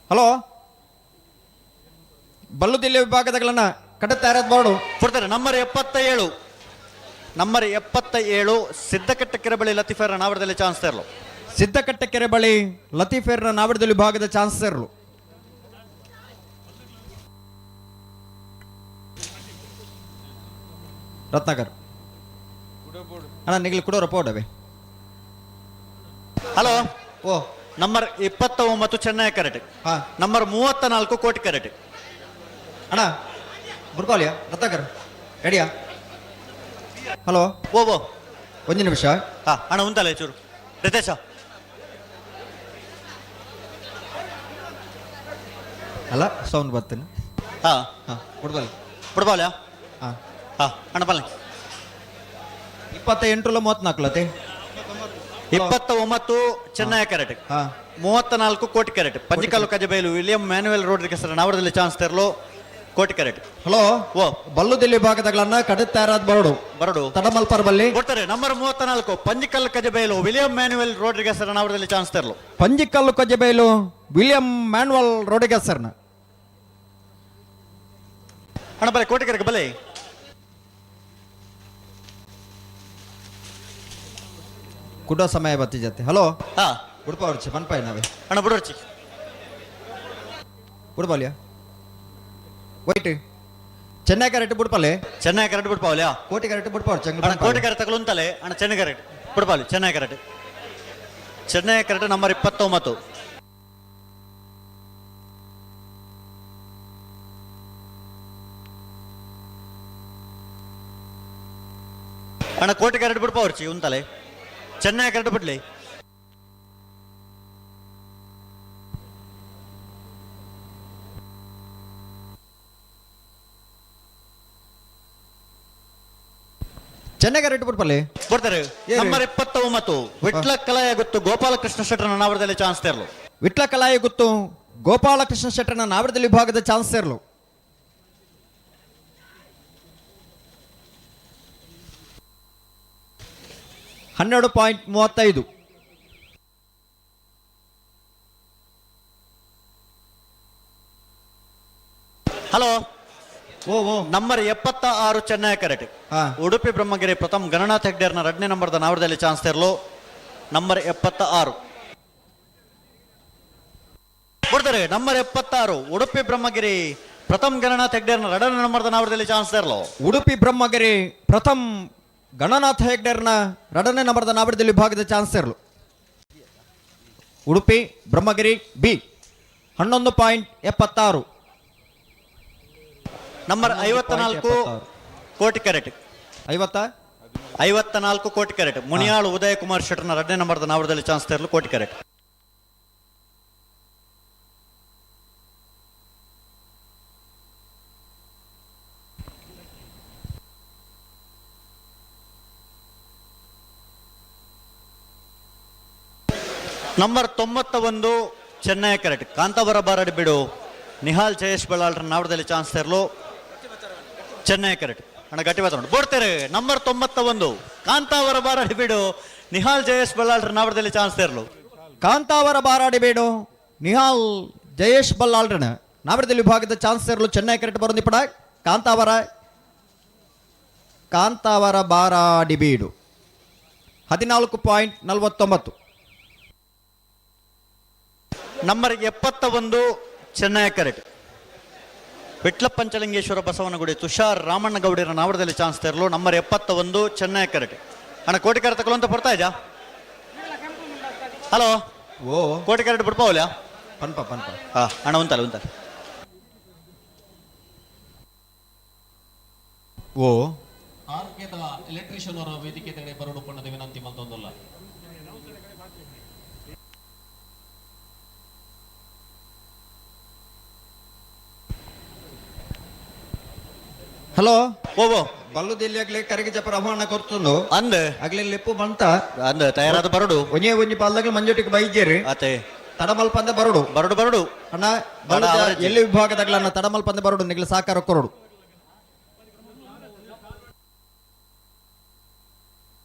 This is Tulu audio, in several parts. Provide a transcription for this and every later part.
ಹಲೋ, ಬಲ್ಲುದಿಲ್ಲ ವಿಭಾಗದಗಳನ್ನ ಕಟ್ಟುತ್ತಾ ಬೋರ್ಡು. ಕೊಡ್ತಾರೆ. ನಂಬರ್ 77, ನಂಬರ್ 77, ಸಿದ್ದಕಟ್ಟೆ ಕೆರೆ ಬಳಿ ಲತೀಫರ ನಾವಡದಲ್ಲಿ ಚಾನ್ಸ್ ತರಲು. ಸಿದ್ದಕಟ್ಟೆ ಕೆರೆ ಬಳಿ ಲತೀಫೇರ್ನ ನಾವಿಡದಲ್ಲಿ ವಿಭಾಗದ ಚಾನ್ಸರ್ಲು. ರತ್ನಾಕರ್ ಅಣ್ಣ, ನಿಗ್ಲಿ ಕೊಡೋರ ಪೋಡವೆ. ಹಲೋ. ಓ. ನಂಬರ್ 29 ಚೆನ್ನೈ ಕರೆಟ್. ಹಾ. ನಂಬರ್ 34 ಕೋಟಿ ಕರೆಟ್. ಅಣ್ಣ, ಬುಡ್ಪಾಲಿಯಾ? ರತ್ನಾಕರ್ ರೆಡಿಯಾ? ಹಲೋ. ಓ ಓ. ಒಂದು ನಿಮಿಷ. ಹಾ ಅಣ್ಣ, ಉಂಟಲ್ಲ ಚೂರು ರಿತೇಶ. ಅಲ್ಲ, ಸೌಂಡ್ ಬರ್ತೀನಿ. ಹಾ. ಹಾ, ಬುಡ್ಬಾಲಿ. ಬಿಡ್ಬಾಲ. ಹಾ. ಹಾ ಅಣ್ಣ, ಬಲ್ಲೆ. 28 34 ಲತೆ. 29 ಚೆನ್ನೈ ಕರೆಟ್. ಹಾ. 34 ಕೋಟಿ ಕ್ಯಾರೆಟ್, ಪಂಜಿಕಾಲು ಕಜಬೈಲು ವಿಲಿಯಂ ಮ್ಯಾನುವೆಲ್ ರೋಡ್ರಿಗಸ್ ನಾವಡದಲ್ಲಿ ಚಾನ್ಸ್ ತೆರಲು ಕೋಟಿ ಕ್ಯಾರೆಟ್. ಹಲೋ. ಓ. ಬಲ್ಲುದಿಲ್ಲಿ ವಿಭಾಗದಗಳನ್ನ ಕಡುತ್ತಾರಾದ ಬರಡು. ಬರಡು. ತಡಮಲ್ಪರ್ ಬಲ್ಲಿ. ಕೊಡ್ತಾರೆ. ನಂಬರ್ 34 ಪಂಜಿಕಲ್ ಕಜಬೈಲು ವಿಲಿಯಂ ಮ್ಯಾನುವೆಲ್ ರೋಡ್ರಿಗಸ್ ನಾವಡದಲ್ಲಿ ಚಾನ್ಸ್ ತೆರಲು. ಪಂಜಿಕಲ್ಲು ಕಜ್ಜಬೈಲು ವಿಲಿಯಂ ಮ್ಯಾನ್ವಲ್ ರೋಡಿಗಸ್ ಸರ್ನ. ಅಣ್ಣ ಬಲೆ, ಕೋಟಿ ಕ್ಯಾರೆಟ್ ಬಲೆ. ಕುಡೋ ಸಮಯ ಬತ್ತಿ ಜೊತೆ. ಹಲೋ. ಹಾ. ಉಡುಪ ಅವ್ರಚಿ ಮನ್ಪಾಯ್ ನಾವೇ. ಅಣ್ಣ, ಬಿಡೋರ್ಚಿ. ಬುಡ್ಪಾಲಿಯಾ? ವೈಟ್ ಚೆನ್ನೈ ಕರೆಕ್ಟ್ ಬುಡ್ಪಾಲೆ. ಚೆನ್ನೈ ಕ್ಯಾರೆಟ್ ಬಿಡ್ಪಾವಲ್ಯಾ? ಕೋಟಿ ಕರೆಕ್ಟ್ ಬುಡ್ಪಾವ್. ಅಣ್ಣ, ಕೋಟಿ ಕ್ಯಾರೆಟ್ ತಗೊಳ್ಳುಂತಲೆ ಅಣ್ಣ. ಚೆನ್ನೈ ಕ್ಯಾರೆಟ್ ಬಿಡ್ಪಾಲಿ. Chennai carrot, Chennai carrot number 29. ಅಣ್ಣ, ಕೋಟಿ ಕ್ಯಾರೆಟ್ ಬಿಡ್ಪಾವ್ರಚಿ ಉಂತಲೆ. ಚೆನ್ನೈ ಕ್ಯಾರೆಟ್ ಬಿಡ್ಲಿ. ಚೆನ್ನೈ ಕರೆಕ್ಟ್ ಬುಡ್ಪಾಲೆ. ಕೊಡ್ತಾರೆ. ಏರು. ನಂಬರ್ 29 ವಿಟ್ಲ ಕಲಾಯ ಗೊತ್ತು ಗೋಪಾಲಕೃಷ್ಣ ಶೆಟ್ಟರ್ ನಾವರದಲ್ಲಿ ಚಾನ್ಸ್ ತೇರ್ಲು. ವಿಟ್ಲ ಕಲಾಯಿ ಗುತ್ತು ಗೋಪಾಲಕೃಷ್ಣ ಶೆಟ್ಟರ್ನ ನಾವರದಲ್ಲಿ ವಿಭಾಗದ ಚಾನ್ಸರ್ಲು. 12.35. ಹಲೋ. ಓ ಓ. ನಂಬರ್ 76 ಚೆನ್ನೈ ಕರೆಟ್. ಹಾ. ಉಡುಪಿ ಬ್ರಹ್ಮಗಿರಿ ಪ್ರಥಮ್ ಗಣನಾಥ್ ಹೆಗ್ಡೇರ್ನ ಎರಡನೇ ನಂಬರ್ದ ನಾವರದಲ್ಲಿ ಚಾನ್ಸ್ ತೇರ್ಲು. ನಂಬರ್ 76 ಕೊಡ್ತಾರೆ. ನಂಬರ್ 76 ಉಡುಪಿ ಬ್ರಹ್ಮಗಿರಿ ಪ್ರಥಮ್ ಗಣನಾಥ್ ಹೆಗ್ಡೇರ್ನ ಎರಡನೇ ನಂಬರ್ದ ನಾವರದಲ್ಲಿ ಚಾನ್ಸ್ ತೇರ್ಲು. ಉಡುಪಿ ಬ್ರಹ್ಮಗಿರಿ ಪ್ರಥಮ್ ಗಣನಾಥ ಹೆಗ್ಡೇರ್ನ ಎರಡನೇ ನಂಬರ್ದ ನಾವರದಲ್ಲಿ ವಿಭಾಗದ ಚಾನ್ಸರ್ಲು. ಉಡುಪಿ ಬ್ರಹ್ಮಗಿರಿ ಬಿ, 11.76. ನಂಬರ್ 54 ಕೋಟಿ ಕ್ಯಾರೆಟ್. ಐವತ್ತ 54 ಕೋಟಿ ಕ್ಯಾರೆಟ್, ಮುನಿಯಾಳು ಉದಯ ಕುಮಾರ್ ಶೆಟ್ಟರ್ನ ಎರಡನೇ ನಂಬರ್ದ ನಾವರದಲ್ಲಿ ಚಾನ್ಸ್ ತೇರ್ಲು ಕೋಟಿ ಕ್ಯಾರೆಟ್. ನಂಬರ್ 91 ಚೆನ್ನೈ ಕ್ಯಾರೆಟ್, ಕಾಂತಾವರ ಬಾರಡಿ ಬಿಡು ನಿಹಾಲ್ ಜಯೇಶ್ ಬಳ್ಳಾಳ್ರ ನಾವರದಲ್ಲಿ ಚಾನ್ಸ್ ತೇರ್ಲು ಚೆನ್ನೈ ಕ್ಯಾರೆಟ್. ಅಣ್ಣ, ಗಟ್ಟಿ ಮಾತಾಡು. ಬೋಡ್ತಾರೆ. ನಂಬರ್ 91 ಕಾಂತಾವರ ಬಾರಡಿ ಬಿಡು ನಿಹಾಲ್ ಜಯೇಶ್ ಬಳ್ಳಾಳ್ರ ನಾವರದಲ್ಲಿ ಚಾನ್ಸ್ ತೇರ್ಲು. ಕಾಂತಾವರ ಬಾರಾಡಿಬೇಡು ನಿಹಾಲ್ ಜಯೇಶ್ ಬಲ್ಲಾಳ್ರನ ನಾವರದಲ್ಲಿ ವಿಭಾಗದ ಚಾನ್ಸರ್ಲು. ಚೆನ್ನೈ ಕ್ಯಾರೆಟ್ ಬರೋದಿಪಡ. ಕಾಂತಾವರ, ಕಾಂತಾವರ ಬಾರಾಡಿಬೀಡು, 14.49. ನಂಬರ್ 71 ಚೆನ್ನೈ ಕ್ಯಾರೆಟ್, ವಿಟ್ಲ ಪಂಚಲಿಂಗೇಶ್ವರ ಬಸವನಗುಡಿ ತುಷಾರ್ ರಾಮಣ್ಣಗೌಡರ ನಾವರದಲ್ಲಿ ಚಾನ್ಸ್ ತೇರಲು. ನಂಬರ್ 71 ಚೆನ್ನೈ ಕ್ಯಾರೆಟ್. ಅಣ್ಣ, ಕೋಟಿ ಕ್ಯಾರೆಟ್ ತಗೊಳ್ಳುವಂತ ಬರ್ತಾ ಇದ್ಯಾ? ಹಲೋ. ಓ. ಕೋಟಿ ಕ್ಯಾರೆಟ್ ಬಿಡ್ಪಾವಲ್ಯಾ? ಪನ್ಪ ಪನ್ಪ. ಹಾ ಅಣ್ಣ, ಉಂತಲ್ಲ ಉಂತಲ್ಲ. ಓ. ಆರ್ಕೆದ ಎಲೆಕ್ಟ್ರಿಷಿಯನ್ ಅವರ ವೇದಿಕೆ ತಡೆ ಬರಡು ಪಣ್ಣದ ವಿನಂತಿ ಮತ್ತೊಂದಲ್ಲ. ಹಲೋ. ಓ ಓ. ಬಲ್ಲುದಿಲ್ಲಿ ಆಗ್ಲಿ ಕರಗಿ ಜಪರ ಆಹ್ವಾನ ಕೊರ್ತುಂಡು. ಅಂದ್. ಆಗ್ಲಿ ಲೆಪ್ಪು ಬಂತ. ಅಂದ್, ತಯಾರಾದ ಬರಡು. ಒಂಜೇ ಒಂಜಿ ಪಾಲ್ದಾಗ್ಲಿ ಮಂಜೊಟ್ಟಿಗೆ ಬೈಜೇರಿ. ಆತೆ. ತಡಮಲ್ಪಂದೆ ಬರಡು. ಬರಡು ಬರಡು. ಅಣ್ಣ, ಬಲ್ಲುದ ಅವರಜ್ಜಿ. ಎಲ್ಲಿ ವಿಭಾಗದಾಗ್ಲ ಅಣ್ಣ, ತಡಮಲ್ಪಂದೆ ಬರಡು, ನಿಗ್ಲ ಸಾಕಾರ ಕೊರಡು.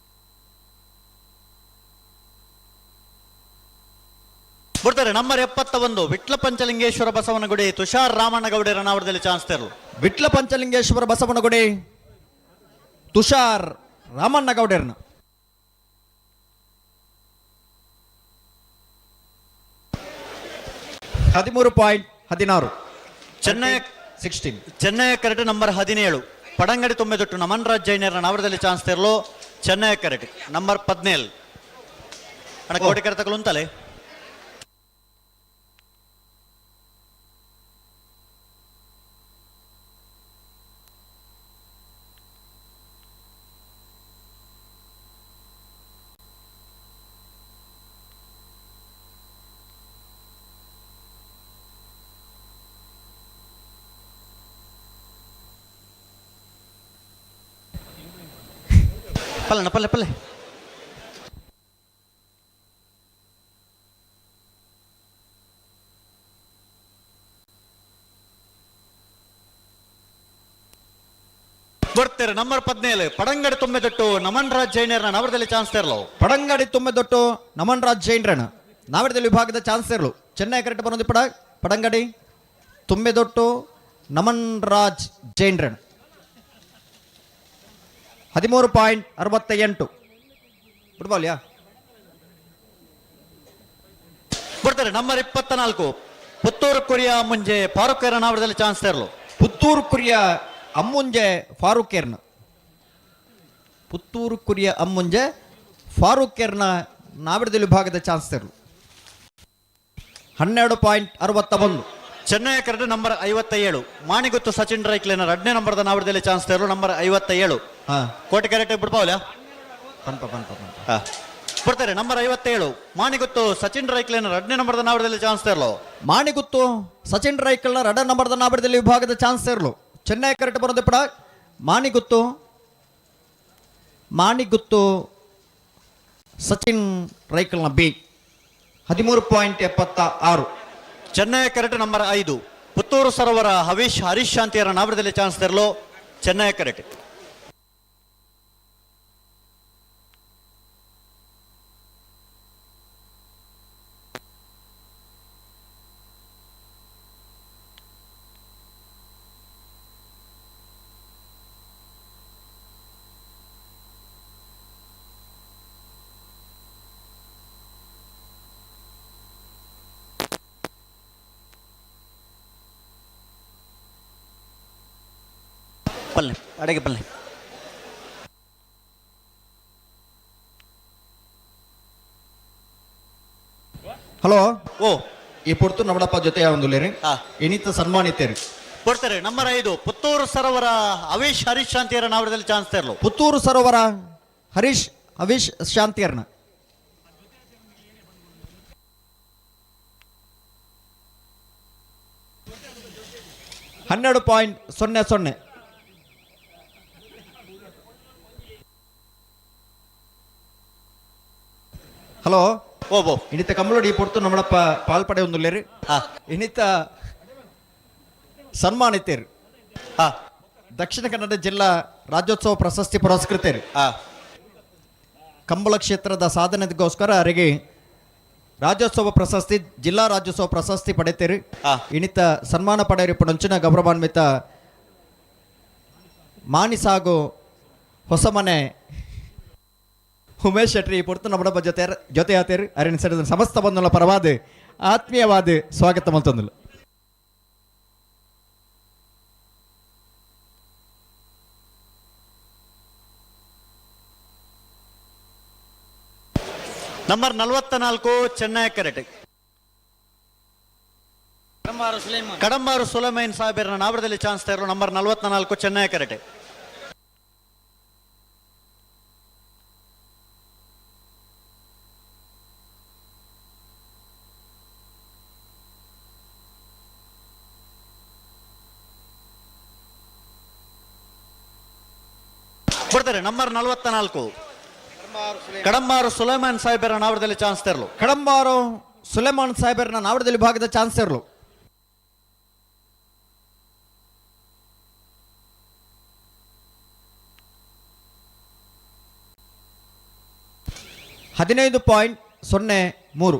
ಬಿಡ್ತಾರೆ. ಬರ್ತಾರೆ ನಂಬರ್ 71 ವಿಟ್ಲ ಪಂಚಲಿಂಗೇಶ್ವರ ಬಸವನಗುಡಿ ತುಷಾರ್ ರಾಮಣ್ಣಗೌಡರ ನಾವರದಲ್ಲಿ ಚಾನ್ಸ್ ತೆರಲು. ವಿಟ್ಲ ಪಂಚಲಿಂಗೇಶ್ವರ ಬಸವನಗುಡಿ ತುಷಾರ್ ರಾಮಣ್ಣಗೌಡರ್ನ. 13.16. ಚೆನ್ನೈ 16. ಚೆನ್ನೈ ಕರೆಟ್ ನಂಬರ್ 17 ಪಡಂಗಡಿ ತುಂಬೆದೊಟ್ಟು ನಮನ್ ರಾಜ್ ಜೈನರ ನಾವರದಲ್ಲಿ ಚಾನ್ಸ್ ತೆರಲು. ಚೆನ್ನೈ ಕರೆಟ್ ನಂಬರ್ 17 ಅಣ್ಣ ಕೋಟೆ ಕರೆತಗಳು ಅಂತಲೇ. ಪಲ್ಲಣ್ಣ ಪಲ್ಲೆ ಪಲ್ಲೆ. ಬರ್ತಾರೆ ನಂಬರ್ 17 ಪಡಂಗಡಿ ತುಂಬೆದೊಟ್ಟು ನಮನ್ ರಾಜ್ ಜೈನರ ನವರದಲ್ಲಿ ಚಾನ್ಸ್ ತೆರಲು. ಪಡಂಗಡಿ ತುಂಬೆದೊಟ್ಟು ನಮನ್ ರಾಜ್ ಜೈನ್ರಣ ನಾವರದಲ್ಲಿ ವಿಭಾಗದ ಚಾನ್ಸರ್ಲು. ಚೆನ್ನೈ ಕರೆಕ್ಟ್ ಬರೋದು ಪಡಂಗಡಿ ತುಂಬೆದೊಟ್ಟು ನಮನ್ ರಾಜ್ ಜೈನ್ರಣ. 13.68. ಫುಟ್ಬಾಲ್ ಯಾ. ಬರ್ತಾರೆ ನಂಬರ್ 24 ಪುತ್ತೂರು ಕುರಿಯ ಮುಂಜೆ ಫಾರೂಕ್ ನಾವರದಲ್ಲಿ ಚಾನ್ಸ್ ತೆರಲು. ಪುತ್ತೂರು ಕುರಿಯ ಅಮ್ಮುಂಜೆ ಫಾರೂಕೇರ್ನ. ಪುತ್ತೂರು ಕುರಿಯ ಅಮ್ಮುಂಜೆ ಫಾರೂಕೇರ್ನ ನಾವಿಡದಲ್ಲಿ ವಿಭಾಗದ ಚಾನ್ಸರ್ಲು. 12.61. ಚೆನ್ನೈ ಕರೆಕ್ಟ್ ನಂಬರ್ 57 ಮಾಣಿಗುತ್ತು ಸಚಿನ್ ರೈಕ್ಲೇನರ್ 2ನೇ ನಂಬರ್ದ ನಾವರದಲ್ಲಿ ಚಾನ್ಸ್ ತೆರಲು. ನಂಬರ್ 57. ಹಾ. ಕೋಟೆ ಕರೆಕ್ಟ್ ಬಿಡ್ಪಾವಲ್ಲ. ಪನ್ಪ ಪನ್ಪ ಪನ್ಪ. ಹಾ. ಬರ್ತಾರೆ ನಂಬರ್ 57 ಮಾಣಿಗುತ್ತು ಸಚಿನ್ ರೈಕ್ಲೇನರ್ 2ನೇ ನಂಬರ್ದ ನಾವರದಲ್ಲಿ ಚಾನ್ಸ್ ತೆರಲು. ಮಾಣಿಗುತ್ತು ಸಚಿನ್ ರೈಕಲ್ನ ರಡ ನಂಬರ್ದ ನಾಬಿಡದಲ್ಲಿ ವಿಭಾಗದ ಚಾನ್ಸರ್ಲು. ಚೆನ್ನೈ ಕರೆಕ್ಟ್ ಬರೋದು ಪಡ ಮಾಣಿಗುತ್ತು ಮಾಣಿಗುತ್ತು ಸಚಿನ್ ರೈಕಲ್ನ ಬಿ. 13.76. ಚೆನ್ನೈ ಕರೆಕ್ಟ್ ನಂಬರ್ 5 ಪುತ್ತೂರು ಸರೋವರ ಹವೀಶ್ ಹರೀಶ್ ಶಾಂತಿಯರ ನಾವರದಲ್ಲಿ ಚಾನ್ಸ್ ತೆರಲು. ಚೆನ್ನೈ ಕರೆಕ್ಟ್. ಪಲ್ಲೆ ಅಡಗೆ ಪಲ್ಲೆ. ಹಲೋ. ಓ. ಈ ಪುರ್ತು ನಮ್ಮಡಪ್ಪ ಜೊತೆ ಯಾವೊಂದುಲ್ಲೇರಿ. ಹಾ. ಇನಿತ ಸನ್ಮಾನಿತೇರಿ. ಕೊಡ್ತಾರೆ ನಂಬರ್ 5 ಪುತ್ತೂರು ಸರೋವರ ಹವೀಶ್ ಹರೀಶ್ ಶಾಂತಿಯರ ನಾವರದಲ್ಲಿ ಚಾನ್ಸ್ ತೆರಲು. ಪುತ್ತೂರು ಸರೋವರ ಹರೀಶ್ ಹವೀಶ್ ಶಾಂತಿಯರ್ನ. 12.00. ಹಲೋ. ಓ ಬೋ. ಇನಿತ ಕಮ್ಮಲೋಡಿ ಈ ಪೊರ್ತು ನಮ್ಮಡಪ್ಪ ಪಾಲ್ಪಡೆ ಒಂದುಲ್ಲೇರಿ. ಹಾ. ಇನಿತ ಸನ್ಮಾನಿತೇರಿ. ಹಾ. ದಕ್ಷಿಣ ಕನ್ನಡ ಜಿಲ್ಲಾ ರಾಜ್ಯೋತ್ಸವ ಪ್ರಶಸ್ತಿ ಪುರಸ್ಕೃತರು. ಹಾ. ಕಂಬಳ ಕ್ಷೇತ್ರದ ಸಾಧನೆಗೋಸ್ಕರ ಅವರಿಗೆ ರಾಜ್ಯೋತ್ಸವ ಪ್ರಶಸ್ತಿ, ಜಿಲ್ಲಾ ರಾಜ್ಯೋತ್ಸವ ಪ್ರಶಸ್ತಿ ಪಡೆತೀರಿ. ಹಾ. ಇನಿತ ಸನ್ಮಾನ ಪಡೆಯರಿ ಪುಣಂಚಿನ ಗೌರವಾನ್ವಿತ ಮಾನಿಸಾಗು ಹೊಸಮನೆ ಉಮೇಶ್ ಶೆಟ್ಟಿ ಪೊರ್ತು ನಮ್ಮ ಜೊತೆ ಜೊತೆ ಆತೇರಿ. ಅರಿನ ಸರಿದ ಸಮಸ್ತ ಬಂಧುಗಳ ಪರವಾದ ಆತ್ಮೀಯವಾದ ಸ್ವಾಗತ ಮಲ್ತೊಂದುಲು. ನಂಬರ್ 44 ಚೆನ್ನೈ ಕರೆಕ್ಟ್ ಕಡಂಬಾರು ಸುಲೈಮೈನ್ ಸಾಹೇಬರ ನಾವರದಲ್ಲಿ ಚಾನ್ಸ್ ತೆರಲು. ನಂಬರ್ 44 ಚೆನ್ನೈ ಕರೆಕ್ಟ್. ಕೊಡ್ತಾರೆ ನಂಬರ್ 44 ಕಡಂಬಾರು ಸುಲೈಮಾನ್ ಸಾಹೇಬರ ನಾವರದಲ್ಲಿ ಚಾನ್ಸ್ ತೆರಲು. ಕಡಂಬಾರು ಸುಲೇಮಾನ್ ಸಾಹೇಬರ್ನ ನಾವಡದಲ್ಲಿ ವಿಭಾಗದ ಚಾನ್ಸರ್ಲು. 15.03.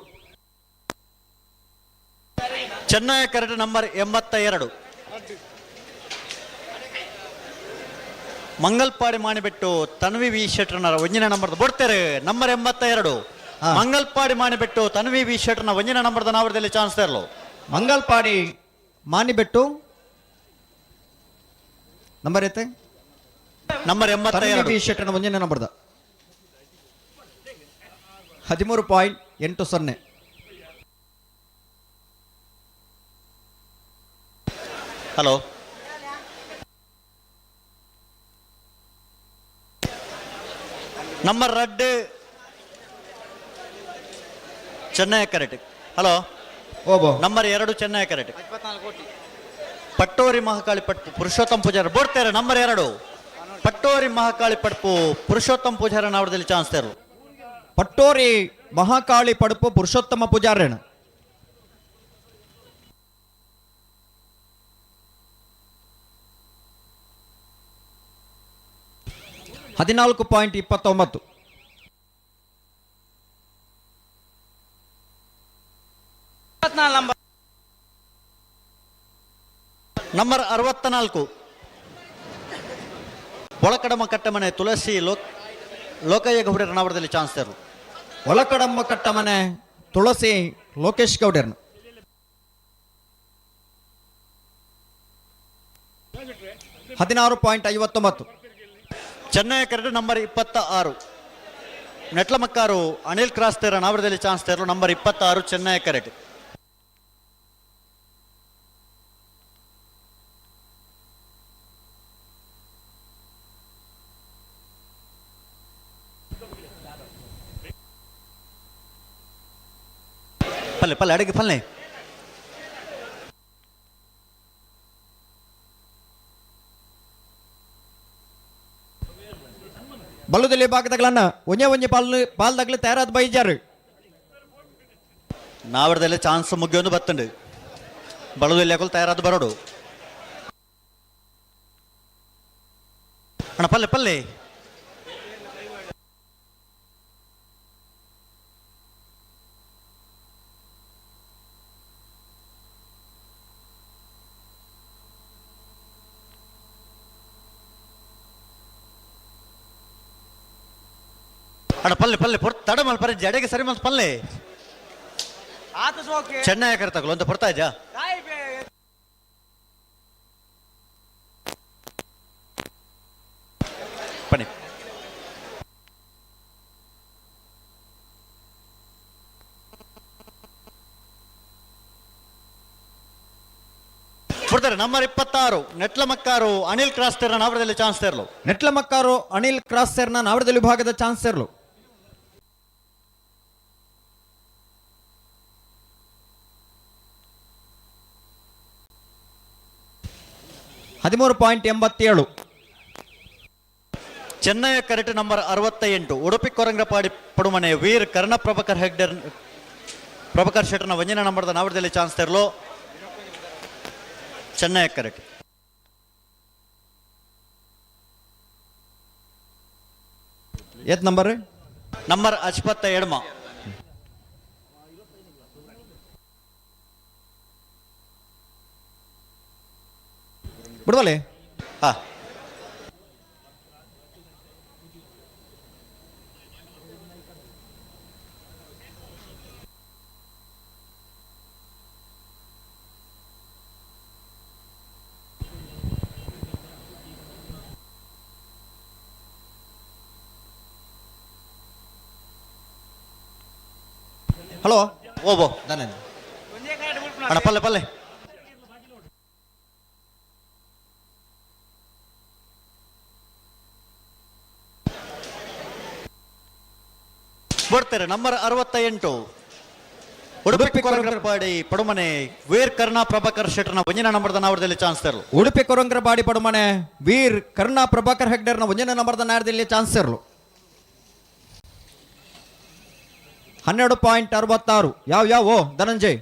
ಚೆನ್ನೈ ಕರೆಟ್ ನಂಬರ್ 82. ಮಂಗಲ್ಪಾಡಿ ಮಾಣಿಬೆಟ್ಟು ತನ್ವಿ ವಿ ಶೆಟ್ಟರ್ನ ಒಂಜಿನ ನಂಬರ್ ಬೊಡ್ತೇರೆ ನಂಬರ್ 82. ಮಂಗಲ್ಪಾಡಿ ಮಾಣಿಬೆಟ್ಟು ತನ್ವಿ ವಿ ಶೆಟ್ಟರ್ನ ಒಂಜಿನ ನಂಬರ್ದ ನಾವರದಲ್ಲಿ ಚಾನ್ಸ್ ತರಲು. ಮಂಗಲ್ಪಾಡಿ ಮಾನಿಬೆಟ್ಟು ನಂಬರ್ ಐತೆ. ನಂಬರ್ 82. ಬಿ ಶೆಟ್ಟರ್ನ ಒಂಜನೇ ನಂಬರ್ದ 13.80. ಹಲೋ, ನಂಬರ್ ರಡ್ಡು ಚೆನ್ನೈ ಕರೆಟ್. ಹಲೋ. ಓಬೋ. ನಂಬರ್ 2 ಚೆನ್ನೈ ಕರೆಟ್. ಪಟ್ಟೋರಿ ಮಹಾಕಾಳಿ ಪಟ್ಪು ಪುರುಷೋತ್ತಮ ಪೂಜಾರಿ ಬೋಡ್ತೇರೆ. ನಂಬರ್ 2 ಪಟ್ಟೋರಿ ಮಹಾಕಾಳಿ ಪಟ್ಪು ಪುರುಷೋತ್ತಮ ಪೂಜಾರ ನಾವಡದಲ್ಲಿ ಚಾನ್ಸ್ ತೇರು. ಪಟ್ಟೋರಿ ಮಹಾಕಾಳಿ ಪಡುಪು ಪುರುಷೋತ್ತಮ ಪೂಜಾರೇಣ. 14.29. ನಂಬರ್ 64 ಒಳಕಡಮ ಕಟ್ಟಮನೆ ತುಳಸಿ ಲೋಕಯ್ಯ ಗೌಡರ ನಾವಡದಲ್ಲಿ ಚಾನ್ಸ್ ತೇರು. ಒಳಕಡಮ್ಮ ಕಟ್ಟಮನೆ ತುಳಸಿ ಲೋಕೇಶ್ ಗೌಡರ್ನ. 16.59. ಚೆನ್ನೈ ಕರಡು ನಂಬರ್ 26 ನೆಟ್ಲಮಕ್ಕಾರು ಅನಿಲ್ ಕ್ರಾಸ್ ತೇರ ನಾವರದಲ್ಲಿ ಚಾನ್ಸ್ ತೇರು. ನಂಬರ್ 26 ಚೆನ್ನೈ ಕರೆಟ್. ಪಲ್ಲೆ ಪಲ್ಲೆ ಅಡಿಗೆ ಪಲ್ಲೆ. ಬಲ್ಲುದಲ್ಲಿ ಭಾಗದಗಳನ್ನ ಒಂಜೆ ಒಂಜೆ ಪಾಲ್ ಪಾಲ್ದಾಗ್ಲಿ ತಯಾರಾದ ಬೈಜಾರು. ನಾವರದಲ್ಲಿ ಚಾನ್ಸ್ ಮುಗಿಯೊಂದು ಬತ್ತುಂಡು ಬಳದಲ್ಲಿ ಯಾಕಲ್ ತಯಾರಾದ ಬರೋಡು ಅಣ್ಣ ಪಲ್ಲೆ ಪಲ್ಲೆ. ಅಣ್ಣ ಪಲ್ಲೆ ಪಲ್ಲೆ ಪೊರ್ ತಡ ಮಲ್ ಪರ ಜಡೆಗೆ ಸರಿ ಮಲ್ ಪಲ್ಲೆ. ಆತ ಸೋಕೆ. ಚೆನ್ನೈ ಕರ್ತಕಲು ಅಂತ ಪೊರ್ತಾ ಇದ್ಯಾ? ತಾಯಿ. ಬನ್ನಿ ಕೊಡ್ತಾರೆ. ನಂಬರ್ 26 ನೆಟ್ಲಮಕ್ಕಾರು ಅನಿಲ್ ಕ್ರಾಸ್ ತೇರ ನಾವರದಲ್ಲಿ ಚಾನ್ಸ್ ತೇರ್ಲು. ನೆಟ್ಲಮಕ್ಕಾರು ಅನಿಲ್ ಕ್ರಾಸ್ ಸೇರ್ನ ನಾವರದಲ್ಲಿ ವಿಭಾಗದ ಚಾನ್ಸ್ ಸೇರ್ಲು. 13.87. ಚೆನ್ನೈಯ ಕರೆಟ್ ನಂಬರ್ 68 ಉಡುಪಿ ಕೊರಂಗ್ರಪಾಡಿ ಪಡುಮನೆ ವೀರ್ ಕರ್ಣ ಪ್ರಭಾಕರ್ ಹೆಗ್ಡೆರ್ ಪ್ರಭಾಕರ್ ಶೆಟ್ಟರ್ನ ಒಂಜಿನ ನಂಬರ್ದ ನಾವರದಲ್ಲಿ ಚಾನ್ಸ್ ತೇರ್ಲು. ಚೆನ್ನೈಯ ಕರೆಟ್. ಏತ್ ನಂಬರ್? ನಂಬರ್ ಅಶ್ಪತ್ತ ಎಡ್ಮ. ಬಿಡುವಲೆ. ಹಾ. ಹಲೋ. ಓಬೋ. ಧನ್ಯವಾದ. ಅಣ್ಣ ಪಲ್ಲೆ ಪಲ್ಲೆ. ಬರ್ತಾರೆ ನಂಬರ್ 68 ಉಡುಪಿ ಉಡುಪಿ ಕೊರಂಗ್ರಪಾಡಿ ಪಡುಮನೆ ವೀರ್ ಕರ್ಣ ಪ್ರಭಾಕರ್ ಶೆಟ್ಟರ್ನ ಒಂಜಿನ ನಂಬರ್ದ ನಾವರದಲ್ಲಿ ಚಾನ್ಸ್ ತರಲು. ಉಡುಪಿ ಕೊರಂಗ್ರಬಾಡಿ ಪಡುಮನೆ ವೀರ್ ಕರ್ಣ ಪ್ರಭಾಕರ್ ಹೆಗ್ಡರ್ನ ಒಂಜನೇ ನಂಬರ್ದ ನಾಡದಲ್ಲಿ ಚಾನ್ಸ್ ಸೇರ್ಲು. 12.66. ಯಾವ ಯಾವ ಧನಂಜಯ್?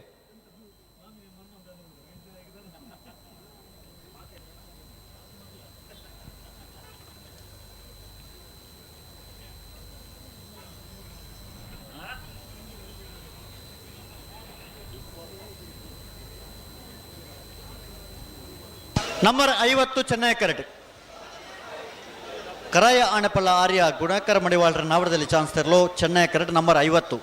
ನಂಬರ್ 50 ಚೆನ್ನೈ ಕರೆಟ್ ಕರಾಯ ಆಣೆಪಲ್ಲ ಆರ್ಯ ಗುಣಾಕರ ಮಡಿವಾಳರ ನಾವಡದಲ್ಲಿ ಚಾನ್ಸ್ ತರಲು ಚೆನ್ನೈ ಕರೆಟ್ ನಂಬರ್ 50.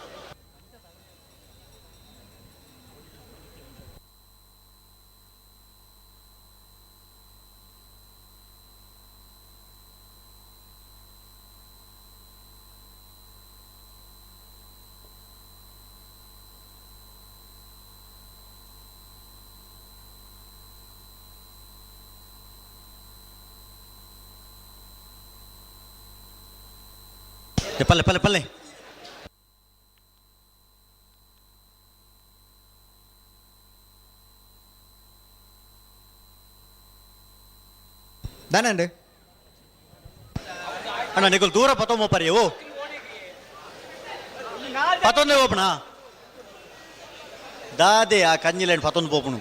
ಪಲ್ಲೆ ಪಲ್ಲೆ ಪಲ್ಲೆ. ದಾನಂడి. ಅಣ್ಣ ನಿಗುಲ್ ದೂರ ಪತ್ತೊಂಬ ಪರಿ ಓ ಪತ್ತೊಂದೇ ಓಪಣ ದಾದೆ ಆ ಕಂಜಿಲೇನು ಪತ್ತೊಂದು ಪೋಪುಣು.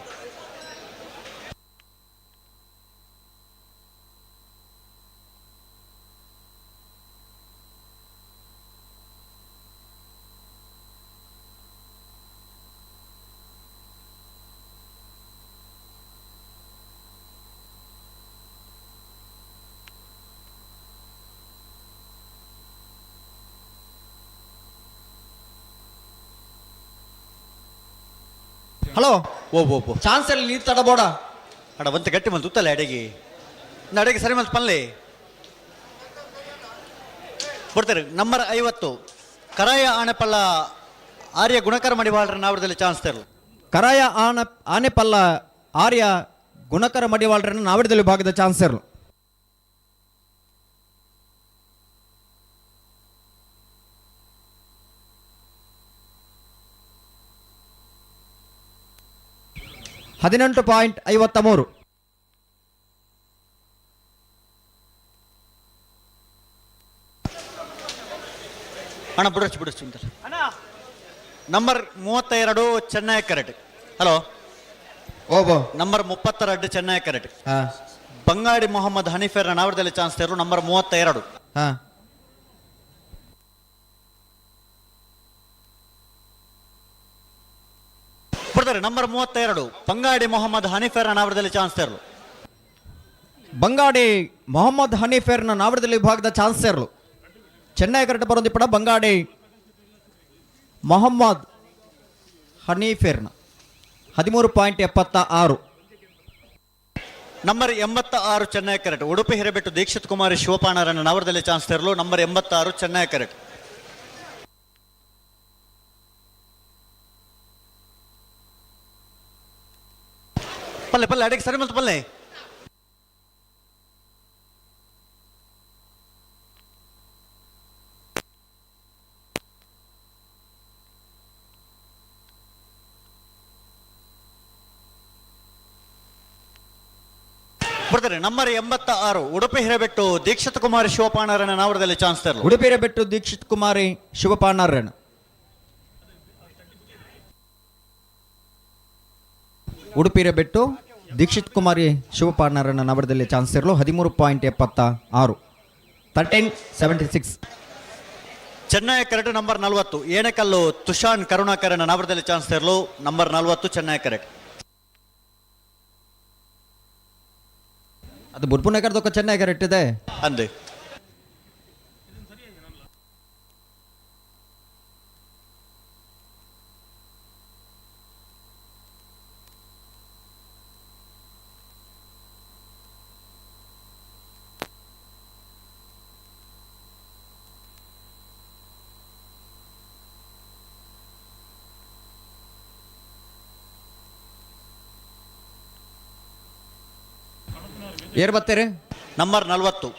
ಹಲೋ. ಓ ಓ ಓ. ಚಾನ್ಸ್ ಅಲ್ಲಿ ನೀರು ತಡಬೋಡ. ಅಣ್ಣ ಒಂತ ಗಟ್ಟಿ ಬಂತು ಉತ್ತಲ್ಲ ಅಡಿಗೆ ಅಡಿಗೆ ಸರಿ ಮಲ್ತು ಪಲ್ಲೆ ಕೊಡ್ತಾರೆ. ನಂಬರ್ 50 ಕರಾಯ ಆಣೆಪಲ್ಲ ಆರ್ಯ ಗುಣಕರ ಮಡಿವಾಳರ ನಾವಡದಲ್ಲಿ ಚಾನ್ಸ್ ತರಲು. ಕರಾಯ ಆನ ಆನೆಪಲ್ಲ ಆರ್ಯ ಗುಣಕರ ಮಡಿವಾಳರನ್ನು ನಾವಿಡದಲ್ಲಿ ವಿಭಾಗದ ಚಾನ್ಸರ್ಲು. 18.53. ಅಣ್ಣ ಬಿಡೋಚ್ ಬಿಡೋಚ್ ಅಂತಲ್ಲ. ಅಣ್ಣ. ನಂಬರ್ 32 ಚೆನ್ನೈ ಕರೆಟ್. ಹಲೋ. ಓಬೋ. ನಂಬರ್ 32 ಚೆನ್ನೈ ಕರೆಟ್. ಹಾ. ಬಂಗಾಡಿ ಮೊಹಮ್ಮದ್ ಹನೀಫೆರ್ ನಾವಡದಲ್ಲಿ ಚಾನ್ಸ್ ತರಲು ನಂಬರ್ 32. ಹಾ. ಕೊಡ್ತಾರೆ. ನಂಬರ್ 32 ಬಂಗಾಡಿ ಮೊಹಮ್ಮದ್ ಹನೀಫೆರ್ ನಾವಡದಲ್ಲಿ ಚಾನ್ಸ್ ತರಲು. ಬಂಗಾಡಿ ಮೊಹಮ್ಮದ್ ಹನೀಫೇರ್ನ ನಾವಡದಲ್ಲಿ ವಿಭಾಗದ ಚಾನ್ಸರ್ಲು. ಚೆನ್ನೈ ಕರೆಟ್ ಬರೋದಿಪ್ಪಡ ಬಂಗಾಡಿ ಮೊಹಮ್ಮದ್ ಹನೀಫೇರ್ನ 13.76. ನಂಬರ್ 86 ಚೆನ್ನೈ ಕರೆಟ್ ಉಡುಪಿ ಹಿರೇಬೆಟ್ಟು ದೀಕ್ಷಿತ್ ಕುಮಾರಿ ಶಿವಪಾಣರನ್ನು ನವರದಲ್ಲಿ ಚಾನ್ಸ್ ತರಲು. ನಂಬರ್ 86 ಚೆನ್ನೈ ಕರೆಟ್. ಪಲ್ಲೆ ಪಲ್ಲೆ ಅಡಿಗೆ ಸರಿ ಮಲ್ತು ಪಲ್ಲೆ. ಬರ್ತಾರೆ. ನಂಬರ್ 86 ಉಡುಪಿ ಹಿರೇಬೆಟ್ಟು ದೀಕ್ಷಿತ್ ಕುಮಾರಿ ಶಿವಪಾಣರನ್ನು ನಾವರದಲ್ಲಿ ಚಾನ್ಸ್ ತರಲು. ಉಡುಪಿ ಹಿರೇಬೆಟ್ಟು ದೀಕ್ಷಿತ್ ಕುಮಾರಿ ಶಿವಪಾಣರನ್ನು. ಉಡುಪಿ ಹಿರೇಬೆಟ್ಟು ದೀಕ್ಷಿತ್ ಕುಮಾರಿ ಶಿವಪಾಣರನ್ನ ನವರದಲ್ಲಿ ಚಾನ್ಸ್ ಇರಲು 13.76, 13.76. ಚೆನ್ನೈ ಕರೆಕ್ಟ್. ನಂಬರ್ 40 ಏಣಕಲ್ಲು ತುಷಾನ್ ಕರುಣಾಕರನ್ ನವರದಲ್ಲಿ ಚಾನ್ಸ್ ತರಲು. ನಂಬರ್ 40 ಚೆನ್ನೈ ಕರೆಕ್ಟ್. ಅದು ಬುರ್ಬುನಗರದೊಕ್ಕ ಚೆನ್ನೈ ಕರೆಕ್ಟ್ ಇದೆ. ಅಂದೆ. ಏರ್ ಬರ್ತೀರಿ? ನಂಬರ್ 40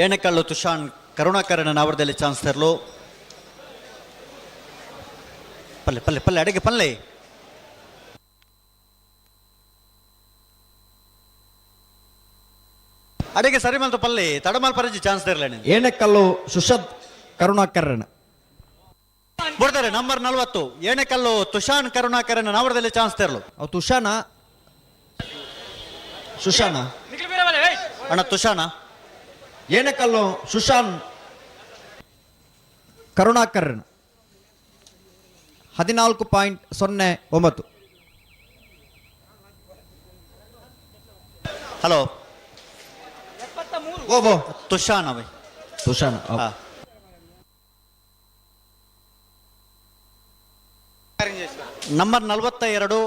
ಏಣಕಲ್ಲು ತುಷಾನ್ ಕರುಣಾಕರನ್ ನವರದಲ್ಲಿ ಚಾನ್ಸ್ ತರಲು. ಪಲ್ಲೆ ಪಲ್ಲೆ ಪಲ್ಲೆ ಅಡಿಗೆ ಪಲ್ಲೆ. ಅಡಿಗೆ ಸರಿ ಮಲ್ತು ಪಲ್ಲೆ ತಡಮಲ್ ಪರಜಿ ಚಾನ್ಸ್ ತರಲೇನೆ. ಏಣಕಲ್ಲು ಸುಷದ್ ಕರುಣಾಕರನ್. ಬಿಡ್ತಾರೆ. ನಂಬರ್ 40 ಏಣಕಲ್ಲು ತುಷಾನ್ ಕರುಣಾಕರನ್ ನವರದಲ್ಲಿ ಚಾನ್ಸ್ ತರಲು. ಅವು ತುಷಾನ ಸುಷಾನ. ನಿಖಿಲ್ ಬೀರಮಲೆ ಏಯ್. ಅಣ್ಣ ತುಷಾನ. ಏನಕಲ್ಲು ಸುಶಾನ್ ಕರುಣಾಕರನ್ 14.09. Hello. 73. ಓಬೋ. ತುಷಾನ್ ಅವೆ. ತುಷಾನ್. ಹಾ. ನಂಬರ್ 42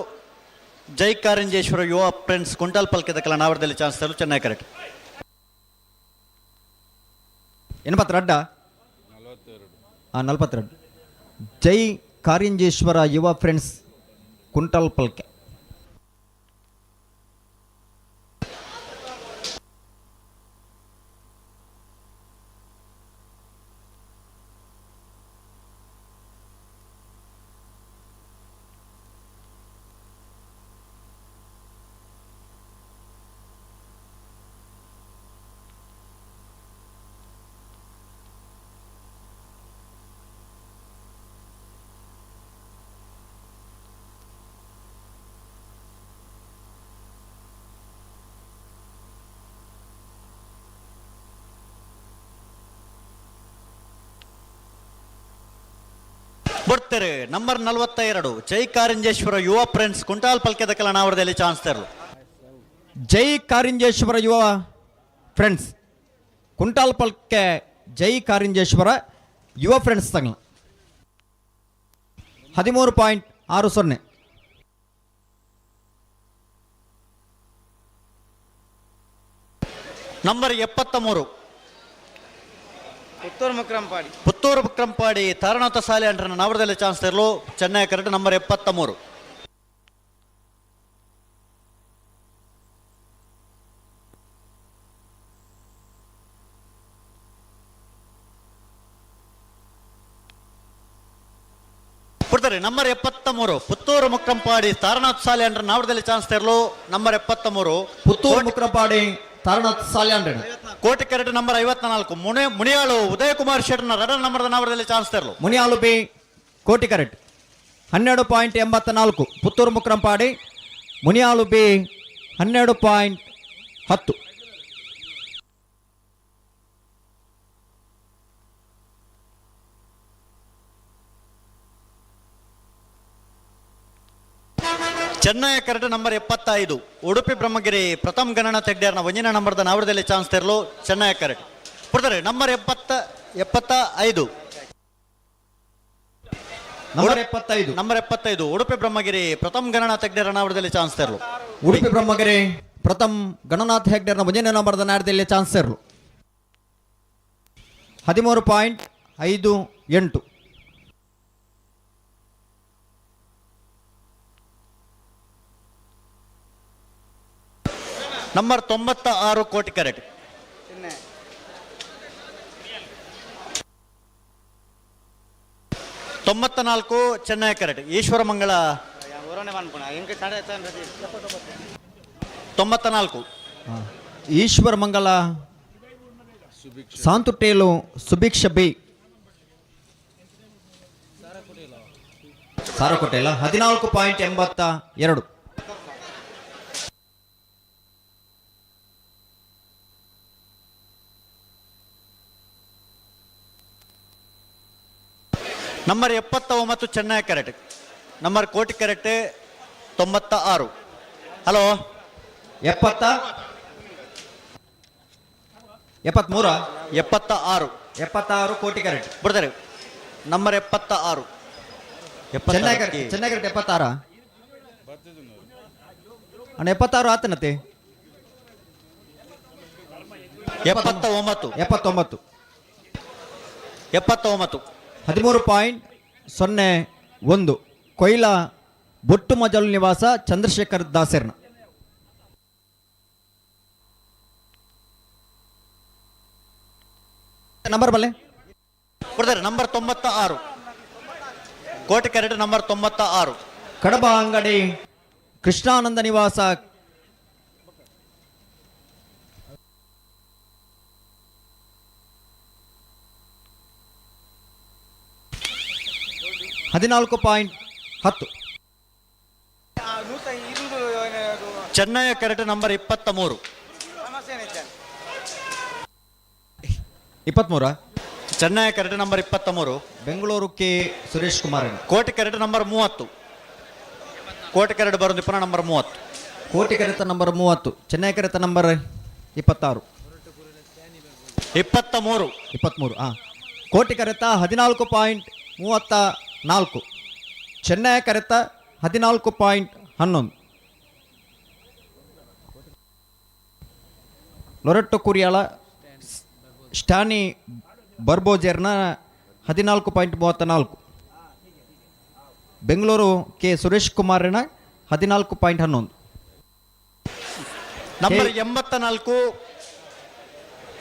ಜೈ ಕಾರಂಜೇಶ್ವರ ಯುವ ಫ್ರೆಂಡ್ಸ್ ಕುಂಟಾಲ್ ಪಲ್ಕೆದ ನಾವರದಲ್ಲಿ ಚಾನ್ಸ್ ತರಲು ಚೆನ್ನೈ ಕರೆಕ್ಟ್. 82. ಹಾಂ, 42 ಜೈ ಕಾರಿಂಜೇಶ್ವರ ಯುವ ಫ್ರೆಂಡ್ಸ್ ಕುಂಟಲ್ ಪಲ್ಕೆ. ಬರ್ತಾರೆ ನಂಬರ್ 42 ಜೈ ಕಾರಂಜೇಶ್ವರ ಯುವ ಫ್ರೆಂಡ್ಸ್ ಕುಂಟಾಲ್ ಪಲ್ಕೆದ ನಾವರದಲ್ಲಿ ಚಾನ್ಸ್ ತರಲು. ಜೈ ಕಾರಿಂಜೇಶ್ವರ ಯುವ ಫ್ರೆಂಡ್ಸ್ ಕುಂಟಾಲ್ ಪಲ್ಕೆ, ಜೈ ಕಾರಿಂಜೇಶ್ವರ ಯುವ ಫ್ರೆಂಡ್ಸ್ ತಂಗ್ಲ 13.60. ನಂಬರ್ 73 ಪುತ್ತೂರು ಮುಕ್ರಂಪಾಡಿ. ಪುತ್ತೂರು ಬುಕ್ರಂಪಾಡಿ ತಾರನಾಥ ಸಾಲೆ ಅಂಟ್ರನ ನಾವರದಲ್ಲಿ ಚಾನ್ಸ್ ತರಲು ಚೆನ್ನೈ ಕರೆಕ್ಟ್ ನಂಬರ್ 73. ಕೊಡ್ತಾರೆ ನಂಬರ್ 73 ಪುತ್ತೂರು ಮುಕ್ರಂಪಾಡಿ ತಾರನಾಥ್ ಸಾಲೆ ಅಂಟ್ರ ನಾವರದಲ್ಲಿ ಚಾನ್ಸ್ ತರಲು ನಂಬರ್ 73. ಪುತ್ತೂರು ಮುಕ್ರಪಾಡಿ ತಾರನಾಥ್ ಸಾಲ್ಯಾಂಡ್ರನ್. ಕೋಟೆ ಕರೆಕ್ಟ್ ನಂಬರ್ 54 ಮುನಿಯಾಳು ಉದಯಕುಮಾರ್ ಶೆಟ್ಟರ್ನ ರಡನ್ ನಂಬರ್ ನಾವರದಲ್ಲಿ ಚಾನ್ಸ್ ತರಲು. ಮುನಿಯಾಲು ಬಿ ಕೋಟಿ ಕರೆಕ್ಟ್ 12.84. ಪುತ್ತೂರು ಮುಕ್ರಂಪಾಡಿ ಮುನಿಯಾಲು ಬಿ 12.10. ಚೆನ್ನೈ ಕರೆಕ್ಟ್ ನಂಬರ್ 75 ಉಡುಪಿ ಬ್ರಹ್ಮಗಿರಿ ಪ್ರಥಮ್ ಗಣನ ತೆಗ್ಡೇರ್ನ ಒಂಜಿನ ನಂಬರ್ದ ನಾವರದಲ್ಲಿ ಚಾನ್ಸ್ ತೆರಲು ಚೆನ್ನೈ ಕರೆಕ್ಟ್ ಕೊಡ್ತಾರೆ number 75. Number 75. Number 75 Udupi Brahmagiri Pratham ಗಣನ ತೆಗ್ಡೇರ್ ನಾವರದಲ್ಲಿ ಚಾನ್ಸ್ ತೆರಲು. ಉಡುಪಿ ಬ್ರಹ್ಮಗಿರಿ ಪ್ರಥಮ್ ಗಣನಾಥ್ ಹೆಗ್ಡೆರ್ನ ಒಂದನೇ ನಂಬರ್ದ ನಾಡದಲ್ಲಿ ಚಾನ್ಸ್ ಇರಲು 13.58. ನಂಬರ್ 96 ಕೋಟಿ ಕರೆಕ್ಟ್. ಚೆನ್ನೈ. 94 ಚೆನ್ನೈ ಕರೆಕ್ಟ್ ಈಶ್ವರ ಮಂಗಳ. ಊರನ್ನೇ ಅನ್ಕೋಣ ಹೆಂಗೆ ತಡೆ. 94. ಈಶ್ವರ ಮಂಗಲ ಸಾಂತುಟೇಲು ಸುಭಿಕ್ಷ ಬಿ ಸಾರಕೋಟೆಲ್ಲ 14.82. ನಂಬರ್ 79 ಚೆನ್ನೈ ಕರೆಕ್ಟ್ ನಂಬರ್ ಕೋಟಿ ಕರೆಕ್ಟ್ 96. ಹಲೋ. 73. 76. 76 ಕೋಟಿ ಕರೆಕ್ಟ್. ಬಿಡ್ತಾರೆ ನಂಬರ್ 76. ಚೆನ್ನೈ ಕರೆಕ್ಟ್, ಚೆನ್ನೈ ಕರೆಕ್ಟ್ 76. ಅಣ್ಣ, 76 ಆತನತೆ. 79. 79. 79. 13.01 ಕೊಯ್ಲ ಬೊಟ್ಟು ಮಜಲು ನಿವಾಸ ಚಂದ್ರಶೇಖರ್ ದಾಸರ್ನ ನಂಬರ್ ಬಲ್ಲೆ. ಬಿಡ್ತಾರೆ number 96 Koti correct number 96. Kadaba ಅಂಗಡಿ ಕೃಷ್ಣಾನಂದ ನಿವಾಸ 14.10. ಚೆನ್ನೈ ಕರೆಕ್ಟ್ ನಂಬರ್ 23. ಸಮಸ್ಯೆ ಏನಿದೆ? 23. ಚೆನ್ನೈ ಕರೆಕ್ಟ್ ನಂಬರ್ 23. ಬೆಂಗಳೂರು ಕೆ ಸುರೇಶ್ ಕುಮಾರ್ ಅಣ್ಣ. ಕೋಟಿ ಕರೆಕ್ಟ್ ನಂಬರ್ 30. ಕೋಟಿ ಕರೆಕ್ಟ್ ಬರೋದು ಪುನಃ ನಂಬರ್ 30. ಕೋಟಿ ಕರೆತ ನಂಬರ್ 30, ಚೆನ್ನೈ ಕರೆತ ನಂಬರ್ 26. 23. 23. ಹಾಂ, ಕೋಟಿ ಕರೆತ 14.34, ಚೆನ್ನೈ ಕರೆತ 14.11. ಲೊರೆಟ್ಟೊ ಕುರಿಯಾಳ ಸ್ಟಾನಿ ಬರ್ಬೋಜೆರ್ನ 14.34. ಬೆಂಗಳೂರು ಕೆ ಸುರೇಶ್ ಕುಮಾರ್ನ 14.11. ನಂಬರ್ 84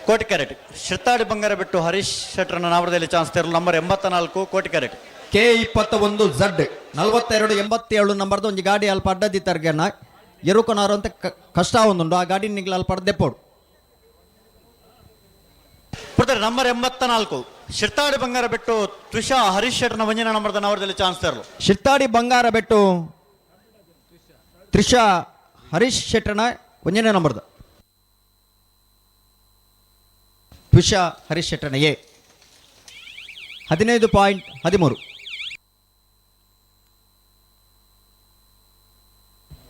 ಕೋಟಿ ಕ್ಯಾರೆಟ್ ಶಿರ್ತಾಡಿ ಬಂಗಾರ ಬಿಟ್ಟು ಹರೀಶ್ ಶೆಟ್ಟರ್ನ ನಾವರದಲ್ಲಿ ಚಾನ್ಸ್ ತೆರಲು. ನಂಬರ್ 84 ಕೋಟಿ ಕ್ಯಾರೆಟ್. ಕೆ 21 ಝಡ್ 42 87 ನಂಬರ್ದ ಒಂಜಿ ಗಾಡಿ ಅಲ್ಪ ಅಡ್ಡದಿತ್ತರ್ಗೆನ ಎರುಕೊನಾರು ಅಂತ ಕಷ್ಟ ಒಂದುಂಡು. ಆ ಗಾಡಿ ನಿಗ್ಲ ಅಲ್ಪ ಅಡ್ದೆಪ್ಪೋಡು. ಬಿಡ್ತಾರೆ. ನಂಬರ್ 84 ಶಿರ್ತಾಡಿ ಬಂಗಾರ ಬಿಟ್ಟು ತ್ವಿಷಾ ಹರೀಶ್ ಶೆಟ್ಟರ್ನ ಒಂಜಿನ ನಂಬರ್ದ ನಾವರದಲ್ಲಿ ಚಾನ್ಸ್ ತೆರಲು. ಶಿರ್ತಾಡಿ ಬಂಗಾರ ಬೆಟ್ಟು ತ್ರಿಷಾ ಹರೀಶ್ ಶೆಟ್ಟರ್ನ ಒಂಜನೇ ನಂಬರ್ದ ತ್ವಿಷಾ ಹರೀಶ್ ಶೆಟ್ಟರ್ನ ಎ 15.13.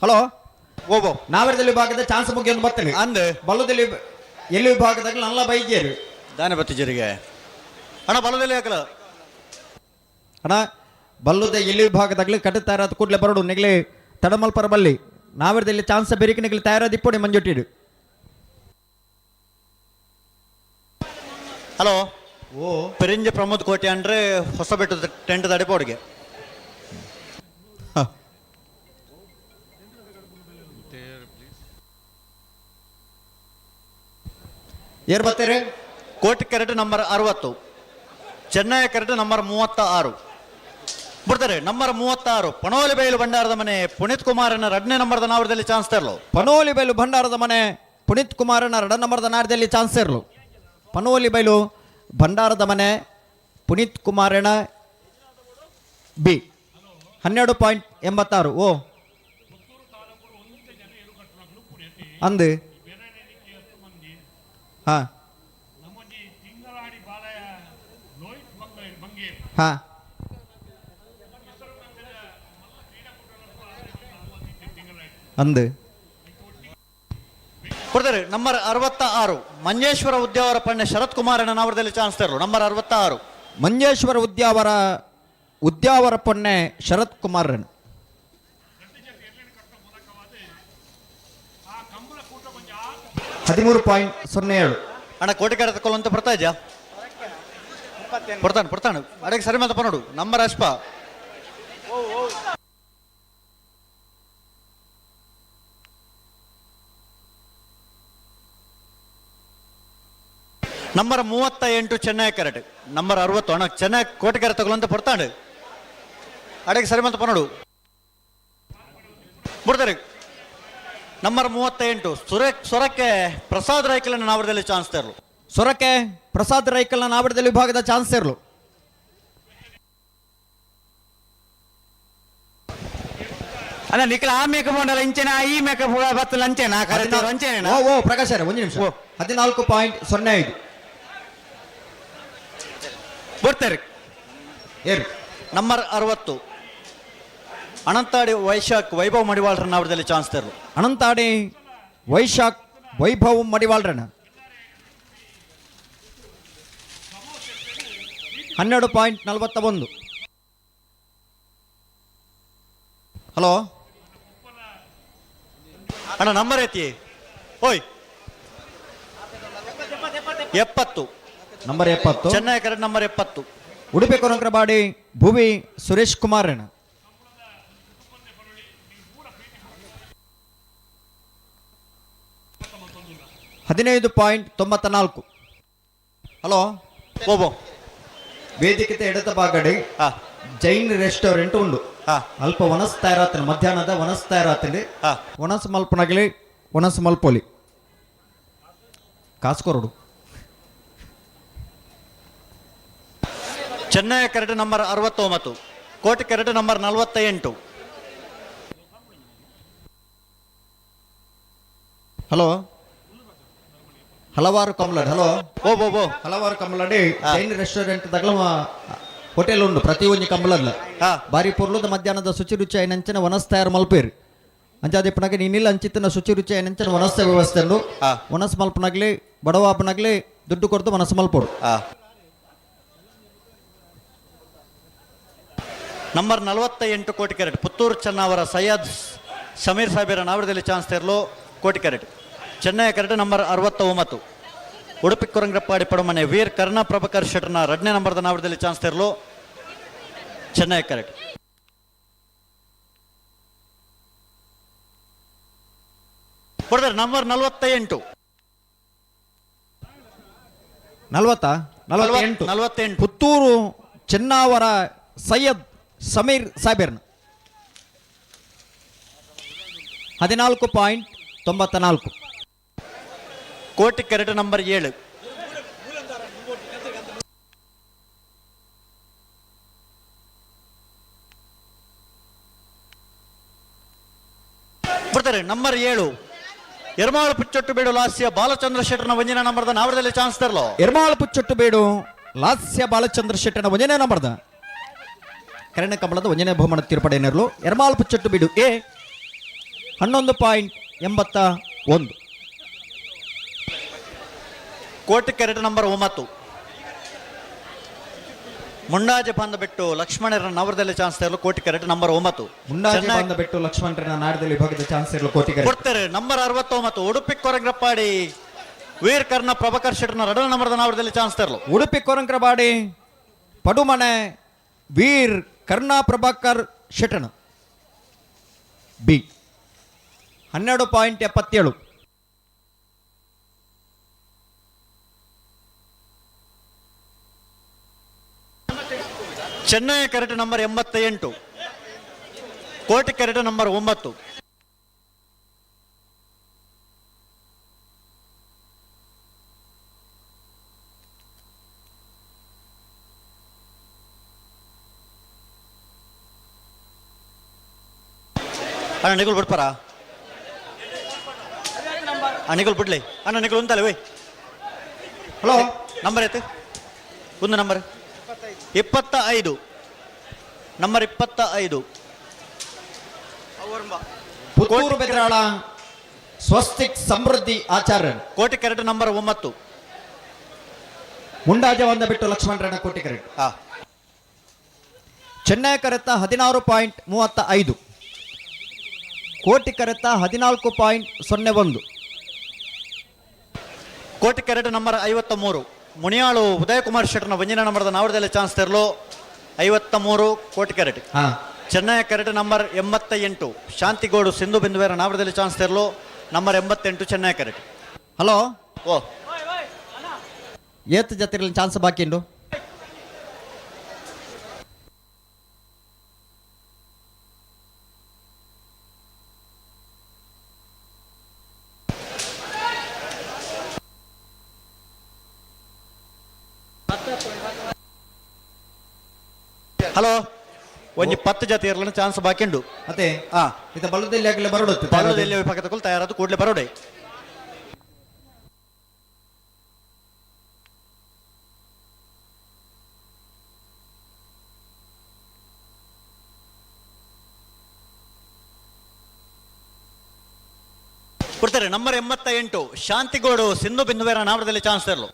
ಹಲೋ. ಓಬೋ. ನಾವರದಲ್ಲಿ ವಿಭಾಗದ ಚಾನ್ಸ್ ಮುಗಿಯೊಂದು ಬರ್ತೇನೆ. ಅಂದ್. ಬಲ್ಲದಲ್ಲಿ ಎಲ್ಲಿ ವಿಭಾಗದಾಗ ನಲ್ಲ ಬೈಜೇರು. ದಾನೆ ಬತ್ತಿಜರಿಗೆ ಅಣ್ಣ ಬಲದಲ್ಲಿ ಹಾಕಲ. ಅಣ್ಣ, ಬಲ್ಲದ ಎಲ್ಲಿ ವಿಭಾಗದಾಗಲಿ ಕಟ್ಟ ತಯಾರಾದ ಕೂಡಲೇ ಬರಡು ನೆಗಲಿ ತಡಮಲ್ಪರ ಬಲ್ಲಿ ನಾವರದಲ್ಲಿ ಚಾನ್ಸ್ ಬೆರಿಕೆ ನೆಗಲಿ ತಯಾರಾದ ಇಪ್ಪಡಿ ಮಂಜೊಟ್ಟಿಡು. ಹಲೋ. ಓ. ಪೆರಿಂಜೆ ಪ್ರಮೋದ್ ಕೋಟೆ ಅಂದ್ರೆ ಹೊಸಬೆಟ್ಟು ಟೆಂಟ್ ದಡಿಪೋಡಿಗೆ. ಏರ್ ಬರ್ತಾರೆ? ಕೋಟಿ ಕ್ಯಾರೆಟ್ ನಂಬರ್ 60, ಚೆನ್ನೈ ಕ್ಯಾರೆಟ್ ನಂಬರ್ 36 ಬಿಡ್ತಾರೆ. ನಂಬರ್ 36 ಪಣೋಲಿ ಬೈಲು ಭಂಡಾರದ ಮನೆ ಪುನೀತ್ ಕುಮಾರನ ಎರಡನೇ ನಂಬರ್ದ ನಾವರದಲ್ಲಿ ಚಾನ್ಸ್ ತರಲು. ಪನೋಲಿ ಬೈಲು ಭಂಡಾರದ ಮನೆ ಪುನೀತ್ ಕುಮಾರನ ಎರಡ ನಂಬರ್ದ ನಾಡದಲ್ಲಿ ಚಾನ್ಸ್ ಇರಲು. ಪನೋಲಿ ಬೈಲು ಭಂಡಾರದ ಮನೆ ಪುನೀತ್ ಕುಮಾರನ ಬಿ 12.86. ಓ ಅಂದು. ಹಾ ಹಾ ಅಂದು. ಕೊಡ್ತಾರೆ. ನಂಬರ್ 66 ಮಂಜೇಶ್ವರ ಉದ್ಯಾವರ ಪಣ್ಣೆ ಶರತ್ ಕುಮಾರನ ನಾವರದಲ್ಲಿ ಚಾನ್ಸ್ ತರಲು. ನಂಬರ್ 66. ಮಂಜೇಶ್ವರ ಉದ್ಯಾವರ ಉದ್ಯಾವರ ಪೊನ್ನೆ ಶರತ್ ಕುಮಾರನ್ 13.07. ಅಣ್ಣ, ಕೋಟಿ ಕ್ಯಾರೆಟ್ ತಕೊಳ್ಳುವಂತ ಬರ್ತಾ ಇದೆಯಾ? 28. ಕೊಡ್ತಾನೆ ಕೊಡ್ತಾನೆ ಅಡಗೆ ಸರಿ ಮಾತಪ್ಪ ನೋಡು. ನಂಬರ್ ಅಶ್ಪ. ನಂಬರ್ 38 ಚೆನ್ನೈ ಕ್ಯಾರೆಟ್ ನಂಬರ್ 60. ಅಣ್ಣ, ಚೆನ್ನೈ ಕೋಟಿ ಕ್ಯಾರೆಟ್ ತಗೊಳ್ಳಂತ ಬರ್ತಾನೆ. ಅಡಗೆ ಸರಿ ಮಾತಪ್ಪ ನೋಡು. ಬಿಡ್ತಾರೆ. ನಂಬರ್ 38 ಸೊರಕ್ಕೆ ಪ್ರಸಾದ್ ರೈಕಲನ್ನ ನಾವರದಲ್ಲಿ ಚಾನ್ಸ್ ತರಲು. ಸೊರಕೆ ಪ್ರಸಾದ್ ರೈಕಲ್ನ ನಾವಡದಲ್ಲಿ ವಿಭಾಗದ ಚಾನ್ಸ್ ಇರಲು. ಅಲ್ಲ, ನಿಖಿಲ್, ಆ ಮೇಕಪ್ ಉಂಡಲ್ಲ ಇಂಚೆನಾ, ಈ ಮೇಕಪ್ ಬತ್ತಲ ಅಂಚೆನಾ ಕರೆತರು ಅಂಚೆನಾ? ಓ ಓ ಪ್ರಕಾಶ್ ಅವರೇ, ಒಂದು ನಿಮಿಷ. 14.05. ಬರ್ತಾರೆ. ಏರು. ನಂಬರ್ 60 ಅನಂತಾಡಿ ವೈಶಾಖ್ ವೈಭವ್ ಮಡಿವಾಳ್ರನ್ನ ಅವರದಲ್ಲಿ ಚಾನ್ಸ್ ತರಲು. ಅನಂತಾಡಿ ವೈಶಾಖ್ ವೈಭವ್ ಮಡಿವಾಳ್ರನ 12.41. ಹಲೋ. ಅಣ್ಣ, ನಂಬರ್ ಐತಿ ಓಯ್ 70. ನಂಬರ್ 70. ಚೆನ್ನೈ ಕರೆಕ್ಟ್ ನಂಬರ್ 70. ಉಡುಪಿ ಕೊರಂಕ್ರಬಾಡಿ ಭುವಿ ಸುರೇಶ್ ಕುಮಾರಣ್ಣ 15.94. ಹಲೋ. ಓಬೋ. ವೇದಿಕೆ ಎಡತ ಬಾಗಡಿ ಹಾ. ಜೈನ್ ರೆಸ್ಟೋರೆಂಟ್ ಉಂಡು. ಹಾ. ಅಲ್ಪ ವನಸ್ ತಯಾರಾತನ, ಮಧ್ಯಾಹ್ನದ ವನಸ್ ತಯಾರಾತಂడి. ಹಾ. ಒಣಸ್ ಮಲ್ಪನಗಲಿ ಒಣಸ್ ಮಲ್ಪೊಲಿ ಕಾಸ್ಕೊರಡು. ಚೆನ್ನೈ ಕರೆಕ್ಟ್ ನಂಬರ್ 69, ಕೋಟಿ ಕರೆಕ್ಟ್ ನಂಬರ್ 48. ಹಲೋ, ಹಲವಾರು ಕಮಲಡ್. ಹಲೋ. ಓಬೋ ಬೋ. ಹಲವಾರು ಕಮಲಡಿ ಜೈನ್ ರೆಸ್ಟೋರೆಂಟ್ ತಗಲ ಹೋಟೆಲ್ ಉಂಡು. ಪ್ರತಿ ಒಂಜಿ ಕಂಬಳಲ್ಲ ಹಾ. ಬಾರಿ ಪೊರ್ಲುದ ಮಧ್ಯಾಹ್ನದ ಶುಚಿ ರುಚಿ ಐನಂಚಿನ ವನಸ್ ತಯಾರು ಮಲ್ಪೇರು. ಅಂಚಾದಿಪ್ಪನಾಗ ನೀನಿಲ್ಲ ಅಂಚಿತ್ತಿನ ಶುಚಿ ರುಚಿ ಅಂಚಿನ ವನಸ್ಸ ವ್ಯವಸ್ಥೆ ಉಂಡು. ವನಸ್ ಮಲ್ಪನಾಗ್ಲಿ ಬಡವ ಆಪನಾಗ್ಲಿ ದುಡ್ಡು ಕೊಡ್ದು ಮನಸ್ಸು ಮಲ್ಪೋಡು. ನಂಬರ್ 48 ಕೋಟಿ ಕ್ಯಾರೆಟ್ ಪುತ್ತೂರು ಚೆನ್ನವರ ಸೈಯದ್ ಸಮೀರ್ ಸಾಹೇಬರ ನಾವರದಲ್ಲಿ ಚಾನ್ಸ್ ತೇರಲು ಕೋಟಿ ಕ್ಯಾರೆಟ್. ಚೆನ್ನೈ ಕ್ಯಾರೆಟ್ ನಂಬರ್ 69 ಉಡುಪಿ ಕೊರಂಗ್ರಪ್ಪಾಡಿ ಪಡಮನೆ ವೀರ್ ಕರ್ಣ ಪ್ರಭಾಕರ್ ಶೆಟ್ಟರ್ನ 2ನೇ ನಂಬರ್ದ ನಾವರದಲ್ಲಿ ಚಾನ್ಸ್ ತೇರಲು ಚೆನ್ನೈ ಕ್ಯಾರೆಟ್. ಕೊಡ್ತಾರೆ ನಂಬರ್ 48. ನಲ್ವತ್ತ 48. 48. ಪುತ್ತೂರು ಚೆನ್ನಾವರ ಸೈಯದ್ ಸಮೀರ್ ಸಾಬೇರ್ನ 14.94. ಕೋಟಿ ಕ್ಯಾರೆಟ್ ನಂಬರ್ 7. ಬರ್ತಾರೆ ನಂಬರ್ 7 ಎರ್ಮಾಳು ಪುಚ್ಚೊಟ್ಟು ಬೇಡು ಲಾಸ್ಯ ಬಾಲಚಂದ್ರ ಶೆಟ್ಟರ್ನ ಒಂದಿನ ನಂಬರ್ದ ನಾವರದಲ್ಲಿ ಚಾನ್ಸ್ ತರಲು. ಎರ್ಮಾಳು ಪುಚ್ಚೊಟ್ಟು ಬೇಡು ಲಾಸ್ಯ ಬಾಲಚಂದ್ರ ಶೆಟ್ಟರ್ನ ಒಂದನೇ ನಂಬರ್ದ ಕರಣ ಕಮಲದ ಒಂದನೇ ಬಹುಮಾನ ತೀರ್ಪಡೆಯನ್ನಿರಲು ಎರ್ಮಾಳು ಪುಚ್ಚೊಟ್ಟು ಬೀಡು ಎ 11.81. ಕೋಟಿ ಕ್ಯಾರೆಟ್ ನಂಬರ್ 9 ಮುಂಡಾಜೆ ಬಂದ ಬಿಟ್ಟು ಲಕ್ಷ್ಮಣರ ನವರದಲ್ಲಿ ಚಾನ್ಸ್ ತರಲು ಕೋಟಿ ಕ್ಯಾರೆಟ್ ನಂಬರ್ 9. ಮುಂಡಾಜೆ ಚೆನ್ನಾಗಿ ಬಂದ ಬಿಟ್ಟು ಲಕ್ಷ್ಮಣರನ್ನ ನಾಡದಲ್ಲಿ ವಿಭಾಗದ ಚಾನ್ಸ್ ಇರಲು ಕೋಟಿ ಕ್ಯಾರೆಟ್. ಕೊಡ್ತಾರೆ ನಂಬರ್ 69 ಉಡುಪಿ ಕೊರಂಗ್ರಪ್ಪಾಡಿ ವೀರ್ ಕರ್ಣ ಪ್ರಭಾಕರ್ ಶೆಟ್ಟರ್ನ 2ನೇ ನಂಬರ್ದ ನಾವರದಲ್ಲಿ ಚಾನ್ಸ್ ತರಲು. ಉಡುಪಿ ಕೊರಂಕ್ರಬಾಡಿ ಪಡುಮನೆ ವೀರ್ ಕರ್ಣಾ ಪ್ರಭಾಕರ್ ಶೆಟ್ಟಣ ಬಿ 12.77. ಚೆನ್ನೈ ಕರೆಟ್ ನಂಬರ್ 88 ಕೋಟಿ ಕರೆಟ್ ನಂಬರ್ 9. ಅಣ್ಣ ನಿಗುಲ್ ಬಿಡ್ಪಾರ, ಅಣ್ಣ ನಿಗುಲ್ ಬಿಡ್ಲಿ, ಅಣ್ಣ ನಿಗುಲ್ ಉಂತಲ್ಲ ಓಯ್. ಹಲೋ. ನಂಬರ್ ಐತೆ ಒಂದು ನಂಬರ್ 25, ನಂಬರ್ 25. ಪುತ್ತೂರು ಬೆದ್ರಾಳ ಸ್ವಸ್ತಿಕ್ ಸಮೃದ್ಧಿ ಆಚಾರ್ಯ. ಕೋಟಿ ಕ್ಯಾರೆಟ್ ನಂಬರ್ 9. ಮುಂಡಾಜೆ ಬಂದ ಬಿಟ್ಟು ಲಕ್ಷ್ಮಣರನ್ನ ಕೋಟಿ ಕರೆಟ್. ಹಾ. ಚೆನ್ನೈ ಕರೆತ 16.35, ಕೋಟಿ ಕರೆತ 14.01. ಕೋಟಿ ಕ್ಯಾರೆಟ್ ನಂಬರ್ 53 ಮುನಿಯಾಳು ಉದಯಕುಮಾರ್ ಶೆಟ್ಟರ್ನ ಒಂದಿನ ನಂಬರ್ದ ನಾವರದಲ್ಲಿ ಚಾನ್ಸ್ ತರಲು 53 ಕೋಟಿ ಕ್ಯಾರೆಟ್. ಹಾ. ಚೆನ್ನೈ ಕ್ಯಾರೆಟ್ ನಂಬರ್ 88 ಶಾಂತಿಗೋಡು ಸಿಂಧು ಬಿಂದುವೇರ ನಾವರದಲ್ಲಿ ಚಾನ್ಸ್ ತರಲು ನಂಬರ್ 88 ಚೆನ್ನೈ ಕ್ಯಾರೆಟ್. ಹಲೋ. ಓ. ಏತ್ ಜತಿರಲ್ಲಿ ಚಾನ್ಸ್ ಬಾಕಿ ಉಂಡು? ಹಲೋ, ಒಂಜಿ 10 ಜಾತಿ ಇರಲಿಲ್ಲ ಚಾನ್ಸ್ ಬಾಕಿ ಉಂಡು. ಮತ್ತೆ ಹಾ. ಇದು ಬಲ್ಲದಲ್ಲಿ ಆಗಲೇ ಬರೋಡುತ್ತೆ. ಬಲ್ಲದಲ್ಲಿ ವಿಭಾಗದ ತಯಾರಾದ ಕೂಡಲೇ ಬರೋಡೆ. ಕೊಡ್ತಾರೆ ನಂಬರ್ 88 ಶಾಂತಿಗೋಡು ಸಿಂಧು ಬಿಂದುವೇರ ನಾವರದಲ್ಲಿ ಚಾನ್ಸ್ ಇರಲು.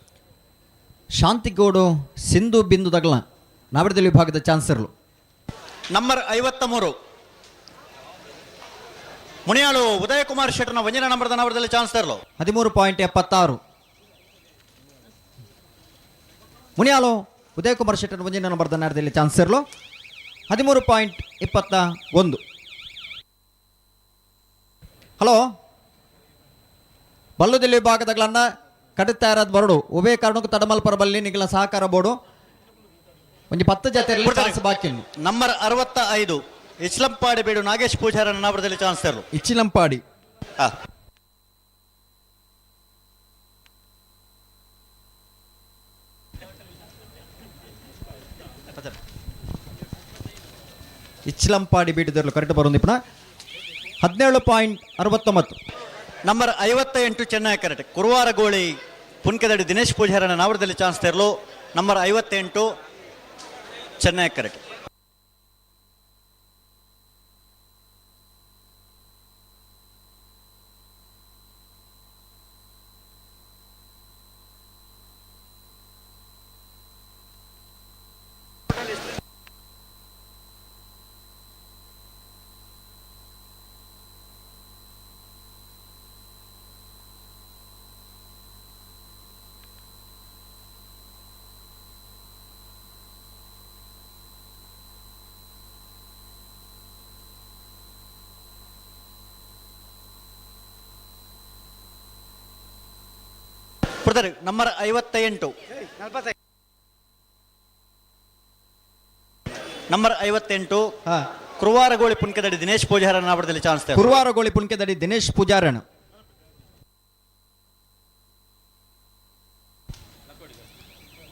ಶಾಂತಿಗೌಡು ಸಿಂಧು ಬಿಂದು ದಗ್ಲ ನಾವರದಲ್ಲಿ ವಿಭಾಗದ ಚಾನ್ಸ್ ಇರಲು. ನಂಬರ್ 53 ಮುನಿಯಾಳು ಉದಯಕುಮಾರ್ ಶೆಟ್ಟರ್ನ ಒಂದಿನ ನಂಬರ್ದ ನಾವರದಲ್ಲಿ ಚಾನ್ಸ್ ತರಲು. 13.76 ಮುನಿಯಾಲು ಉದಯಕುಮಾರ್ ಶೆಟ್ಟರ್ ಒಂದಿನ ನಂಬರ್ದ ನಾಡದಲ್ಲಿ ಚಾನ್ಸ್ ಇರಲು 13.21. ಹಲೋ, ಬಲ್ಲುದಿಲ್ಲಿ ವಿಭಾಗದಗಳನ್ನ ಕಡುತ್ತಾರದ ಬರಡು ಉಭಯ ಕಾರಣಕ್ಕೂ ತಡಮಲ್ಪರ ಬಲ್ಲಿ ನಿಗಲ ಸಹಕಾರ ಬೋರ್ಡು ಒಂಜಿ 10 ಜಾತಿಯಲ್ಲಿ ಚಾನ್ಸ್ ಬಾಕಿ ಉಂಟು. ನಂಬರ್ 65 ಇಸ್ಲಂಪಾಡಿ ಬೇಡು ನಾಗೇಶ್ ಪೂಜಾರನ ನಾವರದಲ್ಲಿ ಚಾನ್ಸ್ ತರಲು. ಇಚ್ಚಿಲಂಪಾಡಿ. ಹಾ. ಇಚ್ಚಿಲಂಪಾಡಿ ಬೀಟದಲ್ಲೂ ಕರೆಕ್ಟ್ ಬರೋದು ಇಪ್ಪಣ 17.69. ನಂಬರ್ 58 ಚೆನ್ನೈ ಕರೆಕ್ಟ್ ಕುರುವಾರಗೋಳಿ ಪುನ್ಕೆದಡಿ ದಿನೇಶ್ ಪೂಜಾರನ ನಾವರದಲ್ಲಿ ಚಾನ್ಸ್ ತರಲು ನಂಬರ್ 58 ಚೆನ್ನೈ ಕರೆಕ್ಟ್. Brother number 58. Number 58. ಹಾ. ಕುರುವಾರಗೋಳಿ ಪುನ್ಕದಡಿ ದಿನೇಶ್ ಪೂಜಾರ ನಾವಡದಲ್ಲಿ ಚಾನ್ಸ್ ತೇರು. ಕುರುವಾರಗೋಳಿ ಪುಣ್ಕೆದಡಿ ದಿನೇಶ್ ಪೂಜಾರಣ.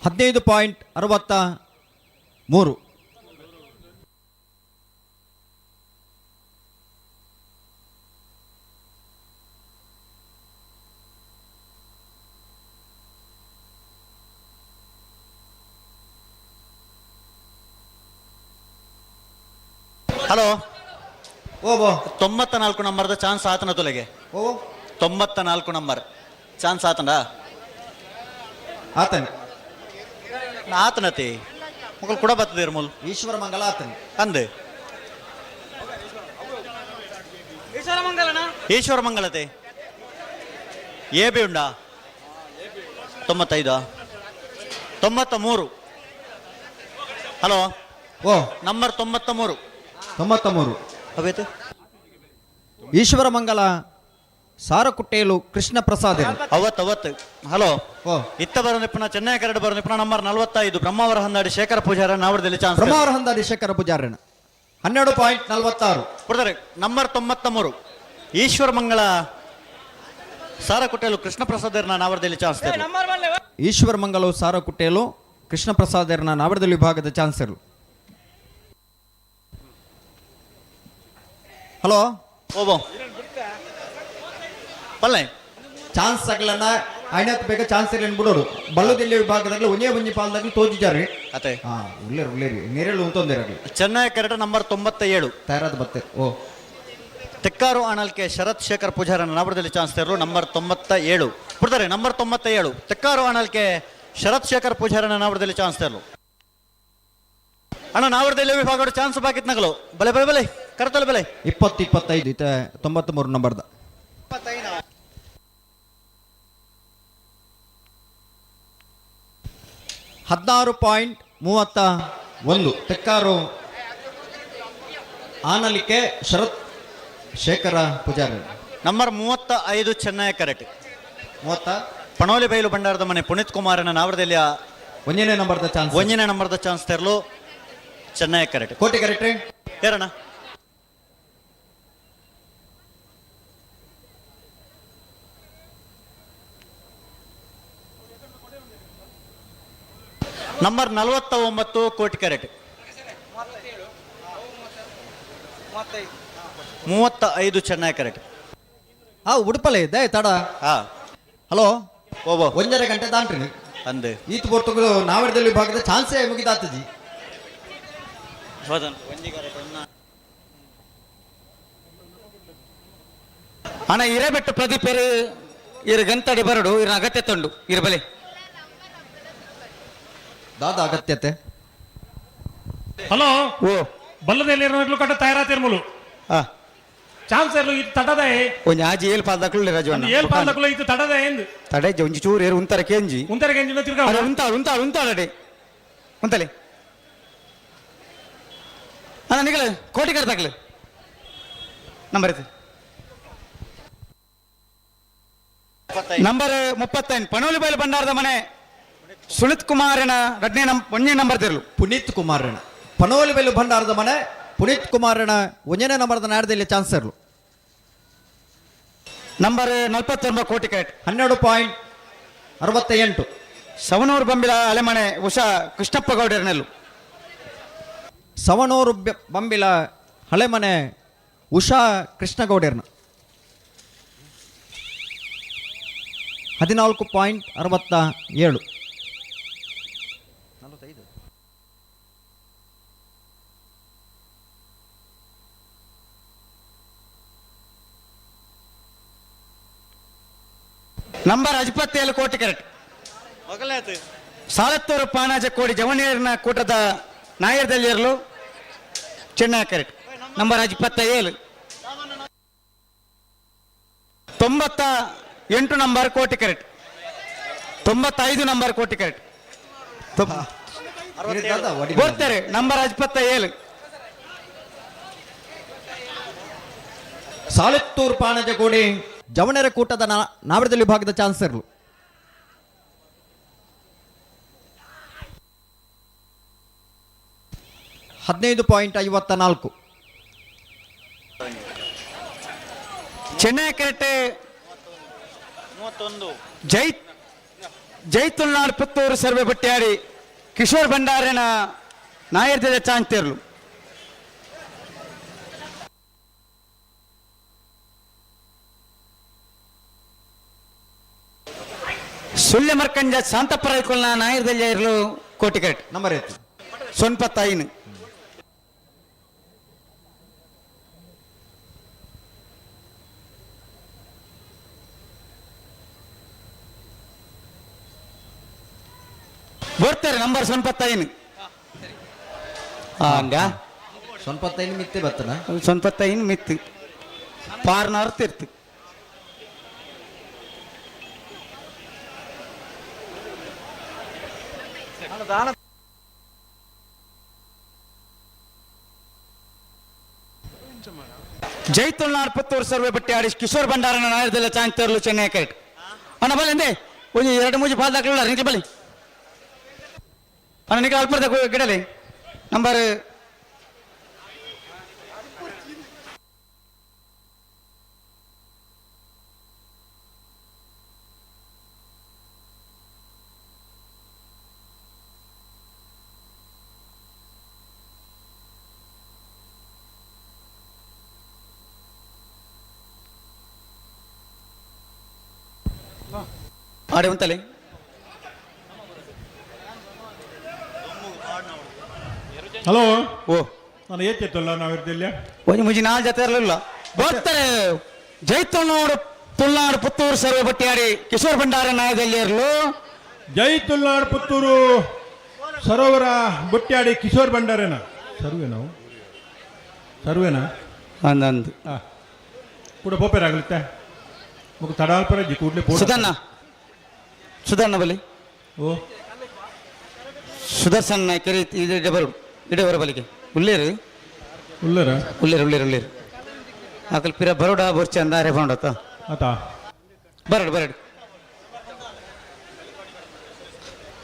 15.63. ಹಲೋ. ಓ ಬೋ. 94 ನಂಬರ್ದ ಚಾನ್ಸ್ ಆತನ ತೊಲೆಗೆ. ಓ. 94 ನಂಬರ್ ಚಾನ್ಸ್ ಆತನ. ಆತನ. ಆತನತಿ ಮಕ್ಕಳು ಕೂಡ ಬರ್ತದೆ ಮೂಲ್. ಈಶ್ವರ ಮಂಗಲ ಆತನ. ಅಂದೆ ಈಶ್ವರ ಮಂಗಳತೆ ಎ ಬಿ ಉಂಡಾ? 95, 93. ಹಲೋ. ಓ. ನಂಬರ್ 93. 93. ಅವೇತು. ಈಶ್ವರ ಮಂಗಲ ಸಾರಕುಟ್ಟೇಲು ಕೃಷ್ಣ ಪ್ರಸಾದ್. ಅವತ್ತು ಅವತ್ತು. ಹಲೋ. ಓ. ಇತ್ತ ಬರೋ ನಿಪ್ಪನ ಚೆನ್ನೈ ಕರಡು ಬರೋ ನಿಪ್ಪನ ನಂಬರ್ 45 ಬ್ರಹ್ಮಾವರ ಹಂದಾಡಿ ಶೇಖರ ಪೂಜಾರ ನಾವಡದಲ್ಲಿ ಚಾನ್ಸ್. ಬ್ರಹ್ಮಾವರ ಹಂದಾಡಿ ಶೇಖರ ಪೂಜಾರಣ 12.46. ಕೊಡ್ತಾರೆ. ನಂಬರ್ 93 ಈಶ್ವರ ಮಂಗಳ ಸಾರಕುಟ್ಟೇಲು ಕೃಷ್ಣ ಪ್ರಸಾದ್ ನಾವಡದಲ್ಲಿ ಚಾನ್ಸ್. ಈಶ್ವರ ಮಂಗಲ ಸಾರಕುಟ್ಟೇಲು ಕೃಷ್ಣ ಪ್ರಸಾದರ್ನ ನಾವಡದಲ್ಲಿ ವಿಭಾಗದ ಚಾನ್ಸರ್. ಹಲೋ. ಓಬೋ ಪಲ್ಲೆ. ಚಾನ್ಸ್ ಆಗಲನ್ನ ಐನತ್ ಬೇಗ ಚಾನ್ಸ್ ಇರಲಿ ಬಿಡೋರು. ಬಲ್ಲದಿಲ್ಲ ವಿಭಾಗದಾಗಲಿ ಒಂದೇ ಒಂಜಿ ಪಾಲ್ದಾಗಲಿ ತೋಜಿಜಾರಿ. ಅತೆ. ಹಾ, ಉಲ್ಲೇರಿ ಉಲ್ಲೇರಿ ನೀರೆಲ್ಲ ಉಂತೊಂದಿರಲಿ. Chennai curd number 97. ತಯಾರಾದ ಬತ್ತೆ. ಓ. ತೆಕ್ಕಾರು ಅಣಲ್ಕೆ ಶರತ್ ಶೇಖರ್ ಪೂಜಾರನ ನಾವಡದಲ್ಲಿ ಚಾನ್ಸ್ ತೇರಲು ನಂಬರ್ 97 ಕೊಡ್ತಾರೆ. ನಂಬರ್ 97 ತೆಕ್ಕಾರು ಅಣಲ್ಕೆ ಶರತ್ ಶೇಖರ್ ಪೂಜಾರನ ನಾವಡದಲ್ಲಿ ಚಾನ್ಸ್ ತೇರಲು. ಅಣ್ಣ, ನಾವಡದಲ್ಲಿ ವಿಭಾಗ ಚಾನ್ಸ್ ಬಾಕಿತ್ ನಗಲು. ಬಲೆ ಬಲೆ ಬಲೆ ಕರತಲೆ ಬಲೆ. 20 25 ಇತ 93 ನಂಬರ್ದ. 16.31 ತೆಕ್ಕಾರು ಆನಲಿಕೆ ಶರತ್ ಶೇಖರ ಪೂಜಾರಿ. ನಂಬರ್ 35 ಚೆನ್ನೈ ಕರೆಟ್. 30. ಪಣೋಲಿ ಬೈಲು ಭಂಡಾರದ ಮನೆ ಪುನೀತ್ ಕುಮಾರನ ನಾವಡದಲ್ಲಿ 1ನೇ ನಂಬರ್ದ ಚಾನ್ಸ್. 1ನೇ ನಂಬರ್ದ ಚಾನ್ಸ್ ತೆರಲು ಚೆನ್ನೈ ಕರೆಟ್. ಕೋಟೆ ಕರೆಕ್ಟ್. ಯಾರಣ್ಣ? ನಂಬರ್ 49 ಕೋಟಿ ಕರೆಟ್. 35 ಚೆನ್ನೈ ಕರೆಟ್. ಆ ಉಡುಪಲೆ ಇದೆ ತಡ. ಹಾ. ಹಲೋ. ಓಬೋ. 1.5 ಗಂಟೆ ದಾಂಟ್ರಿ. ಅಂದೆ. ಈತ ಪೊರ್ತುಗು ನಾವಡದಲ್ಲಿ ವಿಭಾಗದ ಚಾನ್ಸೇ ಮುಗಿದಾತಜಿ. ಅಣ್ಣ, ಇರಬೆಟ್ಟು ಪ್ರದೀಪರು ಇರು ಗಂತಡಿ ಬರಡು ಇರ ಅಗತ್ಯ ತಂಡು ಇರಬಲೆ. ದಾದ ಅಗತ್ಯತೆ? ಹಲೋ. ಓ. ಬಲ್ಲದಲ್ಲಿ ಕಟ್ಟ ತಯಾರಾತಿರ್ಮುಲು. ಆ. ಚಾನ್ಸ್ ಇರ್ಲು ಇದು ತಡದ. ಒಂಜಿ ಆಜಿ ಏಲ್ ಪಾಲ್ದಕ್ಲು ರಜವಣ್ಣ. ಏಲ್ ಪಾಲ್ದಕ್ಲು ಇದು ತಡದ ಎಂದು. ತಡೆ ಒಂಜಿ ಚೂರು ಏರು ಉಂತರ ಕೇಂಜಿ. ಉಂತರ ಕೆಂಜಿನ ತಿರ್ಗ. ಅರೆ ಉಂತಾಳು ಉಂತಾಳು ಉಂತಾಳಡೆ ಉಂತಲೆ. ಅಣ್ಣ, ನಿಗಲ ಕೋಟಿ ಕಡ್ತಾಕ್ಲು ನಂಬರ್ ಇದು. ನಂಬರ್ 35 ಪಣೋಲಿ ಬೈಲು ಭಂಡಾರದ ಮನೆ ಸುನಿತ್ ಕುಮಾರನ 2ನೇ ನಂ 1ನೇ ನಂಬರ್ ತಿರ್ಲು. ಪುನೀತ್ ಕುಮಾರನ ಪನೋಲಿ ಬೆಲ್ಲು ಭಂಡಾರದ ಮನೆ ಪುನೀತ್ ಕುಮಾರನ 1ನೇ ನಂಬರ್ದ ನಾಡದಲ್ಲಿ ಚಾನ್ಸರ್ಲು. ನಂಬರ್ 49 ಕೋಟಿ ಕರೆಕ್ಟ್. 12.68. ಸವಣೂರು ಬಂಬಿಲ ಅಲೆಮನೆ ಉಷಾ ಕೃಷ್ಣಪ್ಪ ಗೌಡರನೆಲ್ಲು. ಸವಣೂರು ಬಂಬಿಲ ಹಳೆಮನೆ ಉಷಾ ಕೃಷ್ಣಗೌಡರ್ನ 14.67. ನಂಬರ್ 57 ಕೋಟಿ ಕರೆಕ್ಟ್. ಸಾಲತ್ತೂರು ಪಾನಾಜ ಕೋಡಿ ಜವನಿಯರ್ನ ಕೂಟದ ನಾಯರ್ದಲ್ಲಿರಲು ಚೆನ್ನೈ ಕರೆಕ್ಟ್. Number 57. 98 number Koti correct. 95 number Koti correct. ಬರ್ತಾರೆ. ನಂಬರ್ 57. ಸಾಲತ್ತೂರು ಪಾಣಜ ಕೋಡಿ ಜವಣರ ಕೂಟದ ನಾವಡದಲ್ಲಿ ವಿಭಾಗದ ಚಾನ್ಸರ್ಲು. 15.54. ಚೆನ್ನೈ ಕರೆಕ್ಟ್. ಜೈ ಜೈ ತುಳುನಾಡು ಪುತ್ತೂರು ಸರ್ವೆ ಬಟ್ಟಿಯಾಡಿ ಕಿಶೋರ್ ಭಂಡಾರನ ನಾಯರ್ದ ಚಾಂತೇರ್ಲು. ಸುಳ್ಯ ಮರ್ಕಂಜ ಶಾಂತಪ್ಪರ ರೈಕುಲ್ನ ನಾಯರ್ದಲ್ಯ ಇರಲು ಕೋಟಿಕರೆಟ್. ನಂಬರ್ ಏತ್? ಸೊನ್ಪತ್ತೈನು. ಬರ್ತಾರೆ ನಂಬರ್ ಸೊನ್ಪತ್ತೈನು ಹಂಗ. ಸೊನ್ಪತ್ತೈದು ಮಿತ್ತೆ ಬತ್ತನ. ಸೊನ್ಪತ್ತೈನು ಮಿತ್ತು ಪಾರ್ನವ್ರ ತಿರ್ತು. ಜೈ ತುಳುನಾಡ್ ಪುತ್ತೂರು ಸರ್ವೆ ಬಟ್ಟಿ ಆಡಿ ಕಿಶೋರ್ ಭಂಡಾರನ ನಾಯರದಲ್ಲ ಚಾಂಗ್ ಚೆನ್ನೈ ಕರೆಕ್ಟ್. ಅಣ್ಣ ಬಲ್ಲಿ ಅಂದೆ ಒಂಜಿ ಎರಡು ಮೂಜಿ ಪಾಲ್ ದಾಖಲೆ ನಿಖಲ್ ಬಲ್ಲಿ. ಅಣ್ಣ ನಿಖಲ್ ಅಲ್ಪರ್ದ ಗಿಡಲಿ ನಂಬರ್. ಆಡಿ ಉಂತಲೆ. ಹಲೋ. ಓ. ನಾನು ಏತಿತ್ತಲ್ಲ ನಾವಿರ್ದಿಲ್ಲ. ಒಂಜಿ ಮುಂಜಿ ನಾಲ್ ಜೊತೆ ಇರಲಿಲ್ಲ. ಬರ್ತಾರೆ ಜೈ ತುಳುನಾಡು ತುಳುನಾಡು ಪುತ್ತೂರು ಸರ್ವೆ ಬಟ್ಟಿಯಾಡಿ ಕಿಶೋರ್ ಭಂಡಾರ ನಾಯದಲ್ಲಿ ಇರಲು. ಜೈ ತುಳುನಾಡು ಪುತ್ತೂರು ಸರೋವರ ಬುಟ್ಟ್ಯಾಡಿ ಕಿಶೋರ್ ಭಂಡಾರೇನ ಸರ್ವೆ ನಾವು ಸರ್ವೇನಾ? ಅಂದಂದು. ಆ ಕೂಡ ಪೋಪೇರಾಗಲಿತ್ತೆ ಮುख ತಡಾಲ್ಪರ ಜಿ ಕೂಡ್ಲೆ ಪೋಡ. ಸುಧನ್ನ, ಸುಧನ್ನ ಬಲಿ. ಓ. ಸುದರ್ಶನ್ ನಾಯ್ಕರಿ ಇಡೆ ಬರು, ಇಡೆ ಬರ ಬಲಿಗೆ ಉಲ್ಲೇರು. ಉಲ್ಲರ. ಉಲ್ಲೇರು ಉಲ್ಲೇರು ಉಲ್ಲೇರು. ಅಕಲ್ ಪಿರ ಬರೋಡ ಬೊರ್ಚಿ ಅಂದಾರೆ ಬಂಡತ. ಆತ. ಬರಡು ಬರಡು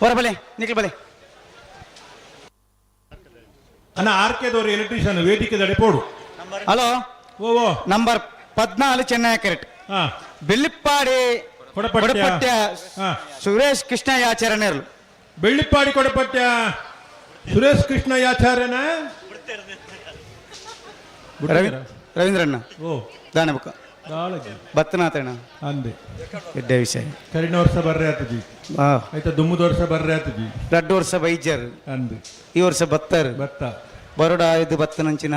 ಹೊರ ಬಲೆ ನಿಖಲ್ ಬಲೆ. ಅಣ್ಣ ಆರ್ ಕೆದವರು ಎಲೆಕ್ಟ್ರಿಷಿಯನ್ ವೇದಿಕೆ ದಡೆ ಪೋಡು. ಹಲೋ. ಓ ಓ. ನಂಬರ್ 14 ಚೆನ್ನೈ ಕರೆಕ್ಟ್. ಹಾ. ಬೆಳ್ಳಿಪ್ಪಾಡಿ ಕೊಡಪಟ್ಯ. ಕೊಡಪಟ್ಯ. ಹಾ. ಸುರೇಶ್ ಕೃಷ್ಣ ಯಾಚರಣೆರ್ಲು. ಬೆಳ್ಳಿಪ್ಪಾಡಿ ಕೊಡಪಟ್ಯ ಸುರೇಶ್ ಕೃಷ್ಣ ಯಾಚಾರ್ಯನ. ರವಿ ರವೀಂದ್ರಣ್ಣ. ಓ. ದಾನಬುಕ್ಕ. ದಾಳಜಿ. ಬತ್ತನಾಥಣ್ಣ. ಅಂದೆ. ಎಡ್ಡೆ ವಿಷಯ. ಕರಿನ ವರ್ಷ ಬರ್ರೆ ಆತಜಿ. ಆ. ಆಯ್ತಾ, ದುಮ್ಮದ ವರ್ಷ ಬರ್ರೆ ಆತಜಿ. ರಡ್ಡು ವರ್ಷ ಬೈಜರ್. ಅಂದೆ. ಈ ವರ್ಷ ಬತ್ತರ್. ಬತ್ತ. ಬರೋಡ ಇದು ಬತ್ತನಂಚಿನ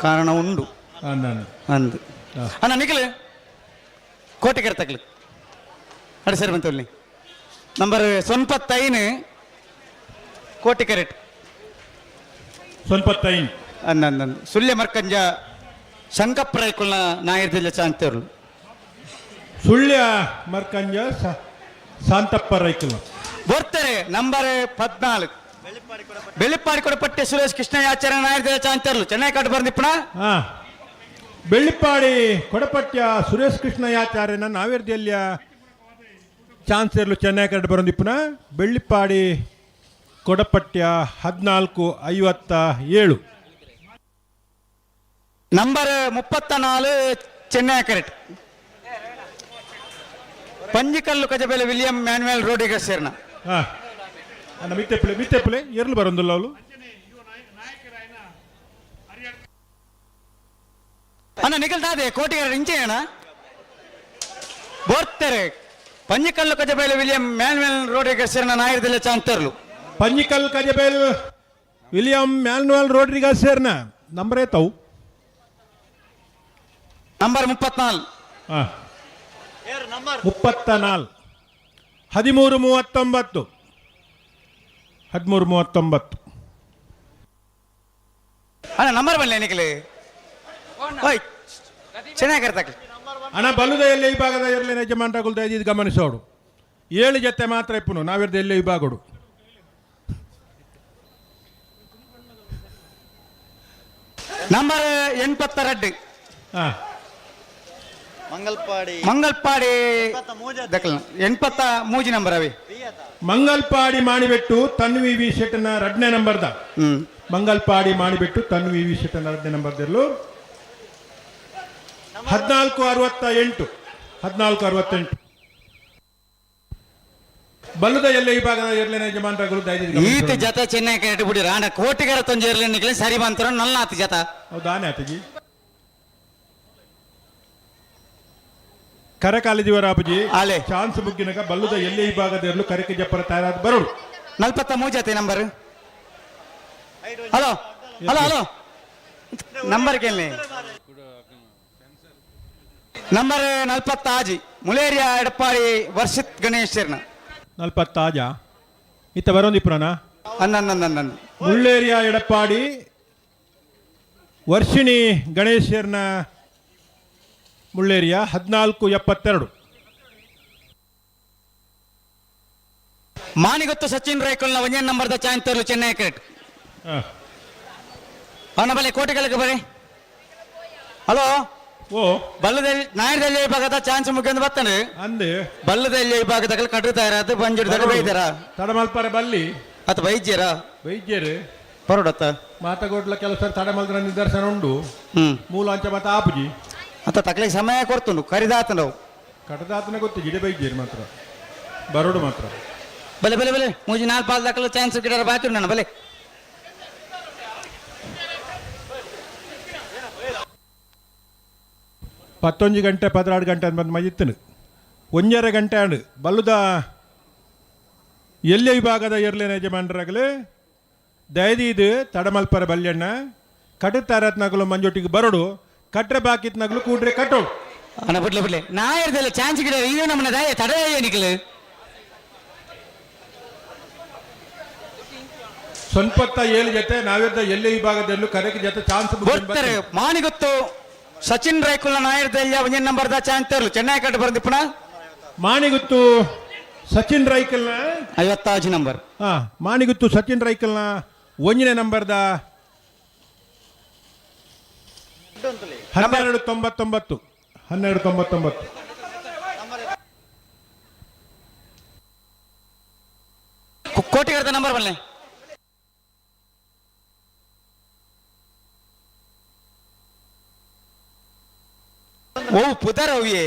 ಕಾರಣ ಉಂಡು. ಅಂದ. ಅಂದು. ಹಾ. ಅಣ್ಣ ನಿಖಲ್ ಕೋಟೆಗೆರೆ ತಗ್ಲು ಅಡೆ ಸರಿ ಬಂತಲ್ಲಿ ನಂಬರ್ ಸೊನ್ಪತ್ತೈನು ಕೋಟೆ ಕರೆಕ್ಟ್. ಸ್ವಲ್ಪ ಅಂದ ಅಂದ ಸುಳ್ಯ ಮರ್ಕಂಜ ಶಂಕಪ್ಪ ರೈಕುಲ್ನ ನಾಯರ್ದಿಲ್ಲ ಚಾಂತೇರ್ಲು. ಸುಳ್ಯ ಮರ್ಕಂಜ ಶಾಂತಪ್ಪ ರೈಕುಲ. ಬರ್ತಾರೆ ನಂಬರ್ 14 ಬೆಳ್ಳಿಪ್ಪಾಡಿ ಕೊಡಪಟ್ಟೆ ಸುರೇಶ್ ಕೃಷ್ಣ ಯಾಚಾರ್ಯ ನಾಯರ್ದಿಲ್ಲ ಚಾಂತೇರ್ಲು ಚೆನ್ನೈ ಕಾಟ್ ಬಂದಿಪ್ಪಣ. ಹಾ, ಬೆಳ್ಳಿಪ್ಪಾಡಿ ಕೊಡಪಟ್ಯ ಸುರೇಶ್ ಕೃಷ್ಣ ಯಾಚಾರ್ಯನ ನಾವೇರ್ದೆಲ್ಲಿಯ ಚಾನ್ಸ್ ಇರಲು ಚೆನ್ನೈ ಕರಡು ಬರೋದಿಪ್ಪನ. ಬೆಳ್ಳಿಪ್ಪಾಡಿ ಕೊಡಪಟ್ಯ 14:57. ನಂಬರ್ 34 ಚೆನ್ನೈ ಕರೆಕ್ಟ್. ಪಂಜಿಕಲ್ಲು ಕಜಬೆಲೆ ವಿಲಿಯಂ ಮ್ಯಾನ್ಯುಯಲ್ ರೋಡಿಗ ಸೇರ್ನ. ಹಾ ಅಣ್ಣ ಮಿತ್ತೆಪ್ಪಲೆ ಮಿತ್ತೆಪ್ಪಲೆ ಎರ್ಲು ಬರೋದಿಲ್ಲ ಅವಳು. ಅಣ್ಣ ನಿಖಲ್ ದಾದೆ ಕೋಟಿಗಾರ ಇಂಚೆ ಅಣ್ಣ. ಬೋರ್ತಾರೆ ಪಂಜಿಕಲ್ಲು ಕಜಬೆಲೆ ವಿಲಿಯಂ ಮ್ಯಾನ್ಯುಯಲ್ ರೋಡಿಗ ಸೇರ್ನ ನಾಯರ್ದಿಲ್ಲ ಚಾಂತರ್ಲು. ಪಂಜಿಕಲ್ ಕಜಬೆಲ್ ವಿಲಿಯಂ ಮ್ಯಾನ್ಯುವಲ್ ರೋಡ್ರಿಗಸ್ ಸೇರ್ನ ನಂಬರ್ ಏತವು? ನಂಬರ್ 34. ಹಾಂ, 34, 13:39, 13:39. ಅಣ್ಣ ನಂಬರ್ ಬನ್ನಿ ನಿಖಲ್. ಓಯ್ ಚೆನ್ನಾಗಿ ತಕ್ಲಿ. ಅಣ್ಣ ಬಲ್ಲುದ ಎಲ್ಲೇ ವಿಭಾಗದ ಇರಲಿ ಯಜಮಾನ್ರಗುಲ್ದ ಇದು ಗಮನಿಸೋಡು. ಏಳು ಜೊತೆ ಮಾತ್ರ ಇಪ್ಪನು ನಾವಿರ್ದ ಎಲ್ಲೇ ವಿಭಾಗಡು. ನಂಬರ್ 82. ಹಾಂ. Mangalpady. Mangalpady ದಕ್ಕಲ್ನ 83 number ಅವಿ. ಮಂಗಲ್ಪಾಡಿ ಮಾಣಿಬೆಟ್ಟು ತನ್ವಿ ವಿ ಶೆಟ್ಟನ 2ನೇ ನಂಬರ್ದ. ಮಂಗಲ್ಪಾಡಿ ಮಾಣಿಬೆಟ್ಟು ತನ್ವಿ ವಿ ಶೆಟ್ಟನ 2ನೇ ನಂಬರ್ದಿರಲು 14:68. 14:68. ಬಲ್ಲದ ಎಲ್ಲ ವಿಭಾಗದ ಎರಡನೇ ಯಜಮಾನರುಗಳು ದಯವಿಟ್ಟು ಈತ ಗಮನಿಸೋಣ. ಜತ ಚೆನ್ನೈ ಕರೆಕ್ಟ್ ಬಿಡಿರ ಅಣ್ಣ ಕೋಟಿಗರ ತೊಂಜಿ ಇರ್ಲಿ ನಿಕ್ಲೆ ಸರಿ ಬಂತರ ನಲ್ಲ ಆತ ಜತ. ಹೌದಾನೆ ಆತಜಿ ಕರಕಾಲಿದಿವರ ಅಪಜಿ ಆಲೆ. ಚಾನ್ಸ್ ಬುಗ್ಗಿನಗ ಬಲ್ಲದ ಎಲ್ಲೇ ವಿಭಾಗದ ಇರಲು ಕರಕೆ ಜಪ್ಪರ ತಯಾರಾದ ಬರೋಡು. 43 ಜತೆ number. Hello hello hello number ಕೇಳಿ. ನಂಬರ್ 46 ಮುಲೇರಿಯಾ ಎಡಪ್ಪಾಡಿ ವರ್ಷಿತ್ ಗಣೇಶರ್ನ. 46 ಇತ್ತ ಬರೋಂದಿಪ್ರನ. ಅನ್ನ. ಮುಳ್ಳೇರಿಯಾ ಎಡಪ್ಪಾಡಿ ವರ್ಷಿಣಿ ಗಣೇಶರ್ನ ಮುಳ್ಳೇರಿಯಾ 14:72. ಮಾನಿಗೊತ್ತು ಸಚಿನ್ ರೈಕಲ್ನ ಒಂದೇ ನಂಬರ್ದ ಚಾಂತರ್ಲು ಚೆನ್ನೈ ಕ್ರಿಕೆಟ್. ಅವನ ಬಲೆ ಕೋಟೆಗಳಿಗೆ ಬರೀ. ಹಲೋ. ಓ. ಬಲ್ಲದಲ್ಲಿ ನಾಯರದಲ್ಲಿ ವಿಭಾಗದ ಚಾನ್ಸ್ ಮುಗಿಂದು ಬರ್ತಾನೆ. ಅಂದೆ. ಬಲ್ಲದಲ್ಲಿ ವಿಭಾಗದ ಕಟ್ಟು ತಯಾರಾದ ಬಂಜಿಡ್ದಾಗ ಬೈದಾರ. ತಡಮಲ್ಪರ ಬಲ್ಲಿ. ಅತ ಬೈಜ್ಯರ. ವೈದ್ಯರು. ಪರೋಡತ್ತ. ಮಾತಗೋಡ್ಲ ಕೆಲವು ಸರಿ ತಡಮಲ್ದ್ರ ನಿದರ್ಶನ ಉಂಡು. ಮೂಲ ಅಂಚ ಮಾತ ಆಪುಜಿ. ಅತ ತಕ್ಲಿಗೆ ಸಮಯ ಕೊಡ್ತುಂಡು ಕರಿದಾತ ನಾವು. ಕಟದಾತನ ಗೊತ್ತು ಗಿಡ ಬೈದ್ಯರು ಮಾತ್ರ ಬರೋಡು ಮಾತ್ರ. ಬಲೆ ಬಲೆ ಬಲೆ ಮೂಜಿ ನಾಲ್ಕು ಪಾಲ್ ದಾಖಲು ಚಾನ್ಸ್ ಗಿಡರ ಬಾಕಿ ಉಂಡು ನನ್ನ ಬಲೆ. 11 ಗಂಟೆ 16 ಗಂಟೆ ಅಂತ ಬಂದು ಮಜಿತ್ತನು 1.5 ಗಂಟೆ ಆಂಡು ಬಲ್ಲುದ ಎಲ್ಲೆ ವಿಭಾಗದ ಎರ್ಲೇನ ಯಜಮಾನರಾಗಲಿ ದಯದೀದು ತಡಮಲ್ಪರ ಬಲ್ಯಣ್ಣ ಕಟ ತಾರತ್ನಗಲು ಮಂಜೊಟ್ಟಿಗೆ ಬರೋಡು ಕಟ್ರೆ ಬಾಕಿತ್ನಗಲು ಕೂಡ್ರೆ ಕಟ್ಟೋಡು. ಅಣ್ಣ ಬಿಡ್ಲೆ ಬಿಡ್ಲೆ ನಾಯರ್ದಲ್ಲ ಚಾನ್ಸ್ ಗಿಡ ಇದು ನಮ್ಮನ್ನ ದಾಯ ತಡೆ ನಿಖಲು. ಸ್ವಲ್ಪ 7 ಜೊತೆ ನಾವಿದ್ದ ಎಲ್ಲೆ ವಿಭಾಗದಲ್ಲೂ ಕರೆಗೆ ಜೊತೆ ಚಾನ್ಸ್ ಬರ್ತಾರೆ ಮಾನಿಗೊತ್ತು ಸಚಿನ್ ರೈಕುಲ್ನ ನಾಯರ್ದಲ್ಲ ಒಂದೇ ನಂಬರ್ದ ಚಾನ್ಸ್ ತರಲು ಚೆನ್ನೈ ಕಟ್ಟು ಬಂದಿಪ್ಪಣ. ಮಾಣಿಗುತ್ತು ಸಚಿನ್ ರೈಕಲ್ನ 56 ನಂಬರ್. ಹಾ ಮಾಣಿಗುತ್ತು ಸಚಿನ್ ರೈಕಲ್ನ 1ನೇ ನಂಬರ್ದ 12:99. 12:99. ಕೋಟಿಗರದ ನಂಬರ್ ಬಲ್ಲೆ. ಓ ಪುದರ್ ಅವಿಯೇ.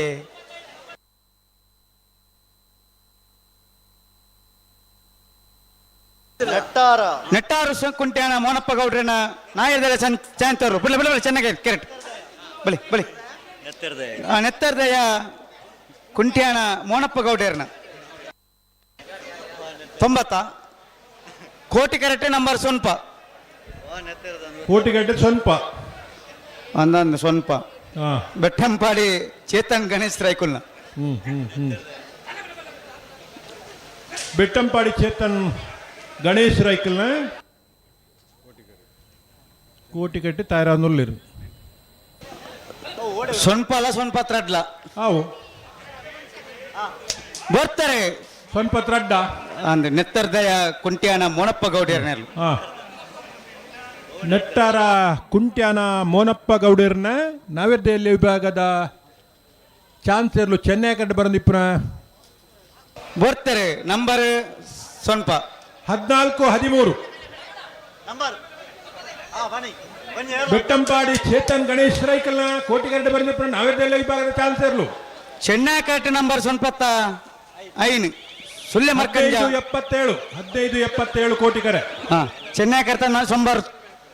ನೆಟ್ಟಾರ. ನೆಟ್ಟಾರು ಕುಂಟ್ಯಾಣ ಮೋನಪ್ಪ ಗೌಡ್ರನ ನಾಯರ್ದಲ್ಲ ಚಾಂತರು ಬಲೆ ಬಲೆ ಬಲೆ ಚೆನ್ನಾಗಿ ಕರೆಕ್ಟ್ ಬಲಿ ಬಲಿ. ನೆತ್ತಿರ್ದೆ. ನೆತ್ತರ್ದಯ ಕುಂಟ್ಯಾಣ ಮೋನಪ್ಪ ಗೌಡ್ರನ 90 ಕೋಟಿ ಕರೆಕ್ಟ್ ನಂಬರ್ ಸ್ವಲ್ಪ. ಕೋಟಿ ಗಂಟೆ ಸ್ವಲ್ಪ. ಒಂದೊಂದು ಸ್ವಲ್ಪ. ಹಾ. ಬೆಟ್ಟಂಪಾಡಿ ಚೇತನ್ ಗಣೇಶ್ ರೈಕುಲ್ನ. ಹ್ಮ್ ಹ್ಮ್ ಹ್ಮ್ ಬೆಟ್ಟಂಪಾಡಿ ಚೇತನ್ ಗಣೇಶ್ ರೈಕಲ್ನ ಕೋಟಿ ಕಟ್ಟಿ ತಯಾರಾನುಲ್ಲಿರು. ಸೊನ್ಪ ಅಲ್ಲ ಸೊನ್ಪತ್ರ ಅಡ್ಲ. ಆವು. ಬರ್ತಾರೆ. ಸೊನ್ಪತ್ರ ಅಡ್ಡ. ಅಂದ್ರೆ ನೆತ್ತರ್ದಯ ಕುಂಟ್ಯಾಣ ಮೋನಪ್ಪ ಗೌಡ್ಯರ್ನಲ್ಲಿ. ಹಾ ನೆಟ್ಟಾರ ಕುಂಟ್ಯಾನ ಮೋನಪ್ಪ ಗೌಡರ್ನ ನಾವಿರ್ದೆಯಲ್ಲಿ ವಿಭಾಗದ ಚಾನ್ಸರ್ಲು ಚೆನ್ನೈ ಕಡೆ ಬರಂದಿಪ್ಪನ. ಬರ್ತಾರೆ ನಂಬರ್ ಸೊನ್ಪ. 14:13. ನಂಬರ್ ಬನ್ನಿ ಬನ್ನಿ. ಬೆಟ್ಟಂಪಾಡಿ ಚೇತನ್ ಗಣೇಶ್ ರೈಕಲ್ನ ಕೋಟಿಗರಡೆ ಬಂದಿಪ್ಪನ ನಾವಿರ್ದೆಲ್ಲ ವಿಭಾಗದ ಚಾನ್ಸರ್ಲು. ಚೆನ್ನೈ ಕರೆಕ್ಟ್ ನಂಬರ್ ಸೊನ್ಪತ್ತ ಐನು ಸುಳ್ಳೆ ಮರ್ಕಂಜ. 15:77. 15:77 ಕೋಟಿ ಕರೆ. ಹಾ ಚೆನ್ನೈ ಕರೆತ ಸೊಂಬಾರ್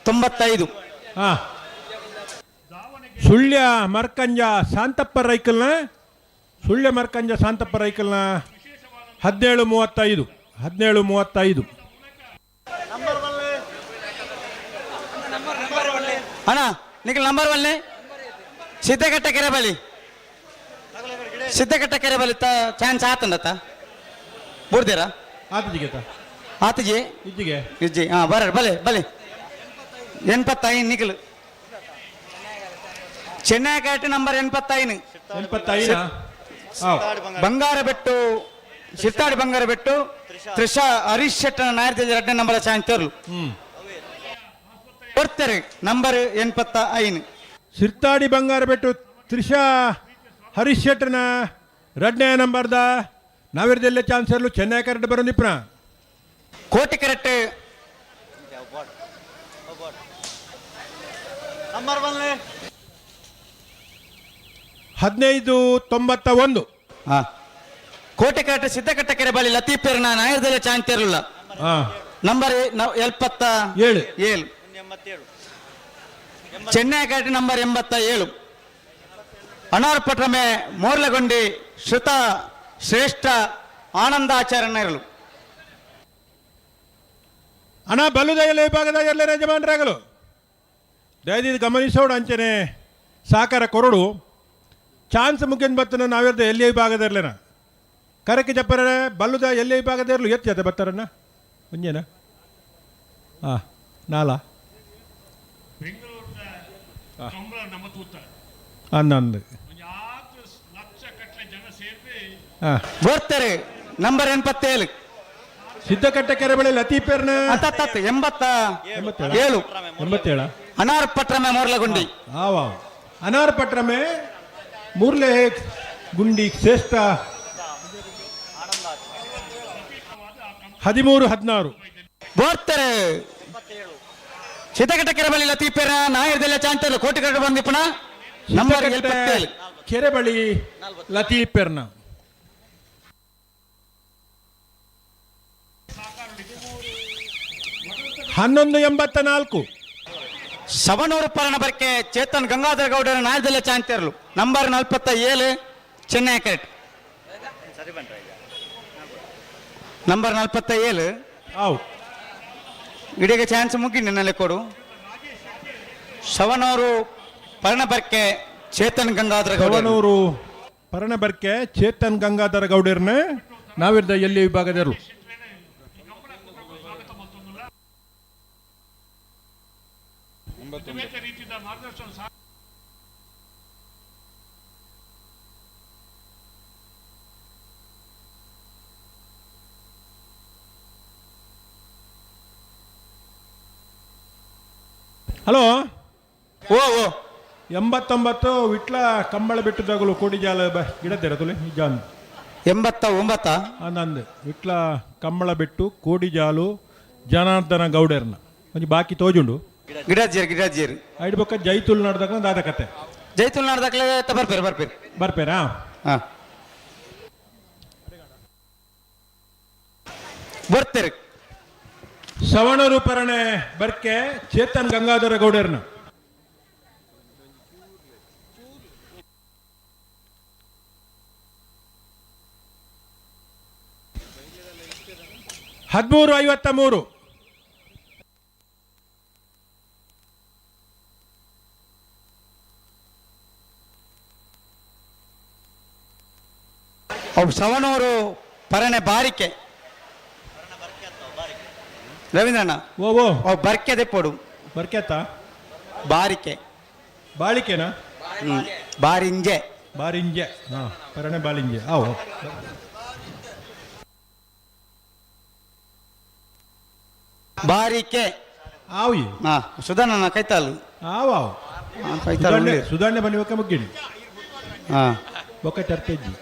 95. ಹಾ ಸುಳ್ಯ ಮರ್ಕಂಜ ಶಾಂತಪ್ಪ ರೈಕಲ್ನ ಸುಳ್ಯ ಮರ್ಕಂಜ ಶಾಂತಪ್ಪ ರೈಕಲ್ನ 17:35. 17:35. ಅಣ್ಣ ನಿಖಲ್ ನಂಬರ್ ಒನ್ನೆ ಸಿದ್ದಘಟ್ಟ ಕೆರೆ ಬಳಿ ಸಿದ್ದಘಟ್ಟ ಕೆರೆ ಬಳಿ ಚಾನ್ಸ್ ಆತಂಡತ್ತ ಬುಡ್ದಿರಾ. ಆತಜಿಗೆ. ಆತಜಿ. ಇಜ್ಜಿಗೆ. ಇಜ್ಜಿ ಹಾ ಬರ ಬಲೆ ಬಲೆ 85 ನಿಖಲ್ ಚೆನ್ನೈ ಕರೆಕ್ಟ್ ನಂಬರ್ 85. 85. ಬಂಗಾರ ಬೆಟ್ಟು ಸಿರ್ತಾಡಿ ಬಂಗಾರ ಬೆಟ್ಟು ತ್ರಿಷಾ ಹರೀಶ್ ಶೆಟ್ಟನ ನಾಯರ್ದ 2ನೇ ನಂಬರ್ ಚಾನ್ಸ್ ತೋರ್ಲು. ಬರ್ತಾರೆ ನಂಬರ್ 85. ಸಿರ್ತಾಡಿ ಬಂಗಾರ ಬೆಟ್ಟು ತ್ರಿಷಾ. ಹರೀಶ್ ಶೆಟ್ಟರ್ನ ರಡ್ನೇ ನಂಬರ್ದ ನಾವಿರ್ದೆಲ್ಲ ಚಾನ್ಸರ್ಲು ಚೆನ್ನೈ ಕರೆಕ್ಟ್ ಬರೋದಿಪ್ನ. ಕೋಟಿ ಕರೆಕ್ಟ್. ನಂಬರ್ ಬಂದ್ರೆ 15.91. ಹಾ, ಕೋಟೆ ಕರೆಕ್ಟ್ ಸಿದ್ದಕಟ್ಟ ಕೆರೆ ಬಳಿ ಲತೀಫೇರ್ನ ನಾಯರ್ದಲ್ಲೇ ಚಾನ್ಸ್ ಇರಲಿಲ್ಲ. ಹಾ. ನಂಬರ್ ಎಲ್ಪತ್ತ ಏಳು. ಏಳು. 87. ಚೆನ್ನೈ ಕರೆಕ್ಟ್ ನಂಬರ್ 87. ಅನಾರ್ಪಟ್ರಮೆ ಮೋರ್ಲಗೊಂಡಿ ಶ್ರುತ ಶ್ರೇಷ್ಠ ಆನಂದಾಚಾರ್ಯನ ಇರಲು. ಅಣ್ಣ, ಬಲ್ಲುದಯಲ್ಲ ವಿಭಾಗದ ಎಲ್ಲ ಯಜಮಾನರಾಗಲು ದಯದೀದು ಗಮನಿಸೋಡು, ಅಂಚನೆ ಸಾಕಾರ ಕೊರಡು. ಚಾನ್ಸ್ ಮುಗಿದ ಬತ್ತನ ನಾವಿರ್ದ ಎಲ್ಲಿ ವಿಭಾಗದ ಇರಲೇನ ಕರಕ್ಕೆ ಜಪ್ಪರ ಬಲ್ಲುದ ಎಲ್ಲಿ ವಿಭಾಗದ ಇರಲು ಎತ್ತಿ ಅದ ಬತ್ತಾರಣ್ಣ ಒಂಜೇನ. ಹಾಂ, ನಾಲ ಅಂದಂದು. ಹಾಂ. ಬೋರ್ತಾರೆ ನಂಬರ್ 87. ಸಿದ್ದಕಟ್ಟ ಕೆರೆ ಬಳಿ ಲತೀಪೇರ್ನ. ಅತ್ತತ್ತ ಎಂಬತ್ತ 87. ಏಳು. 87. ಅನಾರ್ಪಟ್ರಮೆ ಮೋರ್ಲಗುಂಡಿ. ಆವ, ಅನಾರ್ ಪಟ್ರಮೆ ಮೂರ್ಲೆ ಗುಂಡಿ ಶ್ರೇಷ್ಠ. 13.16. ಬೋರ್ತಾರೆ ಸಿದ್ದಕಟ್ಟ ಕೆರೆ ಬಳಿ ಲತೀಪೇರ ನಾಯರ್ದೆಲ್ಲ ಚಾಂತರ್ಲು ಕೋಟಿ ಕರೆಕ್ಟ್ ಬಂದಿಪ್ಪಣ ನಂಬರ್ 77. ಕೆರೆ ಬಳಿ ಲತೀಪೆರ್ನ. 11.84. ಸವಣೂರು ಪರಣ ಬರ್ಕೆ ಚೇತನ್ ಗಂಗಾಧರ ಗೌಡರ ನಾಯರ್ದೆಲ್ಲ ಚಾಂತರ್ಲು ನಂಬರ್ 47 ಚೆನ್ನೈ ಕರೆಕ್ಟ್ ನಂಬರ್ 47. ಆವು. ಇಡೀಗ ಚಾನ್ಸ್ ಮುಗಿ ನಿನ್ನಲ್ಲಿ ಕೊಡು. ಸವಣೂರು ಪರ್ಣಬರ್ಕೆ ಚೇತನ್ ಗಂಗಾಧರ ಗೌಡ. ಸವಣೂರು ಪರಣಬರ್ಕೆ ಚೇತನ್ ಗಂಗಾಧರ ಗೌಡರ್ನ ನಾವಿರ್ದ ಎಲ್ಲಿ ವಿಭಾಗದರು. ಹಲೋ. ಓ ಓ. 89 ವಿಟ್ಲ ಕಂಬಳ ಬಿಟ್ಟದಾಗಲು ಕೋಡಿಜಾಲ ಬ ಗಿಡದಿರ ತುಲೆ ಜಾನ್. 89. ಅಂದಂದು ವಿಟ್ಲ ಕಂಬಳ ಬಿಟ್ಟು ಕೋಡಿಜಾಲು ಜನಾರ್ದನ ಗೌಡರ್ನ ಒಂಜಿ ಬಾಕಿ ತೋಜುಂಡು. ಗಿಡಾಜಿಯರ್ ಗಿಡಾಜಿಯರ್. ಐಡ್ ಬೊಕ್ಕ ಜೈತುಲ್ ನಡ್ದಾಗ ದಾದ ಕತೆ. ಜೈತುಲ್ ನಾಡ್ದಾಕ್ಲೆ ಬರ್ಪೇರು ಬರ್ಪೇರು. ಬರ್ಪೇರಾ? ಹಾ, ಬರ್ತೀರಿ. ಸವಣೂರು ಪರಣೆ ಬರ್ಕೆ ಚೇತನ್ ಗಂಗಾಧರ ಗೌಡರ್ನ. 13.53. ಅವು ಸವಣೂರು ಪರಣೆ ಬಾರಿಕೆ ರವೀಂದ್ರಣ್ಣ. ಓ ಓ. ಅವು ಬರ್ಕೆ ದೆಪ್ಪೋಡು. ಬರ್ಕೆತ್ತ. ಬಾರಿಕೆ. ಬಾಳಿಕೆನಾ? ಹ್ಮ್, ಬಾರಿಂಜೆ. ಬಾರಿಂಜೆ, ಹಾ, ಪರಣೆ ಬಾಲಿಂಜೆ ಆವು. ಬಾರಿಕೆ. ಆವು. ಹಾ, ಸುಧಾನ ಕೈತಾಲು. ಆವು ಆವು. ಹಾ, ಕೈತಾಲು. ಸುಧಾರಣೆ ಸುಧಾರಣೆ ಬನ್ನಿ ಬೊಕ್ಕ ಮುಗ್ಗಿಣಿ. ಹಾ. ಬೊಕ್ಕ ಚರ್ಚೆಜ್ಜಿ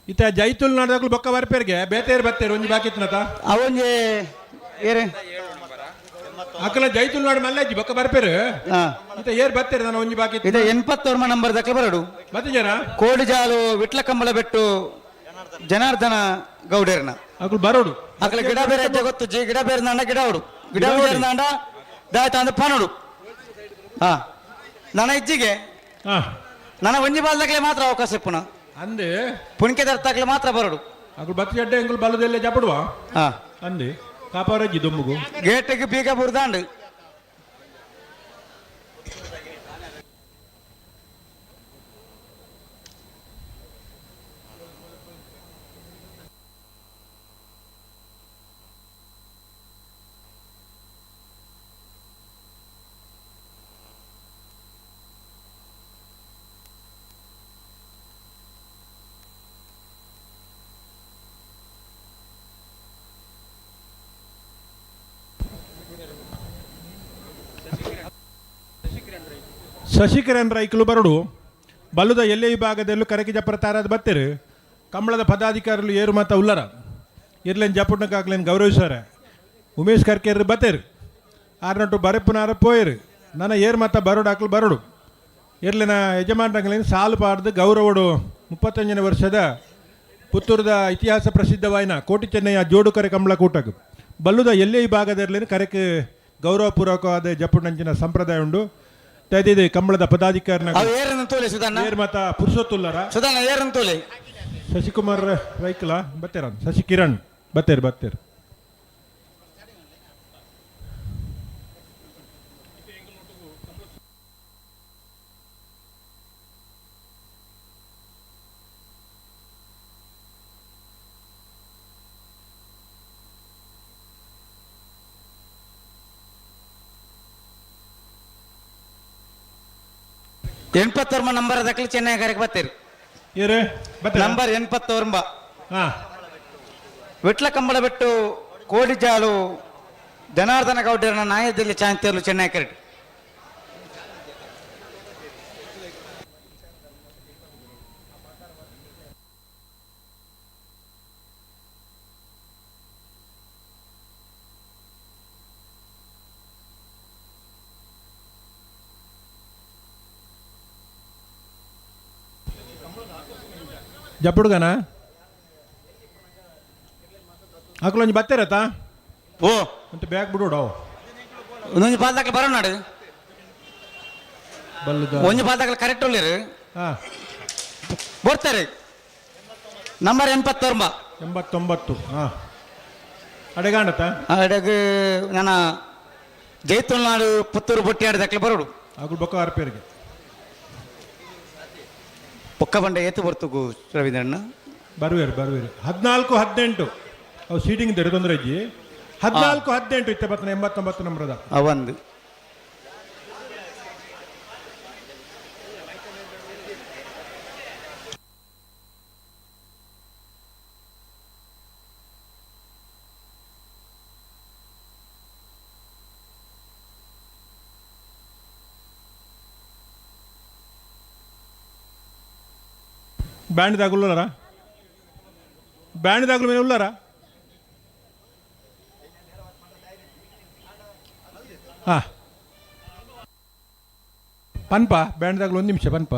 ಇತ್ತ ಜೈತುಲ್ ನಾಡ್ದಾಗ್ಲು ಬೊಕ್ಕ ಬರ್ಪೇರ್ಗೆ ಬೇತೇರು ಬತ್ತೇರು ಒಂಜಿ ಬಾಕಿ ಇತ್ತನತ. ಅವೊಂಜಿ ಏರೆ. ಅಕಲ ಜೈತುಲ್ ನಾಡ್ ಮಲ್ಲಜ್ಜಿ ಬೊಕ್ಕ ಬರ್ಪೇರು. ಹಾ. ಇತ್ತ ಏರ್ ಬತ್ತೇರು ನಾನು ಒಂಜಿ ಬಾಕಿ. ಇದು 81 ನಂಬರ್ ದಕ್ಲ ಬರಡು. ಮತ್ತೆ ಜನ. ಕೋಡಿಜಾಲು ವಿಟ್ಲ ಕಂಬಳ ಬೆಟ್ಟು ಜನಾರ್ದನ ಗೌಡೇರ್ನ. ಅಕುಲು ಬರೋಡು. ಅಕಲ ಗಿಡ ಬೇರೆ ಹೆಜ್ಜೆ ಗೊತ್ತು ಜಿ ಗಿಡ ಬೇರೆ ನಾಂಡ ಗಿಡ ಅವಡು ಗಿಡ ಗಿಡ ಬೇರೆ ನಾಂಡ ದಾಯ್ತ ಅಂದ ಪನೋಡು. ಹಾ, ನನ್ನ ಇಜ್ಜಿಗೆ. ಹಾ. ನನ್ನ ಒಂಜಿ ಬಾಲ್ದಾಗಲೇ ಮಾತ್ರ ಅವಕಾಶ ಪುನಃ. ಅಂದೆ. ಪುಣ್ಕೆ ದರ್ತಾಗ್ಲೆ ಮಾತ್ರ ಬರಡು. ಅಕುಲು ಬತ್ತಿ ಅಡ್ಡೆ ಎಂಕುಲು ಬಲ್ಲದೆಲ್ಲ ಜಪಡುವ. ಹಾ. ಅಂದೆ ಕಾಪಾರಜ್ಜಿ ದೊಮ್ಮುಗು. ಗೇಟಿಗೆ ಬೀಗ ಬುರ್ದಾಂಡು. ಶಶಿಕಿರಣ್ ರೈಕುಲು ಬರಡು. ಬಲ್ಲುದ ಎಲ್ಲೆ ವಿಭಾಗದಲ್ಲೂ ಕರಕಿ ಜಪ್ಪರ ತಾರಾದ ಬತ್ತೆರು ಕಂಬಳದ ಪದಾಧಿಕಾರಿಗಳು ಏರು ಮಾತ ಉಲ್ಲರ ಇರ್ಲೇನು ಜಪ್ಪುಡ್ನಕ್ಕಾಗ್ಲೇನು ಗೌರವಿಸಾರೆ ಉಮೇಶ್ ಕರ್ಕೇರು ಬತ್ತೇರು ಆರ್ನಟ್ಟು ಬರೆಪ್ಪುನಾರ ಪೋಯರು ನನ್ನ ಏರು ಮಾತ ಬರೋಡು ಹಾಕ್ಲು ಬರೋಡು ಇರ್ಲಿನ ಯಜಮಾನ್ರಂಗ್ಲೇನು ಸಾಲು ಪಾಡ್ದು ಗೌರವಡು 35ನೇ ವರ್ಷದ ಪುತ್ತೂರದ ಇತಿಹಾಸ ಪ್ರಸಿದ್ಧವಾಯಿನ ಕೋಟಿ ಚೆನ್ನಯ್ಯ ಜೋಡುಕರೆ ಕಂಬಳ ಕೂಟకు ಬಲ್ಲುದ ಎಲ್ಲೇ ಈ ಭಾಗದಲ್ಲಿ ಕರೆಕ್ ಗೌರವಪೂರ್ವಕವಾದ ಜಪ್ಪುನಂಚಿನ ಸಂಪ್ರದಾಯ ಉಂಡು ತೈದಿದೆ ಕಂಬಳದ ಪದಾಧಿಕಾರಿನ ಅವು ಏರನ್ನು ತೋಲೆ ಸುಧಣ್ಣ. ಏರ್ ಮಾತ ಪುರುಷೋತ್ತುಲ್ಲರ. ಸುಧಣ್ಣ, ಏರನ್ನು ತೋಲೆ. ಶಶಿಕುಮಾರ್ ರೈಕ್ಲ ಬತ್ತೇರ, ಶಶಿಕಿರಣ್ ಬತ್ತೇರು ಬತ್ತೇರು. 89 ನಂಬರ್ ದಕ್ಕಲು ಚೆನ್ನೈ ಕರೆಕ್ ಬತ್ತೀರಿ. ಏರು ಬತ್ತೇರ. ನಂಬರ್ 89. ಹಾ. ವಿಟ್ಲ ಕಂಬಳ ಬಿಟ್ಟು ಕೋಡಿಜಾಲು ಜನಾರ್ದನ ಗೌಡರನ್ನ ನಾಯದಲ್ಲಿ ಚಾಂತಿಯಲು ಚೆನ್ನೈ ಕರೆಕ್ಟ್. ಜಪ್ಪುಡ್ಗನ ಅಕ್ಲೊಂಜಿ ಬತ್ತೇರತಾ? ಓ. ಅಂತ ಬ್ಯಾಗ್ ಬಿಡೋಡು. ಒಂದೊಂದು ಪಾಲ್ ದಾಖಲೆ ಬರೋ ನಾಡು. ಬಲ್ಲದ ಒಂಜಿ ಪಾಲ್ ದಾಖಲೆ ಕರೆಕ್ಟ್ ಉಳ್ಳೇರು. ಹಾ. ಬರ್ತಾರೆ ನಂಬರ್ 89. 89, ಹಾಂ, ಅಡೆಗಾಂಡತ. ಅಡಗ ನನ್ನ ಜೈತುಲ್ನಾಡು ಪುತ್ತೂರು ಬೊಟ್ಟಿಯಾಡ ದಾಖಲೆ ಬರೋಡು. ಅಗುಲ್ ಬೊಕ್ಕ ಆರ್ಪೇರಿಗೆ. ಪೊಕ್ಕ ಬಂಡೆ ಏತು ಬರ್ತಗು ರವೀಂದ್ರಣ್ಣ. ಬರುವೇರು ಬರುವೇರು. 14 18 ಅವು ಸೀಟಿಂಗ್ there ತೊಂದರೆ ಇಜ್ಜಿ. 14 18 ಇತ್ತೆ ಬತ್ತನ 89 ನಂಬರದ. ಒಂದು. ಬ್ಯಾಂಡ್ ದಾಗುಲ್ಲಾರ, ಬ್ಯಾಂಡ್ ದಾಗುಲ ಮೇಲೆ ಉಲ್ಲಾರ. ಹಾ, ಪನ್ಪ ಬ್ಯಾಂಡ್ ದಾಗುಲು ಒಂದು ನಿಮಿಷ ಪನ್ಪ.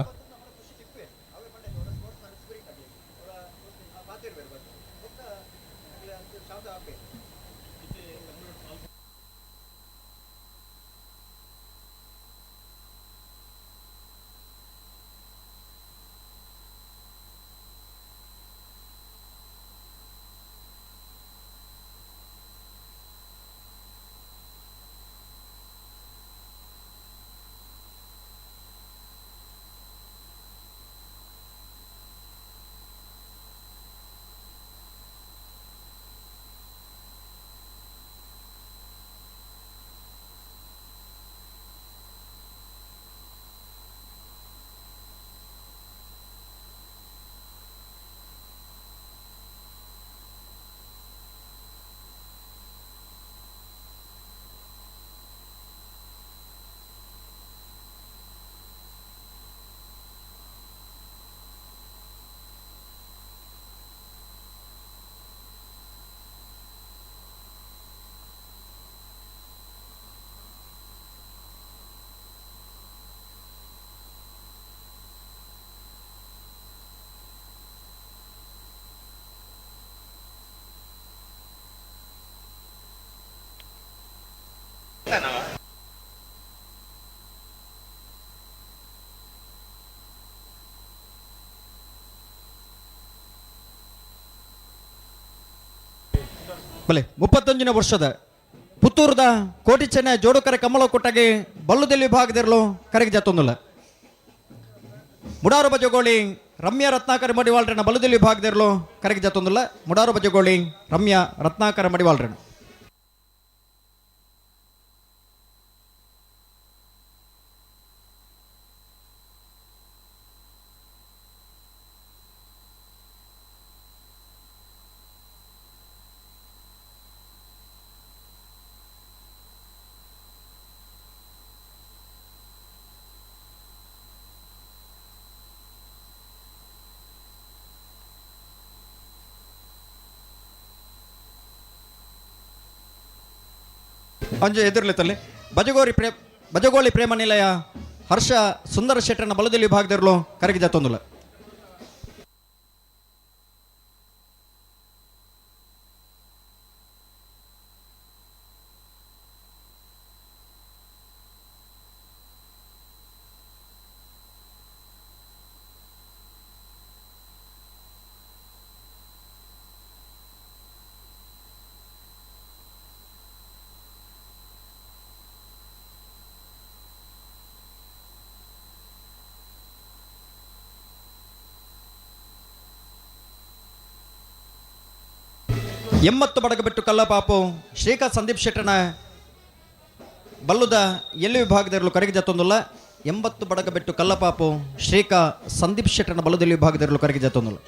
ಬಲೆ 31ನೇ ವರ್ಷದ ಪುತ್ತೂರದ ಕೋಟಿ ಚೆನ್ನ ಜೋಡುಕರೆ ಕಮಲ ಕೊಟ್ಟಾಗಿ ಬಲ್ಲುದೆಲ್ಲಿ ವಿಭಾಗದಿರಲು ಕರೆಗೆ ಜತ್ತೊಂದಿಲ್ಲ. ಮುಡಾರು ಬಜಗೋಳಿ ರಮ್ಯಾ ರತ್ನಾಕರ ಮಡಿವಾಳ್ರನ ಬಲ್ಲುದೆಲ್ಲಿ ವಿಭಾಗದಿರಲು ಕರೆಗೆ ಜತ್ತೊಂದಿಲ್ಲ. ಮುಡಾರು ಬಜಗೋಳಿ ರಮ್ಯಾ ರತ್ನಾಕರ ಮಡಿವಾಳ್ರನ. ಅಂಜು ಎದುರ್ಲಿತ್ತಲ್ಲಿ ಬಜಗೋರಿ ಪ್ರೇ ಬಜಗೋಳಿ ಪ್ರೇಮ ನಿಲಯ ಹರ್ಷ ಸುಂದರ ಶೆಟ್ಟರನ ಬಲದಲ್ಲಿ ವಿಭಾಗದಿರಲು ಕರಗಿ ಜತ್ತೊಂದುಲ್ಲ. 80 ಬಡಗಬೆಟ್ಟು ಕಲ್ಲಪಾಪು ಶ್ರೀಕಾಂತ್ ಸಂದೀಪ್ ಶೆಟ್ಟರನ ಬಲ್ಲುದ ಎಲ್ಲಿ ವಿಭಾಗದಿರಲು ಕರಗಿ ಜತ್ತೊಂದುಲ್ಲ. 80 ಬಡಗಬೆಟ್ಟು ಕಲ್ಲಪಾಪು ಶ್ರೀಕಾ ಸಂದೀಪ್ ಶೆಟ್ಟರನ ಬಲ್ಲದಲ್ಲಿ ವಿಭಾಗದಿರಲು ಕರಗಿ ಜತ್ತೊಂದುಲ್ಲ.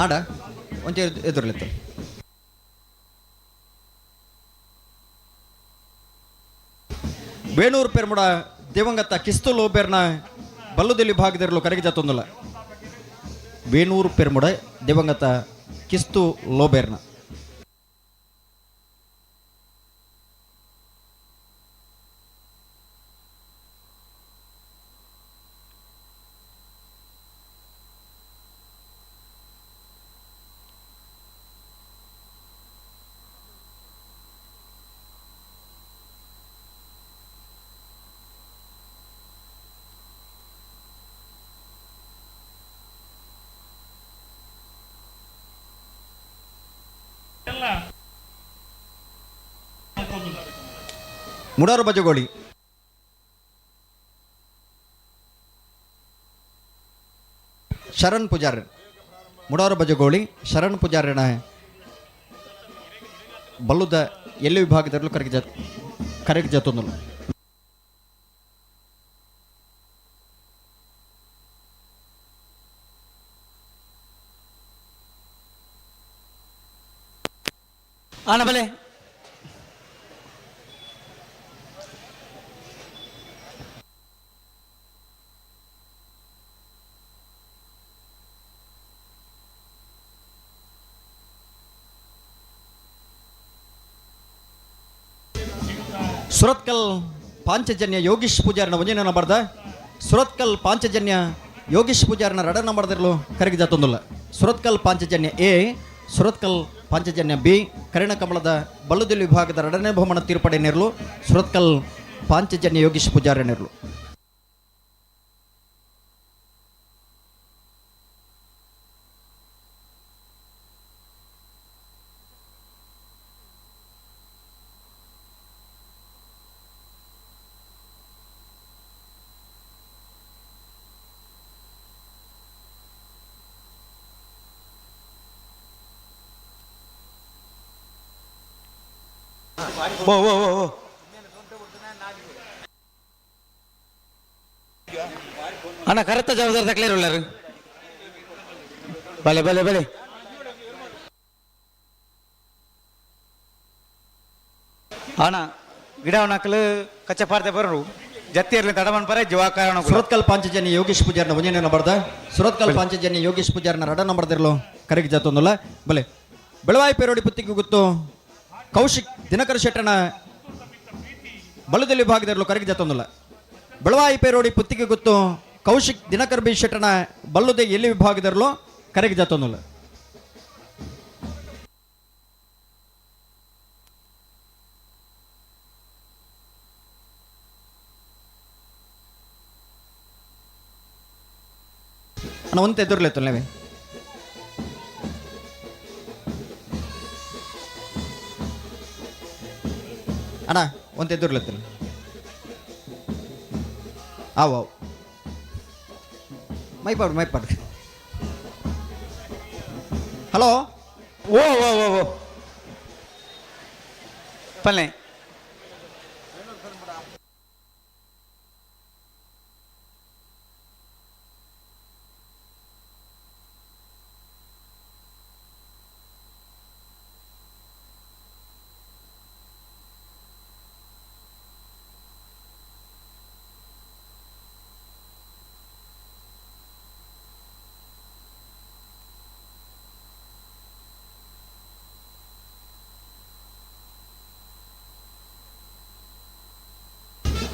ಆಡ ಒಂಚೂರು ಎದುರ್ಲಿತ್ತು. ವೇಣೂರು ಪೆರ್ಮುಡ ದಿವಂಗತ ಕಿಸ್ತು ಲೋಬೆರ್ನ ಬಲ್ಲುದೆಲ್ಲಿ ಭಾಗದಿರಲು ಕರಗಿ ಜತ್ತೊಂದುಲ್ಲ. ವೇಣೂರು ಪೆರ್ಮುಡ ದಿವಂಗತ ಕಿಸ್ತು ಲೋಬೆರ್ನ ಮುಡಾರು ಬಜಗೋಳಿ ಶರಣ್ ಪೂಜಾರಿ, ಮುಡಾರು ಬಜಗೋಳಿ ಶರಣ್ ಪೂಜಾರಿನ ಬಲ್ಲುದ ಎಲ್ಲಿ ವಿಭಾಗದಲ್ಲೂ ಕರಗಿ ಜತ್ತೊಂದಲು. ಆನ ಬಲೆ ಸುರತ್ಕಲ್ ಪಾಂಚಜನ್ಯ ಯೋಗೀಶ್ ಪೂಜಾರಿನ ಒಂಜನೇ ನಂಬರ್ದ, ಸುರತ್ಕಲ್ ಪಾಂಚಜನ್ಯ ಯೋಗೀಶ್ ಪೂಜಾರಿನ ರಡ ನಂಬರ್ದಿರಲು ಕರಗಿ ಜತ್ತೊಂದುಲ್ಲ. ಸುರತ್ಕಲ್ ಪಾಂಚಜನ್ಯ ಎ, ಸುರತ್ಕಲ್ ಪಾಂಚಜನ್ಯ ಬಿ ಕರಿಣಕಮಲದ ಬಲ್ಲುದಿಲ್ ವಿಭಾಗದ ಎರಡನೇ ಬಹುಮಾನ ತೀರ್ಪಡೆ ನೆರಳು ಸುರತ್ಕಲ್ ಪಾಂಚಜನ್ಯ ಯೋಗೀಶ್ ಪೂಜಾರಿ ನೆರಳು. ಓ ಓ ಓ ಓ ಅಣ್ಣ ಕರೆಕ್ಟ್ ಜವಾಬ್ದಾರಿ ತಕ್ಲೇರು ಉಳ್ಳಾರು. ಬಲೆ ಬಲೆ ಬಲೆ. ಅಣ್ಣ ಗಿಡವನಕಲು ಕಚ್ಚಪಾರ್ತೆ ಬರರು ಜತ್ತಿರ್ಲಿ ತಡಮನ್ ಪರ ಜೀವಾಕಾರಣ ಸುರತ್ಕಲ್ ಪಾಂಚಜನ್ಯ ಯೋಗೇಶ್ ಪೂಜಾರ್ನ ಒಂಜನೇ ನಂಬರ್ದ ಸುರತ್ಕಲ್ ಪಾಂಚಜನ್ಯ ಯೋಗೇಶ್ ಪೂಜಾರ್ನ ರಡ ನಂಬರ್ದಿರಲು ಕರೆಗೆ ಜಾತೊಂದುಲ್ಲ. ಬಲೆ ಬೆಳವಾಯಿ ಪೇರೋಡಿ ಪುತ್ತಿಗೆ ಗೊತ್ತು ಕೌಶಿಕ್ ದಿನಕರ ಶೆಟ್ಟನ ಬಲದಲ್ಲಿ ವಿಭಾಗದಿರಲು ಕರೆಗೆ ಜಾತೊಂದುಲ್ಲ. ಬೆಳವಾಯಿ ಪೇರೋಡಿ ಪುತ್ತಿಗೆ ಗೊತ್ತು ಕೌಶಿಕ್ ದಿನಕರ್ ಬಿ ಶೆಟ್ಟನ ಬಲ್ಲುದೆ ಎಲ್ಲಿ ವಿಭಾಗದಿರಲು ಕರೆಗೆ ಜಾತೊಂದುಲ್ಲ. ಅಣ್ಣ ಒಂತೆ ಎದುರ್ಲೆತ್ತು ನೀವೇ. ಅಣ್ಣ ಒಂತೆ ಎದುರ್ಲೆತ್ತು. ಆವು ಆವು ಮೈಪಾಡು ಮೈಪಾಡು. ಹಲೋ. ಓ ಓ ಓ ಓ ಪಲ್ಲೆ.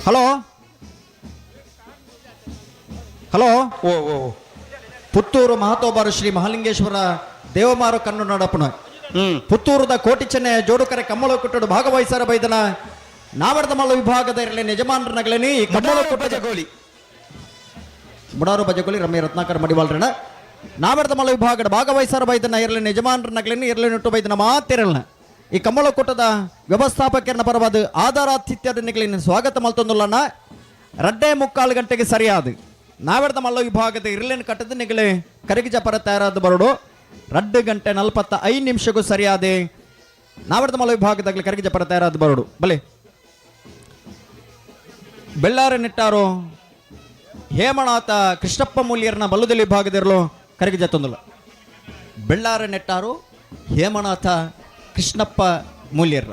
Hello hello. ಓ ಓ ಓ. ಪುತ್ತೂರು ಮಹತೋಬಾರು ಶ್ರೀ ಮಹಾಲಿಂಗೇಶ್ವರ ದೇವಮಾರು ಕಣ್ಣು ನಡಪುನ ಪುತ್ತೂರುದ ಕೋಟಿ ಚೆನ್ನೆಯ ಜೋಡುಕರೆ ಕಮ್ಮಳ ಕುಟ್ಟಡು ಭಾಗವಹಿಸರ ಬೈದನ ನಾವರ್ದಮಲ್ಲ ವಿಭಾಗದ ಇರಲಿ ಯಜಮಾನರನಗಲೇನಿ ಈ ಕಮ್ಮಳ ಕುಟ್ಟದ ಗೋಲಿ ಮುಡಾರು ಬಜಗೋಲಿ ರಮ್ಯ ರತ್ನಾಕರ್ ಮಡಿವಾಳ್ರಣ ನಾವರ್ದಮಲ್ಲ ವಿಭಾಗದ ಭಾಗವಹಿಸರ ಬೈದನ ಇರಲಿ ಯಜಮಾನರನಗಲೇನಿ ಇರಲಿ ನಟ್ಟು ಬೈದನ ಮಾತಿರಲ್ನ ಈ ಕಮ್ಮಳ ಕೂಟದ ವ್ಯವಸ್ಥಾಪಕರನ ಪರವಾದ ಆಧಾರಾತಿಥ್ಯದ ನಿಗಲಿನ ಸ್ವಾಗತ ಮಲ್ತೊಂದುಲ್ಲನ. 2:45 ಗಂಟೆಗೆ ಸರಿಯಾದ ನಾವೆರ್ದ ಮಲ್ಲ ವಿಭಾಗದ ಇರ್ಲಿನ ಕಟ್ಟದ ನಿಗಲೆ ಕರಿಗಿಜ ಪರ ತಯಾರಾದ ಬರೋಡು. 2 ಗಂಟೆ 45 ನಿಮಿಷಕ್ಕೂ ಸರಿಯಾದ ನಾವೆರ್ದ ಮಲ್ಲ ವಿಭಾಗದಾಗಲಿ ಕರಿಗಿಜ ಪರ ತಯಾರಾದ ಬರೋಡು. ಬಲೆ ಬೆಳ್ಳಾರ ನೆಟ್ಟಾರು ಹೇಮನಾಥ ಕೃಷ್ಣಪ್ಪ ಮೂಲ್ಯರ್ನ ಬಲ್ಲದಲ್ಲಿ ವಿಭಾಗದಿರಲು ಕರಗಿಜ ತಂದುಲ್ಲ. ಬೆಳ್ಳಾರ ನೆಟ್ಟಾರು ಹೇಮನಾಥ ಕೃಷ್ಣಪ್ಪ ಮೂಲ್ಯರ್.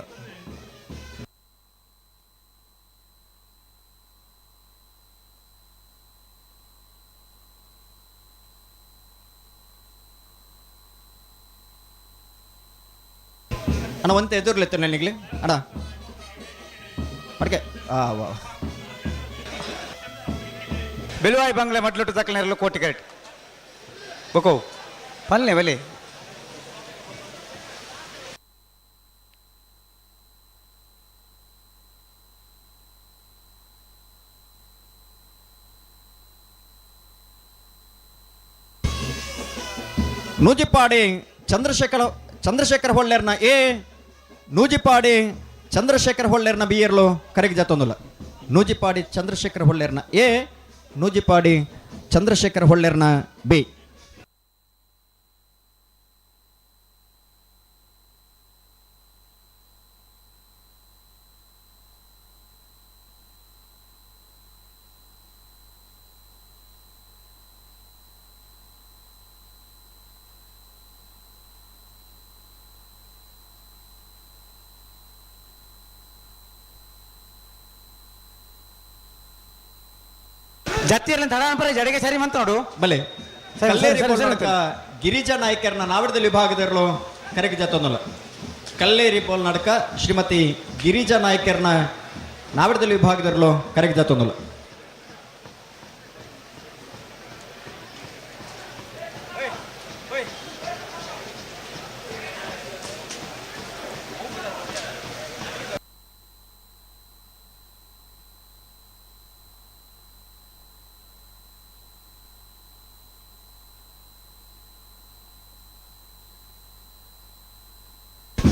ಅಣ್ಣ ಒಂತೆ ಎದುರ್ಲೆತ್ತು ನನಗ್ಲಿ ಅಣ್ಣ ಅಡ್ಗೆ ಆ ವಾ. ಬೆಳುವಾಯಿ ಬಂಗ್ಲೆ ಮಟ್ಲುಟ್ಟು ತಕ್ಕಲ ಕೋಟಿ ಕರೆಕ್ಟ್ ಬೊಕೋ ಪಲ್ಲೆ ಬಲೆ. ನೂಜಿಪಾಡಿ ಚಂದ್ರಶೇಖರ ಚಂದ್ರಶೇಖರ ಹೊಳ್ಳೇರ್ನ ಎ, ನೂಜಿಪಾಡಿ ಚಂದ್ರಶೇಖರ ಹೊಳ್ಳೇರ್ನ ಬಿ ಇರಲು ಕರೆಗೆ ಜಾತೊಂದುಲ್ಲ. ನೂಜಿಪಾಡಿ ಚಂದ್ರಶೇಖರ ಹೊಳ್ಳೇರ್ನ ಎ, ನೂಜಿಪಾಡಿ ಚಂದ್ರಶೇಖರ ಹೊಳ್ಳೇರ್ನ ಬಿ. ಜತ್ತಿರ್ಲಿ ತಡ ಜಡೆಗೆ ಸರಿ ಮಂತ ನೋಡು. ಬಲೆ ಸರಿ, ಕಲ್ಲೇರಿ ಸರಿ, ಸರಿ, ಬೋಲ್ನಡ್ಕ ಗಿರಿಜಾ ನಾಯ್ಕರ್ನ ನಾವಡದಲ್ಲಿ ವಿಭಾಗದಿರಲು ಕರೆಗೆ ಜಾತೊಂದುಲ್ಲ. ಕಲ್ಲೇರಿ ಬೋಲ್ನಡ್ಕ ಶ್ರೀಮತಿ ಗಿರಿಜಾ ನಾಯ್ಕರ್ನ ನಾವಡದಲ್ಲಿ ವಿಭಾಗದಿರಲು ಕರೆಗೆ ಜಾತೊಂದುಲ್ಲ.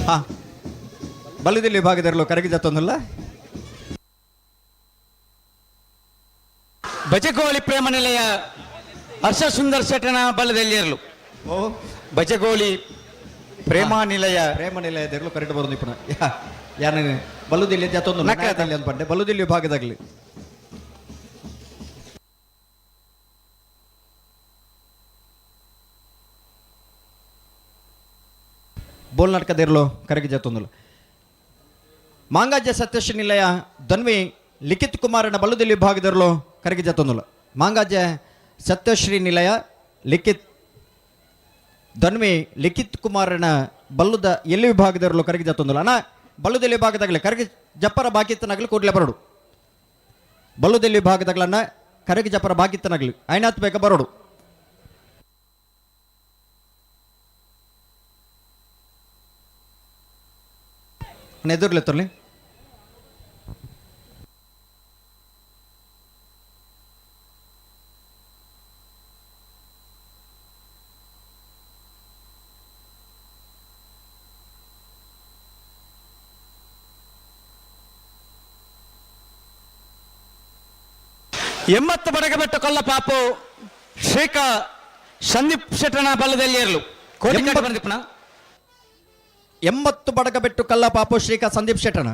ಹಾ ಬಲದಲ್ಲಿ ವಿಭಾಗದಿರಲು ಕರೆಗೆ ಜಾತೊಂದುಲ್ಲ. ಬಜಗೋಳಿ ಪ್ರೇಮ ನಿಲಯ ಹರ್ಷ ಸುಂದರ್ ಶೆಟ್ಟನ ಬಲದಲ್ಲಿ ಇರಲು. ಓ. ಬಜಗೋಳಿ ಪ್ರೇಮ ನಿಲಯ. ಪ್ರೇಮ ನಿಲಯದಿರಲು ಕರೆಕ್ಟ್ ಬರೋದು ಇಪ್ಪನ ಯಾನ ಬಲುದಿಲ್ಲಿ ಜಾತೊಂದು ನಕ್ಕ. ಅಂತ ಪಂಡೆ ಬಲುದಿಲ್ಲಿ ವಿಭಾಗದಾಗಲಿ ಬೋಲ್ ನಾಟಕದಿರಲು ಕರೆಗೆ ಜಾತೊಂದುಲ್ಲ. ಮಾಂಗಾಜ್ಯ ಸತ್ಯಶ್ರೀ ನಿಲಯ ಧನ್ವಿ ಲಿಖಿತ್ ಕುಮಾರನ ಬಲ್ಲುದಲ್ಲಿ ವಿಭಾಗದರಲು ಕರಗಿ ಜತ್ತೊಂದುಲ್ಲ. ಮಾಂಗಾಜ್ಯ ಸತ್ಯಶ್ರೀ ನಿಲಯ ಲಿಖಿತ್ ಧನ್ವಿ ಲಿಖಿತ್ ಕುಮಾರನ ಬಲ್ಲುದ ಎಲ್ಲಿ ವಿಭಾಗದರಲು ಕರಗಿ ಜತ್ತೊಂದುಲ್ಲ. ಅಣ್ಣ ಬಲ್ಲುದಲ್ಲಿ ವಿಭಾಗದಾಗಲಿ ಕರಗಿ ಜಪ್ಪರ ಬಾಕಿತ್ತನಾಗಲಿ ಕೂಡಲೇ ಬರೋಡು. ಬಲ್ಲುದಲ್ಲಿ ವಿಭಾಗದಾಗಲನ್ನ ಕರಗಿ ಜಪ್ಪರ ಬಾಕಿತ್ತನಾಗಲಿ ಐನಾತ್ ಬೇಕ ಬರೋಡು. ಎದುರ್ಲೆ ತರ್ಲಿ. 80 ಬಡಗಬೆಟ್ಟು ಕೊಲ್ಲ ಪಾಪು ಶ್ರೀಕ ಸಂದೀಪ್ ಶೆಟ್ಟನ ಬಲ್ಲದಲ್ಲಿ ಇರಲು ಕೋಟಿ ಬಂದಿಪ್ಪನ. 80 ಬಡಗಬೆಟ್ಟು ಕಲ್ಲ ಪಾಪು ಶ್ರೀಕಾ ಸಂದೀಪ್ ಶೆಟ್ಟಣ.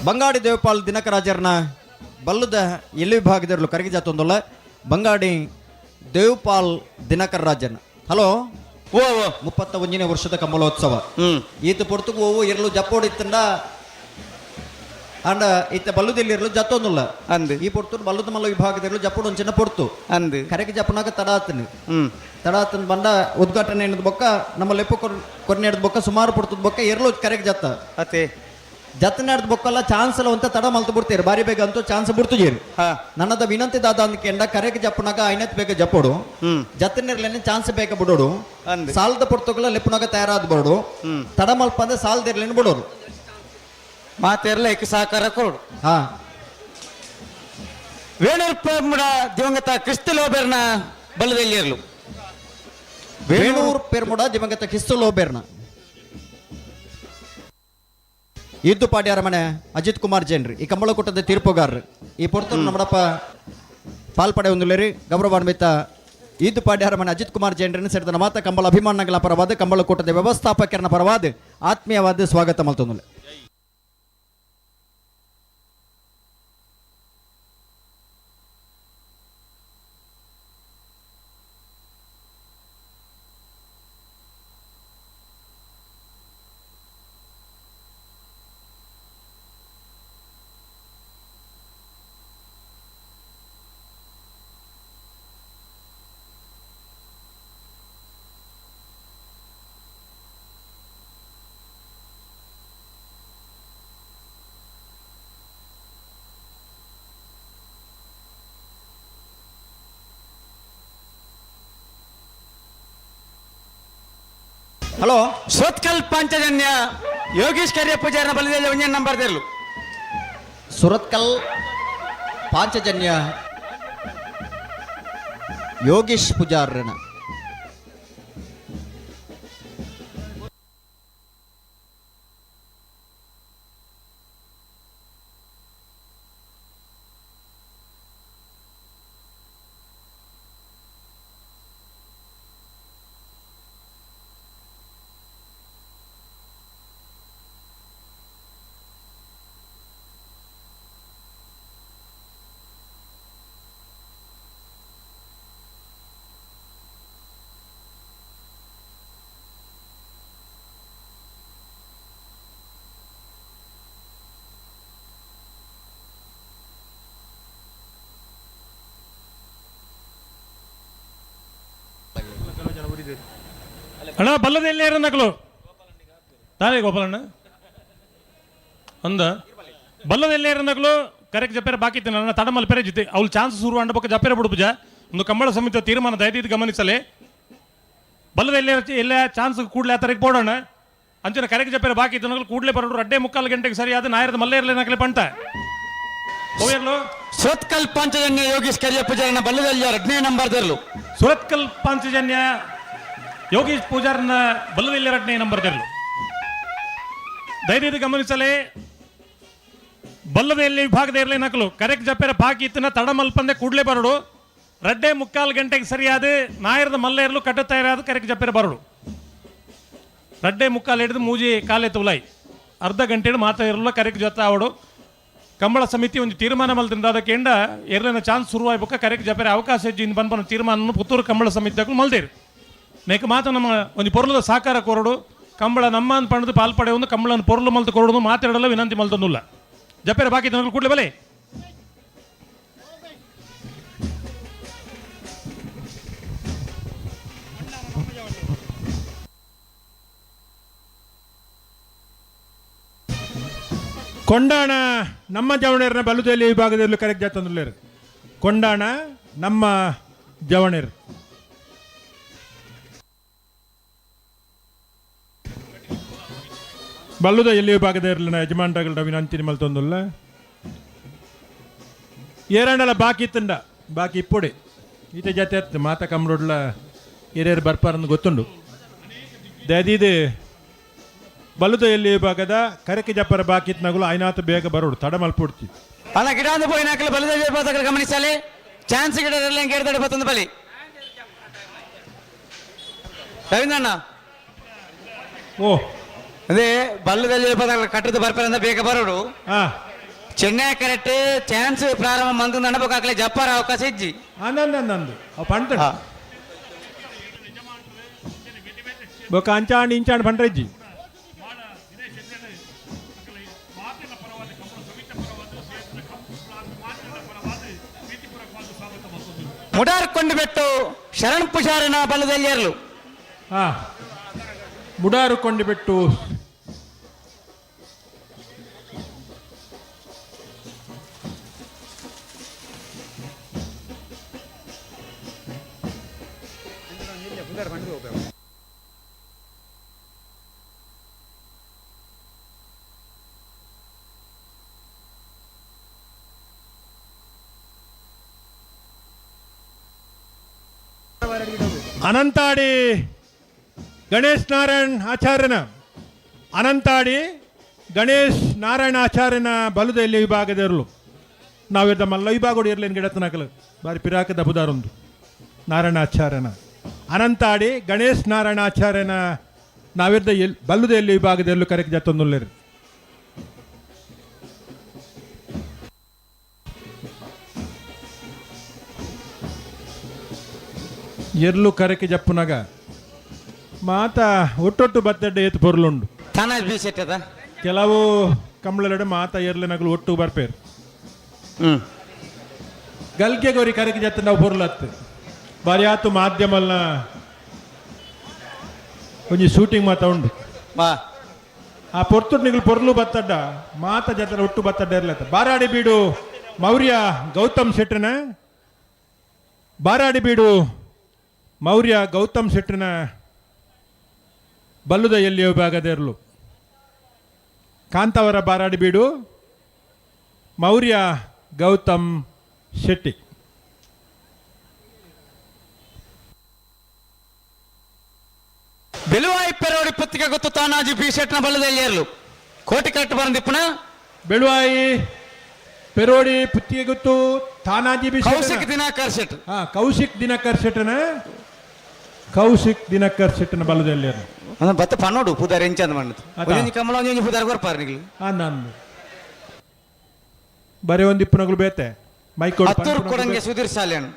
ಬಂಗಾಡಿ ದೇವಪಾಲ್ ದಿನಕರಾಜರ್ನ ಬಲ್ಲದ ಎಲ್ಲಿ ವಿಭಾಗದಿರಲು ಕರಗಿ ಜಾತೊಂದುಲ್ಲ. ಬಂಗಾಡಿ ದೇವಪಾಲ್ ದಿನಕರ ರಾಜನ್. ಹಲೋ. ಓ ಓ. 31ನೇ ವರ್ಷದ ಕಂಬಳೋತ್ಸವ. ಈತ ಪೊರ್ತುಗು ಓವು ಇರಲು ಜಪ್ಪೋಡಿತ್ತಂಡ ಅಂಡ ಇತ್ತ ಬಲ್ಲುದಲ್ಲಿ ಇರಲು ಜತ್ತೊಂದುಲ್ಲ. ಅಂದು. ಈ ಪೊರ್ತು ಬಲ್ಲದ ಮಲ್ಲ ವಿಭಾಗದಿರಲು ಜಪ್ಪೋಡು ಒಂಚಿನ ಪೊರ್ತು. ಅಂದು. ಕರೆಗೆ ಜಪ್ಪನಾಗ ತಡಾತನು. ತಡಾತನ್ ಬಂದ ಉದ್ಘಾಟನೆ ಎಣ್ಣದ ಬೊಕ್ಕ ನಮ್ಮ ಲೆಪ್ಪು ಕೊರ್ನೆ ಬೊಕ್ಕ ಸುಮಾರು ಪೊರ್ತದ ಬೊಕ್ಕ ಎರಲು ಕರೆಗೆ ಜತ್ತ. ಅತೆ. ಜತ್ತನಾಡ್ದ ಬೊಕ್ಕಲ್ಲ ಚಾನ್ಸ್ ಎಲ್ಲ ಅಂತ ತಡ ಮಲ್ತು ಬಿಡ್ತೀರಿ, ಬಾರಿ ಬೇಗ ಅಂತೂ ಚಾನ್ಸ್ ಬಿಡ್ತುಜೀರಿ. ನನ್ನದ ವಿನಂತಿ ದಾದ ಅಂದ್ಕೆಂಡ ಕರೆಗೆ ಜಪ್ಪನಾಗ ಐನತ್ ಬೇಗ ಜಪ್ಪೋಡು, ಜತ್ತನಿರ್ಲೇನೆ ಚಾನ್ಸ್ ಬೇಗ ಬಿಡೋಡು. ಅಂದ್. ಸಾಲದ ಪೊರ್ತುಗಳ ಲೆಪ್ಪನಾಗ ತಯಾರಾದ ಬರೋಡು. ತಡ ಮಲ್ಪ ಅಂದ್ರೆ ಸಾಲದಿರ್ಲೇನೆ ಬಿಡೋರು. ಮಾತೆರ್ಲ ಏಕ ಸಹಕಾರ ಕೊಡು. ವೇಣೂರ್ ಪೆರ್ಮುಡ ದಿವಂಗತ ಕ್ರಿಸ್ತ ಲೋಬೆರ್ನ ಬಲ್ಲದಲ್ಲಿ ಇರಲು. ವೇಣೂರ್ ಪೆರ್ಮುಡ ದಿವಂಗತ ಕ್ರಿಸ್ತ ಲೋಬೆರ್ನ. ಇದ್ದು ಪಾಡ್ಯಾರ ಮನೆ ಅಜಿತ್ ಕುಮಾರ್ ಜೈನ್ರಿ ಈ ಕಂಬಳಕೂಟದ ತೀರ್ಪುಗಾರರು. ಈ ಪೊರ್ತರು ನಮ್ಮಡಪ್ಪ ಪಾಲ್ಪಡೆ ಹೊಂದಲೇರಿ. ಗೌರವಾನ್ವಿತ ಈದ್ದು ಪಾಡ್ಯಾರ ಮನೆ ಅಜಿತ್ ಕುಮಾರ್ ಜೈನ್ರನ್ನು ಸೇರಿದ ಮಾತ ಕಂಬಳ ಅಭಿಮಾನಗಳ ಪರವಾದ ಕಂಬಳಕೂಟದ ವ್ಯವಸ್ಥಾಪಕರನ ಪರವಾದ ಆತ್ಮೀಯವಾದ ಸ್ವಾಗತ ಮಲ್ತೊಂದುಲೆ. ಹಲೋ. ಸುರತ್ಕಲ್ ಪಾಂಚಜನ್ಯ ಯೋಗೀಶ್ ಕರಿಯ ಪೂಜಾರನ ಬಲದಲ್ಲಿ ಒಂದೇ ನಂಬರ್ ತೆರಲು. ಸುರತ್ಕಲ್ ಪಾಂಚಜನ್ಯ ಯೋಗೀಶ್ ಪೂಜಾರನ. ಅಣ್ಣ ಬಲ್ಲದ ಎಲ್ಲಿ ನಕಲು ತಾನೇ ಗೋಪಾಲಣ್ಣ ಅಂದ ಬಲ್ಲದ ಎಲ್ಲಿ ನಕಲು ಕರೆಕ್ಟ್ ಜಪ್ಪೇರ ಬಾಕಿ ಇತ್ತು ನನ್ನ ತಡಮಲ್ ಪೆರೆ ಜೊತೆ ಅವ್ಳು ಚಾನ್ಸ್ ಶುರು ಅಂಡ ಪಕ್ಕ ಜಪ್ಪೇರ ಬಿಡು ಪೂಜಾ. ಒಂದು ಕಂಬಳ ಸಮಿತಿಯ ತೀರ್ಮಾನ ದಯದೀದು ಗಮನಿಸಲೇ. ಬಲ್ಲದ ಎಲ್ಲೇ ಎಲ್ಲ ಚಾನ್ಸ್ ಕೂಡಲೇ ಆ ತರಕ್ಕೆ ಬೋಡೋಣ ಅಂಚಿನ ಕರೆಗೆ ಜಪ್ಪೇರ ಬಾಕಿ ಇತ್ತು ಕೂಡಲೇ ಬರೋಡು. 2.75 ಗಂಟೆಗೆ ಸರಿಯಾದ ನಾಯರದ ಮಲ್ಲೆ ಇರಲಿ ನಕಲೆ ಪಂಟ ಹೋಗಿರ್ಲು. ಸುರತ್ಕಲ್ ಪಾಂಚಜನ್ಯ ಯೋಗೀಶ್ ಕರಿಯ ಪೂಜಾರನ ಬಲ್ಲದಲ್ಲಿ 2ನೇ ನಂಬರ್ ದರ್ಲು. ಸುರತ್ಕಲ್ ಪಾಂಚಜನ್ಯ ಯೋಗೀಶ್ ಪೂಜಾರನ ಬಲ್ಲದಲ್ಲಿ 2ನೇ ನಂಬರ್ ತೆರಲು. ಧೈರ್ಯದ ಗಮನಿಸಲೇ, ಬಲ್ಲದಲ್ಲಿ ವಿಭಾಗದ ಇರಲಿ ನಕಲು ಕರೆಕ್ಟ್ ಜಪ್ಪೇರ ಬಾಕಿ ಇತ್ತನ ತಡ ಮಲ್ಪಂದೆ ಕೂಡಲೇ ಬರಡು. 2.75 ಗಂಟೆಗೆ ಸರಿಯಾದ ನಾಯರದ ಮಲ್ಲ ಇರಲು ಕಟ್ಟ ತಯಾರಾದ ಕರೆಕ್ಟ್ ಜಪ್ಪೇರ ಬರಡು. 2.75 ಹಿಡಿದು ಮೂಜಿ ಕಾಲೆ ತುಲಾಯಿ ಅರ್ಧ ಗಂಟೆ ಮಾತಾ ಇರಲ್ಲ ಕರೆಕ್ಟ್ ಜೊತೆ ಅವಡು. ಕಂಬಳ ಸಮಿತಿ ಒಂದು ತೀರ್ಮಾನ ಮಲ್ತಿಂದ ಅದಕ್ಕೆ ಎಂಡ ಎರಡನೇ ಚಾನ್ಸ್ ಶುರುವಾಗ್ಬೇಕ ಕರೆಕ್ಟ್ ಜಪೇರೆ ಅವಕಾಶ ಇಜ್ಜಿ ಇಂದು ಬಂದ್ಬನ ತೀರ್ಮಾನ ಪುತ್ತೂರು ಕಂಬಳ ಸಮಿತಿ ಮಲ್ದೇರು. ಮೇಕ ಮಾತು ನಮ್ಮ ಒಂದು ಪೊರ್ಲದ ಸಾಕಾರ ಕೊರಡು. ಕಂಬಳ ನಮ್ಮ ಪಣದು ಪಾಲ್ಪಡೆ ಒಂದು ಕಂಬಳನ ಪೊರ್ಲು ಮಲ್ತು ಕೊರಡು ಮಾತಾಡಲ್ಲ ವಿನಂತಿ ಮಲ್ತಂದುಲ್ಲ. ಜಪೇರೆ ಬಾಕಿ ಕೂಡಲೇ ಬಲೆ. ಕೊಂಡಾಣ ನಮ್ಮ ಜವಣೇರನ ಬಲುದೆಯಲ್ಲಿ ವಿಭಾಗದಲ್ಲಿ ಕರೆಕ್ಟ್ ಜಾತಂದ್ರೆ ಕೊಂಡಾಣ ನಮ್ಮ ಜವಣೇರ್. ಬಲ್ಲುದ ಎಲ್ಲಿ ವಿಭಾಗದ ಇರಲಿಲ್ಲ ಯಜಮಾನ್ರಗಳ ವಿನಂತಿ ನಿಮ್ಮಲ್ಲಿ ತೊಂದುಲ್ಲ. ಏರಾಂಡಲ ಬಾಕಿ ಇತ್ತಂಡ ಬಾಕಿ ಇಪ್ಪೊಡೆ ಈತ ಜಾತಿ ಅತ್ತು ಮಾತ ಕಮ್ರೋಡ್ಲ ಏರೇರು ಬರ್ಪಾರಂದು ಗೊತ್ತುಂಡು. ದಯದೀದು ಬಲ್ಲುದ ಎಲ್ಲಿ ವಿಭಾಗದ ಕರಕೆ ಜಪ್ಪರ ಬಾಕಿ ಇತ್ತನಗುಲು ಐನಾತ ಬೇಗ ಬರೋಡು, ತಡ ಮಲ್ಪೊಡ್ತಿ. ಅಲ್ಲ ಗಿಡ ಒಂದು ಪೋಯಿನ ಹಾಕಲು ಬಲದ ವಿಭಾಗದ ಗಮನಿಸಲಿ. ಚಾನ್ಸ್ ಗಿಡ ಇರಲಿ ಕೇಳ್ತಾಡೆ ಬತ್ತೊಂದು ಬಲಿ ರವೀಂದ್ರಣ್ಣ. ಓ. ಅದೇ ಬಲ್ಲದಲ್ಲಿ ವಿಭಾಗದ ಕಟ್ಟದ ಬರ್ಪಾರಂದ ಬೇಗ ಬರೋಡು. ಹಾ. ಚೆನ್ನೈ ಕರೆಕ್ಟ್ ಚಾನ್ಸ್ ಪ್ರಾರಂಭ ಮಂದು ನಡಬೇಕಾಗ್ಲಿ ಜಪ್ಪಾರ ಅವಕಾಶ ಇಜ್ಜಿ. ನಂದು ನಂದು ಅವು ಪಂಟ ಬೊಕ ಅಂಚಾಂಡ್ ಇಂಚಾಂಡ್ ಪಂಡ್ರೆಜ್ಜಿ. ಮುಡಾರ್ ಕೊಂಡು ಬೆಟ್ಟು ಶರಣ್ ಪುಷಾರನ ಬಲದಲ್ಲಿ ಇರಲು. ಹಾ, ಮುಡಾರು ಕೊಂಡು ಬಿಟ್ಟು. ಅನಂತಾಡಿ ಗಣೇಶ್ ನಾರಾಯಣ್ ಆಚಾರ್ಯನ, ಅನಂತಾಡಿ ಗಣೇಶ್ ನಾರಾಯಣ ಆಚಾರ್ಯನ ಬಲುದೆಲ್ಲಿ ವಿಭಾಗದಿರಲು ನಾವಿದ್ದ ಮಲ್ಲ ವಿಭಾಗ ಇರಲೇನು ಗಿಡತನಕಲು ಬಾರಿ ಪಿರಾಕದ ಬುದಾರೊಂದು ನಾರಾಯಣ ಆಚಾರ್ಯನ. ಅನಂತಾಡಿ ಗಣೇಶ್ ನಾರಾಯಣ ಆಚಾರ್ಯನ ನಾವಿದ್ದ ಎಲ್ ಬಲ್ಲುದೆಲ್ಲಿ ವಿಭಾಗದಲ್ಲೂ ಕರೆಕ್ಟ್ ಜತ್ತೊಂದುಲ್ಲೇರಿ. ಎರ್ಲು ಕರಕೆ ಜಪ್ಪುನಗ ಮಾತ ಒಟ್ಟೊಟ್ಟು ಬತ್ತೆಡ್ಡೆ ಏತು ಪೊರ್ಲುಂಡು. ತಾನ ಬೀಸೆಟ್ಟದ. ಕೆಲವು ಕಂಬಳಲೆಡೆ ಮಾತ ಎರ್ಲೆನಗಲು ಒಟ್ಟು ಬರ್ಪೇರು. ಗಲ್ಗೆ ಗೋರಿ ಕರಕೆ ಜತ್ತ ನಾವು ಪೊರ್ಲತ್ತು ಬಾರಿ ಆತು. ಮಾಧ್ಯಮಲ್ನ ಒಂಜಿ ಶೂಟಿಂಗ್ ಮಾತ ಉಂಡು. ಬಾ. ಆ ಪೊರ್ತುಡ್ ನಿಗಲು ಪೊರ್ಲು ಬತ್ತಡ್ಡ ಮಾತ ಜತ್ರ ಒಟ್ಟು ಬತ್ತಡ್ಡ ಇರ್ಲತ್ತ. ಬಾರಾಡಿ ಬೀಡು ಮೌರ್ಯ ಗೌತಮ್ ಶೆಟ್ಟನ, ಬಾರಾಡಿ ಬೀಡು ಮೌರ್ಯ ಗೌತಮ್ ಶೆಟ್ಟನ ಬಲ್ಲುದ ಎಲ್ಲಿಯ ವಿಭಾಗದ ಇರಲು. ಕಾಂತಾವರ ಬಾರಾಡಿ ಬೀಡು ಮೌರ್ಯ ಗೌತಮ್ ಶೆಟ್ಟಿ. ಬೆಲುವಾಯಿ ಪೆರೋಡಿ ಪುತ್ತಿಗೆ ಗೊತ್ತು ತಾನಾಜಿ ಬಿ ಶೆಟ್ನ ಬಲ್ಲದಲ್ಲಿ ಇರಲು ಕೋಟಿ ಕರೆಕ್ಟ್ ಬಂದಿಪ್ಪನ. ಬೆಳುವಾಯಿ ಪೆರೋಡಿ ಪುತ್ತಿಗೆ ಗೊತ್ತು ತಾನಾಜಿ ಬಿ ಶೆಟ್ಟನ. ಕೌಶಿಕ್ ದಿನಾಕರ್ ಶೆಟ್. ಹಾ, ಕೌಶಿಕ್ ದಿನಕರ್ ಶೆಟ್ಟನ, ಕೌಶಿಕ್ ದಿನಕರ್ ಶೆಟ್ಟನ ಬಲ್ಲದಲ್ಲಿ ಇರಲು. ಅಂದ್ರೆ ಬತ್ತ ಪನ್ನೋಡು ಪುದಾರ್ ಎಂಚಂದ ಮಣ್ಣದು. ಅದ. ಒಂಜಿ ಕಮಲ ಒಂಜಿ ಪುದಾರ್ ಕೊರ್ಪಾರ್ ನಿಗ್ಲು. ಆ ನಾನು ಬರೀ ಒಂದು ಇಪ್ಪನಗಳು ಬೇತೆ ಮೈಕ್. ಹತ್ತೂರು ಕೊಡಂಗೆ ಸುಧೀರ್ ಸಾಲೇನು.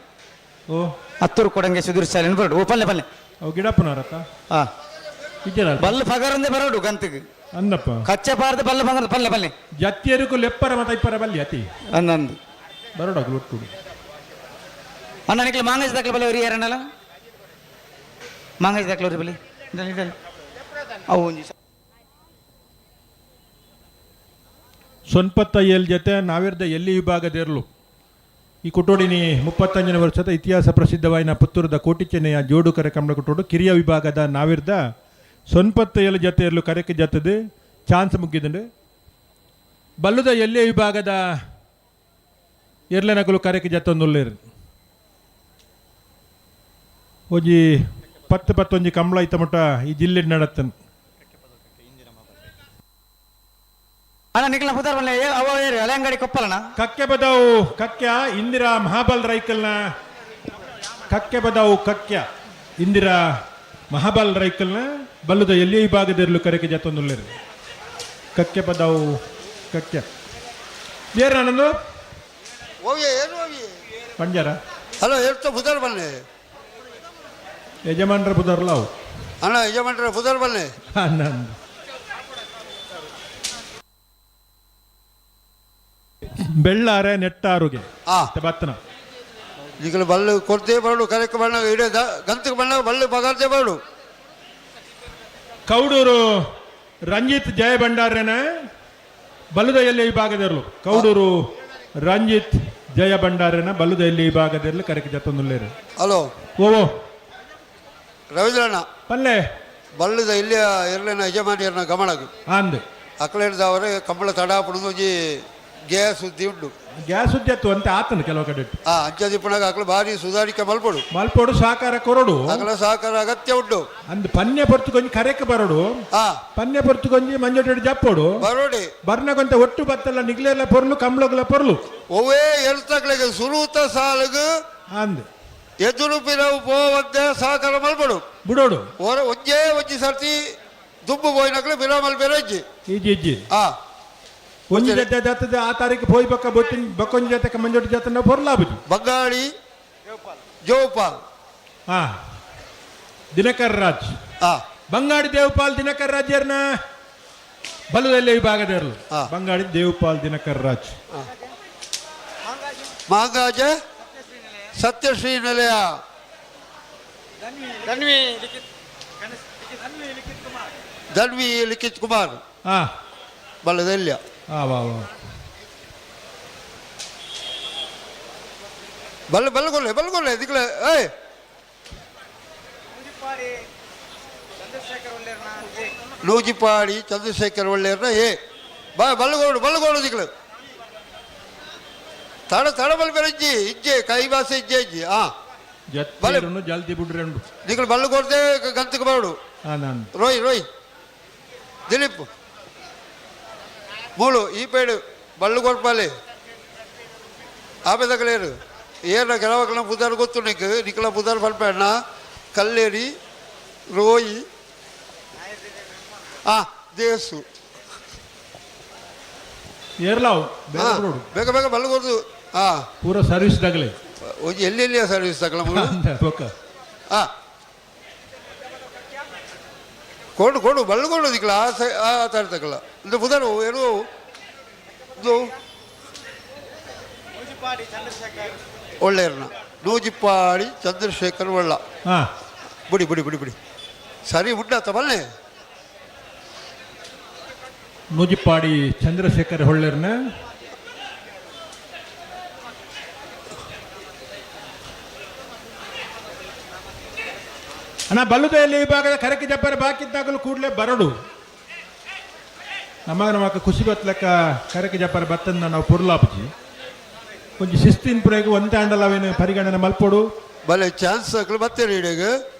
ಓ. ಹತ್ತೂರು ಕೊಡಂಗೆ ಸುಧೀರ್ ಸಾಲೇನು ಬರೋಡು. ಓ ಪಲ್ಲೆ ಪಲ್ಲೆ. ಅವು ಗಿಡಪ್ಪನವರಕ್ಕ. ಹಾ. ಇಜ್ಜರ. ಬಲ್ಲ ಪಗರಂದೆ ಬರೋಡು ಗಂತಿಗೆ. ಅಂದಪ್ಪ. ಕಚ್ಚೆ ಪಾರ್ದ ಬಲ್ಲ ಬಂದ್ರ ಪಲ್ಲೆ ಪಲ್ಲೆ. ಜತ್ತಿಯರಿಗೂ ಲೆಪ್ಪರ ಮತ ಇಪ್ಪರ ಬಲ್ಲಿ ಅತಿ. ಅಂದಂದು. ಬರೋಡಾಗಲು ಒಟ್ಟು. ಅಣ್ಣ ನಿಕ್ಲು ಮಾಂಗಜ್ ದಾಖಲೆ ಬಲ್ಲ ಅವ್ರಿ ಯಾರಣ್ಣಲ್ಲ ಮಾಂಗಜ್ ದಾಖಲೆ ಅವ್ರಿ ಬಲ್ಲಿ ಇದಲ್ಲ ಇದಲ್ಲ ಅವು ಒಂಜಿ. ಸೊನ್ಪತ್ತ ಏಲ್ ಜೊತೆ ನಾವಿರ್ದ ಎಲ್ಲಿ ವಿಭಾಗದಿರಲು. ಈ ಕುಟೋಡಿನಿ 35ನೇ ವರ್ಷದ ಇತಿಹಾಸ ಪ್ರಸಿದ್ಧವಾಯಿನ ಪುತ್ತೂರದ ಕೋಟಿಚೆನ್ನೆಯ ಜೋಡು ಕರೆ ಕಂಬಳ ಕುಟೋಡು ಕಿರಿಯ ವಿಭಾಗದ ನಾವಿರ್ದ ಸೊನ್ಪತ್ತ ಏಳು ಜತೆಯಲ್ಲೂ ಕರೆಕ್ಕೆ ಜತದು ಚಾನ್ಸ್ ಮುಗ್ಗಿದಂಡು. ಬಲ್ಲುದ ಎಲ್ಲೇ ವಿಭಾಗದ ಎರ್ಲೆನಕುಲು ಕರೆಕ್ಕೆ ಜತ್ತೊಂದುಲ್ಲೇರು. ಒಂಜಿ ಪತ್ತು ಪತ್ತೊಂಜಿ ಕಂಬಳ ಇತ್ತ ಮುಟ್ಟ ಈ ಜಿಲ್ಲೆ ನಡತ್ತನ್. ಅಣ್ಣ, ನಿಖಿಲ್ನ ಪುದರ್ ಬಲ್ಲೆ ಅವ ಏರು ಹಳೆಯಂಗಡಿ ಕೊಪ್ಪಲಣ್ಣ. ಕಕ್ಕೆ ಬದಾವು ಕಕ್ಯ ಇಂದಿರಾ ಮಹಾಬಲ್ ರೈಕಲ್ನ. ಕಕ್ಕೆ ಬದಾವು ಕಕ್ಯ ಇಂದಿರಾ ಮಹಾಬಲ್ ರೈಕಲ್ನ ಬಲ್ಲುದ ಎಲ್ಲಿ ವಿಭಾಗದಿರಲು ಕರೆಕೆ ಜತ್ತೊಂದುಲ್ಲೇರು. ಕಕ್ಕೆ ಬದಾವು ಕಕ್ಯ ಬೇರೆ ನಾನೊಂದು. ಓವಿಯ ಏನು ಓವಿಯೆ? ಪಂಜರ. ಹಲೋ, ಹೇಳ್ತಾ ಪುದರ್ ಬನ್ನಿ. ಯಜಮಾನ್ರ ಬುದರ್ಲ ಅವು. ಅಣ್ಣ, ಯಜಮಾನ್ರ ಪುದರ್ ಬನ್ನಿ. ಹನ್ನೊಂದು ಬೆಳ್ಳಾರೆ ನೆಟ್ಟಾರುಗೆ. ಆ. ಬತ್ತನ. ಈಗಲೂ ಬಲ್ಲು ಕೊಡ್ತೇ ಬರಡು, ಕರೆಕ್ಟ್ ಬಣ್ಣ ಇಡೇ ಗಂತಕ್ಕೆ ಬಣ್ಣ ಬಲ್ಲು ಪಗಾರ್ದೇ ಬರಡು. ಕೌಡೂರು ರಂಜಿತ್ ಜಯ ಭಂಡಾರನ ಬಲ್ಲದ ಎಲ್ಲಿ ವಿಭಾಗದಿರಲು. ಕೌಡೂರು ರಂಜಿತ್ ಜಯ ಭಂಡಾರನ ಬಲ್ಲದ ಎಲ್ಲಿ ವಿಭಾಗದಿರಲು ಕರೆಕ್ ಜತ್ತೊಂದುಲ್ಲೇರು. ಹಲೋ. ಓ. ರವೀಂದ್ರಣ್ಣ. ಪಲ್ಲೆ. ಬಲ್ಲದ ಇಲ್ಲಿ ಇರ್ಲಿನ ಯಜಮಾನಿಯರ್ನ ಗಮನಗು. ಆಂದ್. ಅಕ್ಲೇಡ್ದವರೆ ಕಂಬಳ ತಡ ಪುಡುದು ಒಂಜಿ ಗ್ಯಾಸ್ ಸುದ್ದಿ ಉಂಡು. ಗ್ಯಾಸ್ ಉದ್ಯತ್ತು ಅಂತ ಆತನು ಕೆಲವು ಕಡೆ. ಆ ಅಂಚ ದಿಪ್ಪನಾಗ ಅಕ್ಲು ಭಾರಿ ಸುಧಾರಿಕೆ ಮಲ್ಪಡು. ಮಲ್ಪೋಡು ಸಹಕಾರ ಕೊರಡು. ಅಕಲ ಸಹಕಾರ ಅಗತ್ಯ ಉಂಡು. ಅಂದ್ ಪನ್ಯ ಪೊರ್ತು ಕೊಂಜಿ ಕರೆಕ್ ಬರಡು. ಆ. ಪನ್ಯ ಪೊರ್ತು ಕೊಂಜಿ ಮಂಜೊಟ್ಟು ಜಪ್ಪೋಡು. ಬರೋಡಿ. ಬರ್ನಗೊಂತ ಒಟ್ಟು ಬತ್ತಲ್ಲ ನಿಗ್ಲೆಲ್ಲ ಪೊರ್ಲು ಕಂಬ್ಳಗ್ಲ ಪೊರ್ಲು. ಒವ್ವೇ ಎರ್ತಕ್ಲೆಗ್ ಸುರೂತ ಸಾಲಗು ಅಂದ್. ಎದುರು ಪಿರವು ಪೋವಂತೆ ಸಹಕಾರ ಮಲ್ಪಡು. ಬುಡೋಡು. ಓರ ಒಂಜೇ ಒಂಜಿ ಸರ್ತಿ ದುಂಬು ಪೋಯಿನಕ್ಲು ಪಿರ ಮಲ್ಪೆರೆ ಇಜ್ಜಿ. ಇಜ್ಜಿ ಇಜ್ಜಿ. ಆ. ಒಂಜಿ ಜೊತೆ ಜಾತದ ಆ ತಾರೀಕು ಪೋಯ್ ಬೊಕ್ಕ ಬೊಟ್ಟಿನ ಬೊಕ್ಕೊಂಜಿ ಜೊತೆ ಮಂಜೊಟ್ಟು ಜೊತೆ ಪೊರ್ಲಾಬುಜಿ. ಬಂಗಾಳಿ ಜೋಪಾಲ್. ಹಾ, ದಿನಕರ್ ರಾಜ್. ಆ. ಬಂಗಾಡಿ ದೇವಪಾಲ್ ದಿನಕರ್ ರಾಜ್ ಬಲದಲ್ಲಿ ವಿಭಾಗದ ಇರಲು. ಹಾ. ಬಂಗಾಡಿ ದೇವಪಾಲ್ ದಿನಕರ್ ರಾಜ್. ಮಾಂಗಾಜ ಸತ್ಯಶ್ರೀ ನಿಲಯ. ಧನ್ವಿ ಲಿಖಿತ್ ಕುಮಾರ್. ಹಾ. ಬಲ್ಲದೆಲ್ಲ. ಹಾ, ವಾ ವಾ. ಬಲ್ಲ ಬಲ್ಲಗೊಲ್ಲೆ ಬಲ್ಲಗೊಲ್ಲೆ ದಿಕ್ಲೆ ಏಯ್. ನೂಜಿಪಾಡಿ ಚಂದ್ರಶೇಖರ್ ಒಳ್ಳೆಯರ್ನ ಏ ಬಾ ಬಲ್ಲಗೋಡು ಬಲ್ಲಗೋಡು ದಿಕ್ಲು ತಡ ತಡ ಬಲ್ ಬೆರಜ್ಜಿ ಇಜ್ಜೆ ಕೈ ಭಾಷೆ ಇಜ್ಜೆ ಇಜ್ಜಿ ಆ. ಜತ್ತಿರನ್ನು ಜಲ್ದಿ ಬಿಡ್ರೆ ಉಂಡು. ದಿಕ್ಲು ಬಲ್ಲಗೋಡ್ದೆ ಗಂತಕ್ಕೆ ಬರೋಡು. ಹಾ, ನಾನು. ರೋಯ್ ರೋಯ್ ದಿಲೀಪ್ ಮೂಳು ಈ ಪೇಡು ಬಲ್ಲು ಕೊಡ್ಪಾಲೆ ಆಪೆದಕಲೇರು ಏನ ಕೆಲವಕಲ ಪುದಾರ್ ಗೊತ್ತು ನಿಕ್ ನಿಕ್ಕಲ ಪುದಾರ್ ಪಲ್ಪಣ್ಣ ಕಲ್ಲೇರಿ ರೋಯಿ ಆ ದೇಸು. ಏರ್ಲಾವ್ ಹಾ, ಬೇಗ ಬಿಡೋಡು. ಬೇಗ ಬೇಗ ಬಲ್ಲು ಕೊಡ್ದು ಹಾ. ಪೂರ ಸರ್ವಿಸ್ ದಗಲೆ. ಒಂಜಿ ಎಲ್ಲಿ ಎಲ್ಲಿಯ ಸರ್ವಿಸ್ ತಕಲ ಮೂಳು. ಬೊಕ್ಕ. ಆ ಕೊಡು ಕೊಡು ಬಲ್ಲು ಕೊಡು ದಿಕ್ಕಲ ಆ ಸ ಆ ತರ ತಕಲ ಇಂದು ಪುದಾರು ಏನು ಇದು ಒಳ್ಳೆಯರ್ನ ನೂಜಿಪ್ಪಾಡಿ ಚಂದ್ರಶೇಖರ್ ಒಳ್ಳ. ಹಾ. ಬುಡಿ ಬುಡಿ ಬುಡಿ ಬುಡಿ ಸರಿ ಉಂಡಾತ ಬಲ್ಲೆ. ನೂಜಿಪ್ಪಾಡಿ ಚಂದ್ರಶೇಖರ್ ಹೊಳ್ಳೆರ್ನ. ಅಣ್ಣ, ಬಲ್ಲುದೆಯಲ್ಲಿ ವಿಭಾಗದ ಕರಕಿ ಜಬ್ಬರ ಬಾಕಿದ್ದಾಗಲೂ ಕೂಡಲೇ ಬರಡು. ನಮಗ ನಮಕ ಖುಷಿ ಬತ್ಲಕ್ಕ ಕರಕಿ ಜಬ್ಬರ ಬತ್ತನ್ನ ನಾವು ಪುರ್ಲಾಪುಜಿ. ಒಂಜಿ ಶಿಸ್ತಿನ ಪ್ರಯೋಗ ಒಂತೆ ಅಂಡಲ ಅವೇನು ಪರಿಗಣನೆ ಮಲ್ಪೊಡು. ಬಲ್ಲೆ ಚಾನ್ಸ್ ಅಕ್ಲು ಬತ್ತೇರಿ ಇಡೀಗ.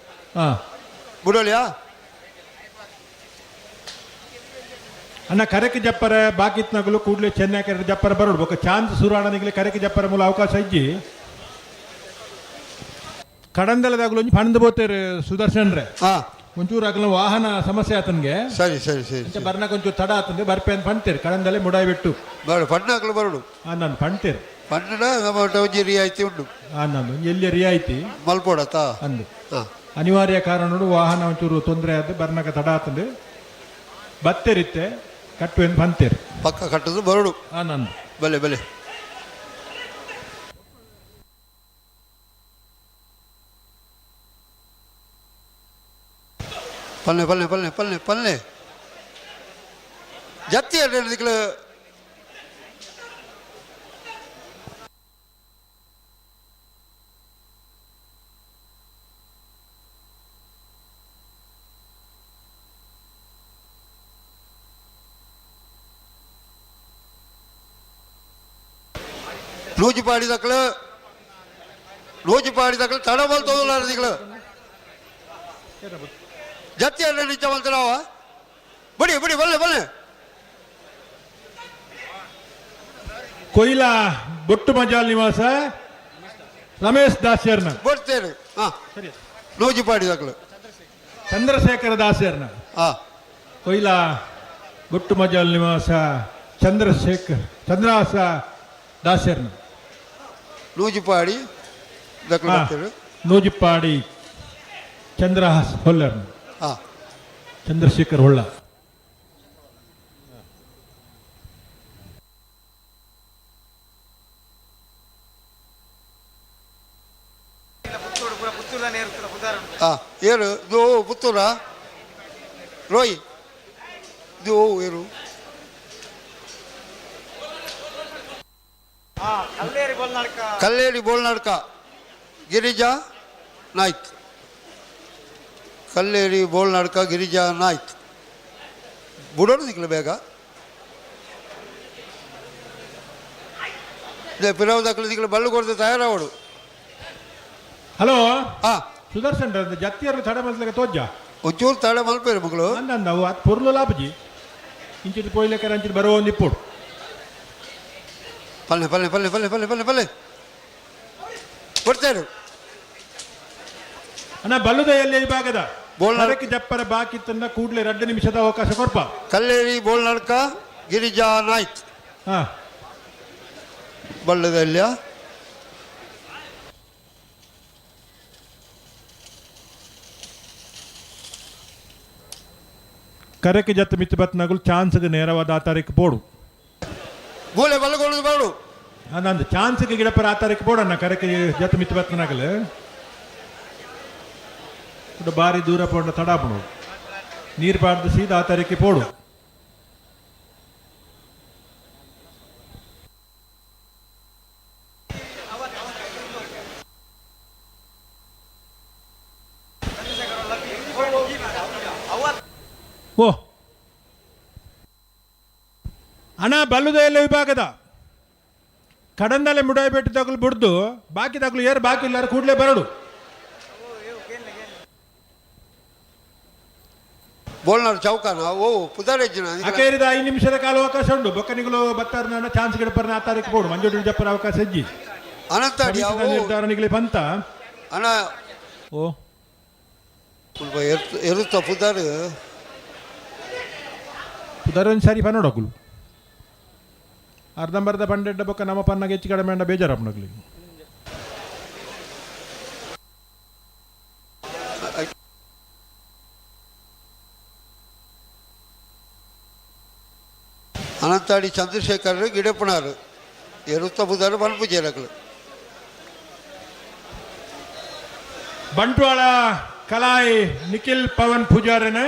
ಹಾ. ಬುಡೋಲಿಯಾ. ಅಣ್ಣ, ಕರಕಿ ಜಪ್ಪರ ಬಾಕಿತ್ನಾಗಲು ಕೂಡಲೇ ಚೆನ್ನೈ ಕರೆ ಜಪ್ಪರ ಬರೋಡು. ಬೊಕ್ಕ ಚಾನ್ಸ್ ಸುರಾಣನಿಗೆ ಕರಕಿ ಜಪ್ಪರ ಮೂಲ ಅವಕಾಶ ಇಜ್ಜಿ. ಕಡಂದಲದಾಗಲು ಒಂಜಿ ಪಣಂದು ಬೋತೇರು ಸುದರ್ಶನ್ ರೇ. ಹಾ. ಒಂಚೂರು ಆಗಲ ವಾಹನ ಸಮಸ್ಯೆ ಆತನ್ಗೆ. ಸರಿ ಸರಿ ಸರಿ. ಅಂಚೆ ಬರ್ನಾಗ ಒಂಚೂರು ತಡ ಆತಂದೆ ಬರ್ಪೆ ಅಂತ ಪಣ್ತೇರು ಕಡಂದಲೆ ಮುಡಾಯಿ ಬಿಟ್ಟು. ಬರೋಡು ಪಣ್ಣಾಕ್ಲು ಬರೋಡು. ಆ, ನಾನು ಪಣ್ತೇರು. ಪಣ್ಣಡ ನಮ್ಮ ಒಂಜಿ ರಿಯಾಯಿತಿ ಉಂಡು. ಆ, ನಾನು ಒಂಜಿ ಎಲ್ಲಿ ರಿಯಾಯಿತಿ ಮಲ್ಪೋಡತ್ತ. ಅಂದು. ಹಾ. ಅನಿವಾರ್ಯ ಕಾರಣ ವಾಹನ ಒಂಚೂರು ತೊಂದರೆ ಆದ ಬರ್ನಾಗ ತಡ ಆತಂದೆ ಬತ್ತೇರಿತ್ತೆ ಕಟ್ಟು ಎಂದು ಪಂತೇರು. ಪಕ್ಕ ಕಟ್ಟದು ಬರೋಡು. ಆ, ನಾನು. ಬಲೆ ಬಲೆ ಪಲ್ಲೆ ಪಲ್ಲೆ ಪಲ್ಲೆ ಪಲ್ಲೆ ಪಲ್ಲೆ ಜತ್ತಿ ದಿಕ್ಲು. Nujipadi ದಕ್ಕಲು ನೂಜಿಪಾಡಿ ದಕ್ಕಲು ತಡಬಲ್ ತೋದಲಾರ ದಿಗಳು ಜತ್ತಿಯಲ್ಲ ನಿಜ ಮಂತರಾವ ಬಿಡಿ ಬಿಡಿ ಬಲ್ಲೆ ಬಲ್ಲೆ. ಕೊಯ್ಲಾ ಬೊಟ್ಟು ಮಜಾಲ್ ನಿವಾಸ ರಮೇಶ್ ದಾಸ್ಯರ್ನ. ಬರ್ತೇನೆ. ಹಾ, ನೂಜಿಪಾಡಿ ದಕ್ಕಲು. ಚಂದ್ರಶೇಖರ ದಾಸ್ಯರ್ನ. ಹಾ. ಕೊಯ್ಲಾ ಬೊಟ್ಟು ಮಜಾಲ್ ನಿವಾಸ ಚಂದ್ರಶೇಖರ್ ಚಂದ್ರಹಾಸ ದಾಸ್ಯರ್ನ. ನೂಜಿಪಾಡಿ ದಕ್ಕಲು. ಹಾ. ಬರ್ತೇನೆ. ನೂಜಿಪ್ಪಾಡಿ ಚಂದ್ರಹಾಸ್ ಹೊಲ್ಲರ್ನ. ಹಾ. ಚಂದ್ರಶೇಖರ್ ಹೊಳ್ಳ. ಹಾ, ಏರು ಇದು ಪುತ್ತೂರ ರೋಯ್ ಇದು ಏರು. ಕಲ್ಲೇರಿ ಬೋಲ್ನಾಡ್ಕ ಗಿರಿಜಾ ನಾಯ್ಕ್. ಕಲ್ಲೇರಿ ಬೋಲ್ನಾಡ್ಕ ಗಿರಿಜಾ ನಾಯ್ಕ್ ಬುಡೋರು ದಿಕ್ಲು ಬೇಗ ಪಿರವು ದಕ್ಕಲು ದಿಕ್ಲು ಬಲ್ಲು ಕೊಡ್ದು ತಯಾರಾವಡು. ಹಲೋ. ಹಾ. ಸುದರ್ಶನ್, ಜತ್ತಿಯರು ತಡ ಮಲ್ತಕ ತೋಜ್ಜ. ಒಂಚೂರು ತಡ ಮಲ್ಪೇರು ಮಗಳು. ಅಂದ ಅವು ಅದು ಪೊರ್ಲು ಲಾಪಜಿ ಇಂಚಿಟ್ಟು ಪೋಯ್ಲೆಕ್ಕರ ಅಂಚಿಟ್ಟು ಬರೋ ಒಂದು ಇಪ್ಪೋಡು. ಪಲ್ಲೆ ಪಲ್ಲೆ ಪಲ್ಲೆ ಪಲ್ಲೆ ಪಲ್ಲೆ ಪಲ್ಲೆ ಪಲ್ಲೆ ಕೊಡ್ತೇನೆ. ಅಣ್ಣ, ಬಲ್ಲುದ ಎಲ್ಲಿ ವಿಭಾಗದ ಬೋಲ್ನಾಡ್- ಅದಕ್ಕೆ ಜಪ್ಪರ ಬಾಕಿ ತಂದ ಕೂಡಲೇ 2 ನಿಮಿಷದ ಅವಕಾಶ ಕೊಡ್ಪ. ಕಲ್ಲೇರಿ ಬೋಲ್ನಾಡ್ಕ ಗಿರಿಜಾ ನಾಯ್ಕ್. ಹಾ. ಬಳ್ಳದಲ್ಲಿಯ. ಕರೆಕ್ಕೆ ಜತ್ತ ಮಿತ್ತು ಬತ್ನಗಳು ಚಾನ್ಸ್ಗೆ ನೇರವಾದ ಆ ತಾರೀಕು ಬೋಡು. ಬೋಲೆ ಬಲ್ಲಗೊಳ್ಳೋದು ಬಾಡು. ಅಂದ ಚಾನ್ಸ್ಗೆ ಗಿಡಪರ ಆ ತಾರೀಕು ಬೋಡಣ್ಣ, ಕರೆಕ್ಕೆ ಜತ್ತ ಮಿತ್ತು ಬತ್ನಗಲು ಬಾರಿ ದೂರ ಪೋಂಡ ತಡಾಪುಣು ನೀರು ಪಾಡ್ದು ಸೀದಾ ಆ ತಾರೀಕಿಗೆ ಪೋಡು. ಓ ಅಣ್ಣ, ಬಲ್ಲುದ ಎಲ್ಲ ವಿಭಾಗದ ಕಡಂದಲೆ ಮುಡಾಯ್ಬೆಟ್ಟು ತಗಲು ಬಿಡ್ದು ಬಾಕಿ ತಗಲು ಏರು ಬಾಕಿ ಇಲ್ಲಾರ ಕೂಡಲೇ ಬರಡು. ಬೋಲ್ನಾಡು ಚೌಕಾನ ಓ ಪುದಾರೇಜಿನ. ಅಕೇರಿದ 5 ನಿಮಿಷದ ಕಾಲ ಅವಕಾಶ ಉಂಟು. ಬೊಕ್ಕನಿಗಳು ಬತ್ತಾರ ಚಾನ್ಸ್ ಗಿಡಪರ್ನ ಆ ತಾರೀಕು ಬೋಡು ಮಂಜೋಡಿ ಜಪ್ಪರ ಅವಕಾಶ ಹೆಜ್ಜಿ. ಅನಂತಾಡಿ ಸಮಿತಿದ ಅವು ನಿರ್ಧಾರಣಿಗಳೇ ಬಂತ. ಅಣ್ಣ. ಓ. ಸ್ವಲ್ಪ ಎರುತ್ತ ಪುದಾರು. ಪುದಾರ್ ಒಂದು ಸರಿ ಪನ್ನೋಡಗುಲು ಅರ್ಧಂಬರ್ಧ ಪಂಡೆಡ್ಡ ಬೊಕ್ಕ ನಮ್ಮ ಪನ್ನಾಗ ಹೆಚ್ಚು ಕಡಿಮೆ ಅಂಡ ಬೇಜಾರಪ್ಪನಗ್ಲಿ. ಅನಂತಾಡಿ ಚಂದ್ರಶೇಖರ್ ಗಿಡಪ್ಪನಾರು ಎರುತ್ತ ಪುದಾರು ಪನ್ಪು ಜೇರಕಲು. ಬಂಟ್ವಾಳ ಕಲಾಯಿ ನಿಖಿಲ್ ಪವನ್ ಪೂಜಾರನ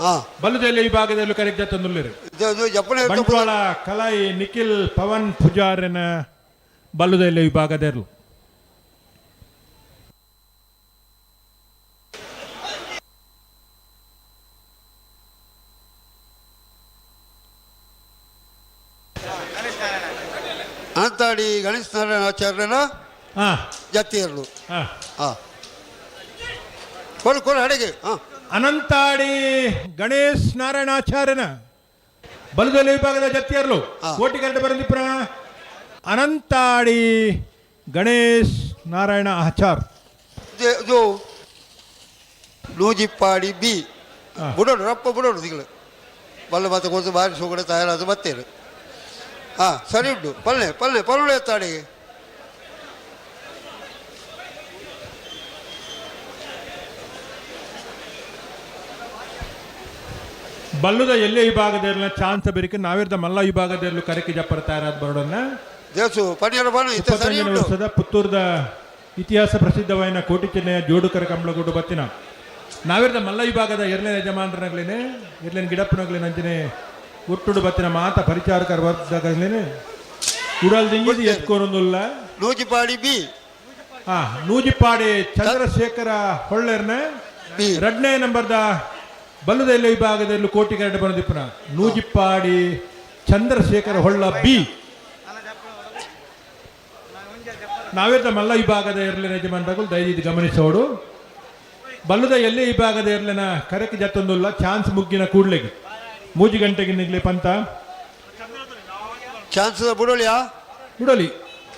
ಹಾ. ಬಲ್ಲುದೆಲ್ಲ ವಿಭಾಗದಲ್ಲೂ ಕರೆಕ್ಟ್ ತಂದುಳ್ಳಿರು. ಇದು ಇದು ಜಪ್ಪನ ಎರುತ್ತ. ಬಂಟ್ವಾಳ ಕಲಾಯಿ ನಿಖಿಲ್ ಪವನ್ ಪೂಜಾರನ ಬಲ್ಲುದೆಲ್ಲ ವಿಭಾಗದಲ್ಲೂ. ಅನಂತಾಡಿ ಗಣೇಶ ನಾರಾಯಣ ಆಚಾರ್ಯನ ಹಾ. ಜಾತಿಯರು. ಹಾ. ಹಾ, ಕೊಡು ಕೊಡು ಅಡಿಗೆ. ಹಾ. ಅನಂತಾಡಿ ಗಣೇಶ್ ನಾರಾಯಣಾಚಾರ್ಯನ ಬಲದೊಲೆ ವಿಭಾಗದ ಜತ್ತಿಯರ್ಲು. ಹಾ. ಕೋಟಿಗರಡೆ ಬರಂದಿಪುರ ಅನಂತಾಡಿ ಗಣೇಶ್ ನಾರಾಯಣ ಆಚಾರ್. ಇದು ಇದು ನೂಜಿಪ್ಪಾಡಿ ಬಿ. ಹಾ. ಬುಡೋಡು ರಪ್ಪ ಬುಡೋಡು ದಿಗಳು ಬಲ್ಲ ಮತ್ತೆ ಕೊಡ್ತು ಬಾರಿ ಸೂಗಡೆ ತಯಾರಾದ ಬತ್ತೇರು. ಹಾಂ, ಸರಿ ಉಂಟು. ಪಲ್ಲೆ ಪಲ್ಲೆ ಪಲ್ಲೆ ಎತ್ತಾಡಿಗೆ. ಬಲ್ಲುದ ಎಲ್ಲೇ ವಿಭಾಗದಲ್ಲಿ ಚಾನ್ಸ್ ಬೆರಿಕೆ ನಾವಿರ್ದ ಮಲ್ಲ ವಿಭಾಗದಲ್ಲೂ ಕರೆಕೆ ಜಪ್ಪರ ತಯಾರಾದ ಬರೋಡನ್ನ. ದೇಸು ಪನಿಯರ ಬಣ್ಣ ಇತ್ತ ಸರಿ 25ನೇ ಉಂಟು. ವರ್ಷದ ಪುತ್ತೂರದ ಇತಿಹಾಸ ಪ್ರಸಿದ್ಧವಾಯಿನ ಕೋಟಿ ಚೆನ್ನಯ ಜೋಡುಕರ ಕಂಬಳಗೂಡು ಬತ್ತಿನ ನಾವಿರ್ದ ಮಲ್ಲ ವಿಭಾಗದ ಎರಡನೇ ಯಜಮಾನರನಾಗ್ಲೇನೆ ಎರಡನೇ ಗಿಡಪ್ಪನಾಗ್ಲೇನೆ ಅಂಚನೆ ಒಟ್ಟುಡು ಬತ್ತಿನ ಮಾತ ಪರಿಚಾರಕರ ವರ್ಗದಾಗಲೇನೆ ಉಡಲ್ ದಿಂಗಿದು ಎತ್ಕೊರೊಂದುಲ್ಲ. ನೂಜಿಪಾಡಿ ಬಿ. ಹಾ, ನೂಜಿಪಾಡಿ ಚಂದ್ರಶೇಖರ ಹೊಳ್ಳೆರ್ನ ಬಿ. ಎರಡನೇ ನಂಬರ್ದ ಬಲ್ಲುದೆಲ್ಲ ವಿಭಾಗದಲ್ಲಿ ಕೋಟಿ ಕರಡು ಬಂದಿಪ್ಪನ ನೂಜಿಪ್ಪಾಡಿ ಚಂದ್ರಶೇಖರ ಹೊಳ್ಳ ಬಿ. ನಾವೇತ ಮಲ್ಲ ವಿಭಾಗದ ಇರಲಿನ ಯಜಮಾನ್ರಗಳು ದಯವಿಟ್ಟು ಗಮನಿಸೋಡು. ಬಲ್ಲದ ಎಲ್ಲಿ ವಿಭಾಗದ ಇರ್ಲಿನ ಕರೆಕ್ ಜತ್ತೊಂದುಲ್ಲ ಚಾನ್ಸ್ ಮುಗ್ಗಿನ ಕೂಡ್ಲೆಗೆ ಮೂಜಿ ಗಂಟೆಗೆ ನಿಗ್ಲಿ ಪಂತ. ಚಾನ್ಸ್ ಬುಡೋಳಿಯಾ? ಬಿಡೋಲಿ.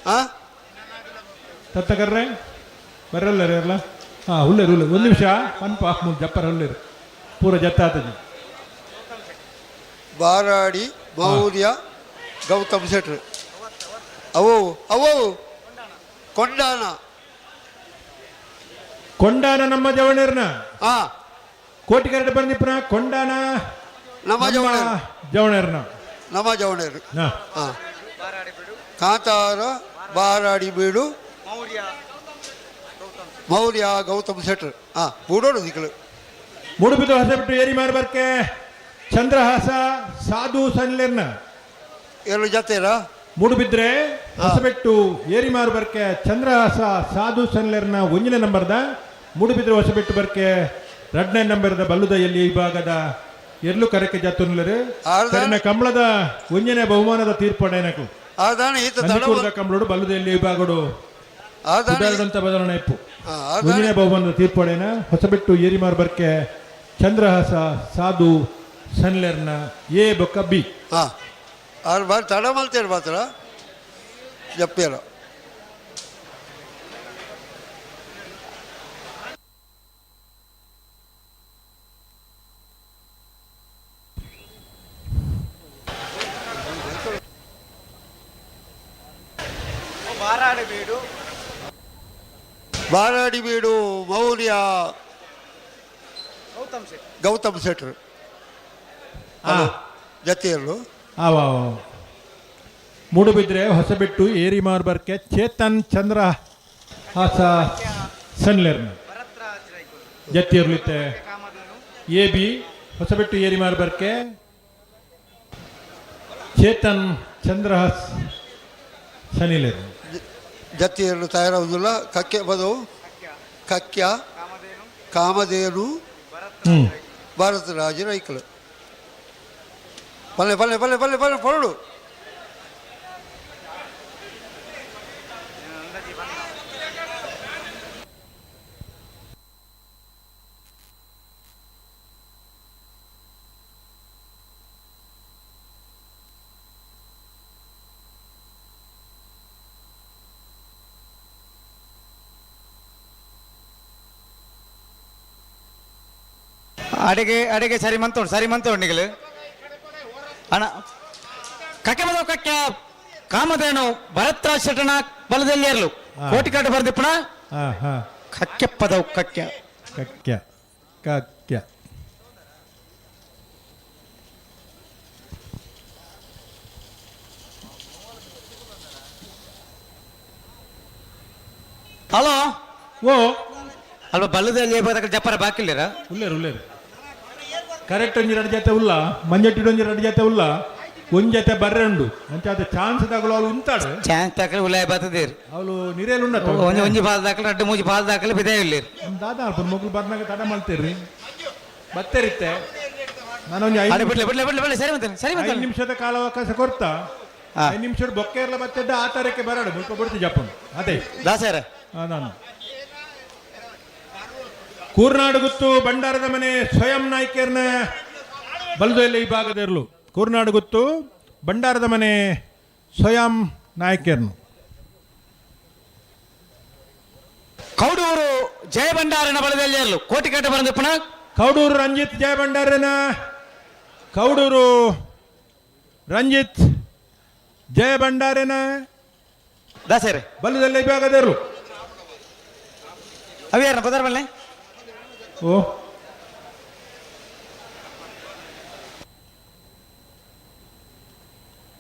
ಹಾ. ತತ್ತಕರ್ರೆ ಬರಲ್ಲ ಇರಲ್ಲ. ಹಾ, ಹುಲ್ಲೇರು ಹುಲ್ಲೇರು, ಒಂದು ನಿಮಿಷ ಪನ್ಪ ಜಪ್ಪರ ಹುಲ್ಲೇರು ಪೂರ ಜತ್ತ ಆತಜಿ. ಬಾರಾಡಿ ಮೌರ್ಯ ಗೌತಮ್ ಶೆಟ್ರು ಅವು ಅವು ಕೊಂಡಾನ. ಕೊಂಡಾನ ನಮ್ಮ ಜವಣೇರ್ನ. ಹಾ. ಕೋಟಿ ಕರಡು ಬಂದಿಪ್ಪನ ಕೊಂಡಾನ. ನಮ್ಮ ಜವಣೇರು. ಜವಣೇರ್ನ. ನಮ್ಮ ಜವಣೇರು. ಹಾ. ಹಾ, ಕಾಂತಾರ ಬಾರಾಡಿ ಬೀಡು ಮೌರ್ಯ ಗೌತಮ್ ಶೆಟ್ರು. ಹಾ, ಬೂಡೋಡು ದಿಕ್ಕಲು. ಮೂಡುಬಿದ್ದು ಹೊಸಬಿಟ್ಟು ಏರಿ ಮಾರ್ಬರ್ಕೆ ಚಂದ್ರಹಾಸ ಸಾಧು ಸನ್ಲೇರ್ನ. ಎರಡು ಜೊತೆರಾ? ಮೂಡುಬಿದ್ರೆ ಹೊಸಬೆಟ್ಟು ಏರಿ ಮಾರ್ಬರ್ಕೆ ಚಂದ್ರಹಾಸ ಸಾಧು ಸನ್ಲೇರ್ನ ಒಂದನೇ ನಂಬರ್ದ, ಮೂಡುಬಿದ್ರೆ ಹೊಸಬೆಟ್ಟು ಬರ್ಕೆ ಎರಡನೇ ನಂಬರ್ದ ಬಲ್ಲುದ ಎಲ್ಲಿ ವಿಭಾಗದ ಎರ್ಲು ಕರೆಕೆ ಜಾತುನ್ಲರು. ಆರ್ದ- ಸರಿನ ಕಂಬಳದ ಒಂಜನೇ ಬಹುಮಾನದ ತೀರ್ಪು ಆದಾನ ಈತ ತಡ. ನಂದಿಕೂರ್ದ ಕಂಬಳೋಡು ಬಲ್ಲುದ ಎಲ್ಲಿ ವಿಭಾಗಡು ಆದಾನ ಉದಾಹರಣಂತ ಬದಲಾವಣೆ ಇಪ್ಪು. ಆದಾನ ಒಂಜನೇ ಬಹುಮಾನದ ತೀರ್ಪಡೆನ ಹೊಸಬೆಟ್ಟು ಏರಿಮಾರ್ ಬರ್ಕೆ ಚಂದ್ರಹಾಸ ಸಾಧು ಸನ್ಲೆರ್ನ ಎ ಬೊಕ್ಕ ಬಿ. ಹಾಂ, ಆರು ಬಾರಿ ತಡ ಮಲ್ತೇರು ಮಾತ್ರ ಜಪ್ಪಿಯರ. ಬಾರಾಡಿ ಬೀಡು ಮೌರ್ಯ ಗೌತಮ್ ಶೆಟ್ರು ಜೊತೆಯಲ್ಲೂ. ಆವ ಮೂಡುಬಿದ್ರೆ ಹೊಸಬೆಟ್ಟು ಏರಿಮಾರ್ ಬರ್ಕೆ ಚೇತನ್ ಚಂದ್ರ ಹಾಸ ಸನ್ಲೆರ್ನ ಜತ್ತಿರ್ಲಿತ್ತೆ ಎ ಬಿ. ಹೊಸಬೆಟ್ಟು ಏರಿಮಾರ್ ಬರ್ಕೆ ಚೇತನ್ ಚಂದ್ರಹಾಸ್ ಸನಿಲೆರ್. ಜತ್ತಿಯಲ್ಲೂ ತಯಾರಾಗುವುದಿಲ್ಲ. ಕಕ್ಕೆ ಬದವು ಕಕ್ಯ ಕಾಮಧೇನು. ಹ್ಮ್. ಭಾರತ ರಾಜರ ಐಕಳು. ಪಲ್ಲೆ ಪಲ್ಲೆ ಪಲ್ಲೆ ಪಲ್ಲೆ ಪಲ್ಲೆ ಪೊರಡು. ಅಡಿಗೆ ಅಡಿಗೆ ಸರಿ ಮಂತೋಡು, ಸರಿ ಮಂತೋಡು ನಿಗಲು. ಅಣ್ಣ, ಕಕ್ಕೆ ಬದವು ಕಕ್ಕೆ ಕಾಮಧೇನು ಭರತ್ರಾಜ್ ಶೆಟ್ಟಣ ಬಲದಲ್ಲಿ ಇರಲು. ಹಾ. ಕೋಟಿ ಕಾಟ ಬರ್ದಿಪ್ಪಣ. ಹಾ ಹಾ. ಕಕ್ಕೆ ಪದವು ಕಕ್ಕೆ. ಕಕ್ಯ ಕಕ್ಯ. ಹಲೋ. ಓ. ಅಲ್ವಾ, ಬಲ್ಲದಲ್ಲಿ ಜಪ್ಪರ ಬಾಕಿಲ್ಲಿರ. ಉಲ್ಲೇರು ಉಲ್ಲೇರು, ಕರೆಕ್ಟ್. ಒಂಜಿ ಎರಡು ಜೊತೆ ಉಲ್ಲ, ಮಂಜಟ್ಟಿಡು ಒಂಜಿ ಎರಡು ಜೊತೆ ಉಲ್ಲ, ಒಂಜಿ ಜೊತೆ ಬರ್ರೆ ಉಂಡು ಅಂಚಾದ ಚಾನ್ಸ್ ತಗೊಳ್ಳೋ ಅವಳು ಉಂತಾಡು. ಚಾನ್ಸ್ ದಾಖಲೆ ಉಲಾಯ ಬರ್ತದೇರು. ಅವಳು ನಿರೇಲು ಉಂಡತ್ತ. ಒಂಜಿ ಒಂಜಿ ಬಾಲ್ ದಾಖಲೆ, ರಡ್ಡು ಮೂಜಿ ಬಾಲ್ ದಾಖಲೆ ಬಿದೇ ಇಲ್ಲಿರು. ನಮ್ಮ ದಾದಾ ಅಲ್ಪ ಮಗ್ಳು ಬರ್ನಾಗ ತಡ ಮಾಡ್ತೀರಿ ಬತ್ತೇರಿತ್ತೆ. ನಾನೊಂದು ಅಡೆ ಐದು ಬಿಡ್ಲೆ ಬಿಡ್ಲೆ ಬಿಡ್ಲೆ ಬಿಡ್ಲೆ, ಸರಿ ಮತ್ತೆ ಸರಿ ಮತ್ತೆ. 5 ನಿಮಿಷದ ಕಾಲಾವಕಾಶ ಕೊಡ್ತಾ. ಹಾ. 5 ನಿಮಿಷದ ಬೊಕ್ಕೆ ಇರಲ್ಲ ಬತ್ತಿದ್ದ ಆ ತರಕ್ಕೆ ಬರಾಡು ಮುಲ್ಪ ಬಿಡ್ತಿ ಜಪ್ಪನು ಅದೇ. ದಾಸರ. ಹಾ, ನಾನು ಕೂರ್ನಾಡು ಗುತ್ತು ಭಂಡಾರದ ಮನೆ ಸ್ವಯಂ ನಾಯ್ಕರ್ನ ಬಲದಲ್ಲಿ ಈ ಭಾಗದ ಇರಲು. ಕೂರ್ನಾಡು ಗುತ್ತು ಭಂಡಾರದ ಮನೆ ಸ್ವಯಂ ನಾಯ್ಕರ್ನು. ಕೌಡೂರು ಜಯಭಂಡಾರನ ಬಲದಲ್ಲಿ ಇರಲು ಕೋಟಿ ಕಟ್ಟ ಬಂದಿಪ್ಪಣ. ಕೌಡೂರು ರಂಜಿತ್ ಜಯಭಂಡಾರನ, ಕೌಡೂರು ರಂಜಿತ್ ಜಯಭಂಡಾರನ ದಾಸರ ಬಲದಲ್ಲಿ ಈ ಭಾಗದ ಇರಲು. ಅವ್ಯಾರನ ಪದಾರ ಬಲ್ಲೆ. ಓ.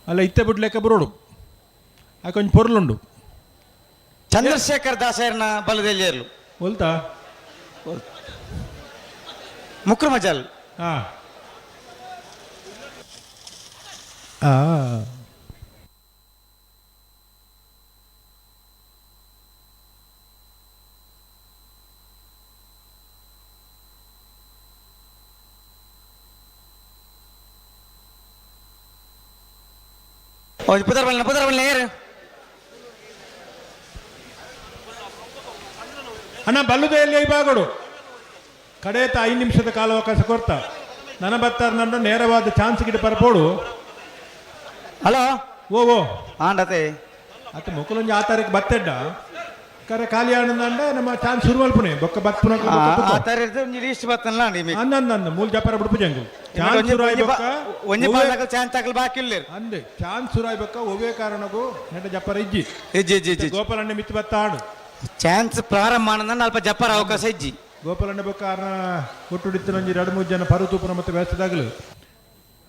ಅಲ್ಲ, ಇತ್ತೆ ಬಿಡ್ಲೆಕ್ಕ ಬರೋಡು ಆ ಕೊಂಚ ಪೊರ್ಲುಂಡು. ಚಂದ್ರಶೇಖರ್ ದಾಸರನ ಬಲದಲ್ಲಿ ಇರಲು. ಒಲ್ತಾ? ಮುಕ್ರು ಮಜಲ್. ಹಾ ಆ. ಒಂಜಿ ಪುದರ್ ಬಲ್ಲೆ, ಪುದರ್ ಬಲ್ಲೆ ಏರು. ಅಣ್ಣ ಬಲ್ಲುದ ಎಲ್ಲಿ ವಿಭಾಗಡು ಕಡೇತ 5 ನಿಮಿಷದ ಕಾಲಾವಕಾಶ ಕೊರ್ತ ನನ್ನ ಬತ್ತಾರ ನನ್ನ ನೇರವಾದ ಚಾನ್ಸ್ ಗಿಡ ಪರಪೋಡು. ಹಲೋ. ಓ ಓ. ಆಂಡತೆ. ಅತ್ತ ಮುಕುಲೊಂಜಿ ಆ ತಾರೀಕು ಬತ್ತೆಡ್ಡ ಕರೆ ಖಾಲಿ ಆನಂದ ನಮ್ಮ ಚಾನ್ಸ್ ಶುರು ಮಲ್ಪುನೆ ಬೊಕ್ಕ ಬತ್ಪುನ. ಆ ತಾರೀಕು ಒಂಜಿ ಲೀಸ್ಟ್ ಬತ್ತಲ್ಲ ಅಂಡಿ. ಅಂದ ಅಂದ ಮೂಲ ಜಪಾರ ಬಿಡ್ಪು ಜಂಗು ಚಾನ್ಸ್ ಶುರು ಆಯ್ಬೊಕ್ಕ. ಒಂಜಿ ಪಾಲ್ ಚಾನ್ಸ್ ತಾಕಲ್ ಬಾಕಿ ಇಲ್ಲ. ಅಂದೆ ಚಾನ್ಸ್ ಶುರು ಆಯ್ಬೊಕ್ಕ ಒವ್ವೇ ಕಾರಣಕ್ಕೂ ನೆಟ್ಟ ಜಪಾರ ಇಜ್ಜಿ. ಇಜ್ಜಿ ಇಜ್ಜಿ ಇಜ್ಜಿ. ಗೋಪಾಲಣ್ಣ ಮಿತ್ತು ಬತ್ತಾಡು. ಚಾನ್ಸ್ ಪ್ರಾರಂಭ ಆನಂದ ಅಲ್ಪ ಜಪ್ಪಾರ ಅವಕಾಶ ಇಜ್ಜಿ. ಗೋಪಾಲಣ್ಣ ಬೊಕ್ಕ ಆರ್ನ ಒಟ್ಟುಡಿತ್ತಿನ ಒಂಜಿ ಎರಡು ಮೂರು ಜನ ಪರು ತೂಪುನ ಮತ್ತೆ ವ್ಯವಸ್ಥೆದಾಗಲು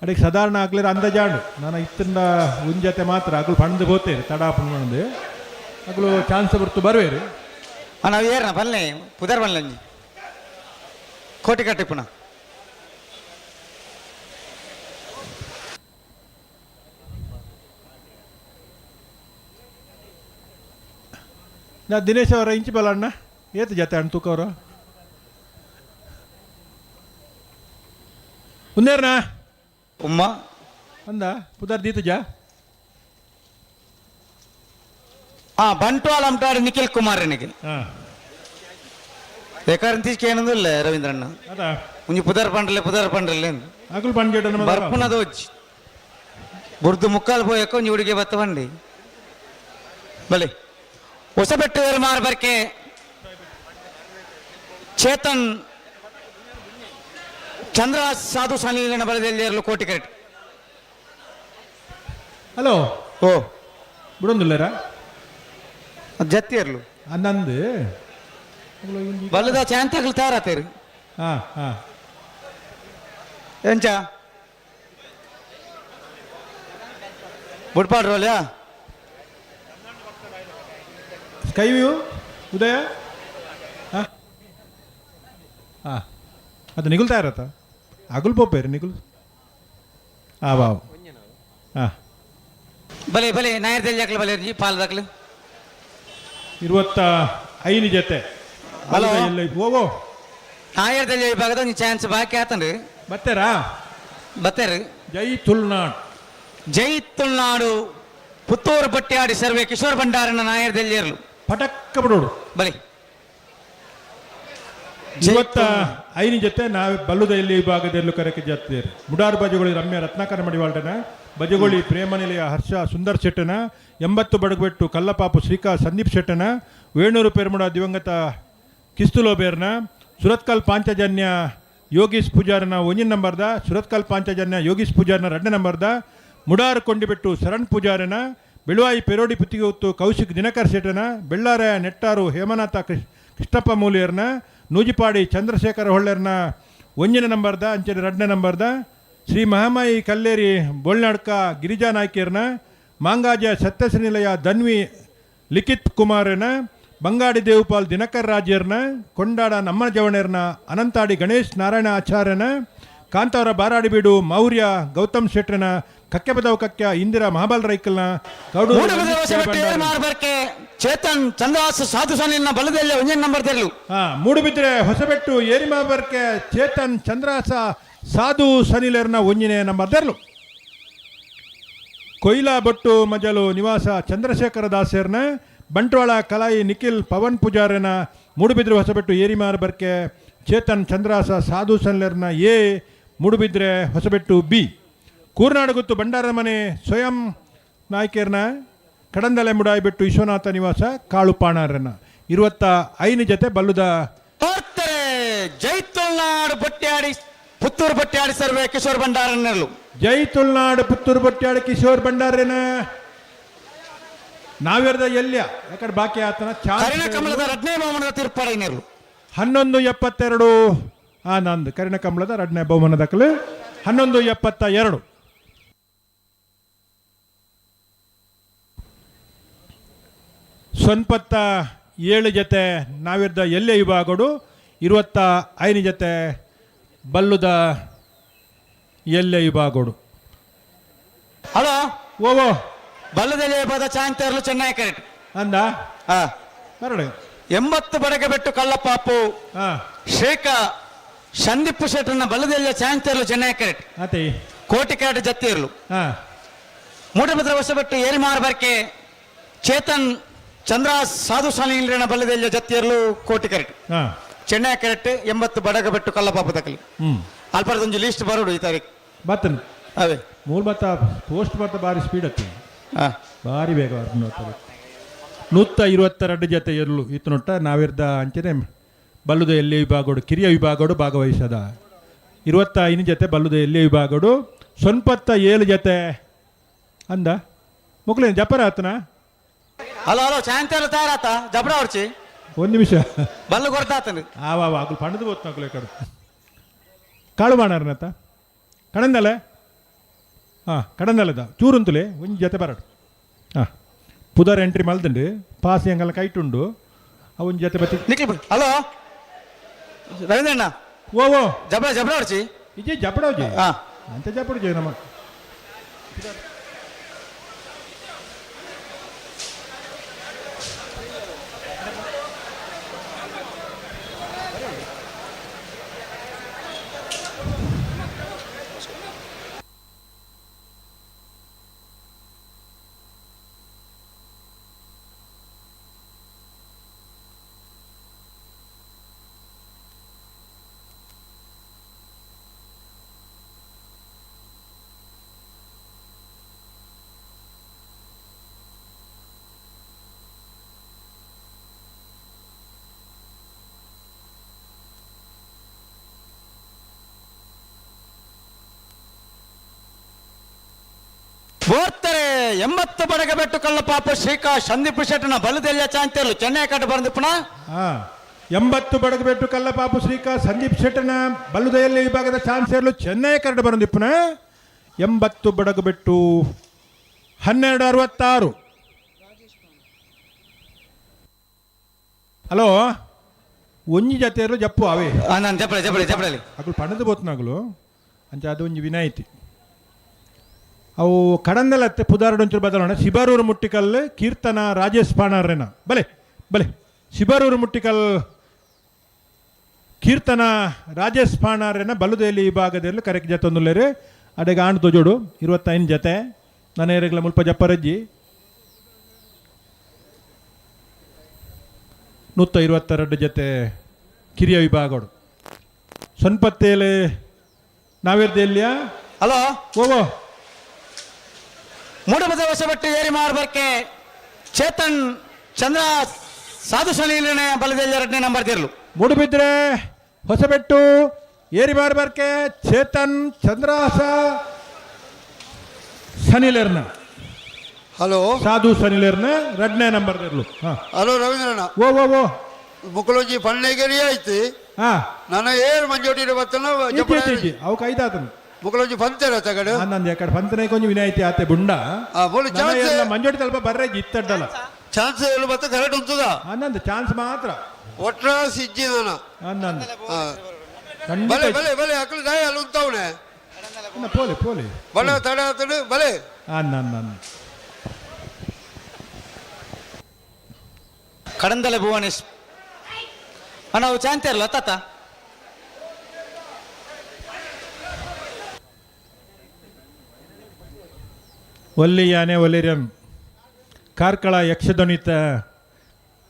ಅಡಿಗೆ ಸಾಧಾರಣ ಆಗ್ಲಿರ ಅಂದಾಜಾಂಡು ನಾನು ಇತ್ತಿಂದ ಉಂಜತೆ ಮಾತ್ರ ಅಗಲು ಪಂದು ಹೋತೇರಿ ತಡ ಪಂದು ಅಗಲು ಚಾನ್ಸ್ ಬರ್ತು ಬರುವೇರಿ. ನಾವು ಏರ್ನ ಬಲ್ಲೆ ಪುದರ್ ಬಲ್ಲೆ ಒಂಜಿ ಕೋಟಿ ಕಟ್ಟಿ ಪುನಃ. ನಾ ದಿನೇಶ್ ಅವರ ಇಂಚಿ ಬಲಣ್ಣ ಏತು ಜತೆ ಅಣ್ಣ ತೂಕವ್ರ ಉಂದೇರ್ನಾ? ಉಮ್ಮ. ಅಂದ ಪುದರ್ ದೀತಜ. ಆ ಬಂಟ್ವಾಳ ಅಂಟಾಡಿ ನಿಖಿಲ್ ಕುಮಾರ್ ನಿಖಿಲ್. ಹಾಂ. ಬೇಕಾದ್ರೆ ಏನಂದಿಲ್ಲ ರವೀಂದ್ರಣ್ಣ. ಅದ. ಒಂಜಿ ಪುದರ್ ಪಂಡ್ರಲೆ ಪುದರ್ ಪಂಡ್ರಲೆ. ಅಗಲು ಪಂಜೆಡ್. ಬರ್ಪುನದ ಒಜ್ಜಿ ಬುರ್ದು ಮುಕ್ಕಾಲು ಪೋಯಕ್ಕ ಒಂಜಿ ಹುಡುಗಿ ಬತ್ತ ಬಂಡಿ ಬಲೆ ಹೊಸಬೆಟ್ಟು ಮಾರ್ ಬರ್ಕೆ ಚೇತನ್ ಚಂದ್ರ ಸಾಧು ಸನಿಲಿನ ಬಲದಲ್ಲಿ ಇರಲು ಕೋಟಿ ಕರೆಕ್ಟ್. ಹಲೋ. ಓ. ಬಿಡೊಂದಿಲ್ಲರ. ಜತ್ತಿ ಇರ್ಲು. ಅಂದಂದು. ಬಲ್ಲದ ಚಾಂತಗಳು ತಯಾರಾತೇರಿ. ಹಾಂ ಹಾಂ. ಎಂಚ ಬುಡ್ಪಾಡ್ರೋಲ್ಯಾ? ಸ್ಕೈ ವ್ಯೂ ಉದಯ ಹಾಂ ಹಾಂ ಅದು ನಿಗುಲ್ತಾ ಇರತ್ತ ಅಗುಲ್ ಪೋಪೇರಿ ನಿಗುಲ್ ಆ ಬಾವು ಹಾಂ. ಬಲೆ ಬಲೆ ನಾಯರ್ದಲ್ಲಿ ಯಾಕಲು ಬಲೆ ಪಾಲ್ ದಾಖಲು. 25 ಜೊತೆ. ಹಲೋ. ಎಲ್ಲ ಓ ನಾಯರ್ದಲ್ಲಿ ವಿಭಾಗದ ಒಂದು ಚಾನ್ಸ್ ಬಾಕಿ ಆತಂಡ್ರಿ. ಬರ್ತಾರಾ? ಬತ್ತೇರಿ. ಜೈ ತುಳುನಾಡ್. ಜೈ ತುಳುನಾಡು ಪುತ್ತೂರು ಬಟ್ಟಿಯಾಡಿ ಸರ್ವೆ ಕಿಶೋರ್ ಭಂಡಾರನ ನಾಯರ್ದಲ್ಲಿ ಇರಲು. ಪಟಕ್ಕ ಬಿಡೋಡು. ಬಲೆ. 25 ಜೊತೆ ನಾವು ಬಲ್ಲುದ ಇಲ್ಲಿ ವಿಭಾಗದಲ್ಲಿ ಕರೆಕ್ಕೆ ಜಾತಿಯರು ಮುಡಾರು ಬಜಗೋಳಿ ರಮ್ಯ ರತ್ನಾಕರ ಮಡಿವಾಳನ, ಬಜಗೋಳಿ ಪ್ರೇಮನಿಲಯ ಹರ್ಷ ಸುಂದರ್ ಶೆಟ್ಟನ, 80 ಬಡಗುಬೆಟ್ಟು ಕಲ್ಲಪಾಪು ಶ್ರೀಕಾ ಸಂದೀಪ್ ಶೆಟ್ಟನ, ವೇಣೂರು ಪೆರ್ಮುಡ ದಿವಂಗತ ಕಿಸ್ತುಲೋಬೇರ್ನ, ಸುರತ್ಕಲ್ ಪಾಂಚಜನ್ಯ ಯೋಗೀಶ್ ಪೂಜಾರನ ಒಂದಿನ ನಂಬರ್ದ, ಸುರತ್ಕಲ್ ಪಾಂಚಜನ್ಯ ಯೋಗೀಶ್ ಪೂಜಾರನ ಎರಡನೇ ನಂಬರ್ದ, ಮುಡಾರು ಕೊಂಡಿಬೆಟ್ಟು ಶರಣ್ ಪೂಜಾರನ, ಬೆಳುವಾಯಿ ಪೆರೋಡಿ ಪುತ್ತಿಗೆ ಹೊತ್ತು ಕೌಶಿಕ್ ದಿನಕರ್ ಶೆಟ್ಟನ, ಬೆಳ್ಳಾರೆ ನೆಟ್ಟಾರು ಹೇಮನಾಥ ಕೃಷ್ಣಪ್ಪ ಮೂಲಿಯರ್ನ, ನೂಜಿಪಾಡಿ ಚಂದ್ರಶೇಖರ ಹೊಳ್ಳೆರ್ನ ಒಂದಿನ ನಂಬರ್ದ ಅಂಚನೆ ಎರಡನೇ ನಂಬರ್ದ, ಶ್ರೀ ಮಹಾಮಾಯಿ ಕಲ್ಲೇರಿ ಬೋಳ್ನಾಡ್ಕ ಗಿರಿಜಾ ನಾಯ್ಕಿಯರ್ನ, ಮಾಂಗಾಜ ಸತ್ಯಶ್ರೀ ನಿಲಯ ಧನ್ವಿ ಲಿಖಿತ್ ಕುಮಾರನ, ಬಂಗಾಡಿ ದೇವುಪಾಲ್ ದಿನಕರ್ ರಾಜ್ಯರ್ನ, ಕೊಂಡಾಡ ನಮ್ಮ ಜವಣೆರ್ನ, ಅನಂತಾಡಿ ಗಣೇಶ್ ನಾರಾಯಣ ಆಚಾರ್ಯನ, ಕಾಂತಾವರ ಬಾರಾಡಿಬೀಡು ಮೌರ್ಯ ಗೌತಮ್ ಶೆಟ್ಟರನ, ಕಕ್ಕೆಬದವ್ ಕಕ್ಯ ಇಂದಿರಾ ಮಹಾಬಲ್ ರೈಕಲ್ನ, ಕೌಡೂರು ಬರ್ಕೆ ಚೇತನ್ ಚಂದ್ರಹಾಸ ಸಾಧು ಸನಿಲಿನ ಬಲದಲ್ಲಿ ಒಂದೇ ನಂಬರ್ ತೆರಲು. ಹಾ ಮೂಡುಬಿದ್ರೆ ಹೊಸಬೆಟ್ಟು ಏರಿಮಾಬರ್ಕೆ ಚೇತನ್ ಚಂದ್ರಹಾಸ ಸಾಧು ಸನಿಲರ್ನ ಒಂಜಿನೇ ನಂಬರ್ ದೆರ್ಲು. ಕೊಯ್ಲಾ ಬೊಟ್ಟು ಮಜಲು ನಿವಾಸ ಚಂದ್ರಶೇಖರ ದಾಸರ್ನ, ಬಂಟ್ವಾಳ ಕಲಾಯಿ ನಿಖಿಲ್ ಪವನ್ ಪೂಜಾರನ, ಮೂಡುಬಿದ್ರೆ ಹೊಸಬೆಟ್ಟು ಏರಿಮಾರ್ ಬರ್ಕೆ ಚೇತನ್ ಚಂದ್ರಹಾಸ ಸಾಧು ಸನಿಲರ್ನ ಎ, ಮೂಡುಬಿದ್ರೆ ಹೊಸಬೆಟ್ಟು ಬಿ. ಕೂರ್ನಾಡುಗುತ್ತು ಭಂಡಾರಮನೆ ಸ್ವಯಂ ನಾಯ್ಕರ್ನ, ಕಡಂದಲೆ ಮುಡಾಯಿಬೆಟ್ಟು ವಿಶ್ವನಾಥ ನಿವಾಸ ಕಾಳುಪಾಣಾರನ್ನ, 25 ಜೊತೆ ಬಲ್ಲುದ. ತೋರ್ತಾರೆ ಜೈ ತುಳುನಾಡು ಬಟ್ಟಿಯಾಡಿ ಪುತ್ತೂರು ಬಟ್ಟಿಯಾಡಿ ಸರ್ವೆ ಕಿಶೋರ್ ಭಂಡಾರನ್ನೆರಲು. ಜೈ ತುಳುನಾಡು ಪುತ್ತೂರು ಬಟ್ಟಿಯಾಡಿ ಕಿಶೋರ್ ಭಂಡಾರೇನ ನಾವೆರ್ದ ಎಲ್ಲಿಯ ಯಾಕಡೆ ಬಾಕಿ ಆತನ ಕರಿಣ ಚಾನ್ಸ್. ಕಮಲದ ರಡ್ನೇ ಬಹುಮಾನದ ತೀರ್ಪಡೆಯನೆರಲು. 11:72. ಆ ನಂದು ಕರಿಣ ಕಮಲದ ಎರಡನೇ ಬಹುಮಾನ ದಾಖಲೆ 11:72. ಸೊನ್ಪತ್ತ ಏಳು ಜೊತೆ ನಾವಿದ್ದ ಎಲ್ಲೆ ವಿಭಾಗಡು, 25 ಜೊತೆ ಬಲ್ಲುದ ಎಲ್ಲೆ ವಿಭಾಗಡು. ಹಲೋ. ಓ ಓ. ಬಲ್ಲದಲ್ಲಿ ಪದ ಚಾಂತರ್ಲು ಚೆನ್ನೈ ಕರೆಕ್ಟ್. ಅಂದ. ಹಾ. ಬರಡು. 80 ಬಡಗಬೆಟ್ಟು ಕಳ್ಳಪಾಪು ಹಾ. ಶೇಖ ಸಂದೀಪ್ ಶೆಟ್ಟರ್ನ ಬಲ್ಲದಲ್ಲಿ ಚಾಂತರ್ಲು ಚೆನ್ನೈ ಕರೆಕ್ಟ್. ಆತೈ. ಕೋಟಿ ಕರೆಕ್ಟ್ ಜತ್ತಿರ್ಲು. ಹಾ. ಮೂಡಬಿದ್ರ ಹೊಸಬೆಟ್ಟು ಏರಿಮಾರ್ ಬರ್ಕೆ ಚೇತನ್ ಚಂದ್ರ ಸಾಧು ಸಾಲಿನ ಬಲ್ಲದೆಲ್ಲ ಜತ್ತಿಯರ್ಲು ಕೋಟಿ ಕರೆಕ್ಟ್. ಹಾಂ. ಚೆನ್ನೈ ಕರೆಕ್ಟ್ 80 ಬಡಗಬೆಟ್ಟು ಕಲ್ಲಪಾಪ ತಕಲಿ. ಅಲ್ಪರದೊಂಜಿ ಲಿಸ್ಟ್ ಬರೋಡು ಈ ತಾರೀಕು. ಬತ್ತನ್. ಅವೇ. ಮೂರು ಮತ್ತ ಪೋಸ್ಟ್ ಮತ್ತ ಬಾರಿ ಸ್ಪೀಡ್ ಹತ್ತಿ. ಹಾಂ. ಭಾರಿ ಬೇಗ 122 ಜೊತೆ ಎರ್ಲು ಇತ್ತು ನಾವಿರ್ದ ಅಂಚನೆ ಬಲ್ಲುದ ಎಲ್ಲಿ ವಿಭಾಗಡು ಕಿರಿಯ ವಿಭಾಗಡು ಭಾಗವಹಿಸದ 25 ಜೊತೆ ಬಲ್ಲುದ ಎಲ್ಲಿ ವಿಭಾಗಡು 97 ಜೊತೆ ಅಂದ ಮುಕ್ಲೇನು ಜಪರ ಆತನ. ಹಲೋ ಹಲೋ, ಸಾಯಂಕಾಲ ತಯಾರಾತ ಜಬಡ ಹೊರ್ಚಿ. ಒಂದು ನಿಮಿಷ. ಬಲ್ಲು ಕೊಡ್ತಾತನು. ಆವಾ ಅಗ್ಲು ಪಂಡದು ಬೋತ್ ನಕಲು ಕಡು ಕಾಳು ಮಾಡಾರನತ್ತ ಕಡಂದಲೆ. ಹಾಂ, ಕಡಂದಲೆದ ಚೂರುಂತುಲೆ ಒಂಜಿ ಜೊತೆ ಬರಡು. ಹಾಂ, ಪುದರ್ ಎಂಟ್ರಿ ಮಲ್ದುಂಡು, ಪಾಸ್ ಎಂಗಲ್ಲ ಕೈಟುಂಡು, ಅವು ಒಂಜಿ ಜೊತೆ ಬತ್ತಿ. ನಿಕ್ಲಿ ಬಿಡು. ಹಲೋ ರವೀಂದ್ರಣ್ಣ. ಓ ಓ. ಜಬಡ ಜಬಡ ಹೊರ್ಚಿ. ಇಜೆ ಜಪಡೋಜಿ. ಹಾ. ಅಂತ ಜಪಡೋಜಿ ನಮ್ಮ. ಬೋರ್ತಾರೆ 80 ಬಡಗಬೆಟ್ಟು ಕಳ್ಳಪಾಪ ಶ್ರೀಕಾ ಸಂದೀಪ್ ಶೆಟ್ಟನ ಬಲದೆಲ್ಲ ಚಾಂತಿಯರ್ಲು ಚೆನ್ನೈ ಕಟ್ಟ ಬಂದಿಪ್ಪಣ. ಹಾಂ, 80 ಬಡಗಬೆಟ್ಟು ಕಲ್ಲಪಾಪು ಶ್ರೀಕಾ ಸಂದೀಪ್ ಶೆಟ್ಟನ ಬಲ್ಲುದಯಲ್ಲಿ ವಿಭಾಗದ ಚಾನ್ಸೇರ್ಲು ಚೆನ್ನೈ ಕರಡು ಬರಂದಿಪ್ಪನ. 80 ಬಡಗಬೆಟ್ಟು 12:66. ಹಲೋ, ಒಂಜಿ ಜತೆಯರು ಜಪ್ಪು ಅವೇ. ನಾನು ಜಪಳೆ ಜಪಳೆ ಜಪಡಲಿ. ಅಗಲು ಪಣದು ಬೋತ್ನಾಗಲು ಅಂಚ ಅದು ಒಂಜಿ ವಿನಾಯಿತಿ. ಅವು ಕಡಂದಲತ್ತೆ ಪುದಾರಡೊಂಚೂರು ಬದಲಾವಣೆ. ಶಿಬರೂರು ಮುಟ್ಟಿಕಲ್ ಕೀರ್ತನ ರಾಜೇಶ್ ಪಾಣಾರೇನ. ಬಲೆ ಬಲೆ, ಶಿಬರೂರು ಮುಟ್ಟಿಕಲ್ ಕೀರ್ತನ ರಾಜೇಶ್ ಪಾಣಾರೇನ ಬಲುದೇಲಿ ವಿಭಾಗದಲ್ಲಿ ಕರೆಕ್ಟ್ ಜೊತೆ ಒಂದುಲ್ಲೇರು ಅಡೆಗೆ ಆಂಡ್ ತೊಜೋಡು 25 ಜೊತೆ ನನ್ನ ಮುಲ್ಪ ಜಪ್ಪರಜ್ಜಿ. 122 ಜೊತೆ ಕಿರಿಯ ವಿಭಾಗಡು ಸೊನ್ಪತ್ತೇಲೆ ನಾವಿರ್ದೆಲ್ಲಿಯ. ಹಲೋ. ಓ ಓ. ಮೂಡಬದ ವಶಪಟ್ಟು ಏರಿ ಮಾರ್ಬರ್ಕೆ ಚೇತನ್ ಚಂದ್ರ ಸಾಧು ಸಲೀಲನೆ ಬಲದೆಲ್ಲ 2ನೇ ನಂಬರ್ ತಿರ್ಲು. ಮೂಡುಬಿದ್ರೆ ಹೊಸಬೆಟ್ಟು ಏರಿಬಾರ್ಬರ್ಕೆ ಚೇತನ್ ಚಂದ್ರಹಾಸ ಸನಿಲೇರ್ನ. ಹಲೋ. ಸಾಧು ಸನಿಲೇರ್ನ 2ನೇ ನಂಬರ್ ಇರ್ಲು. ಹಾಂ. ಹಲೋ ರವೀಂದ್ರಣ್ಣ. ಓ ಓ ಓ. ಮುಕ್ಕಲೊಂಜಿ ಪಣ್ಣೆಗೆರಿ ಆಯ್ತು. ಹಾಂ. ನನ್ನ ಏರು ಮಂಜೋಟಿ ಬತ್ತನ. ಇಜ್ಜಿ ಇಜ್ಜಿ ಇಜ್ಜಿ, ಅವಕ್ಕೆ ಐದಾತನು. ಮುಕ್ಕಲೊಂಜಿ ಪಂತೆರ ತಗಡು. ನಂದು ಯಾಕಡೆ ಪಂತನೇ ಕೊಂಚ ವಿನಾಯಿತಿ ಆತೆ ಬುಂಡ. ಬೋಲು ಚಾನ್ಸ್. ಮಂಜೋಟಿ ತಲ್ಪ ಬರ್ರೆ ಇತ್ತಡ್ಡಲ್ಲ. ಚಾನ್ಸ್ ಎಲ್ಲ ಬತ್ತ ಕರೆಕ್ಟ್ ಉಂಟುದ. ಅನ್ನಂದು ಚಾನ್ಸ್ ಮಾತ್ರ. ಒಟ್ರಾ ಸಿಜ್ಜಿ ನಾನು. ಅನ್ನಂದು. ಬಲೆ. ಖಂಡಿತ. ಬಲೆ ಬಲೆ, ಅಕ್ಕಲು ದಾಯ ಅಲ್ಲಿ ಉಂತವನೆ. ಅನ್ನ ಪೋಲೆ ಪೋಲೆ. ಬಲ ತಡ ಆತಡು ಬಲೆ. ಅನ್ನ ಅನ್ನ. ಕಡಂದಲೆ ಭುವನೇಶ್ ಅಣ್ಣ, ಅವು ಚಾಂತಿಯರ್ಲ ತಾತ. ಒಲ್ಲಿ ಯಾನೆ ಒಲೇರಿಯನ್ ಕಾರ್ಕಳ ಯಕ್ಷಧ್ವನಿತ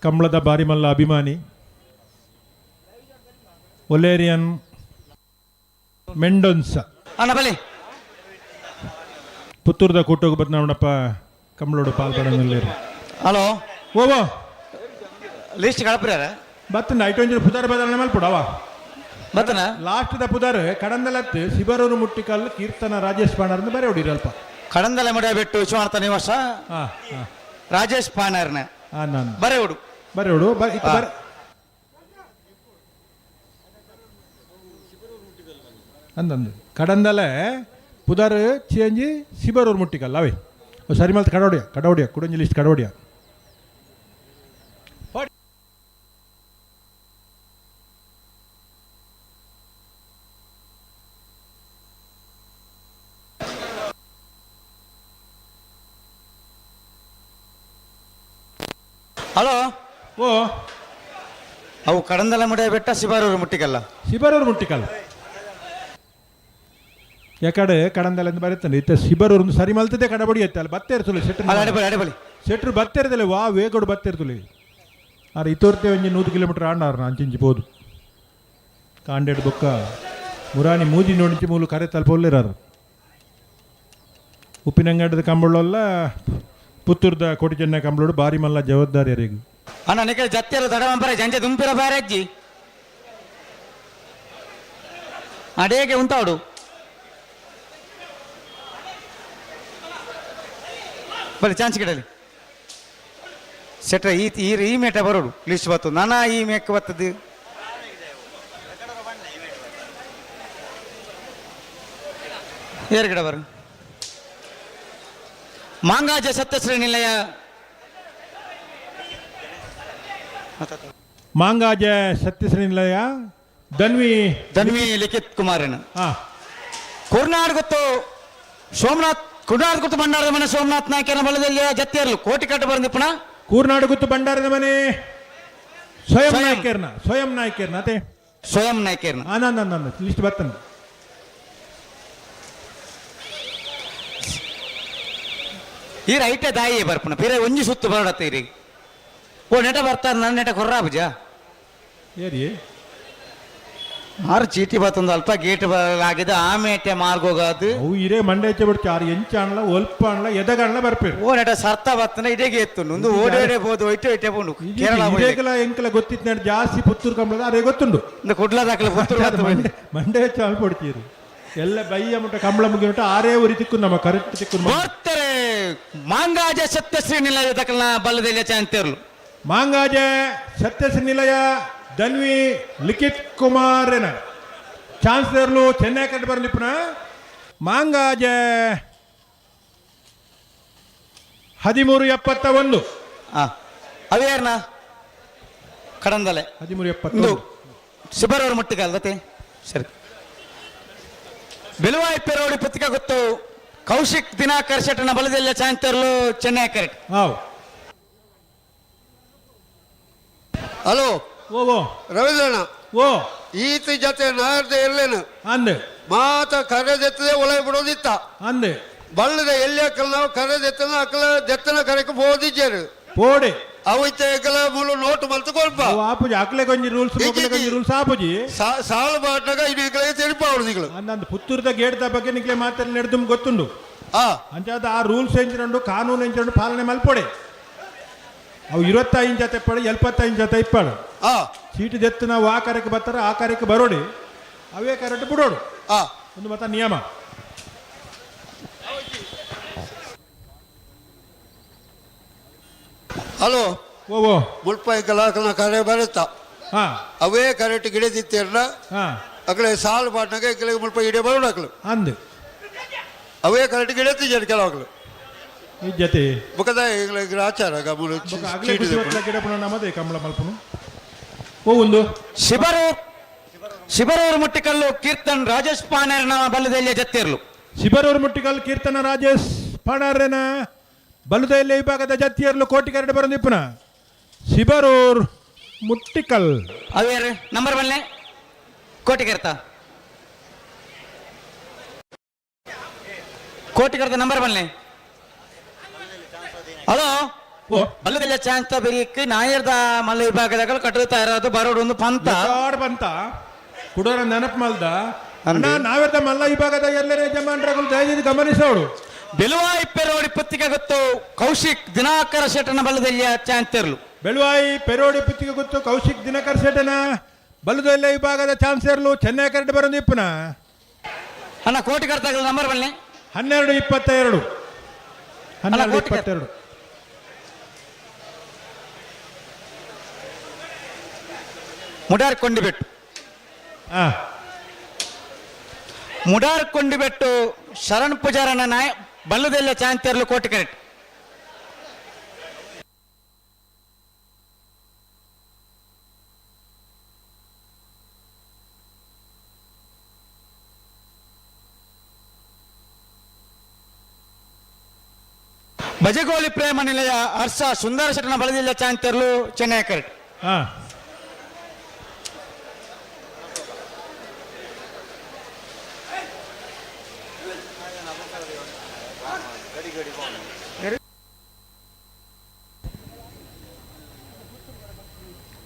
ಕಂಬಳದ ಬಾರಿಮಲ್ಲ ಅಭಿಮಾನಿ ಒಲೇರಿಯನ್ ಮೆಂಡೊನ್ಸ. ಅಣ್ಣ ಬಲೆ. ಪುತ್ತೂರ್ದ ಕೂಟೋಗ ಬದ್ನಾವಣಪ್ಪ ಕಂಬಳೋಡು ಪಾಲ್ಪಡನಲ್ಲಿ. ಹಲೋ. ಓ ಓ. ಲಿಸ್ಟ್ ಕಳಪ್ರ್ಯಾರ. ಬತ್ತಂಡ ಐಟೊಂಜಿ ಪುದಾರ್ ಬದಲಾವಣೆ ಮಲ್ಪುಡವ. ಬತ್ತನ. ಲಾಸ್ಟ್ the ಪುದಾರ್ ಕಡಂದಲತ್ತು ಶಿಬರೂರು ಮುಟ್ಟಿಕಲ್ ಕೀರ್ತನ ರಾಜೇಶ್ ಪಾಣರ್ನ ಬರೆ ಹೊಡಿರಿ ಅಲ್ಪ. ಕಡಂದಲೆ ಮಡ ಬೆಟ್ಟು ವಿಶ್ವನಾಥ ನಿವಾಸ. ಹಾಂ ಹಾಂ. ರಾಜೇಶ್ ಪಾಣರ್ನ. ಹಾಂ, ನಾನು ಬರೆ ಹುಡು. ಬರೆ ಹೊಡು ಬ ಇತ್ತು ಬರೆ ಅಂದಂದು ಕಡಂದಲೆ ಪುದಾರ್ ಚೇಂಜಿ ಶಿಬರೂರು ಮುಟ್ಟಿಕಲ್ ಅವೇ ಸರಿ ಮಲ್ತ ಕಡೋಡಿಯ ಕಡೋಡಿಯ ಕುಡಂಜಿ ಲಿಸ್ಟ್ ಕಡೋಡಿಯ. ಹಲೋ. ಓ. ಅವು ಕಡಂದಲೆ ಮಡ ಬೆಟ್ಟ ಶಿಬಾರೂರು ಮುಟ್ಟಿಕಲ್ಲ. ಶಿಬರೂರು ಮುಟ್ಟಿಕಲ್ ಯಾಕಡೆ ಕಡಂದಲೆ ಅಂತ ಬರೀತಾನೆ ಇತ್ತ ಶಿಬರೂರು ಸರಿ ಮಲ್ತದೆ ಕಡಬಡಿ ಎತ್ತ ಅಲ್ಲಿ ಬತ್ತೆ ಇರ್ತಲ್ಲ ಸೆಟ್. ಅಲ್ಲ, ಅಡೆಬಳಿ ಅಡೆಬಳಿ. ಶೆಟ್ರು ಬತ್ತಿರದಲ್ಲ ವಾ ವೇಗೋಡು ಬತ್ತಿರ್ತುಲಿ ಆರ್ ಇತೋರ್ತೆ ಒಂಜಿ 100 ಕಿಲೋಮೀಟರ್ ಆಂಡಾರ್ ಅಂಚಿಂಚಿ ಪೋದು ಕಾಂಡೆಡ್ ಬೊಕ್ಕ ಮುರಾನಿ ಮೂಜಿ ನೋಡಿಂಚಿ ಮೂಲು ಕರೆ ತಲುಪೊಲ್ಲೇರಾರು ಉಪ್ಪಿನಂಗಡದ ಕಂಬಳಲ್ಲ ಪುತ್ತೂರ್ದ ಕೋಟಿ ಚೆನ್ನ ಕಂಬಳೋಡು ಬಾರಿ ಮಲ್ಲ ಜವಾಬ್ದಾರಿ ಅರಿಗು. ಅಣ್ಣ, ನಿಕಲ್ ಜತ್ತಿರ ದಡ ಮಂಪರ ಜಂಜೆ ದುಂಪಿರ ಬಾರೆ ಅಜ್ಜಿ ಅಡೇಗೆ ಉಂತಾವಡು. ಬಲೆ ಚಾನ್ಸ್ ಗಿಡಲಿ ಸೆಟ್ರ ಈ ಈ ಈ ಮೇಟ ಬರೋಡು ಲಿಸ್ಟ್ ಬತ್ತು ನಾನಾ ಈ ಮೇಕ್ ಬತ್ತದು. ಏರು ಗಿಡ ಬರು ಮಾಂಗಾಜ ಸತ್ಯಶ್ರೀ ನಿಲಯ. ಮಾಂಗಾಜ ಸತ್ಯಶ್ರೀ ನಿಲಯ ಧನ್ವಿ. ಧನ್ವಿ ಲಿಖಿತ್ ಕುಮಾರನ್. ಹಾ. ಕುರ್ನಾಡ್ ಗೊತ್ತು ಸೋಮನಾಥ್, ಕುರ್ನಾಡ್ ಗೊತ್ತು ಭಂಡಾರದ ಮನೆ ಸೋಮನಾಥ್ ನಾಯ್ಕನ ಬಲದಲ್ಲಿ ಜತ್ತಿಯರ್ಲು ಕೋಟಿ ಕಟ್ಟ ಬಂದಿಪ್ಪಣ. ಕೂರ್ನಾಡು ಗುತ್ತು ಭಂಡಾರದ ಮನೆ ಸ್ವಯಂ ಸ್ವಯಂ. ನಾಯ್ಕರ್ನ, ಸ್ವಯಂ ನಾಯ್ಕರ್ನ ಅದೇ. ಸ್ವಯಂ ನಾಯ್ಕರ್ನ. ಆನಂದ ನಂದ ಲಿಸ್ಟ್ ಬರ್ತನ. ಈ ರೈಟೆ ದಾಯಿ ಬರ್ಪಣ ಪಿರೆ ಒಂಜಿ ಸುತ್ತು ಬರಡತ್ತ ಇರಿ. ಓ ನೆಟ ಬರ್ತಾರ, ನನ್ನ ನೆಟ ಕೊರ್ರಾಬುಜ. ಏರಿ. ಆರು ಚೀಟಿ ಬತ್ತೊಂದು ಅಲ್ಪ ಗೇಟ್ ಆಗಿದೆ ಆಮೇಟೆ ಮಾರ್ಗೋಗಾದು. ಅವು ಇರೇ ಮಂಡೆ ಹೆಚ್ಚ ಬಿಡ್ತಿ ಆರು ಎಂಚ ಅಣ್ಲ ಒಲ್ಪ ಅಣ್ಲ ಎದಗಣ್ಲ ಬರ್ಪೇರು. ಓ ನೆಟ ಸರ್ತ ಬತ್ತನ ಇಡೇಗೆ ಎತ್ತು నుంದು ಓಡೋಡೆ ಬೋದು ಒಯ್ಟೆ ಒಯ್ಟೆ ಬೋಂಡು ಕೇರಳ. ಇರೇಗಲ ಎಂಕಲ ಗೊತ್ತಿತ್ತು ನಡು ಜಾಸ್ತಿ ಪುತ್ತೂರು ಕಂಬಳದ ಅರೆ ಗೊತ್ತುಂಡು. ಕುಡ್ಲ ದಾಖಲೆ ಪುತ್ತೂರು ಅದು ಮಂಡೆ ಮಂಡೆ ಹೆಚ್ಚು ಅಲ್ಪ ಹೊಡ್ತೀರಿ ಎಲ್ಲ ಬಯ್ಯ ಮುಟ್ಟ ಕಂಬಳ ಮುಗಿ ಮುಟ್ಟ ಆರೇ ಉರಿ ತಿಕ್ಕು ನಮ್ಮ ಕರೆಕ್ಟ್ ತಿಕ್ಕು ನಮ್ಮ. ಬರ್ತಾರೆ ಮಾಂಗಾಜ ಸತ್ಯಶ್ರೀ ನಿಲಯ ದಕ್ಕಲ್ನ ಬಲ್ಲದಲ್ಲಿ ಚಾಂತೇರ್ಲು. ಮಾಂಗಾಜ ಸತ್ಯಶ್ರೀ ನಿಲಯ ಧನ್ವಿ ಲಿಖಿತ್ ಕುಮಾರನ ಚಾನ್ಸಲರ್ಲು ಚೆನ್ನೈ ಕಟ್ಟು ಬರಲಿಪ್ಪನ. ಮಾಂಗಾಜ 13.71. ಆ ಅವೇರ್ನ ಕಡಂದಲೆ. ಹದಿಮೂರು ಇಂದು ಎಪ್ಪತ್ತೊಂದು. ಶಿಬರವ್ರ ಮುಟ್ಟಿಗೆ ಅಲ್ದತೆ ಸರಿ. ಬೆಲುವಾಯಿ ಪೆರೋಡಿ ಪತ್ರಿಕಾ ಗೊತ್ತು ಕೌಶಿಕ್ ದಿನಾಕರ್ ಶೆಟ್ಟನ ಬಲದಲ್ಲ ಚಾಂತರ್ಲು ಚೆನ್ನೈ ಕರೆಕ್ಟ್. ಹಾವ್. ಹಲೋ. ಓ ಓ. ರವೀಂದ್ರಣ್ಣ. ಓ. ಈತ ಜೊತೆ ನಾರ್ದ ಇರ್ಲೇನು. ಅಂದೆ. ಮಾತ ಕರೆದೆತ್ತದೆ ಒಳಗೆ ಬಿಡೋದಿತ್ತ. ಅಂದೆ. ಬಳ್ಳದ ಎಲ್ಲಿ ಹಾಕಲ್ ನಾವು ಕರೆದೆತ್ತನ ಅಕಲ ದೆತ್ತನ ಕರೆಕ್ ಬೋದಿಜ್ಜರು. ಪೋಡೆ. ಅವಿತ ಎಕಲ ಮೂಲು ನೋಟು ಮಲ್ತು ಕೊಲ್ಪ. ಅವು ಆಪುಜಿ ಅಕ್ಲೆ ಕೊಂಜಿ ರೂಲ್ಸ್ ಮೊಕಲೆ ಕೊಂಜಿ ರೂಲ್ಸ್ ಆಪುಜಿ. ಸಾಲು ಬಾಟ್ನಾಗ ಇನ್ನು ಎಕಲೆಗೆ ತೆರಿಪ ಅವಳು. ಅಂದಂದು ಪುತ್ತೂರ್ದ ಗೇಟ್ದ ಬಗ್ಗೆ ನಿಕ್ಲೆ ಮಾತಾಡಿ ನಡೆದು ಗೊತ್ತುಂಡು. ಆ. ಅಂಚಾದ ಆ ರೂಲ್ಸ್ ಎಂಚಿನಂಡು ಕಾನೂನು ಎಂಚಿನಂಡು ಪಾಲನೆ ಮಲ್ಪೊಡೆ. ಅವು 25 ಜೊತೆ ಇಪ್ಪಾಡು, 75 ಜೊತೆ ಇಪ್ಪಾಡು. ಆ. ಚೀಟಿ ದೆತ್ತು ನಾವು ಆ ಕಾರ್ಯಕ್ಕೆ ಬರ್ತಾರೆ, ಆ ಕಾರ್ಯಕ್ಕೆ ಬರೋಡಿ, ಅವೇ ಕರೆಕ್ಟ್ ಬಿಡೋಡು. ಆ. ಒಂದು ಮತ ನಿಯಮ. ಹಲೋ. ಓ ಓ. ಮುಲ್ಪ ಎಕಲ ಅಕಲ್ನ ಕರೆ ಬರುತ್ತ. ಹಾ. ಅವೇ ಕರೆಕ್ಟ್ ಗಿಡದಿತ್ತಿರ್ನ. ಹಾ. ಅಕಲೆ ಸಾಲು ಬಾಟ್ನಾಗ ಎಕಲೆಗೆ ಮುಲ್ಪ ಇಡೇ ಬರೋಡು ಅಕಲು. ಅಂದು. ಅವೇ ಕರೆಕ್ಟ್ ಗಿಡತ್ತಿಜರು ಕೆಲವು. ಈ ಜೊತೆ. ಬುಕದ ಎಕಲೆ ಆಚಾರ ಮೂಲು. ಬೊಕ್ಕ ಅಗಲೆ ಚೀಟಿ ಖುಷಿ ದೆಪ್ಪುನು. ಹೊತ್ಲ ಗಿಡ ಪುಣ ನಮ್ಮದೇ ಕಮಲ ಮಲ್ಪುನು. ಓ ಒಂದು. ಶಿಬರೂರ್ ಶಿಬರೂರು ಮುಟ್ಟಿಕಲ್ಲು ಕೀರ್ತನ್ ರಾಜೇಶ್ ಪಾನೇರ್ನ ಬಲ್ಲದಲ್ಲಿ ಜತ್ತಿರ್ಲು. ಶಿಬರೂರು ಮುಟ್ಟಿಕಲ್ ಕೀರ್ತನ ರಾಜೇಶ್ ಪಾಣಾರೇನ ಬಲುದೈಲೆ ವಿಭಾಗದ ಜತ್ತಿಯರ್ಲು ಕೋಟಿ ಕರಡು ಬರಂದಿಪ್ಪುನ ಶಿಬರೂರ್ ಮುಟ್ಟಿಕಲ್. ಅವೇರು ನಂಬರ್ ಬಲ್ಲೆ ಕೋಟಿಗರ್ತ ಕೋಟಿಗರ್ತ ನಂಬರ್ ಬಲ್ಲೆ. ಹಲೋ. ಓ. ಬಲ್ಲದಲ್ಲ ಚಾನ್ಸ್ ಬೆರಿಯಕ್ಕೆ ನಾಯರ್ದ ಮಲ್ಲ ವಿಭಾಗದಾಗ ಕಟ್ಟುತ್ತಾ ಇರೋದು ಬರೋಡು ಒಂದು ಪಂತ. ಕಾಡ್ ಬಂತ ಕುಡೋರ ನೆನಪು ಮಲ್ದ. ಅಂದೆ. ಅಣ್ಣ, ನಾವೆರ್ದ ಮಲ್ಲ ವಿಭಾಗದ ಎಲ್ಲರ ಯಜಮಾನ್ರಗಳು ದಯವಿಟ್ಟು ಗಮನಿಸೋಡು. ಬೆಲುವಾಯಿ ಪೆರೋಡಿ ಪತ್ತಿಗೆ ಗೊತ್ತು ಕೌಶಿಕ್ ದಿನಾಕರ ಶೆಟ್ಟನ ಬಲ್ಲದಲ್ಲಿಯ ಚಾನ್ಸರ್ಲು. ಬೆಳುವಾಯಿ ಪೆರೋಡಿ ಪುತ್ತಿಗೆ ಗೊತ್ತು ಕೌಶಿಕ್ ದಿನಕರ್ ಶೆಟ್ಟನ ಬಲುದೊಲ್ಲೆ ವಿಭಾಗದ ಚಾನ್ಸಲರ್ಲು ಚೆನ್ನೈ ಕರಡು ಬರಂದಿಪ್ಪುನ. ಅಣ್ಣ, ಕೋಟಿಗರ್ತ ನಂಬರ್ ಬಲ್ಲೆ. 12.22, 12 ಕೋಟಿ 22. ಮುಡಾರ್ ಕೊಂಡಿಬೆಟ್ಟು. ಹಾ. ಮುಡಾರ್ ಕೊಂಡಿಬೆಟ್ಟು ಶರಣ್ ಪೂಜಾರನ ನಾಯ ಬಲ್ಲದೆಲ್ಲ ಚಾಂತೇರ್ಲು ಕೋಟಿ ಕರೆಕ್ಟ್. ಬಜಗೋಳಿ ಪ್ರೇಮ ನಿಲಯ ಹರ್ಷ ಸುಂದರ ಶೆಟ್ಟನ ಬಲದಿಲ್ಲ ಚಾಂತೇರ್ಲು ಚೆನ್ನೈ ಕರೆಕ್ಟ್. ಹಾ.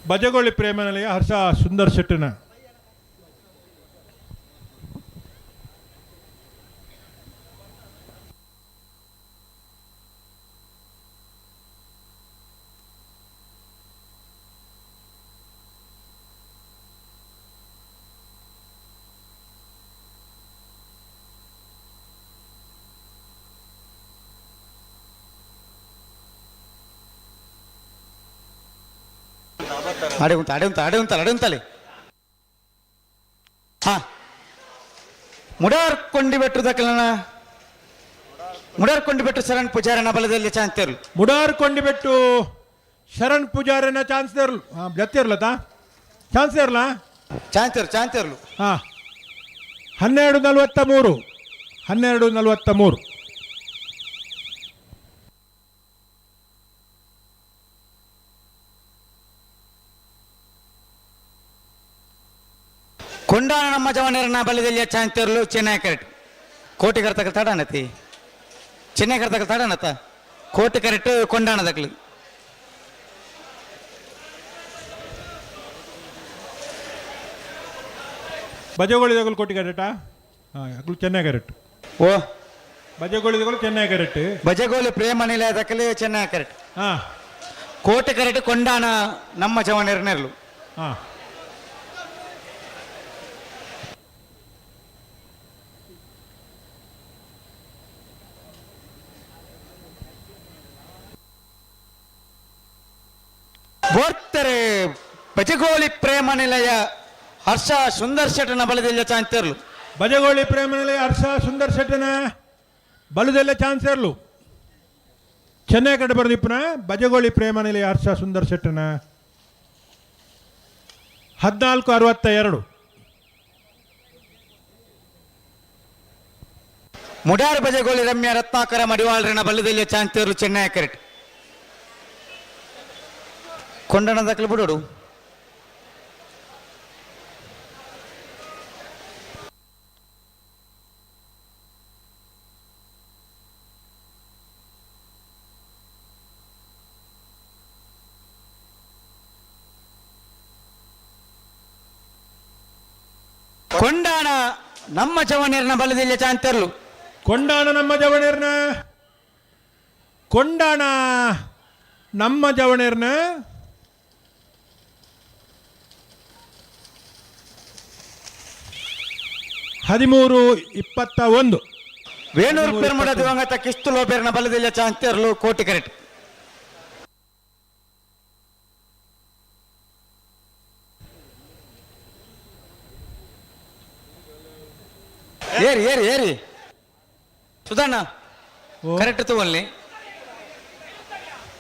Bajagoli Premanilaya Harsha Sundar ಶೆಟ್ಟಿನ. ಅಡೆ ಉಂತ ಅಡೆ ಉಂತ ಅಡೆ ಉಂತಲ್ಲ ಅಡೆ ಉಂತಲೆ. ಹಾ, ಮುಡಾರ್ ಕೊಂಡಿ ಬೆಟ್ಟು ದಕ್ಕಲನ, ಮುಡಾರ್ ಕೊಂಡಿ ಬೆಟ್ಟು ಶರಣ್ ಪೂಜಾರನ ಬಲದಲ್ಲಿ ಚಾಂತೇರ್ಲು. ಮುಡಾರ್ ಕೊಂಡಿಬೆಟ್ಟು ಶರಣ್ ಪೂಜಾರನ ಚಾನ್ಸ್ ದೇರ್ಲು. ಹಾಂ, ಜತ್ತಿರ್ಲತಾ ಚಾನ್ಸ್ ದೇರ್ಲಾ. ಚಾಂತೇರು ಚಾಂತೇರ್ಲು. ಹಾಂ, 12:43, 12:43. ಕೊಂಡಾಣ ನಮ್ಮ ಜವಾನರನ ಬಲದಲ್ಲಿ ಚಾಂತೇರ್ಲು ಚೆನ್ನೈ ಕರೆಕ್ಟ್. ಕೋಟಿ ಕರ್ತಕ ತಡನತಿ, ಚೆನ್ನೈ ಕರ್ತಕ ತಡನತ, ಕೋಟಿ ಕರೆಕ್ಟ್ ಕೊಂಡಾಣ ದಕ್ಲು. ಬಜಗೋಳಿ ದಗಲು ಕೋಟಿ ಕರೆಕ್ಟಾ? ಹಾಂ, ಅಗ್ಲು ಚೆನ್ನೈ ಕರೆಕ್ಟ್. ಓ. ಬಜಗೋಳಿ ದಗಲು ಚೆನ್ನೈ ಕರೆಕ್ಟ್. ಬಜಗೋಲಿ ಪ್ರೇಮ ನಿಲಯ ದಕ್ಕಲು ಚೆನ್ನೈ ಕರೆಕ್ಟ್. ಹಾಂ. ಕೋಟೆ ಕರೆಕ್ಟ್ ಕೊಂಡಾಣ ನಮ್ಮ ಜವಾನರನೆರ್ಲು. ಹಾಂ. ಬೋರ್ತಾರೆ ಬಜಗೋಲಿ ಪ್ರೇಮ ನಿಲಯ ಹರ್ಷ ಸುಂದರ್ ಶೆಟ್ಟನ ಬಲದಲ್ಲಿ ಚಾಂತೇರ್ಲು. ಬಜಗೋಳಿ ಪ್ರೇಮನಿಲಯ ಹರ್ಷ ಸುಂದರ್ ಶೆಟ್ಟನ ಬಲದೆಲ್ಲ ಚಾನ್ಸ್ ಇರಲು. ಚೆನ್ನೈ ಕಡೆ ಬರೆದಿಪ್ಪನ ಬಜಗೋಳಿ ಪ್ರೇಮನಿಲಯ ಹರ್ಷ ಸುಂದರ್ ಶೆಟ್ಟನ. 14:62. ಮುಡಾರ್ ಬಜಗೋಳಿ ರಮ್ಯ ರತ್ನಾಕರ ಮಡಿವಾಳರನ ಬಲದಲ್ಲಿ ಚಾಂತೇರ್ಲು ಚೆನ್ನೈ ಕರೆಕ್ಟ್. ಕೊಂಡಣ ದಕ್ಕಲು ಬಿಡೋಡು. ಕೊಂಡಾಣ ನಮ್ಮ ಜವನೇರನ ಬಲದಲ್ಲಿ ಚಾಂತೇರ್ಲು. ಕೊಂಡಾಣ ನಮ್ಮ ಜವಣೇರ್ನ, ಕೊಂಡಾಣ ನಮ್ಮ ಜವಣೇರ್ನ. 13:21. ವೇಣೂರು ಪೆರ್ಮುಡ ದಿವಂಗತ ಕಿಸ್ತು ಲೋಬೇರ್ನ ಬಲದಲ್ಲಿ ಚಾಂತೇರ್ಲು ಕೋಟಿ ಕರೆಕ್ಟ್. ಏರಿ ಏರಿ ಏರಿ ಸುಧಣ್ಣ. ಓ. ಕರೆಕ್ಟ್ ತಗೊಳ್ಳಿ.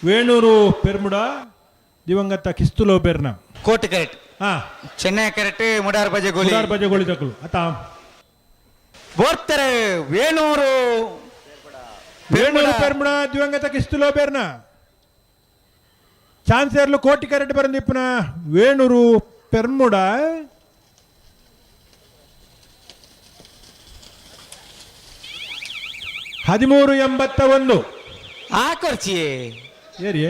ವೇಣೂರು ಪೆರ್ಮುಡ ದಿವಂಗತ ಕಿಸ್ತು ಲೋಬೇರ್ನ. ಕೋಟಿ ಕರೆಕ್ಟ್. ಹಾ. ಚೆನ್ನೈ ಕರೆಕ್ಟ್ ಮುಡಾರ್ ಬಜೆಗೋಲಿ. ಮುಡಾರ್ ಬಜಗೋಳಿ ತಕಲು ಅತ. ಬೋರ್ತಾರೆ ವೇಣೂರು. ವೇಣೂರು ಪೆರ್ಮುಡ ದಿವಂಗತ ಕಿಸ್ತು ಲೋಬೇರ್ನ ಚಾನ್ಸೇರ್ಲು ಕೋಟಿ ಕರೆಕ್ಟ್ ಬರಂದಿಪ್ಪನ ವೇಣೂರು ಪೆರ್ಮುಡ. 13:81. ಆ ಕೊರ್ಚಿ. ಏರಿ.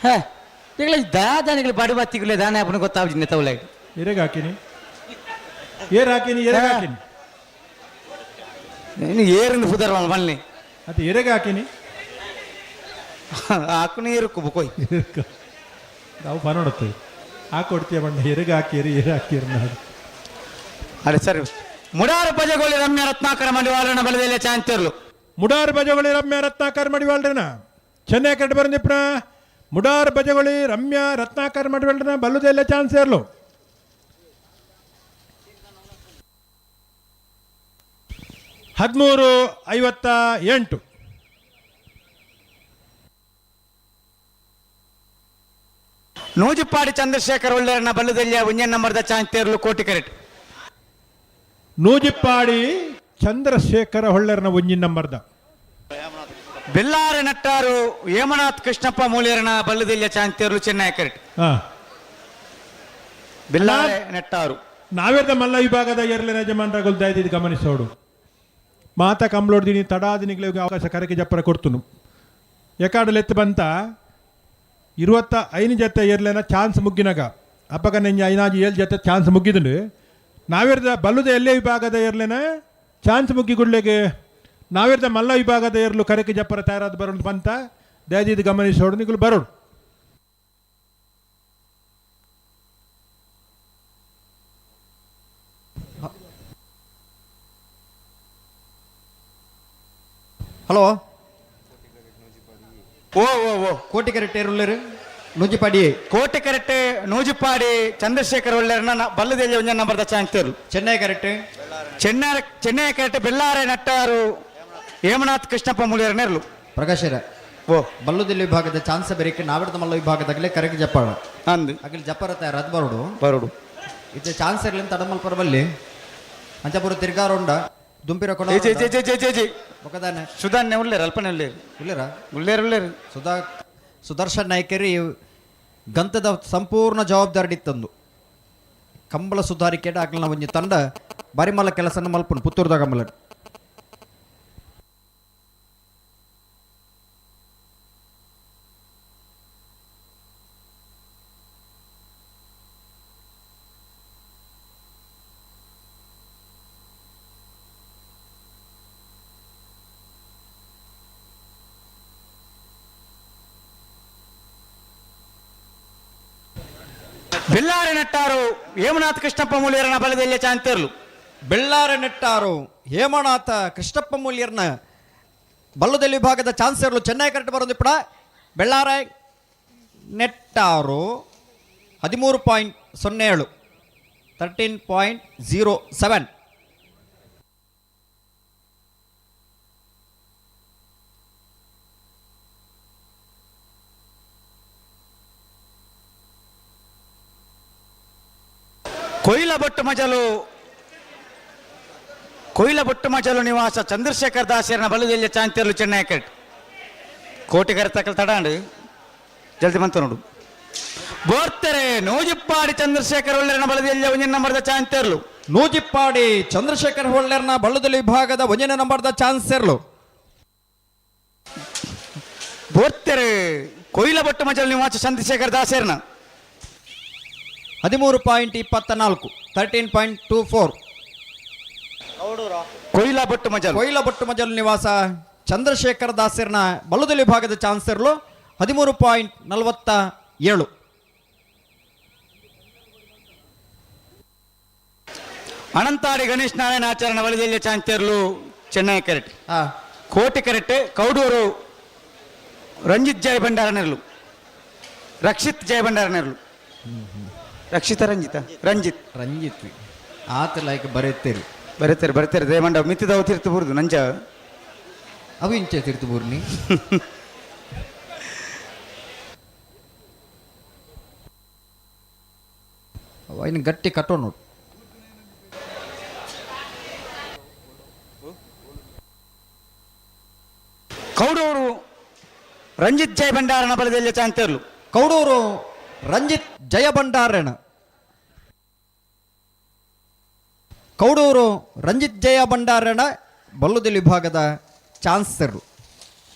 ಹೇ, ಈಗಲೇ ದಾದಾನಿಗಳು ಬಡಿ ಬತ್ತಿಗಳೇ ದಾನೆ ಅಪ್ಪನ ಗೊತ್ತಾಗ್ತೀನಿ ತವಲೆ. ಎರೆಗೆ ಹಾಕಿನಿ, ಏರ್ ಹಾಕಿನಿ, ಎರೆಗೆ ಹಾಕಿನಿ. ನೀನು ಏರಿಂದ ಪುದರ್ ಬನ್ನಿ. ಅದು ಎರೆಗೆ ಹಾಕಿನಿ. ಹಾಕು ನೀರು ಕುಬುಕೋಯ್. ನಾವು ಬನ್ನೋಡುತ್ತೇವೆ ಹಾಕೊಡ್ತೀಯ ಬಣ್ಣ ಎರೆಗೆ ಹಾಕಿರಿ, ಏರ್ ಹಾಕಿರಿ ನಾವು. ಅರೆ ಸರಿ, ಮುಡಾರು ಬಜಗೋಳಿ ರಮ್ಯ ರತ್ನಾಕರ ಮಡಿವಾಳನ ಬಲದಲ್ಲಿ ಚಾಂತಿರ್ಲು. ಮುಡಾರ್ ಬಜಗೊಳಿ ರಮ್ಯಾ ರತ್ನಾಕರ್ ಮಡಿವಾಳ್ರನ ಚೆನ್ನೈ ಕಡೆ ಬಂದಿಪ್ರ. ಮುಡಾರ್ ಬಜಗೊಳಿ ರಮ್ಯಾ ರತ್ನಾಕರ್ ಮಡಿವಾಳ್ರನ ಬಲ್ಲುದೆಲ್ಲ ಚಾನ್ಸ್ ಇರಲು. 13:58. ನೂಜುಪಾಡಿ ಚಂದ್ರಶೇಖರ್ ಒಳ್ಳೆಯರನ ಬಲ್ಲದಲ್ಲಿಯ ಒಂಜನ್ ನಂಬರ್ದ ಚಾಂತೇರ್ಲು ಕೋಟಿ ಕರೆಕ್ಟ್. ನೂಜಿಪ್ಪಾಡಿ ಚಂದ್ರಶೇಖರ ಹೊಳ್ಳೆರ್ನ ಒಂಜಿನ ನಂಬರ್ದ. ಬೆಲ್ಲಾರೆ ನಟ್ಟಾರು ಹೇಮನಾಥ್ ಕೃಷ್ಣಪ್ಪ ಮೂಲಿಯರನ ಬಲ್ಲದಲ್ಲಿಯ ಚಾಂತೇರ್ಲು ಚೆನ್ನೈ ಕರೆಕ್ಟ್. ಹಾ. ಬೆಲ್ಲಾರೆ ನೆಟ್ಟಾರು. ನಾವೇರ್ದ ಮಲ್ಲ ವಿಭಾಗದ ಎರಲಿನ ಯಜಮಾನರಾಗಲು ದಯದಿದ್ದು ಗಮನಿಸೋಡು. ಮಾತ ಕಂಬ್ಲೋಡ್ದಿನಿ ತಡಾದಿನಿಗಳಿಗೆ ಅವಕಾಶ ಕರೆಗೆ ಜಪ್ಪರ ಕೊಡ್ತುನು ಎಕಾಡಲೆತ್ತು ಬಂತ. 25 ಜತೆ ಎರ್ಲೆನ ಚಾನ್ಸ್ ಮುಗ್ಗಿನಾಗ ಅಪ್ಪಗ ನೆಂಜ ಐನಾಜಿ 7 ಜತೆ ಚಾನ್ಸ್ ಮುಗ್ಗಿದುಂಡು. ನಾವಿರ್ದ ಬಲ್ಲುದ ಎಲ್ಲೇ ವಿಭಾಗದ ಎರ್ಲೆನ ಚಾನ್ಸ್ ಮುಗ್ಗಿ ಗುಡ್ಲೆಗೆ ನಾವಿರ್ದ ಮಲ್ಲ ವಿಭಾಗದ ಎರ್ಲು ಕರೆಕೆ ಜಪ್ಪರ ತಯಾರಾದ ಬರೋಣ ಪಂತ ದಯದೀದು ಗಮನಿಸೋಡು ನಿಗುಲು ಬರೋಡು. ಹಲೋ ಓ ಓ ಓ ಕೋಟಿಕೆರೆ ಟೇರುಳ್ಳೇರು ನುಜಿಪಾಡಿ ಕೋಟೆ ಕರೆಕ್ಟ್ ನೂಜಿಪ್ಪಾಡಿ ಚಂದ್ರಶೇಖರ್ ಒಳ್ಳೆಯರ್ನ ಬಲ್ಲದೆಲ್ಲಿ ಒಂಜ ನಂಬರ್ದ ಚಾನ್ಸ್ ಚೆನ್ನೈ ಕರೆಕ್ಟ್ ಚೆನ್ನೈ ಚೆನ್ನೈ ಕರೆಕ್ಟ್ ಬೆಳ್ಳಾರೆ ನಟ್ಟಾರು ಹೇಮನಾಥ್ ಕೃಷ್ಣಪ್ಪ ಮೂಲಿಯರ್ ನೆರ್ಲು. ಪ್ರಕಾಶರ ಓ ಬಲ್ಲುದಿಲ್ಲಿ ವಿಭಾಗದ ಚಾನ್ಸ್ ಬೆರಿಕೆ ನಾವಿಡ್ದ ಮಲ್ಲ ವಿಭಾಗದಾಗಲೇ ಕರೆಗೆ ಜಪ್ಪಾಡ ಅಂದು ಅಗಲಿ ಜಪ್ಪರ ತಯಾರಾದ ಬರೋಡು. ಬರೋಡು. ಇತ್ತೆ ಚಾನ್ಸ್ ಇರ್ಲಿಂದ ತಡಮಲ್ಪರ ಬಲ್ಲಿ ಅಂಚಪುರ ತಿರ್ಗಾರುಂಡ ದುಂಪಿರ ಕೊಡ J J J J J J ಒಕದಾನೆ ಸುಧಾನ್ಯ ಉಳ್ಳೇರು ಅಲ್ಪನೆ ಉಳ್ಳೇರು. ಉಳ್ಳೇರ ಉಳ್ಳೇರು ಉಳ್ಳೇರು. Sudarshan ನಾಯ್ಕರಿ ಗಂತದ ಸಂಪೂರ್ಣ ಜವಾಬ್ದಾರಿ ಇತ್ತಂದು ಕಂಬಳ ಸುಧಾರಿಕೆ ಆಗ್ಲಿನ ಒಂಜಿ ತಂಡ ಬಾರಿಮಲ್ಲ ಕೆಲಸನ ಮಲ್ಪುನು ಪುತ್ತೂರ್ದ ಕಂಬಳ. ಬೆಳ್ಳಾರೆ ನಟ್ಟಾರು ಹೇಮನಾಥ್ ಕೃಷ್ಣಪ್ಪ ಮೂಲಿಯರನ ಬಲದೆಲ್ಲ ಚಾಂತೇರ್ಲು. ಬೆಳ್ಳಾರ ನೆಟ್ಟಾರು ಹೇಮನಾಥ ಕೃಷ್ಣಪ್ಪ ಮೂಲ್ಯರ್ನ ಬಲ್ಲದಲ್ಲಿ ವಿಭಾಗದ ಚಾನ್ಸರ್ಲು ಚೆನ್ನೈ ಕರೆಕ್ಟ್ ಬರೋದು ಇಪ್ಪಡ ಬೆಳ್ಳಾರ ನೆಟ್ಟಾರು 13.07 13.07. ಕೊಯ್ಲ ಬೊಟ್ಟು ಮಜಲು ಕೊಯ್ಲ ಬೊಟ್ಟು ಮಜಲು ನಿವಾಸ ಚಂದ್ರಶೇಖರ್ ದಾಸರನ ಬಲದೆಲ್ಲ ಚಾಂತೇರ್ಲು ಚೆನ್ನೈ ಕರೆಕ್ಟ್. ಕೋಟಿ ಕರೆತಕಲ್ ತಡಾಂಡು ಜಲ್ದಿ ಬಂತ ನೋಡು. ಬೋರ್ತೆರೆ ನೂಜಿಪ್ಪಾಡಿ ಚಂದ್ರಶೇಖರ್ ಒಳ್ಳೆರನ ಬಲದೆಲ್ಲ ಒಂಜಿನ ನಂಬರ್ದ ಚಾಂತೇರ್ಲು. ನೂಜಿಪ್ಪಾಡಿ ಚಂದ್ರಶೇಖರ್ ಹೊಳ್ಳೆರ್ನ ಬಳ್ಳದಲ್ಲಿ ವಿಭಾಗದ ಒಂದನೇ ನಂಬರ್ದ ಚಾನ್ಸರ್ಲು. ಬೋರ್ತೆರೆ ಕೊಯ್ಲ ಬೊಟ್ಟು ಮಜಲು ನಿವಾಸ ಚಂದ್ರಶೇಖರ್ ದಾಸರನ 13.24 13.24. ಕೊಯ್ಲ ಬೊಟ್ಟು ಮಜಲು ಕೊಯ್ಲ ಬೊಟ್ಟು ಮಜಲು ನಿವಾಸ ಚಂದ್ರಶೇಖರ್ ದಾಸರ್ನ ಬಲ್ಲದಲ್ಲಿ ವಿಭಾಗದ ಚಾನ್ಸರ್ಲು 13.47. ಅನಂತಾಡಿ ಗಣೇಶ್ ನಾರಾಯಣ ಆಚರಣ ಬಲದೆಲ್ಲ ಚಾಂತೇರ್ಲು ಚೆನ್ನೈ ಕರೆಕ್ಟ್. ಕೋಟೆ ಕರೆಕ್ಟ್ ಕೌಡೂರು ರಂಜಿತ್ ಜಯ ಭಂಡಾರನೆರ್ಲು ರಕ್ಷಿತ್ ಜಯ ಭಂಡಾರನೆರ್ಲು ರಕ್ಷಿತ ರಂಜಿತ ರಂಜಿತ್ ರಂಜಿತ್ ಆತ ಲೈಕ್ ಬರೆಯುತ್ತೀರಿ. ಬರೀತಾರೆ ಬರ್ತಾರೆ ದೇಮಂಡ ಮಿತ್ತಿದವು ತಿರ್ತು ಬುರುದು ನಂಜ. ಅವು ಇಂಚೆ ತಿರ್ತು ಬೂರ್ನಿ ಇನ್ನು ಗಟ್ಟಿ ಕಟ್ಟೋ ನೋಡು. ಕೌಡೂರು ರಂಜಿತ್ ಜಯ ಭಂಡಾರನ ಬಲದಲ್ಲಿ ಚಾಂತೇರ್ಲು. ಕೌಡೂರು ರಂಜಿತ್ ಜಯ ಭಂಡಾರಣ ಕೌಡೂರು ರಂಜಿತ್ ಜಯ ಭಂಡಾರಣ ಬಲ್ಲುದಿಲ್ ವಿಭಾಗದ ಚಾನ್ಸರ್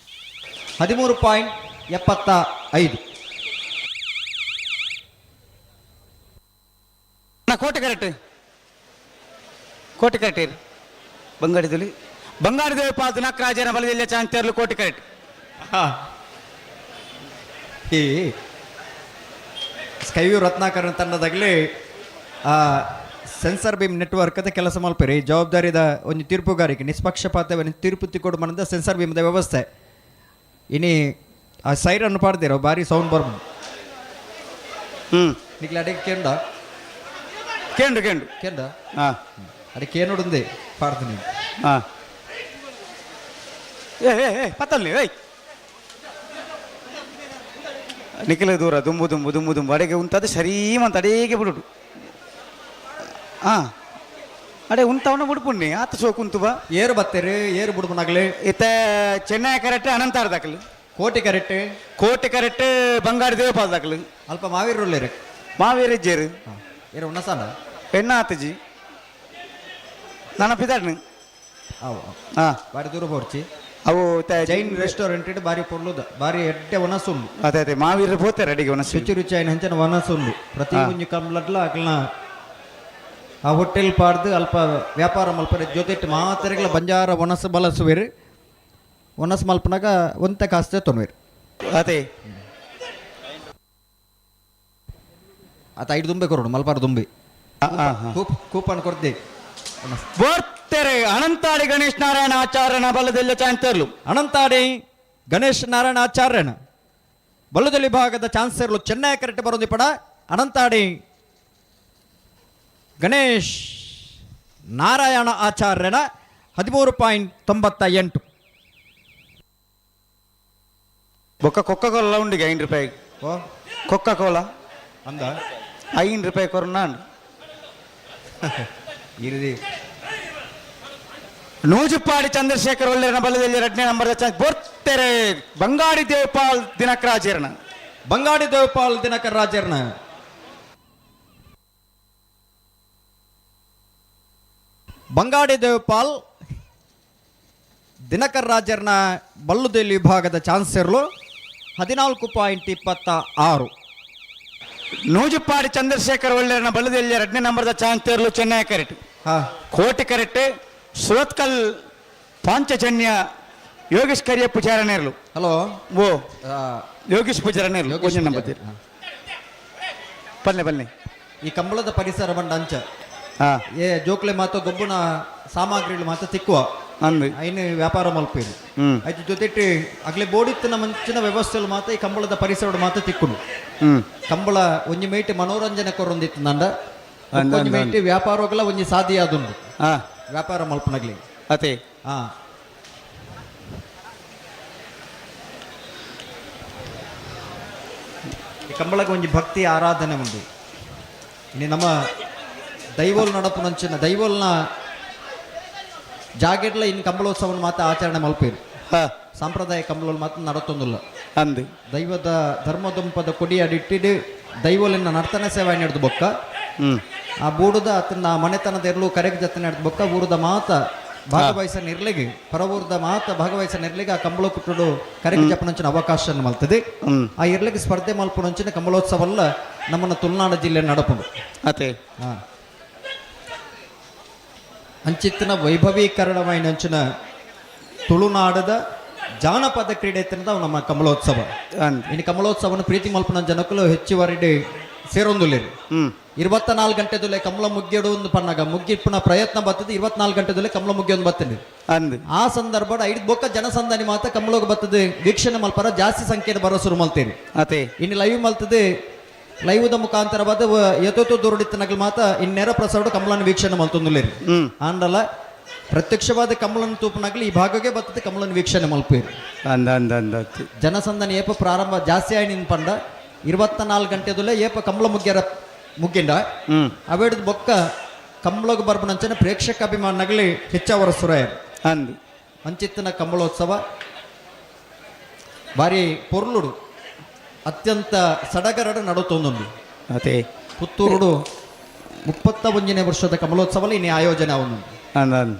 13.75. ನಾ ಕೋಟೆ ಕರೆಕ್ಟ್ ಕೋಟೆ ಕರೆಕ್ಟ್ ಇರು ಬಂಗಾಡಿದಲ್ಲಿ ಬಂಗಾರದೇವಿ ಪಾದ ನಕ್ರಾಜನ ಬಲದಲ್ಲಿ ಚಾಂತೇರ್ಲು ಕೋಟೆ ಕರೆಕ್ಟ್. ಈ ಸ್ಕೈವ್ಯೂ ರತ್ನಾಕರನ್ ತಂಡದಾಗಲಿ sensor beam network ಅಂತ ಕೆಲಸ ಮಲ್ಪೇರಿ ಜವಾಬ್ದಾರಿದ ಒಂದು ತೀರ್ಪುಗಾರಿಕೆ ನಿಷ್ಪಕ್ಷಪಾತ ಒಂದು ತೀರ್ಪು ತಿಕ್ಕೊಡು ಮನದ ಸೆನ್ಸರ್ ಬೀಮ್ದ ವ್ಯವಸ್ಥೆ ಇನಿ ಆ ಸೈರನ್ನು ಪಾಡ್ದಿರೋ ಭಾರಿ ಸೌಂಡ್ ಬರ್ಬ. ಹ್ಞೂ ನಿಕ್ಲೆ ಅಡಿಗೆ ಕೇಂಡ ಕೇಂಡು ಕೇಂಡು ಕೇಂಡ ಹಾಂ ಅಡಿಗೆ ಕೇನುಡುಂದೆ ಪಾಡ್ತೀನಿ. ಹಾಂ ಏ ಏ ಏ ಪತ್ತಲ್ಲಿ ಏಯ್ ನಿಖಿಲ ದೂರ ದುಂಬು ದುಂಬು ದುಂಬು ದುಂಬು ಅಡಿಗೆ ಉಂತದು ಸರೀ ಮಂತ ಅಡಿಗೆ ಬಿಡುಡು ಹಾಂ ಅಡೆ ಉಂತವನ ಬಿಡ್ಪುಣ್ಣಿ ಆತ ಸೋಕು ಉಂತು ಬಾ. ಏರು ಬತ್ತೀರಿ ಏರು ಬುಡ್ಬನಾಗ್ಲಿ. ಇತ್ತ ಚೆನ್ನೈ ಕರೆಕ್ಟ್ ಅನಂತಾರ ದಾಖಲು. ಕೋಟೆ ಕರೆಕ್ಟ್. ಕೋಟೆ ಕರೆಕ್ಟ್ ಬಂಗಾರ ದೇವಪಾಲ ದಾಖಲು. ಅಲ್ಪ ಮಾವೀರುಳ್ಳೇರು. ಮಾವೀರಜ್ಜೇರು. ಹಾಂ ಏರು ಉಣ್ಣಸಾನ. ಎಣ್ಣ ಆತಜಿ ನನ್ನ ಪಿದಾಡ್ನು. ಅವು ಹಾಂ ಬಾರಿ ದೂರ ಬೋರ್ಚಿ. ಅವು ಜೈನ್ ರೆಸ್ಟೋರೆಂಟ್ ಬಾರಿ ಪೊರ್ಲುದ ಬಾರಿ ಎಡ್ಡೆ ವನಸುಂಡು. ಅದೇ ಅದೇ ಮಾವೀರ ಪೋತಾರೆ ಅಡಿಗೆ ಒನಸು. ಶುಚಿ ರುಚಿ ಆಯಿನ ಅಂಚನ ವನಸುಂಡು ಪ್ರತಿ ಒಂಜಿ ಕಂಬ್ಲಡ್ಲ ಅಕ್ಲ್ನ ಆ ಹೋಟೆಲ್ ಪಾಡ್ದು ಅಲ್ಪ ವ್ಯಾಪಾರ ಮಲ್ಪರೆ ಜೊತೆಟ್ ಮಾತೆರೆಗ್ಲ ಬಂಜಾರ ವನಸು ಬಲಸುವೆರು. ವನಸು ಮಲ್ಪನಾಗ ಒಂತೆ ಕಾಸ್ತೆ ತೊನ್ವೇರು. ಅದೇ. ಆತ ಐದು ದುಂಬೆ ಕೊರೋಡು ಮಲ್ಪಾರ ದುಂಬೆ. ಹಾ ಹಾ. ಕೂಪನ್ ಕೊರ್ದೆ. ಬೋರ್ತೆರೆ ಅನಂತಾಡಿ ಗಣೇಶ್ ನಾರಾಯಣ ಆಚಾರ್ಯನ ಬಲದೆಲ್ಲ ಚಾಂತರ್ಲು. ಅನಂತಾಡಿ ಗಣೇಶ್ ನಾರಾಯಣ ಆಚಾರ್ಯನ ಬಲ್ಲದಲ್ಲಿ ಭಾಗದ ಚಾನ್ಸರ್ಲು ಚೆನ್ನೈ ಕರೆಕ್ಟ್ ಬರೋದಿ ಪಡ. ಅನಂತಾಡಿ ಗಣೇಶ್ ನಾರಾಯಣ ಆಚಾರ್ಯನ 13.98. ಬೊಕ್ಕ ಕೊಕ್ಕ ಕೋಲ ಉಂಡಿಗೆ 5 ರೂಪಾಯಿ. ಓ. ಕೊಕ್ಕ ಕೋಲ. ಅಂದ. 5 ರೂಪಾಯಿ ಕೊರೋನಾ. ಈ ರೀತಿ. ನೂಜುಪ್ಪಾಡಿ ಚಂದ್ರಶೇಖರ್ ಒಳ್ಳೆಯನ ಬಲದಲ್ಲಿ 2ನೇ ನಂಬರ್ ಬೋರ್ತೆರೆ ಬಂಗಾಡಿ ದೇವಪಾಲ್ ದಿನಕರಾಜೇರನ. ಬಂಗಾಡಿ ದೇವಪಾಲ್ ದಿನಕರ್ ರಾಜರ್ನ. ಬಂಗಾಡಿ ದೇವಪಾಲ್ ದಿನಕರ್ ರಾಜರ್ನ ಬಲ್ಲುದೇಲಿ ವಿಭಾಗದ ಚಾನ್ಸರ್ಲು 14.26. ನೂಜುಪ್ಪಾಡಿ ಚಂದ್ರಶೇಖರ್ ಒಳ್ಳೆಯನ ಬಲದಲ್ಲಿ 2ನೇ ನಂಬರ್ದ ಚಾನ್ಸರ್ಲು ಚೆನ್ನೈ ಕರೆಕ್ಟ್. ಹಾ. ಕೋಟೆ ಕರೆಕ್ಟ್ ಸುರತ್ಕಲ್ ಪಾಂಚಜನ್ಯ ಯೋಗೇಶ್ ಕರಿಯ ಪೂಜಾರನೇರ್ಲು. ಹಲೋ. ಓ, ಯೋಗೇಶ್ ಪೂಜಾರನೇರ್ಲು. ಯೋಗೇಶ್ ಒಂಜಿ ನಂಬರ್. ಪೂಜಾರಿ. ಪಲ್ಲೆ ಪಲ್ಲೆ. ಈ ಕಂಬಳದ ಪರಿಸರ ಬಂಡ ಅಂಚ ಹಾ. ಏ ಜೋಕ್ಲೆ ಮಾತ ಗೊಬ್ಬುನ ಸಾಮಗ್ರಿಗಳು ಮಾತ ತಿಕ್ಕುವ. ಅಂದು. ಐನು ವ್ಯಾಪಾರ ಮಲ್ಪೇರು. ಐದು ಜೊತೆಟ್ ಅಗ್ಲೆ ಬೋಡಿತ್ತಿನ ಮಂಚಿನ ವ್ಯವಸ್ಥೆಲು ಮಾತ ಈ ಕಂಬಳದ ಪರಿಸರ ಮಾತ ತಿಕ್ಕುನು. ಕಂಬಳ ಒಂಜಿ ಮೇಟ್ ಮನೋರಂಜನೆ ಕೊರೊಂದಿತ್ತು ನಂಡ. ಅಂದ್ ಒಂಜಿ ಅಂದ್. ಮೇಟ್ ವ್ಯಾಪಾರಗಳ ಒಂಜಿ ಸಾದಿ ಆದುಂಡು. ಹಾ. ವ್ಯಾಪಾರ ಮಲ್ಪನಗ್ಲಿ. ಅತೆ. ಹಾ, ಈ ಕಂಬಳಕ್ಕೆ ಒಂಜಿ ಭಕ್ತಿ ಆರಾಧನೆ ಉಂಡು. ಇನ್ನು ನಮ್ಮ ದೈವೋಲ್ ನಡಪುನಂಚಿನ ದೈವೋಲ್ನ ಜಾಗೆಡ್ಲ ಇನ್ನು ಕಂಬಳೋತ್ಸವನ ಮಾತ್ರ ಆಚರಣೆ ಮಲ್ಪೇರು. ಹಾ. ಸಾಂಪ್ರದಾಯಿಕ ಕಂಬಳೋಲ್ ಮಾತ್ರ ನಡತೊಂದುಲ್ಲ. ಅಂದು. ದೈವದ ಧರ್ಮದೊಂಪದ ಕೊಡಿ ಅಡಿಟ್ಟಿಡು ದೈವೋಲಿನ ನರ್ತನ ಸೇವೆ ನಡೆದು ಬೊಕ್ಕ ಆ ಬೂಡುದ ಅತನ ಮನೆತನದ ಎರ್ಲು ಕರೆಗೆ ಜತ್ತ ನಡೆದು ಬೊಕ್ಕ ಊರದ ಮಾತ ಭಾಗವಹಿಸ ನಿರ್ಲಿಗೆ ಪರವೂರದ ಮಾತ ಭಾಗವಹಿಸ ನಿರ್ಲಿಗೆ ಆ ಕಂಬಳ ಕುಟ್ಟುಡು ಕರೆಗೆ ಜಪ್ಪನಂಚಿನ ಅವಕಾಶ ಮಲ್ತದೆ. ಆ ಇರ್ಲಿಗೆ ಸ್ಪರ್ಧೆ ಮಲ್ಪುನಂಚಿನ ಕಂಬಳೋತ್ಸವಲ್ಲ ನಮ್ಮನ್ನ ತುಳುನಾಡು ಜಿಲ್ಲೆ ನಡಪುಂಡು. ಅತೆ. ಹಾ. ಅಂಚಿತ್ತಿನ ವೈಭವೀಕರಣವಾಯಿನಂಚಿನ ತುಳುನಾಡದ ಜಾನಪದ ಕ್ರೀಡೆ ತಿನ್ನದ ನಮ್ಮ ಕಮಲೋತ್ಸವ. ಅಂದು. ಇನ್ನು ಕಮಲೋತ್ಸವನ ಪ್ರೀತಿ ಮಲ್ಪನ ಜನಕ್ಕಲು ಹೆಚ್ಚುವರಿ ಸೇರೊಂದುಲ್ಲೇರು. 24 ಗಂಟೆದುಲೆ ಕಮಲ ಮುಗ್ಗಿಡು ಒಂದು ಪನ್ನಾಗ ಮುಗ್ಗಿಪ್ಪುನ ಪ್ರಯತ್ನ ಬರ್ತದೆ. 24 ಗಂಟೆದುಲೆ ಕಮಲ ಮುಗ್ಗಿ ಒಂದು ಬರ್ತದೆ. ಅಂದು. ಆ ಸಂದರ್ಭ ಐದು ಬೊಕ್ಕ ಜನಸಂದಣಿ ಮಾತ್ರ ಕಮಲೋಗ ಬರ್ತದೆ. ವೀಕ್ಷಣೆ ಮಲ್ಪರ ಜಾಸ್ತಿ ಸಂಖ್ಯೆಯಲ್ಲಿ ಬರೋ ಶುರು ಮಲ್ತೇವೆ. ಅತೆ. ಇನ್ನು ಲೈವ್ ಮಲ್ತದೆ. ಲೈವ್ದ ಮುಖಾಂತರವಾದ ಯಥೋತು ದೂರಡಿತ್ತನಗಲ್ ಮಾತ ಇನ್ ನೇರ ಪ್ರಸಾರ ಕಮಲನ ವೀಕ್ಷಣೆ ಮಲ್ತೊಂದುಲ್ಲೇರಿ. ಆಂಡಲ ಪ್ರತ್ಯಕ್ಷವಾದ ಕಮಲನ ತೂಪನಾಗಲಿ ಈ ಭಾಗಕ್ಕೆ ಬರ್ತದೆ ಕಮಲನ ವೀಕ್ಷಣೆ ಮಲ್ಪೇರು. ಅಂದ ಅಂದ ಅಂದ ಅತ್ತೆ. ಜನಸಂದಣಿ ಏಪ ಪ್ರಾರಂಭ ಜಾಸ್ತಿ ಆಗಿ ನಿನ್ ಪಂಡ 24 ಗಂಟೆದುಲೆ ಏಪ ಕಮಲ ಮುಗ್ಯರ ಮುಗ್ಗಿಂಡ ಅವೇಡ್ದ ಬೊಕ್ಕ ಕಮಲಗ್ ಬರ್ಬನಂಚನ ಪ್ರೇಕ್ಷಕ ಅಭಿಮಾನಗಲಿ ಹೆಚ್ಚವರ ಸುರಾಯ. ಅಂದು. ಅಂಚಿತ್ತಿನ ಕಂಬಳೋತ್ಸವ ಭಾರಿ ಪೊರ್ಲುಡು ಅತ್ಯಂತ ಸಡಗರಡು ನಡುತ್ತೊಂದುಂಡು. ಅತೆ. ಪುತ್ತೂರುಡು 31ನೇ ವರ್ಷದ ಕಮಲೋತ್ಸವ ಇನ್ನು ಆಯೋಜನೆ ಅವನು. ಅಂದ ಅಂದ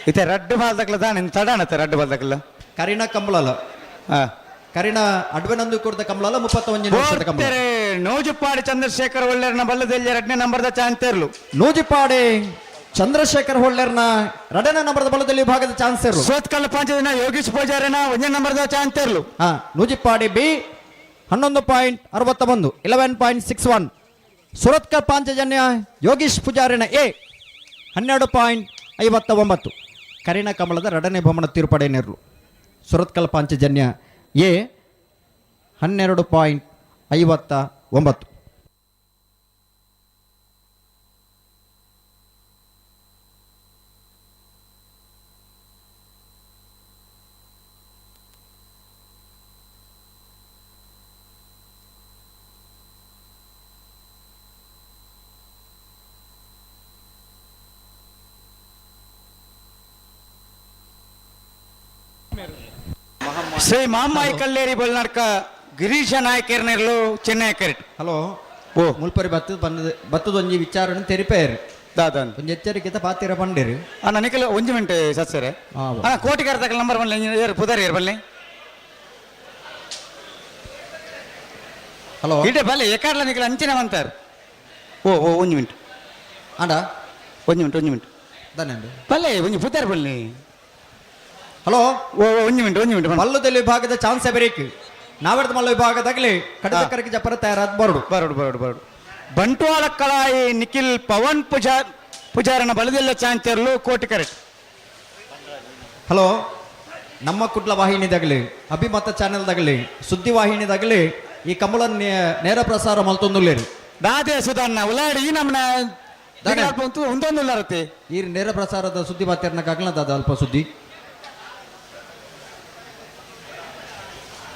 ಇತ್ತೆ ರಡ್ಡು ಬಾಲ್ದಕ್ಲ ದಾನೆ ತಡಾಣತ್ತೆ ರಡ್ಡು ಬಾಲ್ದಕ್ಲ. ಕರಿಣ ಕಂಬಳಲ. ಹಾ. ಕರಿಣ ಅಡ್ವೆನಂದು ಕೊಡ್ದ ಕಂಬಳಲ 31ನೇ ವರ್ಷದ ಕಂಬಳ. ಬೋರ್ತೆರೆ ನೂಜುಪ್ಪಾಡಿ ಚಂದ್ರಶೇಖರ್ ಒಳ್ಳೆಯನ ಬಲ್ಲದೆಲ್ಲ 2ನೇ ನಂಬರ್ದ ಚಾಂತೇರ್ಲು. ನೂಜಿಪಾಡಿ ಚಂದ್ರಶೇಖರ್ ಹೊಳ್ಳೆರ್ನ 2ನೇ ನಂಬರದ ಬಲದಲ್ಲಿ ವಿಭಾಗದ ಚಾನ್ಸರ್. ಸೋತ್ಕಲ್ ಪಂಚದಿನ ಯೋಗೇಶ್ ಪೂಜಾರಿನ 1ನೇ ನಂಬರ್ದ ಚಾಂತೇರ್ಲು. ಹಾ, ನೂಜಿಪಾಡಿ ಬಿ 11.61, 11.61. ಸುರತ್ಕಲ್ ಪಾಂಚಜನ್ಯ ಯೋಗೀಶ್ ಪೂಜಾರಿನ ಎ 12.59. ಕರಿಣ ಕಮಲದ 2ನೇ ಭ್ರಮಣ ತೀರ್ಪಡೆ ನೆರಳು. ಸುರತ್ಕಲ್ ಪಾಂಚಜನ್ಯ ಎ 12.59. ಶ್ರೀ ಮಾಮಾಯಿ ಕಲ್ಲೇರಿ ಬಲ್ನಾಡ್ಕ ಗಿರೀಶ ನಾಯಕರ್ನೆರ್ಲು ಚೆನ್ನೈ ಕರೆಟ್. ಹಲೋ. ಓ. ಮುಲ್ಪರಿ ಬತ್ತದ ಬಂದದ ಬತ್ತದ ಒಂಜಿ ವಿಚಾರನ ತೆರಿಪೇರು. ದಾದನ್ ಒಂಜಿ ಎಚ್ಚರಿಕೆ ಪಾತಿರ ಪಂಡೇರು. ಅಣ್ಣ ನಿಖಿಲ್ ಒಂಜಿ ಮಿಂಟ್ ಸತ್ಸರೆ. ಅಣ್ಣ ಕೋಟಿಗಾರ ತಕಲ್ ನಂಬರ್ ಬನ್ನಿ, ಏರು ಪುದಾರ್ ಏರು ಬನ್ನಿ. ಹಲೋ. ಇಡೆ ಬಲ್ಲೆ ಎಕಾಡ್ಲ ನಿಖಿಲ್ ಅಂಚಿನ ಅಂತಾರೆ. ಓ ಓ ಒಂಜಿ ಮಿಂಟ್. ಆಂಡ. ಒಂಜಿ ಮಿಂಟ್, ಒಂಜಿ ಮಿಂಟ್. ಧನ್ಯಂಡು. ಬಲ್ಲೆ ಒಂಜಿ ಪುದಾರ್ ಬನ್ನಿ. ಹಲೋ. ಓ ಓ, ಒಂಜಿ ಮಿಂಟ್, ಒಂಜಿ ಮಿಂಟ್ ಬನ್ನಿ. ಮಲ್ಲುದಲ್ಲಿ ವಿಭಾಗದ ಚಾನ್ಸ್ ಬೆರೇಕ್ ನಾವೆಡ್ದ ಮಲ್ಲ ವಿಭಾಗದಾಗಲಿ ಕಡಿತ ಕರಗಿ ಜಪರ ತಯಾರಾದ ಬರಡು. ಬರೋಡು ಬರೋಡು ಬರೋಡು. ಬಂಟ್ವಾಳ ಕಳಾಯಿ ನಿಖಿಲ್ ಪವನ್ ಪೂಜಾರನ ಬಲದೆಲ್ಲ ಚಾಂಚರ್ಲು ಕೋಟಿ ಕರೆಕ್ಟ್. ಹಲೋ, ನಮ್ಮ ಕುಡ್ಲ ವಾಹಿನಿದಾಗಲಿ, ಅಭಿಮತ ಚಾನೆಲ್ದಾಗಲಿ, ಸುದ್ದಿ ವಾಹಿನಿದಾಗಲಿ ಈ ಕಮಲ ನೇರ ಪ್ರಸಾರ ಮಲ್ತೊಂದುಲ್ಲೇರಿ. ದಾದೆ ಸುಧಾರಣ ಉಲಾಡಿ ಈ ನಮ್ಮನ ದಾನೆ. ಒಂದೊಂದು ಉಲ್ಲಾರತ್ತೆ. ಈ ನೇರ ಪ್ರಸಾರದ ಸುದ್ದಿ ಬಾತಿರ್ನಕ್ಕಾಗಲ್ಲ ದಾದ ಅಲ್ಪ ಸುದ್ದಿ.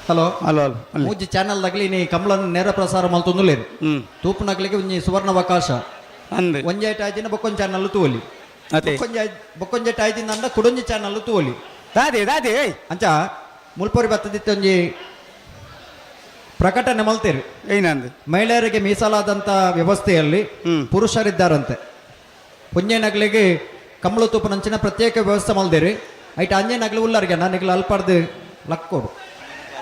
ಹಲೋ. ಹಲೋ ಹಲೋ ಅಲ್ಲಿ. ಮೂಜಿ ಚಾನೆಲ್ದಾಗಲಿ ನೀ ಕಮಲನ್ ನೇರ ಪ್ರಸಾರ ಮಲ್ತೊಂದುಲ್ಲೇರಿ. ತೂಪುನಗ್ಲಿಗೆ ಒಂಜಿ ಸುವರ್ಣಾವಕಾಶ. ಅಂದೆ. ಒಂಜೈಟ್ ಆಯ್ದಿನ ಬೊಕ್ಕೊಂಜಿ ಚಾನಲ್ ತೂವಲಿ. ಅದೇ. ಬೊಕ್ಕೊಂಜೈಟ್ ಆಯ್ದಿನ ಅಂಡ ಕುಡೊಂಜಿ ಚಾನಲ್ ತೂವಲಿ. ದಾದೆ ದಾದೆ ಏಯ್. ಅಂಚ ಮುಲ್ಪೊರಿ ಬತ್ತದಿತ್ತು ಒಂಜಿ ಪ್ರಕಟಣೆ ಮಲ್ತೇರಿ. ಏನಂದು? ಮಹಿಳೆಯರಿಗೆ ಮೀಸಲಾದಂಥ ವ್ಯವಸ್ಥೆಯಲ್ಲಿ ಪುರುಷರಿದ್ದಾರಂತೆ. ಪುಂಜೆನಗ್ಲಿಗೆ ಕಮಲ ತೂಪನಂಚಿನ ಪ್ರತ್ಯೇಕ ವ್ಯವಸ್ಥೆ ಮಲ್ದೇರಿ. ಐಟ್ ಅಂಜೆನಗ್ಲು ಉಲ್ಲರಿಗೆ ನಿಗ್ಲು ಅಲ್ಪಡ್ದು ಲಕ್ಕೋಡು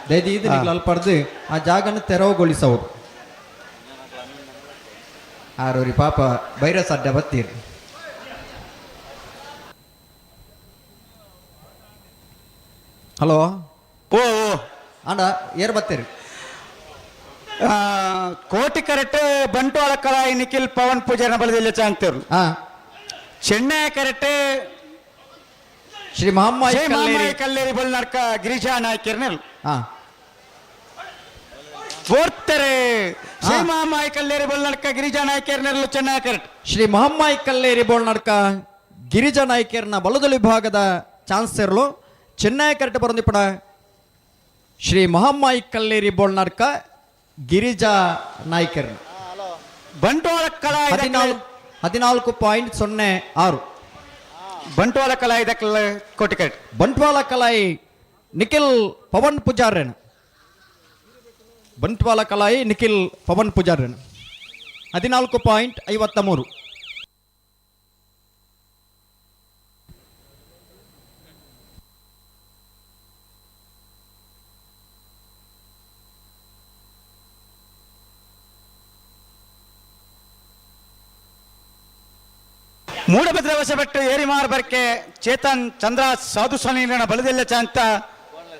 ದಯದಿ ಇದು ನಿಗ್ಲು ಅಲ್ಪಡ್ದು ಆ ಜಾಗನ ತೆರವುಗೊಳಿಸೋದು. ಆರೂರಿ ಪಾಪ ಬೈರಸ್ ಅಡ್ಡ ಬತ್ತೀರಿ. ಹಲೋ. ಓ ಓ. ಅಂಡ ಏರ್ ಬತ್ತೀರಿ? ಆ, ಕೋಟಿ ಕರೆಕ್ಟ್ ಬಂಟ್ವಾಳ ಕಳಾಯಿ ನಿಖಿಲ್ ಪವನ್ ಪೂಜಾರನ ಬಲದೆಲ್ಲ ಚಾಂಚರ್ಲು. ಹಾ. ಚೆನ್ನೈ ಕರೆಕ್ಟ್. ಶ್ರೀ ಮಹಮ್ಮಾಯಿ ಜೈ ಕಲ್ಲೇರಿ. ಮಾಮಾಯಿ ಕಲ್ಲೇರಿ ಬಲ್ನಾಡ್ಕ ಗಿರಿಜಾ ನಾಯ್ಕರ್ನೆಲ್. ಹಾ. ಬೋರ್ತಾರೆ ಶ್ರೀ ಹಾ. ಮಾಮಾಯಿ ಕಲ್ಲೇರಿ ಬಲ್ನಾಡ್ಕ ಗಿರಿಜಾ ನಾಯ್ಕರ್ನೆಲ್ ಚೆನ್ನೈ ಕರೆಕ್ಟ್. ಶ್ರೀ ಮಹಮ್ಮಾಯಿ ಕಲ್ಲೇರಿ ಬೋಳ್ನಡ್ಕ ಗಿರಿಜಾ ನಾಯ್ಕರ್ನ ಬಲದಲಿ ವಿಭಾಗದ ಚಾನ್ಸೆರ್ಲು ಚೆನ್ನೈ ಕರೆಕ್ಟ್ ಬರಂದಿಪ್ಪಡ ಶ್ರೀ ಮಹಮ್ಮಾಯಿ ಕಲ್ಲೇರಿ ಬೋಳ್ನಡ್ಕ ಗಿರಿಜಾ ನಾಯ್ಕರ್ನ. ಬಂಟ್ವಾಳ ಕಲಾಯಿ 14.06. ಬಂಟ್ವಾಳ ಕಲಾಯಿ ದಕ್ಕಲ ಕೋಟಿ ಕರೆಕ್ಟ್. ಬಂಟ್ವಾಳ ಕಲಾಯಿ ನಿಖಿಲ್ ಪವನ್ ಪೂಜಾರ್ಯನ್. ಬಂಟ್ವಾಳ ಕಲಾಯಿ ನಿಖಿಲ್ ಪವನ್ ಪೂಜಾರ್ಯನ್ 14.53. ಮೂಡಬಿದ್ರೆ ವಶಪಟ್ಟು ಏರಿಮಾರ್ ಬರ್ಕೆ ಚೇತನ್ ಚಂದ್ರ ಸಾಧು ಸ್ವಾಮಿಗಳ ಬಲದೆಲ್ಲ ಚಾಂತ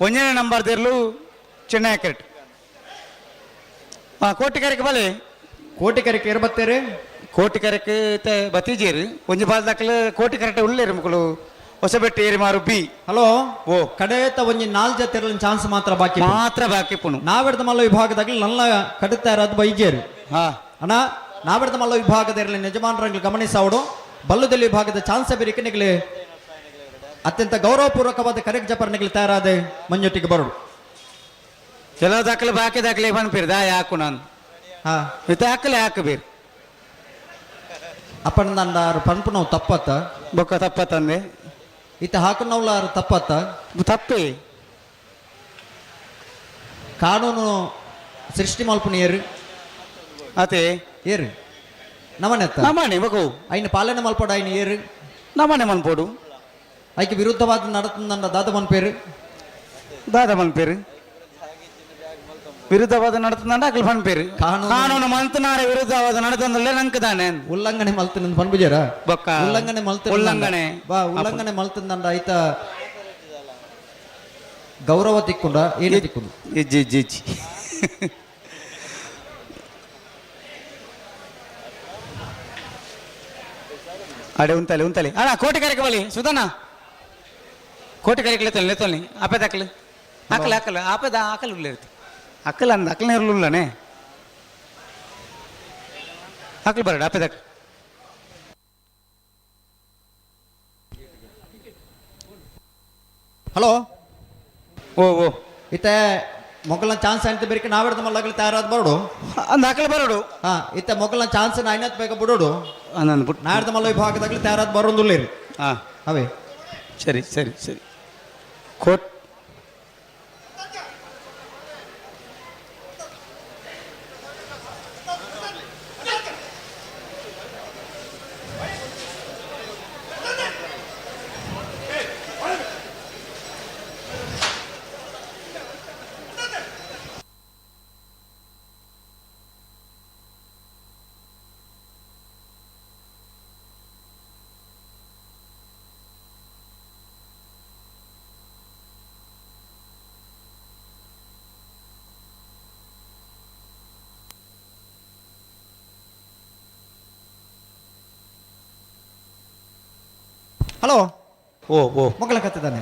ಒಂದನೇ ನಂಬರ್ ದಿರ್ಲು ಚೆನ್ನೈ ಕರೆಕ್ಟ್. ಹಾ ಕೋಟಿ ಕರೆಕ್ ಬಲೆ. ಕೋಟಿ ಕರೆಕ್ ಏರ್ ಬತ್ತೇರಿ? ಕೋಟಿ ಕರೆಕ್ ಬತ್ತೀಜೇರು ಒಂಜಿ ಬಾಲ್ ದಾಖಲು ಕೋಟಿ ಕರೆಕ್ಟ್ ಉಳ್ಳೇರು ಮಕ್ಕಳು ಹೊಸಬೆಟ್ಟು ಏರಿಮಾರು ಬಿ. ಹಲೋ. ಓ. ಕಡೆತ ಒಂಜಿ ನಾಲ್ ಜತೆರ್ಲಿನ ಚಾನ್ಸ್ ಮಾತ್ರ ಬಾಕಿ. ಮಾತ್ರ ಬಾಕಿ ಪುಣು. ನಾವೆಡ್ದ ಮಲ್ಲ ವಿಭಾಗದಾಗಲಿ ನಲ್ಲ ಕಡಿತ ಇರೋದು ಬೈಜೇರು. ಹಾ. ಅಣ್ಣ ನಾವೆಡ್ದ ಮಲ್ಲ ವಿಭಾಗದ ಇರಲಿ ಯಜಮಾನರಂಗ್ಲು ಗಮನಿಸಾವಡು. ಬಲ್ಲುದಲ್ಲಿ ವಿಭಾಗದ ಚಾನ್ಸ್ ಬೇರಿಕೆ ನಿಗಲಿ ಅತ್ಯಂತ ಗೌರವಪೂರ್ವಕವಾದ ಕರೆಕ್ ಜಪರ್ ನಿಗಲಿ ತಯಾರಾದ ಮಂಜೊಟ್ಟಿಗೆ ಬರೋಡು. ಕೆಲವು ದಾಖಲೆ ಬಾಕಿ ದಾಖಲೆ ಪನ್ಪೀರ್ ದಾ ಯಾಕು ನಾನು. ಹಾ. ಇತ್ತ ಹಾಕಲೆ ಹಾಕಬೀರ್. ಅಪ್ಪನ ದಂಡಾರು ಪನ್ಪು ನಾವು ತಪ್ಪತ್ತ. ಬೊಕ್ಕ ತಪ್ಪ ತಂದೆ. ಇತ್ತ ಹಾಕು ನಾವ್ಲಾರು ತಪ್ಪತ್ತ. ತಪ್ಪಿ. ಕಾನೂನು ಸೃಷ್ಟಿ ಮಲ್ಪುನ ಏರು? ಅತೆ. ಏರು ನಮನೆತ್ತ? ನಮ್ಮನೆ ಬೊಕ್ಕ. ಐನ ಪಾಲನೆ ಮಲ್ಪಡ ಐನ ಏರು? ನಮ್ಮನೆ ಮನ್ಪೋಡು. ಐಕೆ ವಿರುದ್ಧವಾದ ನಡತಂದ ದಾದ ಮನ್ಪೇರು? ದಾದ ಮನ್ಪೇರು ವಿರುದ್ಧವಾದ ನಡತಂಡ ಅಕಲ್ ಪನ್ಪೇರು. ಕಾನೂನು ಮಂತನಾರ ವಿರುದ್ಧವಾದ ನಡತಂದಲ್ಲೇ ನಂಗೆ ತಾನೆ. ಉಲ್ಲಂಘನೆ ಮಲ್ತನ ಪನ್ಪುಜೇರ? ಬೊಕ್ಕ ಉಲ್ಲಂಘನೆ ಮಲ್ತ ಉಲ್ಲಂಘನೆ. ಬಾ ಉಲ್ಲಂಘನೆ ಮಲ್ತಂದಂಡ ಐತ ಗೌರವ ತಿಕ್ಕೊಂಡ ಏನು ತಿಕ್ಕೊಂಡು? ಇಜ್ಜಿ ಇಜ್ಜಿ ಇಜ್ಜಿ. ಅಡೆ ಉಂತಲೆ ಉಂತಲೆ ಅಣ್ಣ ಕೋಟಿ ಕರೆಕ ಬಲಿ ಸುಧನ ಕೋಟಿ ಕರೆಕ್ ಲೆತ್ತೊಲಿ ಲೆತ್ತೊಲಿ ಆಪೆ ದಾಖಲು ಹಾಕಲ ಹಾಕಲ ಆಪೆದ ಹಾಕಲು ಇರ್ತಿ ಅಕ್ಕಲ ಅಂದ ಅಕ್ಕಲ ಇರಲಿಲ್ಲನೆ ಹಾಕಲು ಬರಡ ಆಪೆ ದಾಖಲು. ಹಲೋ. ಓ ಓ. ಇತ್ತ ಮೊಗಲ್ನ ಚಾನ್ಸ್ ಅಂತ ಬೇರೆ ನಾವೆಡ್ದ ಮಲ್ಲಗಲಿ ತಯಾರಾದ ಬರೋಡು. ಅಂದ ಹಾಕಲು ಬರೋಡು. ಹಾ ಇತ್ತ ಮೊಗಲ್ನ ಚಾನ್ಸ್ ಐನತ್ ಬೇಗ ಬಿಡೋಡು. ನಾನು ಬಿಟ್ಟು. ನಾಡ್ದ ಮಲ್ಲ ವಿಭಾಗದಾಗಲಿ ತಯಾರಾದ ಬರೋದಿಲ್ಲ. ಹಾಂ. ಅವೇ. ಸರಿ ಸರಿ ಸರಿ ಕೋಟ್ ಹಲೋ. ಓ ಓ. ಮೊಗಳ ಕತ್ತಿದ್ದಾನೆ.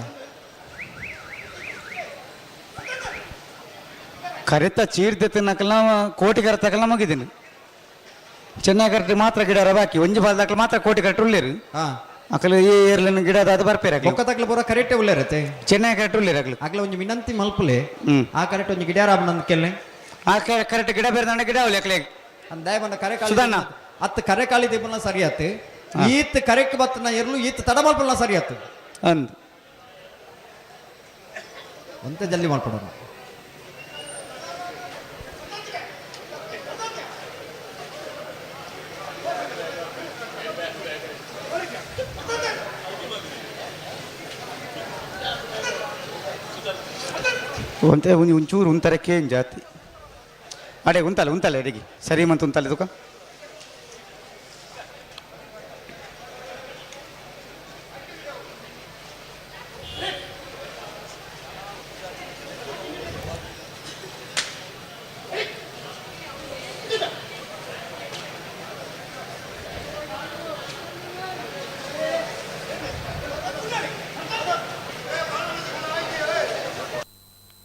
ಕರೆತ ಚೀರ್ದೆ ತಿನ್ನಕಲ್ಲ, ಕೋಟಿ ಕರೆತಕಲ್ಲ ಮಗಿದ್ದೀನಿ. ಚೆನ್ನಾಗಿ ಕರೆಕ್ಟ್ ಮಾತ್ರ ಗಿಡ ಬಾಕಿ ಒಂಜಿ ಬಾಲ್ದಾಕಲ ಮಾತ್ರ ಕೋಟಿ ಕರೆಕ್ಟ್ ಉಳ್ಳೇರು. ಹಾ. ಅಕಲು ಈ ಏರ್ಲಿನ ಗಿಡ ಅದು ಬರ್ಪೇರು ಅಕಲು. ಬೊಕ್ಕ ತಕ್ಲ ಪೂರ ಕರೆಕ್ಟೇ ಉಳ್ಳೇರತ್ತೆ. ಚೆನ್ನಾಗಿ ಕರೆಕ್ಟ್ ಉಳ್ಳೇರು ಅಕಲು. ಆಗ್ಲ ಒಂಜಿ ವಿನಂತಿ ಮಲ್ಪುಲೆ. ಹ್ಮ್. ಆ ಕರೆಕ್ಟ್ ಒಂಜಿ ಗಿಡ ನಂದ್ ಕೆಲ್ನೆ. ಆ ಕರೆಕ್ಟ್ ಗಿಡ ಬೇರೆ ಗಿಡ ಅವಲಿ ಅಕಲೆ. ಅಂದಾಯ ಬಂದ ಕರೆ ಕಾಳಿ. ಸುಧಣ್ಣ. ಅತ್ ಕರೆ ಕಾಳಿ ದೀಪನ ಸರಿ ಆತ್. ಈತ್ ಕರೆಕ್ ಬತ್ತನ ಎರ್ಲು ಈತ್ ತಡ ಮಲ್ಪಲ್ಲ ಸರಿ ಆತ್. ಅಂದ್. ಒಂತೆ ಜಲ್ದಿ ಮಾಡ್ಕೊಡೋಣ. ಒಂತೆ ಒಂಜಿ ಒಂಚೂರು ಉಂತರಕ್ಕೆ ಏನ್ ಜಾತಿ ಅಡೆ ಉಂತಲ್ಲ ಉಂತಲ್ಲ ಅಡಿಗೆ ಸರಿ ಮಂತ ಉಂತಲ್ಲ ತುಕ.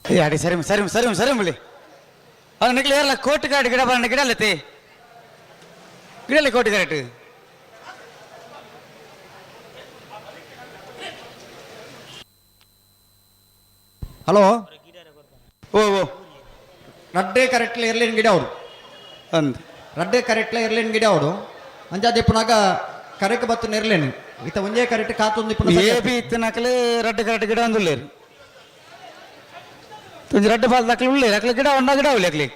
ಏ ಅಡೆ ಸರಿ ಸರಿ ಸರಿ ಸರಿ ಮುಳಿ ಅದು ನಿಕ್ಲೆ ಏರ್ಲ ಕೋಟಿ ಕಾಡು ಗಿಡ ಬಣ್ಣ ಗಿಡ ಅಲ್ಲತಿ ಗಿಡ ಕೋಟಿ ಕರೆಕ್ಟ್. ಹಲೋ. ಓ ಓ. ರಡ್ಡೆ ಕರೆಕ್ಟ್ಲೆ ಇರ್ಲಿನ್ ಗಿಡ ಅವರು. ಅಂದ್. ರಡ್ಡೆ ಕರೆಕ್ಟ್ಲೆ ಇರ್ಲಿನ್ ಗಿಡ ಅವರು. ಅಂಜಾದ ಇಪ್ಪನಾಗ ಕರೆಕ್ ಬತ್ತನ ಇರ್ಲೇನು ಇತ್ತ ಒಂಜೇ ಕರೆಕ್ಟ್ ಕಾತೊಂದು ಇಪ್ಪನ. ಎ ಬಿ ಇತ್ತಿನಕಲೆ ರಡ್ಡೆ ಕರೆಕ್ಟ್ ಗಿಡ ಒಂದು ಉಳ್ಳೇರು. ಒಂಜಿ ರಡ್ಡೆ ಬಾಲ್ ದಾಖಲೆ ಉಳ್ಳೇರು ಅಕ್ಲೆ ಗಿಡ ಒಂಡ ಗಿಡ ಅವಲಿ ಅಕ್ಲೆ.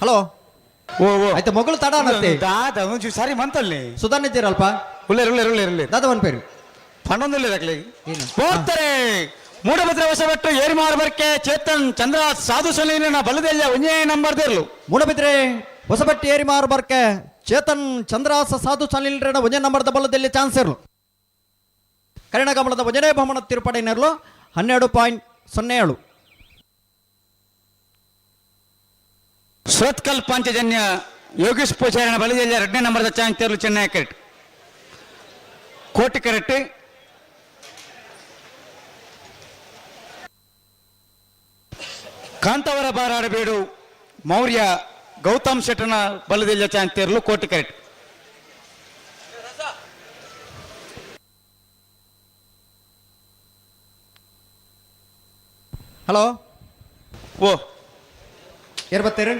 ಹಲೋ. ಓ ಓ. ಆಯ್ತು ಮಗಳು ತಡ ಅನ್ನತ್ತೆ. ದಾದ ಒಂಚೂರು ಸರಿ ಮಂತಲ್ಲಿ. ಸುಧಾರಣೆ ಇದ್ದೀರಲ್ಪ. ಉಳ್ಳೇರು ಉಳ್ಳೇರು ಉಳ್ಳೇರು ಉಳ್ಳೇರು. ದಾದ ಒನ್ ಪೇರು. ಪನ್ನೊಂದು ಉಳ್ಳೇರು ಅಕ್ಲೆ. ಏನು? ಹೋಗ್ತಾರೆ ಮೂಡಭದ್ರ ಹೊಸಬೆಟ್ಟು ಏರಿಮಾರು ಬರ್ಕೆ ಚೇತನ್ ಚಂದ್ರ ಸಾಧು ಸಲೀನ ಬಲದೆಲ್ಲ ಒಂದೇ ನಂಬರ್ ದೇರ್ಲು. ಮೂಡಬಿದ್ರೆ ಹೊಸಬಟ್ಟಿ ಏರಿಮಾರು ಬರ್ಕೆ ಚೇತನ್ ಚಂದ್ರಾಸ ಸಾಧು ಚಾಲಿಲ್ರೇಣ ಒಂದೇ ನಂಬರ್ದ ಬಲ್ಲದಲ್ಲಿ ಚಾನ್ಸ್ ಇರಲು. ಕರಿಣಗಮಲದ ಒಂಜನೇ ಬಹುಮಾನ ತಿರುಪಡೆನರ್ಲು 12.07. ಸುರತ್ಕಲ್ ಪಾಂಚಜನ್ಯ ಯೋಗೇಶ್ ಪೂಜಾರಿನ ಬಲದೆಲ್ಲ ಎರಡನೇ ನಂಬರ್ದ ಚಾನ್ಸ್ ತೇರ್ಲು ಚೆನ್ನೈ ಕರೆಕ್ಟ್ ಕೋಟಿ ಕರೆಕ್ಟ್. ಕಾಂತಾವರ ಬಾರಾಡಬೇಡು ಮೌರ್ಯ ಗೌತಮ್ ಶೆಟ್ಟನ ಬಲದೆಲ್ಲ ಚಾನ್ಸ್ ತೇರ್ಲು ಕೋಟಿ ಕರೆಕ್ಟ್. ಹಲೋ. ಓ. ಏರ್ ಬತ್ತೇರು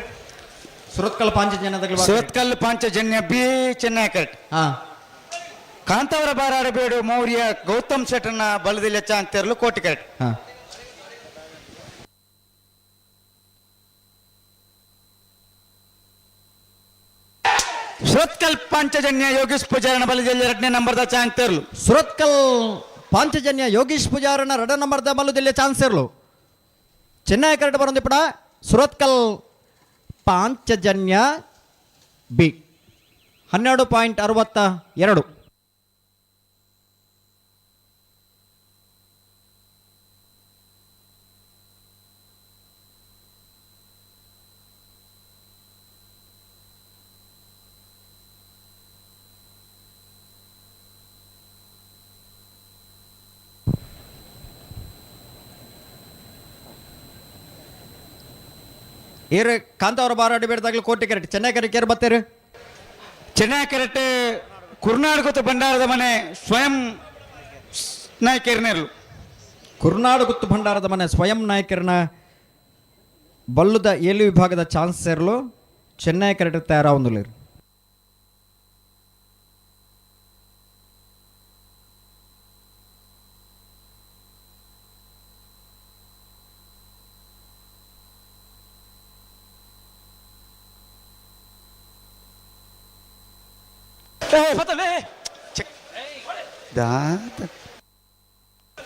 ಸುರತ್ಕಲ್ ಪಾಂಚಜನ್ಯದ. ಸುರತ್ಕಲ್ ಪಾಂಚಜನ್ಯ ಬಿ ಚೆನ್ನೈ ಕರೆಕ್ಟ್. ಹಾ. ಕಾಂತಾವರ ಬಾರಾಡಬೇಡು ಮೌರ್ಯ ಗೌತಮ್ ಶೆಟ್ಟನ ಬಲದೆಲ್ಲ ಚಾನ್ಸ್ ತೇರ್ಲು ಕೋಟಿ ಕರೆಕ್ಟ್. ಹಾ. ಸುರತ್ಕಲ್ ಪಾಂಚಜನ್ಯ ಯೋಗೇಶ್ ಪೂಜಾರನ ಬಲದಲ್ಲಿ ಎರಡನೇ ನಂಬರ್ದ ಚಾನ್ಸ್ ತೇರ್ಲು. ಸುರತ್ಕಲ್ ಪಾಂಚಜನ್ಯ ಯೋಗೀಶ್ ಪೂಜಾರನ ಎರಡ ನಂಬರ್ದ ಬಲ್ಲದಲ್ಲಿ ಚಾನ್ಸ್ ಇರಲು. ಚೆನ್ನೈ ಕರೆಕ್ಟ್ ಬರೋದಿಪ್ಪಡ ಸುರತ್ಕಲ್ ಪಾಂಚಜನ್ಯ ಬಿ 12.62. ಏರು ಕಾಂತಾವರ ಬಾರಾಡಿ ಬೇಡದಾಗಲೂ ಕೋಟೆ ಕರೆಕ್ಟ್ ಚೆನ್ನೈ ಕರೆಕ್ಟ್ ಏರು ಬತ್ತೇರು. ಚೆನ್ನೈ ಕರೆಕ್ಟ್ ಕುರ್ನಾಡ್ ಗೊತ್ತು ಭಂಡಾರದ ಮನೆ ಸ್ವಯಂ ನಾಯಕರ್ನೇರ್ಲು ಕುರ್ನಾಡು ಗುತ್ತು ಭಂಡಾರದ ಮನೆ ಸ್ವಯಂ ನಾಯಕರನ ಬಲ್ಲುದ ಏಳು ವಿಭಾಗದ ಚಾನ್ಸ್ ಸೇರಲು ಚೆನ್ನೈ ಕರೆಕ್ಟ್ ತಯಾರಾವೊಂದುಲ್ಲೇರು. ದಾತ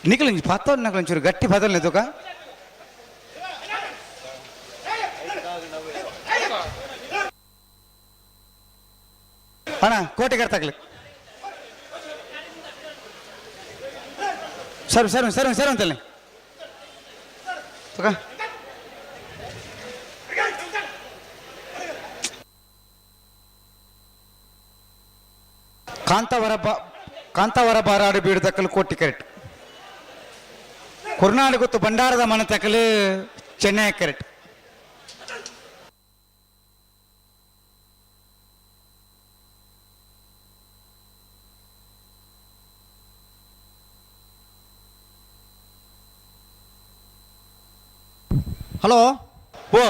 ನಿಕಲು ಪತ್ತೊಂದು ನಕಲು ಒಂಚೂರು ಗಟ್ಟಿ ಪತ್ತೊಂದು ತುಕ. ಅಣ್ಣ ಕೋಟೆ ಕರ್ತಾಗ್ಲಿ. ಸರಿ ಸರಿ ಸರಿ ಸರಿ ಅಂತಲ್ಲ ತುಕ. ಕಾಂತಾವರ ಬ ಕಾಂತಾವರ ಬಾರಾಡು ಬೀಡು ತಕ್ಕಲು ಕೋಟಿ ಕರೆಕ್ಟ್. ಕುರ್ನಾಡು ಗೊತ್ತು ಭಂಡಾರದ ಮನೆ ತಕ್ಕಲು ಚೆನ್ನೈ ಕರೆಕ್ಟ್. ಹಲೋ. ಓ.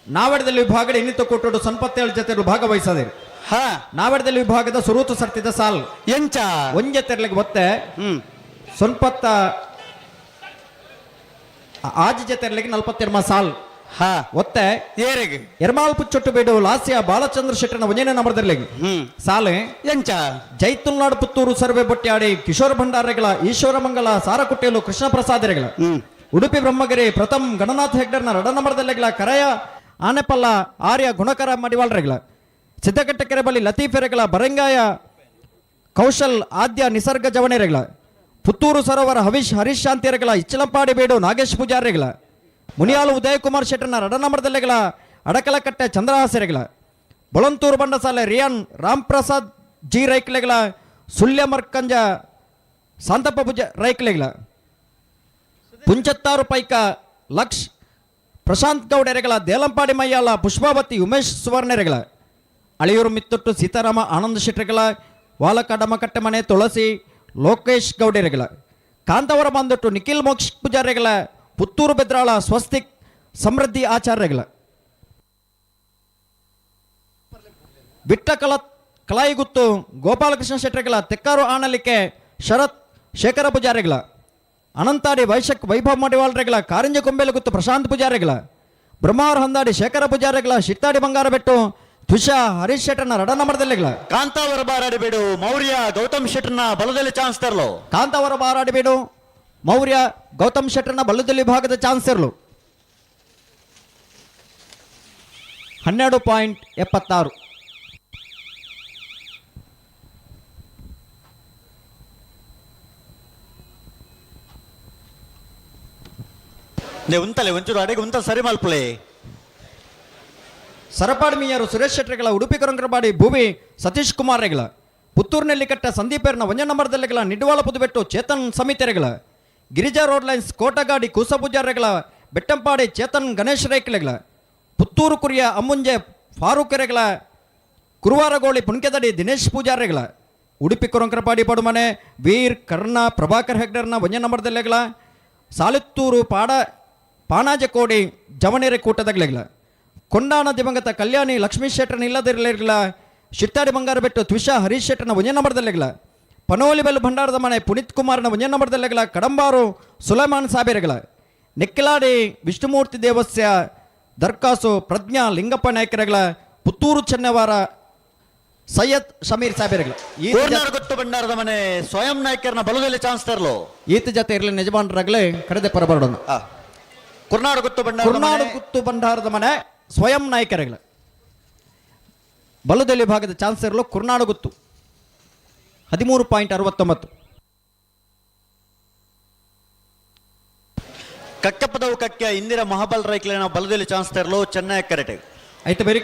ನಾವಡದಲ್ಲಿ ವಿಭಾಗದ ಇನ್ನಿತ ಕೊಟ್ಟೋಡು ಸಂಪತ್ತೇಳು ಜೊತೆ ಭಾಗವಹಿಸದೆ. ಹಾ. ನಾವಡದಲ್ಲಿ ವಿಭಾಗದ ಸುರೂತು ಸರ್ತಿದ ಸಾಲ್. ಎಂಚ? ಒಂಜೆ ತೆರಲಿಗೆ ಒತ್ತೆ. ಸೊನ್ಪತ್ತ ಆಜಿ ಜೊತೆರ್ಲಿಗೆ ನಲ್ಪತ್ತೆರ್ಮ ಸಾಲ್. ಹಾ. ಒತ್ತೆ. ಏರೆಗ್? ಎರ್ಮಾಲ್ ಪುಚ್ಚೊಟ್ಟು ಬೇಡು ಲಾಸ್ಯ ಬಾಲಚಂದ್ರ ಶೆಟ್ಟನ ಒಂಜನೇ ನಂಬರ್ದರ್ಲಿಗೆ ಸಾಲೆ. ಎಂಚ? ಜೈತುಲ್ನಾಡು ಪುತ್ತೂರು ಸರ್ವೆ ಬೊಟ್ಯಾಡಿ ಕಿಶೋರ್ ಭಂಡಾರಗಳ ಈಶ್ವರಮಂಗಲ ಸಾರಕುಟ್ಟೇಲು ಕೃಷ್ಣ ಪ್ರಸಾದರೆಗಳ. ಉಡುಪಿ ಬ್ರಹ್ಮಗಿರಿ ಪ್ರಥಮ್ ಗಣನಾಥ್ ಹೆಗ್ಡರ್ನ ರಡ ನಂಬರ್ದಲ್ಲೆಗಳ ಕರಯ ಆನೆಪಲ್ಲ ಆರ್ಯ ಗುಣಕರ ಮಡಿವಾಳ್ರೆಗಳ. ಸಿದ್ದಕಟ್ಟೆ ಕೆರೆಬಲ್ಲಿ ಲತೀಫೆರೆಗಳ ಬರಂಗಾಯ ಕೌಶಲ್ ಆದ್ಯ ನಿಸರ್ಗ ಜವಣೆರೆಗಳ. ಪುತ್ತೂರು ಸರೋವರ ಹವಿಶ್ ಹರೀಶ್ ಶಾಂತಿಯರೆಗಳ ಇಚ್ಚಲಂಪಾಡಿ ಬೇಡು ನಾಗೇಶ್ ಪೂಜಾರಿಗಳ. ಮುನಿಯಾಲು ಉದಯಕುಮಾರ್ ಶೆಟ್ಟರ್ನ ರಡ ನಂಬರ್ದಲ್ಲೆಗಳ ಅಡಕಲಕಟ್ಟೆ ಚಂದ್ರಹಾಸರೆಗಳ. ಬೊಳಂತೂರು ಬಂಡಸಾಲೆ ರಿಯಾನ್ ರಾಮ್ ಪ್ರಸಾದ್ ಜಿ ರೈಕ್ಲೆಗಳ ಸುಳ್ಯ ಮರ್ಕಂಜ ಶಾಂತಪ್ಪ ಪೂಜ ರೈಕ್ಲೆಗಳ. ಪುಂಚತ್ತಾರು ಪೈಕ ಲಕ್ಷ್ ಪ್ರಶಾಂತ್ ಗೌಡೆರೆಗಳ ದೇಲಂಪಾಡಿ ಮಯ್ಯಾಲ ಪುಷ್ಪಾವತಿ ಉಮೇಶ್ ಸುವರ್ಣೆರೆಗಳ. ಅಳಿಯೂರು ಮಿತ್ತೊಟ್ಟು ಸೀತಾರಾಮ ಆನಂದ ಶೆಟ್ಟರ್ಗಳ ವಾಲಕಡಮಕಟ್ಟೆಮನೆ ತುಳಸಿ ಲೋಕೇಶ್ ಗೌಡೆರೆಗಳ. ಕಾಂತವರ ಬಂದೊಟ್ಟು ನಿಖಿಲ್ ಮೋಕ್ಷ ಪೂಜಾರಿಗಳ ಪುತ್ತೂರು ಬೆದ್ರಾಳ ಸ್ವಸ್ತಿಕ್ ಸಮೃದ್ಧಿ ಆಚಾರ್ಯಗಳ. ಬಿಟ್ಟ ಕಲ ಕಲಾಯಿಗುತ್ತು ಗೋಪಾಲಕೃಷ್ಣ ಶೆಟ್ಟರ್ಗಳ ತೆಕ್ಕಾರು ಆಣಲಿಕೆ ಶರತ್ ಶೇಖರ ಪೂಜಾರಿಗಳ. ಅನಂತಾಡಿ ವೈಶಕ್ ವೈಭವ್ ಮಡಿವಾಳ್ರೆಗಳ ಕಾರಂಜ ಕೊಂಬೆಲಗುತ್ತು ಪ್ರಶಾಂತ್ ಪೂಜಾರಿಗಳ. ಬ್ರಹ್ಮಾವರ ಹಂದಾಡಿ ಶೇಖರ ಪೂಜಾರಿಗಳ ಶಿತ್ತಾಡಿ ಬಂಗಾರಬೆಟ್ಟು ತುಷಾ ಹರೀಶ್ ಶೆಟ್ಟರ್ನ ರಡ ನಂಬರ್ದಲ್ಲಿಗಳ. ಕಾಂತಾವರ ಬಾರಾಡಿ ಬೇಡು ಮೌರ್ಯ ಗೌತಮ್ ಶೆಟ್ಟರ್ನ ಬಲದಲ್ಲಿ ಚಾನ್ಸ್ ತರಲು. ಕಾಂತಾವರ ಬಾರಾಡಿಬೇಡು ಮೌರ್ಯ ಗೌತಮ್ ಶೆಟ್ಟರ್ನ ಬಲ್ಲದಲ್ಲಿ ಭಾಗದ ಚಾನ್ಸ್ ಇರಲು. 12.76. ನೇ ಉಂತಲೆ ಒಂಚೂರು ಅಡೆಗೆ ಉಂತ ಸರಿ ಮಲ್ಪಲೆ. ಸರಪಾಡಿ ಮೀಯರು ಸುರೇಶ್ ಶೆಟ್ಟರ್ಗಳ ಉಡುಪಿ ಕೊರಂಕರಬಾಡಿ ಭೂಮಿ ಸತೀಶ್ ಕುಮಾರ್ ರೆಗಳ. ಪುತ್ತೂರಿನಲ್ಲಿ ಕಟ್ಟ ಸಂದೀಪೆರ್ನ ಒಂಜ ನಂಬರ್ದಲ್ಲಿಗಳ ನಿಡ್ವಾಳ ಪುದುಬೆಟ್ಟು ಚೇತನ್ ಸಮಿತಿರೆಗಳ. ಗಿರಿಜಾ ರೋಡ್ ಲೈನ್ಸ್ ಕೋಟಗಾಡಿ ಕೂಸಪೂಜಾರೆಗಳ ಬೆಟ್ಟಂಪಾಡಿ ಚೇತನ್ ಗಣೇಶ್ ರೈಕ್ಲೆಗಳ. ಪುತ್ತೂರು ಕುರಿಯ ಅಮ್ಮುಂಜೆ ಫಾರೂಕ್ ರೆಗಳ ಕುರುವಾರಗೋಳಿ ಪುಣ್ಕೆದಡಿ ದಿನೇಶ್ ಪೂಜಾರಿಗಳ. ಉಡುಪಿ ಕೊರಂಕರಪಾಡಿ ಪಡುಮನೆ ವೀರ್ ಕರ್ಣ ಪ್ರಭಾಕರ್ ಹೆಗ್ಡರ್ನ ಒಂಜ ನಂಬರ್ದಲ್ಲೆಗಳ ಸಾಲಿತ್ತೂರು ಪಾಡ ಪಾಣಾಜಕೋಡಿ ಜವಣೆರೆ ಕೂಟದಗ್ಲೆಗಳ. ಕೊಂಡಾಣ ದಿವಂಗತ ಕಲ್ಯಾಣಿ ಲಕ್ಷ್ಮೀ ಶೆಟ್ಟರ್ನ ಇಲ್ಲದಿರಲಿಲ್ಲ ಶಿಟ್ಟಾಡಿ ಬಂಗಾರಬೆಟ್ಟು ತ್ವಿಷಾ ಹರೀಶ್ ಶೆಟ್ಟರ್ನ ಒಂಜ ನಂಬರ್ದಲ್ಲೆಗಳ. ಪನೋಲಿ ಬೆಲ್ ಭಂಡಾರದ ಮನೆ ಪುನೀತ್ ಕುಮಾರ್ನ ಒಂಜ ನಂಬರ್ದಲ್ಲೆಗಳ ಕಡಂಬಾರು ಸುಲೈಮಾನ್ ಸಾಬೇರೆಗಳ. ನೆಕ್ಕಿಲಾಡಿ ವಿಷ್ಣುಮೂರ್ತಿ ದೇವಸ್ಯ ದರ್ಕಾಸು ಪ್ರಜ್ಞಾ ಲಿಂಗಪ್ಪ ನಾಯಕರಗಳ ಪುತ್ತೂರು ಚೆನ್ನವಾರ ಸೈಯದ್ ಶಮೀರ್ ಸಾಬೇರೆಗಳ. ಈತ ಕೋರ್ನಾಡ್ ಗೊತ್ತು ಭಂಡಾರದ ಮನೆ ಸ್ವಯಂ ನಾಯಕರನ್ನ ಬಲದಲ್ಲಿ ಚಾನ್ಸ್ ತರಲು. ಈತ ಜೊತೆ ಇರಲಿ ಯಜಮಾನರಾಗಲೇ ಕರೆದೆ ಪರಬರೋಣ. ಕುರ್ನಾಡು ಗೊತ್ತು ಭಂಡಾರದ ಕುರ್ನಾಡು ಮನೆ ಗುತ್ತು ಭಂಡಾರದ ಮನೆ ಸ್ವಯಂ ನಾಯಕರುಗಳ ಬಲದಲ್ಲಿ ಭಾಗದ ಚಾನ್ಸ್ ಇರಲು ಕುರ್ನಾಡು ಗುತ್ತು 13.69. ಕಕ್ಕಪ್ಪದವು ಕಕ್ಕೆ ಇಂದಿರಾ ಮಹಾಬಲ್ ರೈಕ್ಲೆನ ಬಲದಲ್ಲಿ ಚಾನ್ಸ್ ತರಲು ಚೆನ್ನೈ ಕರೆಟೆ. ಆಯ್ತು, ಬೇರೆ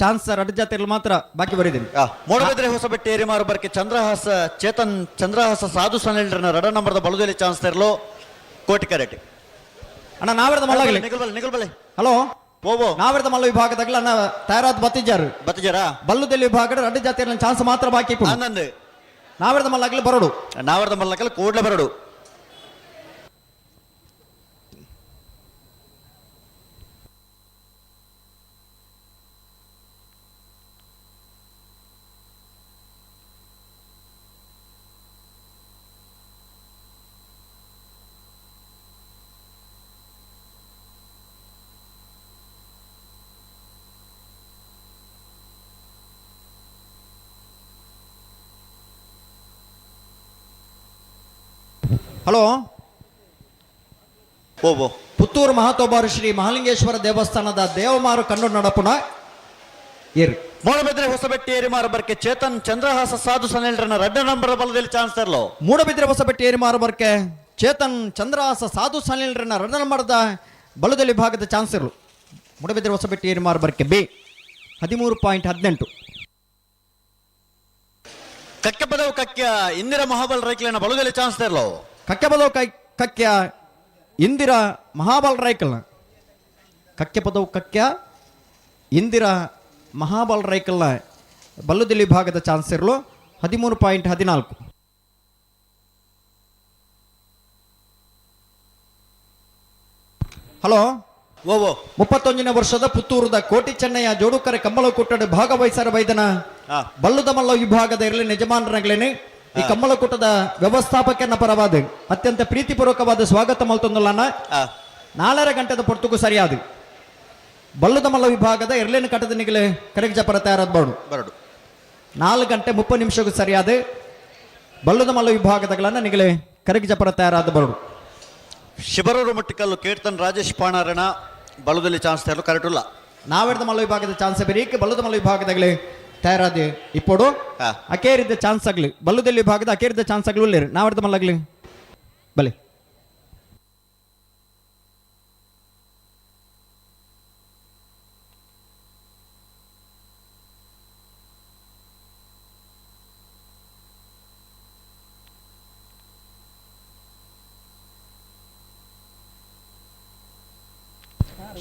ಚಾನ್ಸ್ ರಡ್ ಜಾತಿಯಲ್ಲಿ ಮಾತ್ರ ಬಾಕಿ ಬರೀತೀನಿ. ಮೂಡಬಿದ್ರೆ ಹೊಸಬೆಟ್ಟಿ ಏರಿಮಾರು ಬರ್ಕೆ ಚಂದ್ರಹಾಸ ಚೇತನ್ ಚಂದ್ರಹಾಸ ಸಾಧು ಸನಿಲ್ರನ ರಡ ನಂಬರ್ದ ಬಲದಲ್ಲಿ ಚಾನ್ಸ್ ತರಲು ಕೋಟಿ ಕರೆಟೆ. ಅಣ್ಣ ನಾವೆರದ ಮಲ್ಲಾಗಲಿ. ನಿಗಲ್ ಬಲೆ ನಿಗಲ್ ಬಲೆ. ಹಲೋ. ಓಬೋ. ನಾವೆರದ ಮಲ್ಲ ವಿಭಾಗದಾಗಲ ಅಣ್ಣ ತಯಾರಾದ ಬತ್ತಿಜಾರು. ಬತ್ತಿಜಾರಾ? ಬಲ್ಲುದಲ್ಲಿ ವಿಭಾಗದ ರಡ್ಡು ಜಾತಿಯಲ್ಲಿ ಚಾನ್ಸ್ ಮಾತ್ರ ಬಾಕಿ ಇಪ್ಪುಂಡು. ಆನಂದ್. ನಾವೆರದ ಮಲ್ಲಾಗಲಿ ಬರೋಡು. ನಾವರದ ಮಲ್ಲಕಲ್ ಕೂಡ್ಲೆ ಬರಡು. ಹಲೋ. ಓ. ಪುತ್ತೂರು ಮಹಾತೋಬಾರು ಶ್ರೀ ಮಹಾಲಿಂಗೇಶ್ವರ ದೇವಸ್ಥಾನದ ದೇವಮಾರು ಕಣ್ಣು ನಡಪುನ ಏರು. ಮೂಡಬಿದ್ರೆ ಹೊಸಬೆಟ್ಟಿ ಏರಿಮಾರು ಬರ್ಕೆ ಚೇತನ್ ಚಂದ್ರಹಾಸ ಸಾಧು ಸನೇಲ್ರನ ರಡ್ಡ ನಂಬರ್ ಬಲದಲ್ಲಿ ಚಾನ್ಸ್ ತರಲು. ಮೂಡಬಿದ್ರೆ ಹೊಸಬೆಟ್ಟಿ ಏರಿಮಾರು ಬರ್ಕೆ ಚೇತನ್ ಚಂದ್ರಹಾಸ ಸಾಧು ಸನಿಲ್ರನ್ನ ರಡ್ಡ ನಂಬರ್ದ ಬಲದಲ್ಲಿ ಭಾಗದ ಚಾನ್ಸ್ ಇರಲು. ಮೂಡಬಿದ್ರೆ ಹೊಸಬೆಟ್ಟಿ ಏರಿಮಾರು ಬರ್ಕೆ ಬಿ 13.18. ಕಕ್ಕೆ ಪದವು ಕಕ್ಯ ಇಂದಿರಾ ಮಹಾಬಲ್ ರೈಕ್ಲೆನ ಬಲದಲ್ಲಿ ಚಾನ್ಸ್ ತರಲು. ಕಕ್ಕೆಪದವು ಕೈ ಕಕ್ಯ ಇಂದಿರಾ ಮಹಾಬಲ್ ರೈಕಲ್ನ, ಕಕ್ಕೆಪದವು ಕಕ್ಯ ಇಂದಿರಾ ಮಹಾಬಲ್ ರೈಕಲ್ನ ಬಲ್ಲುದಿಲ್ಲಿ ಭಾಗದ ಚಾನ್ಸ್ ಇರಲು 13.14. ಹಲೋ. ಓ. 31ನೇ ವರ್ಷದ ಪುತ್ತೂರದ ಕೋಟಿ ಚೆನ್ನಯ್ಯ ಜೋಡುಕರೆ ಕಂಬಳಕೂಟದ ಭಾಗವಹಿಸರ ಬೈದನ ಬಲ್ಲುದಮಲ್ಲ ವಿಭಾಗದ ಇರಲಿ ಯಜಮಾನರಾಗ್ಲೇನೆ ಈ ಕಮ್ಮಲಕೂಟದ ವ್ಯವಸ್ಥಾಪಕನ ಪರವಾದ ಅತ್ಯಂತ ಪ್ರೀತಿಪೂರ್ವಕವಾದ ಸ್ವಾಗತ ಮಲ್ತೊಂದುಲನ್ನ. 4.5 ಗಂಟೆದ ಪೊರ್ತುಗು ಸರಿಯಾದ ಬಲ್ಲುದಮಲ್ಲ ವಿಭಾಗದ ಎರ್ಲೇನು ಕಟ್ಟದ ನಿಗಲೆ ಕರೆಗ್ ಜಪರ ತಯಾರಾದ ಬರಡು. ಬರಡು. 4 ಗಂಟೆ 30 ನಿಮಿಷಕ್ಕೂ ಸರಿಯಾದ ಬಲ್ಲುದಮಲ್ಲ ವಿಭಾಗದಗಳನ್ನ ನಿಗಲೆ ಕರೆಗ್ ಜಪರ ತಯಾರಾದ ಬರಡು. ಶಿಬರೂರು ಮುಟ್ಟಿಕಲ್ಲು ಕೀರ್ತನ್ ರಾಜೇಶ್ ಪಾಣಾರಣ ಬಲದಲ್ಲಿ ಚಾನ್ಸ್ ತರಲು ಕರೆಕ್ಟ್ ಇಲ್ಲ. ನಾವೆಡ್ದ ಮಲ್ಲ ವಿಭಾಗದ ಚಾನ್ಸ್ ಬೇರೀಕೆ ಬಲ್ಲದ ಮಲ್ಲ ವಿಭಾಗದಾಗಲಿ ತಯಾರಾದ ಇಪ್ಪೋಡು. ಅಕೇರಿದ್ದ ಚಾನ್ಸ್ ಆಗಲಿ ಬಲ್ಲದಲ್ಲಿ ವಿಭಾಗದ ಅಕೇರಿದ್ದ ಚಾನ್ಸ್ ಆಗಲಿ ಉಳ್ಳೇರಿ ನಾವೆಡ್ದ ಮಲ್ಲಾಗ್ಲಿ ಬಲೆ.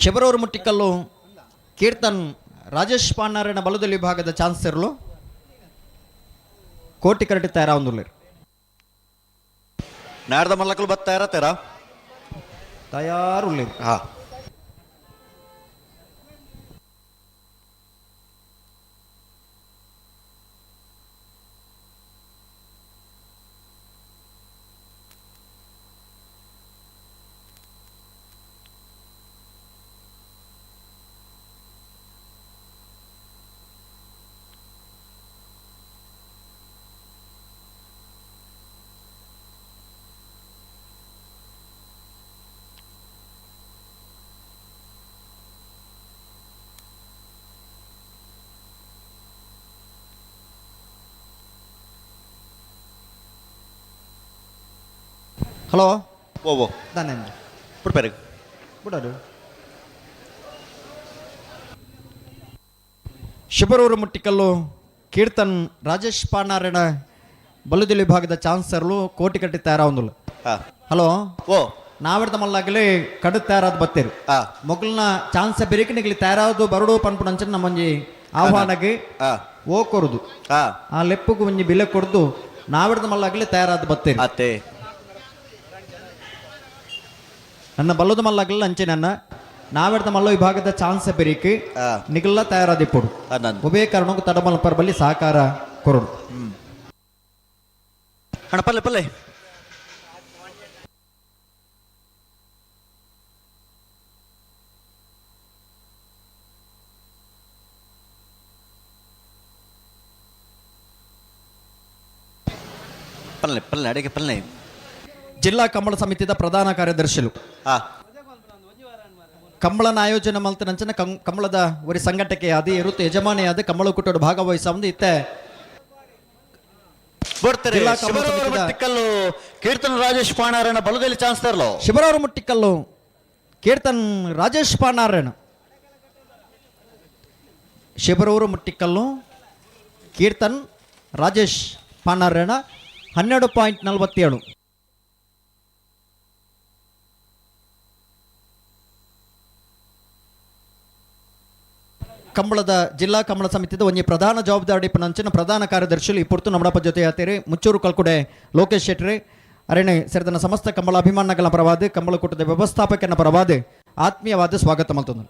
ಶಬರೂರು ಮುಟ್ಟಿಕಲ್ಲು ಕೀರ್ತನ್ ರಾಜೇಶ್ ಪಾಂಡಾರನ ಬಲದಲ್ಲಿ ವಿಭಾಗದ ಚಾನ್ಸ್ ಇರಲು ಕೋಟಿ ಕರಟಿ ತಯಾರ ಒಂದುರ್ಲಿರು. ನಾಡ್ದ ಮಲ್ಲಕಲು ಬತ್ತ ತಯಾರ ತೇರ. ತಯಾರು ಉಳ್ಳೇರು. ಹಲೋ. ಓ. ದಾನೆ? ಬಿಡ್ಪೇರು. ಬಿಡೋದು. ಶಿಬರೂರು ಮುಟ್ಟಿಕಲ್ಲು ಕೀರ್ತನ್ ರಾಜೇಶ್ ಪಾಂಡಾರಣ ಬಲ್ಲುದಿಲ್ಲಿ ವಿಭಾಗದ ಚಾನ್ಸರ್ಲು ಕೋಟಿ ಕಟ್ಟಿ ತಯಾರ ಒಂದುಲ್ಲ. ಹಲೋ. ಓ. ನಾವೆಡ್ದ ಮಲ್ಲಾಗಲಿ ಕಡು ತಯಾರಾದ ಬತ್ತೀರಿ. ಮೊಗಲ್ನ ಚಾನ್ಸ್ ಬೆರಿಕೆ ನಿಗಲಿ ತಯಾರಾದು ಬರಡು ಪನ್ಪುನಂಚನ ನಮ್ಮೊಂಜಿ ಆಹ್ವಾನಗೆ ಓ ಕೊರುದು. ಆ ಲೆಪ್ಪುಗು ಒಂಜಿ ಬಿಲೆ ಕೊಡ್ದು ನಾವೆಡ್ದ ಮಲ್ಲಾಗಲಿ ತಯಾರಾದ ಬತ್ತೀರಿ. ಅತ್ತೆ. ನನ್ನ ಬಲ್ಲದ ಮಲ್ಲಾಗಲಿ ಅಂಚೆ ನನ್ನ ನಾವೆಡ್ದ ಮಲ್ಲ ವಿಭಾಗದ ಚಾನ್ಸ್ ಬೆರಿಕೆ ನಿಗಲ್ಲ ತಯಾರಾದಿಪ್ಪುಡು. ನಂದು. ಉಭಯ ಕಾರಣಕ್ಕೂ ತಡಮಲ್ ಪರಬಲ್ಲಿ ಸಹಕಾರ ಕೊರಡು. ಹಣ ಪಲ್ಲೆ ಪಲ್ಲೆ ಪಲ್ಲೆ ಪಲ್ಲೆ ಅಡಿಗೆ ಪಲ್ಲೆ. ಜಿಲ್ಲಾ ಕಂಬಳ ಸಮಿತಿದ ಪ್ರಧಾನ ಕಾರ್ಯದರ್ಶಿಲು ಕಂಬಳನ ಆಯೋಜನೆ ಮಲ್ತನಂಚನ ಕಂಬಳದ ಒರಿ ಸಂಘಟಕೆ ಅದು ಇರುತ್ತೆ ಯಜಮಾನಿಯಾದ ಕಂಬಳ ಕೂಟೋಡು ಭಾಗವಹಿಸ ಒಂದು ಇತ್ತೆ. ಬರ್ತಾರೆ. ಜಿಲ್ಲಾ ಕಂಬಳ ಶಿವರವರು ಸಮಿತಿದ ಮುಟ್ಟಿಕಲ್ಲು ಕೀರ್ತನ ರಾಜೇಶ್ ಪಾಣಾರಣ ಬಲದಲ್ಲಿ ಚಾನ್ಸ್ ತರಲು. ಶಿವರವರು ಮುಟ್ಟಿಕಲ್ಲು ಕೀರ್ತನ್ ರಾಜೇಶ್ ಪಾಣಾರಣ, ಶಿಬರೂರು ಮುಟ್ಟಿಕಲ್ಲು ಕೀರ್ತನ್ ರಾಜೇಶ್ ಪಾಣಾರಣ 12.47. ಕಂಬಳದ ಜಿಲ್ಲಾ ಕಂಬಳ ಸಮಿತಿದ ಒಂಜಿ ಪ್ರಧಾನ ಜವಾಬ್ದಾರಿ ಪನಂಚಿನ ಪ್ರಧಾನ ಕಾರ್ಯದರ್ಶಿಲು ಈ ಪೊರ್ತು ನಮ್ಮಡಪ್ಪ ಜೊತೆ ಆತೇರಿ ಮುಚ್ಚೂರು ಕಲ್ಕುಡೆ ಲೋಕೇಶ್ ಶೆಟ್ರಿ ಅರಣೆ ಸೇರಿದನ ಸಮಸ್ತ ಕಂಬಳ ಅಭಿಮಾನಗಳ ಪರವಾದ ಕಂಬಳಕೂಟದ ವ್ಯವಸ್ಥಾಪಕನ ಪರವಾದ ಆತ್ಮೀಯವಾದ ಸ್ವಾಗತ ಮಲ್ತೊಂದು.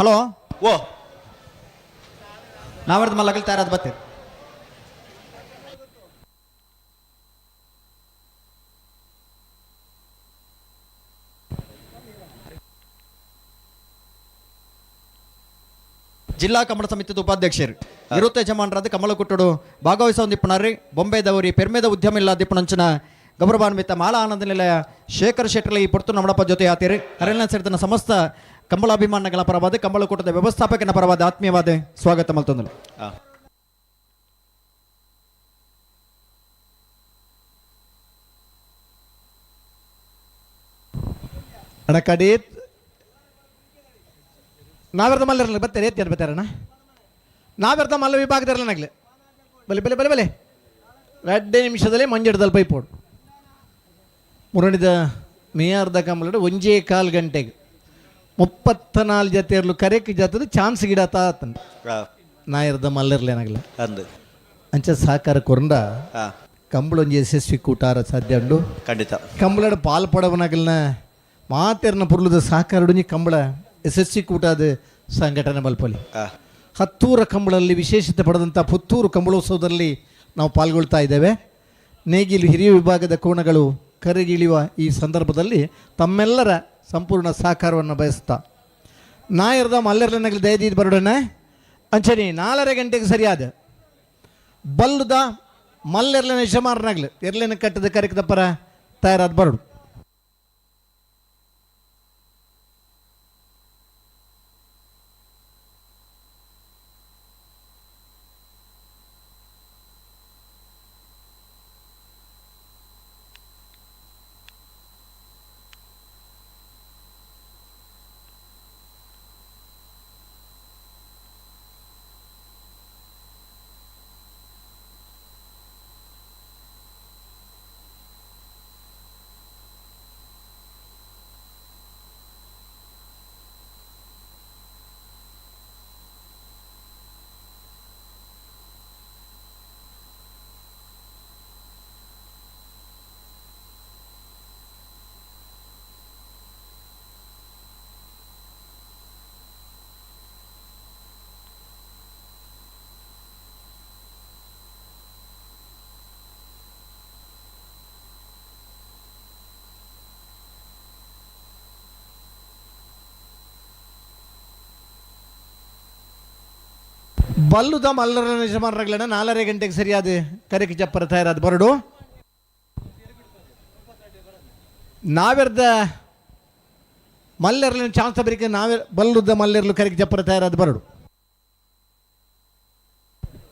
ಹಲೋ. ಓ. ನಾವರ್ದ ಮಲ್ಲಗಲ್ ತಯಾರಾದ ಬತ್ತೀರಿ. ಜಿಲ್ಲಾ ಕಮಲ ಸಮಿತಿದ ಉಪಾಧ್ಯಕ್ಷರು ಇರುತ್ತ ಯಜಮಾನರಾದ ಕಮಲ ಕುಟ್ಟಡು ಭಾಗವಹಿಸೊಂದಿಪ್ಪುನಾರಿ ಬೊಂಬೆದವರಿ ಪೆರ್ಮೆದ ಉದ್ಯಮ ಇಲ್ಲ ದಿಪ್ಪುನಂಚಿನ ಗೌರವಾನ್ವಿತ ಮಾಲಾ ಆನಂದ ನಿಲಯ ಶೇಖರ್ ಶೆಟ್ಟರ್ಲಿ ಈ ಪೊರ್ತು ನಮ್ಮಡಪ್ಪ ಜೊತೆ ಆತೀರಿ. ಅರಣ್ಯ ಸೇರಿದ ಸಮಸ್ತ ಕಂಬಳಾಭಿಮಾನಿಗಳ ಪರವಾದ ಕಂಬಳಕೂಟದ ವ್ಯವಸ್ಥಾಪಕನ ಪರವಾದ ಆತ್ಮೀಯವಾದ ಸ್ವಾಗತ ಮಲ್ತೊಂದಲು. ಅಣ್ಣ ಕಡೆ ನಾವೆರ್ದ ಮಲ್ಲರಲ್ಲ ಬರ್ತಾರೆ ಎತ್ತಿ ಬರ್ತಾರಣ್ಣ. ನಾವೆರ್ದ ಮಲ್ಲ ವಿಭಾಗದಿರಲ್ಲ ನಾಗ್ಲೆ ಬಲೆ ಬಲೆ ಬಲೆ ಬಲೆ 2 ನಿಮಿಷದಲ್ಲಿ ಮಂಜಡದಲ್ಲಿ ಪೈಪೋಡು ಮುರಣಿದ ಮೇಯಾರ್ದ ಕಂಬಲಡು ಒಂಜೇ ಕಾಲು ಗಂಟೆಗೆ 34 ಜೊತೆ ಇರಲು ಕರೆಕ್ ಜೊತೆ ಚಾನ್ಸ್ ಗಿಡ ತಾತನ ನಾಯರ್ದ ಮಲ್ಲರ್ಲೇನಾಗಲ್ಲ ಅಂದು ಅಂಚ ಸಹಕಾರ ಕೊರಂಡ ಕಂಬಳೊಂಜಿ ಯಶಸ್ವಿ ಕೂಟಾರ ಸಾಧ್ಯ ಉಂಡು. ಖಂಡಿತ. ಕಂಬಳಡ್ ಪಾಲ್ ಪಡವನಾಗಲ್ನ ಮಾತೆರ್ನ ಪುರ್ಲದ ಸಹಕಾರಡುಂಜಿ ಕಂಬಳ ಯಶಸ್ವಿ ಕೂಟಾದ ಸಂಘಟನೆ ಬಲ್ಪಲಿ. ಹತ್ತೂರ ಕಂಬಳಲ್ಲಿ ವಿಶೇಷತೆ ಪಡೆದಂಥ ಪುತ್ತೂರು ಕಂಬಳೋತ್ಸವದಲ್ಲಿ ನಾವು ಪಾಲ್ಗೊಳ್ತಾ ಇದ್ದೇವೆ. ನೇಗಿಲು ಹಿರಿಯ ವಿಭಾಗದ ಕೋಣಗಳು ಕರೆಗಿಳಿಯುವ ಈ ಸಂದರ್ಭದಲ್ಲಿ ತಮ್ಮೆಲ್ಲರ ಸಂಪೂರ್ಣ ಸಹಕಾರವನ್ನು ಬಯಸ್ತಾ ನಾಯರ್ದ ಮಲ್ಲೆರ್ಲನಗಲಿ ದಯದೀದ್ ಬರೋಡಣ. ಅಂಚನಿ 4.5 ಗಂಟೆಗೆ ಸರಿಯಾದ ಬಲ್ಲುದ ಮಲ್ಲೆರ್ಲನ ಯಜಮಾನನಾಗ್ಲಿ ಎರ್ಲೆನ ಕಟ್ಟದ ಕರೆಕದಪ್ಪರ ತಯಾರಾದ ಬರೋಡು. ಬಲ್ಲುದ ಮಲ್ಲರ ಯಜಮಾನರಾಗ್ಲಣ್ಣ 4.5 ಗಂಟೆಗೆ ಸರಿಯಾದ ಕರೆಕ್ ಜಪ್ಪರ ತಯಾರಾದ ಬರಡು. ನಾವೆರ್ದ ಮಲ್ಲೆರ್ಲಿನ ಚಾನ್ಸ್ ಬರಿಕೆ ನಾವೇ ಬಲ್ಲುದ ಮಲ್ಲೆರ್ಲು ಕರೆಕ್ ಜಪ್ಪರ ತಯಾರಾದ ಬರಡು.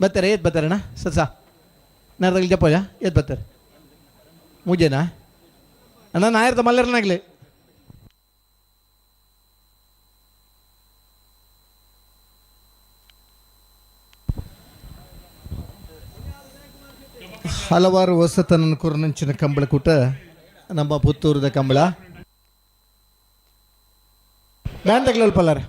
ಬರ್ತಾರೆ ಏತ್ ಬರ್ತಾರಣ್ಣ ಸಸ ನಾರ್ದಾಗಲಿ ಜಪ್ಪಜ ಏತ್ ಬರ್ತಾರೆ ಮುಜೇನಾ ಅಣ್ಣ ನಾಯರ್ದ ಮಲ್ಲೆರ್ನಾಗ್ಲಿ. ಹಲವಾರು ಹೊಸತನ ಕುರನಂಚಿನ ಕಂಬಳಕೂಟ ನಮ್ಮ ಪುತ್ತೂರದ ಕಂಬಳ ಬ್ಯಾಂಡ್ ಪಲ್ಲಾರ.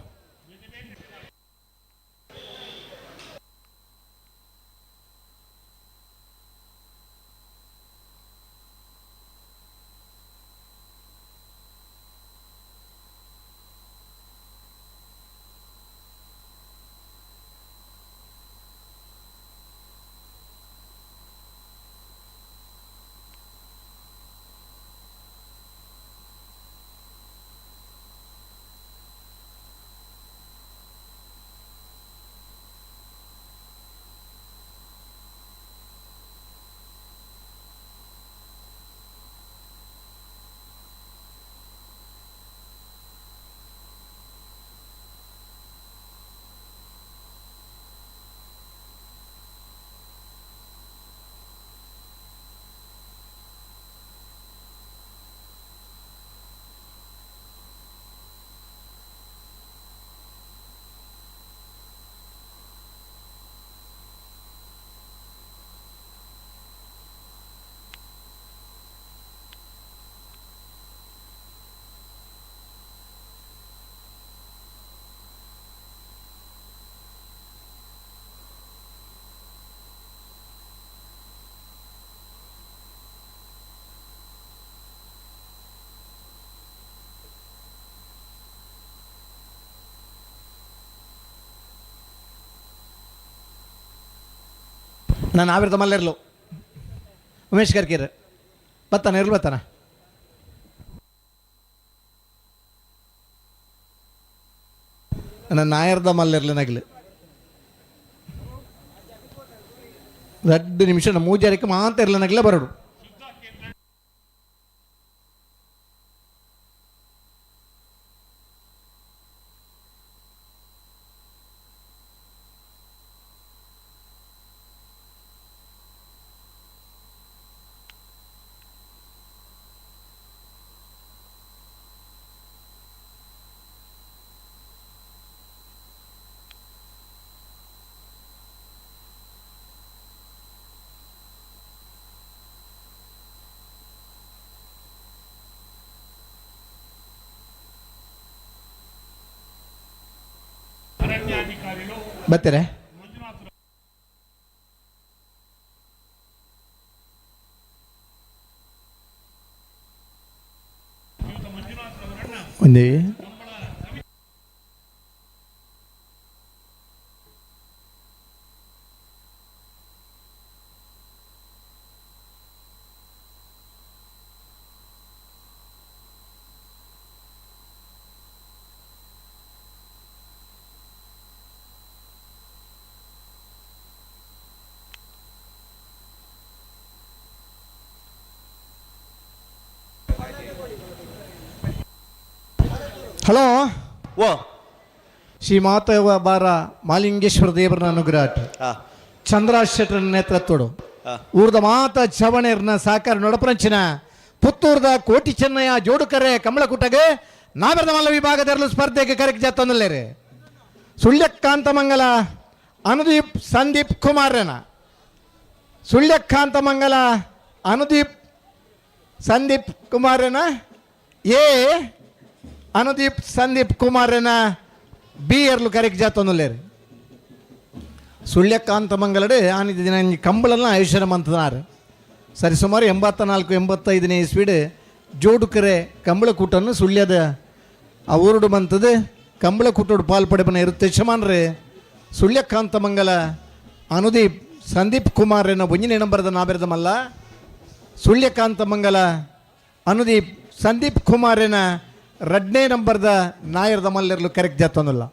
ನಾನು ಆವಿರ್ದ ಮಲ್ಲೆರ್ಲು ಉಮೇಶ್ ಕರ್ಕೀರ್ ಬತ್ತಾನ ಇರ್ಲು ಬತ್ತಾನ. ನನ್ನ ನಾಯರ್ದ ಮಲ್ಲೆರ್ಲು ನಗಲು ರಡ್ಡು ನಿಮಿಷ ಮೂಜಾರಕ್ಕೆ ಮಾತಾಡ್ಲನಗಲ ಬರಡು. ಬರ್ತಾರೆ. ಒಂದೇ ಹಲೋ. ಓ. ಶ್ರೀ ಮಾತವ ಬಾರ ಮಾಲಿಂಗೇಶ್ವರ ದೇವರನ ಅನುಗ್ರಹ ಚಂದ್ರ ಶೆಟ್ಟರ ನೇತೃತ್ವಡು ಊರ್ದ ಮಾತ ಚವಣೆರ್ನ ಸಾಕಾರ ನೊಡಪ್ರಂಚಿನ ಪುತ್ತೂರ್ದ ಕೋಟಿ ಚೆನ್ನಯ್ಯ ಜೋಡುಕರೆ ಕಮಲಕುಟಗೆ ನಾವೆರದ ಮಲ್ಲ ವಿಭಾಗದರಲು ಸ್ಪರ್ಧೆಗೆ ಕರೆಕ್ ಜತ್ತೊಂದಲ್ಲೇರೆ. ಸುಳ್ಯಕಾಂತಮಂಗಲ ಅನುದೀಪ್ ಸಂದೀಪ್ ಕುಮಾರನ, ಸುಳ್ಯಕಾಂತಮಂಗಲ ಅನುದೀಪ್ ಸಂದೀಪ್ ಕುಮಾರನ ಎ, ಅನುದೀಪ್ ಸಂದೀಪ್ ಕುಮಾರನ ಬಿ ಎರ್ಲು ಕರೆಕ್ ಜಾತೊಂದುಲ್ಲೇರು. ಸುಳ್ಯಕಾಂತಮಂಗಲಡೆ ಆನಿದ ದಿನ ಕಂಬಳನ್ನ ಆಯುಷ್ಯನ ಮಂತನಾರು. ಸರಿ ಸುಮಾರು 84 85ನೇ ಇಸ್ವಿಡ್ ಜೋಡುಕರೆ ಕಂಬಳಕೂಟನ್ನು ಸುಳ್ಯದ ಆ ಊರುಡು ಮಂತದ್ದು ಕಂಬಳಕೂಟೋಡು ಪಾಲ್ಪಡೆಪನ ಇರುತ್ತೆ ಯಜಮಾನ್ರೆ. ಸುಳ್ಯಕಾಂತಮಂಗಲ ಅನುದೀಪ್ ಸಂದೀಪ್ ಕುಮಾರ್ ಎನ್ನ ಒಂಜಿನ ನಂಬರದ ನಾಬೆರದ ಮಲ್ಲ. ಸುಳ್ಯಕಾಂತಮಂಗಲ ಅನುದೀಪ್ ಸಂದೀಪ್ ಕುಮಾರನ ರಡ್ನೇ ನಂಬರ್ದ ನಾಯರ್ದ ಮಲ್ಲೆರ್ಲು ಕರೆಕ್ಟ್ ಜಾತೊಂದುಲ್ಲ.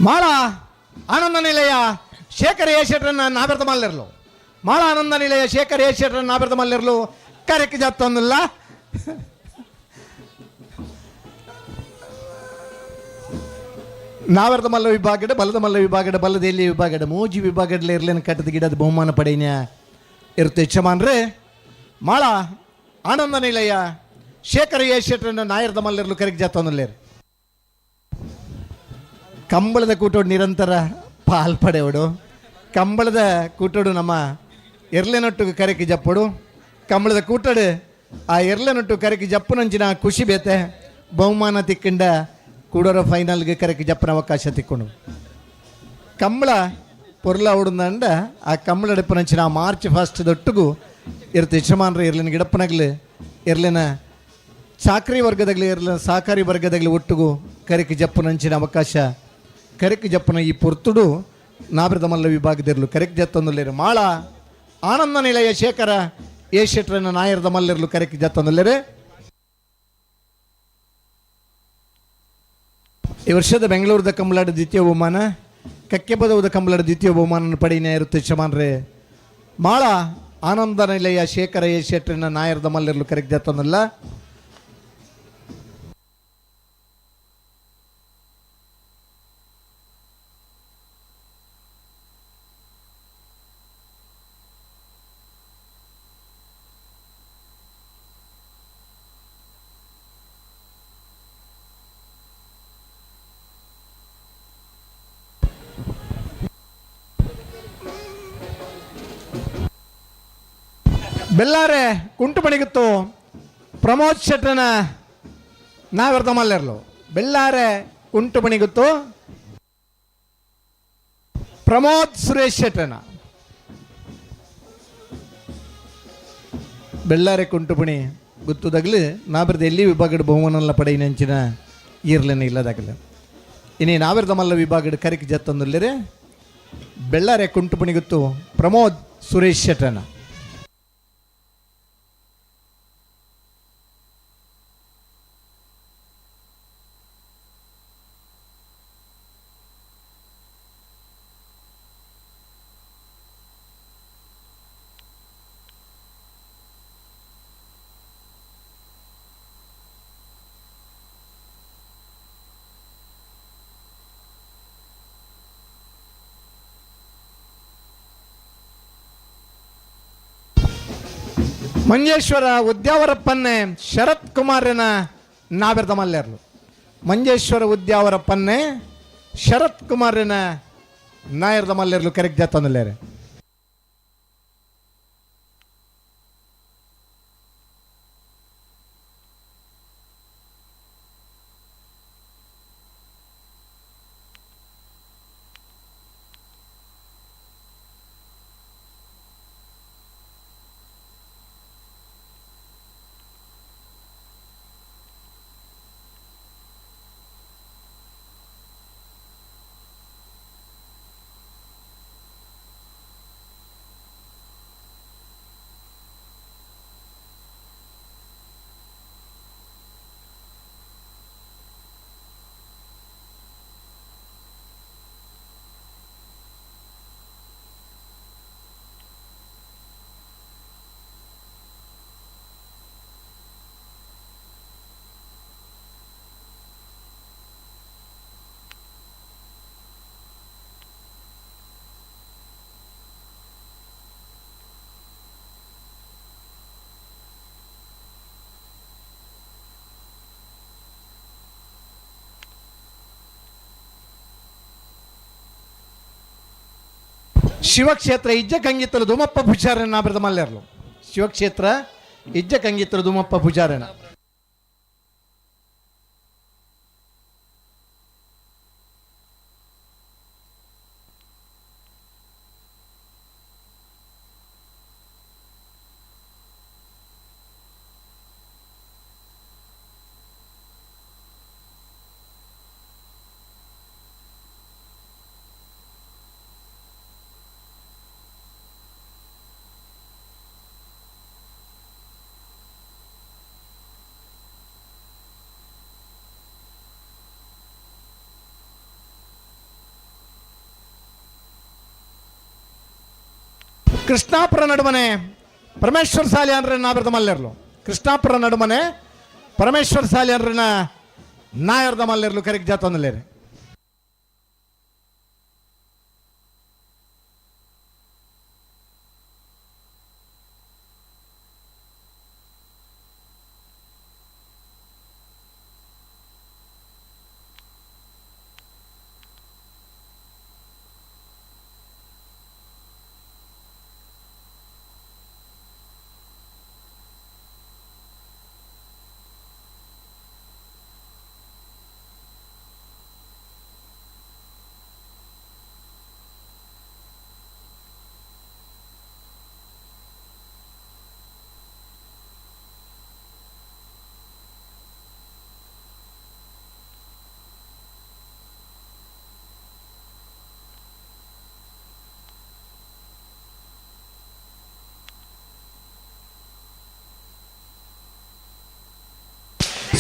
ಮಾಳ ಆನಂದ ನಿಲಯ ಶೇಖರ್ ಎ ಶೆಟ್ರನ್ನ ನಾಬೆರ್ದ ಮಲ್ಲಿರ್ಲು. ಮಾಳ ಆನಂದ ನಿಲಯ ಶೇಖರ್ ಎ ಶೆಟ್ರನ್ನ ನಾಬೆರ್ದ ಮಲ್ಲಿರ್ಲು ಕರೆಕ್ ಜಾತೊಂದುಲ್ಲ. ನಾವೆರ್ದ ಮಲ್ಲ ವಿಭಾಗಡ ಬಲದ ಮಲ್ಲ ವಿಭಾಗಡ ಬಲದ ಎಲ್ಲಿ ವಿಭಾಗಡ ಮೋಜಿ ವಿಭಾಗಡ್ಲೆ ಇರ್ಲೇನು ಕಟ್ಟದ ಗಿಡದ ಬಹುಮಾನ ಪಡೆಯ ಇರುತ್ತೆ ಯಜಮಾನ್ರೆ. ಮಾಳ ಆನಂದ ನಿಲಯ ಶೇಖರ್ ಎ ಶೆಟ್ರನ್ನ ನಾಯರ್ದ ಮಲ್ಲಿರ್ಲು ಕರೆಕ್ ಜಾತೊಂದುಲ್ಲೇರು. ಕಂಬಳದ ಕೂಟೋಡು ನಿರಂತರ ಪಾಲ್ಪಡೆವಡು. ಕಂಬಳದ ಕೂಟೋಡು ನಮ್ಮ ಎರ್ಲೆನೊಟ್ಟು ಕರೆಕಿ ಜಪ್ಪಡು. ಕಂಬಳದ ಕೂಟಡು ಆ ಎರ್ಲೆನೊಟ್ಟು ಕರೆಕಿ ಜಪ್ಪುನಂಚಿನ ಖುಷಿ ಬೇತೆ. ಬಹುಮಾನ ತಿಕ್ಕಿಂಡ ಕೂಡೋರ ಫೈನಲ್ಗೆ ಕರೆಕಿ ಜಪ್ಪನ ಅವಕಾಶ ತಿಕ್ಕೊಂಡು ಕಂಬಳ ಪೊರ್ಲ ಉಡುಂದಂಡ ಆ ಕಂಬಳ ಎಡಪ್ಪನಂಚಿನ ಮಾರ್ಚ್ ಫಸ್ಟ್ ದೊಟ್ಟುಗು ಇರ್ತ ಯಜಮಾನ್ರ ಎರ್ಲಿನ ಗಿಡಪ್ಪನಗ್ಲು ಎರ್ಲಿನ ಚಾಕ್ರಿ ವರ್ಗದಾಗಲಿ ಇರಲಿನ ಸಹಕಾರಿ ವರ್ಗದಾಗಲಿ ಒಟ್ಟುಗು ಕರೆಕಿ ಜಪ್ಪುನಂಚಿನ ಅವಕಾಶ ಕರೆಕ್ ಜಪ್ಪನ ಈ ಪೊರ್ತುಡು ನಾಬ್ರದ ಮಲ್ಲ ವಿಭಾಗದಿರಲು ಕರೆಕ್ ಜತ್ತೊಂದುಲ್ಲೇರು. ಮಾಳ ಆನಂದ ನಿಲಯ ಶೇಖರ ಎ ಶೆಟ್ರನ ನಾಯರದ ಮಲ್ಲಿರಲು ಕರೆಕ್ ಜತ್ತೊಂದುಲ್ಲೇರು. ಈ ವರ್ಷದ ಬೆಂಗಳೂರದ ಕಂಬಳಾಡ ದ್ವಿತೀಯ ಬಹುಮಾನ, ಕಕ್ಕೆಬದವದ ಕಂಬಳಾಡ ದ್ವಿತೀಯ ಬಹುಮಾನ ಪಡೆಯ ಇರುತ್ತೆ ಯಜಮಾನ್ರೆ. ಮಾಳ ಆನಂದ ನಿಲಯ ಶೇಖರ ಎ ಶೆಟ್ರನ ನಾಯರದ ಮಲ್ಲಿರಲು ಕರೆಕ್ ಜತ್ತೊಂದಲ್ಲ. Bellare ಕುಂಟುಮಣಿಗುತ್ತು ಪ್ರಮೋದ್ ಶೆಟ್ಟನ ನಾವೆರ್ದ ಮಲ್ಲೆರ್ಲು. ಬೆಳ್ಳಾರೆ ಕುಂಟುಮಣಿಗುತ್ತು ಪ್ರಮೋದ್ ಸುರೇಶ್ ಶೆಟ್ಟನ. ಬೆಳ್ಳಾರೆ ಕುಂಟುಪಣಿ ಗುತ್ತುದಾಗಲಿ ನಾಬಿರ್ದ ಎಲ್ಲಿ ವಿಭಾಗದ ಬಹುಮಾನಲ್ಲ ಪಡೆಯಿನಂಚಿನ ಈರ್ಲೆನ ಇಲ್ಲದಾಗಲಿ. ಇನಿ ನಾವಿರ್ದ ಮಲ್ಲ ವಿಭಾಗದ ಕರಿಕ್ ಜತ್ತೊಂದುಲ್ಲೇರೆ ಬೆಳ್ಳಾರೆ ಕುಂಟುಪಣಿ ಗುತ್ತು ಪ್ರಮೋದ್ ಸುರೇಶ್ ಶೆಟ್ಟನ. ಮಂಜೇಶ್ವರ ಉದ್ಯಾವರಪ್ಪನ್ನೇ ಶರತ್ ಕುಮಾರನ ನಾವೆರ್ದ ಮಲ್ಲೆರ್ಲು. ಮಂಜೇಶ್ವರ ಉದ್ಯಾವರಪ್ಪನ್ನೇ ಶರತ್ ಕುಮಾರನ ನಾಯರ್ದ ಮಲ್ಲೆರ್ಲು ಕರೆಕ್ಟ್ ಜಾತಂದಲ್ಲೇರೆ. ಶಿವಕ್ಷೇತ್ರ ಇಜ್ಜ ಕಂಗಿತ್ತಲು ದುಮಪ್ಪ ಪೂಜಾರನ ನಾಬಿರ್ದ ಮಲ್ಲೆರ್ಲು. ಶಿವಕ್ಷೇತ್ರ ಇಜ್ಜ ಕಂಗಿತ್ತಲು ದುಮಪ್ಪ ಪೂಜಾರನ. ಕೃಷ್ಣಾಪುರ ನಡುಮನೆ ಪರಮೇಶ್ವರ ಸಾಲಿಯಾನ್ರ ನಾಬಿರ್ದ ಮಲ್ಲೆರ್ಲು. ಕೃಷ್ಣಾಪುರ ನಡುಮನೆ ಪರಮೇಶ್ವರ ಸಾಲಿಯಾನ್ರನ ನಾಯರ್ದ ಮಲ್ಲೆರ್ಲು ಕರೆಕ್ ಜಾತಂದಲ್ಲೇರಿ.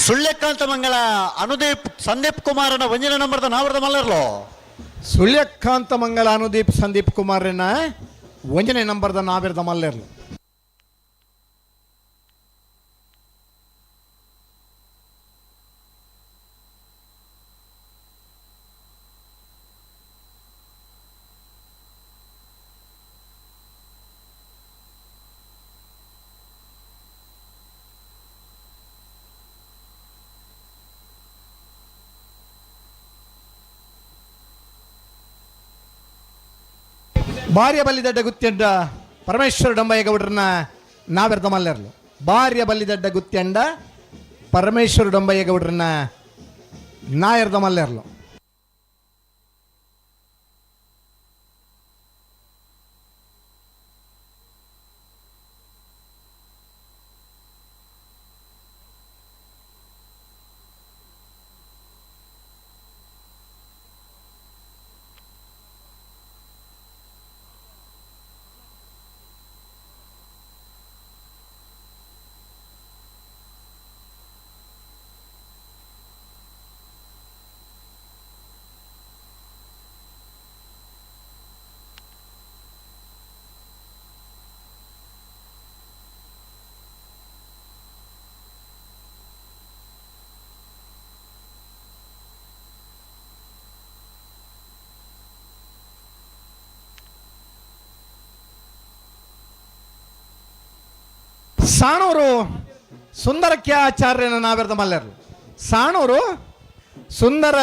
ಸುಳ್ಯಕಾಂತ ಮಂಗಳ ಅನುದೀಪ್ ಸಂದೀಪ್ ಕುಮಾರನ ಒಂಜಿನ ನಂಬರ್ದ ನಾವರದ ಮಲ್ಲರ್ಲೋ. ಸುಳ್ಯಕಾಂತ ಮಂಗಲ ಅನುದೀಪ್ ಸಂದೀಪ್ ಕುಮಾರನ ಒಂಜನೇ ನಂಬರ್ದ ನಾವಿರ್ದ ಮಲ್ಲೆರ್ಲು. ಭಾರ್ಯ ಬಲಿದಡ್ಡ ಗುತ್ತೆಂಡ ಪರಮೇಶ್ವರ ಡಂಬಯ್ಯಗೌಡರನ್ನ ನಾವೆರ್ದ ಮಲ್ಲೆರ್ಲು ಬಾರ್ಯ ಬಲ್ಲಿದಡ್ಡ ಗುತ್ಯಂಡ ಪರಮೇಶ್ವರ ಡೊಂಬಯ್ಯ ಗೌಡ್ರನ್ನ ನಾಯರ್ದ ಮಲ್ಲೆರ್ಲು. ಸಾಣೂರು ಸುಂದರ ಕೆ ಆಚಾರ್ಯನ ನಾವೆರ್ದ ಮಲ್ಲೆರ್ಲು. ಸಾಣೂರು ಸುಂದರ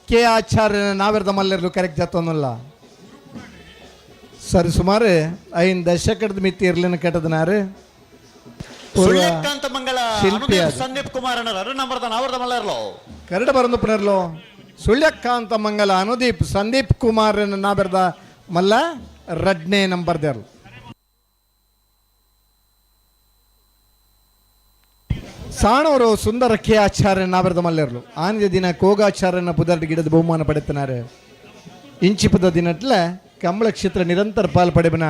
ಕೆ ಆಚಾರ್ಯನ ನಾವೆರ್ದ ಮಲ್ಲೆರ್ಲು ಕರೆಕ್ಟ್ ಜತ್ತೊಂದಲ್ಲ. ಸರಿ ಸುಮಾರು 5 ದಶಕದ ಮಿತಿ ಇರ್ಲಿನ ಕೆಟ್ಟದನಾರು ಸುಳ್ಯಕಾಂತ ಮಂಗಳ ಶಿಲ್ಪಿ ಅನುದೀಪ್ ಅದು. ಸಂದೀಪ್ ಕುಮಾರ್ ಅಣ್ಣರು ನಂಬರ್ದ ನಾವರ್ದ ಮಲ್ಲರ್ಲೋ. ಕರಡ ಬರಂದು ಸುಳ್ಯಕಾಂತ ಮಂಗಲ ಅನುದೀಪ್ ಸಂದೀಪ್ ಕುಮಾರ್ ನಾವೆರ್ದ ಮಲ್ಲ ರಡ್ನೇ ನಂಬರ್ ದೇರ್ಲು. ಸಾಣೂರು ಸುಂದರ ಕೆ ಆಚಾರ್ಯ ನಾವೆರ್ದ ಮಲ್ಲೆರ್ಲು. ಆನದ ದಿನ ಕೋಗಾಚಾರ್ಯನ ಪುದರ್ ಗಿಡದ ಬಹುಮಾನ ಪಡೆತನಾರೆ. ಇಂಚಿಪದ ದಿನಟ್ಲೆ ಕಂಬಳ ಕ್ಷೇತ್ರ ನಿರಂತರ ಪಾಲ್ ಪಡೆಬನ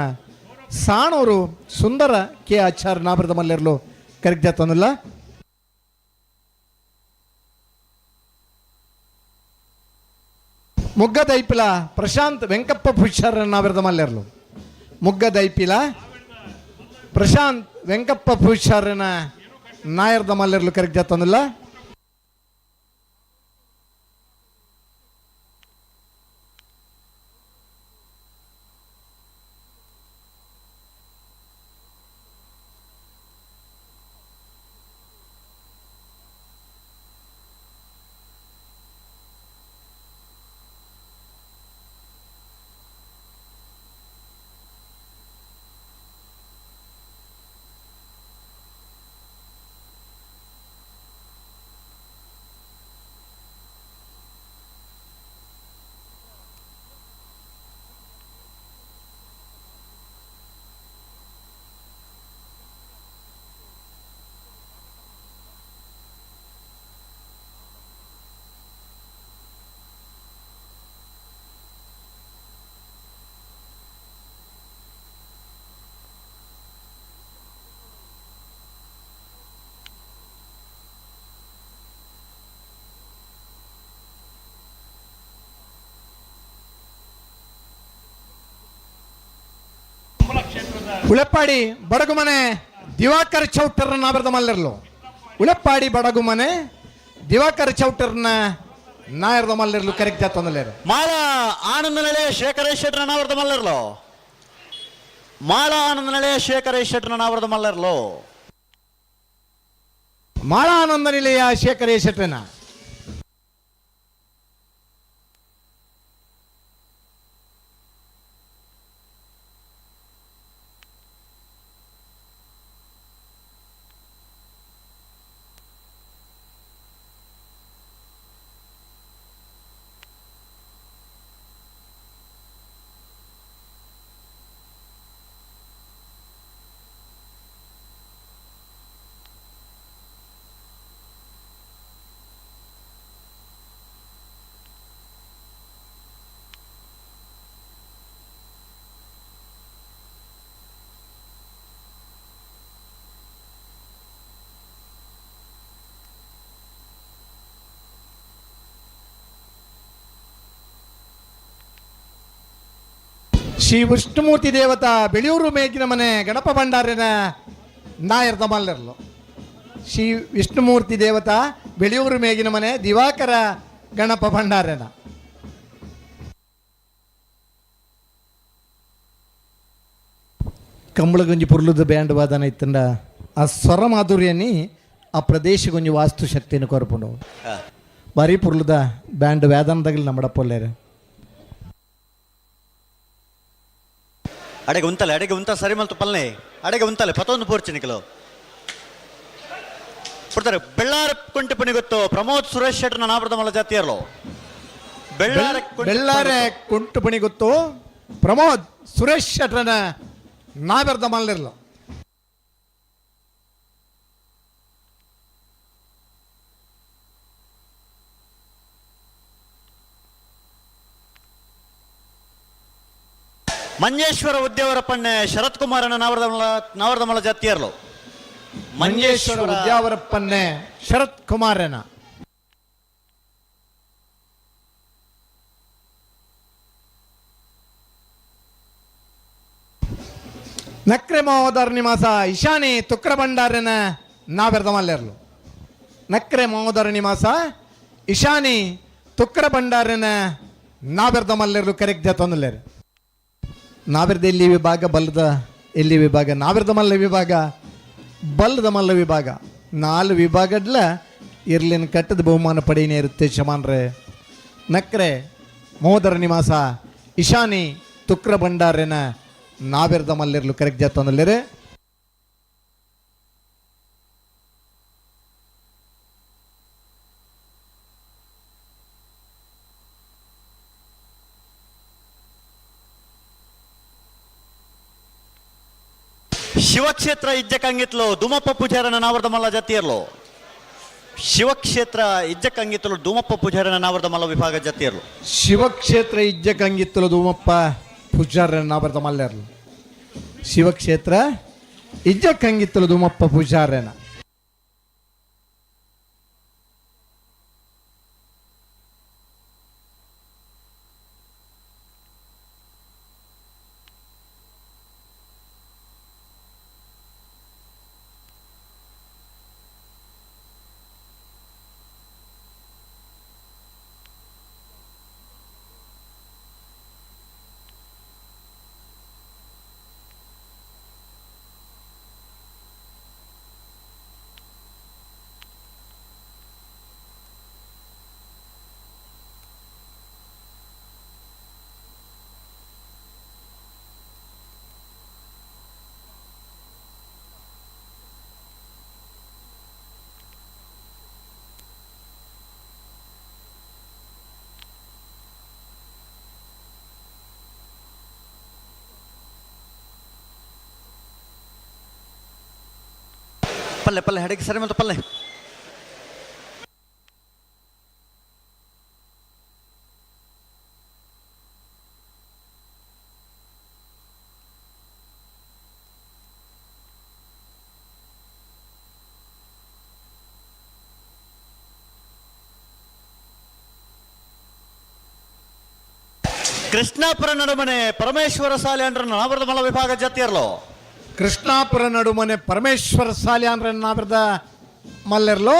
ಸಾಣೂರು ಸುಂದರ ಕೆ ಆಚಾರ್ಯ ನಾಬರದ ಮಲ್ಲೆರ್ಲು ಕರೆಕ್ಟ್ ಜಾತನಲ್ಲ. ಮುಗ್ಗದೈಪಿಲ ಪ್ರಶಾಂತ್ ವೆಂಕಪ್ಪ ಪುಷಾರ ನಾವೆರ್ದ ಮಲ್ಲೆರ್ಲು. ಮುಗ್ಗದೈಪಿಲ ಪ್ರಶಾಂತ್ ವೆಂಕಪ್ಪ ಪುಷಾರನ ನಾಯರ್ದ ಮಲ್ಲೆರ್ಲು ಕರೆಕ್ಟ್ ಜಾತನಲ್ಲ. ಉಳೆಪ್ಪಾಡಿ ಬಡಗುಮನೆ ದಿವಾಕರ್ ಚೌಟರ್ನ ನಾಬರದ ಮಲ್ಲೆರ್ಲು. ಉಳೆಪ್ಪಾಡಿ ಬಡಗುಮನೆ ದಿವಾಕರ್ ಚೌಟರ್ನ ನಾಯರ್ದ ಮಲ್ಲೆರ್ಲು ಕರೆಕ್ಟ್ ಜಾತೊಂದಲೇರು. ಮಾಳ ಆನಂದ ನೆಲೆ ಶೇಖರೇಶ್ ಶೆಟ್ಟರ್ ನಾವರ್ದ ಮಲ್ಲರ್ಲೋ. ಮಾಳ ಆನಂದ ನೆಲೆ ಶೇಖರೇಶ್ ಶೆಟ್ಟರ್ ನಾವರ್ದ ಮಲ್ಲರ್ಲೋ. ಮಾಳ ಆನಂದ ನಿಲಯ ಶೇಖರೇಶ್ ಶೆಟ್ಟರ್ನ. ಶ್ರೀ ವಿಷ್ಣುಮೂರ್ತಿ ದೇವತಾ ಬೆಳಿಯೂರು ಮೇಗಿನ ಮನೆ ಗಣಪ ಭಂಡಾರಿನ ನಾಯರ್ದ ಮಲ್ಲೆರ್ಲು. ಶ್ರೀ ವಿಷ್ಣುಮೂರ್ತಿ ದೇವತಾ ಬೆಳಿಯೂರು ಮೇಗಿನ ಮನೆ ದಿವಾಕರ ಗಣಪ ಭಂಡಾರನ. ಕಂಬಳಗುಂಜಿ ಪುರ್ಲುದ ಬ್ಯಾಂಡ್ ವಾದನ ಇತ್ತಂಡ ಆ ಸ್ವರ ಮಾಧುರ್ಯನಿ ಆ ಪ್ರದೇಶಗೊಂಜಿ ವಾಸ್ತು ಶಕ್ತಿಯನ್ನು ಕೊರಪುಂಡು. ಬಾರಿ ಪುರ್ಲುದ ಬ್ಯಾಂಡ್ ವೇದನದಾಗಲಿ ನಮ್ಮಡಪ್ಪೊಲ್ಲೇರು. ಅಡೆಗೆ ಉಂತಲೆ, ಅಡೆಗೆ ಉಂತ ಸರಿ ಮಲ್ತು ಪಲ್ನೆ. ಅಡೆಗೆ ಉಂತಲೆ ಪತೊಂದು ಪೋರ್ಚಿ ನಿಕಲು ಕೊಡ್ತಾರೆ. ಬೆಳ್ಳಾರ ಕುಂಟೆ ಪುಣಿ ಗೊತ್ತು ಪ್ರಮೋದ್ ಸುರೇಶ್ ಶೆಟ್ಟರ್ನ ನಾವರದ ಮಲ್ಲ ಜಾತಿಯರ್ಲು. ಬೆಳ್ಳಾರೆ ಬೆಳ್ಳಾರೆ ಕುಂಟು ಪಣಿ ಗೊತ್ತು ಪ್ರಮೋದ್ ಸುರೇಶ್ ಶೆಟ್ರನ ನಾವೆರ್ದ ಮಲ್ಲಿರ್ಲು. ಮಂಜೇಶ್ವರ ಉದ್ಯವರ ಪಣ್ಣೆ ಶರತ್ ಕುಮಾರನ ನಾವರದ ಮಲ್ಲ ಜಾತಿಯರ್ಲು. ಮಂಜೇಶ್ವರ ಉದ್ಯಾವರಪ್ಪನ್ನೇ ಶರತ್ ಕುಮಾರನ. ನಕ್ರೆ ಮಹೋದರ ನಿವಾಸ ಇಶಾನಿ ತುಕ್ರ ಭಂಡಾರನ ನಾವೆರ್ದ ಮಲ್ಲೆರ್ಲು. ನಕ್ರೆ ಮಹೋದರ ನಿವಾಸ ಇಶಾನಿ ತುಕ್ರ ಭಂಡಾರನ ನಾವೆರ್ದ ಮಲ್ಲೆರ್ಲು ಕರೆಕ್ಟ್ ಜತೊಂದುಲ್ಲೇರು. ನಾವೆರ್ದ ಎಲ್ಲಿ ವಿಭಾಗ, ಬಲ್ಲದ ಎಲ್ಲಿ ವಿಭಾಗ, ನಾವೆರ್ದ ಮಲ್ಲ ವಿಭಾಗ, ಬಲ್ಲದ ಮಲ್ಲ ವಿಭಾಗ, ನಾಲ್ ವಿಭಾಗಡ್ಲ ಇರ್ಲಿನ ಕಟ್ಟದ ಬಹುಮಾನ ಪಡೆಯನೇ ಇರುತ್ತೆ ಶಮಾನ್ರೆ. ನಕ್ರೆ ಮೋದರ ನಿವಾಸ ಇಶಾನಿ ತುಕ್ರ ಭಂಡಾರನ ನಾವೆರ್ದ ಮಲ್ಲಿರ್ಲು ಕರೆಕ್ಟ್ ಜತ್ತೊಂದುಲ್ಲೇರು. ಶಿವಕ್ಷೇತ್ರ ಇಜ್ಜಕಂಗಿತ್ಲು ಧೂಮಪ್ಪ ಪೂಜಾರನ ನಾವರದ ಮಲ್ಲ ಜಾತಿಯರ್ಲು. ಶಿವಕ್ಷೇತ್ರ ಇಜ್ಜಕಂಗಿತ್ಲು ಧೂಮಪ್ಪ ಪೂಜಾರನ ನಾವರದ ಮಲ್ಲ ವಿಭಾಗ ಜಾತಿಯರ್ಲು. ಶಿವಕ್ಷೇತ್ರ ಇಜ್ಜಕಂಗಿತ್ತಲು ಧೂಮಪ್ಪ ಪೂಜಾರನ ನಾವರದ ಮಲ್ಲೆರ್ಲು. ಶಿವಕ್ಷೇತ್ರ ಇಜ್ಜಕಂಗಿತ್ತಲು ಧೂಮಪ್ಪ ಪೂಜಾರನ. ಪಲ್ಲೆ ಪಲ್ಲೆ ಹಡಗೆ ಸರಿ ಮತ್ತು ಪಲ್ಲೆ. ಕೃಷ್ಣಾಪುರ ನಡುಮನೆ ಪರಮೇಶ್ವರ ಸಾಲೆ ಅಂಡ್ರ ನಾವರದ ಮಲ ವಿಭಾಗ ಜಾತಿಯರ್ಲು. ಕೃಷ್ಣಾಪುರ ನಡುಮನೆ ಪರಮೇಶ್ವರ ಸಾಲ್ಯಾನ್ರ ನಾವರದ ಮಲ್ಲೆರ್ಲು.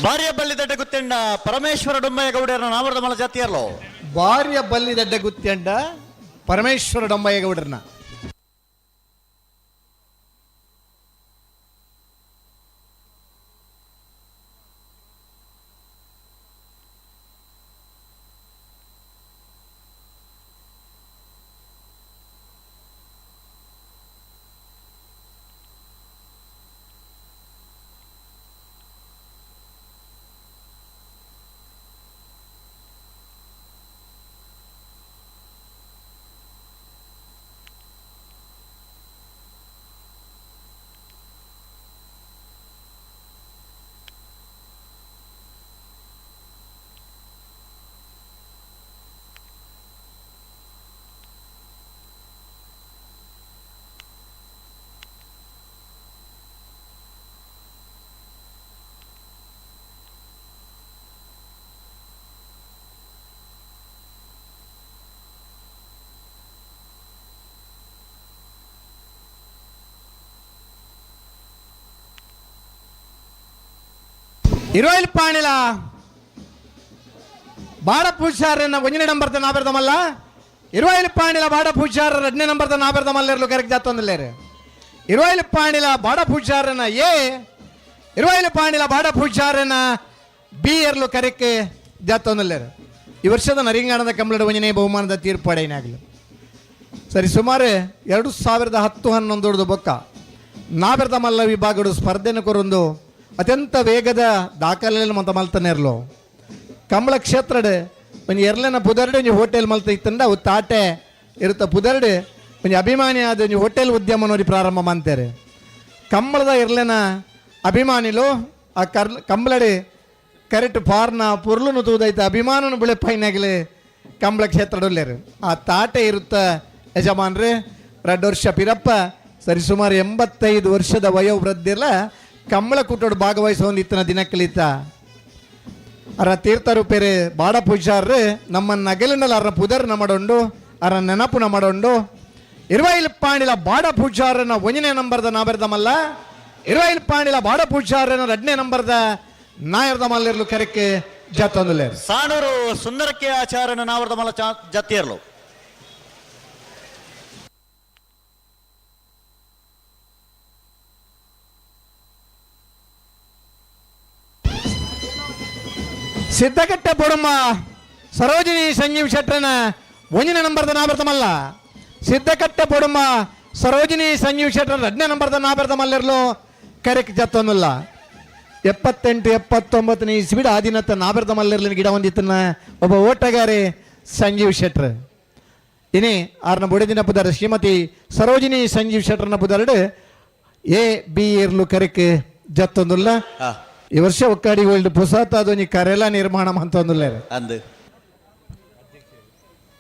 ಭಾರ್ಯ ಬಳ್ಳಿದಡ್ಡ ಗುತ್ತೆಂಡ ಪರಮೇಶ್ವರ ಡೊಮ್ಮಯ್ಯ ಗೌಡರ ನಾವರದ ಮಲ ಜಾತಿಯರ್ಲು. ಭಾರ್ಯ ಬಲ್ಲಿದಡ್ಡ ಗುತ್ತೆಂಡ ಪರಮೇಶ್ವರ ಡೊಂಬಯ್ಯಗೌಡರನ್ನ. ಇರುವೈಲ್ ಪಾಣಿಲ ಬಾಡ ಪೂಜಾರನ್ನ ಒಂಜನೇ ನಂಬರ್ ನಾಬೆರ್ದಮಲ್ಲ. ಇರುವೈಲ್ ಪಾಣಿಲ ಬಾಡ ಪೂಜಾರ ಎರಡನೇ ನಂಬರ್ ನಾಬೆರ್ದಮಲ್ಲೇರ್ಲು ಕರೆಕ್ಟ್ ಜಾತೊಂದಿಲ್ಲೇರು. ಇರುವೈಲ್ ಪಾಣಿಲ ಬಾಡ ಪೂಜಾರನ ಎ, ಇರುವೈಲ್ ಪಾಣಿಲ ಬಾಡ ಪೂಜಾರನ ಬಿ ಎರ್ಲು ಕರೆಕ್ ಜಾತೊಂದಿಲ್ಲೇರು. ಈ ವರ್ಷದ ನರಿಂಗಾಣದ ಕಂಬಳದ ಒಂಜನೇ ಬಹುಮಾನದ ತೀರ್ಪು ಅಡೈನಾಗಲು ಸರಿ ಸುಮಾರು 2010-11 ಬೊಕ್ಕ ನಾಬೆರ್ದ ಮಲ್ಲ ವಿಭಾಗಡು ಸ್ಪರ್ಧೆನ ಕೊರೊಂದು ಅತ್ಯಂತ ವೇಗದ ದಾಖಲೆಯನ್ನು ಮತ ಮಲ್ತನೆ ಇರಲು. ಕಂಬಳ ಕ್ಷೇತ್ರಡ್ ಒಂಜಿ ಎರ್ಲೆನ ಪುದರ್ಡ್ ಒಂಜಿ ಹೋಟೆಲ್ ಮಲ್ತ ಇತ್ತಂಡ ಅವು ತಾಟೆ ಇರುತ್ತ ಪುದರ್ಡ್ ಒಂಜಿ ಅಭಿಮಾನಿ ಆದ ಒಂಜಿ ಹೋಟೆಲ್ ಉದ್ಯಮನೋರಿ ಪ್ರಾರಂಭ ಮಾಡ್ತಾರೆ. ಕಂಬಳದ ಎರ್ಲೆನ ಅಭಿಮಾನಿಲು ಆ ಕರ್ ಕಂಬಳಡಿ ಕರೆಕ್ಟ್ ಫಾರ್ನ ಪುರ್ಲುನು ತೂದೈತ ಅಭಿಮಾನನು ಬುಳೆಪೈನಾಗಲಿ ಕಂಬಳ ಕ್ಷೇತ್ರಡೊಲ್ಲೇರು. ಆ ತಾಟೆ ಇರುತ್ತ ಯಜಮಾನ್ರೆ 2 ವರ್ಷ ಪಿರಪ್ಪ ಸರಿಸುಮಾರು 85 ವರ್ಷದ ವಯೋವೃದ್ಧಿರ್ಲ ಕಂಬಳ ಕೂಟೋಡು ಭಾಗವಹಿಸೋಂದಿತ್ತನ ದಿನಕ್ಕಲಿತ ಅರ ತೀರ್ಥರೂಪೇರೆ ಬಾಡ ಪೂಜಾರ್ರು ನಮ್ಮ ನಗಲಿನಲ್ಲಿ ಅರ ಪುದರ್ ನಮಡೊಂಡು ಅರ ನೆನಪು ನಮಡೊಂಡು. ಇರುವೈಲ್ ಪಾಣಿಲ ಬಾಡ ಪೂಜಾರನ ಒಂಜನೇ ನಂಬರ್ದ ನಾಬೆರ್ದ ಮಲ್ಲ, ಇರುವೈಲ್ ಪಾಣಿಲ ಬಾಡ ಪೂಜಾರನ ಎರಡನೇ ನಂಬರ್ದ ನಾಯರ್ದ ಮಲ್ಲಿರ್ಲು ಕರೆಕ್ಕೆ ಜಾತೊಂದುಲ್ಲೇರು. ಸಾಣೂರು ಸುಂದರಕ್ಕೆ ಆಚಾರನ ನಾವರ್ದ ಮಲ್ಲ ಜತ್ತಿಯರ್ಲು. ಸಿದ್ದಕಟ್ಟೆ ಪೊಡುಂಬ ಸರೋಜಿನಿ ಸಂಜೀವ್ ಶೆಟ್ಟರನ ಒಂಜನೇ ನಂಬರ್ದ ನಾಬೆರ್ದ ಮಲ್ಲ. ಸಿದ್ದಕಟ್ಟೆ ಪೊಡುಂಬ ಸರೋಜಿನಿ ಸಂಜೀವ್ ಶೆಟ್ಟರ ಎರಡನೇ ನಂಬರ್ದ ನಾಬೆರ್ದ ಮಲ್ಲಿರ್ಲು ಕರೆಕ್ ಜತ್ತೊಂದಿಲ್ಲ. 78 79ನೇ ಇಸ್ವಿಡ್ ಆದಿನತ್ತ ನಾಬೆರ್ದ ಮಲ್ಲಿರ್ಲಿನ ಗಿಡ ಹೊಂದಿತ್ತನ್ನ ಒಬ್ಬ ಓಟಗಾರಿ ಸಂಜೀವ್ ಶೆಟ್ರ್. ಇನಿ ಆರ್ನ ಬುಡದಿನ ಪುದರ್ ಶ್ರೀಮತಿ ಸರೋಜಿನಿ ಸಂಜೀವ್ ಶೆಟ್ಟರ್ನ ಪುದರ್ಡು ಎ ಬಿ ಇರ್ಲು ಕರೆಕ್ ಜತ್ತೊಂದುಲ್ಲ. ಈ ವರ್ಷ ಒಕ್ಕಾಡಿ ವರ್ಲ್ಡ್ ಪುಸಾತ ಒಂಜಿ ಕರೆಲ ನಿರ್ಮಾಣ ಅಂತೊಂದುಲ್ಲ. ಅಂದು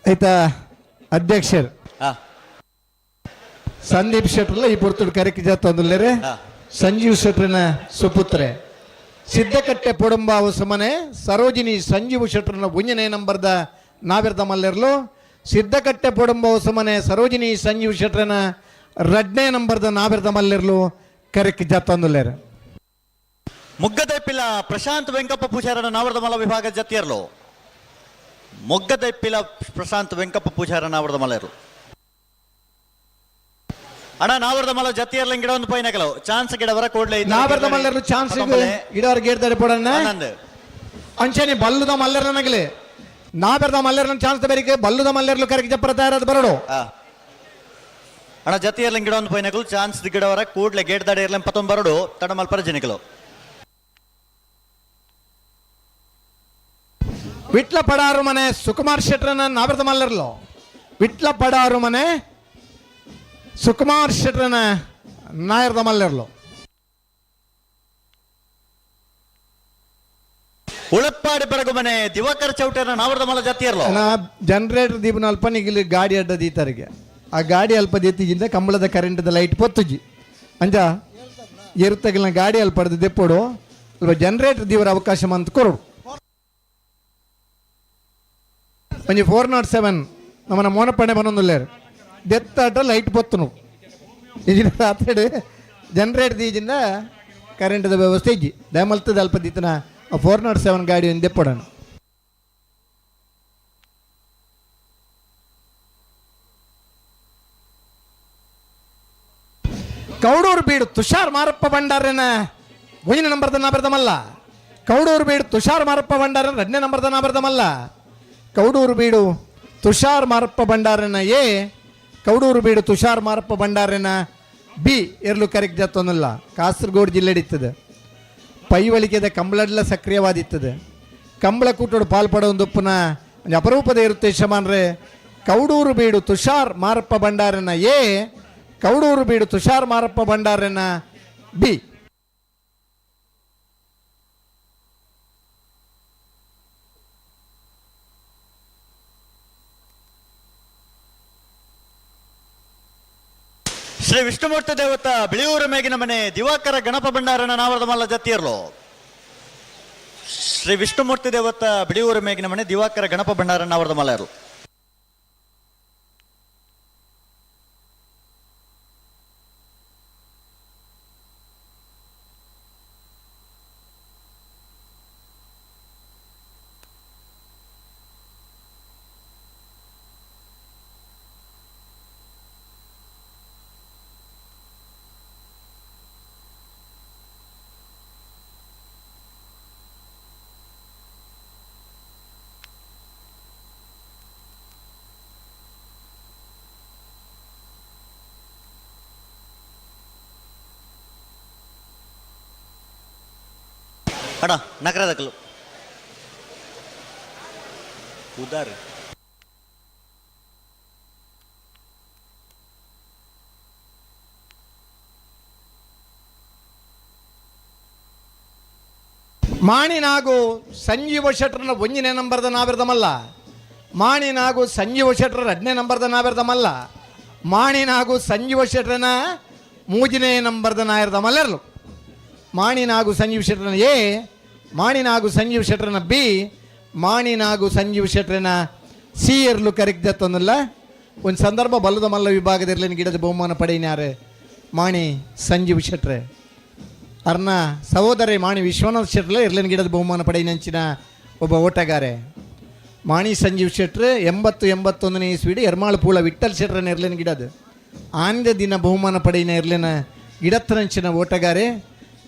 ಆಯ್ತಾ ಅಧ್ಯಕ್ಷರು ಸಂದೀಪ್ ಶೆಟ್ಟರ್ಲ ಈ ಪುರ್ತುಡು ಕರೆಕ್ ಜತ್ತೊಂದುಲ್ಲೇರೆ. ಸಂಜೀವ್ ಶೆಟ್ಟರ್ನ ಸುಪುತ್ರೆ ಸಿದ್ದಕಟ್ಟೆ ಪೊಡಂಬಾವು ಸುಮನೆ ಸರೋಜಿನಿ ಸಂಜೀವ್ ಶೆಟ್ಟರ್ನ ಒಂಜನೇ ನಂಬರ್ದ ನಾವಿರ್ದ ಮಲ್ಲೆರ್ಲು. ಸಿದ್ದಕಟ್ಟೆ ಪೊಡಂಬಾವು ಸುಮನೆ ಸರೋಜಿನಿ ಸಂಜೀವ್ ಶೆಟ್ಟರ್ನ ರಡ್ನೇ ನಂಬರ್ದ ನಾವಿರ್ದ ಮಲ್ಲೆರ್ಲು ಕರೆಕ್ ಜತ್ತೊಂದುಲ್ಲೇರು. ಮೊಗ್ಗದೈಪಿಲ ಪ್ರಶಾಂತ್ ವೆಂಕಪ್ಪ ಪೂಜಾರನ ನಾವರ್ದ ಮಲ್ಲ ವಿಭಾಗ ಜತ್ತಿಯರ್ಲು. ಮೊಗ್ಗದೈಪಿಲ ಪ್ರಶಾಂತ್ ವೆಂಕಪ್ಪ ಪೂಜಾರನ ನಾವರ್ದ ಮಲ್ಲರು. ಅಣ್ಣ ನಾವರ್ದ ಮಲ್ಲ ಜತ್ತಿಯರ್ಲ ಗಿಡ ಒಂದು ಪೈನ ಕೆಲವು ಚಾನ್ಸ್ ಗಿಡವರ ಕೂಡ್ಲೆ ನಾವೆರ್ದ ಮಲ್ಲೆರ್ಲು ಚಾನ್ಸ್ ಗಿಡವರ ಗೇಡ್ದಾರೆ ಪೊಡನ್ನ ಅಂಚನೆ ಬಲ್ಲುದ ಮಲ್ಲೆರ್ನ ನಗಲೆ ನಾವೆರ್ದ ಮಲ್ಲೆರ್ನ ಚಾನ್ಸ್ ಬೇರಿಕೆ ಬಲ್ಲುದ ಮಲ್ಲೆರ್ಲು ಕರೆಕ್ ಜಪ್ಪರ ತಯಾರಾದ ಬರಡು. ಅಣ್ಣ ಜತ್ತಿಯರ್ಲ ಗಿಡ ಒಂದು ಪೈನಕಲು ಚಾನ್ಸ್ ಗಿಡವರ ಕೂಡ್ಲೆ ಗೇಟ್ ದಾಡಿ ಇರ್ಲ ಪತ್ತೊಂಬರಡು ತಡ ಮಲ್ಪರ ಜಿನಿಕಲು. ವಿಟ್ಲ ಪಡಾರು ಮನೆ ಸುಕುಮಾರ್ ಶೆಟ್ಟರನ್ನ ನಾವೆರ್ದ ಮಲ್ಲೆರ್ಲು. ವಿಟ್ಲ ಪಡಾರು ಮನೆ ಸುಕುಮಾರ್ ಶೆಟ್ಟರನ ನಾಯರ್ದ ಮಲ್ಲೆರ್ಲು. ಉಳಪ್ಪಾಡಿ ಬರಗು ಮನೆ ದಿವಾಕರ್ ಚೌಟರ್ನ ನಾವರ್ದ ಮಲ್ಲ ಜತ್ತಿಯರ್ಲು. ಜನರೇಟರ್ ದೀಪನ ಅಲ್ಪ ನಿಗಿಲಿ ಗಾಡಿ ಅಡ್ಡ ದೀತರಿಗೆ ಆ ಗಾಡಿ ಅಲ್ಪ ದೀತಿಜಿಂದ ಕಂಬಳದ ಕರೆಂಟ್ದ ಲೈಟ್ ಪೊತ್ತುಜಿ ಅಂಜ ಎರುತ್ತಗಿನ ಗಾಡಿ ಅಲ್ಪ ದೆಪ್ಪೋಡು ಅಲ್ಪ ಜನರೇಟರ್ ದೀವರ ಅವಕಾಶ ಮಂತ್ ಕೊರಡು. ಒಂಜಿ 407 ನಮ್ಮನ ಮೋನಪ್ಪಣೆ ಬನ್ನೊಂದುಲ್ಲೇರು ದೆತ್ತಾಟ ಲೈಟ್ ಪೊತ್ತುನು ಈಜಿನ ರಾತ್ರಿ ಜನರೇಟರ್ ದೀಜಿಂದ ಕರೆಂಟ್ದ ವ್ಯವಸ್ಥೆ ಇಜ್ಜಿ ದಯಮಲ್ತದ ಅಲ್ಪ ದೀತನ 407 ಗಾಡಿ ಒಂದು ದೆಪ್ಪಡಣ. ಕೌಡೂರು ಬೀಡು ತುಷಾರ್ ಮಾರಪ್ಪ ಭಂಡಾರನ ಒಂದನೇ ನಂಬರ್ದ ನಾಬರ್ದಮಲ್ಲ. ಕೌಡೂರು ಬೀಡು ತುಷಾರ್ ಮಾರಪ್ಪ ಭಂಡಾರನ ಎರಡನೇ ನಂಬರ್ದ ನಾಬರ್ದಮಲ್ಲ. ಕೌಡೂರು ಬೀಡು ತುಷಾರ್ ಮಾರಪ್ಪ ಭಂಡಾರನ ಎ, ಕೌಡೂರು ಬೀಡು ತುಷಾರ್ ಮಾರಪ್ಪ ಭಂಡಾರನ ಬಿ ಎರ್ಲು ಕರೆಕ್ಟ್ ಜತ್ತೊಂದಿಲ್ಲ. ಕಾಸರಗೋಡು ಜಿಲ್ಲೆ ಪೈವಳಿಕೆದ ಕಂಬಳಡ್ಲ ಸಕ್ರಿಯವಾದಿತ್ತದೆ. ಕಂಬಳ ಕೂಟೋಡು ಪಾಲ್ಪಡ ಒಂಜಿ ಅಪರೂಪದ ಇರುತ್ತೆ ಯಜಮಾನ್ರೆ. ಕೌಡೂರು ಬೀಡು ತುಷಾರ್ ಮಾರಪ್ಪ ಭಂಡಾರನ ಎ, ಕೌಡೂರು ಬೀಡು ತುಷಾರ್ ಮಾರಪ್ಪ ಭಂಡಾರನ ಬಿ. ಶ್ರೀ ವಿಷ್ಣುಮೂರ್ತಿ ದೇವತ ಬಿಳಿಯೂರು ಮೇಗಿನ ಮನೆ ದಿವಾಕರ ಗಣಪ ಭಂಡಾರನ ನಾವರದ ಮಲ್ಲ ಜತ್ತಿಯರ್ಲು. ಶ್ರೀ ವಿಷ್ಣುಮೂರ್ತಿ ದೇವತ ಬಿಳಿಯೂರು ಮೇಗಿನ ಮನೆ ದಿವಾಕರ ಗಣಪ ಭಂಡಾರನ ನಾವರದ ಮಲ್ಲರು. ಅಣ್ಣ ನಕರದಕಲು ಉದಾರ್. ಮಾಣಿನಾಗು ಸಂಜೀವ ಶೆಟ್ರನ ಒಂಜನೇ ನಂಬರ್ದ ನಾವಿರ್ದಮಲ್ಲ. ಮಾಣಿನಾಗು ಸಂಜೀವ ಶೆಟ್ರ ಎರಡನೇ ನಂಬರ್ದ ನಾವಿರ್ದಮಲ್ಲ. ಮಾಣಿನಾಗು ಸಂಜೀವ ಶೆಟ್ರನ ಮೂಜನೇ ನಂಬರ್ದ ನಾಯಿರ್ದಮಲ್ಲರ್ಲು. ಮಾಣಿನಾಗು ಸಂಜೀವ ಶೆಟ್ರನ ಎ, ಮಾಣಿನಾಗು ಸಂಜೀವ ಶೆಟ್ರನ ಬಿ, ಮಾಣಿನಾಗು ಸಂಜೀವ ಶೆಟ್ರನ ಸಿ ಎರ್ಲು ಕರೆಕ್ಟ್ ದತ್ತೊಂದಿಲ್ಲ. ಒಂದು ಸಂದರ್ಭ ಬಲ್ಲದ ಮಲ್ಲ ವಿಭಾಗದಿರ್ಲಿನ ಗಿಡದ ಬಹುಮಾನ ಪಡೆಯಿನಾರು ಮಾಣಿ ಸಂಜೀವ್ ಶೆಟ್ರೆ. ಅರ್ನ ಸಹೋದರಿ ಮಾಣಿ ವಿಶ್ವನಾಥ್ ಶೆಟ್ರಲೆ ಇರ್ಲಿನ ಗಿಡದ ಬಹುಮಾನ ಪಡೆಯಿನಂಚಿನ ಒಬ್ಬ ಓಟಗಾರೆ ಮಾಣಿ ಸಂಜೀವ್ ಶೆಟ್ರು. 80 81ನೇ ಇಸ್ವಿಡು ಎರ್ಮಾಳು ಪೂಳ ವಿಠಲ್ ಶೆಟ್ರನ ಇರ್ಲಿನ ಗಿಡದ ಆಂದ ದಿನ ಬಹುಮಾನ ಪಡೆಯಿನ ಇರ್ಲಿನ ಗಿಡತ್ತನಂಚಿನ ಓಟಗಾರೆ.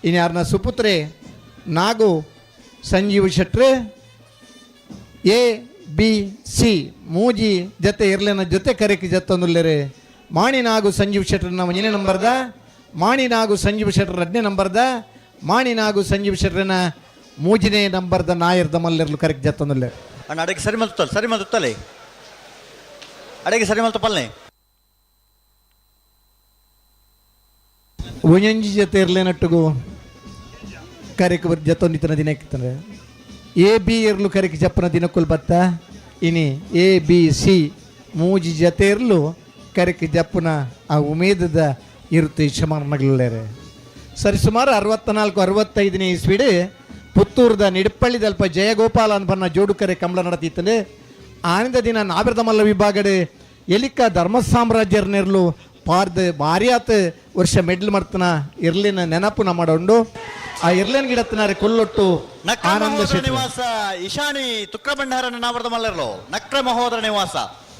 ಇನ್ಯಾರನ ಸುಪುತ್ರೆ ನಾಗು ಸಂಜೀವ್ ಶೆಟ್ರು. ಎ ಬಿ ಸಿ ಮೂಜಿ ಜೊತೆ ಇರ್ಲಿನ ಜೊತೆ ಕರೆಕ್ ಜತ್ತೊಂದುಲ್ಲೆರೆ. ಮಾಣಿನಾಗು ಸಂಜೀವ್ ಶೆಟ್ರನ ಒಂಜನೇ ನಂಬರ್ದ, ಮಾಣಿನಾಗು ಸಂಜೀವ್ ಶೆಟ್ರ ಎರಡನೇ ನಂಬರ್ದ, ಮಾಣಿನಾಗು ಸಂಜೀವ್ ಶೆಟ್ರನ ಮೂಜನೇ ನಂಬರ್ದ ನಾಯರ್ದ ಮಲ್ಲೆರ್ಲು ಕರೆಕ್ಟ್ ಜತ್ತೊಂದುಲ್ಲೆ. ಅಣ್ಣ, ಅಡಗೆ ಸರಿ ಮಲ್ತಲ್ಲ, ಸರಿ ಮಲ್ತಲೆ, ಅಡಗೆ ಸರಿ ಮಲ್ತ ಪಲ್ನೆ. ಒಂಜೊಂಜಿ ಜೊತೆ ಇರ್ಲೇನಟ್ಟುಗು ಕರೆಕ್ ಜತ್ತೊಂದಿತ್ತನ ದಿನಕ್ಕಿತ್ತಂದ್ರೆ ಎ ಬಿ ಇರ್ಲು ಕರೆಕ್ ಜಪ್ಪನ ದಿನಕ್ಕುಲ್ ಬತ್ತ. ಇನಿ ಎ ಬಿ ಸಿ ಮೂಜಿ ಜೊತೆ ಇರ್ಲು ಕರೆಕ್ ಜಪ್ಪುನ ಆ ಉಮೇದದ ಇರುತ್ತೆ ಯಜಮಾನಗಳೇರೆ. ಸರಿ ಸುಮಾರು 64 65ನೇ ಇಸ್ವಿಡು ಪುತ್ತೂರ್ದ ನಿಡಪಳ್ಳಿದಲ್ಪ ಜಯಗೋಪಾಲ ಅನ್ಬನ್ನ ಜೋಡುಕರೆ ಕಂಬಳ ನಡತಿತ್ತಂದೆ. ಆನಂದ ದಿನ ನಾವಿರದ ಮಲ್ಲ ವಿಭಾಗಡೆ ಎಲಿಕ ಧರ್ಮ ಸಾಮ್ರಾಜ್ಯರ್ನೆರ್ಲು ಪಾರ್ದ ಭಾರಿಯಾತ ವರ್ಷ ಮೆಡ್ಲ್ ಮಾಡ್ತನ ಇರ್ಲಿನ ನೆನಪು ನಮ್ಮ ಉಂಡು. ಆ ಇರ್ಲಿನ ಗಿಡತ್ತನಾರೆ ಕೊಲ್ಲೊಟ್ಟು ನಕ್ರ ಆನಂದ ಮಹೋದರ ಶೆಟ್ಟಿ. ನಿವಾಸ ಇಶಾನಿ ತುಕ್ರ ಭಂಡಾರನ ನಾವರದ ಮಲ್ಲರ್ಲು. ನಕ್ರ ಮಹೋದರ ನಿವಾಸ.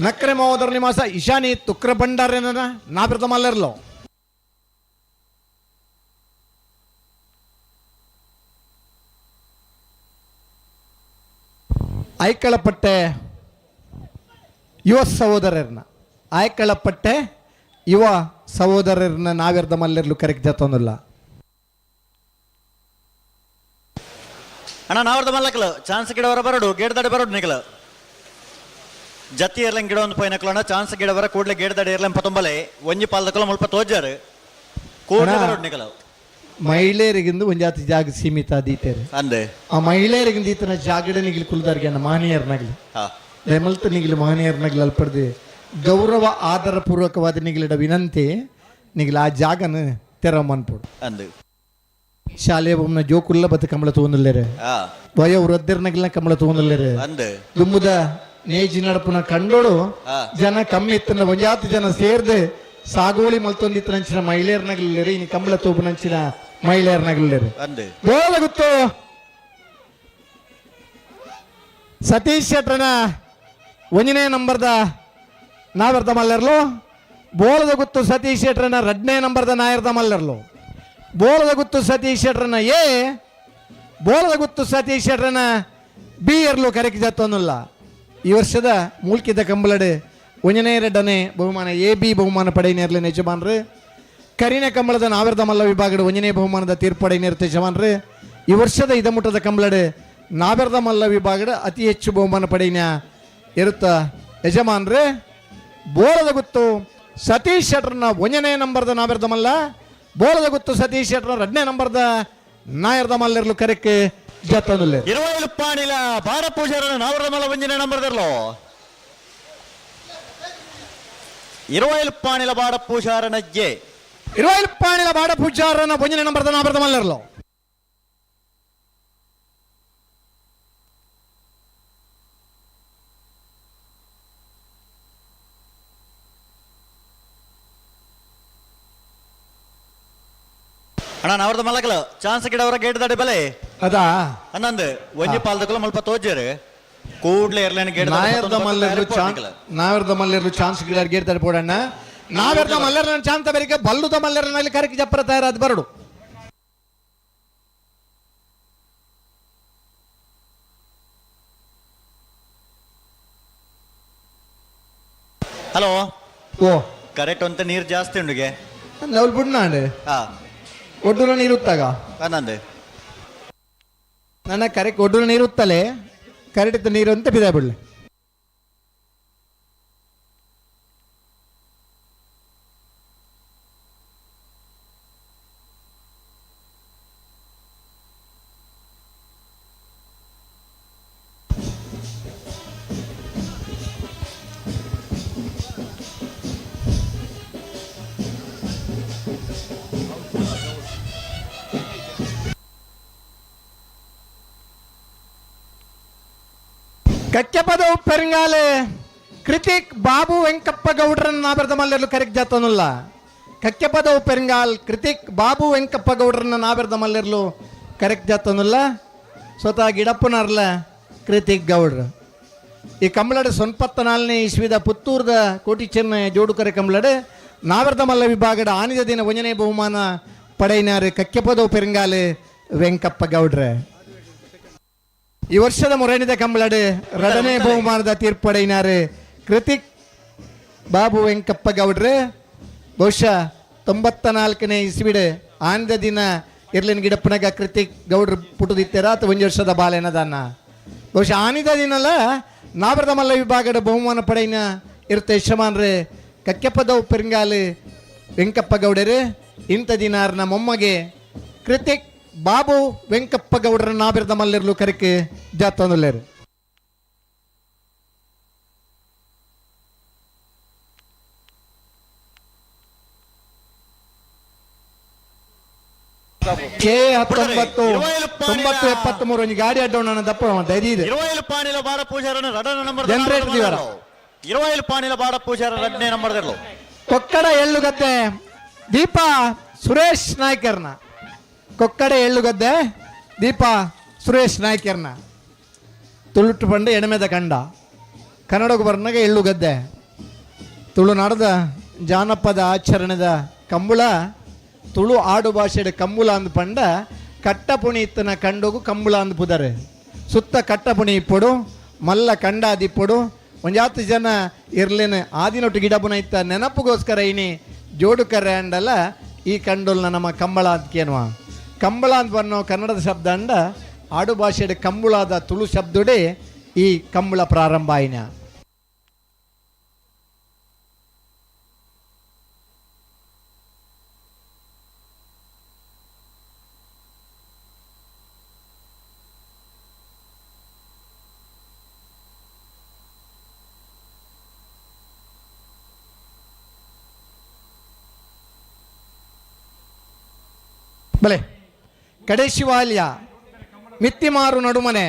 ನಕ್ರೆ ಮಹೋದರ ನಿವಾಸ ಇಶಾನಿ ತುಕ್ರ ಭಂಡಾರನ ನಾವಿರದ ಮಲ್ಲರ್ಲು. ಐಕಳಪಟ್ಟೆ ಯುವ ಸಹೋದರರ್ನ, ಆಯ್ಕಳಪಟ್ಟೆ ಯುವ ಸಹೋದರರ್ನ ನಾವಿರ್ದ ಮಲ್ಲೆರ್ಲು ಕರೆಕ್ಟ್ ಜತ್ತೊಂದಿಲ್ಲ. ಅಣ್ಣ, ನಾವರದ ಮಲ್ಲಕಲು ಚಾನ್ಸ್ ಗಿಡವರ ಬರಡು, ಗೇಡ್ ದಡೆ ಬರಡು. ನಿಗಲ ಜತಿ ಇರ್ಲಂಗ್ ಗಿಡ ಒಂದು ಪೋಯಿನಕ್ಲಣ್ಣ. ಚಾನ್ಸ್ ಗಿಡವರ ಕೂಡ್ಲೆ ಗೇಡ್ ದಡೆ ಇರ್ಲಂ ಪತೊಂಬಲೆ. ಒಂಜಿ ಪಾಲ್ದಕಲ ಮುಲ್ಪ ತೋಜಾರು ಕೂಡ್ಲೆ. ಅಣ್ಣ. ಬರಡು ನಿಗಲ. ಮಹಿಳೆಯರಿಗಿಂದು ಒಂಜಾತಿ ಜಾಗ ಸೀಮಿತ ದೀತೇರು. ಅಂದೆ. ಆ ಮಹಿಳೆಯರಿಗಿಂದ ಈತನ ಜಾಗಡ ನಿಗಿಲ್ ಕುಲ್ದಾರ್ಗೆ ಮಾನಿಯರ್ನಾಗ್ಲಿ ರೆಮಲ್ತ ನಿಗಿಲು ಮಹನೀಯರ್ನಾಗ್ಲಿ ಅಲ್ಪಡ್ದು ಗೌರವ ಆದರ ಪೂರ್ವಕವಾದ ನಿಗಿಲಿಡ ವಿನಂತಿ, ನಿಗಿಲ ಆ ಜಾಗನ ತೆರ ಮನ್ಪುಡು. ಅಂದು. ಶಾಲೆ ಒಮ್ಮನ ಜೋಕುಲ್ಲ ಬತ್ತ ಕಮಲ ತಗೊಂಡಿಲ್ಲೇರೆ. ವಯೋ ವೃದ್ಧರ್ನಗಿಲ್ಲ ಕಮಲ ತಗೊಂಡಿಲ್ಲೇರೆ. ಅಂದು. ದುಮ್ಮುದ ನೇಜಿ ನಡಪುನ ಕಂಡೋಡು ಜನ ಕಮ್ಮಿ ಇತ್ತನ ಒಂಜಾತಿ ಜನ ಸೇರ್ದೆ ಸಾಗೋಳಿ ಮಲ್ತೊಂದಿತ್ತನಂಚಿನ ಮಹಿಳೆಯರ್ನಾಗ್ಲಿಲ್ಲೇರೆ. ಇನ್ನು ಕಂಬಳ ತೋಪುನಂಚಿನ ಮಹಿಳೆಯರ್ನಾಗ್ಲಿಲ್ಲೇರೆ. ಅಂದು. ಬೋಲ ಗೊತ್ತು ಸತೀಶ್ ಶೆಟ್ರನ ಒಂದನೇ ನಂಬರ್ದ ನಾವರ್ದ ಮಲ್ಲರ್ಲು. ಬೋಲದ ಗುತ್ತು ಸತೀಶ್ ಶೆಟ್ರನ ಎರಡನೇ ನಂಬರ್ದ ನಾಯರ್ದ ಮಲ್ಲರ್ಲು. ಬೋಲದ ಗುತ್ತು ಸತೀಶ್ ಶೆಟ್ರನ ಎ, ಬೋಲದ ಗುತ್ತು ಸತೀಶ್ ಶೆಟ್ರನ ಬಿ ಎರ್ಲು ಕರೆಕ್ ಜತ್ತೊಂದಿಲ್ಲ. ಈ ವರ್ಷದ ಮೂಲ್ಕಿದ ಕಂಬಳಡು ಒಂದನೇ ಎರಡನೇ ಬಹುಮಾನ ಎ ಬಿ ಬಹುಮಾನ ಪಡೆಯನೇರ್ಲಿನ ಯಜಮಾನ್ರು. ಕರಿನ ಕಂಬಳದ ನಾವಿರದ ಮಲ್ಲ ವಿಭಾಗದ ಒಂದನೇ ಬಹುಮಾನದ ತೀರ್ಪಡೆಯನೇರ್ತ ಯಜಮಾನ್ರು. ಈ ವರ್ಷದ ಇದಮುಟ್ಟದ ಕಂಬಳಡು ನಾವೆರದ ಮಲ್ಲ ವಿಭಾಗದ ಅತಿ ಹೆಚ್ಚು ಬಹುಮಾನ ಪಡೆಯನ ಇರುತ್ತ ಯಜಮಾನ್ರು. ಬೋಲದ ಗುತ್ತು ಸತೀಶ್ ಶೆಟ್ರನ ಒಂದನೇ ನಂಬರ್ದ ನಾವೆರದ ಮಲ್ಲ, ಬೋಲದ ಗುತ್ತು ಸತೀಶ್ ಶೆಟ್ರನ ಎರಡನೇ ನಂಬರ್ದ ನಾಯರ್ದ ಮಲ್ಲಿರ್ಲು ಕರೆಕ್ ಜತ್ತೊಂದಿಲ್ಲ. ಇರುವೈಲು ಪಾಣಿಲ ಬಾರ ಪೂಜಾರನ ನಾವರದ ಮಲ್ಲ ಒಂಜಿನ ನಂಬರ್ದರ್ಲು. ಇರುವೈಲು ಪಾಣಿಲ ಬಾಡ ಪೂಜಾರನ ಜೆ. ಇರುವೈಲು ಪಾಣಿಲ ಬಾಡ ಪೂಜಾರನ ಒಂದನೇ ನಂಬರ್ದ ನಾವೆರದ ಮಲ್ಲರ್ಲು. ಅಣ್ಣ, ನಾವರದ ಮಲ್ಲಕಲ ಚಾನ್ಸ್ ಗಿಡವರ ಗೇಟ್ ದಡೆ ಬಲೆ. ಅದಾ. ಅನ್ನಂದು ಒಂಜಿ ಪಾಲ್ದಕಲ ಮುಲ್ಪ ತೋಜಾರು ಕೂಡ್ಲೆ ಎರ್ಲೇನ ಗೇಟ್. ನಾಯರ್ದ ಮಲ್ಲರ್ಲು ಚಾನ್ಸ್, ನಾಯರ್ದ ಮಲ್ಲರ್ಲು ಚಾನ್ಸ್ ಗಿಡ ಗೇಟ್ ತಡೆ ಪೋಡಣ್ಣ. ನಾವೆರ್ದ ಮಲ್ಲರ್ನ ಚಾನ್ಸ್ ಬೆರಿಕೆ ಬಲ್ಲುದ ಮಲ್ಲರ್ನಲ್ಲಿ ಕರೆಕ್ ಜಪ್ಪರ ತಯಾರಾದ ಬರಡು. ಹಲೋ. ಓ. ಕರೆಕ್ಟ್ ಅಂತ ನೀರು ಜಾಸ್ತಿ ಉಂಡುಗೆ. ನವಲ್ ಬುಡ್ನಾಂಡ್. ಒಡ್ಡುಲ ನೀರು ಉತ್ತಾಗ. ಅನ್ನಂದು. ನನ್ನ ಕರೆ ಒಡ್ಡು ನೀರು ಉತ್ತಲೆ ಕರೆಟಿತ್ತ ನೀರು ಅಂತ ಬಿದ ಬಿಡ್ಲಿ. ಕಕ್ಕೆಪದವು ಪೆರಂಗಾಲೆ ಕೃತಿಕ್ ಬಾಬು ವೆಂಕಪ್ಪ ಗೌಡ್ರನ್ನ ನಾಬೆರ್ದ ಮಲ್ಲೆರ್ಲು ಕರೆಕ್ ಜಾತನುಲ್ಲ. ಕಕ್ಕೆಪದವು ಪೆರಂಗಾಲ್ ಕೃತಿಕ್ ಬಾಬು ವೆಂಕಪ್ಪ ಗೌಡ್ರನ್ನ ನಾಬೆರ್ದ ಮಲ್ಲೆರ್ಲು ಕರೆಕ್ ಜಾತನುಲ್ಲ. ಸ್ವತಃ ಗಿಡಪ್ಪನರ್ಲ ಕೃತಿಕ್ ಗೌಡ್ರು. ಈ ಕಂಬಳಡು 94ನೇ ಇಸ್ವಿದ ಪುತ್ತೂರ್ದ ಕೋಟಿ ಚೆನ್ನ ಜೋಡುಕರೆ ಕಂಬಳಡು ನಾವೆರ್ದ ಮಲ್ಲ ವಿಭಾಗದ ಆನಿದ ದಿನ ಒಂಜನೇ ಬಹುಮಾನ ಪಡೆಯಿನಾರು ಕಕ್ಕೆಪದವು ಪೆರಂಗಾಲು ವೆಂಕಪ್ಪ ಗೌಡ್ರೆ. ಈ ವರ್ಷದ ಮೊರಣಿದ ಕಂಬಳಡು ರಡನೇ ಬಹುಮಾನದ ತೀರ್ಪಡೆಯಿನಾರು ಕೃತಿಕ್ ಬಾಬು ವೆಂಕಪ್ಪ ಗೌಡ್ರೆ. ಬಹುಶಃ 94ನೇ ಇಸ್ವಿಡ್ ಆನದ ದಿನ ಇರ್ಲಿನ ಗಿಡಪ್ಪನಾಗ ಕೃತಿಕ್ ಗೌಡ್ರು ಪುಟ್ಟದಿತ್ತರ ಅಥವಾ ಒಂದು ವರ್ಷದ ಬಾಲೆನದನ್ನ. ಬಹುಶಃ ಆನಿದ ದಿನಲ್ಲ ನಾವರದ ಮಲ್ಲ ವಿಭಾಗದ ಬಹುಮಾನ ಪಡೆಯಿನ ಇರ್ತ ಯಶಮಾನ್ರೆ ಕಕ್ಕೆಪ್ಪದವು ಪೆರಂಗಾಲು ವೆಂಕಪ್ಪ ಗೌಡರು. ಇಂಥ ದಿನಾರ್ನ ಮೊಮ್ಮಗೆ ಕೃತಿಕ್ ಬಾಬು ವೆಂಕಪ್ಪ ಗೌಡರ ನಾಬಿರದ ಮಲ್ಲಿರ್ಲು ಕರಿಕೆ ಜಾತೊಂದುಲ್ಲೇರು. ಕೆ 19 90 73 ಒಂಜಿ ಗಾಡಿ ಅಡ್ಡೋಣ ದಪ್ಪ ದೈದಿ ಇದೆ. ಇರುವೈಲು ಪಾಣಿಲ ಬಾಡ ಪೂಜಾರನ ರಡನ ನಂಬರ್ ಜನರೇಟರ್ ದಿವರ. ಇರುವೈಲು ಪಾಣಿಲ ಬಾಡ ಪೂಜಾರ ರಡ್ನೇ ನಂಬರ್ ದಿರ್ಲು. ಕೊಕ್ಕಡ ಎಳ್ಳುಗದ್ದೆ ದೀಪಾ ಸುರೇಶ್ ನಾಯ್ಕರ್ನ. ಕೊಕ್ಕಡ ಎಳ್ಳುಗದ್ದೆ ದೀಪಾ ಸುರೇಶ್ ನಾಯ್ಕರ್ನ. ತುಳುಟು ಪಂಡ ಎಣಮೆದ ಕಂಡ, ಕನ್ನಡకు ಬರ್ನಾಗ ಎಳ್ಳುಗದ್ದೆ. ತುಳುನಾಡದ ಜಾನಪದ ಆಚರಣೆದ ಕಂಬುಳ ತುಳು ಆಡು ಭಾಷೆಡ್ ಕಂಬುಳ ಅಂದ್ ಪಂಡ ಕಟ್ಟಪುಣಿ ಇತ್ತನ ಕಂಡೋಗು ಕಂಬುಳ ಅಂದ್ ಪುದರೆ. ಸುತ್ತ ಕಟ್ಟಪುಣಿ ಇಪ್ಪೊಡು, ಮಲ್ಲ ಕಂಡಾದಿಪ್ಪೊಡು, ಒಂಜಾತು ಜನ ಇರ್ಲೇನ ಆದಿನೊಟ್ಟು ಗಿಡಬುನ ಇತ್ತ ನೆನಪುಗೋಸ್ಕರ ಇನಿ ಜೋಡು ಕರೆ ಅಂಡಲ ಈ ಕಂಡೋಲ್ನ ನಮ್ಮ ಕಂಬಳ ಅಂತಕೇನುವ. ಕಂಬಳ ಅಂತ ಬನ್ನೋ ಕನ್ನಡದ ಶಬ್ದ ಅಂಡ ಆಡು ಭಾಷೆಡ್ ಕಂಬುಳಾದ ತುಳು ಶಬ್ದಡೆ ಈ ಕಂಬಳ ಪ್ರಾರಂಭ ಆಯಿನ. ಬಲೆ ಕಡೆಶಿವಾಲ್ಯ ಮಿತ್ತಿಮಾರು ನಡುಮನೆ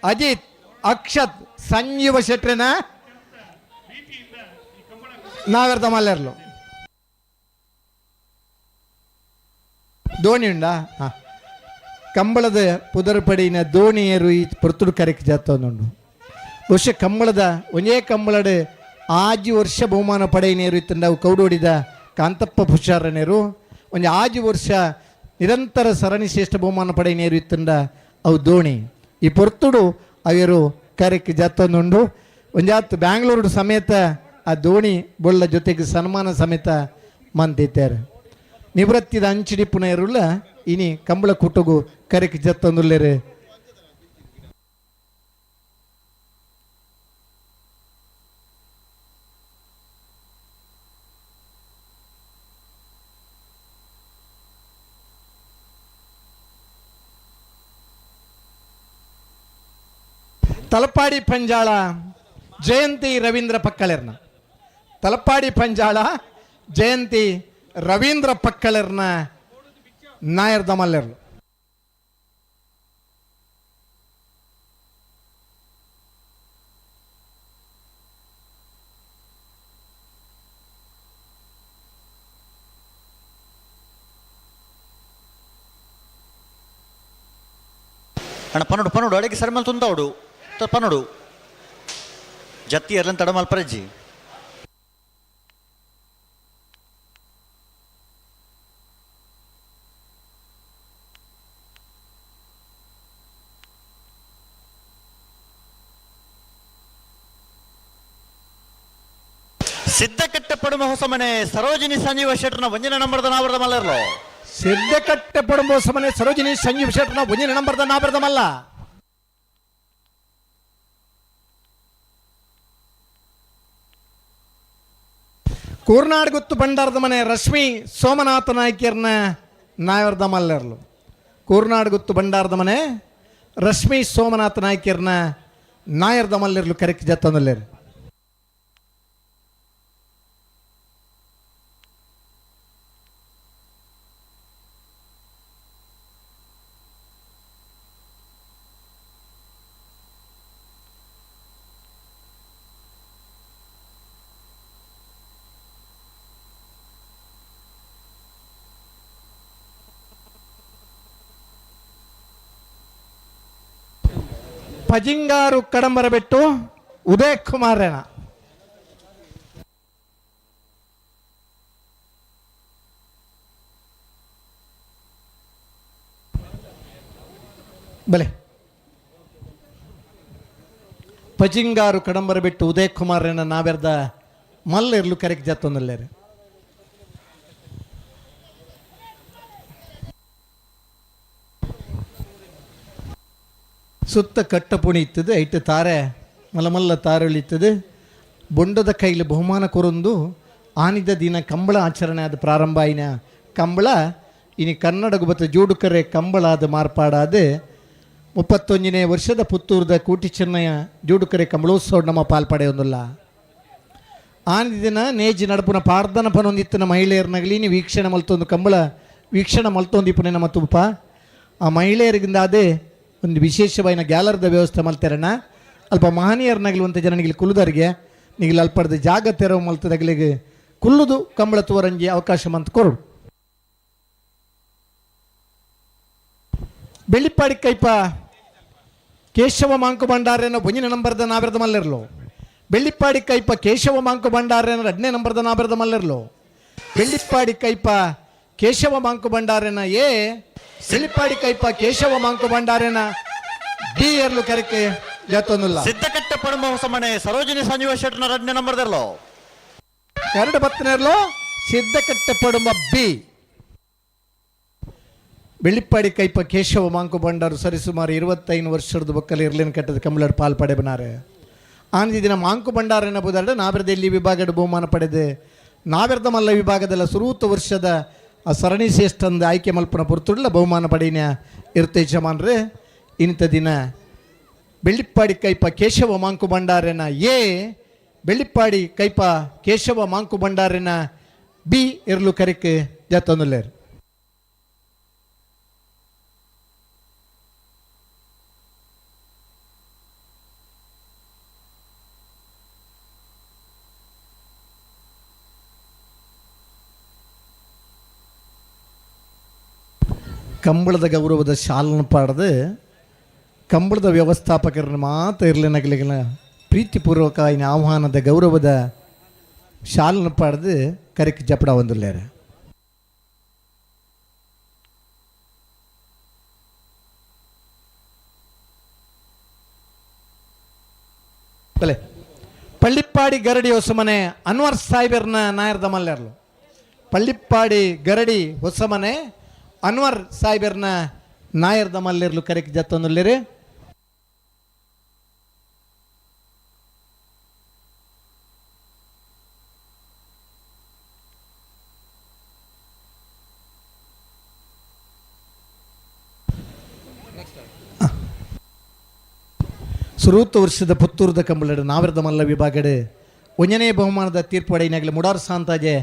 ಅಜಿತ್ ಅಕ್ಷತ್ ಸಂಜೀವ ಶೆಟ್ರಿನ ನಾವೆರ್ದ ಮಲ್ಲೆರ್ಲು. ದೋಣಿ ಉಂಡಾ? ಹಾಂ, ಕಂಬಳದ ಪುದರ್ಪಡಿನ ದೋಣಿಯರು ಈ ಪೊರ್ತುಡು ಕರೆಕ್ ಜಾತೊಂದುಂಡು. ಬಹುಶಃ ಕಂಬಳದ ಒಂಜೇ ಕಂಬಳಡ್ ಆಜಿ ವರ್ಷ ಬಹುಮಾನ ಪಡೆಯಿನೇರು ಇತ್ತಂಡ ಅವು ಕೌಡೋಡಿದ ಕಾಂತಪ್ಪ ಪುಷಾರನೇರು. ಒಂಜಿ ಆಜಿ ವರ್ಷ ನಿರಂತರ ಸರಣಿ ಶ್ರೇಷ್ಠ ಬಹುಮಾನ ಪಡೆಯಿನೇರು ಇತ್ತಂಡ ಅವು ದೋಣಿ. ಈ ಪೊರ್ತುಡು ಅವೆರು ಕರೆಕ್ ಜಾತೊಂದುಂಡು. ಒಂಜಾತ್ ಬ್ಯಾಂಗ್ಳೂರು ಸಮೇತ ಆ ದೋಣಿ ಬೊಳ್ಳ ಜೊತೆಗೆ ಸನ್ಮಾನ ಸಮೇತ ಮಂತಿದ್ದಾರೆ. ನಿವೃತ್ತಿದ ಅಂಚಿಡಿ ಪುನರುಲ್ಲ ಇನಿ ಕಂಬಳ ಕೂಟಗು ಕರೆಕ್ ಜತ್ತೊಂದುಲ್ಲೇರು. ತಲಪಾಡಿ ಪಂಜಾಳ ಜಯಂತಿ ರವೀಂದ್ರ ಪಕ್ಕಳೆರ್ನ. ತಲಪಾಡಿ ಪಂಜಾಳ ಜಯಂತಿ ರವೀಂದ್ರ ಪಕ್ಕಳೆರ್ನ ನಾಯರ್ ದಮಲ್ಲೆರ್ಲು. ಅಣ್ಣ ಪನ್ನೊಡು ಪನ್ನೊಡು ಅಡಿಗೆ ಸರಿಮಲ್ ತುಂದವಡು ಪನ್ನೊಡು ಜತ್ತಿ ಎರ್ಲನ್ ತಡಮಲ್ ಪರಜ್ಜಿ. ಸಿದ್ಧಕಟ್ಟೆ ಪಡುಮ ಹೊಸಮನೆ ಸರೋಜಿನಿ ಸಂಜೀವ ಶೆಟ್ಟರ್ನ ಒಂಜಿನ ನಂಬರ್ದ ನಾವರ್ದ ಮಲ್ಲರ್ಲೋ. ಸಿದ್ಧಕಟ್ಟೆ ಪಡುಂಬ ಹೊಸಮನೆ ಸರೋಜಿನಿ ಸಂಜೀವ ಶೆಟ್ಟರ್ನ ಒಂಜಿನ ನಂಬರ್ದ ನಾವರ್ದ ಮಲ್ಲ. ಕೂರ್ನಾಡ್ಗುತ್ತು ಭಂಡಾರದ ಮನೆ ರಶ್ಮಿ ಸೋಮನಾಥ ನಾಯ್ಕರ್ನ ನಾಯರ್ದ ಮಲ್ಲೆರ್ಲು. ಕೂರ್ನಾಡ್ಗುತ್ತು ಭಂಡಾರದ ಮನೆ ರಶ್ಮಿ ಸೋಮನಾಥ ನಾಯ್ಕರ್ನ ನಾಯರ್ದ ಮಲ್ಲೆರ್ಲು ಕರೆಕ್ ಜತ್ತೊಂದುಲ್ಲೇರು. ಪಜಿಂಗಾರು ಕಡಂಬರ ಬೆಟ್ಟು ಉದಯ್ ಕುಮಾರನ. ಬಲೆ ಪಜಿಂಗಾರು ಕಡಂಬರ ಬಿಟ್ಟು ಉದಯ್ ಕುಮಾರನ ನಾವೆರ್ದ ಮಲ್ಲ ಇರ್ಲು ಕರೆಕ್ ಜತ್ತೊಂದಲ್ಲೇರು. ಸುತ್ತ ಕಟ್ಟ ಪುಣಿ ಇತ್ತದು, ಐಟು ತಾರೆ ಮಲ್ಲ ಮಲ್ಲ ತಾರೆ ಉಳಿತದೆ. ಬೊಂಡದ ಕೈಲಿ ಬಹುಮಾನ ಕೊರೊಂದು ಆನಿದ ದಿನ ಕಂಬಳ ಆಚರಣೆ ಆದ ಪ್ರಾರಂಭ ಆಯಿನ ಕಂಬಳ ಇನಿ ಕನ್ನಡ ಬತ್ತ ಜೋಡುಕರೆ ಕಂಬಳ ಆದ ಮಾರ್ಪಾಡಾದ 31ನೇ ವರ್ಷದ ಪುತ್ತೂರದ ಕೋಟಿ ಚೆನ್ನಯ್ಯ ಜೋಡುಕರೆ ಕಂಬಳೋತ್ಸವ ನಮ್ಮ ಪಾಲ್ಪಡೆಯೊಂದುಲ್ಲ. ಆನಿದ ದಿನ ನೇಜಿ ನಡಪುನ ಪಾರ್ದನ ಪನೊಂದಿತ್ತಿನ ಮಹಿಳೆಯರ್ನಗಲಿ ನೀ ವೀಕ್ಷಣೆ ಮಲ್ತೊಂದು ಕಂಬಳ ವೀಕ್ಷಣೆ ಮಲ್ತೊಂದು ಇಪ್ಪುನೆ ನಮ್ಮ ತುಪ್ಪ ಆ ಮಹಿಳೆಯರಿಗಿಂದ ಅದೇ ಒಂದು ವಿಶೇಷವಾಯಿನ ಗ್ಯಾಲರ್ದ ವ್ಯವಸ್ಥೆ ಮಲ್ತೆರಣ. ಅಲ್ಪ ಮಹನೀಯರ್ನಗಲಿ ಜನನಿಗೆ ಕುಲ್ಲುದರಿಗೆ ನಿಗಿಲ್ ಅಲ್ಪಡ್ದ ಜಾಗ ತೆರವು ಮಲ್ತದಗಲಿಗೆ ಕುಲ್ಲುದು ಕಂಬಳ ತುವರಂಜಿ ಅವಕಾಶ ಮಂತ್ ಕೊರು. ಬೆಳ್ಳಿಪ್ಪಾಡಿ ಕೈಪ ಕೇಶವ ಮಾಂಕು ಭಂಡಾರೇನ ಒಂಜಿನ ನಂಬರ್ದ ನಾಬೆರ್ದ ಮಲ್ಲಿರ್ಲು. ಬೆಳ್ಳಿಪ್ಪಾಡಿ ಕೈಪ ಕೇಶವ ಮಾಂಕು ಭಂಡಾರೇನ ಎರಡನೇ ನಂಬರ್ದ ನಾಬೆರ್ದ ಮಲ್ಲಿರ್ಲು. ಬೆಳ್ಳಿಪ್ಪಾಡಿ ಕೈಪ ಕೇಶವ ಮಾಂಕು ಭಂಡಾರೇನ ಎ, ಬೆಳ್ಳಿಪ್ಪಾಡಿ ಕೈಪ ಕೇಶವ ಮಾಂಕು ಭಂಡಾರೇನ ಡಿ ಎರ್ಲು ಕರೆಕೆ ಜತ್ತೊಂದುಲ್ಲ. ಸಿದ್ದಕಟ್ಟೆ ಪಡಂಬ ಹೊಸಮನೆ ಸರೋಜಿನಿ ಸಂಜೀವ ಶೆಟ್ಟನ ಎರಡನೇ ನಂಬರ್ದಿರ್ಲು. ಎರಡು ಬತ್ತನೇರ್ಲು ಸಿದ್ದಕಟ್ಟೆ ಪಡುಂಬ ಬಿ. ಬೆಳ್ಳಿಪ್ಪಾಡಿ ಕೈಪ ಕೇಶವ ಮಾಂಕು ಭಂಡಾರು ಸರಿಸುಮಾರು 25 ವರ್ಷದ ಬೊಕ್ಕಲು ಇರ್ಲಿನ ಕಟ್ಟದ ಕಂಬಳಡ್ ಪಾಲ್ ಪಡೆಬನಾರೆ. ಆನಂದ ದಿನ ಮಾಂಕು ಭಂಡಾರ ಎನ್ನಬಹುದಾದ್ರೆ ನಾವೆರದಲ್ಲಿ ವಿಭಾಗದ ಬಹುಮಾನ ಪಡೆದು ನಾವೆರದ ಮಲ್ಲ ವಿಭಾಗದಲ್ಲ ಸುರೂತ ವರ್ಷದ ಆ ಸರಣಿ ಶ್ರೇಷ್ಠಂದ ಆಯ್ಕೆ ಮಲ್ಪನ ಪುರ್ತುಡ್ಲ ಬಹುಮಾನ ಪಡೆಯಿನ ಇರುತ್ತೆ ಯಜಮಾನ್ರೆ. ಇಂಥ ದಿನ ಬೆಳ್ಳಿಪ್ಪಾಡಿ ಕೈಪ ಕೇಶವ ಮಾಂಕು ಭಂಡಾರನ ಎ, ಬೆಳ್ಳಿಪ್ಪಾಡಿ ಕೈಪ ಕೇಶವ ಮಾಂಕು ಭಂಡಾರನ ಬಿ ಇರ್ಲು ಕರೆಕ್ ಜತ್ತೊಂದುಲ್ಲೇರು. ಕಂಬಳದ ಗೌರವದ ಶಾಲನ್ನು ಪಾಡದೆ ಕಂಬಳದ ವ್ಯವಸ್ಥಾಪಕರನ್ನು ಮಾತ್ರ ಇರಲಿ ನಗಲಿಗಿನ ಪ್ರೀತಿಪೂರ್ವಕ ಇನ್ ಆಹ್ವಾನದ ಗೌರವದ ಶಾಲನ್ನು ಪಾಡದು ಕರೆಕ್ ಜಪಡ ಒಂದುಲ್ಲೇರು. ಬಲೆ ಪಳ್ಳಿಪ್ಪಾಡಿ ಗರಡಿ ಹೊಸಮನೆ ಅನ್ವರ್ ಸಾಹೇಬರ್ನ ನಾಯರ್ದ ಮಲ್ಲೆರ್ಲು. ಪಳ್ಳಿಪ್ಪಾಡಿ ಗರಡಿ ಹೊಸಮನೆ ಅನ್ವರ್ ಸಾಹೇಬರ್ನ ನಾಯರ್ದ ಮಲ್ಲೆರ್ಲು ಕರೆಕ್ ಜತ್ತೊಂದುಲ್ಲೇರು. ಸುರೂತ ವರ್ಷದ ಪುತ್ತೂರದ ಕಂಬಳಡು ನಾವರದ ಮಲ್ಲ ವಿಭಾಗಡು ಒಂಜನೇ ಬಹುಮಾನದ ತೀರ್ಪು ಪಡೆಯಿನಾಗಲಿ ಮುಡಾರ್ ಸಾಂತಾಜೆ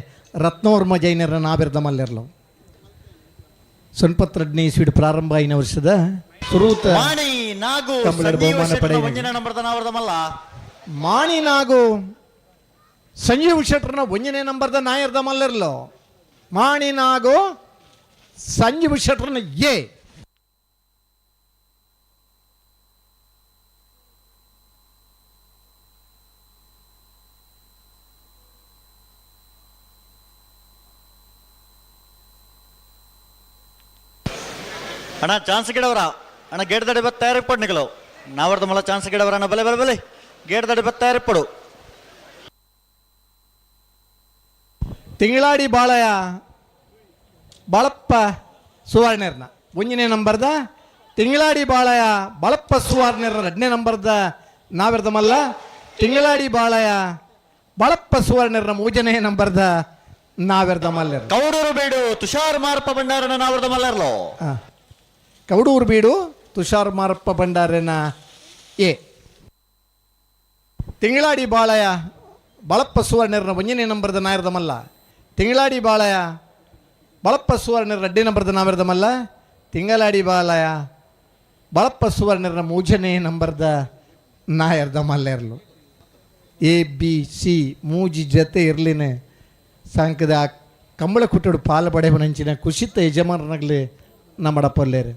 ರತ್ನವರ್ಮ ಜೈನರ ನಾವೆರದ ಮಲ್ಲೆರ್ಲು. ಸೊನ್ಪತ್ರಡ್ನೇ ಇಸ್ವಿಡ್ ಪ್ರಾರಂಭ ಆಯಿನ ವರ್ಷದ ಸುರೂತ ಮಾಣಿ ನಾಗು ಕಂಬಳಡ್ ಸಂಜೀವ ಬಹುಮಾನ ಶೆಟ್ಟನ ಪಡೆಯಿನ ಒಂಜನೇ ನಂಬರ್ದ ನಾವರದ ಮಲ್ಲ. ಮಾಣಿ ನಾಗು ಸಂಜೀವ್ ಶೆಟ್ಟರ್ನ ಒಂಜನೇ ನಂಬರ್ದ ನಾಯರ್ದ ಮಲ್ಲೆರ್ಲು. ಮಾಣಿ ನಾಗು ಸಂಜೀವ್ ಶೆಟ್ಟರ್ನ ಎ. ಅಣ್ಣ ಚಾನ್ಸ್ ಗಿಡವರ ಅಣ್ಣ ಗೇಟ್ ದಡಿ ಬತ್ತ ತಯಾರಿಪ್ಪಡು ನಿಗಲು ನಾವರ್ದ ಮಲ್ಲ ಚಾನ್ಸ್ ಗಿಡವರ ಅಣ್ಣ ಬಲೆ ಬಲೆ ಬಲೆ ಗೇಟ್ ದಡಿ ಬತ್ತ ತಯಾರಿಪ್ಪಡು. ತಿಂಗಳಾಡಿ ಬಾಳಯ ಬಾಳಪ್ಪ ಸುವರ್ಣರ್ನ ಒಂದನೇ ನಂಬರ್ದ ತಿಂಗಳಾಡಿ ಬಾಳಯ ಬಾಳಪ್ಪ ಸುವರ್ಣರ್ನ ಎರಡನೇ ನಂಬರ್ದ ನಾವೆರ್ದ ಮಲ್ಲ. ತಿಂಗಳಾಡಿ ಬಾಳಯ ಬಳಪ್ಪ ಸುವರ್ಣರ ಮೂಜನೇ ನಂಬರ್ದ ನಾವೆರ್ದ ಮಲ್ಲೆರ್. ಕೌಡೂರು ಬೇಡು ತುಷಾರ್ ಮಾರಪ್ಪ ಭಂಡಾರನ ನಾವರದ ಮಲ್ಲರ್ಲೋ. ಕೌಡೂರು ಬೀಡು ತುಷಾರ್ ಮಾರಪ್ಪ ಭಂಡಾರನ ಎ. ತಿಂಗಳಾಡಿ ಬಾಳಯ ಬಳಪ್ಪ ಸುವರ್ಣರ ಒಂಜನೇ ನಂಬರ್ದ ನಾಯರ್ದ ಮಲ್ಲ. ತಿಂಗಳಾಡಿ ಬಾಳಯ ಬಳಪ್ಪ ಸುವರ್ಣರ ರಡ್ಡಿ ನಂಬರ್ದ ನಾವೆರ್ದ ಮಲ್ಲ. ತಿಂಗಳಾಡಿ ಬಾಲಯ ಬಳಪ್ಪ ಸುವರ್ಣರ ಮೂಜನೇ ನಂಬರ್ದ ನಾಯರ್ದ ಮಲ್ಲೆರ್ಲು. ಎ ಬಿ ಸಿ ಮೂಜಿ ಜತೆ ಇರ್ಲಿನ ಸಾಂಕದ ಕಂಬಳ ಕುಟ್ಟಡು ಪಾಲ ಬಡೆವನಂಚಿನ ಕುಸಿತ ಯಜಮಾನನಾಗಲಿ ನಮ್ಮಡಪಲ್ಲೇರು.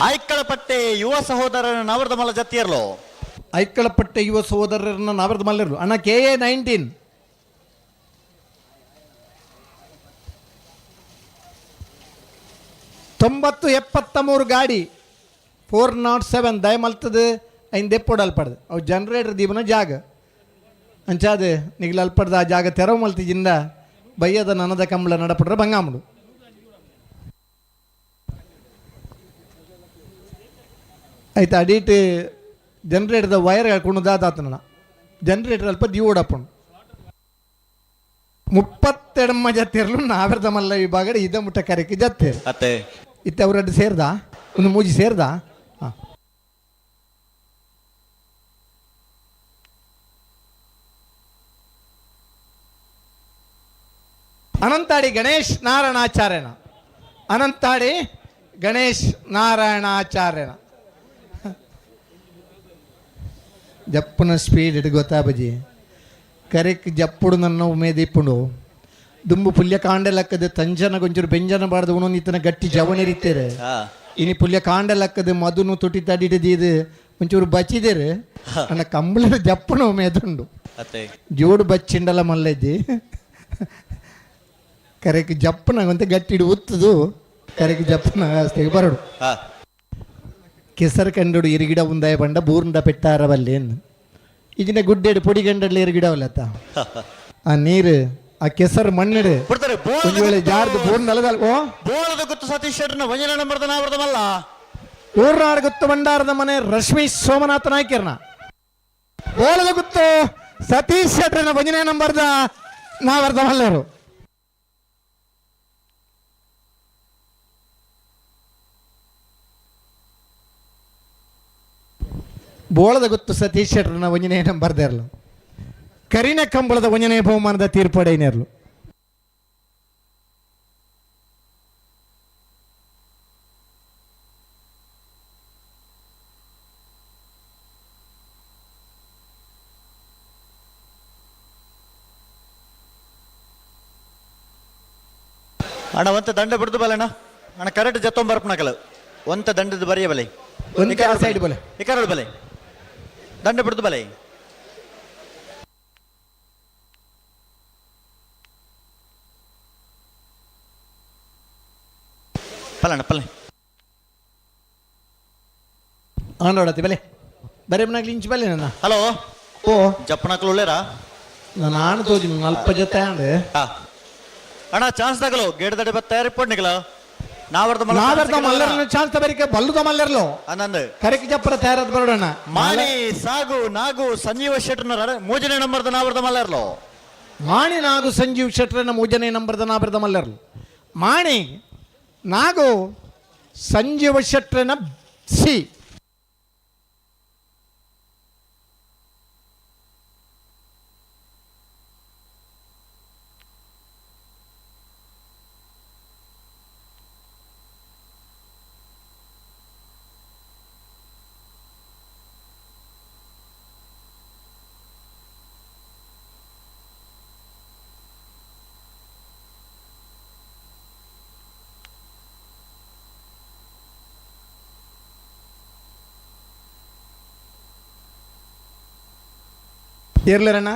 ಆಯ್ಕಳಪಟ್ಟೆ ಯುವ ಸಹೋದರನ ನಾವರದ ಮಲ್ಲ ಜತ್ತಿಯರ್ಲೋ. ಐಕ್ಕಳಪಟ್ಟೆ ಯುವ ಸಹೋದರರನ್ನ ನಾವರದ ಮಲ್ಲರು. ಅಣ್ಣ KA 19 9073 ಗಾಡಿ 407 ದಯಮಲ್ತದ ಐನ್ ದೆಪ್ಪೋಡು ಅಲ್ಪಡ್ದು ಅವು ಜನರೇಟರ್ ದೀಪನ ಜಾಗ ಅಂಚಾದ ನಿಗ್ಲ ಅಲ್ಪಡ್ದು ಆ ಜಾಗ ತೆರವು ಮಲ್ತಿಜಿಂದ ಬಯ್ಯದ ನನದ ಕಂಬಳ ನಡಪಡ್ರೆ ಬಂಗಾಮುಡು. ಆಯ್ತು ಅಡೀಟ್ ಜನರೇಟರ್ದ ವೈರ್ ಹೇಳ್ಕೊಂಡು ದಾದಾತನ ಜನರೇಟರ್ ಅಲ್ಪ ದೀವೋಡಪ್ಪನು ಮುಪ್ಪತ್ತೆಡಮ್ಮ ಜತ್ತಿರಲು ನಾವೆರ್ದ ಮಲ್ಲ ವಿಭಾಗ ಇದ ಮುಟ್ಟ ಕರೆಕ್ಕೆ ಜತ್ತೇರು. ಅತ್ತೆ. ಇತ್ತ ಅವರಡ್ಡು ಸೇರ್ದ ಒಂದು ಮೂಜಿ ಸೇರ್ದ ಹಾಂ. ಅನಂತಾಡಿ ಗಣೇಶ್ ನಾರಾಯಣಾಚಾರ್ಯನ, ಅನಂತಾಡಿ ಗಣೇಶ್ ನಾರಾಯಣಾಚಾರ್ಯನ ಜಪ್ಪುನ ಸ್ಪೀಡ್ ಇಟ್ಟು ಗೊತ್ತಾ ಬಜಿ ಕರೆಕ್ ಜಪ್ಪುಡು ನನ್ನ ಉಮೇದಿಪ್ಪುಂಡು ದುಂಬು ಪುಲ್ಯ ಕಾಂಡೆ ಲಕ್ಕದ ತಂಜನ ಗೊಂಚೂರು ಬೆಂಜನ ಬಾರ್ದು ಉಣೊಂದು ಇತ್ತನ ಗಟ್ಟಿ ಜವನಿರಿತ್ತೇರೆ. ಇನಿ ಪುಲ್ಯ ಕಾಂಡೆ ಲಕ್ಕದ ಮಧುನು ತುಟಿ ತಡಿಟದೀದು ಒಂಚೂರು ಬಚ್ಚಿದೇರು ಅಣ್ಣ ಕಂಬಳದ ಜಪ್ಪುನ ಉಮೇದುಂಡು. ಅತ್ತೆ. ಜೋಡು ಬಚ್ಚಿಂಡಲ ಮಲ್ಲೆಜ್ಜಿ ಕರೆಕ್ ಜಪ್ಪುನ ಒಂತೆ ಗಟ್ಟಿಡು ಉತ್ತದು ಕರೆಕ್ ಜಪ್ಪುನ ಆಸ್ತಿಗೆ ಬರಡು. ಕೆಸರು ಕಂಡುಡು ಇರಿಗಿಡ ಉಂದಾಯ ಬಂಡ ಬೂರ್ಂಡ ಪೆಟ್ಟಾರ ಬಲ್ಲೇನು ಈಗಿನ ಗುಡ್ಡೆಡು ಪೊಡಿ ಗಂಡಡ್ಲಿ ಇರಿಗಿಡವಲ್ಲತ್ತ ಆ ನೀರು ಆ ಕೆಸರು ಮಣ್ಣಿಡು ಬಿಡ್ತಾರೆ. ಒಂದು ವೇಳೆ ಜಾರ್ದು ಬೋರ್ ನಲದಲ್ ಓ. ಬೋಳದ ಗುತ್ತು ಸತೀಶ್ ಶೆಟ್ಟರ್ನ ಒಂಜನೇ ನಂಬರ್ದ ನಾವರದ ಮಲ್ಲ. ಊರ್ನಾಡ್ ಗುತ್ತು ಭಂಡಾರದ ಮನೆ ರಶ್ಮಿ ಸೋಮನಾಥ ನಾಯ್ಕರ್ನ. ಬೋಳದ ಗುತ್ತು ಸತೀಶ್ ಶೆಟ್ಟರ್ನ ಒಂದನೇ ನಂಬರ್ದ ನಾವರ್ದ ಮಲ್ಲರು. ಬೋಳದ ಗುತ್ತು ಸತೀಶ್ ಶೆಟ್ಟರ್ನ ಒಂದನೇ ನಂಬರ್ದೇರ್ಲು. ಕರಿನ ಕಂಬಳದ ಒಂದನೇ ಬಹುಮಾನದ ತೀರ್ಪಡೆಯನೇರ್ಲು. ಅಣ್ಣ ಒಂತ ದಂಡ ಬಿಡ್ದು ಬಲ್ಲ ಅಣ್ಣ. ಅಣ್ಣ ಕರೆಕ್ಟ್ ಜತ್ತೊಂಬರ್ಪನಕಲು ಒಂತ ದಂಡದ ಬರೆಯ ಬಲೆ. ಒಂತೆ ಆ ಸೈಡ್ ಬಲೆ. ಇಕರಡು ಬಲೆ ದಂಡ ಬಿಡ್ದು ಬಲೆ. ಪಲ್ಲಣ್ಣ ಪಲ್ಲೆ. ಆನೋಡತಿ ಬಲೆ ಬರೆ ಮನಾಗ್ಲಿ ಇಂಚು ಬಲೆ ನನ್ನ. ಹಲೋ. ಓ. ಜಪ್ಪನಕಲು ಉಳ್ಳೇರಾ? ನಾನು ಆಣ ತೋಜಿ ಅಲ್ಪ ಜೊತೆ ಆಂಡ್. ಅಣ್ಣ ಚಾನ್ಸ್ ತಗಲು ಗೇಡ್ ದಡೆ ಬತ್ತ ತಯಾರಿ ಪೊಡ್ನಿಗಲ ನಾವರ್ದ ಮಲ್ಲ. ನಾವರ್ದ ಮಲ್ಲರ್ನ ಚಾನ್ಸ್ ಬರಿಕೆ ಬಲ್ಲುದ ಮಲ್ಲರ್ಲು. ಆನಂದ್. ಕರೆಕ್ ಜಪ್ಪರ ತಯಾರಾದ ಬರೋಣ. ಮಾಣಿ ಸಾಗು ನಾಗು ಸಂಜೀವ ಶೆಟ್ಟರ್ನ ಮೂಜನೇ ನಂಬರ್ದ ನಾವರ್ದ ಮಲ್ಲರ್ಲು. ಮಾಣಿ ನಾಗು ಸಂಜೀವ್ ಶೆಟ್ಟರನ ಮೂಜನೇ ನಂಬರ್ದ ನಾವರ್ದ ಮಲ್ಲರ್ಲು. ಮಾಣಿ ನಾಗು ಸಂಜೀವ ಶೆಟ್ಟರನ ಸಿ. ಇರ್ಲಿರಣ್ಣ.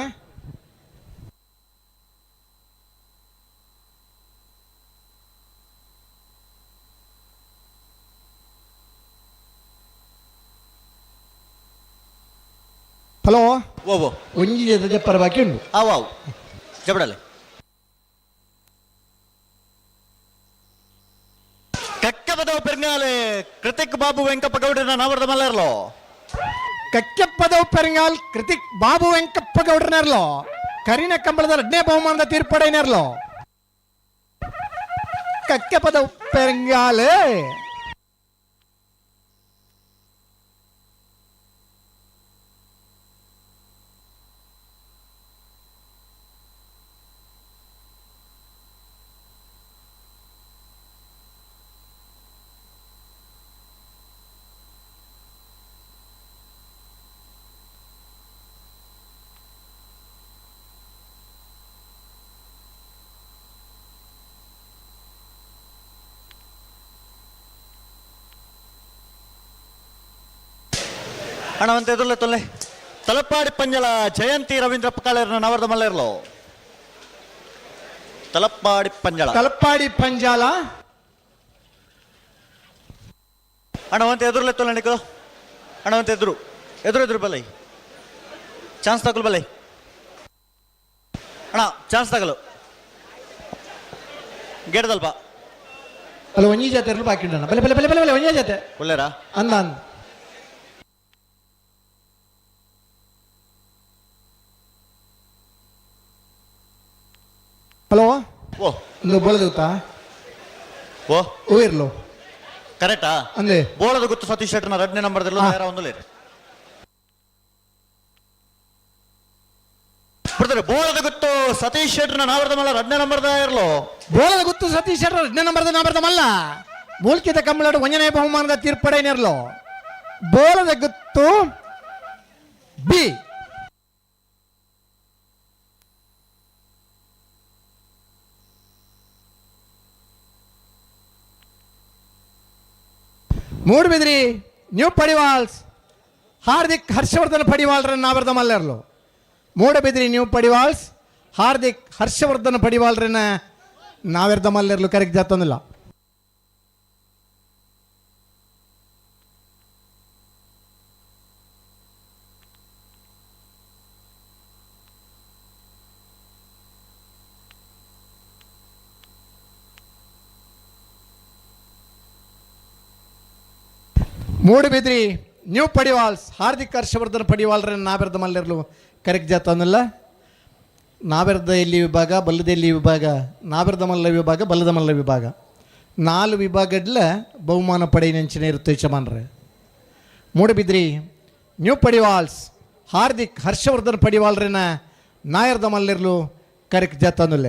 Hello. ಓ ಓ. ಒಂಜಿ ಜೊತೆ ಜಪ್ಪರ ಬಾಕಿ ಉಂಡು. ಅವು ಅವು ಜಬಡಲೆ. ಕಕ್ಕಬದವ ಪೆರ್ಗಾಲೆ ಕೃತಿಕ್ ಬಾಬು ವೆಂಕಪ್ಪ ಗೌಡರನ ನಾವರ್ದ ಮಲ್ಲರ್ಲೋ. ಕಕ್ಕೆಪ್ಪದವ್ ಪೆರಂಗಾಲ್ ಕೃತಿಕ್ ಬಾಬು ವೆಂಕಪ್ಪ ಗೌಡ್ರನೆರ್ಲೋ ಕರಿನ ಕಂಬಳದ ಎರಡನೇ ಬಹುಮಾನದ ತೀರ್ಪಡೆನೆರ್ಲೋ ಕಕ್ಕೆಪದವ್ ಪೆರಂಗಾಲೆ. ಅಣ್ಣ ಅಂತ ಎದುರ್ಲೆ ತೊಲ್ಲೆ. ತಲಪಾಡಿ ಪಂಜಲ ಜಯಂತಿ ರವೀಂದ್ರ ಕಾಳೇರ್ನ ನಾವರ್ದ ಮಲ್ಲರ್ಲೋ. ತಲಪಾಡಿ ಪಂಜಳ. ತಲಪಾಡಿ ಪಂಜಾಲ. ಅಣ್ಣ ಅಂತ ಎದುರ್ಲೆ ತೊಲ್ಲೆ ನಿಕೋ. ಅಣ್ಣ ಅಂತ ಎದುರು ಎದುರು ಎದುರು ಬಲೈ. ಚಾನ್ಸ್ ತಗೊಲ್ ಬಲೈ ಅಣ್ಣ, ಚಾನ್ಸ್ ತಗಲು ಗೇಡ್ದಲ್ಪ. ಅಲ್ಲ, ಒಂಜಿ ಜಾತೆ ಇರಲು ಬಾಕಿ ಉಂಡಣ್ಣ. ಬಲೆ ಬಲೆ ಬಲೆ ಬಲೆ ಬಲೆ, ಒಂಜಿ ಜಾತೆ. ಒಳ್ಳೇರಾ? ಅಂದ ಅಂದ. ಹಲೋ. ಓ. ಒಂದು ಬೋಳದೂತ. ಓ. ಓ ಇರ್ಲು. ಕರೆಕ್ಟಾ? ಅಂದೆ. ಬೋಳದ ಗೊತ್ತು ಸತೀಶ್ ಶೆಟ್ಟರ್ನ ಎರಡನೇ ನಂಬರ್ ಹಾ. ಒಂದು ಬಿಡ್ತಾರೆ. ಬೋಳದ ಗೊತ್ತು ಸತೀಶ್ ಶೆಟ್ಟರ್ನ ನಾವರ್ದ ಮಲ್ಲ ಎರಡನೇ ನಂಬರ್ ಇರ್ಲು. ಬೋಳದ ಗುತ್ತು ಸತೀಶ್ ಶೆಟ್ಟರ್ ಎರಡನೇ ನಂಬರ್ದ ನಾವರ್ದ ಮಲ್ಲ ಮೂಲ್ಕಿತ ಕಂಬಳಡು ಒಂಜನೇ ಬಹುಮಾನದ ತೀರ್ಪಡೆನೆರ್ಲು ಬೋಳದ ಗುತ್ತು ಬಿ. ಮೂಡುಬಿದ್ರಿ ನ್ಯೂ ಪಡಿವಾಲ್ಸ್ ಹಾರ್ದಿಕ್ ಹರ್ಷವರ್ಧನ್ ಪಡಿವಾಳ್ರ ನಾವರ್ದ ಮಲ್ಲೆರ್ಲು. ಮೂಡಬಿದ್ರಿ ನ್ಯೂ ಪಡಿವಾಲ್ಸ್ ಹಾರ್ದಿಕ್ ಹರ್ಷವರ್ಧನ್ ಪಡಿವಾಳ್ರನ್ನ ನಾವೆರ್ದ ಮಲ್ಲೆರ್ಲು ಕರೆಕ್ಟ್ ಜಾತೊಂದಿಲ್ಲ. ಮೂಡುಬಿದ್ರಿ ನ್ಯೂ ಪಡಿವಾಲ್ಸ್ ಹಾರ್ದಿಕ್ ಹರ್ಷವರ್ಧನ್ ಪಡಿವಾಳ್ರ ನಾವೆರ್ದ ಮಲ್ಲೆರ್ಲು ಕರೆಕ್ಟ್ ಜಾತೊಂದಿಲ್ಲ. ನಾವೆರ್ದ ಎಲ್ಲಿ ವಿಭಾಗ, ಬಲ್ಲದ ಎಲ್ಲಿ ವಿಭಾಗ, ನಾವೆರ್ದ ಮಲ್ಲ ವಿಭಾಗ, ಬಲ್ಲದ ಮಲ್ಲ ವಿಭಾಗ, ನಾಲು ವಿಭಾಗಡ್ಲ ಬಹುಮಾನ ಪಡೆಯಿನಂಚಿನ ಇರುತ್ತೆ ಯಜಮಾನ್ರೆ. ಮೂಡುಬಿದ್ರಿ ನ್ಯೂ ಪಡಿವಾಲ್ಸ್ ಹಾರ್ದಿಕ್ ಹರ್ಷವರ್ಧನ್ ಪಡಿವಾಳ್ರನ್ನ ನಾಯರ್ದ ಮಲ್ಲಿರ್ಲು ಕರೆಕ್ಟ್ ಜಾತೊಂದಿಲ್ಲ.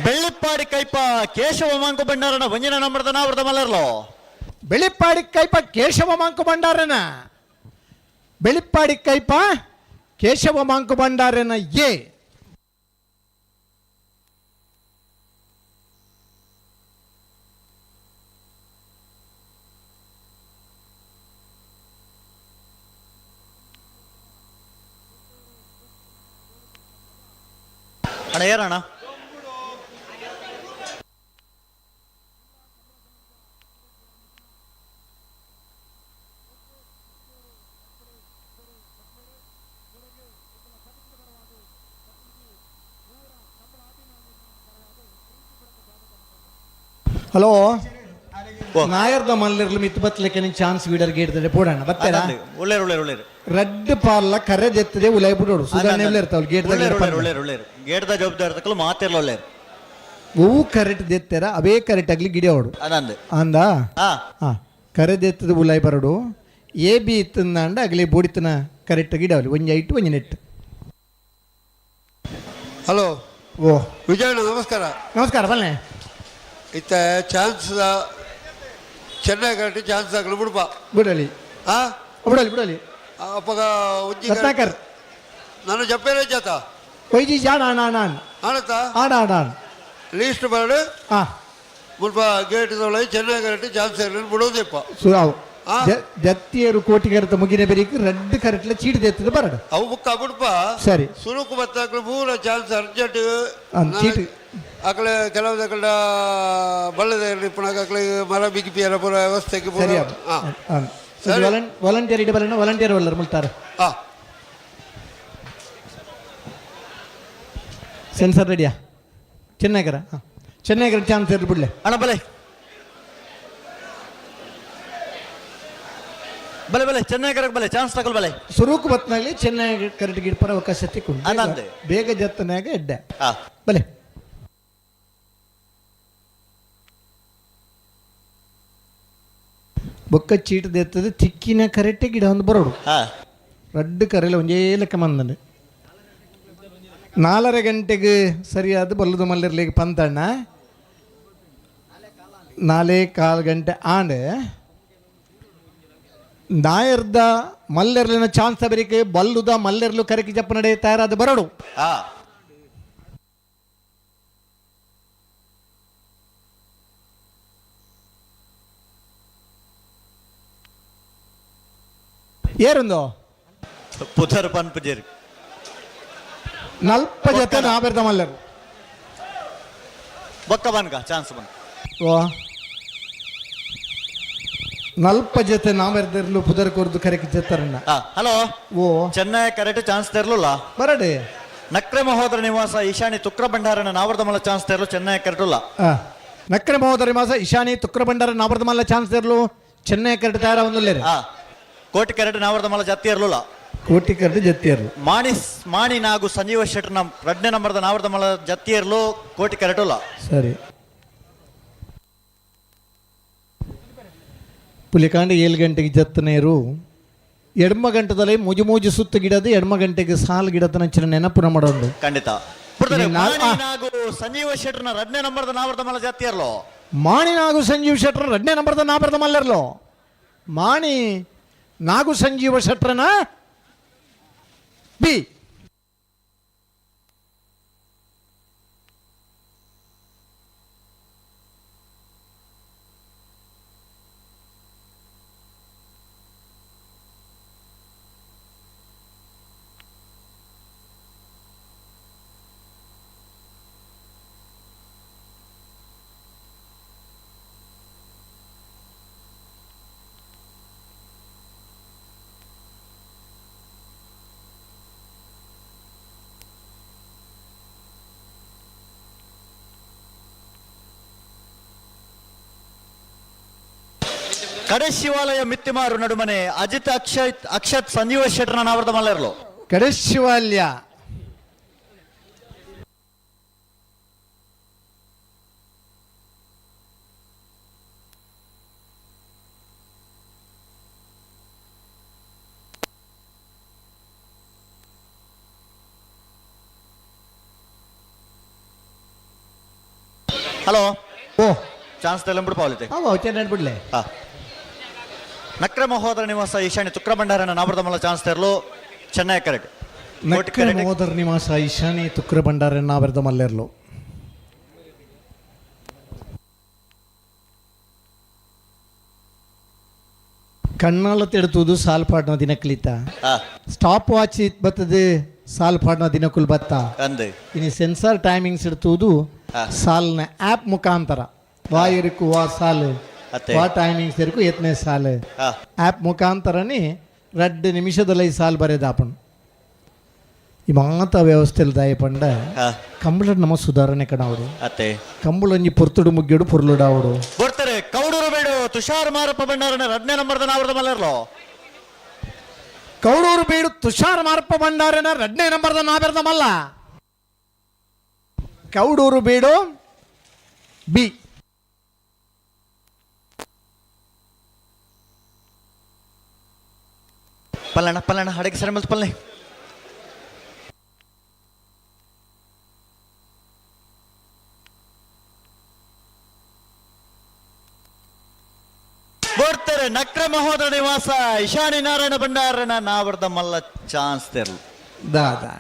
ಬೆಳ್ಳಿಪ್ಪಾಡಿ ಕೈಪ ಕೇಶವ ಮಾಂಕು ಭಂಡಾರನ ಒಂಜಿನ ನಂಬರ್ದ ನಾವರ್ದ ಮಲ್ಲರ್ಲೋ. ಬೆಳಿಪ್ಪಾಡಿ ಕೈಪ ಕೇಶವ ಮಾಂಕು ಭಂಡಾರನ, ಬೆಳಿಪ್ಪಾಡಿ ಕೈಪ ಕೇಶವ ಮಾಂಕು ಭಂಡಾರನ ಎ. ಅಣ್ಣ ಏರಣ್ಣ. ಹಲೋ. ಓ. ನಾಯರ್ದ ಮಲ್ಲಿರ್ಲು ಮಿತ್ತು ಬತ್ತಲಿಕ್ಕೆ ನಿನ್ ಚಾನ್ಸ್ ವೀಡರ್ ಗೇಡ್ತದೆ ಪೋಡಣ್ಣ ಬತ್ತೇರಾ? ಒಳ್ಳೇರು ಒಳ್ಳೇರು ಒಳ್ಳೇರು. ರಡ್ಡ್ ಪಾರ್ಲ ಕರೆ ಜೆತ್ತದೆ ಉಲಾಯ್ ಬಿಡೋಡು ಸುಧಾರಣೆ ಇರ್ತಾವಲ್ಲ ಗೇಟ್. ಒಳ್ಳೇರು ಒಳ್ಳೇರು ಒಳ್ಳೇರು. ಗೇಟ್ದ ಜವಾಬ್ದಾರಿ ತಕ್ಕಲು ಮಾತಿರ್ಲ ಒಳ್ಳೇರು. ಅವು ಕರೆಕ್ಟ್ ದೆತ್ತೆರ ಅವೇ ಕರೆಕ್ಟ್ ಆಗ್ಲಿ ಗಿಡಿ ಅವಡು. ಅದಂದೆ. ಅಂದ. ಹಾ. ಹಾ, ಕರೆ ದೆತ್ತದ ಉಲಾಯ್ ಬರಡು ಎ ಬಿ ಇತ್ತಂದಾಂಡ ಅಗಲಿ ಬೋಡಿತನ ಕರೆಕ್ಟ್ ಗಿಡವಲಿ ಒಂಜಿ ಐಟು ಒಂಜಿ ನೆಟ್. ಹಲೋ. ಓ. ವಿಜಯಣ್ಣ, ನಮಸ್ಕಾರ. ನಮಸ್ಕಾರ ಬಲ್ಲೆ. ಇತ್ತ ಚಾನ್ಸ್ ಚೆನ್ನೈ ಕರೆಕ್ಟ್ ಚಾನ್ಸ್ ಆಗಲು ಬಿಡ್ಪ. ಬಿಡಲಿ. ಆ. ಬಿಡಲಿ ಬಿಡಲಿ. ಅಪ್ಪಗ ಉಜ್ಜಿ. ರತ್ನಾಕರ್. ನಾನು ಜಪ್ಪೇನೆ ಜಾತ. ಒಯ್ಜಿ ಜಾಣ ಆಣ ಆಣ. ಆಣತ್ತ. ಆಣ ಆಣ ಆಣ. ಲೀಸ್ಟ್ ಬರಡು. ಹಾ. ಮುಲ್ಪ ಗೇಟ್ ಚೆನ್ನೈ ಕರೆಕ್ಟ್ ಚಾನ್ಸ್ ಇರಲಿ ಬಿಡೋದಿಪ್ಪ. ಸುರಾವು. ಜತ್ತಿಯರು ಕೋಟಿಗರತ ಮುಗಿನ ಬೆರಿಕ್ ರಡ್ಡು ಕರೆಟ್ಲ ಚೀಟಿ ದೆತ್ತದ ಬರಡು. ಅವು ಬುಕ್ಕ ಬುಡ್ಪ. ಸರಿ. ಸುರುಕು ಬತ್ತಾಕ್ಲು ಪೂರ ಚಾನ್ಸ್ ಅರ್ಜೆಂಟ್. ಚೀಟಿ. ಅಕಲೆ ಕೆಲವು ಅಕಲ ಬಳ್ಳದ ಇಪ್ಪನಾಗ ಅಕಲೆ ಮರ ಬಿಗಿಪಿಯರ ಪೂರ ವ್ಯವಸ್ಥೆಗೆ ಪೂರ. ಸರಿ. ಸರಿ. ವಾಲಂಟಿಯರ್ ಇಡ ಬರಣ, ವಾಲಂಟಿಯರ್ ಒಲ್ಲರ್ ಮುಲ್ತಾರ. ಸೆನ್ಸರ್ ರೆಡಿಯಾ? ಚೆನ್ನೈಗರ, ಹಾಂ, ಚೆನ್ನೈಗರ ಚಾನ್ಸ್ ಇರ್ಲಿ ಬಿಡ್ಲೆ. ಅಣ್ಣ, ಬಲೆ ಬಲೆ ಬಲೆ, ಚೆನ್ನೈ ಕರಕ್ ಬಲೆ, ಚಾನ್ಸ್ ತಗೊಳ್ ಬಲೆ. ಸುರೂಕು ಬತ್ನಾಗಲಿ ಚೆನ್ನೈ ಕರೆಕ್ಟ್ ಗಿಡ್ಪರ ಅವಕಾಶ ತಿಕ್ಕೊಂಡು. ಅದಂತೆ. ಬೇಗ ಜತ್ತನಾಗ ಎಡ್ಡೆ. ಬಲೆ. ಬೊಕ್ಕ ಚೀಟ್ ದೆತ್ತದ ತಿಕ್ಕಿನ ಕರೆಕ್ಟ್ ಗಿಡ ಒಂದು ಬರೋಡು. ರಡ್ಡು ಕರೆಲ್ಲ ಒಂಜೇ ಲೆಕ್ಕ ಮಂದನೆ. 4.30 ಗಂಟೆಗೆ ಸರಿಯಾದ ಬಲ್ಲದ ಮಲ್ಲಿರ್ಲಿಕ್ಕೆ ಪಂತಣ್ಣ 4.15 ಗಂಟೆ ಆಂಡ್ ನಾಯರ್ದ ಮಲ್ಲೆರ್ಲಿನ ಚಾನ್ಸ್ ಬರಿಕೆ ಬಲ್ಲುದ ಮಲ್ಲೆರ್ಲು ಕರೆಕಿ ಜಪ್ಪ ನಡೆ ತಯಾರಾದ ಬರೋಡು. ಏರುಂದು? ಪುದರ್ ಪನ್ಪುಜೇರಿ. ನಲ್ಪ ಜೊತೆ ನಾಬೆರ್ದ ಮಲ್ಲರು. ಬೊಕ್ಕ ಬನ್ಗ ಚಾನ್ಸ್ ಬನ್. ಓ, ನಲ್ಪ ಜೊತೆ ನಾವೆರ್ದಿರ್ಲು ಪುದರ್ ಕೊರ್ದು ಕರೆಕಿ ಜತ್ತರನ್ನ. ಹಲೋ. ಓ. ಚೆನ್ನೈ ಕರೆಕ್ಟ್ ಚಾನ್ಸ್ ತೆರ್ಲುಲ್ಲ. ಬರಡೆ. ನಕ್ರೆ ಮಹೋದರ ನಿವಾಸ ಈಶಾನಿ ತುಕ್ರ ಭಂಡಾರನ ನಾವರ್ದ ಮಲ್ಲ ಚಾನ್ಸ್ ತೆರ್ಲು, ಚೆನ್ನೈ ಕರೆಕ್ಟ್ ಉಲ್ಲ. ನಕ್ರೆ ಮಹೋದರ ನಿವಾಸ ಈಶಾನಿ ತುಕ್ರ ಭಂಡಾರ ನಾವರ್ದ ಮಲ್ಲ ಚಾನ್ಸ್ ತೆರ್ಲು, ಚೆನ್ನೈ ಕರೆಕ್ಟ್ ತಯಾರ ಒಂದುಲ್ಲೇರು. ಕೋಟಿ ಕರೆಕ್ಟ್ ನಾವರ್ದ ಮಲ್ಲ ಜತ್ತಿ ಇರ್ಲುಲ್ಲ. ಕೋಟಿ ಕರೆಕ್ಟ್ ಜತ್ತಿಯರ್ಲು. ಮಾಣಿ ಮಾಣಿ ನಾಗು ಸಂಜೀವ ಶೆಟ್ಟರ್ನ ಎರಡನೇ ನಂಬರ್ದ ನಾವರ್ದ ಮಲ್ಲ ಜತ್ತಿ ಇರ್ಲು, ಕೋಟಿ ಕರೆಕ್ಟ್ ಉಲ್ಲ. ಸರಿ. ಪುಲಿಕಾಂಡ 7 ಗಂಟೆಗೆ ಜತ್ತನೇರು ಎಡ್ಮ ಗಂಟದಲ್ಲಿ ಮುಜು ಮುಜು ಸುತ್ತ ಗಿಡದ ಎಡ್ಮ ಗಂಟೆಗೆ ಸಾಲು ಗಿಡದ ನಂಚಿನ ನೆನಪುನ ಮಾಡೋದು. ಖಂಡಿತ. ಇಲ್ಲಿ ಮಾಣಿ ನಾಗು ಸಂಜೀವ ಶೆಟ್ಟರ್ನ ಎರಡನೇ ನಂಬರ್ದ ನಾವರ್ದ ಮಲ್ಲ ಜತ್ತಿ ಇರ್ಲು. ಮಾಣಿ ನಾಗು ಸಂಜೀವ್ ಶೆಟ್ಟರ್ ಎರಡನೇ ನಂಬರ್ದ ನಾವರ್ದ ಮಲ್ಲರ್ಲು. ಮಾಣಿ ನಾಗು ಸಂಜೀವ ಶೆಟ್ಟರ್ನ ಬಿ. ಕಡೆ ಶಿವಾಲಯ ಮಿತ್ತಿಮಾರು ನಡುಮನೆ ಅಜಿತ್ ಅಕ್ಷಯ್ ಅಕ್ಷತ್ ಸಂಜೀವ ಶೆಟ್ಟರ್ನ ನಾವರ್ದ ಮಲ್ಲ ಇರ್ಲು. ಕಡೆ ಶಿವಾಲ್ಯ. ಹಲೋ. ಓ. ಚಾನ್ಸ್ ತೆಲಂಬಿಡು ಪಾವಲಿತೆ. ಅವ ಚೆನ್ನೈ ಬಿಡ್ಲೆ. ನಕ್ರ ಮಹೋದರ ನಿವಾಸ ಈಶಾನ್ಯ ತುಕ್ರ ಭಂಡಾರನ ನಾವರ್ದ ಮಲ್ಲ ಚಾನ್ಸ್ ತೆರಲು, ಚೆನ್ನೈ ಕರೆಕ್ಟ್. ನಕ್ರೆ ಮಹೋದರ ನಿವಾಸ ಈಶಾನಿ ತುಕ್ರ ಭಂಡಾರ ನಾವರ್ದ ಮಲ್ಲೆರ್ಲು. ಕಣ್ಣಾಲ ತೆಡ್ತುದು ಸಾಲ್ ಪಾಡ್ನ ದಿನಕ್ಲಿತ. ಸ್ಟಾಪ್ ವಾಚ್ ಬತ್ತದೆ ಸಾಲ್ ಪಾಡ್ನ ದಿನಕುಲ್ ಬತ್ತ. ಅಂದೆ. ಇನ್ನು ಸೆನ್ಸಾರ್ ಟೈಮಿಂಗ್ಸ್ ಇಡ್ತುದು ಸಾಲ್ನ ಆ್ಯಪ್ ಮುಖಾಂತರ ವಾ ಇರುಕು ವಾ ಸಾಲ್ ಅತ್ತೆ. ವಾ ಟೈಮಿಂಗ್ಸ್ ಇರುಕು ಎತ್ನೆ ಸಾಲ್ ಆ್ಯಪ್ ಮುಖಾಂತರನೇ 2 ನಿಮಿಷದಲ್ಲಿ ಈ ಸಾಲ್ ಬರೆದಾಪಣ್. ಈ ಮಾತ ವ್ಯವಸ್ಥೆ ದಾಯ ಪಂಡ ಕಂಬಳ ನಮ್ಮ ಸುಧಾರಣೆ ಕಣವಡು. ಅತ್ತೆ. ಕಂಬಳಂಜಿ ಪೊರ್ತುಡು ಮುಗ್ಗಿಡು ಪೊರ್ಲುಡಾವಡು. ಬರ್ತಾರೆ ಕೌಡೂರು ಬೇಡು ತುಷಾರ್ ಮಾರಪ್ಪ ಭಂಡಾರನ ಎರಡನೇ ನಂಬರ್ದ ನಾವರ್ದ ಮಲ್ಲರ್ಲು. ಕೌಡೂರು ಬೀಡು ತುಷಾರ್ ಮಾರಪ್ಪ ಭಂಡಾರನ ಎರಡನೇ ನಂಬರ್ದ ನಾವೆರ್ದ ಮಲ್ಲ. ಕೌಡೂರು ಬೀಡು ಬಿ. ಪಲ್ಲಣ ಪಲ್ಲಣ ಹಡಗೆ ಸರಿ ಮಲ್ತು ಪಲ್ಲೆ. ಬರ್ತಾರೆ ನಕ್ರ ಮಹೋದರ ನಿವಾಸ ಈಶಾನಿ ನಾರಾಯಣ ಭಂಡಾರನ ನಾವರ್ದ ಮಲ್ಲ ಚಾನ್ಸ್ ತೆರಲು. ದಾದಾ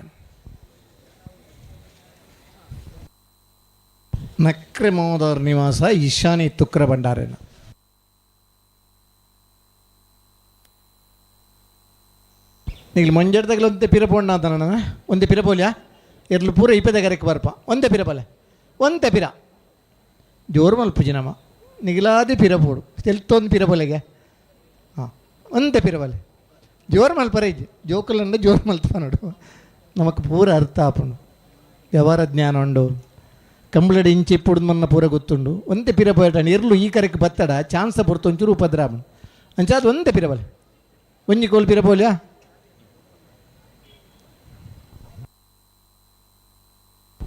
ನಕ್ರೆ ಮಹೋದರ ನಿವಾಸ ಈಶಾನಿ ತುಕ್ರ ಭಂಡಾರನ. ನಿಗ್ಲು ಮಂಜಡ್ದಾಗಲ ಒಂತೆ ಪಿರ ಪೋಂಡ ಅಂತ ನಾನು ಒಂತೆ ಪಿರ ಪೋಲ್ಯಾ ಎರ್ಲು ಪೂರ ಇಪ್ಪದ ಕರೆಕ್ ಬರ್ಪ ಒಂತೆ ಪಿರ ಪೋಲೆ ಒಂತೆ ಪಿರ ಜೋರು ಮಲ್ಪುಜಿ ನಮ್ಮ ನಿಗಿಲಾದಿ ಪಿರ ಪೋಡು ತೆಲ್ತೊಂದು ಪಿರ ಪೋಲೆಗೆ. ಹಾಂ, ಒಂತೆ ಪಿರ ಪೋಲೆ ಜೋರು ಮಲ್ಪರ ಇಜ್ಜಿ ಜೋಕುಲಂಡ ಜೋರು ಮಲ್ತ ನೋಡು. ನಮಕ್ ಪೂರ ಅರ್ಥ ಆಪುಂಡು, ವ್ಯವಹಾರ ಜ್ಞಾನ ಉಂಡು. ಕಂಬಳಡಿ ಇಂಚಿ ಇಪ್ಪುಡು ಮನ್ನ ಪೂರ ಗೊತ್ತುಂಡು. ಒಂತೆ ಪಿರ ಪೋಯಟ ಎರ್ಲು ಈ ಕರೆಕ್ ಬತ್ತಡ ಚಾನ್ಸ ಪೊರ್ತು ಒಂಚೂರು ಉಪದ್ರ ಆಪುಂಡು. ಅಂಚಾದ್ ಒಂತೆ ಪಿರ ಬಲೆ ಒಂಜಿ ಕೋಲ್ ಪಿರ ಪೋಲ್ಯಾ.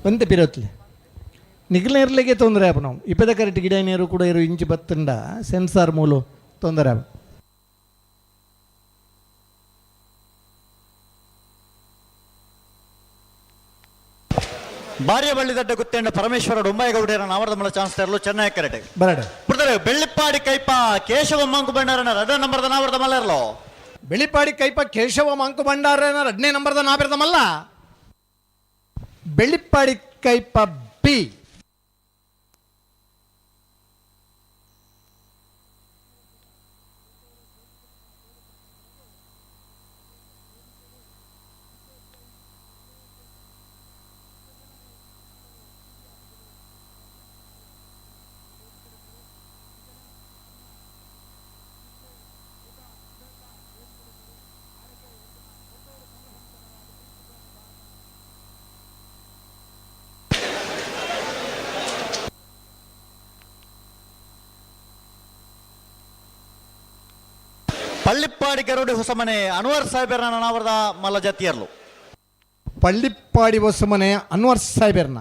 ಒಂತೆ ಪಿರತ್ಲೆ ನಿಗ್ಲ ಇರ್ಲಿಕ್ಕೆ ತೊಂದರೆ ಆಪ ನಾವು ಇಪ್ಪದ ಕರೆಕ್ಟ್ ಗಿಡ ನೀರು ಕೂಡ ಇರು ಇಂಚಿ ಬತ್ತಂಡ ಸೆನ್ಸಾರ್ ಮೂಲು ತೊಂದರೆ ಆಪ. ಭಾರ್ಯ ಬಳ್ಳಿದಡ್ಡ ಗುತ್ತೆಂಡ ಪರಮೇಶ್ವರ ಡೊಂಬಾಯಗೌಡರ ನಾವರದ ಮಲ ಚಾನ್ಸ್ ತರಲು ಚೆನ್ನೈ ಕರೆಟ್ ಬರಡೆ ಪುಡ್ತಾರೆ. ಬೆಳ್ಳಿಪ್ಪಾಡಿ ಕೈಪ ಕೇಶವ ಮಂಕು ಬಂಡಾರನ ರಡ ನಂಬರ್ದ ನಾವರದ ಮಲ್ಲರ್ಲೋ. ಬೆಳಿಪಾಡಿ ಕೈಪ ಕೇಶವ ಮಂಕು ಭಂಡಾರನ ಎರಡನೇ ನಂಬರ್ದ ನಾಬಿರದ ಮಲ್ಲ ಬೆಳ್ಳಿಪ್ಪಾಡಿ ಕೈಪ ಬಿ. ಪಳ್ಳಿಪ್ಪಾಡಿ ಗರುಡಿ ಹೊಸಮನೆ ಅನ್ವರ್ ಸಾಹೇಬರನ ನಾವರದ ಮಲ್ಲ ಜಾತಿಯರ್ಲು. ಪಳ್ಳಿಪ್ಪಾಡಿ ಹೊಸಮನೆ ಅನ್ವರ್ ಸಾಹೇಬರ್ನ.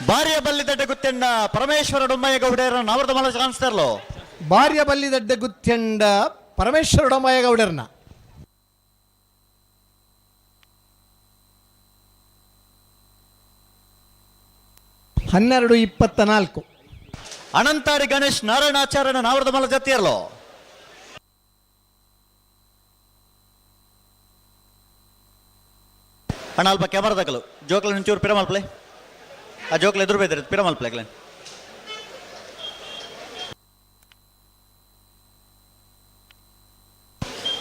ಭಾರ್ಯ ಬಲ್ಲಿದಡ್ಡ ಗುತ್ತೆಂಡ ಪರಮೇಶ್ವರ ಡೊಂಬಾಯಗೌಡರ ನಾವರದ ಮಲ್ಲ ಚಾನ್ಸ್ ತರಲು. ಭಾರ್ಯ ಬಲ್ಲಿದಡ್ಡ ಗುತ್ತೆಂಡ ಪರಮೇಶ್ವರ ಡೊಂಬಾಯಗೌಡರ್ನ. 12:24. ಅನಂತಾಡಿ ಗಣೇಶ್ ನಾರಾಯಣಾಚಾರ್ಯನ ನಾವರದ ಮಲ್ಲ ಜಾತಿಯರ್ಲು. ಅಣ್ಣ ಅಲ್ಪ ಕ್ಯಾಮರಾ ದಕಲು ಜೋಕ್ಲ ನಿಂಚೂರು ಪಿರಮಲ್ಪ್ಲೆ ಆ ಜೋಕ್ಲ ಎದುರು ಬೇದ್ರೆ ಪಿರಮಲ್ಪ್ಲೆ ಅಗ್ಲೇನ್.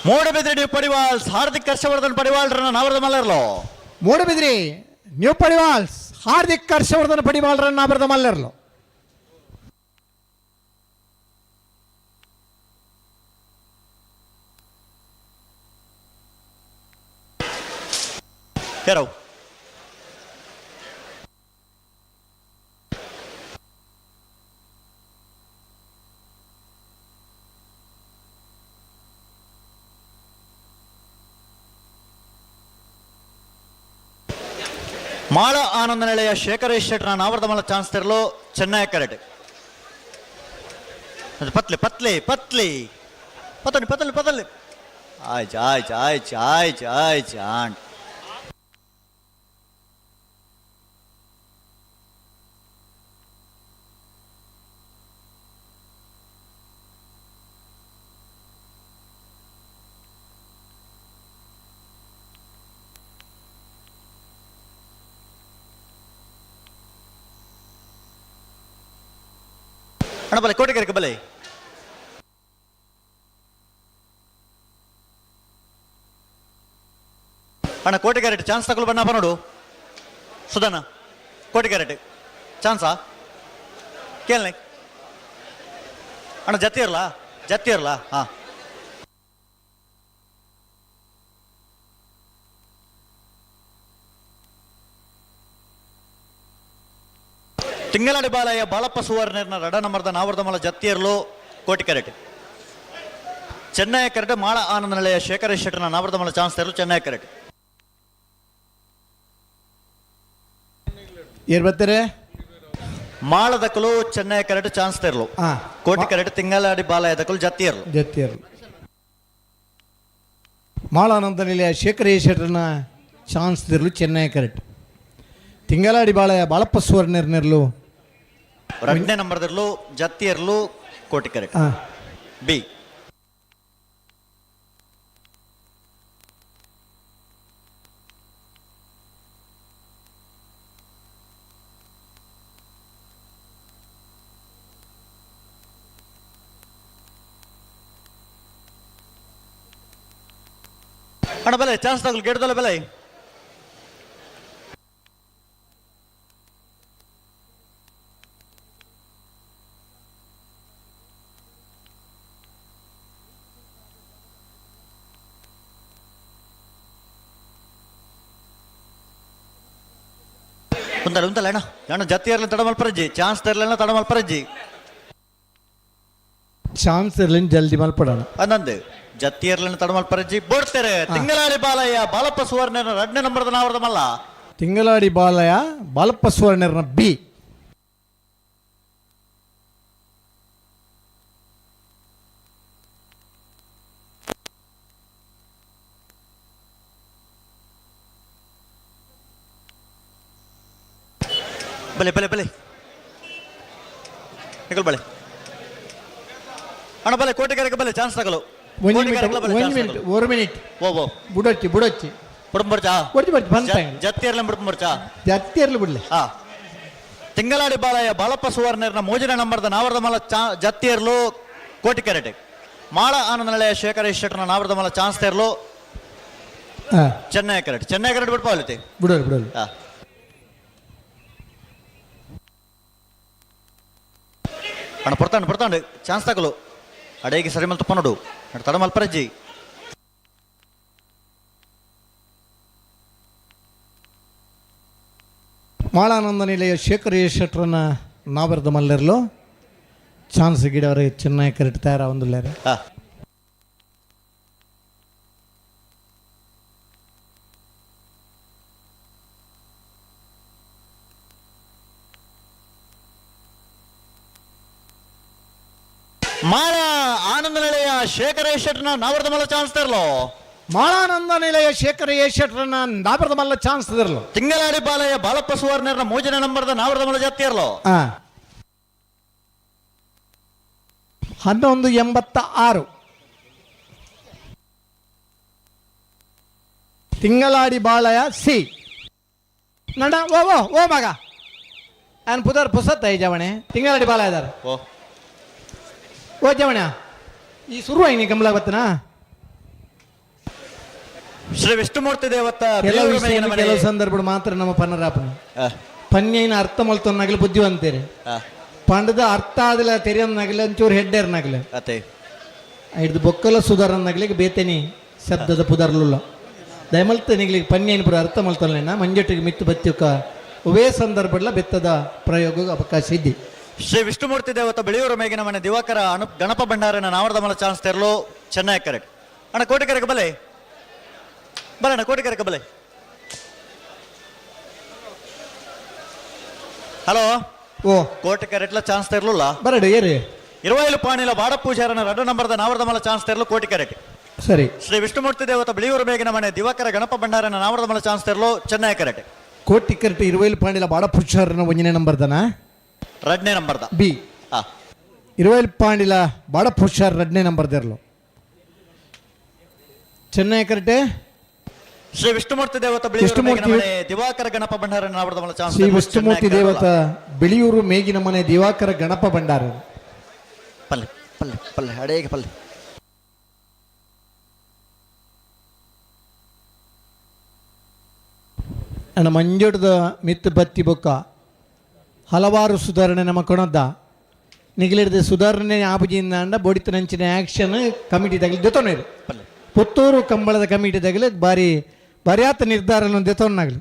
ಮೂಡಬಿದ್ರಿ ಪಡಿವಾಳ್ ಹಾರ್ದಿಕ್ ಹರ್ಷವರ್ಧನ್ ಪಡಿವಾಳ್ರನ್ನ ನಾವರದ ಮಲ್ಲರ್ಲೋ. ಮೂಡಬಿದ್ರಿ ನ್ಯೂ ಪಡಿವಾಲ್ಸ್ ಹಾರ್ದಿಕ್ ಹರ್ಷವರ್ಧನ್ ಪಡಿವಾಳ್ರನ್ನ ನಾಬಿರದ ಮಲ್ಲರ್ಲು. ಕೆರವು ಮಾಳ ಆನಂದ ನೆಲೆಯ ಶೇಖರೇಶ್ ಶೆಟ್ಟರ ನಾವರದ ಮಲ್ಲ ಚಾನ್ಸ್ ತೆರಲು ಚೆನ್ನೈ ಕರೆಟ್. ಅದು ಪತ್ಲಿ ಪತ್ಲಿ ಪತ್ಲಿ ಪತಲಿ ಪತಲಿ ಪತಲಿ ಆಯ್ತು ಆಯ್ತು ಆಯ್ತು ಆಯ್ತು ಆಯ್ತು ಆಂಟ್. ಅಣ್ಣ ಬಲೆ ಕೋಟೆಗೆರೆಗೆ ಬಲೆ. ಅಣ್ಣ ಕೋಟೆಗೆರೆ ಚಾನ್ಸ್ ತಗೊಳ್ಳು ಬಣ್ಣ ನೋಡು ಸುಧಾನ ಕೋಟೆಗೆರೆ ಚಾನ್ಸಾ ಕೇಳನೆ ಅಣ್ಣ ಜತ್ತಿ ಇರಲ್ಲ ಜತ್ತಿ ಇರಲ್ಲ. ಹಾಂ, ತಿಂಗಳಾಡಿ ಬಾಲಯ್ಯ ಬಾಲಪ್ಪ ಸುವರ್ಣರ್ನ ರಡ ನಂಬರ್ದ ನಾವರ್ದಮಲ ಜತ್ತಿಯರ್ಲು ಕೋಟಿ ಕರೆಟ್ ಚೆನ್ನೈ ಕರೆಟ್ ಮಾಳ ಆನಂದ ನಿಲಯ ಶೇಖರ ಶೆಟ್ಟರ್ನ ನಾವರ್ದಮಲ ಚಾನ್ಸ್ ತರಲು ಚೆನ್ನೈ ಕರೆಟ್. ಏರ್ ಬರ್ತಾರೆ? ಮಾಳದಕಲು ಚೆನ್ನೈ ಕರೆಟ್ ಚಾನ್ಸ್ ತೆರಲು. ಕೋಟಿ ಕರೆಟ್ ತಿಂಗಳಾಡಿ ಬಾಲಯ್ಯ ದಕಲು ಜತ್ತಿಯರ್ಲು. ಜತ್ತಿಯರ್ಲು ಮಾಳಾನಂದ ನಿಲಯ ಶೇಖರ ಶೆಟ್ಟರ್ನ ಚಾನ್ಸ್ ತಿರ್ಲು ಚೆನ್ನೈ ಕರೆಟ್. ತಿಂಗಳಾಡಿ ಬಾಳಯ್ಯ ಬಾಳಪ್ಪ ಸುವರ್ಣರ್ನೆರ್ಲು ಎರಡನೇ ನಂಬರ್ದಿರ್ಲು ಜತ್ತಿಯರ್ಲು ಕೋಟಿ ಕರೆಟ್ ಬಿ. ಅಣ್ಣ ಬಲೆ ಚಾನ್ಸ್ ತಗಲ್ ಗೆಡ್ದಲ್ಲ ಬಲೆ. ಉಂದಲ್ಲ ಉಂದಲ್ಲ ಅಣ್ಣ ಅಣ್ಣ ಜತ್ತಿ ಇರ್ಲಿ ತಡ ಮಲ್ಪರಜ್ಜಿ ಚಾನ್ಸ್ ತರಲಿಲ್ಲ ತಡ ಮಲ್ಪರಜ್ಜಿ. ಚಾನ್ಸ್ ಇರಲಿ ಜಲ್ದಿ ಮಲ್ಪಡೋಣ. ಅಂದಂದು ಜತ್ತಿ ಇರ್ಲಿನ ತಡ ಮಲ್ಪರಜ್ಜಿ ಬೋಡ್ತೇರೆ. ತಿಂಗಳಾಡಿ ಬಾಲಯ್ಯ ಬಾಲಪ್ಪ ಸುವರ್ಣ ಎರಡನೇ ನಂಬರ್ದ ನಾವರ್ದ ಮಲ್ಲ. ತಿಂಗಳಾಡಿ ಬಾಲಯ್ಯ ಬಾಲಪ್ಪ ಸುವರ್ಣರ್ನ ಬಿ. ಬಲೆ ಬಲೆ ಬಲೆ ನಿಕಲ್ ಬಲೆ ಅಣ್ಣ ಬಲೆ ಕೋಟೆಗಾರಕ್ಕೆ ಬಲೆ ಚಾನ್ಸ್ ತಗಲು. ಒಂದು ಮಿನಿಟ್, ಒಂದು ಮಿನಿಟ್, ಒಂದು ಮಿನಿಟ್. ಓ ಓ. ಬುಡೊಚ್ಚಿ ಬುಡೊಚ್ಚಿ. ಬುಡ್ಬರ್ಚಾ? ಬುಡ್ಚಿ ಬುಡ್ಚಿ ಬಂತ. ಜತ್ತಿ ಇರ್ಲಿ ಬುಡ್ಬರ್ಚಾ? ಜತ್ತಿ ಇರಲಿ ಬಿಡ್ಲಿ. ಹಾ ತಿಂಗಳಾಡಿ ಬಾಲಯ್ಯ ಬಾಲಪ್ಪ ಸುವರ್ಣರ್ನ ಮೋಜಿನ ನಂಬರ್ದ ನಾವರ್ದ ಮಲ ಚಾ ಜತ್ತಿ ಇರ್ಲು ಕೋಟಿ ಕ್ಯಾರೆಟ್. ಮಾಳ ಆನಂದನಳೆಯ ಶೇಖರ ಶೆಟ್ಟರ್ನ ನಾವರ್ದ ಮಲ ಚಾನ್ಸ್ ತೇರ್ಲು. ಹಾ. ಚೆನ್ನೈ ಕರೆಕ್ಟ್, ಚೆನ್ನೈ ಕರೆಕ್ಟ್ ಬಿಡ್ಪಾವಲಿತಿ. ಬಿಡೋರು ಬಿಡೋರು. ಹಾ ಅಣ್ಣ ಪೊರ್ತಾಂಡು ಪೊರ್ತಾಂಡು ಚಾನ್ಸ್ ತಗಲು ಅಡೇಗೆ ಸರಿ ಮಲ್ತ ಪನಡು ಅಡ ತಡ ಮಲ್ಪರಜ್ಜಿ. ಮಾಳಾನಂದ ನಿಲಯ ಶೇಖರ್ ಎ ಶೆಟ್ರನ್ನ ನಾವರ್ದ ಮಲ್ಲರ್ಲು ಚಾನ್ಸ್ ಗಿಡವರ ಚೆನ್ನೈ ಕರೆಕ್ಟ್ ತಯಾರ ಒಂದುಲ್ಲಾರೆ. ಹಾ ಮಾಳ ಆನಂದ ನಿಲಯ ಶೇಖರ ಶೆಟ್ಟರ್ನ ನಾವರ್ದ ಮಲ್ಲ ಚಾನ್ಸ್ ತರಲು. ಮಾಳಾನಂದ ನಿಲಯ ಶೇಖರ್ ಎ ಶೆಟ್ರನ್ನ ನಾವರ್ದ ಮಲ್ಲ ಚಾನ್ಸ್ ತರಲು. ತಿಂಗಳಾಡಿ ಬಾಲಯ್ಯ ಬಾಲಪ್ಪ ಸುವರ್ಣರ್ನ ಮೋಜಿನ ನಂಬರ್ದ ನಾವರ್ದ ಮಲ್ಲ ಜಾತಿ ಇರಲು. ಹಾ 11:86. ತಿಂಗಳಾಡಿ ಬಾಳಯ ಸಿ ನಡ ಓ ಓ ಓ ಮಗ ಆನ್ ಪುದರ್ ಪುಸತ್ತ ಈ ಜವಣೆ ತಿಂಗಳಾಡಿ ಬಾಳ ಇದ್ದಾರೆ. ಓ. ಓ ಜವಣ ಈ ಶುರು ಆಯ್ನಿ ಗಮಲ ಬತ್ತನಾ. ಶ್ರೀ ವಿಷ್ಣುಮೂರ್ತಿ ದೇವತ್ತ ಕೆಲವು ಬೇಲೂರು ವಿಷಯ ಮೇಲಿನ ಮನೆ. ಕೆಲವು ಸಂದರ್ಭ ಮಾತ್ರ ನಮ್ಮ ಪನ್ನರಾಪನ ಆ, ಪನ್ಯೈನ ಅರ್ಥ ಮಲ್ತೊನ್ನಾಗಲಿ ಬುದ್ಧಿವಂತೇರಿ. ಆ, ಪಂಡದ ಅರ್ಥ ಆದಿಲ್ಲ ತೆರಿಯನ್ನಾಗಲಿ ಒಂಚೂರು ಹೆಡ್ಡೇರ್ನಾಗಲಿ. ಅತೆ. ಹಿಡ್ದು ಬೊಕ್ಕಲ ಸುಧಾರನ್ನಾಗ್ಲಿಕ್ಕೆ ಬೇತೇನಿ ಶಬ್ದದ ಪುದರ್ಲುಲ್ಲ ದಯಮಲ್ತ ನಿಗ್ಲಿಗೆ ಪನ್ಯೈನ ಪುರ ಅರ್ಥ ಮಲ್ತೊಲ್ಲೇನ ಮಂಜೊಟ್ಟಿಗೆ ಮಿತ್ತು ಬತ್ತಿಯುಕ ಉವೇ ಸಂದರ್ಭಡ್ಲ ಬೆತ್ತದ ಪ್ರಯೋಗ ಅವಕಾಶ ಇದ್ದಿ. ಶ್ರೀ ವಿಷ್ಣುಮೂರ್ತಿ ದೇವತ ಬೆಳೆಯೂರು ಮೇಗಿನ ಮನೆ ದಿವಾಕರ ಅನು ಗಣಪ ಭಂಡಾರನ ನಾವರ್ದ ಮಲ ಚಾನ್ಸ್ ತೆರಲು ಚೆನ್ನೈ ಕರೆಕ್ಟ್. ಅಣ್ಣ ಕೋಟಿಕರಕ್ಕೆ ಬಲೆ ಬಲೆ ಅಣ್ಣ ಕೋಟಿಕರಕ್ಕೆ ಬಲೆ. ಹಲೋ. ಓ. ಕೋಟೆ ಕರೆಟ್ಲ ಚಾನ್ಸ್ ತೆರಲುಲ್ಲ. ಬರಡು ಏರಿ. ಇರುವೈಲು ಪಾಣಿಲ ಬಾಡ ಪೂಜಾರನ ರಡ್ಡ ನಂಬರ್ದ ನಾವರ್ದ ಮಲ ಚಾನ್ಸ್ ತೆರಲು ಕೋಟಿ ಕರೆಕ್ಟ್. ಸರಿ. ಶ್ರೀ ವಿಷ್ಣುಮೂರ್ತಿ ದೇವತ ಬಿಳಿಯೂರು ಮೇಗಿನ ಮನೆ ದಿವಾಕರ ಗಣಪ ಭಂಡಾರನ ನಾವರ್ದ ಮಲ ಚಾನ್ಸ್ ತೆರಲು ಚೆನ್ನೈ ಕರೆಕ್ಟ್. ಕೋಟಿ ಕರೆಕ್ಟ್ ಇರುವೈಲು ಪಾಂಡಿಲ ಬಾಡ ಪುಷಾರನ ಒಂದನೇ ನಂಬರ್ದನ. ರಡ್ನೇ ನಂಬರ್ದ. ಬಿ. ಆ. ಇರುವೈಲು ಪಾಂಡಿಲ ಬಾಡ ಪುಷಾರ್ ರಡ್ನೇ ನಂಬರ್ದಿರಲು ಚೆನ್ನೈ ಕರೆಕ್ಟೆ. ಶ್ರೀ ವಿಷ್ಣುಮೂರ್ತಿ ದೇವತ ಬಿಳಿಯೂರು ಮೇಗಿನ ವಿಷ್ಣುಮೂರ್ತಿ ಮನೆ ದಿವಾಕರ ಗಣಪ ಭಂಡಾರನ ನಾವರ್ದ ಮಲ ಚಾನ್ಸ್ ಶ್ರೀ ತೆರಲು ವಿಷ್ಣುಮೂರ್ತಿ ಚೆನ್ನೈ ದೇವತ ಕರೆಕ್ಟ್. ಬಿಳಿಯೂರು ಮೇಗಿನ ಮನೆ ದಿವಾಕರ ಗಣಪ ಭಂಡಾರ. ಪಲ್ಲೆ ಪಲ್ಲೆ ಪಲ್ಲೆ ಅಡೇಗೆ ಪಲ್ಲೆ. ಅಣ್ಣ ಮಂಜುಡ್ದ ಮಿತ್ತು ಬತ್ತಿ ಬೊಕ್ಕ ಹಲವಾರು ಸುಧಾರಣೆ ನಮ್ಮ ಕೊಣದ್ದ ನಿಗಲಿಡ್ದ ಸುಧಾರಣೆ ಆಪುಜಿಂದ ಅಂಡ ಬೊಡಿತನಂಚಿನ ಆ್ಯಕ್ಷನ್ ಕಮಿಟಿ ತಗಲಿ ದೆತೊನೇರು. ಪಲ್ಲೆ. ಪುತ್ತೂರು ಕಂಬಳದ ಕಮಿಟಿ ತಗಲಿ ಬಾರಿ ಬರಿಯಾತ ನಿರ್ಧಾರ ದೆತೊನ್ನಾಗಲಿ.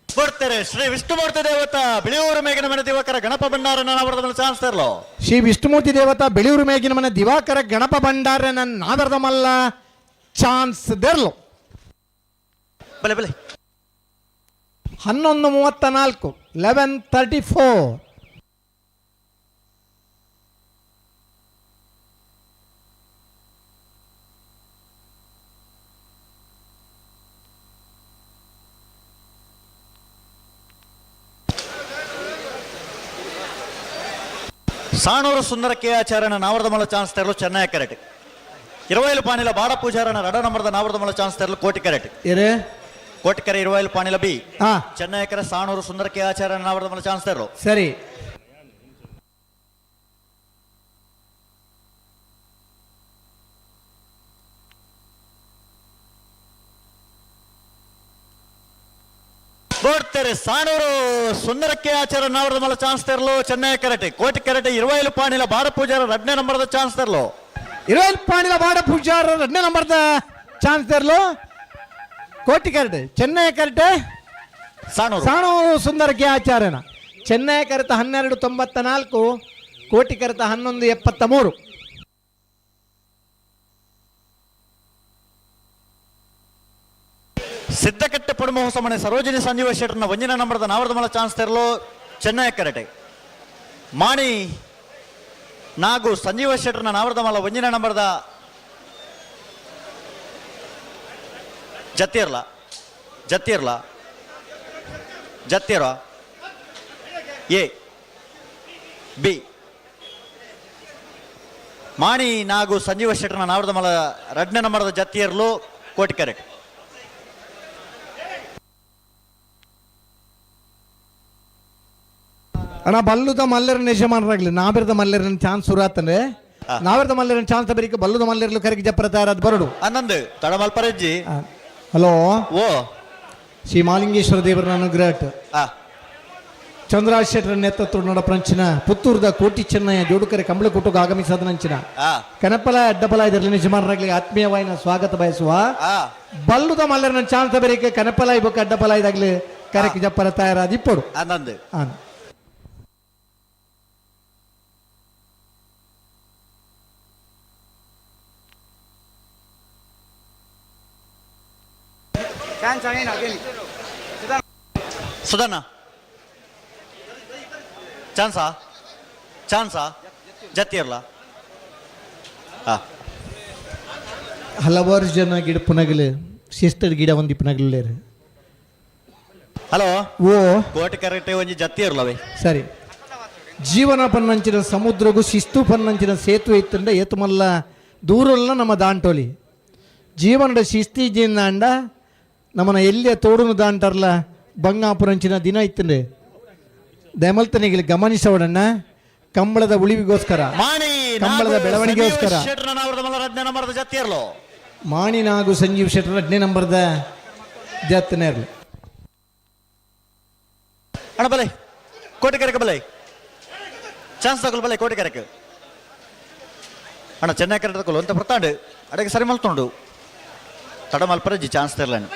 ಬರ್ತಾರೆ ಶ್ರೀ ವಿಷ್ಣುಮೂರ್ತಿ ದೇವತ ಬಿಳಿಯೂರು ಮೇಗಿನ ಮನೆ ದಿವಾಕರ ಗಣಪ ಭಂಡಾರನ ನಾವರ್ದ ಮಲ ಚಾನ್ಸ್ ತೆರಲು. ಶ್ರೀ ವಿಷ್ಣುಮೂರ್ತಿ ದೇವತಾ ಬೆಳೆಯೂರು ಮೇಗಿನ ಮನೆ ದಿವಾಕರ ಗಣಪ ಭಂಡಾರನ ನಾದರದ ಮಲ್ಲ ಚಾನ್ಸ್ ದೆರ್ಲು. ಬಲೆ ಬಲೆ. 11:34, 11:34. ಸಾಣೂರು ಸುಂದರ ಕೆ ಆಚಾರ್ಯನ ನಾವರ್ದ ಮಲ ಚಾನ್ಸ್ ತೆರಲು ಚೆನ್ನೈ ಕರೆಕ್ಟ್. ಇರುವೈಲು ಪಾಣಿಲ ಬಾಡ ಪೂಜಾರನ ರಡ ನಂಬರ್ದ ನಾವರ್ದ ಮಲ ಚಾನ್ಸ್ ತೆರಲು ಕೋಟಿ ಕರೆಕ್ಟ್. ಏರೇ. ಕೋಟಿಕೆರೆ ಇರುವೈಲು ಪಾಣಿಲ ಬಿ. ಹಾ. ಚೆನ್ನೈ ಕರೆ ಸಾಣೂರು ಸುಂದರ ಕೆ ಆಚಾರ್ಯನ ನಾವರ್ದ ಮಲ ಚಾನ್ಸ್ ತೆರಲು. ಸರಿ. ಬೋಡ್ತಾರೆ ಸಾಣೂರು ಸುಂದರಕ್ಕೆ ಆಚಾರ ನಾವರದ ಮಲ ಚಾನ್ಸ್ ತೆರಲು ಚೆನ್ನೈ ಕರಟೆ ಕೋಟಿ ಕರಟೆ ಇರುವೈಲು ಪಾಣಿಲ ಬಾಡ ಪೂಜಾರ ರಡ್ನೇ ನಂಬರ್ದ ಚಾನ್ಸ್ ತೆರಲು. ಇರುವೈಲ್ ಪಾಣಿಲ ಬಾಡ ಪೂಜಾರ ಎರಡನೇ ನಂಬರ್ದ ಚಾನ್ಸ್ ತೆರಲು ಕೋಟಿ ಕರಟೆ ಚೆನ್ನೈ ಕರಟೆ ಸಾಣೂರು ಸಾಣೂರು ಸುಂದರಕ್ಕೆ ಆಚಾರ್ಯನ. ಚೆನ್ನೈ ಕರೆತ 12.94, ಕೋಟಿ ಕರೆತ 11.73. ಸಿದ್ದಕಟ್ಟೆ ಪಡುಮ ಹೊಸಮನೆ ಸರೋಜಿನಿ ಸಂಜೀವ ಶೆಟ್ಟರ್ನ ಒಂಜಿನ ನಂಬರ್ದ ನಾವರದ ಮಲ ಚಾನ್ಸ್ ತೆರಲು ಚೆನ್ನೈ ಕರಟೆ. ಮಾಣಿ ನಾಗು ಸಂಜೀವ ಶೆಟ್ಟರ್ನ ನಾವರದ ಮಲ ಒಂಜಿನ ನಂಬರ್ದ ಜತ್ತಿರ್ಲ ಜತ್ತಿರ್ಲ ಜತ್ತಿರ ಎ ಬಿ. ಮಾಣಿ ನಾಗು ಸಂಜೀವ ಶೆಟ್ಟರ್ನ ನಾವರದ ಮಲ ರಡ್ನೇ ನಂಬರ್ದ ಜತ್ತಿಯರ್ಲು ಕೋಟಿ ಕರೆಕ್ಟ್. ಅಣ್ಣ, ಬಲ್ಲುದ ಮಲ್ಲರ ಯಜಮಾನರಾಗ್ಲಿ ನಾವಿರದ ಮಲ್ಲರನ ಚಾನ್ಸ್ ಸುರಾತಂದ್ರೆ ನಾವಿರದ ಮಲ್ಲರನ ಚಾನ್ಸ್ ಬರೀಕ ಬಲ್ಲುದ ಮಲ್ಲರ್ಲು ಕರೆಗೆ ಜಪ್ಪರ ತಯಾರಾದ ಬರಡು. ಹನ್ನೊಂದು ತಡಮಲ್ಪರಜ್ಜಿ. ಹಲೋ. ಓ. ಶ್ರೀ ಮಾಲಿಂಗೇಶ್ವರ ದೇವರ ಅನುಗ್ರಹ ಚಂದ್ರಾಜ್ ಶೆಟ್ಟರ ನೇತೃತ್ವ ನಡಪ್ರಂಚಿನ ಪುತ್ತೂರದ ಕೋಟಿ ಚೆನ್ನಯ್ಯ ಜೋಡುಕರೆ ಕಂಬಳಕೂಟಕ್ಕೆ ಆಗಮಿಸದ ನಂಚಿನ ಕನಪಲ ಅಡ್ಡಪಲ ಇದರಲ್ಲಿ ಯಜಮಾನರಾಗ್ಲಿ ಆತ್ಮೀಯವಾಯಿನ ಸ್ವಾಗತ ಬಯಸುವ ಬಲ್ಲುದ ಮಲ್ಲರನ ಚಾನ್ಸ್ ಬರೀಕ ಕನಪಲ ಇಬ್ಬಕ್ಕೆ ಅಡ್ಡಪಲ ಇದಾಗ್ಲಿ ಕರೆಕ್ ಜಪ್ಪರ ತಯಾರಾದ ಇಪ್ಪಡು. ಹನ್ನೊಂದು. ಸುಧಣ್ಣ ಚಾನ್ಸಾ ಚಾನ್ಸಾ ಜತ್ತಿರ್ಲ. ಹಲವಾರು ಜನ ಗಿಡ ಪುನಗಲು ಶಿಸ್ತದ ಗಿಡ ಒಂದು ಪುನಗಲೇರು. ಹಲೋ. ಓ. ಕೋಟಿ ಕರೆಕ್ಟ್ ಒಂಜಿ ಜತ್ತಿ ಇರ್ಲವೇ. ಸರಿ, ಜೀವನ ಪನ್ನಂಚಿನ ಸಮುದ್ರಗೂ ಶಿಸ್ತು ಪನ್ನಂಚಿನ ಸೇತುವೆ ಇತ್ತಂಡ ಏತುಮಲ್ಲ ದೂರಲ್ಲ ನಮ್ಮ ದಾಂಟೋಲಿ. ಜೀವನದ ಶಿಸ್ತಿ ಜಿಂದಾಂಡ ನಮ್ಮನ ಎಲ್ಲಿಯ ತೋಡುನು ದಾಂಟರ್ಲ ಬಂಗಾಪುರಂಚಿನ ದಿನ ಇತ್ತಂಡೆ. ದಯಮಲ್ತನಿಗೆ ಗಮನಿಸೋಡಣ್ಣ, ಕಂಬಳದ ಉಳಿವಿಗೋಸ್ಕರ, ಮಾಣಿ ಕಂಬಳದ ಬೆಳವಣಿಗೆಗೋಸ್ಕರ. ಜತ್ತಿರ್ಲೋ. ಮಾಣಿ ನಾಗು ಸಂಜೀವ್ ಶೆಟ್ಟರ್ 8ನೇ ನಂಬರ್ದ ಜತ್ತನೇ ಇರಲಿ. ಅಣ್ಣ ಬಲೆ ಕೋಟಿ ಕರೆಕ ಬಲೆ ಚಾನ್ಸ್ ತಗೊಳ್ಳು ಬಲೆ ಕೋಟಿ ಕರೆಕ್. ಅಣ್ಣ ಚೆನ್ನೈ ಕರೆಕ್ಟ್ ತಗೊಳ್ಳು ಅಂತ ಬರ್ತಾಂಡು ಅಡಗೆ ಸರಿ ಮಲ್ತುಂಡು ತಡ ಮಲ್ಪರಜ್ಜಿ ಚಾನ್ಸ್ ತೆರಲೇನು.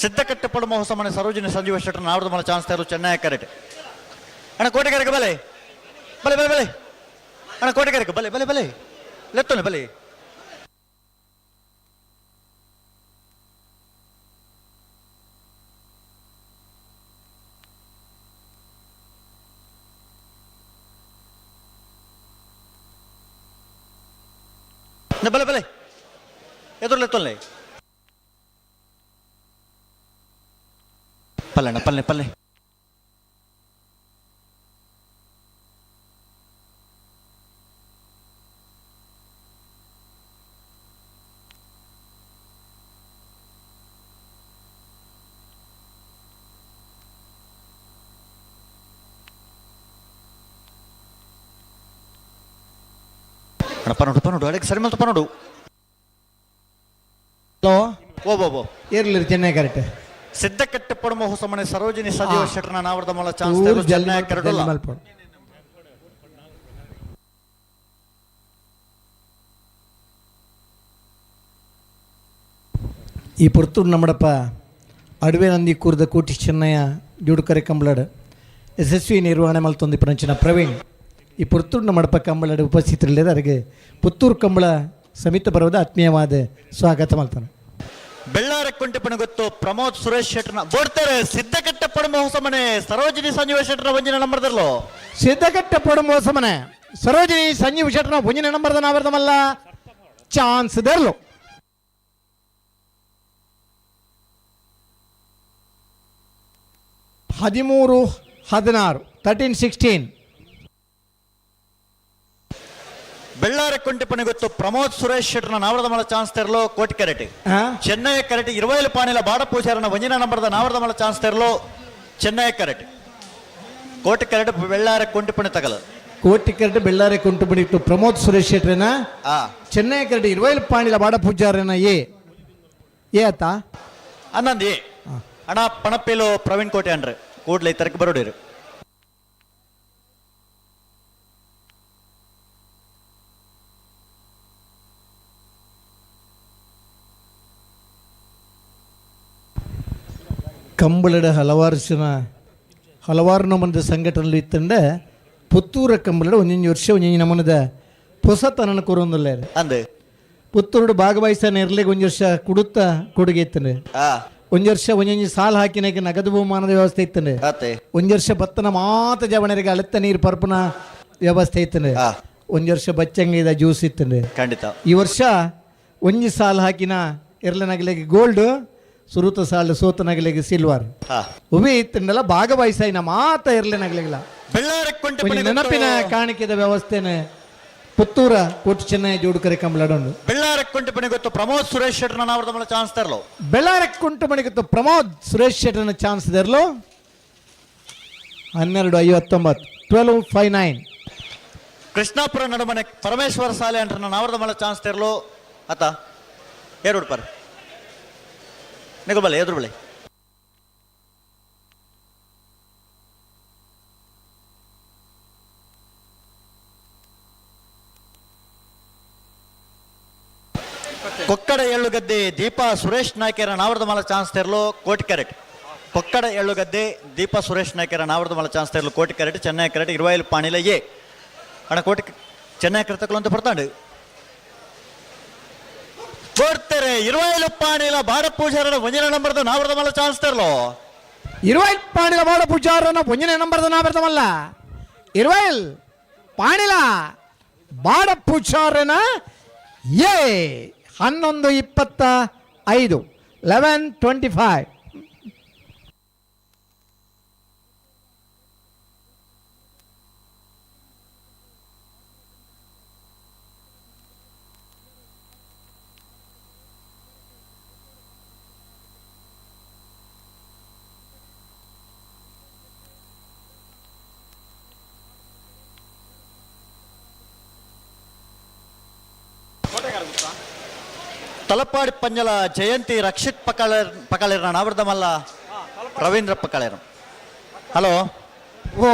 ಸಿದ್ದಕಟ್ಟೆ ಪಡುಮ ಹೊಸಮನೆ ಸರೋಜಿನಿ ಸಂಜೀವ ಶೆಟ್ಟರ್ ನಾವರದ ಮಲ ಚಾನ್ಸ್ ತೆರಲು ಚೆನ್ನೈ ಕರೆಕ್ಟ್. ಅಣ್ಣ ಕೋಟಿ ಕರೆಕ ಬಲೆ ಬಲೆ ಬಲೆ ಬಲೆ. ಅಣ್ಣ ಕೋಟಿ ಕರೆಕ ಬಲೆ ಬಲೆ ಬಲೆ ಲೆತ್ತೋನೆ ಬಲೆ ಬಲೆ ಬಲೆ ಎದುರು ಲೆತ್ತೋನೆ ಪಲ್ಲೆಣ್ಣ ಪಲ್ಲೆ ಪಲ್ಲೆ. ಅಣ್ಣ ಪನ್ನೋಡು ಪನ್ನೋಡು ಅಡಗೆ ಸರಿ ಮಲ್ತು ಪನ್ನೋಡು. ಹಲೋ. ಓ ಓ ಓ. ಇರ್ಲಿ ಚೆನ್ನೈ ಕರೆಕ್ಟ್. ಸಿದ್ದಕಟ್ಟೆ ಪಡುಮ ಹೊಸಮನೆ ಸರೋಜಿನಿ ಸಜೀವ ಶೆಟ್ಟರ್ನ ನಾವರದ ಮಲ ಚಾನ್ಸ್ ಊರು ತೆರಲು ಜಲ್ದಿ ಚೆನ್ನೈ ಮಲ್ಪ- ಕರೆಕ್ಟ್. ಜಲ್ದಿ ಮಲ್ಪಡು. ಈ ಪುರ್ತೂರು ನಮ್ಮಡಪ್ಪ ಅಡುವೆ ನಂದಿ ಕೂರ್ದ ಕೋಟಿ ಚೆನ್ನಯ್ಯ ಜೋಡುಕರೆ ಕಂಬಳಡ್ ಯಶಸ್ವಿ ನಿರ್ವಹಣೆ ಮಲ್ತೊಂದು ಪರಂಚಿನ ಪ್ರವೀಣ್ ಈ ಪುರ್ತೂರು ನಮ್ಮಡಪ್ಪ ಕಂಬಳಡ್ ಉಪಸ್ಥಿತರಿಲ್ಲದೆ ಅವರಿಗೆ ಪುತ್ತೂರು ಕಂಬಳ ಸಮಿತ ಪರ್ವದ ಆತ್ಮೀಯವಾದ ಸ್ವಾಗತ ಮಾಡ್ತಾನೆ. ಬೆಳ್ಳಾರ ಕುಂಟೆಪಣ ಗೊತ್ತು ಪ್ರಮೋದ್ ಸುರೇಶ್ ಶೆಟ್ಟರ್ನ ಬೋಡ್ತಾರೆ ಸಿದ್ದಕಟ್ಟೆ ಪಡುಮ ಹೊಸಮನೆ ಸರೋಜಿನಿ ಸಂಜೀವ ಶೆಟ್ಟರ್ನ ಒಂಜಿನ ನಂಬರ್ದಲ್ಲೋ. ಸಿದ್ದಕಟ್ಟೆ ಪಡುಂಬ ಹೊಸಮನೆ ಸರೋಜಿನಿ ಸಂಜೀವ್ ಶೆಟ್ಟರ್ನ ಒಂಜಿನ ನಂಬರ್ದ ನಾವರ್ದಮಲ್ಲ ಚಾನ್ಸ್ ದರ್ಲು. 13-16, 13-16. ಬೆಳ್ಳಾರ ಕುಂಟೆಪಣ ಗೊತ್ತು ಪ್ರಮೋದ್ ಸುರೇಶ್ ಶೆಟ್ಟರ್ನ ನಾವರದ ಮಲ ಚಾನ್ಸ್ ತೆರಲು ಕೋಟಿ ಕರೆಟಿ. ಚೆನ್ನೈ ಕರೆಟ್ ಇರುವೈಲು ಪಾಣಿಲ ಬಾಡ ಪೂಜಾರನ ಒಂಜಿನ ನಂಬರ್ದ ನಾವರದ ಮಲ ಚಾನ್ಸ್ ತೆರಲು ಚೆನ್ನೈ ಕರೆಟ್. ಕೋಟಿ ಕರೆಟ್ ಬೆಳ್ಳಾರ ಕುಂಟೆಪಣಿ ತಗಲು. ಕೋಟಿ ಕರೆಟ್ ಬೆಳ್ಳಾರೆ ಕುಂಟುಪಣಿಟ್ಟು ಪ್ರಮೋದ್ ಸುರೇಶ್ ಶೆಟ್ಟರ್ನ ಚೆನ್ನೈ ಕರೆಟ್ ಇರುವೈಲು ಪಾಣಿಲ ಬಾಡ ಪೂಜಾರನ ಎ ಎ ಆತ. ಹನ್ನೊಂದು ಎ. ಅಣ್ಣ ಪಣಪ್ಪೇಲು ಪ್ರವೀಣ್ ಕೋಟೆ ಅನ್ರಿ ಕೂಡ್ಲೆ ತರಕ್ಕೆ ಬರೋಡಿರಿ. ಕಂಬಳದ ಹಲವಾರು ಜನ ಹಲವಾರು ನಮೂನದ ಸಂಘಟನೆలు ಇತ್ತಂಡೆ ಪುತ್ತೂರ ಕಂಬಳದ ಒಂದೊಂದು ವರ್ಷ ಒಂದೊಂದು ನಮೂನದ ಪೊಸತನನ ಕೊರೊಂದುಲ್ಲೆರ್. ಅಂದ್. ಪುತ್ತೂರುಡು ಭಾಗವಹಿಸನ ಇರ್ಲಿಗೆ ಒಂಜಿ ವರ್ಷ ಕುಡುತ್ತ ಕೊಡುಗೆ ಇತ್ತಂಡೆ. ಒಂಜಿ ವರ್ಷ ಒಂಜೊಂಜಿ ಸಾಲು ಹಾಕಿನಾಗ ನಗದು ಬಹುಮಾನದ ವ್ಯವಸ್ಥೆ ಇತ್ತಂಡೆ. ಆತೆ. ಒಂಜಿ ವರ್ಷ ಬತ್ತನ ಮಾತ ಜವಣರಿಗೆ ಅಳುತ್ತ ನೀರು ಪರ್ಪುನ ವ್ಯವಸ್ಥೆ ಇತ್ತಂಡೆ. ಒಂಜಿ ವರ್ಷ ಬಚ್ಚಂಗಿದ ಜ್ಯೂಸ್ ಇತ್ತಂಡೆ. ಖಂಡಿತ. ಈ ವರ್ಷ ಒಂಜಿ ಸಾಲು ಹಾಕಿನ ಎರ್ಲನಗಲಿಗೆ ಗೋಲ್ಡ್, ಸುರುತ ಸಾಲು ಸೋತನಗಲಿಗೆ ಸಿಲ್ವರ್. ಉವೆ ಇತ್ತಂಡಲ್ಲ ಭಾಗವಹಿಸಾಯಿನ ಮಾತ ಎರ್ಲನಗಲಿಗಿಲ್ಲ. ಬೆಳ್ಳಾರ ಕೊಂಟೆ ಒಂಜಿ ನೆನಪಿನ ಕಾಣಿಕೆದ ವ್ಯವಸ್ಥೆನೆ ಪುತ್ತೂರ ಕೋಟಿ ಚೆನ್ನೈ ಜೋಡುಕರೆ ಕಂಬಳಡೊಂಡು. ಬೆಳ್ಳಾರ ಕೊಂಟೆ ಪಣಿ ಗೊತ್ತು ಪ್ರಮೋದ್ ಸುರೇಶ್ ಶೆಟ್ಟರ್ ಅವ್ರದ ಚಾನ್ಸ್ ತರಲು. ಬೆಳ್ಳಾರ ಕುಂಟು ಮಣಿಗಿತ್ತು ಪ್ರಮೋದ್ ಸುರೇಶ್ ಶೆಟ್ಟರ್ನ ಚಾನ್ಸ್ ದೆರ್ಲು. 12:59, 12:59. ಕೃಷ್ಣಾಪುರ ನಡುಮನೆ ಪರಮೇಶ್ವರ ಸಾಲೆ ಅಂಟ್ರ ನಾವರದ ಮಲ ಚಾನ್ಸ್ ತೆರಲು ಅತ್ತ ಏರು ಉಡ್ಪಾರ ನಿಗು ಬಲೆ ಎದುರು ಬಲೆ. ಕೊಕ್ಕಡ ಎಳ್ಳುಗದ್ದೆ ದೀಪಾ ಸುರೇಶ್ ನಾಯ್ಕರ ನಾವರದ ಮಲ ಚಾನ್ಸ್ ತೆರಲು ಕೋಟಿ ಕ್ಯಾರೆಟ್. ಕೊಕ್ಕಡ ಎಳ್ಳುಗದ್ದೆ ದೀಪಾ ಸುರೇಶ್ ನಾಯ್ಕರ ನಾವರದ ಮಲ ಚಾನ್ಸ್ ತೆರಲು ಕೋಟಿ ಕ್ಯಾರೆಟ್. ಚೆನ್ನೈ ಕ್ಯಾರೆಟ್ ಇರುವಾಯಿಲು ಪಾಣಿಲ ಎ ಅಣ್ಣ ಕೋಟಿ ಚೆನ್ನೈ ಕರ್ತಕಲು ಅಂತ ಬರ್ತಾಂಡು ಕೊಡ್ತಾರೆ. ಇರುವಾಯಿಲು ಪಾಣಿಲ ಭಾರತ್ ಪೂಜಾರನ ಒಂಜನ ನಂಬರ್ದ ನಾವರದ ಮಲ ಚಾನ್ಸ್ ತೆರಲು. ಇರುವೈಲ್ ಪಾಣಿಲ ಬಾಡ ಪೂಜಾರನ ಒಂಜನೇ ನಂಬರ್ದ ನಾವರ್ತಮಲ್ಲ. ಇರುವೈಲ್ ಪಾಣಿಲ ಬಾಡ ಪೂಜಾರನ ಎ. 11:25, 11:25. ತಲಪಾಡಿ ಪಂಜಲ ಜಯಂತಿ ರಕ್ಷಿತ್ ಪಕಾಳರ್ ಪಕಾಳೇರ್ನ ನಾವರದ ಮಲ್ಲ ರವೀಂದ್ರ ಪಕಾಳೇರ್. ಹಲೋ. ಓ.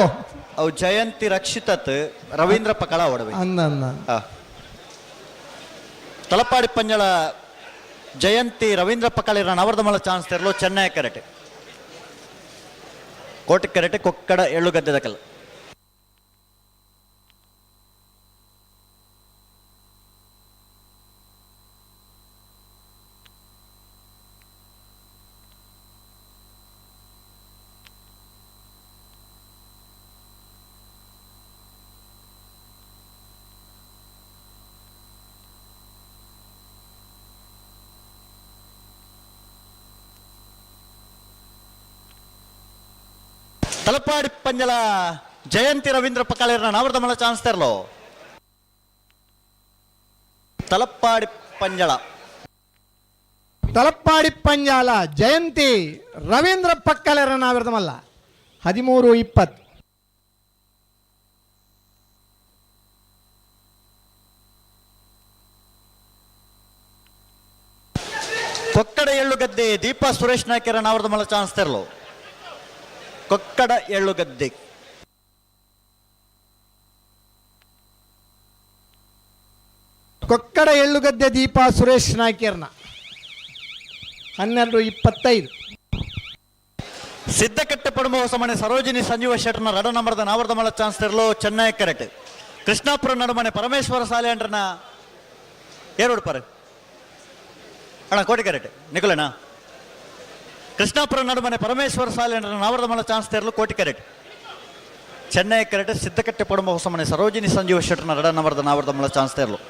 ಅವು ಜಯಂತಿ ರಕ್ಷಿತ್ ಅತ್ ರವೀಂದ್ರ ಪಕಳ ಒಡವೆ. ಅಂದ ಅಂದ. ತಲಪಾಡಿ ಪಂಜಳ ಜಯಂತಿ ರವೀಂದ್ರ ಪಕಾಳಿರ ನವರದ ಮಲ ಚಾನ್ಸ್ ತೆರಲು ಚೆನ್ನೈ ಕರೆಟೆ ಕೋಟೆ ಕರೆಟೆ ಕೊಕ್ಕಡ ಎಳ್ಳುಗದ್ದೆ ದಕಲ್. ತಲಪಾಡಿ ಪಂಜಲ ಜಯಂತಿ ರವೀಂದ್ರ ಪಕಾಳಿರ ನವರದ ಮಲ ಚಾನ್ಸ್ ತೆರಲು ತಲಪಾಡಿ ಪಂಜಳ. ತಲಪ್ಪಾಡಿ ಪಂಜಾಲ ಜಯಂತಿ ರವೀಂದ್ರ ಪಕ್ಕಲೆರ ನಾವಿರ್ತಮಲ್ಲ. 13:20. ಕೊಕ್ಕಡ ಎಳ್ಳುಗದ್ದೆ ದೀಪಾ ಸುರೇಶ್ ನಾಯ್ಕರ ನಾವರದ ಮಲ ಚಾನ್ಸ್ ತೆರಲು ಕೊಕ್ಕಡ ಎಳ್ಳುಗದ್ದೆ. ಕೊಕ್ಕಡ ಎಳ್ಳುಗದ್ದೆ ದೀಪಾ ಸುರೇಶ್ ನಾಯ್ಕರ್ನ. 12:25. ಸಿದ್ದಕಟ್ಟೆ ಪಡುಮ ಹೊಸಮನೆ ಸರೋಜಿನಿ ಸಂಜೀವ ಶೆಟ್ಟರ್ನ ರಡ ನಂಬರ್ದ ನಾವರದ ಮಲ ಚಾನ್ಸ್ ತೆರಲು ಚೆನ್ನೈ ಕರೆಕ್ಟ್. ಕೃಷ್ಣಾಪುರ ನಡುಮನೆ ಪರಮೇಶ್ವರ ಸಾಲೆ ಅಂಡ್ರನ ಏರೋಡ್ಪಾರೆ ಅಣ್ಣ ಕೋಟಿ ಕರೆಕ್ಟ್ ನಿಕುಲಣ್ಣ. ಕೃಷ್ಣಾಪುರ ನಡುಮನೆ ಪರಮೇಶ್ವರ ಸಾಲೆ ಅಂಡ್ರನ ನಾವರದ ಮಲ ಚಾನ್ಸ್ ತೆರಲು ಕೋಟಿ ಕರೆಕ್ಟ್. ಚೆನ್ನೈ ಕರೆಕ್ಟ್ ಸಿದ್ದಕಟ್ಟೆ ಪಡುಮ ಹೊಸಮನೆ ಸರೋಜಿನಿ ಸಂಜೀವ ಶೆಟ್ಟರ್ನ ರಡ ನಂಬರ್ದ ನಾವರದ ಮಲ ಚಾನ್ಸ್ ತೆರಲು.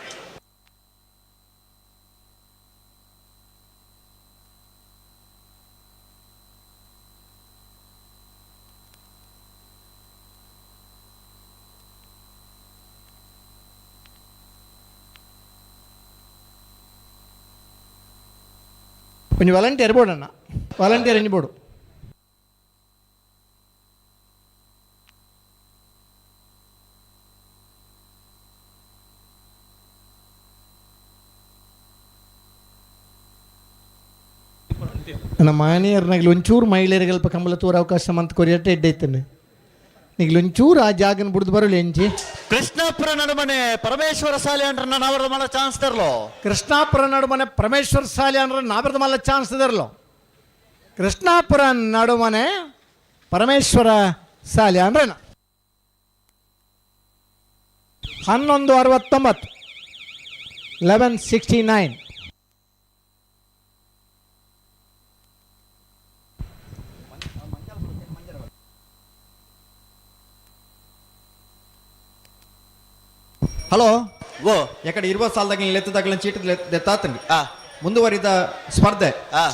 ಒಂಜಿ ವಾಲಂಟಿಯರ್ ಬೋರ್ಡ್ ಅಣ್ಣ, ವಾಲಂಟಿಯರ್ ಒಂಜಿ ಬೋರ್ಡು. ನಮ್ಮ ಮಾನಿಯರ್ನಾಗಲಿ ಒಂಚೂರು ಮಹಿಳೆಯರಿಗೆ ಅಲ್ಪ ಕಂಬಳ ತೋರ ಅವಕಾಶ ಮಂತ್ ಕೊರಿಯಟ್ಟೆ ಎಡ್ಡೈತಾನೆ. ನಿಗ್ಲಿ ಒಂಚೂರು ಆ ಜಾಗನ ಬಿಡ್ದು ಬರಲಿ ಎಂಜಿ. ಕೃಷ್ಣಾಪುರ ನಡುಮನೆ ಪರಮೇಶ್ವರ ಸಾಲೆ ಅಂಡ್ರನ್ನ ನಾವರದ ಮಲ್ಲ ಚಾನ್ಸ್ ತರ್ಲೋ. ಕೃಷ್ಣಾಪುರ ನಡುಮನೆ ಪರಮೇಶ್ವರ ಸಾಲೆ ಅಂದ್ರೆ ನಾವರದ ಮಲ್ಲ ಚಾನ್ಸ್ ಇದರ್ಲೋ. ಕೃಷ್ಣಾಪುರ ನಡುಮನೆ ಪರಮೇಶ್ವರ ಸಾಲೆ ಅಂದ್ರೆ 11:69, 11:69. ಹಲೋ. ಓ. ಯಾಕಡೆ ಇರುವ ಸಾಲದಾಗ ಲೆತ್ತದಾಗಲ ಚೀಟ ದೆತ್ತಾತನಿ. ಆ. ಮುಂದುವರಿದ ಸ್ಪರ್ಧೆ. ಆ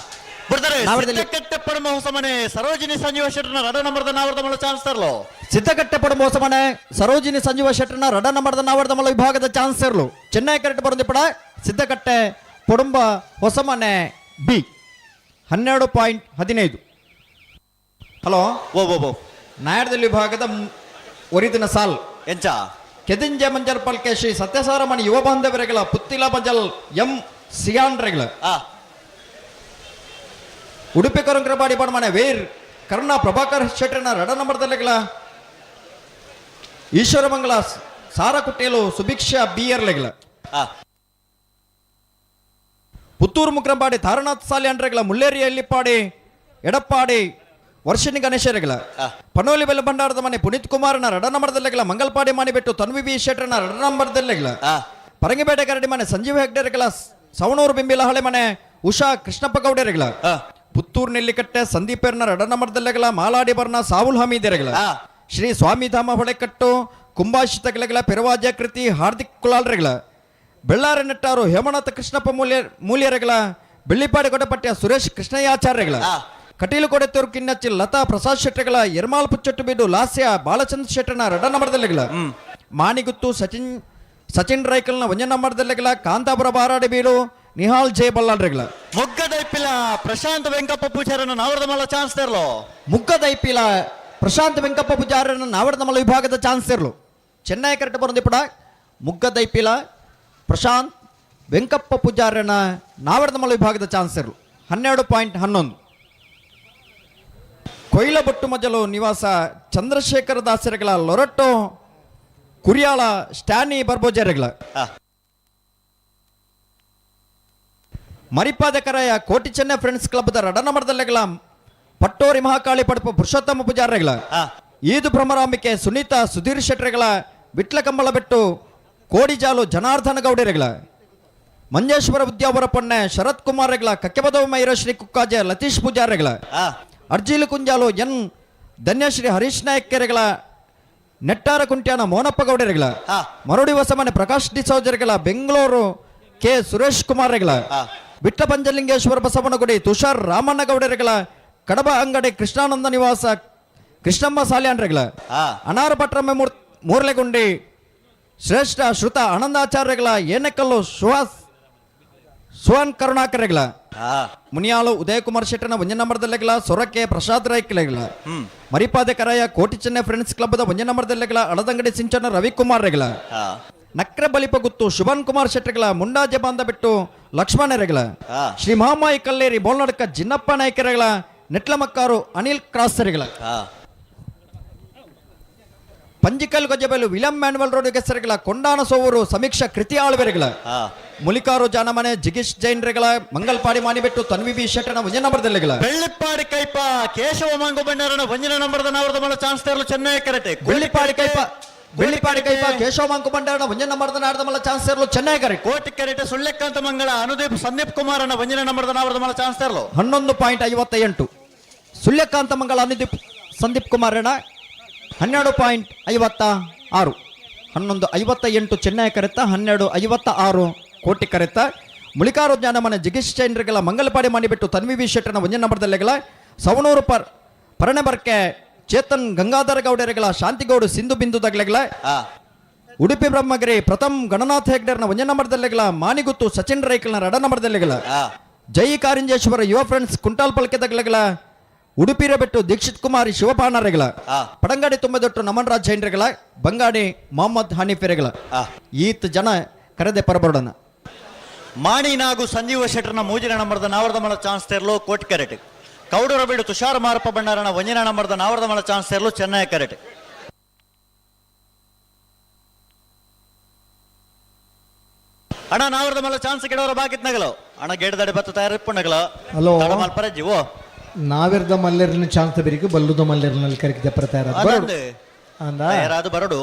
ಬಿಡ್ತಾರೆ. ನಾವರದಲ್ಲಿ- ಸಿದ್ದಕಟ್ಟೆ ಪರಮ ಹೊಸಮನೆ ಸರೋಜಿನಿ ಸಂಜೀವ ಶೆಟ್ಟರ್ನ ರಡ ನಂಬರ್ದ ನಾವರದ ಮಲ್ಲ ಚಾನ್ಸ್ ತರ್ಲೋ. ಸಿದ್ದಕಟ್ಟೆ ಪಡಂಬ ಹೊಸಮನೆ ಸರೋಜಿನಿ ಸಂಜೀವ ಶೆಟ್ಟರ್ನ ರಡ ನಂಬರ್ದ ನಾವರದ ಮಲ್ಲ ವಿಭಾಗದ ಚಾನ್ಸ್ ಇರಲು ಚೆನ್ನೈ ಕರೆಕ್ಟ್ ಬರೋದಿಪಡ ಸಿದ್ದಕಟ್ಟೆ ಪೊಡುಂಬ ಹೊಸಮನೆ ಬಿ 12.15. ಹಲೋ. ಓ ಓ ಓ. ನಾಯರ್ದಲ್ಲಿ ವಿಭಾಗದ ಒರಿದಿನ ಸಾಲ್. ಎಂಚ? ಕೆದಿಂಜೆ ಮಂಜರ್ ಪಲ್ಕೆ ಶ್ರೀ ಸತ್ಯಸಾರಮಣಿ ಯುವ ಬಾಂಧವರೆಗಳ ಪುತ್ತಿಲ ಬಜಲ್ ಎಂ ಸಿಯಾನ್ ರೆಗಳ. ಆ. ಉಡುಪಿ ಕರುಂಕ್ರಪಾಡಿ ಪಡಮನೆ ವೇರ್ ಕರುಣಾ ಪ್ರಭಾಕರ್ ಶೆಟ್ಟರ್ನ ರಡ ನಂಬರ್ದಲ್ಲೆಗಳ ಈಶ್ವರಮಂಗಲ ಸಾರ ಕುಟ್ಟೇಲು ಸುಭಿಕ್ಷಾ ಬಿಯರ್ಲೆಗಳ. ಆ. ಪುತ್ತೂರು ಮುಕ್ರಂಪಾಡಿ ತಾರನಾಥ್ ಸಾಲಿ ಅಂಡ್ರೆಗಳ ಮುಲ್ಲೇರಿ ಎಲ್ಲಿಪ್ಪಾಡಿ ಎಡಪ್ಪಾಡಿ ವರ್ಷಿಣಿ ಗಣೇಶರೆಗಳ. ಆ. ಪನೋಲಿ ಬೆಲ್ಲ ಭಂಡಾರದ ಮನೆ ಪುನೀತ್ ಕುಮಾರನ ರಡ ನಂಬರ್ದಲ್ಲೆಗಳ ಮಂಗಲ್ಪಾಡಿ ಮಾಣಿಬೆಟ್ಟು ತನ್ವಿ ಬಿ ಶೆಟ್ಟರ್ನ ರಡ ನಂಬರ್ದಲ್ಲೆಗಳ. ಆ. ಪರಂಗಿಪೇಟೆ ಕರಡಿ ಮನೆ ಸಂಜೀವ ಹೆಗ್ಡೆರೆಗಳ ಸವಣೂರು ಬಿಂಬಿಲ ಹಳೆ ಮನೆ ಉಷಾ ಕೃಷ್ಣಪ್ಪ ಗೌಡರೆಗಳ. ಆ. ಪುತ್ತೂರು ನೆಲ್ಲಿಕಟ್ಟೆ ಸಂದೀಪೆರ್ನ ರಡ ನಂಬರ್ದಲ್ಲೆಗಳ ಮಾಲಾಡಿ ಬರ್ನ ಸಾವುಲ್ ಹಮೀದೆರೆಗಳ. ಆ. ಶ್ರೀ ಸ್ವಾಮಿಧಾಮ ಹೊಳೆಕಟ್ಟು ಕುಂಬಾಶಿತಗಳೆಗಳ ಪೆರವಾಜ ಕೃತಿ ಹಾರ್ದಿಕ್ ಕುಲಾಲ್ರೆಗಳ. ಬೆಳ್ಳಾರೆ ನೆಟ್ಟಾರು ಹೇಮನಾಥ ಕೃಷ್ಣಪ್ಪ ಮೂಲ್ಯ ಮೂಲ್ಯರೆಗಳ ಬೆಳ್ಳಿಪಾಡಿ ಕೊಡಪಟ್ಯ ಸುರೇಶ್ ಕೃಷ್ಣಯ್ಯಾಚಾರ್ಯಗಳ. ಆ. ಕಟೀಲು ಕೊಡೆತ್ತೂರು ಕಿನ್ನಚ್ಚಿ ಲತಾ ಪ್ರಸಾದ್ ಶೆಟ್ಟರ್ಗಳ ಎರ್ಮಾಲ್ ಪುಚ್ಚಟ್ಟು ಬೀಡು ಲಾಸ್ಯ ಬಾಲಚಂದ್ರ ಶೆಟ್ಟರ್ನ ರಡ ನಂಬರ್ದಲ್ಲೆಗಳ. ಮಾಣಿಗುತ್ತು ಸಚಿನ್ ಸಚಿನ್ ರೈಕಲ್ನ ಒಂಜ ನಂಬರ್ದಲ್ಲೆಗಳ ಕಾಂತಾಪುರ ಬಾರಾಡಿ ಬೀಡು ನಿಹಾಲ್ ಜೆ ಬಲ್ಲಾಳ್ರೆಗಳ. ಮೊಗ್ಗದೈಪಿಲ ಪ್ರಶಾಂತ್ ವೆಂಕಪ್ಪ ಪೂಜಾರನ ನಾವರದ ಮಲ್ಲ ಚಾನ್ಸ್ ತರ್ಲೋ. ಮುಗ್ಗದೈಪಿಲ ಪ್ರಶಾಂತ್ ವೆಂಕಪ್ಪ ಪೂಜಾರನ ನಾವಡದಮಲ ವಿಭಾಗದ ಚಾನ್ಸ್ ಇರಲು ಚೆನ್ನೈ ಕರೆಕ್ಟ್ ಬರೋದಿಪಡ ಮುಗ್ಗದೈಪಿಲ ಪ್ರಶಾಂತ್ ವೆಂಕಪ್ಪ ಪೂಜಾರನ ನಾವಡದಮಲ ವಿಭಾಗದ ಚಾನ್ಸ್ ಇರಲು 12.11. ಕೊಯ್ಲಬೊಟ್ಟು ಮಜಲು ನಿವಾಸ ಚಂದ್ರಶೇಖರ ದಾಸರುಗಳ ಲೊರಟೋ ಕುರಿಯಾಳ ಸ್ಟ್ಯಾನಿ ಬರ್ಬೋಜಾರೆಗಳ. ಆ. ಮರಿಪಾದ ಕರಾಯ ಕೋಟಿ ಚೆನ್ನೈ ಫ್ರೆಂಡ್ಸ್ ಕ್ಲಬ್ದ ರಡನಮರ್ದಲ್ಲೆಗಳ ಪಟ್ಟೋರಿ ಮಹಾಕಾಳಿ ಪಡಪು ಪುರುಷೋತ್ತಮ ಪೂಜಾರಿಗಳ. ಆ. ಈದು ಭ್ರಮರಾಂಬಿಕೆ ಸುನೀತಾ ಸುಧೀರ್ ಶೆಟ್ಟರ್ಗಳ ವಿಟ್ಲ ಕಂಬಳ ಬೆಟ್ಟು ಕೋಡಿಜಾಲು ಜನಾರ್ದನ ಗೌಡರೆಗಳ. ಮಂಜೇಶ್ವರ ಉದ್ಯಾವರ ಪೊನ್ನೆ ಶರತ್ ಕುಮಾರ್ಗಳ ಕಕ್ಕೆಬದವ ಮೈರಶ್ರೀ ಕುಕ್ಕಾಜೆ ಲತೀಶ್ ಪೂಜಾರಿಗಳ. ಆ. ಅರ್ಜಿಲು ಕುಂಜಾಲು ಎನ್ ಧನ್ಯಶ್ರೀ ಹರೀಶ್ ನಾಯಕ್ಕೆರೆಗಳ ನೆಟ್ಟಾರ ಕುಂಟ್ಯಾನ ಮೋನಪ್ಪ ಗೌಡರೆಗಳ. ಆ. ಮರೋಡಿ ಹೊಸಮನೆ ಪ್ರಕಾಶ್ ಡಿಸೋಜರ್ಗಳ ಬೆಂಗಳೂರು ಕೆ ಸುರೇಶ್ ಕುಮಾರ್ಗಳ. ಆ. ವಿಟ್ಲ ಪಂಚಲಿಂಗೇಶ್ವರ ಬಸವನಗುಡಿ ತುಷಾರ್ ರಾಮಣ್ಣಗೌಡರೆಗಳ ಕಡಬ ಅಂಗಡಿ ಕೃಷ್ಣಾನಂದ ನಿವಾಸ ಕೃಷ್ಣಮ್ಮ ಸಾಲ್ಯಾನ್ರೆಗಳ. ಆ. ಅನಾರ ಪಟ್ರಮ್ಮೆ ಮೂರ್ಲೆಗುಂಡಿ ಶ್ರೇಷ್ಠ ಶ್ರುತ ಆನಂದಾಚಾರ್ಯಗಳ ಏನಕ್ಕಲ್ಲು ಸುಹಾಸ್ ಸುವನ್ ಕರುಣಾಕರೆಗಳ. ಆ. ಮುನಿಯಾಳು ಉದಯಕುಮಾರ್ ಶೆಟ್ಟರ್ನ ಒಂಜ ನಂಬರ್ದಲ್ಲೆಗಳ ಸೊರಕೆ ಪ್ರಸಾದ್ ರಾಯ್ಕಲೆಗಳ. ಮರಿಪಾದೆ ಕರಾಯ ಕೋಟಿ ಚೆನ್ನೈ ಫ್ರೆಂಡ್ಸ್ ಕ್ಲಬ್ದ ಒಂಜ ನಂಬರ್ದಲ್ಲೆಗಳ ಅಳದಂಗಡಿ ಸಿಂಚನ ರವಿಕುಮಾರ್ ರೆಗಳ. ಆ. ನಕ್ರ ಬಲಿಪ ಗುತ್ತು ಶುಭನ್ ಕುಮಾರ್ ಶೆಟ್ಟರ್ಗಳ ಮುಂಡಾಜೆ ಬಾಂಧ ಬಿಟ್ಟು ಲಕ್ಷ್ಮಣರೆಗಳ. ಆ. ಶ್ರೀ ಮಹಾಮಾಯಿ ಕಲ್ಲೇರಿ ಬೋಲ್ನಡ್ಕ ಜಿನ್ನಪ್ಪ ನಾಯ್ಕರೆಗಳ ನೆಟ್ಲಮಕ್ಕಾರು ಅನಿಲ್ ಕ್ರಾಸರಿಗಳ. ಆ. ಪಂಜಿಕಲ್ ಗೊಜ್ಜಬೆಲು William manual road ಹೆಸರುಗಳ ಕೊಂಡಾನ ಸೋವರು ಸಮೀಕ್ಷಾ ಕೃತಿ ಆಳ್ವೆರೆಗಳ. ಆ. ಮುಲಿಕಾರು ಜಾನಮನೆ ಜಿಗೀಶ್ ಜೈನ್ರೆಗಳ ಮಂಗಲ್ಪಾಡಿ ಮಾನಿಬೆಟ್ಟು ತನ್ವಿ ಬಿ ಶೆಟ್ಟನ ಒಂಜ ನಂಬರ್ದಲ್ಲೆಗಳ. ಬೆಳ್ಳಿಪ್ಪಾಡಿ ಕೈಪ ಕೇಶವ ಮಂಗು ಬಣ್ಣರನ ಒಂಜಿನ ನಂಬರ್ದ ನಾವರದ ಮಲ್ಲ ಚಾನ್ಸ್ ತರಲು ಚೆನ್ನೈ ಕರೆಟೆ. ಬೆಳ್ಳಿಪಾಡಿ ಕೈಪ ಬೆಳ್ಳಿಪಾಡಿ ಕೈಪ ಕೇಶವ ಮಂಕು ಬಂಡಾರನ ಒಂಜ ನಂಬರ್ದ ನಾಡದ ಮಲ್ಲ ಚಾನ್ಸ್ ಇರಲು ಚೆನ್ನೈ ಕರೆಕ್ಟ್. ಕೋಟಿ ಕರೆಟೆ ಸುಳ್ಳೆಕ್ಕಂತ ಮಂಗಳ ಅನುದೀಪ್ ಸಂದೀಪ್ ಕುಮಾರನ ಒಂಜಿನ ನಂಬರ್ದ ನಾವರದ ಮಲ್ಲ ಚಾನ್ಸ್ ತರಲು. 11.58. ಸುಳ್ಯಕಾಂತ ಮಂಗಳ ಅನುದೀಪ್ ಸಂದೀಪ್ ಕುಮಾರ್ ರಣ 12.56. 11.58 ಚೆನ್ನೈ ಕರೆತ, 12.56 ಕೋಟಿ ಕರೆತ. ಮುಳಿಕಾರು ಜ್ಞಾನಮನೆ ಜಿಗೀಶ್ ಚೈನ್ರಿಗಳ ಮಂಗಲಪಾಡಿ ಮಾಡಿಬಿಟ್ಟು ತನ್ವಿ ವಿ ಶೆಟ್ಟರ್ನ ಒಂಜ ನಂಬರ್ದಲ್ಲೆಗಳ ಸವಣೂರು ಪರ್ ಪರಣಬರ್ಕೆ ಚೇತನ್ ಗಂಗಾಧರ ಗೌಡರೆಗಳ ಶಾಂತಿಗೌಡು ಸಿಂಧು ಬಿಂದು ದಗ್ಲೆಗಳ. ಆ. ಉಡುಪಿ ಬ್ರಹ್ಮಗಿರಿ ಪ್ರಥಮ್ ಗಣನಾಥ ಹೆಗ್ಡೆರ್ನ ಒಂಜ ನಂಬರ್ದಲ್ಲೆಗಳ ಮಾನಿಗುತ್ತು ಸಚಿನ್ ರೈಕಲ್ನ ರಡ ನಂಬರ್ದಲ್ಲೆಗಳ. ಆ. ಜೈ ಕಾರಿಂಜೇಶ್ವರ ಯುವ ಫ್ರೆಂಡ್ಸ್ ಕುಂಟಾಲ್ ಪಲ್ಕೆದಗ್ಲಗಳ ಉಡುಪಿರ ಬೆಟ್ಟು ದೀಕ್ಷಿತ್ ಕುಮಾರಿ ಶಿವಪಾನರೆಗಳ. ಆ. ಪಡಂಗಾಡಿ ತುಂಬದೊಟ್ಟು ನಮನ್ರಾಜ್ ಜೈನ್ರೆಗಳ ಬಂಗಾಡಿ ಮೊಹಮ್ಮದ್ ಹನೀಫೆರೆಗಳ. ಆ. ಈತ ಜನ ಕರೆದೆ ಪರಬರೋಣ. ಮಾಣಿನಾಗು ಸಂಜೀವ ಶೆಟ್ಟರ್ನ ಮೂಜಿನ ನಂಬರ್ದ ನಾವರದ ಮಳ ಚಾನ್ಸ್ ತೆರಲು ಕೋಟಿ ಕೆರೆಟ್. ಕೌಡರ ಬೀಡು ತುಷಾರ್ ಮಾರಪ್ಪ ಭಂಡಾರನ ಒಂಜಿನ ನಂಬರ್ದ ನಾವರದ ಮಳ ಚಾನ್ಸ್ ತೆರಲು ಚೆನ್ನೈ ಕೆರೆಟ್. ಅಣ್ಣ ನಾವರದ ಮಲ್ಲ ಚಾನ್ಸ್ ಗಿಡವರ ಬಾಕಿತ್ ನಗಲು ಅಣ್ಣ ಗೇಡದಡಿ ಬತ್ತ ತಯಾರಿಪ್ಪು ನಗಲು. ಹಲೋ. ಮಲ್ಪರಜ್ಜಿ ಓ. ನಾವಿರ್ದ ಮಲ್ಲೆರ್ನ ಚಾನ್ಸ್ ಬೆರಿಕು ಬಲ್ಲುದ ಮಲ್ಲೆರ್ನಲ್ಲಿ ಕರೆಕ್ ಜಪ್ಪರ ತಯಾರ ಅದಂದು. ಅಂದ. ತಯಾರಾದ ಬರಡು.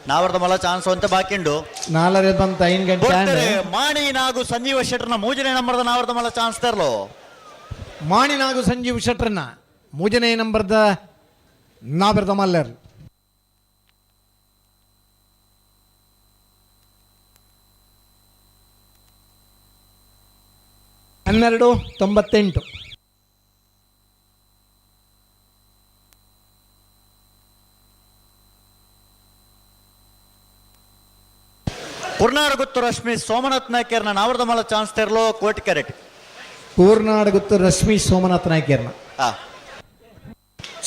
ನಾವರದ ಮಲ್ಲ ಚಾನ್ಸ್ ಅಂತ ಬಾಕಿಂಡು. ನಾಲರೆ ಬಂತ ಐನ್ ಗಂಟೆ ಕೊಡ್ತಾರೆ. ಆಂಡ್. ಮಾಣಿ ನಾಗು ಸಂಜೀವ ಶೆಟ್ಟರ್ನ ಮೂಜನೇ ನಂಬರ್ದ ನಾವರದ ಮಲ್ಲ ಚಾನ್ಸ್ ತರಲು. ಮಾಣಿನಾಗು ಸಂಜೀವ್ ಶೆಟ್ರನ್ನ ಮೂಜನೇ ನಂಬರ್ದ ನಾವಿರ್ದ ಮಲ್ಲೆರ್. 12:98. ಕುರ್ನಾಡಗುತ್ತು ರಶ್ಮಿ ಸೋಮನಾಥ್ ನಾಯ್ಕರ್ನ ನಾವರದ ಮಲ್ಲ ಚಾನ್ಸ್ ತೆರಲು ಕೋಟಿ ಕೆರೆಟ್. ಕೂರ್ನಾಡಗುತ್ತು ರಶ್ಮಿ ಸೋಮನಾಥ್ ನಾಯ್ಕರ್ನ. ಆ.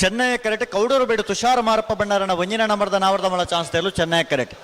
ಚೆನ್ನೈ ಕರೆಟ್. ಕೌಡೂರು ಬೇಡು ತುಷಾರ್ ಮಾರಪ್ಪ ಭಂಡಾರನ ಒಂಜಿನ ನಂಬರ್ದ ನಾವರದ ಮಲ್ಲ ಚಾನ್ಸ್ ತೆರಲು ಚೆನ್ನೈ ಕರೆಟ್.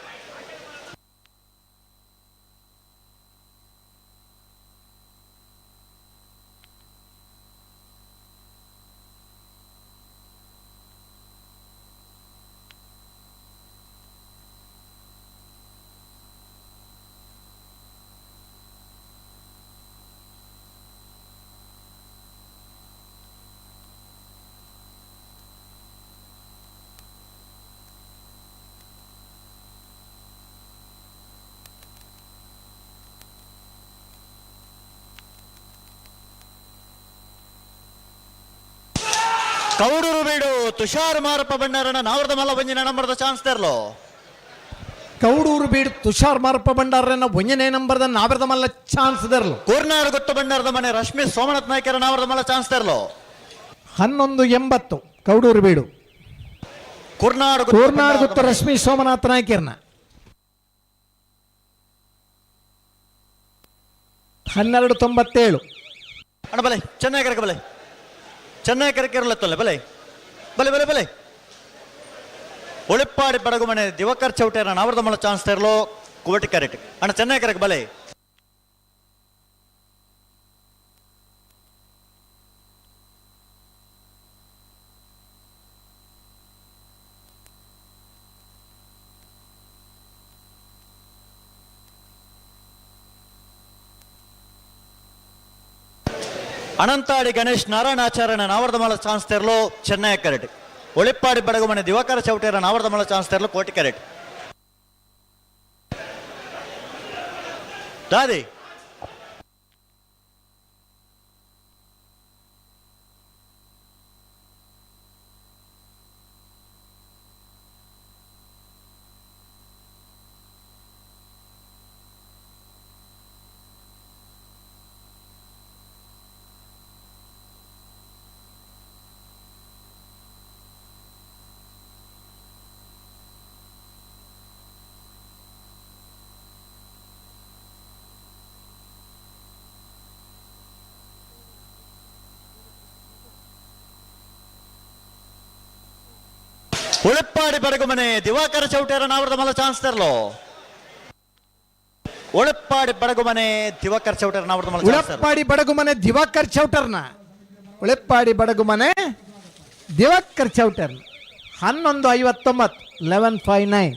ಕೌಡೂರು ಬೇಡು ತುಷಾರ್ ಮಾರಪ್ಪ ಭಂಡಾರನ ನಾವರದ ಮಲ್ಲ ಒಂಜಿನ ನಂಬರ್ದ ಚಾನ್ಸ್ ತೆರಲು. ಕೌಡೂರು ಬೀಡು ತುಷಾರ್ ಮಾರಪ್ಪ ಭಂಡಾರನ ಒಂಜನೇ ನಂಬರ್ದ ನಾವಿರ್ದ ಮಲ್ಲ ಚಾನ್ಸ್ ದರ್ಲು. ಕೂರ್ನಾಡು ಗುತ್ತು ಭಂಡಾರದ ಮನೆ ರಶ್ಮಿ ಸೋಮನಾಥ್ ನಾಯ್ಕರ ನಾವರದ ಮಲ್ಲ ಚಾನ್ಸ್ ತೆರಲು. 11:80 ಕೌಡೂರು ಬೀಡು. ಕುರ್ನಾಡು ಗುತ್ತು ಕೂರ್ನಾಡುಗುತ್ತು ಭಂಡಾರದ ಮನೆ. ರಶ್ಮಿ ಸೋಮನಾಥ್ ನಾಯ್ಕರ್ನ 12:97. ಅಣ್ಣ ಬಲೆ ಚೆನ್ನೈ ಕರೆಕ ಬಲೆ ಚೆನ್ನೈ ಕರೆಕೆ ತೊಲೆ ಬಲೆ ಬಲೆ ಬಲೆ ಬಲೆ. ಒಳಿಪ್ಪಾಡಿ ಬಡಗುಮನೆ ದಿವಾಕರ್ ಚೌಟೇರ ನಾವರದ ಮಲ್ಲ ಚಾನ್ಸ್ ತೆರಲು ಕೋಟಿ ಕ್ಯಾರೆಟ್. ಅಣ್ಣ ಚೆನ್ನೈ ಕರೆಕ್ ಬಲೆ. ಅನಂತಾಡಿ ಗಣೇಶ್ ನಾರಾಯಣಾಚಾರ್ಯನ ನಾವರದ ಚಾನ್ಸ್ ತೆರಲು ಚೆನ್ನೈ ಕರೆಟ್. ಒಳಿಪ್ಪಾಡಿ ಬಡಗುಮನೆ ದಿವಾಕರ ಚೌಟೇರ ನಾವರದ ಮಲ್ಲ ಚಾನ್ಸ್ ತೆರಲು ಕೋಟಿ ಕ್ಯಾರೆಟ್. ದಾದಿ ಉಳಿಪ್ಪಾಡಿ ಬಡಗುಮನೆ ದಿವಾಕರ ಚೌಟೇರ ನಾವರದ ಮಲ್ಲ ಚಾನ್ಸ್ ತೆರಲು. ಉಳಿಪ್ಪಾಡಿ ಬಡಗುಮನೆ ದಿವಾಕರ್ ಚೌಟೇರ ನಾವರದ ಮಲ್ಲ ಚಾನ್ಸ್ ತೆರಲು. ಉಳಪ್ಪಾಡಿ ಬಡಗುಮನೆ ದಿವಾಕರ್ ಚೌಟರ್ನ, ಉಳೆಪ್ಪಾಡಿ ಬಡಗುಮನೆ ದಿವಾಕರ್ ಚೌಟರ್ನ 11:59, 11:59.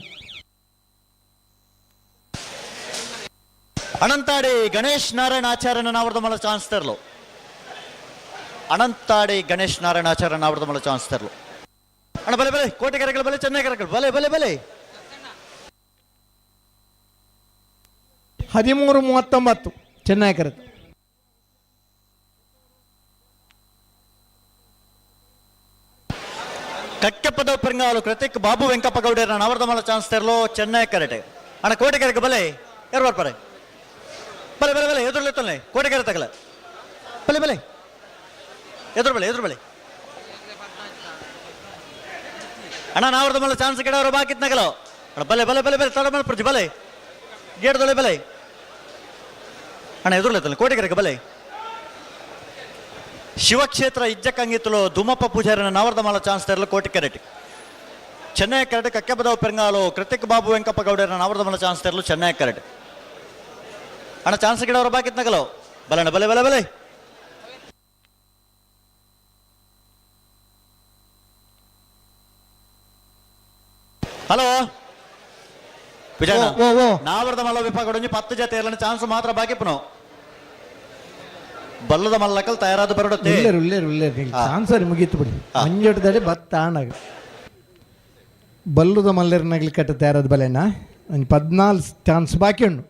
ಅನಂತಾಡಿ ಗಣೇಶ್ ನಾರಾಯಣ ಆಚಾರ್ಯನ ನಾವರದ ಮಲ್ಲ ಚಾನ್ಸ್ ತೆರಲು. ಅನಂತಾಡಿ ಗಣೇಶ್ ನಾರಾಯಣ ಆಚಾರ್ಯನ ನಾವರದ ಮಲ್ಲ ಚಾನ್ಸ್ ತೆರಲು. ಅಣ್ಣ ಬಲೆ ಬಲೆ ಕೋಟೆ ಕರೆಗಳು ಬಲೆ ಚೆನ್ನೈ ಕರೆಗಳು ಬಲೆ ಬಲೆ ಬಲೆ. 13:39 ಚೆನ್ನೈ ಕರೆದು. ಕಕ್ಕೆಪ್ಪದ ಪೆರಂಗಾಲು ಕೃತಿಕ್ ಬಾಬು ವೆಂಕಪ್ಪ ಗೌಡರ ನಾವರದ ಮಲ್ಲ ಚಾನ್ಸ್ ತೆರಲು ಚೆನ್ನೈ ಕರೆಟೆ. ಅಣ್ಣ ಕೋಟೆ ಕರೆಗೆ ಬಲೆ ಯಾರು ಬರ್ತಾರೆ ಬಲೆ ಬಲೆ ಬಲೆ ಎದುರುಲೆ ತೊಲ್ಲೆ ಕೋಟೆ ಕರೆ ತಗಲ ಬಲೆ ಬಲೆ ಎದುರು ಬಲೆ ಎದುರು ಬಲೆ. ಅಣ್ಣ ನಾವರದ ಮಲ್ಲ ಚಾನ್ಸ್ ಕೆಡವರು ಬಾಕಿತ್ ನಗಲು. ಅಣ್ಣ ಬಲೆ ಬಲೆ ಬಲೆ ಬಲೆ ತಡ ಮಲ್ಪರ್ಜಿ ಬಲೆ ಗೇಡ್ದೊಳೆ ಬಲೆ. ಅಣ್ಣ ಎದುರುಲೆ ತೊಲ್ಲೆ ಕೋಟೆ ಕರೆಗೆ ಬಲೆ. ಶಿವಕ್ಷೇತ್ರ ಇಜ್ಜಕ್ಕಂಗಿತ್ತಲು ದುಮಪ್ಪ ಪೂಜಾರಿನ ನಾವರದ ಮಾಲ ಚಾನ್ಸ್ ತೆರಲು ಕೋಟಿ ಕೆರೆಟ್. ಚೆನ್ನೈ ಕರೆಟ್. ಕಕ್ಕೆಬದವ್ ಪೆರಂಗಾಲು ಕೃತಿಕ್ ಬಾಬು ವೆಂಕಪ್ಪ ಗೌಡರ ನಾವರದ ಮಾಲ ಚಾನ್ಸ್ ತೆರಲು ಚೆನ್ನೈ ಕರೆಟ್. ಅಣ್ಣ ಚಾನ್ಸ್ ಗಿಡವ್ರ ಬಾಕಿತ್ ನಗಲು ಬಲಣ್ಣ ಬಲೆ ಬಲೆ ಬಲೆ. ಹಲೋ ವಿಜಯಣ್ಣ. ಓ, ಓ. ನಾವರದ ಮಲ್ಲ ವಿಭಾಗ ಒಂಜಿ 10 ಜತೆ ಇರ್ಲನ ಚಾನ್ಸ್ ಮಾತ್ರ ಬಾಕಿ ಪುನೋ ಬಲ್ಲದ ಮಲ್ಲಕಲ್ ತಯಾರಾದ ಬರಡುತ್ತೆ. ಉಲ್ಲೇರು ಉಲ್ಲೇರು ಉಲ್ಲೇರು ಚಾನ್ಸರ್ ಮುಗೀತು ಬಿಡಿ. ಮಂಜೋಟದಲ್ಲಿ ಬತ್ತ ಆಣಾಗ ಬಲ್ಲುದ ಮಲ್ಲೇರ್ನಾಗ್ಲಿ ಕಟ್ಟ ತಯಾರಾದ ಬಲೆನಾ ಒಂಜಿ 14 ಚಾನ್ಸ್ ಬಾಕಿ ಉಂಡು.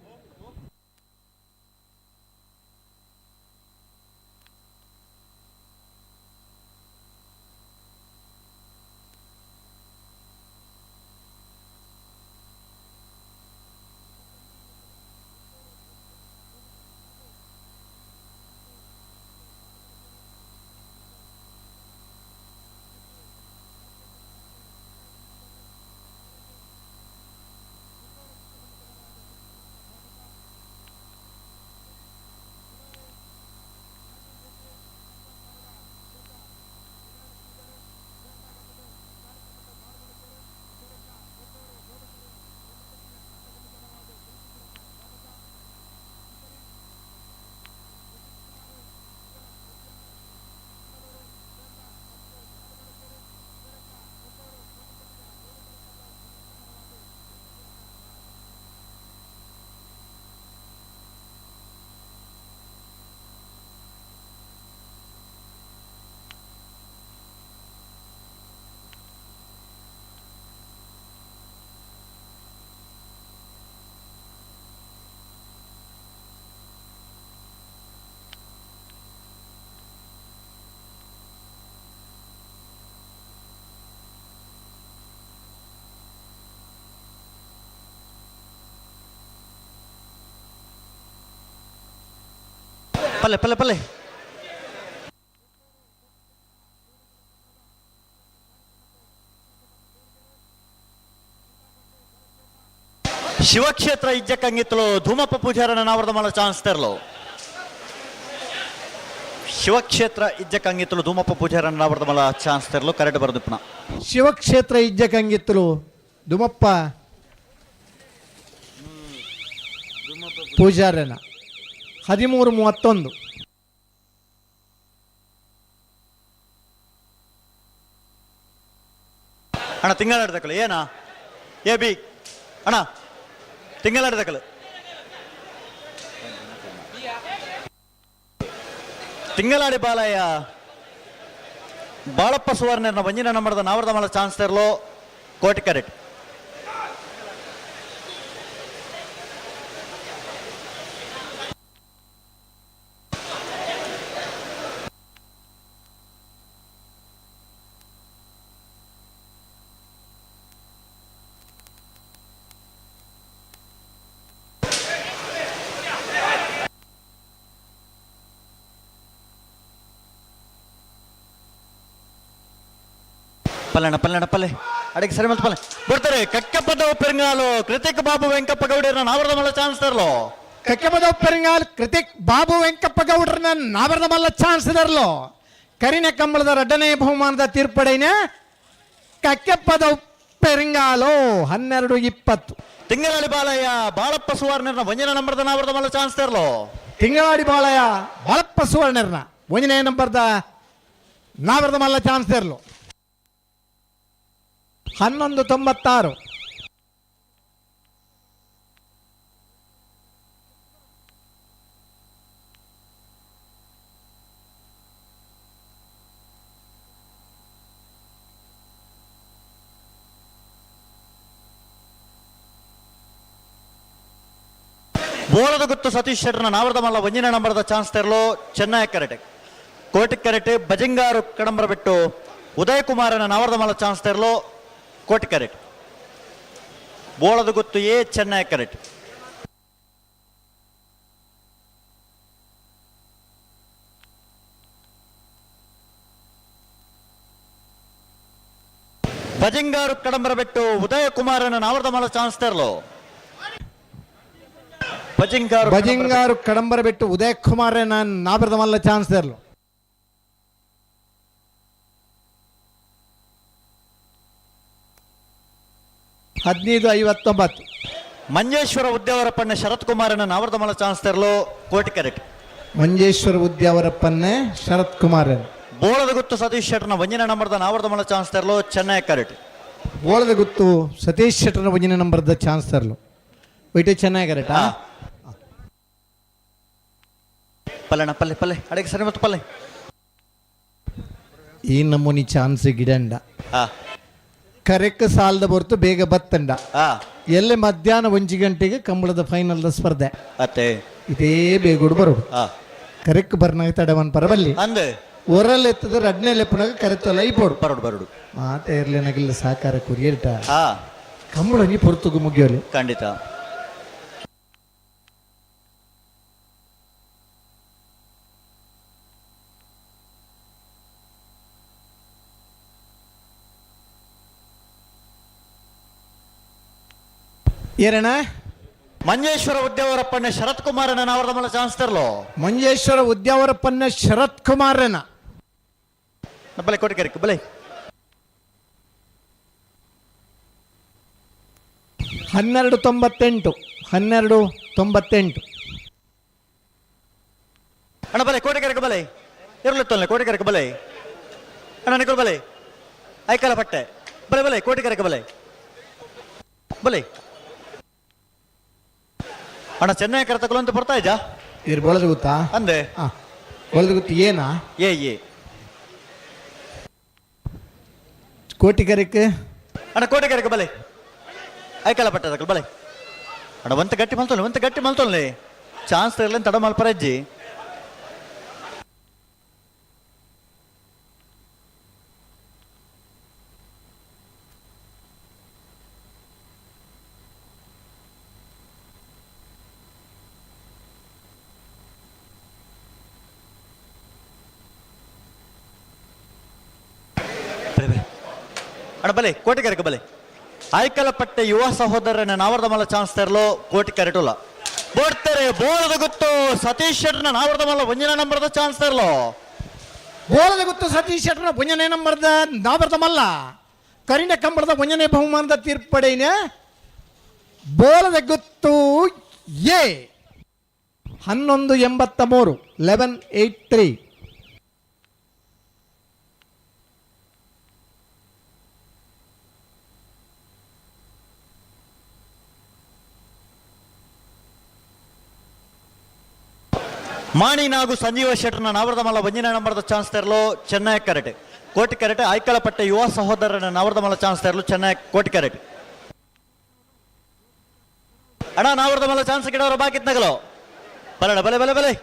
ಪಲ್ಲೆ ಪಲ್ಲೆ ಪಲ್ಲೆ. ಶಿವಕ್ಷೇತ್ರ ಇಜ್ಜಕ್ಕಂಗಿತ್ತಲು ಧೂಮಪ್ಪ ಪೂಜಾರನ ನಾವರದ ಮಲ್ಲ ಚಾನ್ಸ್ ತೆರಲು. ಶಿವಕ್ಷೇತ್ರ ಇಜ್ಜಕ್ಕಂಗಿತ್ತಲು ಧೂಮಪ್ಪ ಪೂಜಾರನ ನಾವರದ ಮಲ್ಲ ಚಾನ್ಸ್ ತೆರಲು ಕರೆಕ್ಟ್ ಬರದು ಪುನಃ. ಶಿವಕ್ಷೇತ್ರ ಇಜ್ಜಕಂಗಿತ್ತಲು ಧೂಮಪ್ಪ ಪೂಜಾರನ 13:31. ಅಣ್ಣ ತಿಂಗಳಾಡ್ದಕ್ಕಲು ಏನಾ ಎ ಬಿ ಅಣ್ಣ ತಿಂಗಳಾಡ್ದಕ್ಕಲು ತಿಂಗಳಾಡಿ ಬಾಲಯ್ಯ ಬಾಳಪ್ಪ ಸುವರ್ಣನ ವಂಜಿನ ನಂಬರ್ದ ನಾವರದ ಮಲ್ಲ ಚಾನ್ಸ್ ತೆರಲು ಕೋಟಿ ಕರೆಕ್ಟ್. ಪಲ್ಲಣ್ಣ ಪಲ್ಲಣ್ಣ ಪಲ್ಲೆ ಅಡಿಗೆ ಸರಿ ಮತ್ತೆ ಪಲ್ಲೆ ಬರ್ತಾರೆ. ಕಕ್ಕಪ್ಪದ ಪೆರಂಗಾಲು ಕೃತಿಕ್ ಬಾಬು ವೆಂಕಪ್ಪ ಗೌಡರನ್ನ ನಾವರದ ಮಲ್ಲ ಚಾನ್ಸ್ ತರಲು. ಕಕ್ಕಪದ ಪೆರಂಗಾಲ್ ಕೃತಿಕ್ ಬಾಬು ವೆಂಕಪ್ಪ ಗೌಡ್ರನ್ನ ನಾವರದ ಮಲ್ಲ ಚಾನ್ಸ್ ತರಲು. ಕರಿನ ಕಂಬಳದ ಎರಡನೇ ಬಹುಮಾನದ ತೀರ್ಪಡೈನ ಕಕ್ಕೆಪ್ಪದ ಪೆರಿಂಗಾಲು 12:20. ತಿಂಗಳಾಡಿ ಬಾಲಯ್ಯ ಬಾಳಪ್ಪ ಸುವರ್ಣನ ಒಂಜನ ನಂಬರ್ದ ನಾವರದ ಮಲ್ಲ ಚಾನ್ಸ್ ತರಲು. ತಿಂಗಳಾಡಿ ಬಾಲಯ್ಯ ಬಾಳಪ್ಪ ಸುವರ್ಣರ್ನ ಒಂದನೇ ನಂಬರ್ದ ನಾವರದ ಮಲ್ಲ ಚಾನ್ಸ್ ತರಲು. 11:96. ಬೋಳದ ಗುತ್ತು ಸತೀಶ್ ಶೆಟ್ಟರ್ನ ನಾವರದ ಮಲ್ಲ ಒಂಜಿನ ನಂಬರ್ದ ಚಾನ್ಸ್ ತೆರಲು. ಚೆನ್ನೈ ಕರೆಟೆ ಕೋಟಿ ಕರೆಟೆ ಬಜಿಂಗಾರು ಕಡಂಬರ ಬಿಟ್ಟು ಉದಯ್ ಕುಮಾರನ ನಾವರದ ಮಲ್ಲ ಚಾನ್ಸ್ ತೆರಲು ಕೋಟಿ ಕರೆಟ್. ಬೋಳದ ಗುತ್ತು ಎ ಚೆನ್ನೈ ಕರೆಟ್. ಬಜಿಂಗಾರು ಕಡಂಬರ ಬಿಟ್ಟು ಉದಯ ಕುಮಾರನ ನಾವರದ ಮಲ್ಲ ಚಾನ್ಸ್ ತೆರಲು. ಬಜಿಂಗಾರು ಬಜಿಂಗಾರು ಕಡಂಬರ ಬಿಟ್ಟು ಉದಯ ಕುಮಾರ್ ನಾವರದ ಮಲ್ಲ ಚಾನ್ಸ್ ತರಲು. 15:59. ಮಂಜೇಶ್ವರ ಉದ್ಯಾವರಪ್ಪಣ್ಣ ಶರತ್ ಕುಮಾರನ ನಾವರ್ದಮಲ ಚಾನ್ಸ್ ತೆರಲು ಕೋಟಿ ಕರೆಕ್ಟ್. ಮಂಜೇಶ್ವರ ಉದ್ಯಾವರಪ್ಪನ್ನೇ ಶರತ್ ಕುಮಾರನ್. ಬೋಳದ ಗುತ್ತು ಸತೀಶ್ ಶೆಟ್ಟರ್ನ ಒಂಜಿನ ನಂಬರ್ದ ನಾವರ್ದಮಲ ಚಾನ್ಸ್ ತೆರಲು ಚೆನ್ನೈ ಕರೆಕ್ಟ್. ಬೋಳದ ಗುತ್ತು ಸತೀಶ್ ಶೆಟ್ಟರ್ನ ಒಂಜಿನ ನಂಬರ್ದ ಚಾನ್ಸ್ ತರಲು ವೈಟೆ ಚೆನ್ನಾಗಿ ಕರೆಕ್ಟಾ? ಪಲ್ಲೆಣ್ಣ, ಪಲ್ಲೆ ಪಲ್ಲೆ, ಅಡಿಗೆ ಸರಿ ಮತ್ತು ಪಲ್ಲೆ. ಈ ನಮೂನಿ ಚಾನ್ಸ್ ಗಿಡಂಡ ಕರೆಕ್ ಸಾಲದ ಹೊರತು ಬೇಗ ಬತ್ತಂಡ. ಎಲ್ಲೆ ಮಧ್ಯಾಹ್ನ 1 ಗಂಟೆಗೆ ಕಂಬಳದ ಫೈನಲ್ದ ಸ್ಪರ್ಧೆ. ಅತ್ತೆ. ಇದೇ ಬೇಗೋಡು ಬರೋಡು. ಕರೆಕ್ ಬರ್ನಾಗ ತಡವನ್ ಪರಬಲ್ಲಿ. ಅಂದೆ. ಒರಲ್ ಎತ್ತದ ರಡ್ನೇ ಲೆಪ್ಪನಾಗ ಕರೆತಲ್ಲ ಇಪೋಡು. ಬರೋಡು ಬರೋಡು. ಮಾತ ಇರ್ಲೇನಾಗಿಲ್ಲ ಸಾಕಾರ ಕುರಿಯರ್ಟ. ಕಂಬಳ ಒಂಜಿ ಪೊರ್ತುಗು ಮುಗಿಯೋಲಿ. ಖಂಡಿತ. ಏರಣ್ಣ? ಮಂಜೇಶ್ವರ ಉದ್ಯಾವರಪ್ಪಣ್ಣ ಶರತ್ ಕುಮಾರನ ನಾವರ್ದಮಲ ಚಾನ್ಸ್ ತರಲು. ಮಂಜೇಶ್ವರ ಉದ್ಯಾವರಪ್ಪನ್ನ ಶರತ್ ಕುಮಾರನ. ಬಲೆ ಕೋಟಿ ಕರೆಕ್ ಬಲೆ. 12.98, 12.98. ಅಣ್ಣ ಬಲೆ, ಕೋಟಿ ಕರೆಕ್ ಬಲೆ, ಇರಲಿತ್ತಲ್ಲ ಕೋಟಿ ಕರೆಕ್ ಬಲೆ. ಅಣ್ಣ ನಿಕಲ್ ಬಲೆ, ಐಕಲ ಪಟ್ಟೆ ಬಲೆ ಬಲೆ, ಕೋಟಿ ಕರೆಕ್ ಬಲೆ ಬಲೆ. ಅಣ್ಣ ಚೆನ್ನೈ ಕರೆ ಅಂತ ಬರ್ತಾ ಇದ್ಯಾ? ಇದ್ರ ಬಳದ ಗೊತ್ತಾ? ಅಂದೆ. ಹಾ, ಬಳದ ಗೊತ್ತು ಏನಾ? ಏ ಏ. ಕೋಟಿ ಕರೆಕ್. ಅಣ್ಣ ಕೋಟಿ ಕರೆಕ್ ಬಲೆ, ಐಕಲ ಪಟ್ಟೆ ತಕಲ್ ಬಲೆ. ಅಣ್ಣ ಒಂತ ಗಟ್ಟಿ ಮಲ್ತೊಲ್ಲೆ, ಒಂತ ಗಟ್ಟಿ ಮಲ್ತೊಲ್ಲೆ, ಚಾನ್ಸ್ ಇರಲಿ ತಡ ಮಲ್ಪರಜ್ಜಿ. ಬಲೆ, ಬಲೆ. ಅಣ್ಣ ಬಲೆ, ಕೋಟಿ ಕರೆಕ್ ಬಲೆ. ಆಯ್ಕಲಪಟ್ಟೆ ಯುವ ಸಹೋದರನ ನಾವರ್ದ ಮಲ್ಲ ಚಾನ್ಸ್ ತರಲು ಕೋಟಿ ಕರೆಟುಲ್ಲ ಬೋಡ್ತಾರೆ. ಬೋಳದ ಗೊತ್ತು ಸತೀಶ್ ಶೆಟ್ಟರ್ನ ನಾವರ್ದ ಮಲ್ಲ ಒಂಜಿನ ನಂಬರ್ದ ಚಾನ್ಸ್ ತರಲು. ಬೋಳದ ಗೊತ್ತು ಸತೀಶ್ ಶೆಟ್ಟರ್ನ ಒಂಜನೇ ನಂಬರ್ದ ನಾವರ್ದ ಮಲ್ಲ ಕರಿಣ ಕಂಬಳದ ಒಂಜನೇ ಬಹುಮಾನದ ತೀರ್ಪಡೈನ ಬೋಳದ ಗೊತ್ತು ಎ. 11.83, 11.83. ಮಾಣಿ ನಾಗು ಸಂಜೀವ ಶೆಟ್ಟರ್ನ ನಾವರ್ದ ಮಲ್ಲ ಒಂಜಿನ ನಂಬರ್ದ ಚಾನ್ಸ್ ತರಲು ಚೆನ್ನೈ ಕರೆಟ್ ಕೋಟಿ ಕರೆಟ್. ಆಯ್ಕಲಪಟ್ಟೆ ಯುವ ಸಹೋದರನ ನಾವರ್ದ ಮಲ್ಲ ಚಾನ್ಸ್ ತರಲು ಚೆನ್ನೈ ಕೋಟಿ ಕರೆಟ್. ಅಣ್ಣ ನಾವರ್ದ ಮಲ್ಲ ಚಾನ್ಸ್ ಗಿಡವರ ಬಾಕಿತ್ ನಗಲು ಬಲಣ ಬಲೆ ಬಲೆ ಬಲೆ.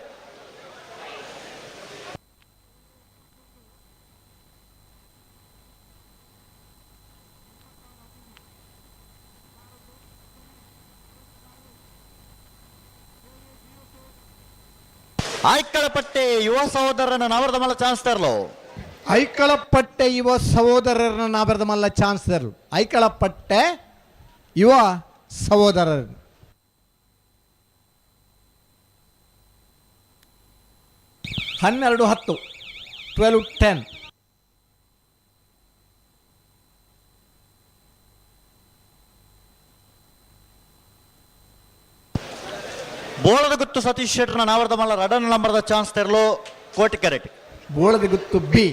ಆಯ್ಕಳಪಟ್ಟೆ ಯುವ ಸಹೋದರನ ನಾವರ್ದ ಮಲ್ಲ ಚಾನ್ಸ್ ತರಲು. ಐಕಳಪಟ್ಟೆ ಯುವ ಸಹೋದರರನ್ನ ನಾವರ್ದ ಮಲ್ಲ ಚಾನ್ಸ್ ತರಲು ಐಕಳಪಟ್ಟೆ ಯುವ ಸಹೋದರರು. 12.10, 12.10. ಬೋಳದ ಗುತ್ತು ಸತೀಶ್ ಶೆಟ್ಟರ್ನ ನಾವರ್ದ ಮಲ್ಲ ರಡನ್ ನಂಬರ್ದ ಚಾನ್ಸ್ ತರಲು ಕೋಟಿ ಕರೆಟ್. ಬೋಳದ ಗುತ್ತು ಬಿ.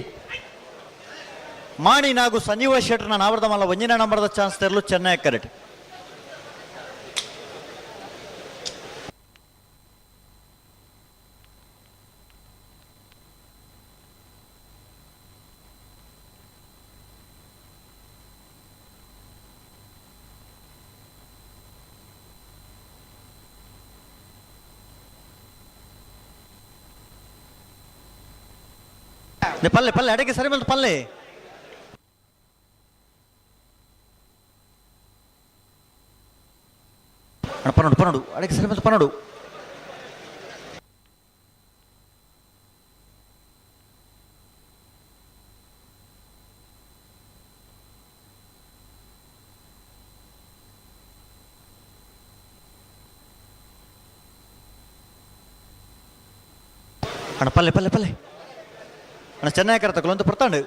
ಮಾಣಿ ನಾಗು ಸಂಜೀವ ಶೆಟ್ಟರ್ನ ನಾವರ್ದ ಮಲ್ಲ ಒಂಜಿನ ನಂಬರ್ದ ಚಾನ್ಸ್ ತರಲು ಚೆನ್ನೈ ಕರೆಟ್. ಪಲ್ಲೆ ಪಲ್ಲೆ, ಅಡಿಗೆ ಸರಿ ಬಂತು ಪಲ್ಲೆ. ಅಣ್ಣ ಪನ್ನೋಡು ಪನ್ನೋಡು, ಅಡಿಗೆ ಸರಿ ಬಂತು ಪನ್ನೋಡು. ಅಣ್ಣ ಪಲ್ಲೆ ಪಲ್ಲೆ ಪಲ್ಲೆ. ಅಣ್ಣ ಚೆನ್ನೈ ಕರೆ ಅಂತ ಬರ್ತಾಂಡು.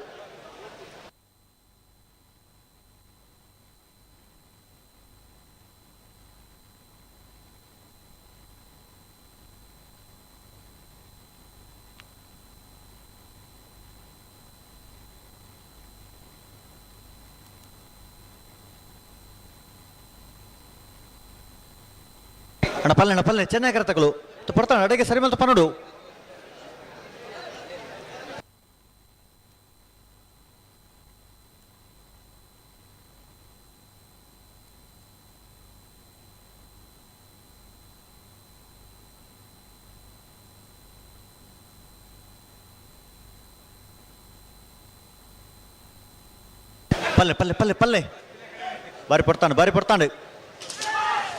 ಅಣ್ಣ ಪಲ್ಲೆ, ಅಣ್ಣ ಪಲ್ಲೆ, ಚೆನ್ನಾಗಿ ಕರತಗಳು ಪಡ್ತಾನೆ ಅಡಿಗೆ ಸರಿ ಮೇಲೆ ಪನ್ನಡು. ಪಲ್ಲೆ ಪಲ್ಲೆ ಪಲ್ಲೆ ಪಲ್ಲೆ, ಬಾರಿ ಪಡ್ತಾನೆ, ಬಾರಿ ಪಡ್ತಾನೆ.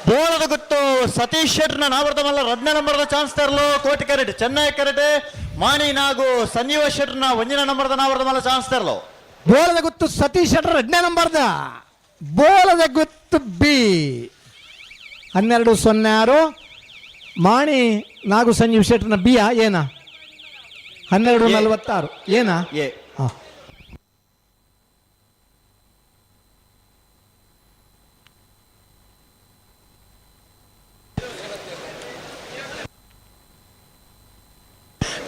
ಬೋಳದ ಗೊತ್ತು ಸತೀಶ್ ಶೆಟ್ನ ನಾವರ್ದ ಮಲ್ಲ ರಡ್ನ ನಂಬರ್ದ ಚಾನ್ಸ್ ತರಲು ಕೋಟಿ ಕರೆಟ್ ಚೆನ್ನೈ ಕರೆಟೆ ಮಾಣಿ ನಾಗು ಸಂಜೀವ ಶೆಟ್ನ ಒಂಜಿನ ನಂಬರ್ದ ನಾವರ್ದ ಮಲ್ಲ ಚಾನ್ಸ್ ತರಲು. ಬೋಳದ ಗುತ್ತು ಸತೀಶ್ ಶೆಟ್ಟರ್ ಎರಡನೇ ನಂಬರ್ದ. ಬೋಳದ ಗುತ್ತು ಬಿ 12:06. ಮಾಣಿ ನಾಗು ಸಂಜೀವ್ ಶೆಟ್ಟರ್ನ ಬಿಯಾ ಏನ? 12:46 ಏನಾ? ಎ. ಹಾಂ.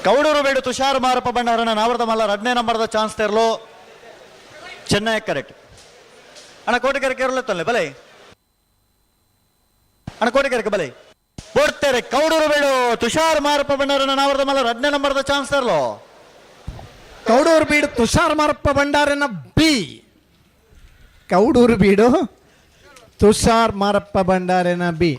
ಕೌಡೂರು ಬೇಡು ತುಷಾರ್ ಮಾರಪ್ಪ ಭಂಡಾರನ ನಾವರ್ದ ಮಲ್ಲ ರಡ್ನೇ ನಂಬರ್ದ ಚಾನ್ಸ್ ತರಲು ಚೆನ್ನೈ ಕರೆಕ್ಟ್. ಅಣ್ಣ ಕೋಟಿಕೆರೆ ಕೇರಳ ತಲ್ಲೆ ಬಲೆ, ಅಣ್ಣ ಕೋಟಿಕೆರೆಗೆ ಬಲೆ ಬೋಡ್ತಾರೆ. ಕೌಡೂರು ಬೇಡು ತುಷಾರ್ ಮಾರಪ್ಪ ಭಂಡಾರನ ನಾವರ್ದ ಮಲ್ಲ ರಡ್ನೇ ನಂಬರ್ದ ಚಾನ್ಸ್ ತರಲು. ಕೌಡೂರು ಬೀಡು ತುಷಾರ್ ಮಾರಪ್ಪ ಭಂಡಾರನ ಬಿ. ಕೌಡೂರು ಬೀಡು ತುಷಾರ್ ಮಾರಪ್ಪ ಭಂಡಾರನ ಬಿ.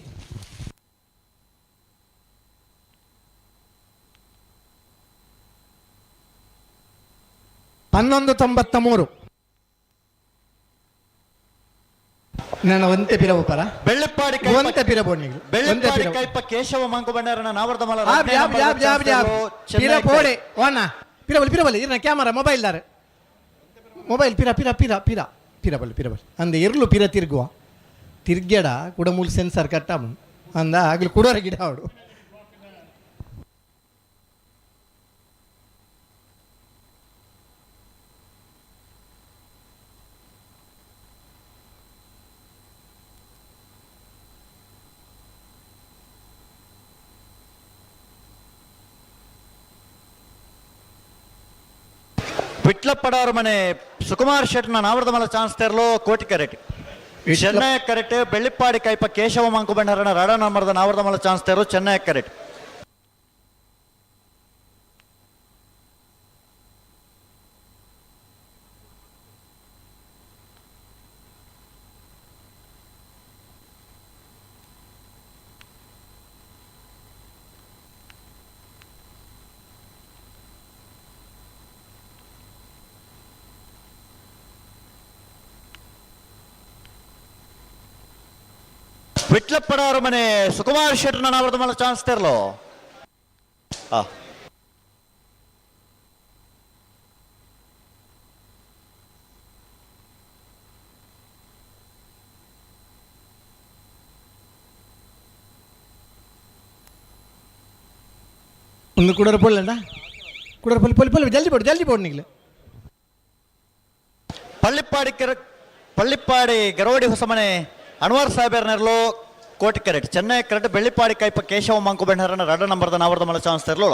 11:93. ನನ್ನ ಒಂತೆ ಪಿರವು ಪರ. ಬೆಳ್ಳಿಪ್ಪಾಡಿ ಒಂತೆ ಪಿರವು ನೀವು. ಒಂತೆ ಬೆಳ್ಳಿಪ್ಪಾಡಿ ಪಿರವು. ಕೈಪ ಕೇಶವ ಮಂಕು ಭಂಡಾರನ ನಾವರ್ದ ಮಲ್ಲ ಆಬ್ ಆಬ್ ಆಬ್ ಆಬ್ ಆಬ್. ಪಿರ ಪೋಡೆ ಓನ ಪಿರಬಲ್ ಪಿರಬಲ್ ಇರ್ನ ಕ್ಯಾಮರಾ ಮೊಬೈಲ್ ದಾರೆ ಮೊಬೈಲ್ ಪಿರ ಪಿರ ಪಿರ ಪಿರ ಪಿರಬಲ್ ಪಿರಬಲ್ ಅಂದ ಇರ್ಲು ಪಿರ ತಿರುಗುವ ತಿರ್ಗ್ಯಡ ಕೂಡ ಮೂಲ ಸೆನ್ಸರ್ ಕಟ್ಟ ಅಂದ ಆಗ್ಲು ಕುಡೋರ ಗಿಡ ಅವಡು. ವಿಟ್ಲಪ್ಪಡವರ ಮನೆ ಸುಕುಮಾರ್ ಶೆಟ್ನ ನಾವರ್ದ ಮಲ್ಲ ಚಾನ್ಸ್ ತರಲು ಕೋಟಿ ಕರೆಕ್ಟ್ ಚೆನ್ನೈ ಕರೆಕ್ಟ್. ಬೆಳ್ಳಿಪ್ಪಾಡಿ ಕೈಪ ಕೇಶವ ಮಂಕು ಭಂಡಾರನ ರಾಡ ನಂಬರ್ದ ನಾವರ್ದ ಮಲ್ಲ ಚಾನ್ಸ್ ತರಲು ಚೆನ್ನೈ ಕರೆಕ್ಟ್. ವಿಟ್ಲಪ್ಪಡವರ ಮನೆ ಸುಕುಮಾರ್ ಶೆಟ್ನ ನಾವರ್ದ ಮಲ್ಲ ಚಾನ್ಸ್ ತರಲು. ಒಂದು ಕುಡೋರ ಪೊಲ್ಲಂಡ ಕುಡೋರ ಪೊಲ್ಲಿ ಪೊಲ್ಲಿ ಪೊಲ್ಲಿ ಜಲ್ದಿ ಪೋಡು ಜಲ್ದಿ ಪೋಡು ನಿಗ್ಲು. ಪಳ್ಳಿಪ್ಪಾಡಿ ಕೆರ ಪಳ್ಳಿಪ್ಪಾಡಿ ಗರವಡಿ ಹೊಸಮನೆ ಅನ್ವರ್ ಸಾಹೇಬರ್ ನೆರಳು ಕೋಟಿ ಕರೆಕ್ಟ್ ಚೆನ್ನೈ ಕರೆಕ್ಟ್. ಬೆಳ್ಳಿಪ್ಪಾಡಿ ಕೈಪ ಕೇಶವ ಮಂಕು ಭಂಡಾರನ ರಡ ನಂಬರ್ದ ನಾವರ್ದ ಮಲ್ಲ ಚಾನ್ಸ್ ತರಲು.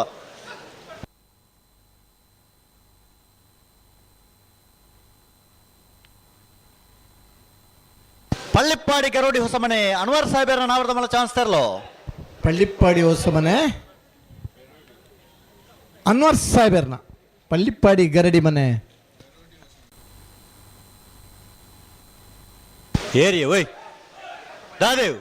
ಪಳ್ಳಿಪ್ಪಾಡಿ ಗರೋಡಿ ಹೊಸಮನೆ ಅನ್ವರ್ ಸಾಹೇಬರ ನಾವರ್ದ ಮಲ್ಲ ಚಾನ್ಸ್ ತರಲು. ಪಳ್ಳಿಪ್ಪಾಡಿ ಹೊಸಮನೆ ಅನ್ವರ್ ಸಾಹೇಬರ್ನ ಪಳ್ಳಿಪ್ಪಾಡಿ ಗರಡಿ ಮನೆ. ಏರಿಯ ಓಯ್ ದಾದೇವ್.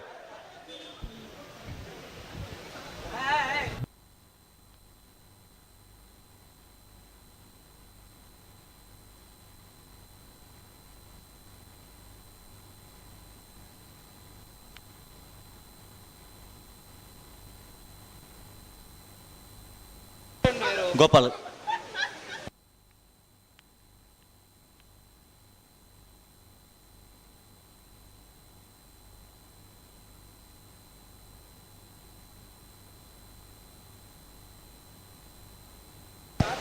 ಗೋಪಾಲ್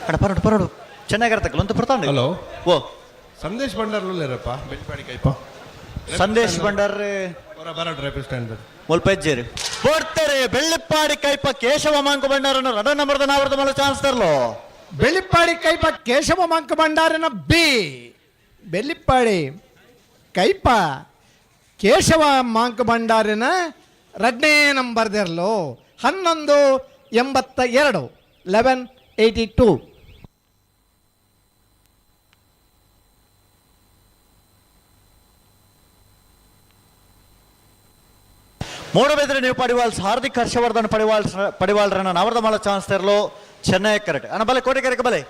ಅಣ್ಣ ಪರಡು ಪರಡು ಚೆನ್ನಾಗಿರ್ತಕ್ಕಲ್ಲ ಅಂತ ಬರ್ತಾನೆ. ಹಲೋ. ಓ ಸಂದೇಶ್ ಭಂಡಾರ್ಲುಲ್ಲೇರಪ್ಪ ಬೆಳ್ಪಾಡಿ ಕೈಪ. ಸಂದೇಶ್ ಭಂಡಾರ್ ಬರ ಬರ ಡ್ರೈವರ್ ಸ್ಟ್ಯಾಂಡ್ ಮುಲ್ಪೆಜ್ಜೇರಿ ಬೋಡ್ತಾರೆ. ಬೆಳ್ಳಿಪ್ಪಾಡಿ ಕೈಪ ಕೇಶವ ಮಾಂಕು ಭಂಡಾರನ ರಡ ನಂಬರ್ದ ನಾವರ್ದ ಮಲ್ಲ ಚಾನ್ಸ್ ತರಲು. ಬೆಳ್ಳಿಪ್ಪಾಡಿ ಕೈಪ ಕೇಶವ ಮಂಕ ಭಂಡಾರನ ಬಿ. ಬೆಳ್ಳಿಪ್ಪಾಡಿ ಕೈಪ ಕೇಶವ ಮಾಂಕ ಭಂಡಾರನ ರಡ್ನೇ ನಂಬರ್ ದೆರ್ಲು 11.82, 11.82. ಮೂಡಬಿದ್ರೆ ನೀವು ಪಡಿವಾಲ್ಸ್ ಹಾರ್ದಿಕ್ ಹರ್ಷವರ್ಧನ್ ಪಡಿವಾಲ್ಸ್ ಪಡಿವಾಲ್ರನ್ನ ನವರ್ದಮಾಲ ಚಾನ್ಸ್ ತೆರಲು ಚೆನ್ನೈ ಕರೆಕ್ಟ್ ಅಣ್ಣ ಬಲೆ ಕೋಟೆ ಕರೆಕ್ ಬಲೆ.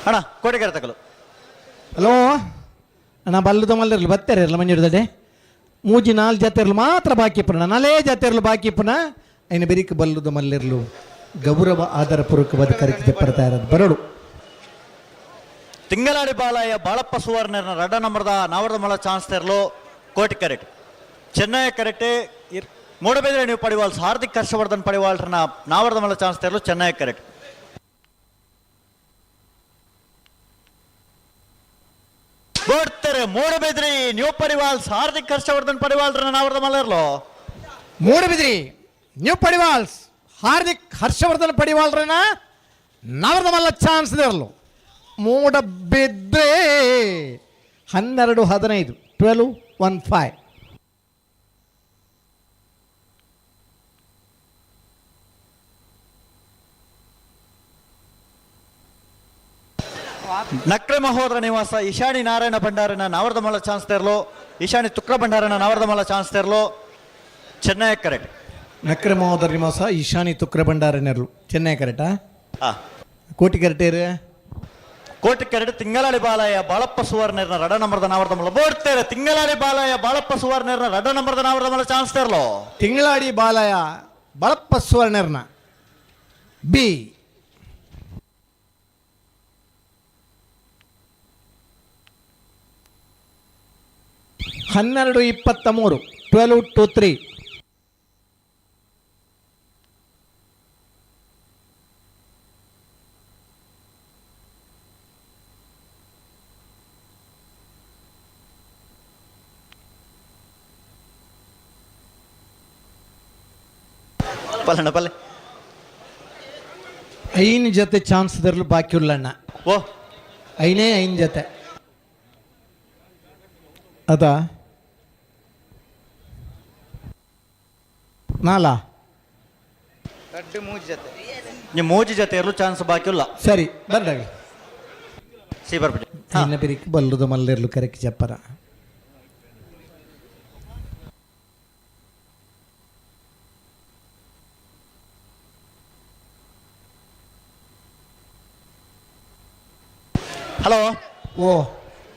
ಅಣ್ಣ ಕೋಟೆಗೆರೆ ತಕಲು. ಹಲೋ ಅಣ್ಣ, ಬಲ್ಲದ ಮಲ್ಲರ್ಲು ಬತ್ತಾರೆ ಇರಲ್ಲ ಮಂಜುರ್ದಡೆ. ಮೂಜಿ ನಾಲ್ ಜಾತಿರ್ಲು ಮಾತ್ರ ಬಾಕಿ ಪುನ, ನಾಲೇ ಜಾತಿರ್ಲು ಬಾಕಿ ಪುನ. ಐನ ಬೆರಿಕ್ ಬಲ್ಲುದ ಮಲ್ಲಿರ್ಲು ಗೌರವ ಆಧಾರ ಪೂರ್ವಕ ಬದುಕರಿಕೆ ಜಪ್ಪರ್ತಾ ಇರೋದು ಬರಡು. ತಿಂಗಳಾಡಿ ಬಾಲಯ್ಯ ಬಾಳಪ್ಪ ಸುವರ್ಣರ್ನ ರಡ್ಡ ನಂಬರ್ದ ನಾವರ್ದ ಮಲ ಚಾನ್ಸ್ ತೆರಲು ಕೋಟಿ ಕರೆಕ್ಟ್ ಚೆನ್ನೈ ಕರೆಕ್ಟ್. ಮೂಡಬಿದ್ರೆ ನೀವು ಪಡಿವಾಲ್ಸ್ ಹಾರ್ದಿಕ್ ಹರ್ಷವರ್ಧನ್ ಪಡಿವಾಲ್ರನ್ನ ನಾವರ್ದ ಮಲ ಚಾನ್ಸ್ ತೆರಲು ಚೆನ್ನೈ ಕರೆಕ್ಟ್. ಕೊಡ್ತಾರೆ ಮೂಡಬಿದ್ರಿ ನ್ಯೂ ಪಡಿವಾಲ್ಸ್ ಹಾರ್ದಿಕ್ ಹರ್ಷವರ್ಧನ್ ಪಡಿವಾಲ್ರನ್ನ ನಾವರ್ದ ಮಲರ್ಲು. ಮೂಡಬಿದ್ರಿ ನ್ಯೂ ಪಡಿವಾಲ್ಸ್ ಹಾರ್ದಿಕ್ ಹರ್ಷವರ್ಧನ್ ಪಡಿವಾಲ್ರನ್ನ ನವರದ ಮಲ್ಲ ಚಾನ್ಸ್ ಇರಲು ಮೂಡಬಿದ್ರೆ 12.15, 12.15. ನಕ್ರೆ ಮಹೋದರ ನಿವಾಸ ಈಶಾನಿ ನಾರಾಯಣ ಭಂಡಾರನ ನಾವರ್ದ ಮಲ ಚಾನ್ಸ್ ತೆರಲು ಈಶಾನಿ ತುಕ್ರ ಭಂಡಾರನ ನಾವರ್ದ ಮಲ ಚಾನ್ಸ್ ತೆರಲು ಚೆನ್ನೈ ಕರೆಕ್ಟ್. ನಕ್ರೆ ಮಹೋದರ ನಿವಾಸ ಈಶಾನಿ ತುಕ್ರ ಭಂಡಾರನೆರ್ಲು ಚೆನ್ನೈ ಕರೆಕ್ಟಾ? ಆ. ಕೋಟಿ ಕರೆಕ್ಟೇರು. ಕೋಟಿ ಕರೆಕ್ಟ್. ತಿಂಗಳಾಡಿ ಬಾಲಯ್ಯ ಬಾಳಪ್ಪ ಸುವರ್ಣರ್ನ ರಡ ನಂಬರ್ದ ನಾವರ್ದ ಮಲ ಬೋಡ್ತೇರೆ. ತಿಂಗಳಾಡಿ ಬಾಲಯ್ಯ ಬಾಳಪ್ಪ ಸುವರ್ಣರ್ನ ರಡ ನಂಬರ್ದ ನಾವರ್ದ ಮಲ ಚಾನ್ಸ್ ತೆರಲು. ತಿಂಗಳಾಡಿ ಬಾಲಯ್ಯ ಬಾಳಪ್ಪ ಸುವರ್ಣರ್ನ ಬಿ. 12.23, 12.23. ಪಲ್ಲಣ್ಣ ಪಲ್ಲೆ. ಐನ್ ಜೊತೆ ಚಾನ್ಸ್ ದರ್ಲು ಬಾಕಿ ಉಲ್ಲಣ್ಣ. ಓ. ಐನೇ ಐನ್ ಜೊತೆ ಅದ ನಾಲಾ. ನಿಮ್ಮ ಮೂಜಿ ಜೊತೆ ಇರಲು ಚಾನ್ಸ್ ಬಾಕಿ ಇಲ್ಲ. ಸರಿ ಬರ್ಡಾಗ. ಸಿ ಬರ್ಬಿಡಿ. ಐನ ಬಿರಿಕ್ ಬಲ್ಲುದ ಮಲ್ಲಿರ್ಲು ಕರೆಕ್ ಜಪ್ಪರ. ಹಲೋ. ಓ.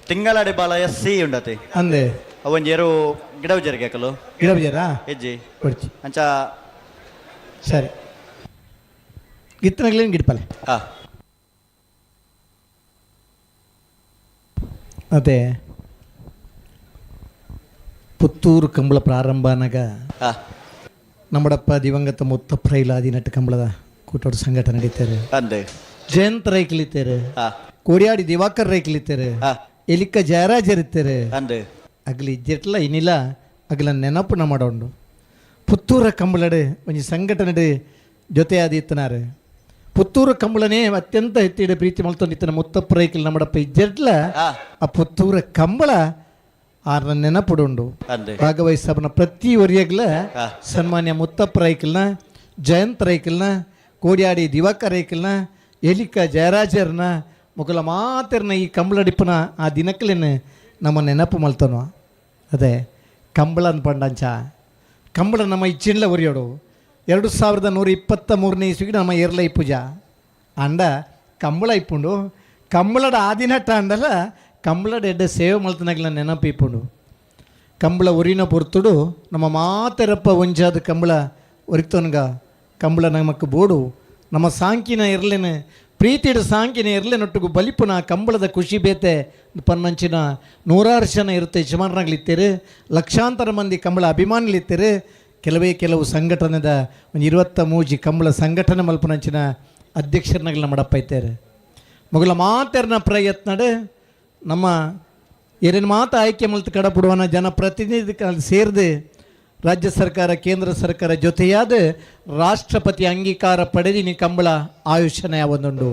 ತಿಂಗಳಾಡಿ ಬಾಲಯ್ಯ ಸಿ ಉಂಡತಿ. ಅಂದೆ. ಅವೊಂಜಿ ಎರು ಗಿಡ ಜರಿಗೆ ಹಾಕಲು. ಗಿಡ ಬಿಜಾರಾ? ಹೆಜ್ಜಿ. ಕೊಡ್ಚಿ. ಅಂಚ. ಸರಿ ಗಿತ್ತನಗ್ಲೇನು ಗಿಡಪಲೆ. ಹಾ. ಅದೇ ಪುತ್ತೂರು ಕಂಬಳ ಪ್ರಾರಂಭ ಅನ್ನಾಗ ಹಾ. ನಮ್ಮಡಪ್ಪ ದಿವಂಗತ ಮುತ್ತಪ್ರೈಲಾದಿ ನಟ್ಟು ಕಂಬಳದ ಕೂಟೋಡು ಸಂಘಟನೆ ನಡೀತಾರೆ. ಅಂದೆ. ಜಯಂತ್ ರೈಕಲಿತ್ತೇರು. ಹಾ. ಕೋಡಿಯಾಡಿ ದಿವಾಕರ್ ರೈಕಲಿತ್ತೇರು. ಹಾ. ಎಲಿಕ್ಕ ಜಯರಾಜರಿತ್ತೇರು. ಅಂದೆ. ಅಗಲಿ ಇಜ್ಜೆಟ್ಲ ಇನ್ನಿಲ್ಲ ಅಗಲ ನೆನಪುನ ಮಾಡೋಂಡು ಪುತ್ತೂರ ಕಂಬಳಡು ಒಂಜಿ ಸಂಘಟನೆ ಜೊತೆ ಆದಿತ್ತನಾರು. ಪುತ್ತೂರು ಕಂಬಳನೇ ಅತ್ಯಂತ ಎತ್ತಿಡ ಪ್ರೀತಿ ಮಲ್ತೊಂದಿತ್ತನ ಮುತ್ತಪ್ಪ ರೈಕಲ್ ನಮ್ಮಡಪ್ಪ ಇಜ್ಜೆಟ್ಲ ಹಾ. ಆ ಪುತ್ತೂರ ಕಂಬಳ ಆರ್ನ ನೆನಪುಡುಂಡು. ಅಂದೆ. ಭಾಗವಹಿಸಬನ ಪ್ರತಿ ಒರಿಯಗ್ಲ ಹಾ. ಸನ್ಮಾನ್ಯ ಮುತ್ತಪ್ಪ ರೈಕಲ್ನ, ಜಯಂತ್ ರೈಕಲ್ನ, ಕೋಡಿಯಾಡಿ ದಿವಾಕರ್ ರೈಕಲ್ನ, ಎಲಿಕ ಜಯರಾಜರ್ನ ಮುಗಲ ಮಾತೆರ್ನ ಈ ಕಂಬಳಡಿಪ್ಪನ ಆ ದಿನಕ್ಕಲೇನು ನಮ್ಮ ನೆನಪು ಮಲ್ತನೋ. ಅದೇ ಕಂಬಳ ಅನ್ಪಂಡಂಚ ಕಂಬಳ ನಮ್ಮ ಇಚ್ಚಿಂಡ್ಲ ಒರಿಯೋಡು 2123ನೇ ಇಸ್ವಿಗೆ ನಮ್ಮ ಏರ್ಲೈ ಪೂಜಾ ಅಂಡ ಕಂಬಳ ಇಪ್ಪುಂಡು. ಕಂಬಳದ ಆದಿನಟ್ಟ ಅಂಡಲ ಕಂಬಳದ ಎಡ್ಡೆ ಸೇವೆ ಮಲ್ತನಾಗ್ಲ ನೆನಪು ಇಪ್ಪುಂಡು. ಕಂಬಳ ಒರಿನ ಪೊರ್ತುಡು ನಮ್ಮ ಮಾತೆರಪ್ಪ ಒಂಜಾದ ಕಂಬಳ ಒರಿತೊನ್ಗ ಕಂಬಳ ನಮಕ್ ಬೋಡು. ನಮ್ಮ ಸಾಂಕಿನ ಇರ್ಲೇನೆ ಪ್ರೀತಿಡು ಸಾಂಕಿನ ಇರ್ಲೇನೊಟ್ಟಿಗೂ ಬಲಿಪುನ ಕಂಬಳದ ಖುಷಿ ಬೇತೆ ಪನ್ನಂಚಿನ ನೂರಾರು ಜನ ಇರುತ್ತೆ ಯಜಮಾನರಾಗ್ಲಿತ್ತೀರಿ, ಲಕ್ಷಾಂತರ ಮಂದಿ ಕಂಬಳ ಅಭಿಮಾನಿಲಿತ್ತೀರಿ. ಕೆಲವೇ ಕೆಲವು ಸಂಘಟನೆದ ಒಂದು 23 ಕಂಬಳ ಸಂಘಟನೆ ಮಲ್ಪನಂಚಿನ ಅಧ್ಯಕ್ಷರನ್ನಾಗಲಿ ನಮ್ಮ ಇದ್ದಾರೆ. ಮೊಗಲ ಮಾತೆರ್ನ ಪ್ರಯತ್ನಡು ನಮ್ಮ ಏನೇನು ಮಾತು ಆಯ್ಕೆ ಮಲ್ತು ಕಡಪುಡುವನ ಜನಪ್ರತಿನಿಧಿ ಸೇರಿದು ರಾಜ್ಯ ಸರ್ಕಾರ ಕೇಂದ್ರ ಸರ್ಕಾರ ಜೊತೆಯಾದ ರಾಷ್ಟ್ರಪತಿ ಅಂಗೀಕಾರ ಪಡೆದಿನಿ ಕಂಬಳ ಆಯುಷ್ಯನ ಒಂದುಂಡು.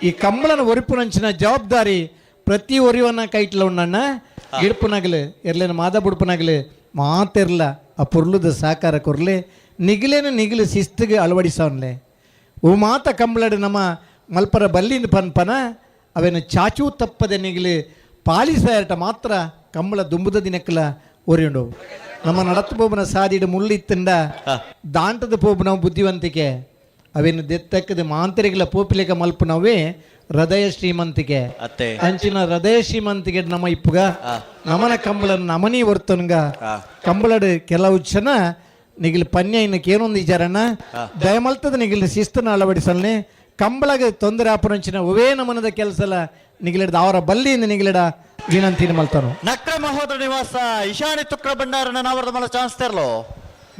ಈ ಕಂಬಳನ ಒರಿಪುನಂಚಿನ ಜವಾಬ್ದಾರಿ ಪ್ರತಿ ಒರಿವನ್ನ ಕೈಟ್ಲ ಉಣ್ಣಣ್ಣ ಗಿಡ್ಪುನಗಲು ಎರ್ಲೇನ ಮಾದ ಬುಡ್ಪುನಗಲು ಮಾತಿರ್ಲ ಆ ಪೊರ್ಲುದ ಸಾಕಾರ ಕೊರ್ಲೆ ನಿಗಿಲೇನ ನಿಗಿಲು ಶಿಸ್ತಿಗೆ ಅಳವಡಿಸವನ್ಲೆ ಓ ಮಾತ ಕಂಬಳಡು ನಮ್ಮ ಮಲ್ಪರ ಬಲ್ಲಿನ ಪನ್ಪನ ಅವೇನು ಚಾಚೂ ತಪ್ಪದೆ ನಿಗಿಲು ಪಾಲಿಸಾಯಟ ಮಾತ್ರ ಕಂಬಳ ದುಂಬುದ ದಿನಕ್ಕಲ ಒರಿಯುಂಡು. ನಮ್ಮ ನಡತು ಪೋಪುನ ಸಾದಿಡು ಮುಳ್ಳಿತ್ತಂಡ ದಾಂಟದ ಪೋಪುನ ಬುದ್ಧಿವಂತಿಕೆ ಅವೇನು ದೆತ್ತಕ್ಕದ ಮಾಂತರಿಗಳ ಪೋಪಿಲೇಕ ಮಲ್ಪುನವೇ ಹೃದಯ ಶ್ರೀಮಂತಿಕೆ. ಅತ್ತೆ. ಅಂಚಿನ ಹೃದಯ ಶ್ರೀಮಂತಿಕೆ ನಮ್ಮ ಇಪ್ಪುಗ ನಮನ ಕಂಬಳ ನಮನಿ ವರ್ತನ್ಗ ಕಂಬಳಡು ಕೆಲವು ಜನ ನಿಗಿಲ್ ಪನ್ಯ ಇನ್ನಕ್ಕೆ ಏನೊಂದು ಇಜಾರಣ್ಣ ದಯಮಲ್ತದ ನಿಗಿಲ್ ಶಿಸ್ತನ ಅಳವಡಿಸಲ್ನೆ ಕಂಬಳಗ ತೊಂದರೆ ಆಪುನಂಚಿನ ಒವೇ ನಮನದ ಕೆಲಸಲ ನಿಗಿಲಿಡ್ದ ಅವರ ಬಲ್ಲಿಯಿಂದ ನಿಗಿಲಿಡ ವಿನಂತಿನ ಮಲ್ತಾನು. ನಕ್ರ ಮಹೋದರ ನಿವಾಸ ಇಶಾನಿ ತುಕ್ರ ಭಂಡಾರನ ನಾವರದ ಮಲ್ಲ ಚಾನ್ಸ್ ತೆರ್ಲೋ.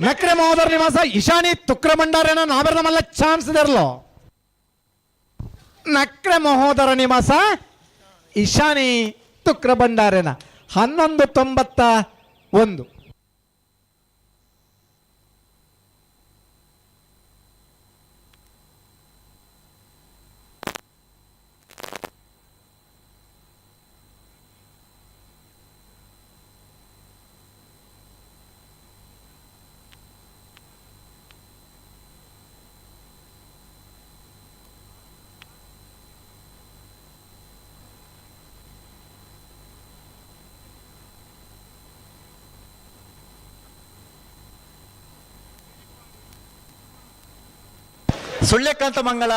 ನಕ್ರೆ ಮಹೋದರ ನಿವಾಸ ಇಶಾನಿ ತುಕ್ರ ಭಂಡಾರನ ನಾವರದ ಮಲ್ಲ ಚಾನ್ಸ್ ದೆರ್ಲೋ. ನಕ್ರೆ ಮಹೋದರ ನಿವಾಸ ಇಶಾನಿ ತುಕ್ರ ಭಂಡಾರನ 11:91. ಸುಳ್ಯಕಾಂತ ಮಂಗಳ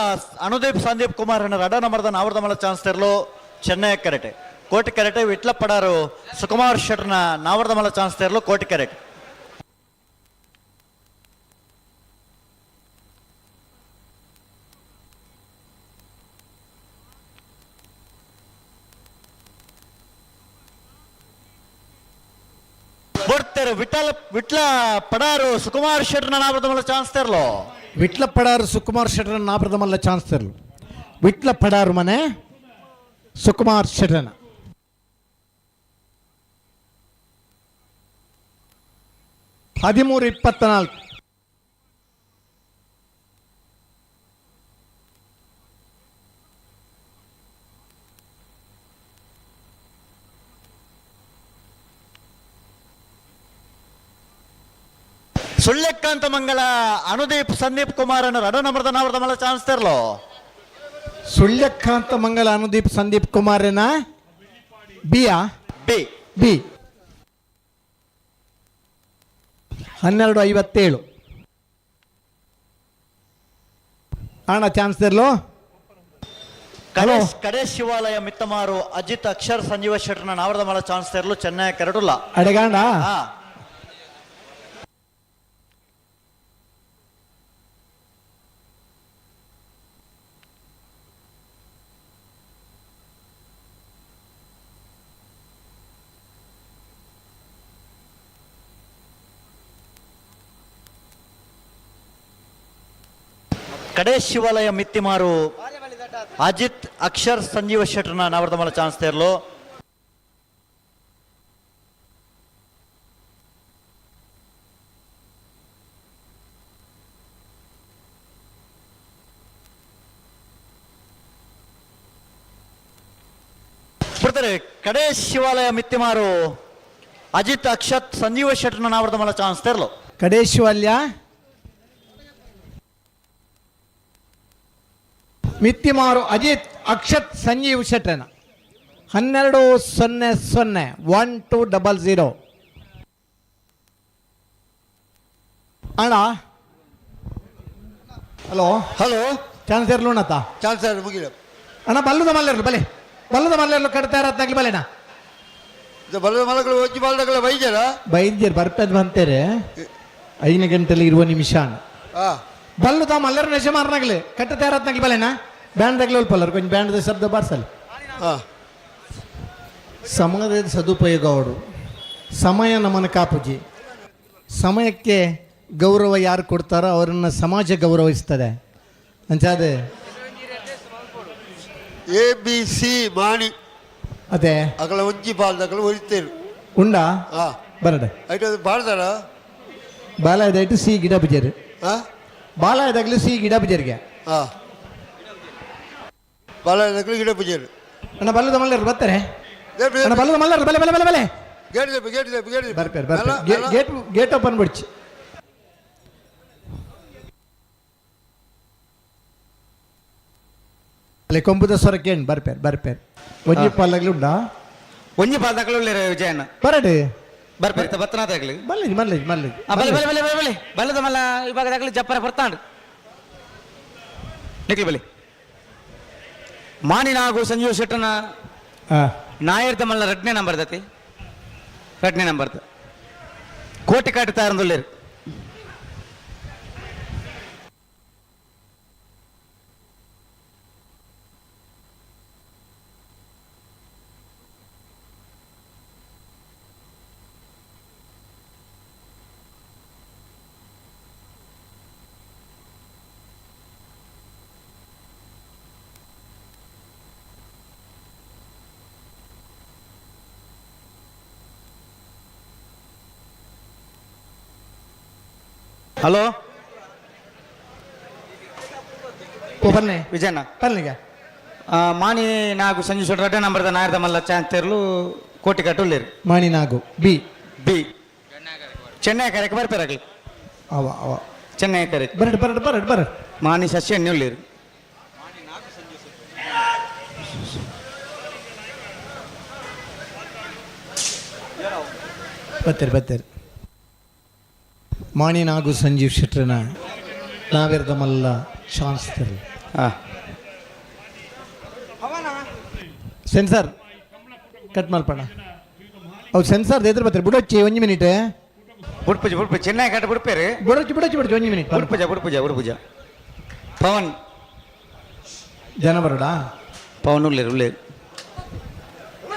ಅನುದೀಪ್ ಸಂದೀಪ್ ಕುಮಾರ್ ರಡ ನಂಬರ್ದ ನಾವರದ ಮಲ್ಲ ಚಾನ್ಸ್ ತೆರ್ಲೋ. ಚೆನ್ನೈ ಕರೆಟೆ ಕೋಟಿ ಕರೆಟೆ ವಿಟ್ಲ ಪಡಾರು ಸುಕುಮಾರ್ ಶೆಟ್ರನ ನಾವರದ ಮಲ್ಲ ಚಾನ್ಸ್ ತೆರ್ಲೋ ಕೋಟಿ ಕರೆಟೆ. ಬರ್ತಾರೆ ವಿಠಲ ವಿಟ್ಲ ಪಡಾರು ಸುಕುಮಾರ್ ಶೆಟ್ರನ ನಾವರದ ಮಲ್ಲ ಚಾನ್ಸ್ ತೆರ್ಲೋ. ವಿಟ್ಲ ಪಡಾರು ಸುಕುಮಾರ್ ಶೆಟ್ಟರನ ನಾಪ್ರದ ಮಲ್ಲ ಚಾನ್ಸ್ ತರಲು. ವಿಟ್ಲ ಪಡಾರು ಮನೆ ಸುಕುಮಾರ್ ಶೆಟ್ಟರನ 13:24. ಸುಳ್ಯಕಾಂತ ಮಂಗಳ ಅನುದೀಪ್ ಸಂದೀಪ್ ಕುಮಾರ್ ರಡ ನಂಬರ್ದ ನಾವರದ ಮಲ್ಲ ಚಾನ್ಸ್ ತೆರ್ಲೋ. ಸುಳ್ಯಕಾಂತ ಮಂಗಳ ಅನುದೀಪ್ ಸಂದೀಪ್ ಕುಮಾರನ ಬಿಯಾ ಬಿ ಬಿ 12:57. ಅಣ್ಣ ಚಾನ್ಸ್ ತೆರ್ಲೋ. ಕಡೆ ಕಡೆ ಶಿವಾಲಯ ಮಿತ್ತಮಾರು ಅಜಿತ್ ಅಕ್ಷರ್ ಸಂಜೀವ ಶೆಟ್ಟರ್ನ ನಾವರದ ಮಲ್ಲ ಚಾನ್ಸ್ ತೆರ್ಲು ಚೆನ್ನೈ ಕರಡುಲ್ಲ. ಅಡಗಾಂಡ. ಹಾ. ಕಡೆ ಶಿವಾಲಯ ಮಿತ್ತಿಮಾರು ಅಜಿತ್ ಅಕ್ಷರ್ ಸಂಜೀವ ಶೆಟ್ಟರ್ನ ನಾವರದ ಮಲ್ಲ ಚಾನ್ಸ್ ತೇರ್ಲು. ಬಿಡ್ತಾರೆ ಕಡೆ ಶಿವಾಲಯ ಮಿತ್ತಿಮಾರು ಅಜಿತ್ ಅಕ್ಷತ್ ಸಂಜೀವ ಶೆಟ್ಟರ್ನ ನಾವರದ ಮಲ್ಲ ಚಾನ್ಸ್ ತೇರ್ಲು. ಕಡೆ ಶಿವಾಲಯ ಮಿತ್ತಿಮಾರು ಅಜಿತ್ ಅಕ್ಷತ್ ಸಂಜೀವ್ ಶೆಟ್ಟರನ 12:00 12:00. ಅಣ್ಣ ಹಲೋ ಹಲೋ ಚಾನ್ಸ್ ಇರ್ಲುಣತ ಚಾನ್ಸ್ ಮುಗಿಲ. ಅಣ್ಣ ಬಲ್ಲದ ಮಲ್ಲೆರ್ಲು ಬಲೆ ಬಲ್ಲದ ಮಲ್ಲೆರ್ಲು ಕಡ್ತಾರತ್ನಾಗ್ಲಿ ಬಲೆನಾ. ಬಲ್ಲದ ಮಲಗಳು ಒಜ್ಜಿ ಬಾಲ್ದಗಳ ಬೈಜರ ಬೈದ್ಯರು ಬರ್ಪೆದ್ ಬಂತೇರೆ 5 ಗಂಟೆಲಿ ಇರುವ ನಿಮಿಷ. ಹಾ ಬಲ್ಲುದ ಮಲ್ಲರ ನೆಶ ಮಾರ್ನಾಗ್ಲಿ ಕಟ್ಟ ತಯಾರತ್ನಾಗ್ಲಿ ಬಲೆನಾ ಬ್ಯಾಂಡ್ ತಗ್ಲಿ ಒಲ್ಪಲ್ಲರು ಕೊಂಚ ಬ್ಯಾಂಡ್ ಶಬ್ದ ಬಾರ್ಸಲ್. ಹಾ ಸಮಯದ ಸದುಪಯೋಗ ಅವರು ಸಮಯ ನಮ್ಮನ್ನು ಕಾಪುಜಿ. ಸಮಯಕ್ಕೆ ಗೌರವ ಯಾರು ಕೊಡ್ತಾರೋ ಅವರನ್ನು ಸಮಾಜ ಗೌರವಿಸ್ತದೆ. ಅಂಚಾದೆ ಎ ಬಿ ಸಿ ಮಾಣಿ. ಅದೇ. ಅಕಲ ಒಂಜಿ ಪಾಲ್ದಕಲು ಒರಿತೇರು. ಉಂಡಾ? ಹಾ. ಬರಡೆ. ಐಟ್ ಪಾಡ್ದಾರ. ಬಾಲ ಇದಾಯ್ತು, ಸಿ ಗಿಡ ಬುಜೇರು. ಹಾ. ಬಾಲ ಇದಾಗಲಿ ಸಿ ಗಿಡ ಬುಜೇರಿಗೆ. ಹಾ, ಬಾಲ ಗಿಡ ಪೂಜೆರು. ಅಣ್ಣ, ಬಲ್ಲದ ಮಲ್ಲರು ಬರ್ತಾರೆ. ಅಣ್ಣ, ಬಲ್ಲದ ಮಲ್ಲರು, ಬಲೆ ಬಲೆ ಬಲೆ ಬಲೆ. ಗೇಟ್ ದೆಪ್ಪು, ಗೇಟ್ ದೆಪ್ಪು, ಗೇಟ್. ಬರ್ಪೇರು ಬರ್ಪೇರು. ಗೇಟ್ ಗೇಟ್ ಓಪನ್ ಬಿಡ್ಚಿ. ಅಲ್ಲಿ ಕೊಂಬುದ ಸ್ವರಕ್ಕೆ ಬರ್ಪೇರು ಬರ್ಪೇರು. ಒಂಜಿ ಪಾಲಾಗ್ಲಿ ಉಂಡಾ? ಒಂಜಿ ಪಾಲ್ದಕಲು ಉಳ್ಳೇರು ವಿಜಯಣ್ಣ. ಬರಡು. ಬರ್ಪೇರು ಬತ್ತನಾದಾಗ್ಲಿ. ಮಲ್ಲೇಜ್ ಮಲ್ಲೇಜ್ ಮಲ್ಲೇಜ್. ಬಲೆ ಬಲೆ ಬಲೆ ಬಲೆ ಬಲೆ. ಬಲ್ಲದ ಮಲ್ಲ ವಿಭಾಗದಾಗಲಿ ಜಪ್ಪರ ಬರ್ತಾಂಡು ನಿಕ್ಲಿ ಬಲಿ. ಮಾಣಿನಾಗು ಸಂಜೀವ್ ಶೆಟ್ಟನ ಹಾಂ. ನಾಯರ್ದ ಮಲ್ಲ ರಡ್ನೇ ನಂಬರ್ ದತಿ, ರಡ್ನೇ ನಂಬರ್ದ ಕೋಟಿ ಕಾಟಿ ತಾರಂದುಲ್ಲೇರು. ಹಲೋ. ಓ ಬನ್ನಿ. ವಿಜಯಣ್ಣ. ಬನ್ನಿಗ. ಮಾಣಿ ನಾಗು ಸಂಜೀವ್ ಶೆಟ್ಟರ್ ರಡ್ನೇ ನಂಬರ್ದ ನಾಯರ್ದ ಮಲ್ಲ ಚಾನ್ಸ್ ತೇರ್ಲು ಕೋಟಿ ಕಾಟು ಉಳ್ಳೇರು. ಮಾಣಿ ನಾಗು ಬಿ. ಬಿ, ಚೆನ್ನೈ ಕರೆಕ್ ಬರ್ಪೇರಾಗ್ಲಿ. ಅವ ಅವ. ಚೆನ್ನೈ ಕರೆಕ್. ಬರಡು ಬರಡು ಬರಡು ಬರಡು. ಮಾಣಿ ಶಶಿ ಎಣ್ಣೆ ಉಳ್ಳೇರು. ಬರ್ತಾರೆ ಬರ್ತಾರೆ. ಮಾಣಿ ನಾಗು ಸಂಜೀವ್ ಶೆಟ್ರನ ನಾವೆರ್ದ ಮಲ್ಲ ಚಾನ್ಸ್ ತರಲಿ. ಹಾಂ. Censor cut ಮಲ್ಪಣ. ಅವು ಸೆನ್ಸಾರ್ ಎದುರು ಬರ್ತಾರೆ. ಬುಡೊಚ್ಚಿ ಒಂಜಿ ಮಿನಿಟ್. ಬುಡ್ಪುಜ ಬುಡ್ಪು, ಚೆನ್ನೈ ಕಟ್ಟ ಬುಡ್ಪೇರು. ಬುಡೊಚ್ಚಿ ಬುಡೊಚ್ಚಿ ಬುಡೊಚ್ಚಿ, ಒಂಜಿ ಮಿನಿಟ್. ಬುಡ್ಪುಜ ಬುಡ್ಪುಜ ಬುಡ್ಪುಜ. ಪವನ್. ಜನ ಬರೋಡಾ? ಪವನ್ ಉಳ್ಳೇರು ಉಳ್ಳೇರು.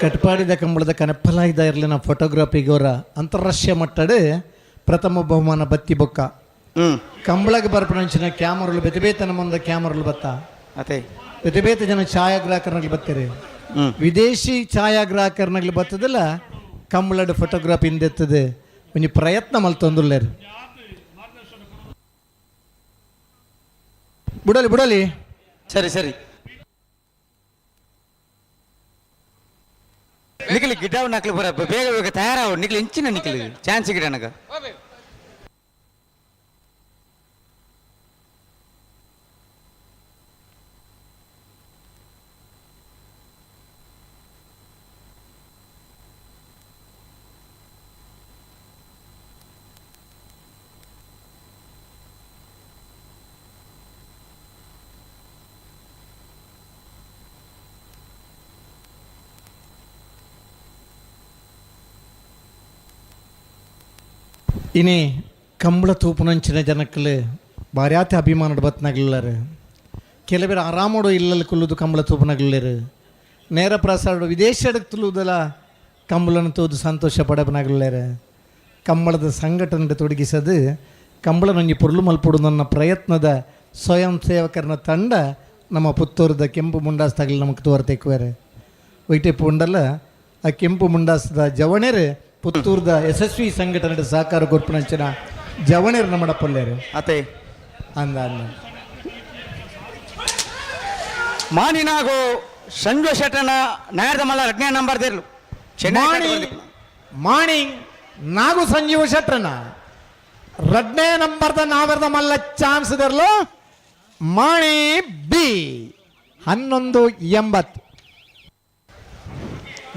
ಕಟ್ಪಾಡಿದ ಕಂಬಳದ ಕನಪ್ಪಲಾಯ್ದ ಇರಲಿನ ಫೋಟೋಗ್ರಫಿಗವರ ಅಂತಾರಾಷ್ಟ್ರೀಯ ಮಟ್ಟಡ್ ಪ್ರಥಮ ಬಹುಮಾನ ಬತ್ತಿ ಬೊಕ್ಕ ಕಂಬಳಗೆ ಬರ್ಪಣಂಚಿನ ಕ್ಯಾಮರಲು ಬೇತೆ ಬೇತೆ ನಮ್ಮೊಂದ ಕ್ಯಾಮರಲು ಬತ್ತ. ಅದೇ. ಬೇತೆ ಬೇತೆ ಜನ ಛಾಯಾಗ್ರಾಹಕರ್ನಲ್ಲಿ ಬತ್ತಾರೆ. ವಿದೇಶಿ ಛಾಯಾಗ್ರಾಹಕರ್ನಲ್ಲಿ ಬತ್ತದಲ್ಲ ಕಂಬಳಡ್ ಫೋಟೋಗ್ರಾಫಿ ಹಿಂದೆತ್ತದೆ ಒಂಜಿ ಪ್ರಯತ್ನ ಮಲ್ತೊಂದುಲ್ಲೇರು. ಬುಡಲಿ ಬುಡಲಿ. ಸರಿ ಸರಿ. ನಿಖಲಿ ಗಿಡವು ನಕ್ಲಿ ಬರ, ಬೇಗ ಬೇಗ ತಯಾರಾವು ನಿಖಲಿ. ಇಂಚಿನ ನಿಖಲಿ ಚಾನ್ಸ್ ಗಿಡ ನನಗ. ಇನಿ ಕಂಬಳ ತೂಪುನಂಚಿನ ಜನಕ್ಕಲು ಬಾರ್ಯಾತಿ ಅಭಿಮಾನಡ್ ಬತ್ನಗ್ಲರು. ಕೆಲವರು ಆರಾಮೋಡು ಇಲ್ಲಲ್ಲಿ ಕುಲ್ಲುದು ಕಂಬಳ ತೂಪುನಗ್ಲರು. ನೇರ ಪ್ರಸಾರ ವಿದೇಶಕ್ಕೆ ತುಳುವುದಲ್ಲ ಕಂಬಳನ ತೋದು ಸಂತೋಷ ಪಡಪನಗ್ಲರು. ಕಂಬಳದ ಸಂಘಟನೆ ತೊಡಗಿಸದು ಕಂಬಳನೊಂಜಿ ಪೊರ್ಲು ಮಲ್ಪೊಡು ನನ್ನ ಪ್ರಯತ್ನದ ಸ್ವಯಂ ಸೇವಕರನ ತಂಡ ನಮ್ಮ ಪುತ್ತೂರದ ಕೆಂಪು ಮುಂಡಾಸ್ ತಗಲಿ ನಮಗೆ ತೋರ್ತೆಕ್ವೇರೆ. ವೈಟೆ ಪುಂಡಲ್ಲ ಆ ಕೆಂಪು ಮುಂಡಾಸದ ಜವಣೆರು ಪುತ್ತೂರ್ದ ಯಶಸ್ವಿ ಸಂಘಟನೆ ಸಹಕಾರ ಕೊರ್ಪುನಂಚಿನ ಜವಣೆರು ನಮ್ಮಡ ಪೊಲ್ಲೇರು. ಅತೆ. ಅಂದ ಅಂದ. ಮಾನಿನಾಗು ಸಂಜು ಶೆಟ್ಟನ ನಾಯರ್ದ ಮಲ್ಲ ರಡ್ನೇ ನಂಬರ್ ದೇರ್ಲು ಚೆನ್ನೈ. ಮಾಣಿ ಮಾಣಿ ನಾಗು ಸಂಜೀವ ಶೆಟ್ರನ ರಡ್ನೇ ನಂಬರ್ದ ನಾವರ್ದ ಮಲ್ಲ ಚಾನ್ಸ್ ದರ್ಲು ಮಾಣಿ ಬಿ 11.80.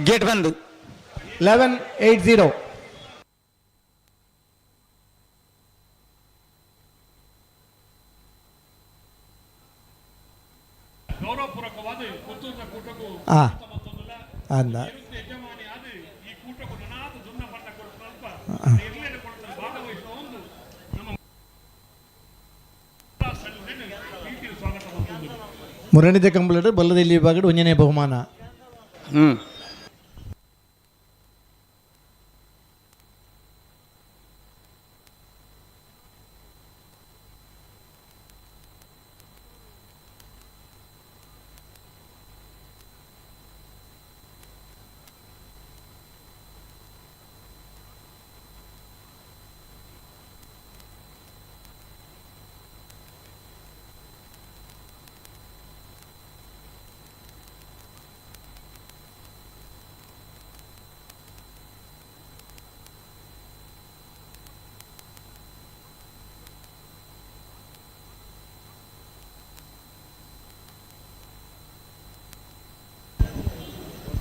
ಗೇಟ್ ಬಂದು. 11.80. ಆ ಅಂದ. ಮುರಣಿದ ಕಂಬಳಡು ಬಲ್ಲದಲ್ಲಿ ವಿಭಾಗಡು ಒಂಜನೇ ಬಹುಮಾನ.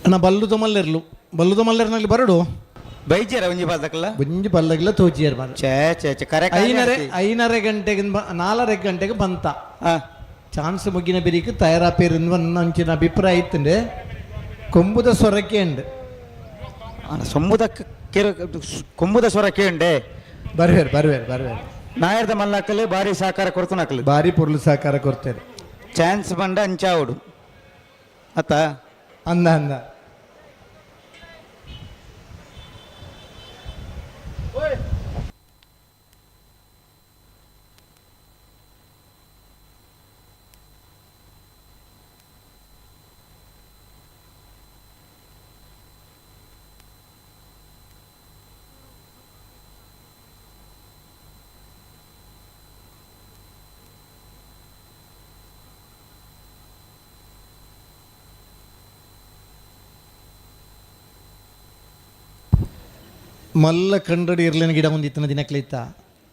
ಅಣ್ಣ ಬಲ್ಲುದ ಮಲ್ಲೆರ್ಲು, ಬಲ್ಲುದ ಮಲ್ಲೆರ್ನಲ್ಲಿ ಬರಡು. ಬೈಜಾರ ಒಂಜಿ ಬಾದಕಲ್ಲ. ಒಂಜಿ ಬಲ್ಲಗಿಲ್ಲ ತೋಜಿಯರ್ ಮಾರ. ಛೇ ಛೇ ಛೇ, ಕರೆ. ಐನರೆ ಐನರೆ ಗಂಟೆಗೆ 4:30 ಗಂಟೆಗೆ ಬಂತ. ಚಾನ್ಸ್ ಮುಗಿನ ಬಿರಿಕ್ ತಯಾರಾಪೇರು ಅಂಚಿನ ಅಭಿಪ್ರಾಯ ಇತ್ತಂಡೆ ಕೊಂಬುದ ಸೊರಕೆ ಉಂಡು. ಸೊಂಬುದ ಕೆರು ಕೊಂಬುದ ಸ್ವರ ಕೇಂಡೆ. ಬರ್ವೇರು ಬರ್ವೇರು ಬರ್ವೇರು. ನಾಯರ್ದ ಮಲ್ಲಾಕಲು ಬಾರಿ ಸಹಕಾರ ಕೊಡ್ತು ನಕಲು. ಭಾರಿ ಪೊರ್ಲು ಸಹಕಾರ ಕೊಡ್ತೇನೆ. ಚಾನ್ಸ್ ಬಂಡ ಅಂಚಾವುಡು ಅತ್ತ. ಅಂದ ಅಂದ. ಮಲ್ಲ ಕಂಡಡಿ ಇರ್ಲಿನ ಗಿಡ ಒಂದಿತ್ತನ ದಿನಕ್ಲಿತ್ತ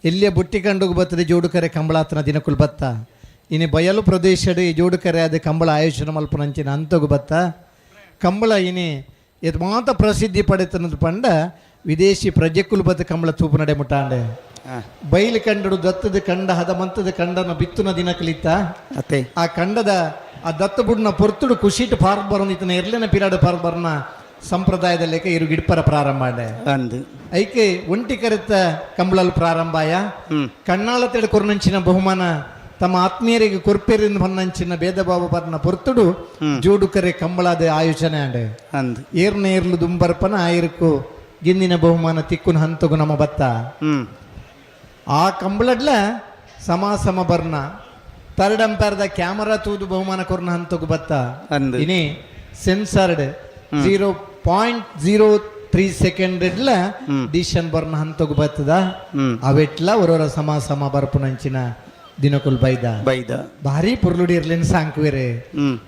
ಎಲ್ಲಿಯ ಬುಟ್ಟಿ ಕಂಡುಗ್ ಬರ್ತದೆ ಜೋಡುಕರೆ ಕಂಬಳಾತನ ದಿನಕ್ಕುಲ್ ಬತ್ತ. ಇನಿ ಬಯಲು ಪ್ರದೇಶಡ್ ಈ ಜೋಡುಕರೆ ಅದ ಕಂಬಳ ಆಯೋಜನೆ ಮಲ್ಪನಂಚಿನ ಅಂತಗು ಬತ್ತ. ಕಂಬಳ ಇನಿ ಎತ್ ಮಾತ ಪ್ರಸಿದ್ಧಿ ಪಡೆತನದು ಪಂಡ ವಿದೇಶಿ ಪ್ರಜೆಕ್ಕುಲ್ ಬತ್ತ ಕಂಬಳ ತೂಪು ನಡೆ ಮುಟ್ಟಾಂಡೆ. ಬೈಲು ಕಂಡಡು ದತ್ತದ ಕಂಡ ಹದ ಮಂತದ ಕಂಡನ ಬಿತ್ತುನ ದಿನಕಲಿತ್ತ. ಅತ್ತೆ. ಆ ಕಂಡದ ಆ ದತ್ತ ಬುಡ್ನ ಪೊರ್ತುಡು ಖುಷಿಟ್ ಪಾರ್ ಬರೋನ್ ಇರ್ಲಿನ ಪಿರಾಡು ಪಾರ್ ಬರ್ನ ಸಂಪ್ರದಾಯದ ಲೆಕ್ಕ ಇರು ಗಿಡ್ಪರ ಪ್ರಾರಂಭ ಆಂಡೆ. ಅಂದು. ಐಕೆ ಒಂಟಿ ಕರೆತ ಕಂಬಳಲ್ ಪ್ರಾರಂಭಾಯ. ಕಣ್ಣಾಳ ತೆಡೆ ಕೊರ್ನಂಚಿನ ಬಹುಮಾನ ತಮ್ಮ ಆತ್ಮೀಯರಿಗೆ ಕೊರ್ಪೆರಿಂದ ಬನ್ನಂಚಿನ ಭೇದ ಭಾವ ಬರ್ನ ಪೊರ್ತುಡು ಜೋಡುಕರೆ ಕಂಬಳಾದ ಆಯೋಜನೆ ಆಂಡೆ. ಅಂದು. ಏರ್ನ ಏರ್ಲು ದುಂಬರ್ಪನ ಆಯಿರ್ಕು ಗಿಂದಿನ ಬಹುಮಾನ ತಿಕ್ಕುನ ಹಂತಗು ನಮ್ಮ ಬತ್ತ. ಆ ಕಂಬಳಡ್ಲ ಸಮ ಸಮ ಬರ್ನ ತರ್ಡ್ ಅಂಪೈರ್ದ ಕ್ಯಾಮರಾ ತೂದು ಬಹುಮಾನ ಕೊರ್ನ ಹಂತಗು ಬತ್ತ. ಅಂದು. ಇನಿ ಸೆನ್ಸರ್ಡ್ 0.03 ಸೆಕೆಂಡ್ ಇಡ್ಲ ಡಿಶನ್ ಬರ್ನ ಹಂತಗು ಬತ್ತದ. ಅವೆಟ್ಲ ಒರೊರ ಸಮ ಸಮ ಬರ್ಪುನಂಚಿನ ದಿನಕುಲ್ ಬೈದ. ಬೈದ. ಭಾರಿ ಪುರ್ಲುಡಿ ಇರ್ಲಿನ ಸಾಂಕ್ವೇರೆ.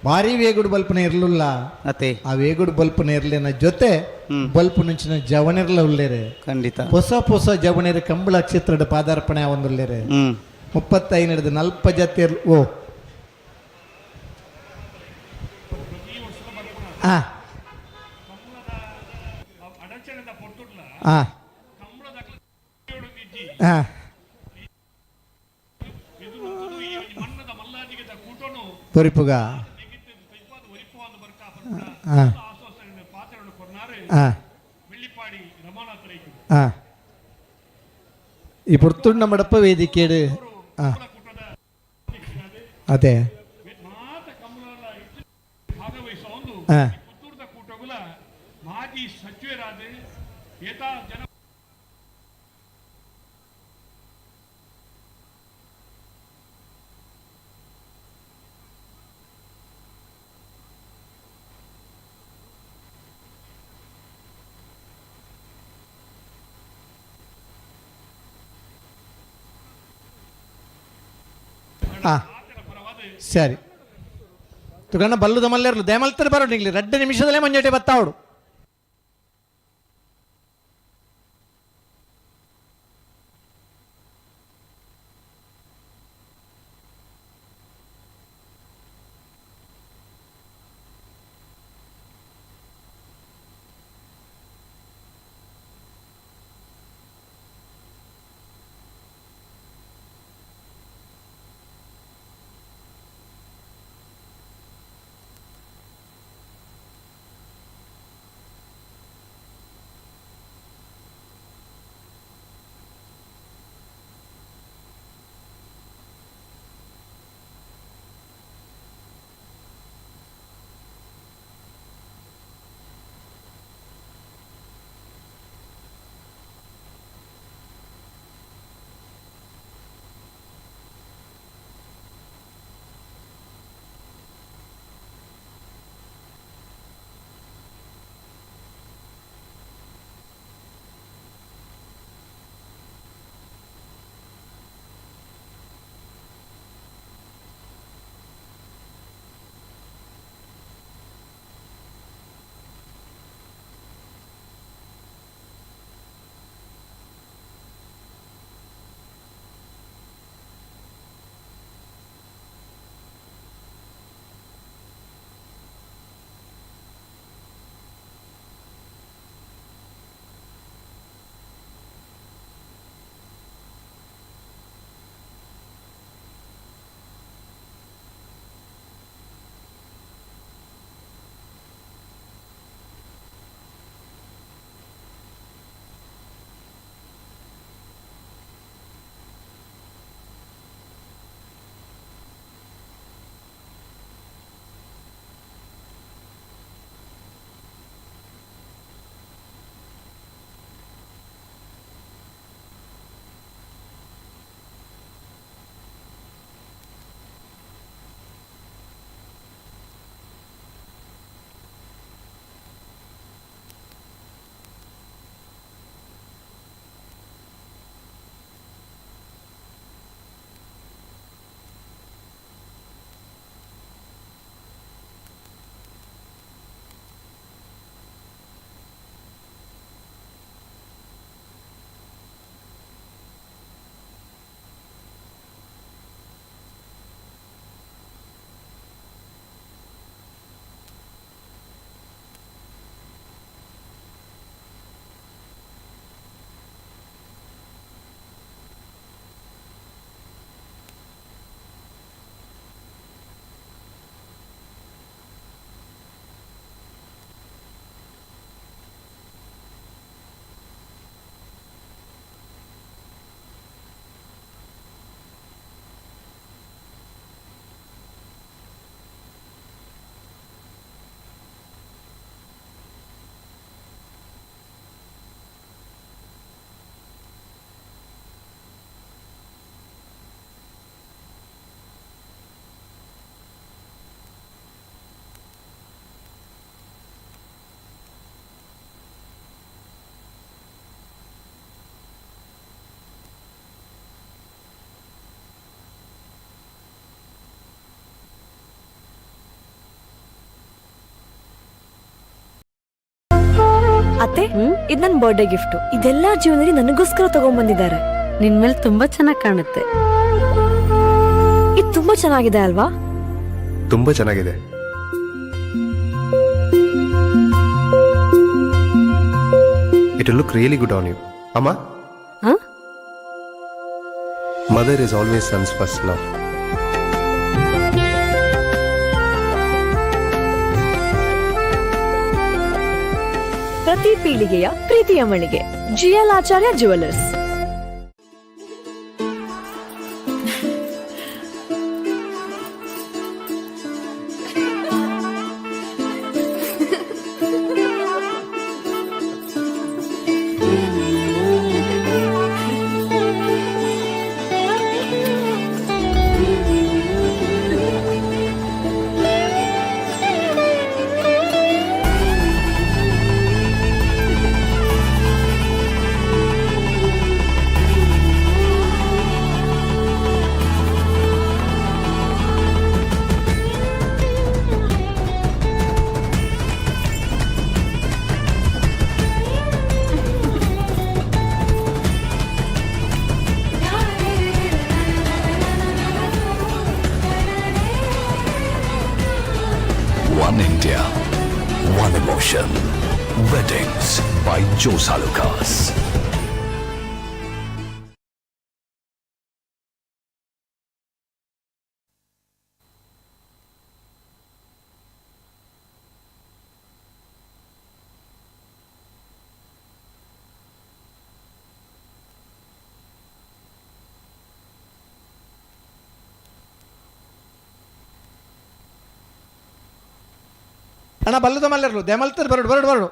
ಭಾರಿ ವೇಗುಡು ಬಲ್ಪನ ಇರ್ಲುಲ್ಲ. ಅತ್ತೆ. ಆ ವೇಗುಡು ಬಲ್ಪನ ಇರ್ಲಿನ ಜೊತೆ ಬಲ್ಪುನಂಚಿನ ಜವನಿರ್ಲ ಉಲ್ಲೇರೆ. ಖಂಡಿತ. ಹೊಸ ಹೊಸ ಜವನಿರ ಕಂಬಳ ಕ್ಷೇತ್ರದ ಪಾದಾರ್ಪಣೆ ಒಂದುಲ್ಲೇರೆ. 35 ನಲ್ಪ ಜತೆ ಓ ಆ ಆ ಆ ತೊರಿಪುಗ ಆ ಆ ಆ ಈ ಪುರ್ತುಂಡ ಮಡಪ ವೇದಿಕೆಡು ಆ ಅದೇ ಆ ಆ ಸರಿ ತುಗಣ್ಣ ಬಲ್ಲುದ ಮಲ್ಲೇರ್ಲು ದೇಮಲ್ತಾರೆ ಬರೋ ನಿಗ್ಲಿ 2 ನಿಮಿಷದಲ್ಲೇ ಮಂಜಟೆ ಬತ್ತಾವಡು. ಅತ್ತೆ, ಇದು ನನ್ನ ಬರ್ಡೇ ಗಿಫ್ಟ್. ಇದೆಲ್ಲ ಜೀವನದಲ್ಲಿ ನನಗೋಸ್ಕರ ತಗೊಂಡ್ಬಂದಿದ್ದಾರೆ. ನಿನ್ ಮೇಲೆ ತುಂಬಾ ಚೆನ್ನಾಗಿ ಕಾಣುತ್ತೆ. ಇದು ತುಂಬಾ ಚೆನ್ನಾಗಿದೆ ಅಲ್ವಾ? ತುಂಬಾ ಚೆನ್ನಾಗಿದೆ. It look really good on you ಅಮ್ಮ. ಹಾ? Mother is always son's first love. ಪ್ರತಿ ಪೀಳಿಗೆಯ ಪ್ರೀತಿಯ ಮಳಿಗೆ, GL Acharya jewellers. One India, one emotion. Weddings by Jos Alukkas. ಅಣ್ಣ, ಬಲ್ಲದ ಮಲ್ಲರ್ಲು ದೆಮಲ್ತದ ಬರಡು ಬರಡು ಬರಡು.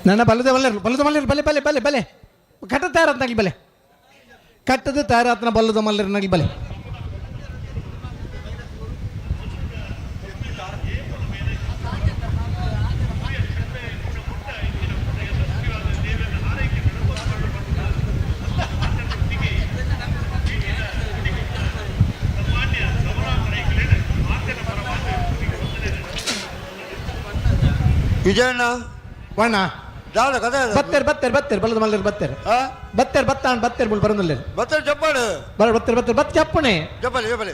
ನನ್ನ ಬಲ್ಲದ ಮಲ್ಲರು, ಬಲ್ಲದ ಮಲ್ಲರು, ಬಲೆ ಬಲೆ ಬಲೆ ಬಲೆ. ಕಟ್ಟ ತಯಾರಾತ್ನಾಗ್ಲಿ ಬಲೆ, ಕಟ್ಟದ ತಯಾರಾತ್ನ ಬಲ್ಲದ ಮಲ್ಲರನಾಗ್ಲಿ ಬಲೆ. ವಿಜಯಣ್ಣ. ವಣ್ಣ. ದಾದ ಕಥೆ ಬತ್ತೆರ್ ಬತ್ತೆರ್ ಬತ್ತೆರ್ ಬಲ್ಲದ ಮಲ್ಲೆರ್ ಬತ್ತೆರ್ ಬತ್ತೆರ್ ಬತ್ತಾಣ್ ಬತ್ತೆರ್ ಮುಲ್ ಬರಂದುಲ್ಲೆರ್. ಬತ್ತೆರ್ ಜಪ್ಪಾಡು. ಬರ ಬತ್ತೆರ್ ಬತ್ತೆರ್ ಬತ್ ಜಪ್ಪುಣೆ. ಜಪ್ಪಲೆ ಜಪ್ಪಲೆ.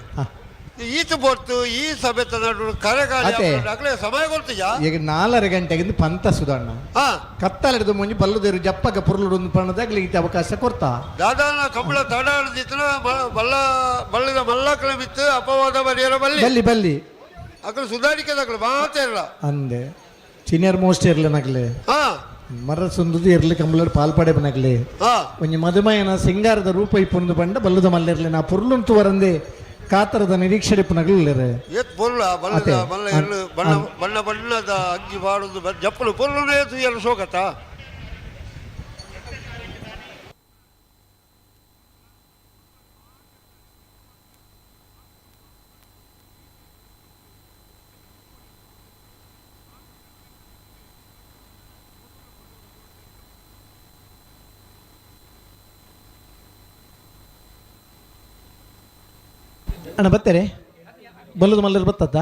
ಈತ ಪೊರ್ತು ಈ ಸಭೆತ ನಡು ಕರೆಗಾಲಿ ಅತೆ. ಅಕ್ಲೆ ಸಮಯ ಕೊಡ್ತೀಯಾ? ಈಗ 4:30 ಗಂಟೆಗಿಂದ ಪಂತ ಸುಧಣ್ಣ ಕತ್ತಲೆಡ್ದು ಮುಂಜಿ ಬಲ್ಲದೇರು ಜಪ್ಪಗ ಪುರ್ಲುಡು ಪಣ್ಣದಾಗ್ಲಿ ಈತ ಅವಕಾಶ ಕೊರ್ತಾ. ದಾದಾನ ಕಂಬಳ ತಡಾಡ್ದಿತ್ತನ ಬಲ್ಲ ಬಲ್ಲದ ಮಲ್ಲಕ್ಲ ಮಿತ್ತು ಅಪವಾದ ಬರಿಯರ ಬಲ್ಲಿ ಬಲ್ಲಿ ಬಲ್ಲಿ ಅಕಲು ಸುಧಾರಿಕೆದಕ್ಲು ಮಾತೇ ಇಲ್ಲ. ಅಂದೆ ಸೀನಿಯರ್ ಮೋಸ್ಟ್ ಇರ್ಲಿ ನಗಲೆ ಮರ ಸುಂದದು ಇರ್ಲಿ ಕಂಬಳಡ್ ಪಾಲ್ಪಡೆ ಬನಗಲೆ ಒಂಜಿ ಮದುಮಯನ ಸಿಂಗಾರದ ರೂಪ ಇಪ್ಪುಂದು ಬಂಡ ಬಲ್ಲದ ಮಲ್ಲಿರ್ಲಿ ನಾ ಪುರ್ಲುಂತು ವರಂದೆ ಕಾತರದ ನಿರೀಕ್ಷೆ ಇಪ್ಪುನಗಲು ಉಲ್ಲೆರ್. ಏತ್ ಪೊರ್ಲ ಬಲ್ಲದ ಅತೆ. ಮಲ್ಲ ಎಳ್ಳು ಬಣ್ಣ ಬಣ್ಣ ಬಣ್ಣದ ಅಂಗಿ ಪಾಡುದು ಜಪ್ಪಲು ಪೊರ್ಲುನೇ ತುಯ್ಯಲು ಶೋಕತ. ಅಣ್ಣ ಬತ್ತಾರೆ ಬಲ್ಲದ ಮಲ್ಲರ್ ಬತ್ತತ್ತ?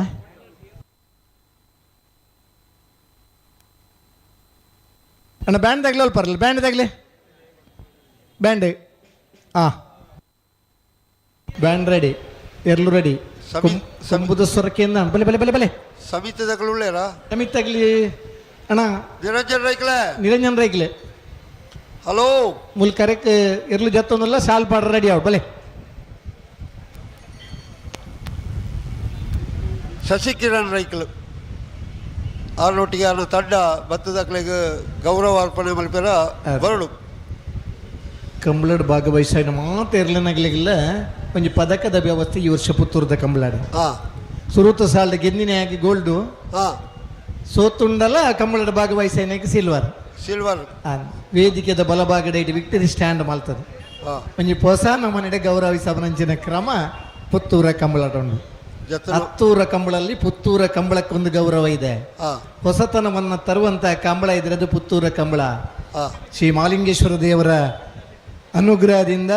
ಅಣ್ಣ ಬ್ಯಾಂಡ್ ತಗಲಿ ಅಲ್ಪ ಬರಲ್ಲ ಬ್ಯಾಂಡ್ ತಗಲಿ ಬ್ಯಾಂಡ್ ಹಾಂ ಬ್ಯಾಂಡ್ ರೆಡಿ ಎರ್ಲು ರೆಡಿ ಸಂಬುದ ಸ್ವರಕ್ಕೆ ಬಲೆ ಬಲೆ ಬಲೆ ಬಲೆ. ಸಮಿತಿದಕ್ಲು ಉಳ್ಳೇರಾ? ಸಮಿತಗ್ಲಿ ಅಣ್ಣ. ನಿರಂಜನ್ ರೈಕ್ಲೆ. ನಿರಂಜನ್ ರೈಕ್ಲೆ. ಹಲೋ. ಮುಲ್ ಕರೆಕ್ ಎರ್ಲು ಜತ್ತೊಂದಲ್ಲ ಶಾಲ್ ಪಾಡ್ರ ರೆಡಿ ಅವ್ ಬಲೆ. ಶಶಿಕಿರಣ್ ರೈಕ್ಲು ಆರ್ನೊಟ್ಟಿಗೆ ಆರ್ನ ತಂಡ ಬತ್ತದಕ್ಲೆಗ್ ಗೌರವ ಅರ್ಪಣೆ ಮಲ್ಪೆರ ಬರಡು. ಕಂಬಳಡ್ ಭಾಗವಹಿಸಾಯಿನ ಮಾತ ಇರ್ಲನಗ್ಲಿಗಿಲ್ಲ ಒಂಜಿ ಪದಕದ ವ್ಯವಸ್ಥೆ ಈ ವರ್ಷ ಪುತ್ತೂರದ ಕಂಬಳಾಡ್. ಸುರೂತ ಸಾಲ್ದ ಗೆಂದಿನ ಆಗಿ ಗೋಲ್ಡು ಸೋತುಂಡಲ ಕಂಬಳಡ್ ಭಾಗವಹಿಸಾಯಿನಕ್ಕೆ ಸಿಲ್ವರ್. ಸಿಲ್ವರ್. ವೇದಿಕೆದ ಬಲಭಾಗದ ಇಟ್ಟು ವಿಕ್ಟರಿ ಸ್ಟ್ಯಾಂಡ್ ಮಲ್ತದೆ. ಒಂಜಿ ಹೊಸ ನಮ್ಮನೆಡೆ ಗೌರವಿಸಬನಂಚಿನ ಕ್ರಮ ಪುತ್ತೂರ ಕಂಬಳಾಟ ಉಂಡು. ಹತ್ತೂರ ಕಂಬಳಲ್ಲಿ ಪುತ್ತೂರ ಕಂಬಳಕ್ಕೊಂದು ಗೌರವ ಇದೆ. ಹೊಸತನವನ್ನು ತರುವಂತಹ ಕಂಬಳ ಇದ್ರೆ ಅದು ಪುತ್ತೂರ ಕಂಬಳ. ಶ್ರೀ ಮಾಲಿಂಗೇಶ್ವರ ದೇವರ ಅನುಗ್ರಹದಿಂದ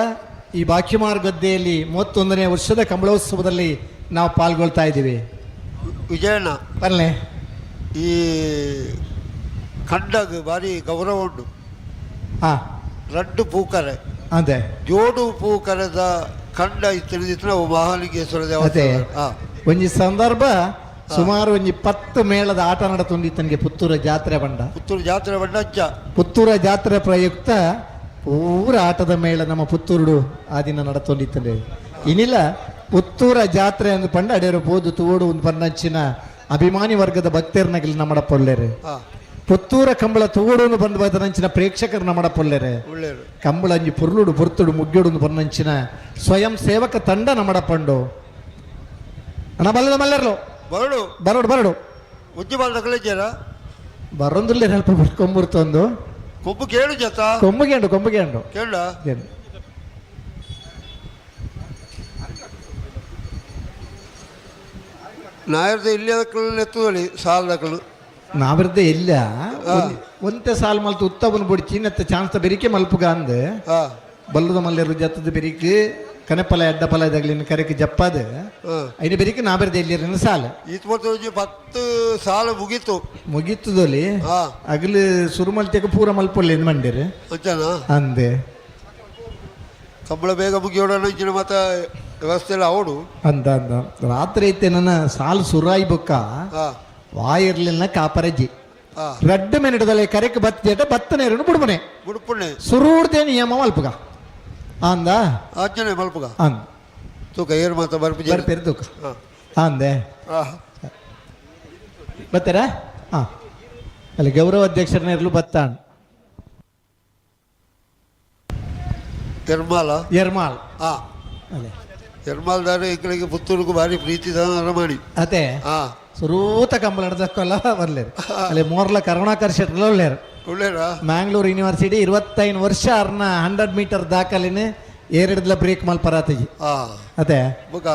ಈ ಬಾಕಿಮಾರ್ ಗದ್ದೆಯಲ್ಲಿ 31ನೇ ವರ್ಷದ ಕಂಬಳೋತ್ಸವದಲ್ಲಿ ನಾವು ಪಾಲ್ಗೊಳ್ತಾ ಇದ್ದೀವಿ. ವಿಜಯಣ್ಣ ಬರಲೇ ಈ ಕಂಡಗ್ ಭಾರಿ ಗೌರವ ಉಂಟು. ರಡ್ಡು ಪೂಕರೆ ಅದೇ ಜೋಡು ಪೂಕರೆದ ಕಂಡ ಇತ್ತಿನ ಮಹಾಲಿಂಗೇಶ್ವರ ಅದೇ ದೇವಸ್ಥಾನ. ಒಂಜಿ ಸಂದರ್ಭ ಸುಮಾರು ಒಂಜಿ 10 ಮೇಳದ ಆಟ ನಡತುಂಡಿತ್ತನಿಗೆ ಪುತ್ತೂರ ಜಾತ್ರೆ ಬಂಡ. ಪುತ್ತೂರು ಜಾತ್ರೆ ಬಂಡ ಅಜ್ಜ. ಪುತ್ತೂರ ಜಾತ್ರೆ ಪ್ರಯುಕ್ತ ಪೂರ ಆಟದ ಮೇಳ ನಮ್ಮ ಪುತ್ತೂರುಡು ಆ ದಿನ ನಡತೊಂಡಿತ್ತಂಡೆ. ಇನ್ನಿಲ್ಲ ಪುತ್ತೂರ ಜಾತ್ರೆ ಅಂದು ಪಂಡ ಅಡೇರು ಪೋದು ತೋಡು ಒಂದು ಪನ್ನಂಚಿನ ಅಭಿಮಾನಿ ವರ್ಗದ ಭಕ್ತರ್ನಗಲಿ ನಮ್ಮಡ ಪೊಲ್ಲೆರು. ಪುತ್ತೂರ ಕಂಬಳ ತೋಡು ಒಂದು ಬಂದು ಬದನಂಚಿನ ಪ್ರೇಕ್ಷಕರು ನಮ್ಮಡ ಪೊಲ್ಲೆರೆ. ಕಂಬಳ ಅಂಜಿ ಪುರ್ಲುಡು ಪುರ್ತುಡು ಮುಗ್ಯೋಡು ಒಂದು ಬನ್ನಂಚಿನ ಸ್ವಯಂ ಸೇವಕ ತಂಡ ನಮ್ಮಡ ಪಂಡು. ಅಣ್ಣ ಬಲ್ಲದ ಮಲ್ಲೆರ್ಲು ಬರಡು ಬರಡು ಬರಡು ಉಜ್ಜಿ ಬಾಲ್ದಕ್ಲೆ ಬರೊಂದುಲ್ಲೆ ಅಲ್ಪ ಕೊಂಬುರ್ತೊಂದು ಕೊಬ್ಬು ಕೇಳು ಜತ ಕೊಂಬುಗೇಂಡು ಕೊಂಬುಗೇಂಡು ಕೇಳ. ನಾಯರ್ದ ಇಲ್ಲಿ ಎತ್ತುದಳಿ ಸಾಲದಕ್ಕಲು ನಾವಿರ್ದೆ ಇಲ್ಲ ಒಂತೆ ಸಾಲ್ ಮಲ್ತು ಉತ್ತಮನ ಬುಡಿಚಿ ನತ್ತ ಚಾನ್ಸ್ ಬೆರಿಕೆ ಮಲ್ಪುಗ ಅಂದ್ ಬಲ್ಲದ ಮಲ್ಲೆರು ಜತ್ತದ ಬೆರಿಕೆ ಕನೆಪಲ ಎಡ್ಡಪಲ ಇದಾಗಲಿ ಕರೆಕ್ ಜಪ್ಪಾದ ಐನ ಬೆರಿಕೆ ನಾಬಿರ್ದೆ ಇಲ್ಲಿ ಸಾಲ. ಈತ್ 10 ಸಾಲ ಮುಗೀತು. ಮುಗೀತದಲ್ಲಿ ಅಗಲು ಸುರು ಮಲ್ತೆಗ ಪೂರ ಮಲ್ಪೊಲ್ಲೆ ಮಂಡಿರು ಅಂದೆ. ಕಂಬಳ ಬೇಗ ಮುಗಿಯೋಣ ಮತ್ತೆ ವ್ಯವಸ್ಥೆ ಎಲ್ಲ ಅವಡು ಅಂತ ಅಂದ ರಾತ್ರಿ ಐತೆ ನನ್ನ ಸಾಲು ಸುರಾಯಿ ಬೊಕ್ಕ ವಾಯಿರ್ಲಿಲ್ಲ ಕಾಪರಜ್ಜಿ ರಡ್ಡು ಮಿನಿಟ್ದಲ್ಲಿ ಕರೆಕ್ ಬತ್ತಿಟ ಬತ್ತನೇರನು ಬುಡ್ಬನೆ ಬುಡ್ಪುಣೆ ಸುರೂಡ್ದೆ ನಿಯಮ ಮಲ್ಪುಗ ಅಂದ ಆಂಜನೆ ಮಲ್ಪುಗ ಅಂದ ತೂಕ ಏರು ಮಾತ ಬರ್ಪು ಬರ್ಪೇರು ತೂಕ ಅಂದೆ ಬತ್ತರ ಹಾಂ ಅಲ್ಲಿ ಗೌರವ ಅಧ್ಯಕ್ಷರನ್ನ ಇರಲು ಬತ್ತಾಣ್ ಎರ್ಮಾಲ ಎರ್ಮಾಲ್ ಅಲ್ಲೇ ಎರ್ಮಾಲ್ದಾರು ಎಂಕಲಿಗೆ ಪುತ್ತೂರುಗೂ ಭಾರಿ ಪ್ರೀತಿ ಮಾಡಿ ಅದೇ ಸುರೂತ ಕಂಬಳ ನಡ್ದಕ್ಕೆಲ್ಲ ಬರ್ಲೇರು ಅಲ್ಲಿ ಮೋರ್ಲ ಕರುಣಾಕರ್ ಶೆಟ್ಟರ್ಲ ಒಳ್ಳೇರು. ಒಳ್ಳೇರಾ? ಮ್ಯಾಂಗ್ಳೂರ್ ಯೂನಿವರ್ಸಿಟಿ 25 ವರ್ಷ ಅರ್ನ 100 ಮೀಟರ್ ದಾಖಲಿನ ಏರಿಡ್ಲ ಬ್ರೇಕ್ ಮಲ್ಪರಾತಜಿ. ಅದೇ ಬುಕ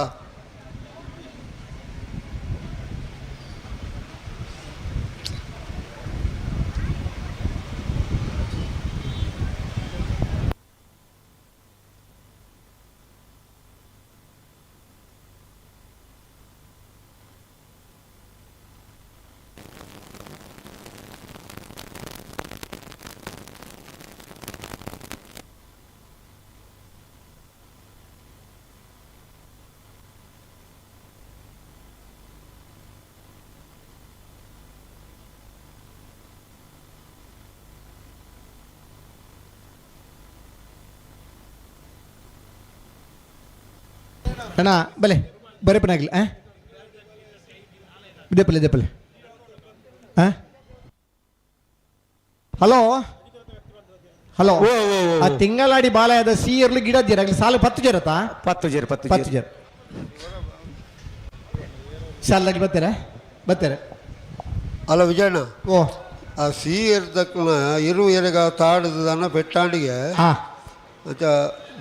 ಅಣ್ಣ ಬಲೆ ಬರೆಪನಾಗಲಿ. ಆ ಇದೇಪಲ್ಲೆ ಇದೇಪಲ್ಲೆ. ಹಾಂ, ಹಲೋ ಹಲೋ. ಆ ತಿಂಗಳಾಡಿ ಬಾಲಯದ ಸಿ ಇರ್ಲಿ ಗಿಡ ಜೀರ ಆಗಲಿ ಸಾಲು 10 ಜರತಾ? 10 ಜೀರ, 10. 10 ಜೀರ ಸಾಲಾಗಿ ಬರ್ತಾರೆ ಬರ್ತಾರೆ. ಅಲ್ಲ ವಿಜಯಣ್ಣ. ಓ. ಆ ಸಿ ಇರ್ದಕ್ಕನ ಇರು ಎರೆಗ ತಾಡದನ್ನ ಪೆಟ್ಟಾಂಡಿಗೆ. ಹಾಂ. ಅಂತ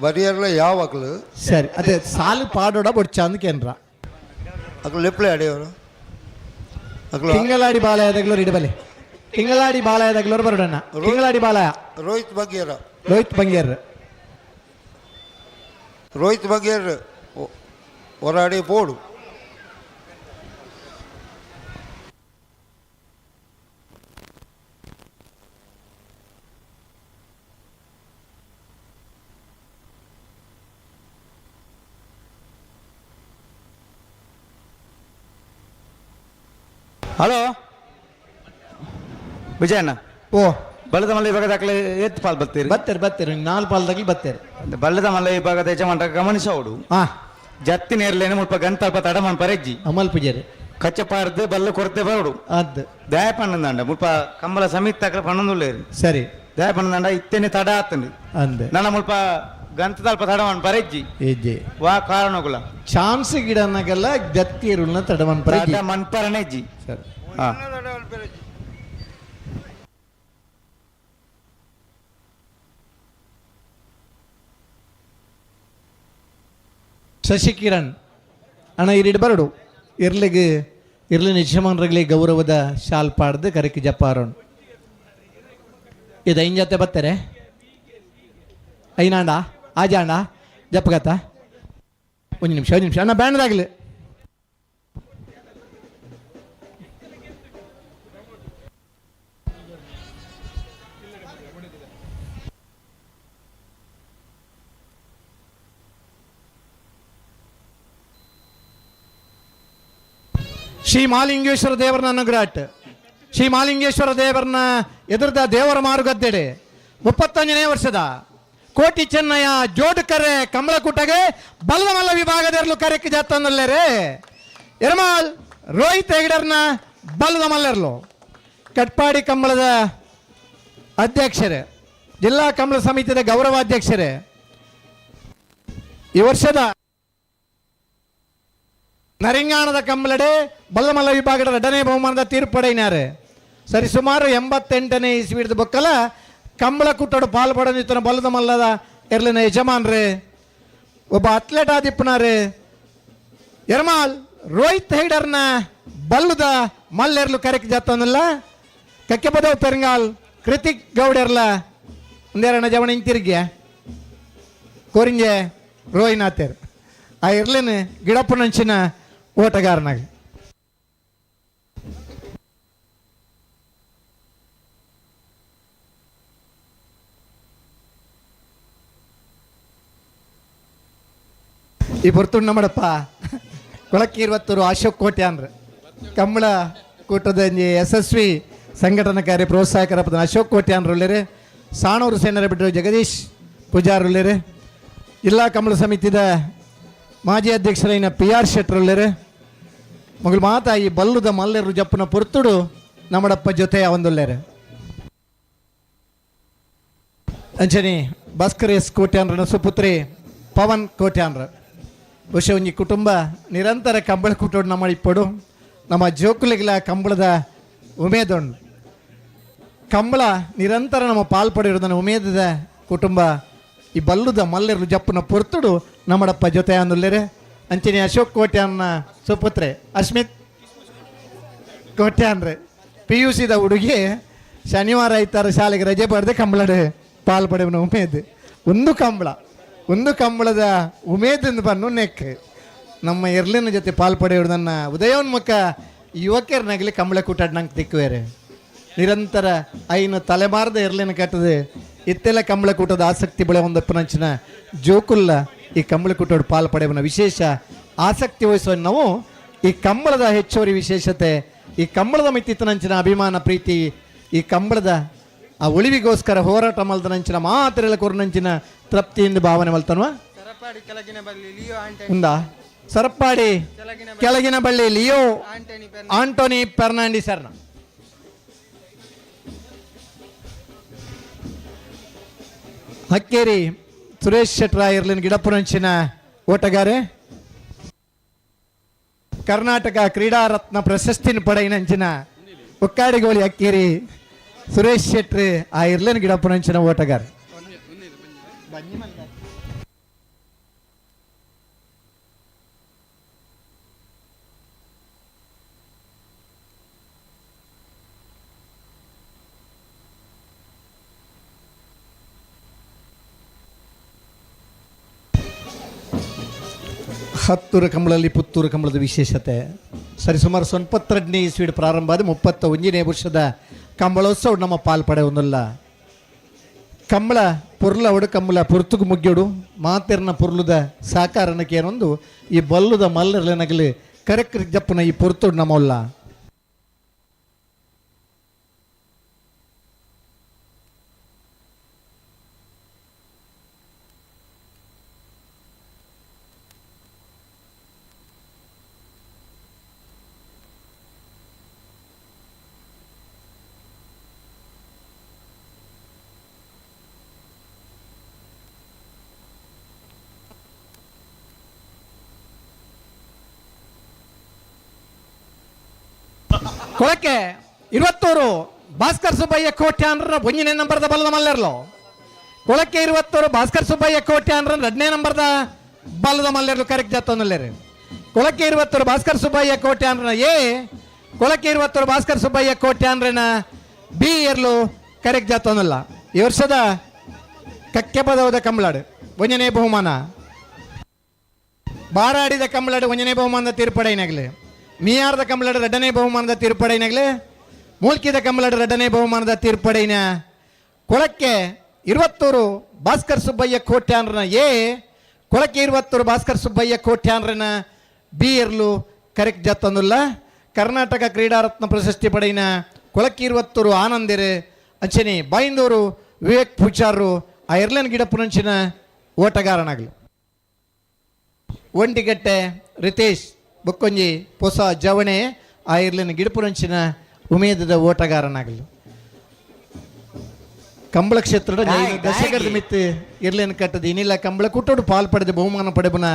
ಬರಿಯರ್ಲ ಯಾವಾಗಲು. ಸರಿ, ಅದೇ ಸಾಲು ಪಾಡೋಡ ಬೊಡ್ಚ ಅಂದ್ಕೇನ್ರ. ಅಕ್ಲು ಲೆಪ್ಲೆ ಅಡಿಯವರು ಅಕ್ಲು. ತಿಂಗಳಾಡಿ ಬಾಲಯದಾಗ್ಲೋರು ಇಡಬಲೆ. ತಿಂಗಳಾಡಿ ಬಾಲಯದಾಗ್ಲೋರು ಬರೋಡಣ್ಣ. ತಿಂಗಳಾಡಿ ಬಾಲಯ. ರೋಹಿತ್ ಬಗ್ಗೇರ. ರೋಹಿತ್ ಬಂಗೇರ್. ರೋಹಿತ್ ಬಗ್ಗೇರ್ ಹೊರಾಡಿ ಪೋಡು. ಹಲೋ ವಿಜಯಣ್ಣ. ಓ. ಬಲ್ಲದ ಮಲ್ಲ ವಿಭಾಗದ ದಾಖಲೆ ಎತ್ತು ಪಾಲ್ ಬರ್ತೀರಿ? ಬರ್ತಾರೆ ಬರ್ತಾರೆ, ನಾಲ್ ಪಾಲ್ದಾಗ್ಲಿ ಬರ್ತಾರೆ. ಬಲ್ಲದ ಮಲ್ಲ ವಿಭಾಗದ ಯಜಮಾನರ ಗಮನಿಸೋಡು. ಹಾ. ಜತ್ತಿ ನೇರ್ಲೇನು ಮುಲ್ಪ ಗಂತಲ್ಪ ತಡಮನ್ ಪರೆಜ್ಜಿ. ಅಮಲ್ ಪೂಜಾರಿ. ಕಚ್ಚಪಾರ್ದು ಬಲ್ಲ ಕೊರತೆ ಬರೋಡು. ಅದ್ ದಯ ಪಣ್ಣಂದಾಂಡ ಮುಲ್ಪ ಕಂಬಳ ಸಮಿತಿ ತಕಲ ಪಣ್ಣಂದುಳ್ಳೇರು. ಸರಿ. ದಯ ಪಣ್ಣಂದಾಂಡ ಇತ್ತೇನೆ ತಡ ಆತಂದು. ಅಂದೆ. ನನ್ನ ಮುಲ್ಪ ಗಂತ ತಲ್ಪ ತಡಮನ್ ಪರೆಜ್ಜಿ. ಇಜ್ಜಿ. ವಾ ಕಾರಣಗುಲ. ಚಾನ್ಸ್ ಗಿಡನಾಗೆಲ್ಲ ಜತ್ತಿ ಇರುಳ್ನ ತಡಮನ್ ಪರೆಜ್ಜಿ. ತಡ ಮನ್ಪರನೆಜ್ಜಿ. ಸರಿ. ಹಾ. ಶಶಿಕಿರಣ್ ಅಣ್ಣ ಇರಿಡ್ ಬರಡು. ಇರ್ಲಿಗೆ ಇರ್ಲಿನ ಯಜಮಾನ್ರಗ್ಲಿ ಗೌರವದ ಶಾಲ್ ಪಾಡ್ದು ಕರಕಿ ಜಪ್ಪಾರೋಣ. ಇದು ಐನ್ ಜೊತೆ ಬರ್ತಾರೆ. ಐನಾಂಡ ಆಜಾಂಡ ಜಪ್ಪಗತ್ತ. ಒಂದು ನಿಮಿಷ ಒಂದು ನಿಮಿಷ ಅಣ್ಣ, ಬ್ಯಾನದಾಗಲಿ. ಶ್ರೀ ಮಾಲಿಂಗೇಶ್ವರ ದೇವರನ್ನ ಅನುಗ್ರಹ, ಶ್ರೀ ಮಾಲಿಂಗೇಶ್ವರ ದೇವರನ್ನ ಎದುರ್ದ ದೇವರ ಮಾರುಗದ್ದೆಡೆ 35ನೇ ವರ್ಷದ ಕೋಟಿ ಚೆನ್ನಯ್ಯ ಜೋಡುಕರೆ ಕಮಲಕೂಟಗೆ ಬಲ್ಲಮಲ್ಲ ವಿಭಾಗದಲ್ಲೂ ಕರೆಕ್ಕೆ ಜಾತನಲ್ಲೇರೆ ಎರ್ಮಾಲ್ ರೋಹಿತ್ ಹೆಗಡರ್ನ ಬಲ್ಲದ ಮಲ್ಲರ್ಲು ಕಟ್ಪಾಡಿ ಕಂಬಳದ ಅಧ್ಯಕ್ಷರೇ, ಜಿಲ್ಲಾ ಕಂಬಳ ಸಮಿತಿಯ ಗೌರವಾಧ್ಯಕ್ಷರೇ, ಈ ವರ್ಷದ ನರಿಂಗಾಣದ ಕಂಬಳಡೆ ಬಲ್ಲಮಲ್ಲ ವಿಭಾಗದ ಎರಡನೇ ಬಹುಮಾನದ ತೀರ್ಪಡೆಯಿನಾರೆ. ಸರಿ ಸುಮಾರು 88ನೇ ಇಸ್ವಿದ ಬೊಕ್ಕಲ ಕಂಬಳ ಕುಟ್ಟಡು ಪಾಲು ಪಡೆದಿತ್ತನ ಬಲ್ಲದ ಮಲ್ಲದ ಎರ್ಲಿನ ಯಜಮಾನ್ರೆ, ಒಬ್ಬ ಅಥ್ಲೆಟ್ ಆದಿಪ್ಪನಾರೆ ಎರ್ಮಾಲ್ ರೋಹಿತ್ ಹೆಗ್ಡರ್ನ ಬಲ್ಲದ ಮಲ್ಲೆರ್ಲು ಕರೆಕ್ ಜಾತನಲ್ಲ ಕಕ್ಕೆಪದವ್ ಪೆರಂಗಾಲ್ ಕೃತಿಕ್ ಗೌಡೆರ್ಲ ಒಂದೇರಣ್ಣ ಜವಣ ಇಂತಿರ್ಗೆ ಕೋರಿಂಜೆ ರೋಹಿನಾಥೇರ್ ಆ ಇರ್ಲೇನೆ ಗಿಡಪ್ಪನಂಚಿನ ಓಟಗಾರನಾಗ. ಈ ಬರ್ತುಂಡು ನಮ್ಮಡಪ್ಪ ಕೊಳಕೀರ್ವತ್ತೂರು ಅಶೋಕ್ ಕೋಟೆ ಅಂದ್ರೆ ಕಂಬಳ ಕೂಟದ ಯಶಸ್ವಿ ಸಂಘಟನಾ ಕಾರ್ಯ ಪ್ರೋತ್ಸಾಹಕರ ಅಶೋಕ್ ಕೋಟೆ ಉಳ್ಳೇರಿ, ಸಾಣೂರು ಸೇನರ ಬಿಟ್ಟರು ಜಗದೀಶ್ ಪೂಜಾರ್ ಉಳ್ಳೇರಿ, ಜಿಲ್ಲಾ ಕಂಬಳ ಸಮಿತಿದ ಮಾಜಿ ಅಧ್ಯಕ್ಷರೈನ ಪಿ ಆರ್ ಶೆಟ್ಟರ್ ಉಳ್ಳೇರಿ, ಮಗಳು ಮಾತಾ ಈ ಬಲ್ಲುದ ಮಲ್ಲೆರು ಜಪ್ಪನ ಪೊರ್ತುಡು ನಮ್ಮಡಪ್ಪ ಜೊತೆ ಒಂದುಳ್ಳೇರಿ. ಅಂಚನಿ ಭಾಸ್ಕರ್ ಎಸ್ ಕೋಟ್ಯಾನ್ರನ ಸುಪುತ್ರಿ ಪವನ್ ಕೋಟ್ಯಾನ್ರ ಬಹುಶಃ ಒಂಜಿ ಕುಟುಂಬ ನಿರಂತರ ಕಂಬಳ ಕೂಟೋಡು ನಮ್ಮ ಇಪ್ಪಡು ನಮ್ಮ ಜೋಕುಲಿಗೆಲ್ಲ ಕಂಬಳದ ಉಮೇದುಂಡು. ಕಂಬಳ ನಿರಂತರ ನಮ್ಮ ಪಾಲ್ಪಡಿರೋದನ್ನು ಉಮೇದದ ಕುಟುಂಬ ಈ ಬಲ್ಲುದ ಮಲ್ಲೆರು ಜಪ್ಪನ ಪೊರ್ತುಡು ನಮ್ಮಡಪ್ಪ ಜೊತೆ ಅಂದುಲ್ಲೇರೆ. ಅಂಚನೆ ಅಶೋಕ್ ಕೋಟ್ಯಾನ್ನ ಸುಪುತ್ರೆ ಅಶ್ಮಿತ್ ಕೋಟ್ಯಾನ್ರೆ ಪಿ ಯು ಸಿದ ಹುಡುಗಿ ಶನಿವಾರ ಐತಾರ ಶಾಲೆಗೆ ರಜೆ ಪಡೆದೆ ಕಂಬಳಡೆ ಪಾಲ್ ಪಡೆವನ ಉಮೇದ್. ಒಂದು ಕಂಬಳ ಒಂದು ಕಂಬಳದ ಉಮೇದಿಂದ ಬನ್ನು ನೆಕ್ ನಮ್ಮ ಎರ್ಲಿನ ಜೊತೆ ಪಾಲ್ ಪಡೆಯೋದನ್ನ ಉದಯೋನ್ಮುಖ ಯುವಕರನಾಗಲಿ ಕಂಬಳ ಕೂಟಾಡ್ ನಂಗೆ ತಿಕ್ಕುವೇರೆ. ನಿರಂತರ ಐನು ತಲೆಮಾರದ ಎರ್ಲಿನ ಕಟ್ಟದೆ ಇತ್ತೆಲ್ಲ ಕಂಬಳ ಕೂಟದ ಆಸಕ್ತಿ ಬೆಳೆ ಒಂದಪ್ಪನಂಚಿನ ಜೋಕುಲ್ಲ ಈ ಕಂಬಳ ಕೂಟೋಡು ಪಾಲ್ ಪಡೆಯವನ ವಿಶೇಷ ಆಸಕ್ತಿ ವಹಿಸುವ ನಾವು ಈ ಕಂಬಳದ ಹೆಚ್ಚುವರಿ ವಿಶೇಷತೆ, ಈ ಕಂಬಳದ ಮಿತ್ತಿತ್ತನಂಚಿನ ಅಭಿಮಾನ ಪ್ರೀತಿ, ಈ ಕಂಬಳದ ಆ ಉಳಿವಿಗೋಸ್ಕರ ಹೋರಾಟ ಮಲ್ದನಂಚಿನ ಮಾತ್ರೆಲ್ಲ ಕೊರನಂಚಿನ ತೃಪ್ತಿಯಿಂದ ಭಾವನೆ ಮಲ್ತನ್ವ. ಉಂದ ಸರಪ್ಪಾಡಿ ಕೆಳಗಿನ ಬಳ್ಳಿ ಲಿಯೋ ಆಂಟೋನಿ ಫೆರ್ನಾಂಡಿಸರ್ನ. ಹಕ್ಕೇರಿ ಸುರೇಶ್ ಶೆಟ್ರ ಇರ್ಲಿನ ಗಿಡಪುರಂಚಿನ ಓಟಗಾರೆ. ಕರ್ನಾಟಕ ಕ್ರೀಡಾ ರತ್ನ ಪ್ರಶಸ್ತಿನ ಪಡೆಯಿನಂಚಿನ ಒಕ್ಕಾಡಿಗೋಳಿ ಅಕ್ಕೇರಿ ಸುರೇಶ್ ಶೆಟ್ರು ಆ ಇರ್ಲಿನ ಗಿಡಪುರಂಚಿನ ಓಟಗಾರ. ಹತ್ತೂರು ಕಂಬಳಲ್ಲಿ ಪುತ್ತೂರು ಕಂಬಳದ ವಿಶೇಷತೆ ಸರಿಸುಮಾರು 92ನೇ ಇಸ್ವಿಡ್ ಪ್ರಾರಂಭ ಆದ 31ನೇ ವರ್ಷದ ಕಂಬಳೋತ್ಸವ ನಮ್ಮ ಪಾಲ್ಪಡೆ ಒಂದಲ್ಲ. ಕಂಬಳ ಪೊರ್ಲವಡು ಕಂಬಳ ಪೊರ್ತುಗು ಮುಗ್ಯೋಡು ಮಾತೆರ್ನ ಪೊರ್ಲುದ ಸಾಕಾರನಕ್ಕೆ ಏನೊಂದು ಈ ಬಲ್ಲುದ ಮಲ್ಲರ್ಲೆನಗಲಿ ಕರೆಕ್ ಜಪ್ಪುನ ಈ ಪೊರ್ತುಡು ನಮ್ಮಲ್ಲ. ಕೊಳಕೆ 21 ಭಾಸ್ಕರ್ ಸುಬ್ಬಯ್ಯ ಕೋಟ್ಯಾನ್ರ ಒಂದನೇ ನಂಬರ್ದ ಬಲದ ಮಲ್ಲೆರ್ಲು. ಕೊಳಕೆ 21 ಭಾಸ್ಕರ್ ಸುಬ್ಬಯ್ಯ ಕೋಟ್ಯಾನ್ರ ಎರಡನೇ ನಂಬರ್ದ ಬಲದ ಮಲ್ಲೆರ್ಲು ಕರೆಕ್ಟ್ ಜಾತೊಂದುಲ್ಲೇರು. ಕೊಳಕೆ 21 ಭಾಸ್ಕರ್ ಸುಬ್ಬಯ್ಯ ಕೋಟ್ಯಾನ್ರ ಎ, ಕೊಳಕೆ 21 ಭಾಸ್ಕರ್ ಸುಬ್ಬಯ್ಯ ಕೋಟ್ಯಾನ್ರನ ಬಿ ಎರ್ಲು ಕರೆಕ್ಟ್ ಜಾತೊಂದಿಲ್ಲ. ಈ ವರ್ಷದ ಕಕ್ಕೆ ಪದವದ ಕಂಬಳಾಡು ಒಂದನೇ ಬಹುಮಾನ, ಬಾರಾಡಿದ ಕಂಬಳಾಡು ಒಂದನೇ ಬಹುಮಾನದ ತೀರ್ಪಡೆಯಿನಾಗಲಿ, ಮೀಯಾರ್ದ ಕಂಬಳಾಡು ಎರಡನೇ ಬಹುಮಾನದ ತೀರ್ಪಡೆಯಿನಾಗಲಿ, ಮೂಲ್ಕಿದ ಕಂಬಳಾಡು ಎರಡನೇ ಬಹುಮಾನದ ತೀರ್ಪಡೆಯಿನ ಕೊಳಕ್ಕೆ 21 ಭಾಸ್ಕರ್ ಸುಬ್ಬಯ್ಯ ಕೋಟ್ಯಾನ್ರನ ಎ, ಕೊಳಕೆ 21 ಭಾಸ್ಕರ್ ಸುಬ್ಬಯ್ಯ ಕೋಟ್ಯಾನ್ರನ ಬಿ ಎರ್ಲು ಕರೆಕ್ಟ್ ಜಾತೊಂದುಲ್ಲ. ಕರ್ನಾಟಕ ಕ್ರೀಡಾರತ್ನ ಪ್ರಶಸ್ತಿ ಪಡೆಯಿನ ಕೊಳಕ್ಕೆ 21 ಆನಂದಿರು ಅಂಚನೆ ಬಾಯಿಂದೂರು ವಿವೇಕ್ ಪೂಜಾರು ಆ ಎರ್ಲನ್ ಗಿಡಪುನಂಚಿನ ಓಟಗಾರನಾಗಲಿ. ಒಂಟಿಗಟ್ಟೆ ರಿತೇಶ್ ಬೊಕ್ಕೊಂಜಿ ಪೊಸ ಜವಣೆ ಆ ಇರ್ಲಿನ ಗಿಡಪುರಂಚಿನ ಉಮೇದದ ಓಟಗಾರನಾಗಲಿ. ಕಂಬಳ ಕ್ಷೇತ್ರದ ದಶಕದ ಮಿತ್ತು ಇರ್ಲೇನು ಕಟ್ಟದ ಇನ್ನಿಲ್ಲ ಕಂಬಳ ಕುಟ್ಟೋಡು ಪಾಲ್ ಪಡೆದ ಬಹುಮಾನ ಪಡೆಬನ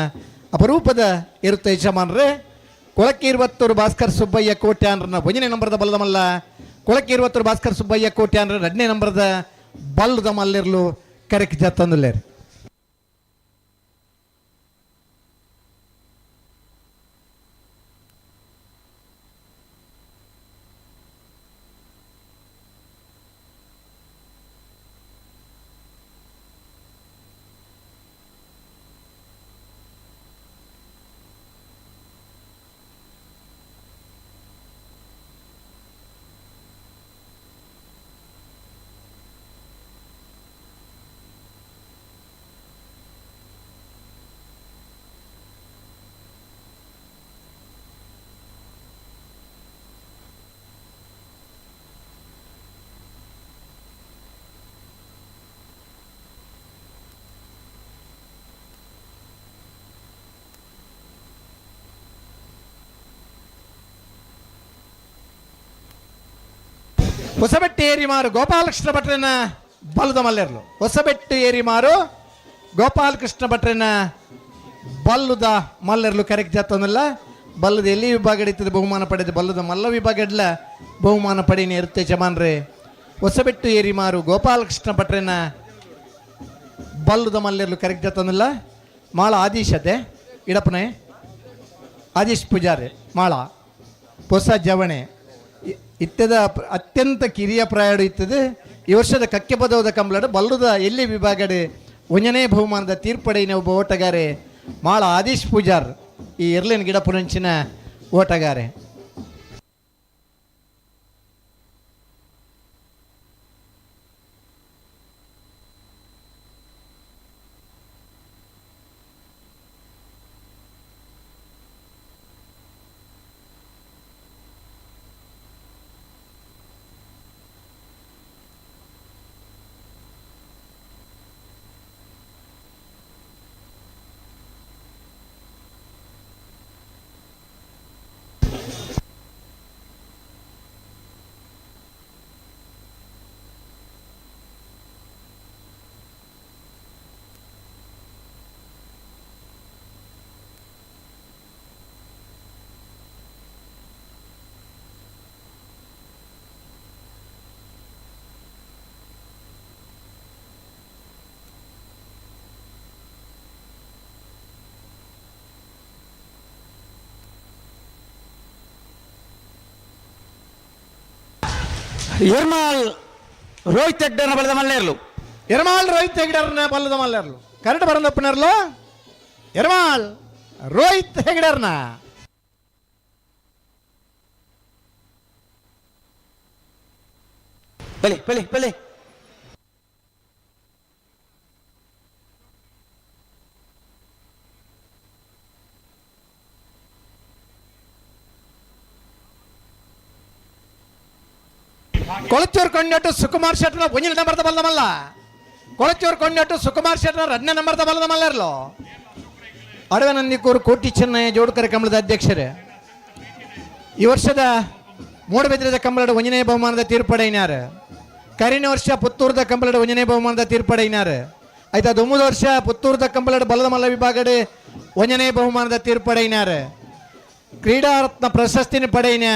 ಅಪರೂಪದ ಇರುತ್ತೆ ಯಜಮಾನ್ರೆ. ಕೊಳಕ್ಕೆ 21 ಭಾಸ್ಕರ್ ಸುಬ್ಬಯ್ಯ ಕೋಟ್ಯಾನ್ರನ್ನ ಒಂದನೇ ನಂಬರ್ದ ಬಲದ ಮಲ್ಲ, ಕೊಳಕ್ಕೆ 21 ಭಾಸ್ಕರ್ ಸುಬ್ಬಯ್ಯ ಕೋಟ್ಯಾನ್ರ ಎರಡನೇ ನಂಬರ್ದ ಬಲ್ಲದ ಮಲ್ಲಿರ್ಲು ಕರೆಕ್ ಜತ್ತಂದುಲ್ಲೇರು. ಹೊಸಬೆಟ್ಟು ಏರಿಮಾರು ಗೋಪಾಲಕೃಷ್ಣ ಭಟ್ರನ ಬಲದ ಮಲ್ಲೆರ್ಲು. ಹೊಸಬೆಟ್ಟು ಏರಿಮಾರು ಗೋಪಾಲಕೃಷ್ಣ ಭಟ್ರನ ಬಲ್ಲುದ ಮಲ್ಲೆರ್ಲು ಕರೆಕ್ಟ್ ಜಾತನಲ್ಲ. ಬಲ್ಲದ ಎಲ್ಲಿ ವಿಭಾಗ ಹಿಡಿತದೆ ಬಹುಮಾನ ಪಡೆದ ಬಲ್ಲದ ಮಲ್ಲ ವಿಭಾಗ ಇಡ್ಲ ಬಹುಮಾನ ಪಡೀನಿ ಇರುತ್ತೆ ಜಮಾನ್ರೆ. ಹೊಸಬೆಟ್ಟು ಏರಿಮಾರು ಗೋಪಾಲಕೃಷ್ಣ ಭಟ್ರನ ಬಲ್ಲುದ ಮಲ್ಲೆರ್ಲು ಕರೆಕ್ಟ್ ಜಾತನಲ್ಲ. ಮಾಳ ಆದೀಶ್ ಅದೇ ಇಡಪ್ಪನೆ ಆದೀಶ್ ಪೂಜಾರಿ ಮಾಳ ಹೊಸ ಜವಣೆ ಇತ್ತದ ಅತ್ಯಂತ ಕಿರಿಯ ಪ್ರಾಯಡು ಇತ್ತದು. ಈ ವರ್ಷದ ಕಕ್ಕೆ ಪದವದ ಕಂಬಳಡು ಬಲ್ಲುದ ಎಲ್ಲಿ ವಿಭಾಗಡು ಒಂಜನೇ ಬಹುಮಾನದ ತೀರ್ಪಡೆಯಿನ ಒಬ್ಬ ಓಟಗಾರೆ ಮಾಳ ಆದೀಶ್ ಪೂಜಾರ್ ಈ ಎರ್ಲಿನ ಗಿಡ ಪುನಂಚಿನ ಓಟಗಾರೆ. Ermal Rohit ಹೆಗ್ಡರ್ನ ಬಲದ ಮಲ್ಲೇರ್ಲು. ಎರ್ಮಾಲ್ ರೋಹಿತ್ ಹೆಗ್ಡರ್ನ ಬಲ್ಲದ ಮಲ್ಲೇರ್ಲು. ಕರೆಕ್ಟ್ ಬರಂದಪ್ಪನರ್ಲು ಎರ್ಮಾಲ್ ರೋಹಿತ್ ಹೆಗ್ಡರ್ನ. ಬಲಿ ಬಲಿ ಬಲಿ. ಕೊಳಚೂರು ಕೊಂಡಟ್ಟು ಸುಕುಮಾರ್ ಶೆಟ್ಟನ ಒಂಜಿನ ನಂಬರ್ದ ಬಲ್ಲದ ಮಲ್ಲ. ಕೊಳಚೂರು ಕೊಂಡಟ್ಟು ಸುಕುಮಾರ್ ಶೆಟ್ಟನ ಎರಡನೇ ನಂಬರ್ದ ಬಲ್ಲದ ಮಲ್ಲರ್ಲು. ಅಡವೆ ನಂದಿಕೂರು ಕೋಟಿ ಚೆನ್ನಯ್ಯ ಜೋಡುಕರೆ ಕಂಬಳದ ಅಧ್ಯಕ್ಷರೇ, ಈ ವರ್ಷದ ಮೂಡಬಿದ್ರದ ಕಂಬಳದ ಒಂಜನೇ ಬಹುಮಾನದ ತೀರ್ಪಡೆಯಿನಾರು. ಕರಿನ ವರ್ಷ ಪುತ್ತೂರದ ಕಂಬಳದ ಒಂಜನೇ ಬಹುಮಾನದ ತೀರ್ಪಡೆಯಿನಾರು. ಆಯ್ತು, ಅದು 9 ವರ್ಷ ಪುತ್ತೂರದ ಕಂಬಳದ ಬಲದ ಮಲ್ಲ ವಿಭಾಗದ ಒಂಜನೇ ಬಹುಮಾನದ ತೀರ್ಪಡೆಯಿನಾರು. ಕ್ರೀಡಾರತ್ನ ಪ್ರಶಸ್ತಿನ ಪಡೆಯಿನ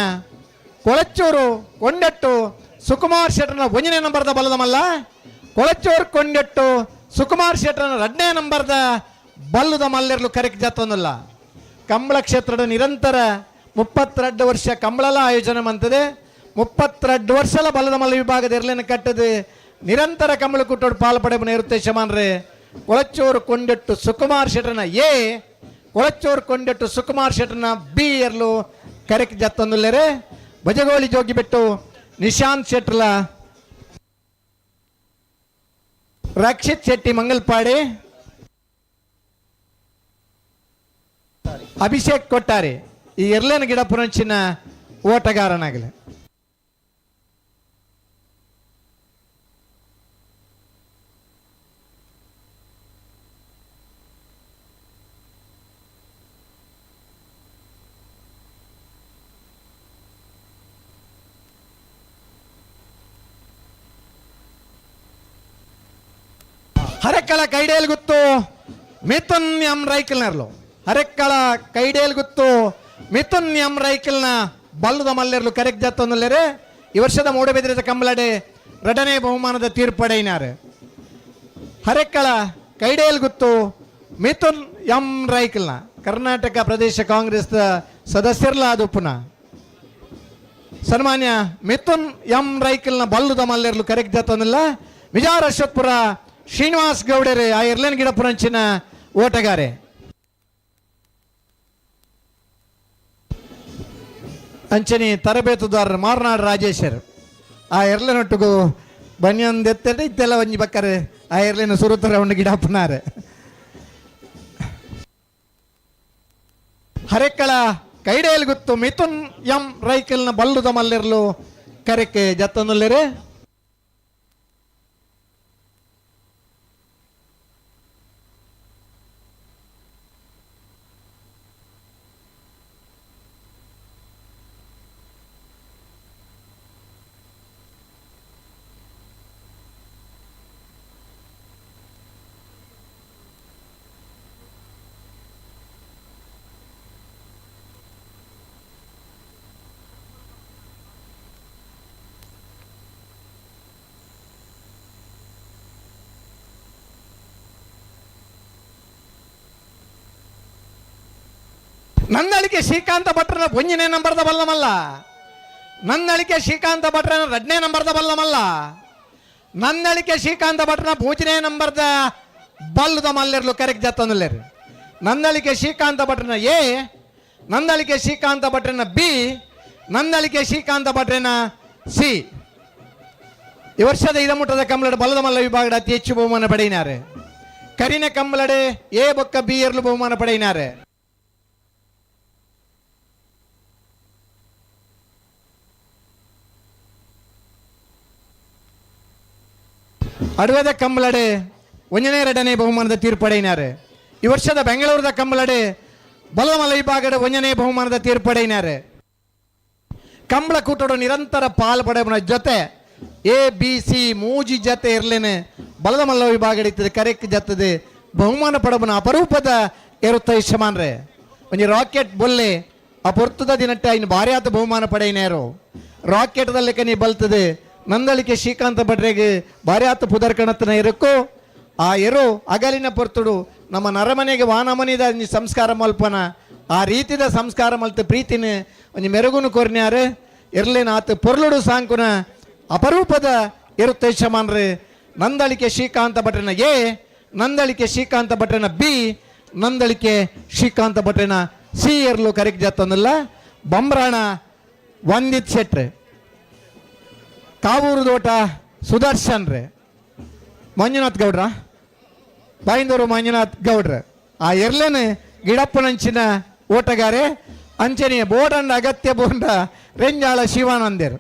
ಕೊಳಚೂರು ಕೊಂಡಟ್ಟು ಸುಕುಮಾರ್ ಶೆಟ್ಟರ್ನ ಒಂದನೇ ನಂಬರ್ದ ಬಲದ ಮಲ್ಲ. ಕೊಳಚೂರು ಕೊಂಡೆಟ್ಟು ಸುಕುಮಾರ್ ಶೆಟ್ಟರ್ನ ಎರಡನೇ ನಂಬರ್ದ ಬಲ್ಲದ ಮಲ್ಲೆರ್ಲು ಕರೆಕ್ ಜಾತೊಂದಲ್ಲ. ಕಂಬಳ ಕ್ಷೇತ್ರದ ನಿರಂತರ 32 ವರ್ಷ ಕಂಬಳಲ ಆಯೋಜನೆ ಮಂತದೆ. 32 ವರ್ಷಲ ಬಲದ ಮಲ್ಲ ವಿಭಾಗದ ಇರ್ಲೇನ ಕಟ್ಟದು ನಿರಂತರ ಕಂಬಳ ಕೂಟೋಡು ಪಾಲು ಪಡೆಬನ ಇರುತ್ತೆ ಶಮಾನ್ರೆ. ಕೊಳಚೂರು ಕೊಂಡೆಟ್ಟು ಸುಕುಮಾರ್ ಶೆಟ್ಟರ್ನ ಎ, ಕೊಳಚೂರು ಕೊಂಡೆಟ್ಟು ಸುಕುಮಾರ್ ಶೆಟ್ಟರ್ನ ಬಿ ಎರ್ಲು ಕರೆಕ್ ಜತ್ತೊಂದುಲ್ಲೇರೆ. ಬಜಗೋಳಿ ಜೋಗಿಬೆಟ್ಟು ನಿಶಾಂತ್ ಶೆಟ್ರಲ ರಕ್ಷಿತ್ ಶೆಟ್ಟಿ ಮಂಗಲ್ಪಾಡಿ ಅಭಿಷೇಕ್ ಕೊಟ್ಟಾರೆ ಈ ಎರ್ಲೇನ ಗಿಡ ಪುರಂಚಿನ ಓಟಗಾರನಾಗಲಿ. ಹರೆಕ್ಕಳ ಕೈಡೇಲ್ ಗುತ್ತು ಮಿಥುನ್ ಎಂ ರೈಕಲ್ನರ್ಲು. ಹರೆಕ್ಕಳ ಕೈಡೇಲ್ ಗುತ್ತು ಮಿಥುನ್ ಎಂ ರೈಕಲ್ನ ಬಲ್ಲದ ಮಲ್ಲೆರ್ಲು ಕರೆಕ್ ಜತ್ತೊಂದುಲ್ಲೇರೆ. ಈ ವರ್ಷದ ಮೂಡಬಿದ್ರದ ಕಂಬಳಡೆ ಎರಡನೇ ಬಹುಮಾನದ ತೀರ್ಪಡೆಯಿನಾರು. ಹರೆಕ್ಕಳ ಕೈಡೇಲ್ ಗುತ್ತು ಮಿಥುನ್ ಎಂ ರೈಕಲ್ನ ಕರ್ನಾಟಕ ಪ್ರದೇಶ ಕಾಂಗ್ರೆಸ್ ಸದಸ್ಯರ್ಲ ಅದು ಪುನಃ ಸನ್ಮಾನ್ಯ ಮಿಥುನ್ ಎಂ ರೈಕಲ್ನ ಬಲ್ಲದ ಮಲ್ಲೆರ್ಲು ಕರೆಕ್ ಜತ್ತೊಂದಿಲ್ಲ. ವಿಜಾರ ಅಶ್ವತ್ಪುರ ಶ್ರೀನಿವಾಸ್ ಗೌಡರೇ ಆ ಎರ್ಲೇನ್ ಗಿಡ ಪುರಂಚಿನ ಓಟಗಾರೆ. ಅಂಚನಿ ತರಬೇತುದಾರರು ಮಾರ್ನಾಡ್ ರಾಜೇಶರ್ ಆ ಎರ್ಲೆನೊಟ್ಟಿಗೂ ಬನ್ಯೊಂದು ಎತ್ತೆಟ ಇತ್ತೆಲ್ಲ ಒಂಜಿ ಬಕ್ಕರೆ ಆ ಎರ್ಲೆನ ಸುರುತರ ಒಂದು ಗಿಡ ಪುನಾರೆ. ಹರೆಕ್ಕಳ ಕೈಡೇಲ್ ಗುತ್ತು ಮಿಥುನ್ ಎಂ ರೈಕಲ್ನ ಬಲ್ಲುದ ಮಲ್ಲೆರ್ಲು ಕರೆಕ್ಕೆ ಜತ್ತೊಂದುಲ್ಲೇರೆ. ನಂದಳಿಕೆ ಶ್ರೀಕಾಂತ ಭಟ್ರನ ಒಂದನೇ ನಂಬರ್ದ ಬಲ್ಲಮಲ್ಲ. ನಂದಳಿಕೆ ಶ್ರೀಕಾಂತ ಭಟ್ರನ ಎರಡನೇ ನಂಬರ್ದ ಬಲ್ಲಮಲ್ಲ. ನಂದಳಿಕೆ ಶ್ರೀಕಾಂತ ಭಟ್ರನ ಮೂರನೇ ನಂಬರ್ದ ಬಲ್ಲದ ಮಲ್ಲೆರ್ಲು ಕರೆಕ್ಟ್ ಜತ್ತೊಂದುಲ್ಲೇರು. ನಂದಳಿಕೆ ಶ್ರೀಕಾಂತ ಭಟ್ರನ ಎ, ನಂದಳಿಕೆ ಶ್ರೀಕಾಂತ ಭಟ್ರನ ಬಿ, ನಂದಳಿಕೆ ಶ್ರೀಕಾಂತ ಭಟ್ರನ ಸಿ. ಈ ವರ್ಷದ ಇದಮುಟ್ಟದ ಕಂಬಳಡ ಬಲ್ಲದ ಮಲ್ಲ ವಿಭಾಗದ ಅತಿ ಹೆಚ್ಚು ಬಹುಮಾನ ಪಡೆಯಿನಾರೆ. ಕರಿನ ಕಂಬಳಡೆ ಎ ಬೊಕ್ಕ ಬಿ ಎರ್ಲು ಬಹುಮಾನ ಪಡೆಯಿನಾರೆ. ಅಡವೆದ ಕಂಬಳಡೆ ಒಂದನೇ ಎರಡನೇ ಬಹುಮಾನದ ತೀರ್ಪಡೆಯಿನಾರೆ. ಈ ವರ್ಷದ ಬೆಂಗಳೂರದ ಕಂಬಳಡೆ ಬಲಮಲ ವಿಭಾಗದ ಒಂದನೇ ಬಹುಮಾನದ ತೀರ್ಪಡೆಯಿನಾರೆ. ಕಂಬಳ ಕೂಟೋಡು ನಿರಂತರ ಪಾಲು ಪಡೆಯುವ ಜೊತೆ A B C ಮೂಜಿ ಜೊತೆ ಇರ್ಲೇನೆ ಬಲದ ಮಲ್ಲ ವಿಭಾಗ ಇರ್ತದೆ ಕರೆಕ್ ಜತ್ತದೆ ಬಹುಮಾನ ಪಡಬನ ಅಪರೂಪದ ಎರುತ್ತ ಇಷ್ಟಮಾನ್ರೆ. ಒಂಜಿ ರಾಕೆಟ್ ಬೊಲ್ಲೆ ಆ ಪೊರ್ತುದ ದಿನಟ್ಟೆ ಇನ್ನು ಭಾರಿ ಆತ ಬಹುಮಾನ ಪಡೆಯಿನೇರು. ರಾಕೆಟ್ದಲ್ಲಿ ನೀ ಬಲ್ತದೆ ನಂದಳಿಕೆ ಶ್ರೀಕಾಂತ ಭಟ್ರೆಗೆ ಭಾರಿ ಆತ ಪುದರ್ ಕಣತನ ಇರಕ್ಕೋ ಆ ಎರು ಅಗಲಿನ ಪೊರ್ತುಡು ನಮ್ಮ ನರಮನೆಗೆ ವಾನಮನಿದ ಒಂಜಿ ಸಂಸ್ಕಾರ ಮಲ್ಪನ ಆ ರೀತಿದ ಸಂಸ್ಕಾರ ಮಲ್ತ ಪ್ರೀತಿನ ಒಂಜಿ ಮೆರುಗುನು ಕೊರ್ನ್ಯಾರು. ಎರ್ಲೇನ ಆತ ಪೊರ್ಲುಡು ಸಾಂಕುನ ಅಪರೂಪದ ಇರುತ್ತೆ ಯಜಮಾನ್ರೆ. ನಂದಳಿಕೆ ಶ್ರೀಕಾಂತ ಭಟ್ರನ ಎ, ನಂದಳಿಕೆ ಶ್ರೀಕಾಂತ ಭಟ್ರನ ಬಿ, ನಂದಳಿಕೆ ಶ್ರೀಕಾಂತ ಭಟ್ರನ ಸಿ ಎರ್ಲು ಕರೆಕ್ ಜತ್ತೊಂದಿಲ್ಲ. ಬೊಮ್ರಾಣ ವಂದಿತ್ ಶೆಟ್ರೆ, ಕಾವೂರು ತೋಟ ಸುದರ್ಶನ್ ರೇ, ಮಂಜುನಾಥ್ ಗೌಡ್ರ, ಬಾಯಿಂದೂರು ಮಂಜುನಾಥ್ ಗೌಡ್ರ. ಆ ಎರ್ಲೇನೆ ಗಿಡಪ್ಪನಂಚಿನ ಓಟಗಾರೆ ಅಂಚನೆಯ ಬೋಡಂಡ ಅಗತ್ಯ ಬೋಂಡ ರೆಂಜಾಳ ಶಿವಾನಂದೇರು,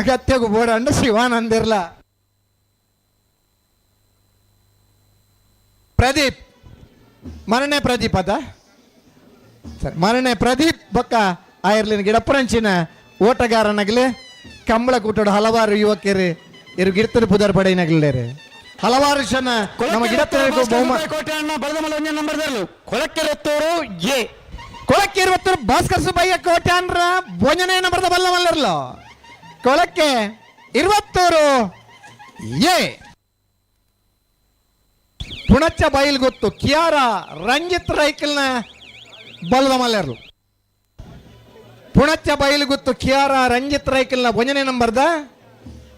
ಅಗತ್ಯಗೂ ಬೋಡಂಡ ಶಿವಾನಂದಿರ್ಲ. ಪ್ರದೀಪ್ ಮರಣೆ ಪ್ರದೀಪ್ ಅದ ಸರಿ, ಮರಣೆ ಪ್ರದೀಪ್ ಬೊಕ್ಕ ಆಯರ್ಲಿನ ಗಿಡಪ್ಪನಂಚಿನ ಓಟಗಾರನಾಗಲಿ ಕಂಬಳ ಕೂಟೋಡು ಹಲವಾರು ಯುವಕರು ಇರು ಗಿಡತರ ಪುದರ್ ಪಡೆಯನಾಗಲೇರು ಹಲವಾರು ಜನ ನಮ್ಮ ಗಿಡತ್ತರ ಬಹುಮಾನ. ಕೊಳಕ್ಕೆರತ್ತೂರು ಎ, ಕೊಳಕ್ಕೆ ಇರುವತ್ತರು ಭಾಸ್ಕರ್ ಸುಬ್ಬಯ್ಯ ಕೋಟ್ಯಾನ್ರ ಭೋಜನ ನಂಬರ್ದ ಬಲ್ಲ ಮಲ್ಲರ್ಲ. ಕೊಳಕ್ಕೆ ಇರುವತ್ತೂರು ಎ. ಪುಣಚ್ಚ ಬೈಲ್ ಗೊತ್ತು ಕಿಯಾರ ರಂಜಿತ್ ರೈಕಲ್ನ ಬಲ್ಲದ ಮಲ್ಲರ್ಲು. ಪುಣಚ್ಚ ಬೈಲ್ ಗೊತ್ತು ಕಿಯಾರ ರಂಜಿತ್ ರೈಕಲ್ನ ಒಂದನೇ ನಂಬರ್ದ,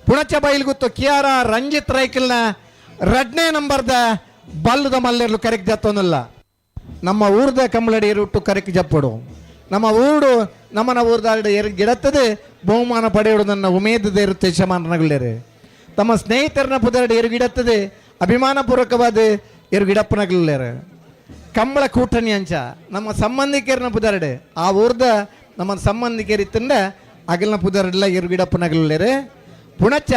ಪುಣಚ ಬೈಲ್ ಗೊತ್ತು ಕಿಯಾರ ರಂಜಿತ್ ರೈಕಲ್ನ ಎರಡನೇ ನಂಬರ್ದ ಬಲ್ಲದ ಮಲ್ಲೆರ್ಲು ಕರೆಕ್ ಜತ್ತೊಂದಿಲ್ಲ. ನಮ್ಮ ಊರ್ದ ಕಂಬಳಡಿ ಎರುಟ್ಟು ಕರೆಕ್ ಜಪ್ಪಡು, ನಮ್ಮ ಊರು ನಮ್ಮನ ಊರ್ದಾರಡು ಎರು ಗಿಡತ್ತದೆ ಬಹುಮಾನ ಪಡೆಯುವುದನ್ನ ಉಮೇದದ ಇರುತ್ತೆ ಯಜಮಾನನಗಳ್ಳೇರು. ತಮ್ಮ ಸ್ನೇಹಿತರನ್ನ ಪುದರಡು ಎರು ಗಿಡತ್ತದೆ ಅಭಿಮಾನಪೂರ್ವಕವಾದ ಎರು ಗಿಡಪ್ಪನಗಳ್ಳೇರು. ಕಂಬಳ ಕೂಟಣಿ ಅಂಚ ನಮ್ಮ ಸಂಬಂಧಿಕರನ್ನ ಪುದರಡು, ಆ ಊರ್ದ ನಮ್ಮ ಸಂಬಂಧಿಕರು ಇತ್ತಂದ ಅಗಲ್ನ ಪುದರಡ್ಲ ಎರು ಗಿಡಪ್ಪನಗಳ್ಳೇರು. ಪುಣಚ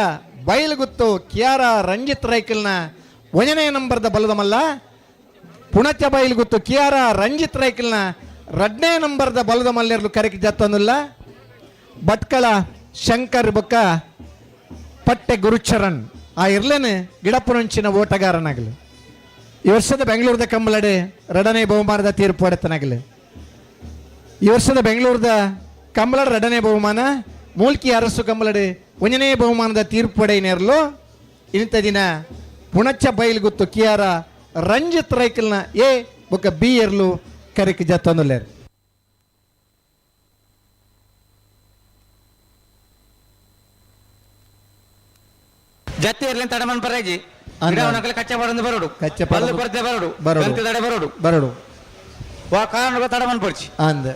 ಬೈಲುಗುತ್ತು ಕಿಯಾರ ರಂಜಿತ್ ರೈಕಲ್ನ ಒಂದನೇ ನಂಬರ್ದ ಬಲದ ಮಲ್ಲ, ಪುಣಚ ಬೈಲುಗುತ್ತು ಕಿಯಾರ ರಂಜಿತ್ ರೈಕಲ್ನ ಎರಡನೇ ನಂಬರ್ದ ಬಲದ ಮಲ್ಲೆರ್ಲು ಕರೆಕ್ ಜತ್ತೊಂದಿಲ್ಲ. ಭಟ್ಕಳ ಶಂಕರ್ ಬೊಕ್ಕ ಪಟ್ಟೆ ಗುರುಚರಣ್ ಆ ಇರ್ಲೇನೆ ಗಿಡಪ್ಪನಂಚಿನ ಓಟಗಾರನಾಗಲಿ. ಈ ವರ್ಷದ ಬೆಂಗಳೂರದ ಕಂಬಳಡೆ ಎರಡನೇ ಬಹುಮಾನದ ತೀರ್ಪು ಪಡೆತನಾಗಲಿ. ಈ ವರ್ಷದ ಬೆಂಗಳೂರದ ಕಂಬಳಡ ಎರಡನೇ ಬಹುಮಾನ, ಮೂಲ್ಕಿ ಅರಸು ಕಂಬಳಡೆ ಒಂದನೇ ಬಹುಮಾನದ ತೀರ್ಪು ಪಡೆಯನೇರ್ಲು. ಇಂಥ ದಿನ ಪುಣಚ್ಚ ಬೈಲ್ಗುತ್ತು ಕಿಯಾರ ರಂಜಿತ್ ರೈಕಲ್ನ ಎ ಬೊಕ್ಕ ಬಿ ಎರ್ಲು ಕರೆಕ್ ಜತ್ತೊಂದುಲ್ಲೇರು. ಜತ್ತಿ ಇರ್ಲಿ ತಡಮನ್ ಪರಾಜಿ ಗಿಡವನಕಲೆ ಕಚ್ಚೆ ಪಡಂದು ಬರೋಡು, ಕಚ್ಚೆ ಪಡಂದು ಪಲ್ಲು ಕೊರತೆ ಬರೋಡು, ಬರೋಡು. ಗಂತೆ ತಡೆ ಬರೋಡು, ಬರೋಡು. ವಾ ಕಾರಣ ತಡಮನ್ ಪೊಡ್ಚಿ ಅಂದ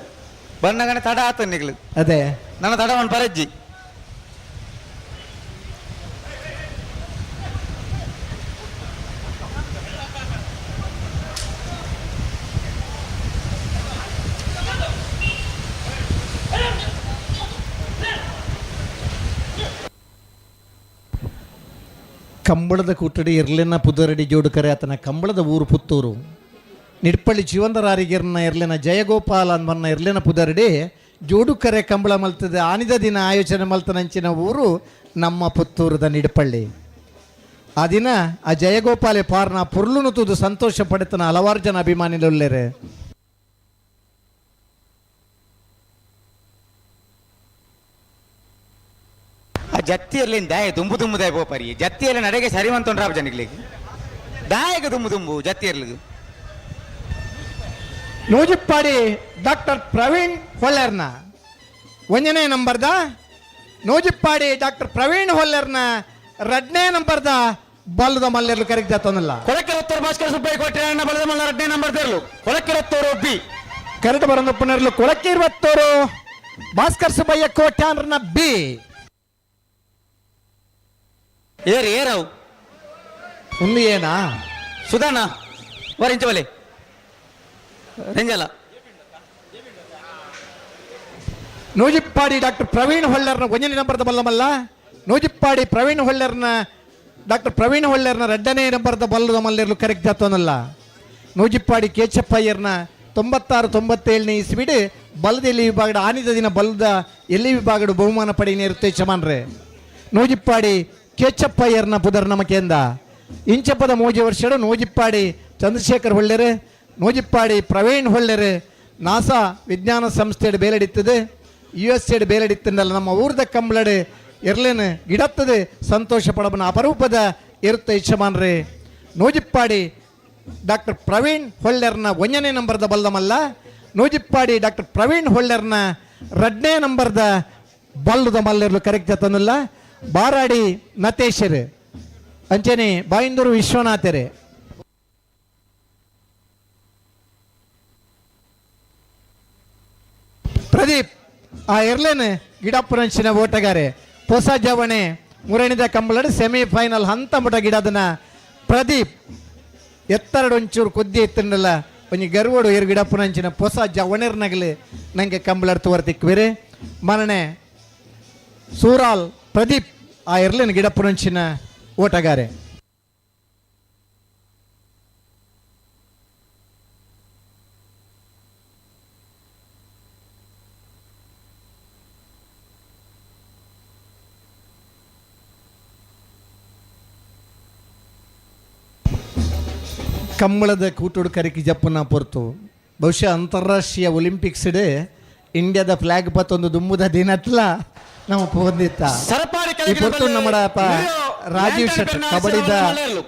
ಬನ್ನಗನೆ ತಡ ಆತ ನಿಗ್ಲು. ಅದೇ ನನ್ನ ತಡಮನ್ ಪರಜ್ಜಿ. ಕಂಬಳದ ಕೂಟಡಿ ಇರ್ಲಿನ ಪುದರಡಿ ಜೋಡುಕರೆ ಆತನ ಕಂಬಳದ ಊರು ಪುತ್ತೂರು. ನಿಡ್ಪಳ್ಳಿ ಜೀವಂದರಾರಿಗಿರ್ನ ಇರ್ಲಿನ ಜಯಗೋಪಾಲ ಅನ್ಬನ್ನ ಇರ್ಲಿನ ಪುದರಡಿ ಜೋಡುಕರೆ ಕಂಬಳ ಮಲ್ತದೆ ಆನಿದ ದಿನ ಆಯೋಜನೆ ಮಲ್ತನಂಚಿನ ಊರು ನಮ್ಮ ಪುತ್ತೂರದ ನಿಡ್ಪಳ್ಳಿ. ಆ ದಿನ ಆ ಜಯಗೋಪಾಲೆ ಪಾರ್ನ ಪುರ್ಲುನು ತೂದು ಸಂತೋಷ ಪಡೆತನ ಹಲವಾರು ಜನ ಅಭಿಮಾನಿಲುಲ್ಲೇರೆ. ಆ ಜತ್ತಿಯಲ್ಲಿ ದಾಯ ದುಂಬು ದುಂಬು ದಾಯ ಬೋಪರಿ ಜತ್ತಿಯಲ್ಲಿ ನಡೆಗೆ ಸರಿ ಮಂತೊಂಡ್ರಾಬ ಜನಗಳಿಗೆ ದಾಯಗ ದುಂಬು ದುಂಬು ಜತ್ತಿಯರ್ಲಿಗೆ. ನೂಜಿಪ್ಪಾಡಿ ಡಾಕ್ಟರ್ ಪ್ರವೀಣ್ ಹೊಲ್ಲೇರ್ನ ಒಂದನೇ ನಂಬರ್ದ, ನೂಜಿಪ್ಪಾಡಿ ಡಾಕ್ಟರ್ ಪ್ರವೀಣ್ ಹೊಲ್ಲೇರ್ನ ಎರಡನೇ ನಂಬರ್ದ ಬಲ್ಲದ ಮಲ್ಲೆರ್ಲು ಕರೆಕ್ ಜತ್ತೊಂದಿಲ್ಲ. ಕೊಳಕೆರತ್ತೂರು ಭಾಸ್ಕರ ಸುಬ್ಬಯ್ಯ ಕೊಟ್ಟೆ ಬಲದ ಮಲ್ಲ ಎರಡನೇ ನಂಬರ್ ತೆರಲು ಕೊಳಕೆರತ್ತೂರು ಬಿ. ಕರೆಕ್ಟ್ ಬರಂದಪ್ಪನರ್ಲು ಕೊಳಕ್ಕೆ ಇರುವತ್ತೋರು ಭಾಸ್ಕರ್ ಸುಬ್ಬಯ್ಯ ಕೋಟ್ಯಾನ್ರನ್ನ ಬಿ. ಏರು ಏರವು ಒಂದು ಏನಾ ಸುಧಾನ ವರಿಂಚವಲೆ ರೆಂಜಲ. ನೂಜಿಪ್ಪಾಡಿ ಡಾಕ್ಟರ್ ಪ್ರವೀಣ್ ಹೊಳ್ಳರ್ನ ಒಂದನೇ ನಂಬರ್ದ ಬಲ್ಲಮಲ್ಲ, ನೂಜಿಪ್ಪಾಡಿ ಪ್ರವೀಣ್ ಹೊಳ್ಳರ್ನ ಡಾಕ್ಟರ್ ಪ್ರವೀಣ್ ಹೊಳ್ಳರ್ನ ಎರಡನೇ ನಂಬರ್ದ ಬಲ್ಲದ ಮಲ್ಲಿರ್ಲು ಕರೆಕ್ಟ್ ಜತ್ತೊಂದಲ್ಲ. ನೂಜಿಪ್ಪಾಡಿ ಕೇಚಪ್ಪಯ್ಯರ್ನ 96 97ನೇ ಇಸ್ವಿಡ್ ಬಲದ ಎಲ್ಲಿ ವಿಭಾಗದ ಆನಿದ ದಿನ ಬಲದ ಎಲ್ಲಿ ವಿಭಾಗದ ಬಹುಮಾನ ಪಡೆಯ ಯಜಮಾನ್ರೆ. ನೂಜಿಪ್ಪಾಡಿ ಕೇಚಪ್ಪಯ್ಯರ್ನ ಪುದರ್ ನಮಕೇಂದ ಇಂಚಪ್ಪದ ಮೋಜಿ ವರ್ಷಡು ನೂಜಿಪ್ಪಾಡಿ ಚಂದ್ರಶೇಖರ್ ಹೊಳ್ಳೆರೆ, ನೂಜಿಪ್ಪಾಡಿ ಪ್ರವೀಣ್ ಹೊಳ್ಳೆರೆ ನಾಸಾ ವಿಜ್ಞಾನ ಸಂಸ್ಥೆಡ್ ಬೇಲಡಿತ್ತದೆ, ಯು ಎಸ್ ಎಡ್ ಬೇಲಡಿತ್ತಂದಲ್ಲ. ನಮ್ಮ ಊರ್ದ ಕಂಬಳಡೆ ಎರ್ಲೇನು ಗಿಡತ್ತದೆ ಸಂತೋಷ ಪಡಬನ ಅಪರೂಪದ ಇರುತ್ತೆ ಯಜಮಾನ್ರೆ. ನೂಜಿಪ್ಪಾಡಿ ಡಾಕ್ಟರ್ ಪ್ರವೀಣ್ ಹೊಳ್ಳೆರ್ನ ಒಂದನೇ ನಂಬರ್ದ ಬಲ್ಲಮಲ್ಲ, ನೂಜಿಪ್ಪಾಡಿ ಡಾಕ್ಟರ್ ಪ್ರವೀಣ್ ಹೊಳ್ಳೆರ್ನ ಎರಡನೇ ನಂಬರ್ದ ಬಲ್ಲದ ಮಲ್ಲೆರ್ಲು ಕರೆಕ್ಟ್ ಜತ್ತೊಂದಿಲ್ಲ. Baradi ನತೇಶರು ಅಂಚನೆ ಬಾಯಿಂದೂರು ವಿಶ್ವನಾಥರೇ. ಪ್ರದೀಪ್ ಆ ಎರ್ಲೇನ್ ಗಿಡಪ್ಪುರಂಚಿನ ಓಟಗಾರೆ ಹೊಸ ಜವಣೆ ಮುರಣಿದ ಕಂಬಳಡ್ ಸೆಮಿಫೈನಲ್ ಹಂತ ಮುಟ ಗಿಡದನ ಪ್ರದೀಪ್ ಎತ್ತರಡು ಒಂಚೂರು ಕೊದ್ದಿ ಎತ್ತಂಡಲ್ಲ ಒಂಜಿ ಗರ್ವಡು ಎರು ಗಿಡಪ್ಪುನಂಚಿನ ಹೊಸ ಜವಣೆರ್ನಗಲು ನಂಗೆ ಕಂಬಳಡ್ ತುವರ್ತಿಕ್ವಿರೆ ಮರಣೆ ಸೂರಾಲ್ ಪ್ರದೀಪ್ ಆ ಎರ್ಲೇನ್ ಗಿಡಪ್ಪುನಂಚಿನ ಓಟಗಾರೆ. ಕಂಬಳದ ಕೂಟುಡು ಕರಿಕಿ ಜಪ್ಪುನ ಪೊರ್ತು ಬಹುಶಃ ಅಂತಾರಾಷ್ಟ್ರೀಯ ಒಲಿಂಪಿಕ್ಸ್ ಡೇ ಇಂಡಿಯಾದ ಫ್ಲಾಗ್ ಪತ್ತೊಂದು ದುಂಬುದ ದಿನತ್ಲ ನಮ್ಮ ಪೋಂದಿತ್ತ. ಸರಪಾಡಿ ಈ ಪೊರ್ತು ನಮ್ಮಡಪ್ಪ ರಾಜೀವ್ ಶೆಟ್ಟಿ ಕಬಡ್ಡಿದ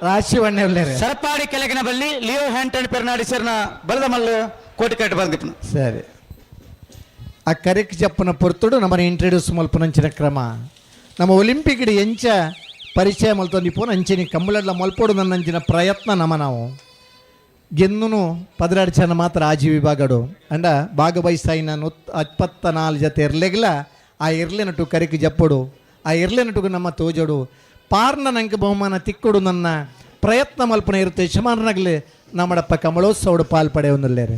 ರಾಶಿ ವಣ್ಣೆ. ಸರಪಾಡಿ ಕೆಳಗಿನ ಬಲ್ಲಿ ಲಿಯೋ ಹ್ಯಾಂಟನ್ ಪೆರ್ನಾಡಿಸರ್ನ ಬಲದ ಮಲ್ಲು ಕೋಟಿ ಕಟ್ಟು ಬಂದಿಪ್ಪನು. ಸರಿ, ಆ ಕರಿಕ್ ಜಪ್ಪನ ಪೊರ್ತುಡು ನಮ್ಮನ್ನ ಇಂಟ್ರಡ್ಯೂಸ್ ಮಲ್ಪನಂಚಿನ ಕ್ರಮ ನಮ್ಮ ಒಲಿಂಪಿಕ್ ಎಂಚ ಪರಿಚಯ ಮಲ್ತೊಂದು ಪೋನ ಅಂಚಿನ ಕಂಬಳಡ್ಲ ಮಲ್ಪೋಡು ನನ್ನಂಚಿನ ಪ್ರಯತ್ನ ನಮ್ಮ ನಾವು ಗೆನ್ನುನು 12 ಜನ ಮಾತ್ರ ಆಜಿ ವಿಭಾಗಡು ಅಂಡ ಭಾಗವಹಿಸಾಯಿನ 24 ಜತೆ ಇರ್ಲೆಗ್ಲ ಆ ಇರ್ಲೆನಟು ಕರಿಕ್ ಜಪ್ಪಡು ಆ ಇರ್ಲೆನಟುಗು ನಮ್ಮ ತೋಜಡು ಪಾರ್ನ ನಂಗೆ ಬಹುಮಾನ ತಿಕ್ಕೊಡು ನನ್ನ ಪ್ರಯತ್ನ ಮಲ್ಪನ ಇರುತ್ತೆ ಯಜಮಾನನಾಗಲಿ ನಮ್ಮಡಪ್ಪ ಕಮಲೋತ್ಸವಡು ಪಾಲ್ ಪಡೆಯೊಂದುಲ್ಲೇರೆ.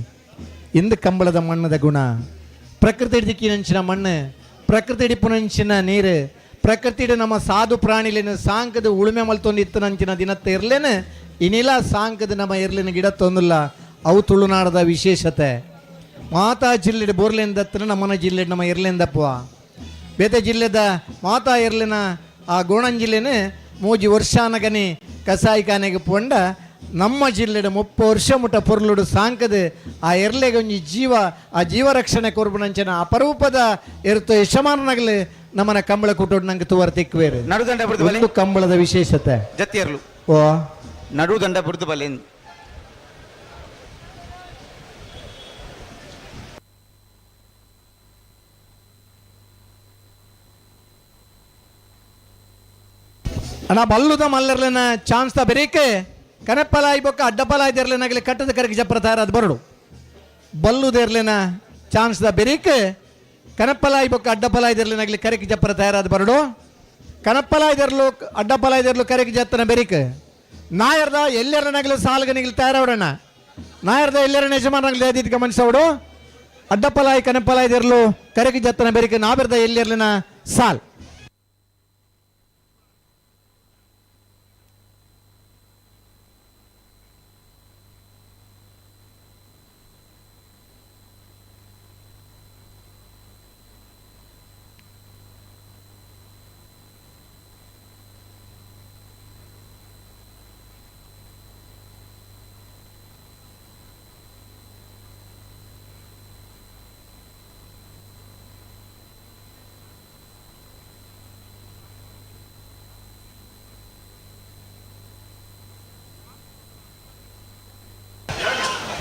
ಇಂದು ಕಂಬಳದ ಮಣ್ಣದ ಗುಣ ಪ್ರಕೃತಿ ಹಿಡಿದಿಕ್ಕಿನಂಚಿನ ಮಣ್ಣು ಪ್ರಕೃತಿ ಹಿಡಿಪುನಂಚಿನ ನೀರು ಪ್ರಕೃತಿ ನಮ್ಮ ಸಾಧು ಪ್ರಾಣಿಲೇನು ಸಾಂಕದ ಉಳುಮೆ ಮಲ್ತೊಂದು ಇತ್ತನಂಚಿನ ದಿನತ್ತ ಇರ್ಲೇನೆ ಇನಿಲ ಸಾಂಕದ ನಮ್ಮ ಇರ್ಲಿನ ಗಿಡ ತೊಂದಿಲ್ಲ. ಅವು ತುಳುನಾಡದ ವಿಶೇಷತೆ. ಮಾತಾ ಜಿಲ್ಲೆ ಬೋರ್ಲಿಂದ ನಮ್ಮನ ಜಿಲ್ಲೆ ನಮ್ಮ ಇರ್ಲಿಂದಪ್ಪ ಬೇತೆ ಜಿಲ್ಲೆದ ಮಾತಾ ಇರ್ಲಿನ ಆ ಗೋಣನ್ ಜಿಲ್ಲೆನೇ ಮೂಜಿ ವರ್ಷಾನಗನಿ ಕಸಾಯಿಖಾನೆಗೆ ಪೊಂಡ ನಮ್ಮ ಜಿಲ್ಲೆಡ 30 ವರ್ಷ ಮುಟ್ಟ ಪೊರ್ಲುಡು ಸಾಂಕದ ಆ ಎರ್ಲೆಗೆ ಒಂಜಿ ಜೀವ ಆ ಜೀವ ರಕ್ಷಣೆ ಕೊರ್ಬುನಂಚಿನ ಅಪರೂಪದ ಎರ್ತು ಯಶಮಾನನಾಗಲಿ ನಮ್ಮನ ಕಂಬಳ ಕುಟುಂಬ ನಂಗೆ ತುವರ್ ತಿಕ್ವೇರು. ನಡುದಂಡ ಬಿಡ್ದು ಬಲೆ. ಒಂದು ಕಂಬಳದ ವಿಶೇಷತೆ. ಜತ್ತಿಯರ್ಲು. ಓ ನಡುದಂಡ ಬಿಡ್ದು ಬಲೆ. ಅಣ್ಣ ಬಲ್ಲುದ ಮಲ್ಲರ್ಲಿನ ಚಾನ್ಸ್ ತ ಬೆರೀಕೆ ಕನಪ್ಪಲಾಯಿ ಬೊಕ್ಕ ಅಡ್ಡಪಲಾಯಿ ದೇರ್ಲಿನಾಗಲಿ ಕಟ್ಟದ ಕರಗಿ ಜಪ್ರ ತಯಾರಾದ ಬರಡು ಬಲ್ಲುದೇರ್ಲಿನ ಚಾನ್ಸ್ the ಬೆರೀಕೆ ಕನಪ್ಪಲಾಯಿ ಬೊಕ್ಕ ಅಡ್ಡಪಲಾಯಿ ದೇರ್ಲಿನಾಗಲಿ ಕರಗಿ ಜಪ್ರ ತಯಾರಾದ ಬರಡು ಕನಪ್ಪಲಾಯಿ ದೇರ್ಲು ಅಡ್ಡಪಲಾಯಿ ದೇರ್ಲು ಕರಗಿ ಜತ್ತನ ಬೆರೀಕೆ ನಾಯರ್ದ ಎಲ್ಲರನಾಗಲಿ ಸಾಲ್ಗನಿಗಲಿ ತಯಾರವಡಣ್ಣ ನಾಯರ್ದ ಎಲ್ಲರನ್ನ ಯಜಮಾನನಾಗಲಿ ಅದಿದ್ ಗಮನಿಸವಡು ಅಡ್ಡಪಲಾಯಿ ಕನಪ್ಪಲಾಯಿ ದೇರ್ಲು ಕರಗಿ ಜತ್ತನ ಬೆರೀಕೆ ನಾಬೆರ್ದ ಎಲ್ಲೆರ್ಲಿನ ಸಾಲ್.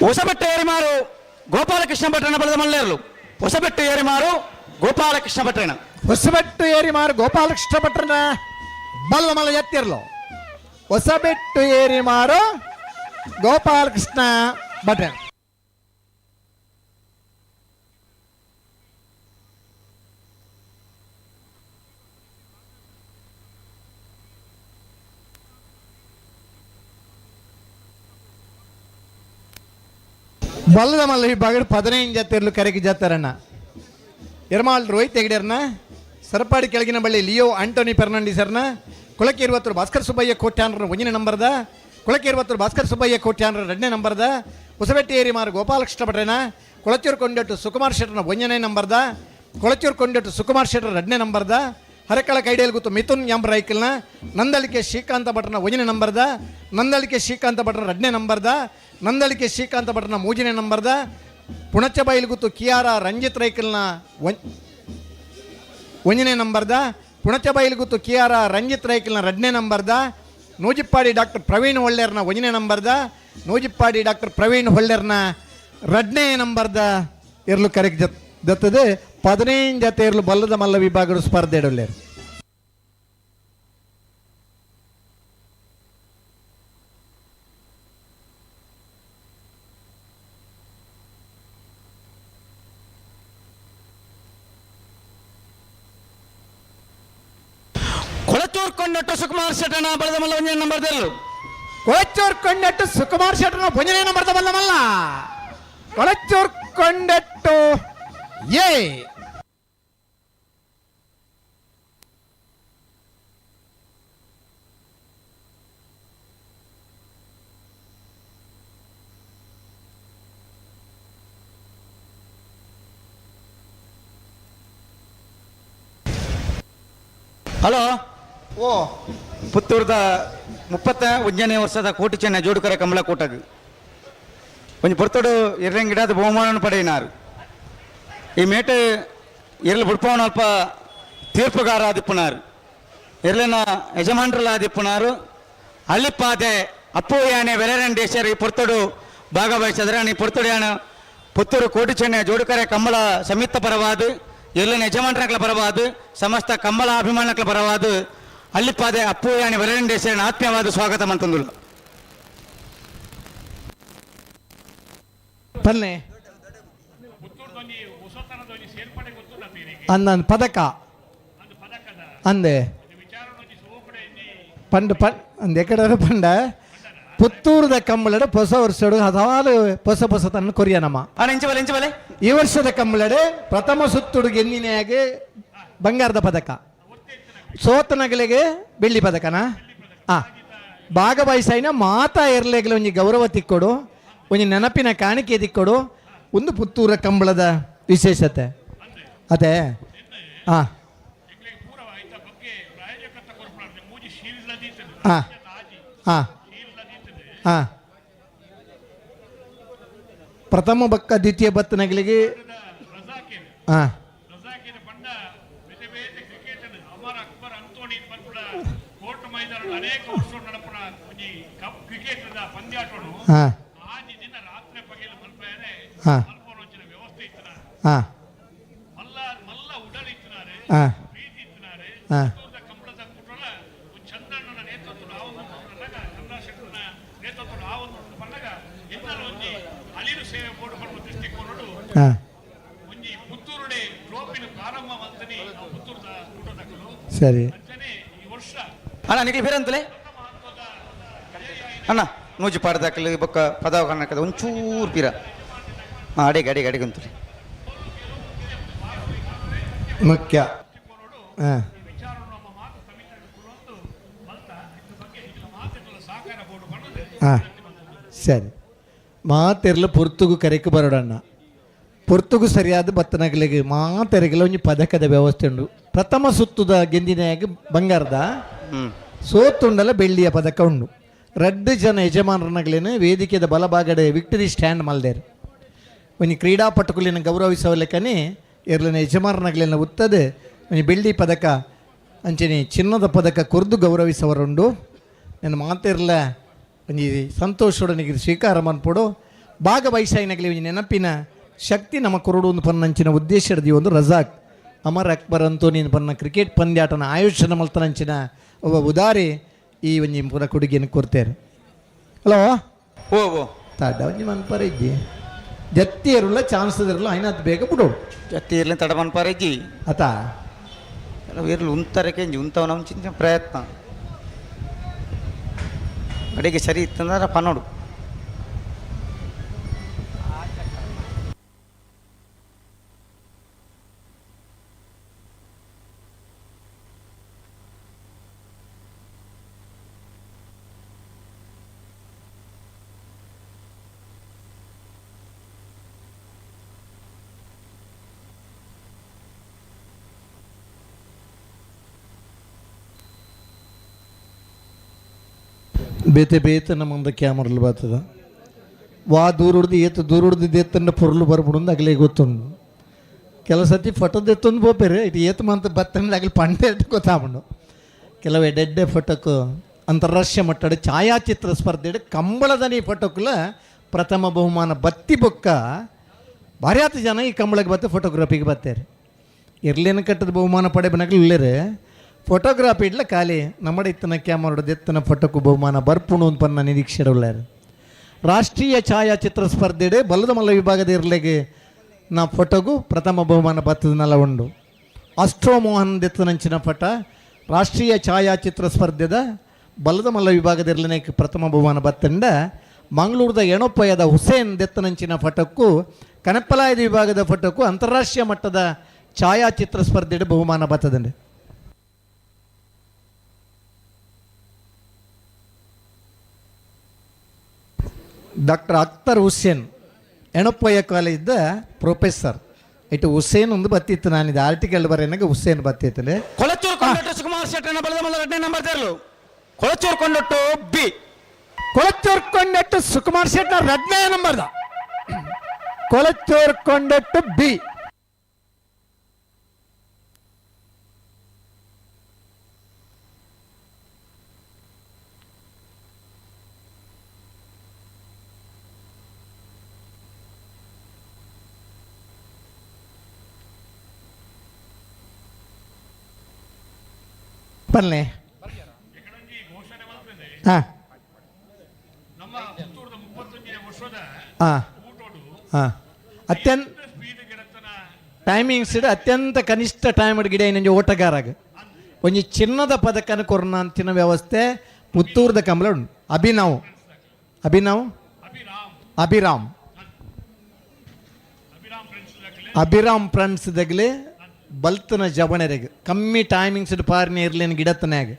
ಹೊಸಬೆಟ್ಟು ಏರಿಮಾರು ಗೋಪಾಲಕೃಷ್ಣ ಭಟ್ರನ ಬಲದ ಮಲ್ಲೇರ್ಲು. ಹೊಸಬೆಟ್ಟು ಏರಿಮಾರು ಗೋಪಾಲಕೃಷ್ಣ ಭಟ್ರನ. ಹೊಸಬೆಟ್ಟು ಏರಿಮಾರು ಗೋಪಾಲಕೃಷ್ಣ ಭಟ್ರನ ಬಲದ ಮಲ್ಲ ಎತ್ತಿರ್ಲು. ಹೊಸಬೆಟ್ಟು ಏರಿಮಾರು ಗೋಪಾಲಕೃಷ್ಣ ಭಟ್ರನ. ಬಲ್ಲದ ಮಲ್ಲ ವಿಭಾಗ 15 ಜತೆರ್ಲು ಕರೆಗೆ ಜತ್ತರಣ್ಣ ಎರ್ಮಾಳ್ ರೋಹಿತ್ ಹೆಗಡೆರ್ನ ಸರಪಾಡಿ ಕೆಳಗಿನ ಬಳ್ಳಿ ಲಿಯೋ ಆಂಟೋನಿ ಫೆರ್ನಾಂಡಿಸರ್ನ ಕೊಳಕೇರುವತ್ತರು ಭಾಸ್ಕರ್ ಸುಬ್ಬಯ್ಯ ಕೋಟ್ಯಾನ್ರ ಒಂದನೇ ನಂಬರ್ದ ಕೊಳಕೇರುವತ್ತರು ಭಾಸ್ಕರ್ ಸುಬ್ಬಯ್ಯ ಕೋಟ್ಯಾನ್ರ ಎರಡನೇ ನಂಬರ್ದ ಹೊಸಬೆಟ್ಟಿ ಏರಿಮಾರು ಗೋಪಾಲಕೃಷ್ಣ ಭಟ್ರನ ಕೊಳಚೂರು ಕೊಂಡಟ್ಟು ಸುಕುಮಾರ್ ಶೆಟ್ಟರ್ನ ಒಂದನೇ ನಂಬರ್ದ ಕೊಳಚೂರು ಕೊಂಡಟ್ಟು ಸುಕುಮಾರ್ ಶೆಟ್ಟರ್ ಎರಡನೇ ನಂಬರ್ದ ಹರಕಳ ಕೈಡಿಯಲ್ ಗೊತ್ತು ಮಿಥುನ್ ಎಂ ರೈಕಲ್ನ ನಂದಳಿಕೆ ಶ್ರೀಕಾಂತ ಭಟ್ರನ ಒಂದನೇ ನಂಬರ್ದ ನಂದಳಿಕೆ ಶ್ರೀಕಾಂತ ಭಟ್ರ ಎರಡನೇ ನಂಬರ್ದ ನಂದಳಿಕೆ ಶ್ರೀಕಾಂತ ಭಟ್ರನ ಮೂರನೇ ನಂಬರ್ದ ಪುಣಚಬೈಲ್ ಗುತ್ತು ಕಿಯಾರ ರಂಜಿತ್ ರೈಕಲ್ನ ಒಂದನೇ ನಂಬರ್ದ ಪುಣಚಬೈಲ್ ಗುತ್ತು ಕಿಯಾರ ರಂಜಿತ್ ರೈಕಲ್ನ ಎರಡನೇ ನಂಬರ್ದ ನೂಜಿಪ್ಪಾಡಿ ಡಾಕ್ಟರ್ ಪ್ರವೀಣ್ ಹೊಳ್ಳೆರ್ನ ಒಂದನೇ ನಂಬರ್ದ ನೂಜಿಪ್ಪಾಡಿ ಡಾಕ್ಟರ್ ಪ್ರವೀಣ್ ಹೊಳ್ಳೆರ್ನ ಎರಡನೇ ನಂಬರ್ದ ಇರ್ಲು ಕರೆಕ್ ಜತ್ತದೆ 15 ಜತೆ ಇರ್ಲು ಬಲ್ಲದ ಮಲ್ಲ ವಿಭಾಗದ ಸ್ಪರ್ಧೆ ಇಡಲೇರು. Kolachur ಕೊಂಡಟ್ಟು ಸುಕುಮಾರ್ ಶೆಟ್ಟನ ಬಲದ ಮಲ್ಲ ಒಂಜನೇ ನಂಬರ್ ದೆಲ್ಲು. ಕೊಳಚೂರ್ ಕೊಂಡೆಟ್ಟು ಸುಕುಮಾರ್ ಶೆಟ್ಟನ ಒಂಜನೇ ನಂಬರ್ದ ಬಲ್ಲ ಮಲ್ಲ. ಕೊಳಚೂರ್ ಕೊಂಡೆಟ್ಟು ಎ. ಹಲೋ. ಓ. ಪುತ್ತೂರ್ದ 31ನೇ ವರ್ಷದ ಕೋಟಿ ಚೆನ್ನ ಜೋಡುಕರ ಕಮಲ ಕೂಟಗ್ ಒಂಜಿ ಪೊರ್ತುಡು ಇರ್ರಂಗಿಡಾದ ಬಹುಮಾನ ಪಡೆಯಿನಾರು. ಈ ಮೇಟೆ ಇರ್ಲು ಬುಡ್ಪವನ ಅಲ್ಪ ತೀರ್ಪುಗಾರ ಆದಿಪ್ಪುನಾರು, ಇರ್ಲಿನ ಯಜಮಾನ್ರಲ್ಲ ಆದಿಪ್ಪುನಾರು. ಅಲ್ಲಿಪ್ಪಾದೆ ಅಪ್ಪು ಯಾನೆ ವೆಲರಂಡೇಶ್ವರ ಈ ಪೊರ್ತುಡು ಭಾಗವಹಿಸಿದ್ರೆ ಈ ಪೊರ್ತುಡು ಯಾನ ಪುತ್ತೂರು ಕೋಟಿ ಚೆನ್ನ ಜೋಡುಕರೆ ಕಮ್ಮಲ ಸಂಯುಕ್ತ ಪರವಾದ, ಇರ್ಲಿನ ಯಜಮಾನ್ರಗಳ ಪರವಾದ, ಸಮಸ್ತ ಕಮ್ಮಲ ಅಭಿಮಾನಗಳ ಪರವಾದ ಅಲ್ಲಿಪ್ಪಾದೆ ಅಪ್ಪು ಯಾನೆ ವೆಲರಂಡೇಶ್ವರನ ಆತ್ಮೀಯವಾದ ಸ್ವಾಗತ ಮಂತಂದುಲ್ಲ. ಪಲ್ಲೆ ಅಂದನ್ ಪದಕ ಅಂದೆ ಪಂಡ ಪಂಡ್ ಅಂದ ಎಕಡ ಪಂಡ ಪುತ್ತೂರದ ಕಂಬಳಡೆ ಹೊಸ ವರ್ಷಡು ಹಲವಾರು ಹೊಸ ಹೊಸ ತನ್ನ ಕೊರಿಯ ನಮ್ಮ. ಅಣ್ಣ ಇಂಚ ಬಲೆ, ಇಂಚ ಬಲೆ. ಈ ವರ್ಷದ ಕಂಬಳಡೆ ಪ್ರಥಮ ಸುತ್ತುಡು ಗೆನ್ನಿನಾಗೆ ಬಂಗಾರದ ಪದಕ, ಸೋತನಗಳಿಗೆ ಬೆಳ್ಳಿ ಪದಕನಾ. ಭಾಗವಹಿಸೈನ ಮಾತಾ ಎರ್ಲೆಗಳ ಒಂಜಿ ಗೌರವ ತಿಕ್ಕೊಡು, ಒಂಜಿ ನೆನಪಿನ ಕಾಣಿಕೆ ತಿಕ್ಕೊಡು. ಒಂದು ಪುತ್ತೂರ ಕಂಬಳದ ವಿಶೇಷತೆ ಅದೇ. ಹಾಂ ಹಾಂ ಹಾಂ ಹಾಂ ಪ್ರಥಮ ಬಕ್ಕ ದ್ವಿತೀಯ ಬತ್ತನಗಳಿಗೆ. ಹಾಂ ಹಾಂ ಹಾಂ ಹಾಂ ಹಾಂ ಹಾಂ ಹಾಂ ಸರಿ. ಅಣ್ಣ ನಿಖಿಲ್ ಬೇರೆ ಅಣ್ಣ ನೂಜಿ ಪಾಡ್ದಾಕಲಿ ಬೊಕ್ಕ ಪದವ ಕನ್ನಕದ ಒಂಚೂರು ಪೀರ. ಹಾಂ, ಅಡಿಗೆ ಅಡಿಗೆ ಅಡಿಗೆ ಅಂತಲೇ. ಮುಖ್ಯ ಹಾಂ ಹಾಂ ಸರಿ. ಮಾತೆರ್ಲ ಪೊರ್ತುಗು ಕರೆಕ್ ಬರೋಡಣ್ಣ, ಪೊರ್ತುಗು ಸರಿಯಾದ ಬತ್ತನಗಲಿಗೆ ಮಾತೆರೆಗೆಲ್ಲ ಒಂಜಿ ಪದಕದ ವ್ಯವಸ್ಥೆ ಉಂಡು. ಪ್ರಥಮ ಸುತ್ತುದ ಗೆಂದಿನಾಗ ಬಂಗಾರದ, ಸೋತುಂಡಲ ಬೆಳ್ಳಿಯ ಪದಕ ಉಂಡು. ರಡ್ಡು ಜನ ಯಜಮಾನರನಗಲೇನು ವೇದಿಕೆದ ಬಲಭಾಗಡೆ ವಿಕ್ಟರಿ ಸ್ಟ್ಯಾಂಡ್ ಮಲ್ದೇರು. ಒಂಜಿ ಕ್ರೀಡಾಪಟುಕುಲಿನ ಗೌರವಿಸವಲೆಕ್ಕನೆ ಎರ್ಲನ ಯಜಮಾನರನಗಲೇನ ಉತ್ತದೆ ಒಂಜಿ ಬೆಳ್ಳಿ ಪದಕ ಅಂಚನೆ ಚಿನ್ನದ ಪದಕ ಕೊರ್ದು ಗೌರವಿಸವರುಂಡು. ನನ್ನ ಮಾತಿರ್ಲ ಒಂಜಿ ಸಂತೋಷೊಡನಿಗೆ ಸ್ವೀಕಾರ ಮನ್ಪೊಡು. ಭಾಗವಹಿಸಾಯಿನಗಲಿ ಒಂಜಿ ನೆನಪಿನ ಶಕ್ತಿ ನಮ್ಮ ಕೊರಡು ಒಂದು ಪನ್ನಂಚಿನ ಉದ್ದೇಶ ಒಂದು ರಜಾಕ್ ಅಮರ್ ಅಕ್ಬರ್ ಅಂತೋನಿನ ಪನ್ನ ಕ್ರಿಕೆಟ್ ಪಂದ್ಯಾಟನ ಆಯೋಜನೆ ಮಲ್ತನಂಚಿನ ಒಬ್ಬ ಉದಾರಿ ಈ ಒಂಜಿ ಪೂರ ಕೊಡುಗೆಯನ್ನು ಕೊಡ್ತೇವೆ. ಹಲೋ. ಓ ಓ ತಡ ಒಂಜಿ ಮನ್ಪರ ಇಜ್ಜಿ, ಜತ್ತಿ ಇರಲ್ಲ ಚಾನ್ಸ್ ಇರಲ್ಲ ಐನಾತ್ ಬೇಗ ಬಿಡೋಡು. ಜತ್ತಿ ಇರಲಿ ತಡ ಮನ್ಪರ ಇಜ್ಜಿ. ಆತ ಇರ್ಲಿ ಉಂತಾರೆ ಕೆಂಜಿ ಉಂತವನ ಚಿಂತ ಪ್ರಯತ್ನ ಅಡಿಗೆ ಸರಿ ಇತ್ತಂದ್ರೆ ಪನ್ನೋಡು. ಬೇತೆ ಬೇತೆ ನಮ್ಮಂದ ಕ್ಯಾಮ್ರಲ್ಲಿ ಬರ್ತದ ವಾ ದೂರ ಹಿಡ್ದು ಏತು ದೂರ ಹಿಡ್ದಿದ್ದು ಎತ್ತಂಡ ಪೊರ್ಲು ಬರ್ಬಿಡೊಂದು ಅಗಲೇ ಗೊತ್ತುಂಡು. ಕೆಲವು ಸತಿ ಫೋಟೋದ ಎತ್ತೊಂದು ಬೋಪೇರು ಇಟ್ಟು ಏತು ಮಂತ ಬತ್ತಂಡ ಅಗಲಿ ಪಂಡೆ ಗೊತ್ತಾಬಂಡು. ಕೆಲವು ಎಡೆಡ್ಡೆ ಫೋಟೋకు ಅಂತಾರಾಷ್ಟ್ರೀಯ ಮಟ್ಟದ ಛಾಯಾಚಿತ್ರ ಸ್ಪರ್ಧೆ ಕಂಬಳದನಿ ಫೋಟೋಕುಲ ಪ್ರಥಮ ಬಹುಮಾನ ಬತ್ತಿ ಬೊಕ್ಕ ಭಾರ್ಯಾತ ಜನ ಈ ಕಂಬಳಕ್ಕೆ ಬತ್ತೆ ಫೋಟೋಗ್ರಫಿಗೆ ಬರ್ತಾರೆ. ಇರ್ಲೇನು ಕಟ್ಟದ ಬಹುಮಾನ ಪಡೆಬನಕಲು ಇಲ್ಲೇರೆ ಫೋಟೋಗ್ರಾಫಿ ಇಡ್ಲ ಖಾಲಿ ನಮ್ಮಡ ಇತ್ತನ ಕ್ಯಾಮರೋಡ ಎತ್ತನ ಫೋಟೋకు ಬಹುಮಾನ ಬರ್ಪುಣು ಅಂತ ಪನ್ನ ನಿರೀಕ್ಷೆ ಉಳ್ಳಾರು. ರಾಷ್ಟ್ರೀಯ ಛಾಯಾಚಿತ್ರ ಸ್ಪರ್ಧೆಡೆ ಬಲದ ಮಲ್ಲ ವಿಭಾಗದ ಇರ್ಲೆಗೆ ನಾ ಫೋಟೋಗೂ ಪ್ರಥಮ ಬಹುಮಾನ ಬತ್ತದನ್ನೆಲ್ಲ ಉಂಡು. ಅಸ್ಟ್ರೋ ಮೋಹನ್ ದೆತ್ತನಂಚಿನ ಪಟ ರಾಷ್ಟ್ರೀಯ ಛಾಯಾಚಿತ್ರ ಸ್ಪರ್ಧೆದ ಬಲದ ಮಲ್ಲ ವಿಭಾಗದಿರ್ಲನೆ ಪ್ರಥಮ ಬಹುಮಾನ ಬತ್ತಂಡ ಮಂಗಳೂರದ ಎಣೊಪ್ಪಯದ ಹುಸೇನ್ ದೆತ್ತನಂಚಿನ ಫಟಕ್ಕೂ ಕನಪ್ಪಲಾಯದ ವಿಭಾಗದ ಫಟಕ್ಕೂ ಅಂತಾರಾಷ್ಟ್ರೀಯ ಮಟ್ಟದ ಛಾಯಾಚಿತ್ರ ಸ್ಪರ್ಧೆ ಬಹುಮಾನ ಬತ್ತದಂಡೆ. ಡಾಕ್ಟರ್ ಅಖ್ತರ್ ಹುಸೇನ್ ಎಣೊಪ್ಪಯ್ಯ ಕಾಲೇಜ್ದ ಪ್ರೊಫೆಸರ್. ಇಟ್ಟು ಹುಸೇನ್ ಒಂದು ಬತ್ತಿತ್ತು, ನಾನು ಇದು ಆರ್ಟಿಕಲ್ ಬರೆಯನಾಗ ಹುಸೇನ್ ಬತ್ತಿತ್ತು. ಕೊಳಚೂರು ಕೊಂಡಟ್ಟು ಸುಕುಮಾರ್ ಶೆಟ್ಟನ ಬಲದ ಮಲ್ಲ 2ನೇ ನಂಬರ್ ತೇರ್ಲು. ಕೊಳಚೂರು ಕೊಂಡಟ್ಟು ಬಿ. ಕೊಳಚೂರು ಕೊಂಡಟ್ಟು ಸುಕುಮಾರ್ ಶೆಟ್ಟನ 2ನೇ ನಂಬರ್ದ ಕೊಳಚೂರು ಕೊಂಡಟ್ಟು ಬಿ. ಪಲ್ಲೆ ಹಾಂ ಹಾಂ ಹಾಂ ಅತ್ಯಂತ ಟೈಮಿಂಗ್ಸ್ ಅತ್ಯಂತ ಕನಿಷ್ಠ ಟೈಮ್ ಗಿಡ ಏನಂಜಿ ಓಟಗಾರಾಗ ಒಂಜಿ ಚಿನ್ನದ ಪದಕನ ಕೊರ್ನ ಅಂತಿನ ವ್ಯವಸ್ಥೆ ಪುತ್ತೂರ್ದ ಕಂಬಳ ಉಂಟು. ಅಭಿನವ್ ಅಭಿನವ್ ಅಭಿರಾಮ್ ಅಭಿರಾಮ್ ಫ್ರೆಂಡ್ಸ್ ದಗ್ಲೆ ಬಲ್ತನ ಜವಣೆರೆಗ್ ಕಮ್ಮಿ ಟೈಮಿಂಗ್ಸ್ ಪಾರ್ನಿ ಇರ್ಲೇನು ಗಿಡತನ್ಯಾಗ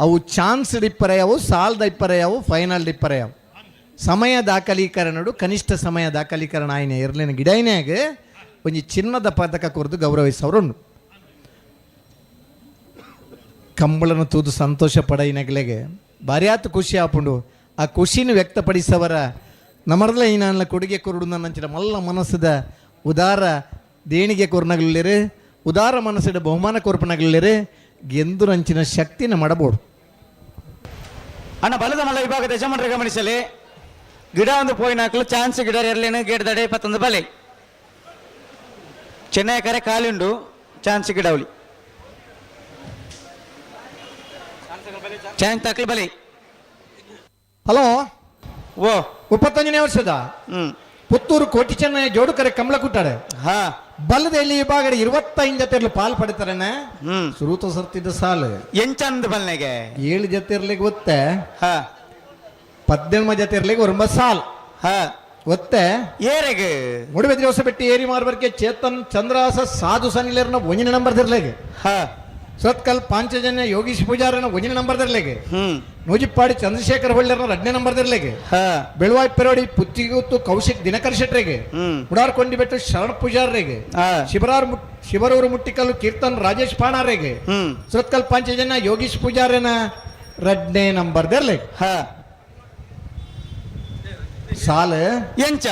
ಅವು ಚಾನ್ಸ್ ಇಪ್ಪರೆ ಅವು ಸಾಲ್ದ ಇಪ್ಪರೆ ಅವು ಫೈನಲ್ ಇಪ್ಪರೆ ಅವು ಸಮಯ ದಾಖಲೀಕರಣಡು ಕನಿಷ್ಠ ಸಮಯ ದಾಖಲೀಕರಣ ಆಯ್ನೆ ಇರ್ಲೇನು ಗಿಡೈನ್ಯಾಗ ಒಂಜಿ ಚಿನ್ನದ ಪದಕ ಕೊರ್ದು ಗೌರವಿಸವರು ಉಂಡು. ಕಂಬಳನ ತೂದು ಸಂತೋಷ ಪಡೈನಗಲೆಗೆ ಭಾರ್ಯಾತು ಖುಷಿ ಆಪುಂಡು. ಆ ಖುಷಿನ ವ್ಯಕ್ತಪಡಿಸವರ ನಮರ್ದಲ ಈನಾನ್ಲ ಕೊಡುಗೆ ಕೊರುಡು ನನ್ನಂಚಿನ ಮಲ್ಲ ಮನಸ್ಸದ ಉದಾರ ದೇಣಿಗೆ ಕೊರ್ನಗಲಿರು, ಉದಾರ ಮನಸ್ಸಿನ ಬಹುಮಾನ ಕೊರ್ಪನಗಲಿರು, ಗೆಂದು ನಂಚಿನ ಶಕ್ತಿನ ಮಾಡಬಹುದು. ಅಣ್ಣ ಬಲದ ಮಲ್ಲ ವಿಭಾಗದ ಯಜಮಾನರು ಗಮನಿಸಲಿ. ಗಿಡ ಒಂದು ಪೋಯಿನ ಹಾಕಲು ಚಾನ್ಸ್ ಗಿಡ ಇರಲೇನು ಗೇಟ್ ದಡೆ 21 ಬಲೆ ಚೆನ್ನೈ ಕರೆ ಕಾಲಿಂಡು ಚಾನ್ಸ್ ಗಿಡವಲಿ ಚಾನ್ಸ್ ತಾಕಲು ಬಲೆ. ಹಲೋ ಓ 35ನೇ ವರ್ಷದ ಪುತ್ತೂರು ಕೋಟಿ ಚೆನ್ನೈ ಜೋಡುಕರೆ ಕಮಲ ಕುಟ್ಟಾರೆ ಹಾ ಬಲದ ಎಲ್ಲಿ ವಿಭಾಗ 25 ಜೊತೆ ಪಾಲ್ ಪಡಿತಾರಣ್ಣ. ಸುರೂತ ಸರ್ತಿದ್ದ ಸಾಲು ಎಂಚಂದ ಬಲ್ನೆಗೆ 7 ಜೊತೆ ಇರ್ಲಿಕ್ಕೆ ಒತ್ತೆ ಹಾ 18 ಜೊತೆ ಇರ್ಲಿಕ್ಕೆ ಒರಂಬ ಸಾಲ್ ಹಾ ಒತ್ತೆ ಏರೆಗೆ ಮೂಡುಬೆದ್ರಿ ಹೊಸಬೆಟ್ಟಿ ಏರಿ ಮಾರ್ಬರ್ಕೆ ಚೇತನ್ ಚಂದ್ರಾಸ ಸಾಧು ಸನಿಲರ್ನ ಒಂಜಿನ ನಂಬರ್ ದಿರ್ಲೆಗೆ ಹಾ ಸತ್ಕಲ್ ಪಾಂಚಜನ್ಯ ಯೋಗೀಶ್ ಪೂಜಾರನ ಒಂಜಿನ ನಂಬರ್ ದಿರ್ಲೆಗೆ ನೂಜಿಪ್ಪಾಡಿ ಚಂದ್ರಶೇಖರ್ ಹೊಳ್ಳೆರ್ನ 2ನೇ ನಂಬರ್ ದಿರ್ಲೆಗೆ ಬೆಳವಾಯಿ ಪೆರೋಡಿ ಪುತ್ತಿಗುತ್ತು ಕೌಶಿಕ್ ದಿನಕರ್ ಶೆಟ್ರಿಗೆ ಉಡಾರ್ಕೊಂಡಿ ಬೆಟ್ಟು ಶರಣ ಪೂಜಾರ್ರಿಗೆ ಶಿವರೂರು ಮುಟ್ಟಿಕಲ್ಲು ಕೀರ್ತನ್ ರಾಜೇಶ್ ಪಾಣಾರಿಗೆ ಸುರತ್ಕಲ್ ಪಾಂಚಜನ್ಯ ಯೋಗೀಶ್ ಪೂಜಾರನ 2ನೇ ನಂಬರ್ ದಿರ್ಲೆಗೆ ಹಾ ಸಾಲ ಎಂಚ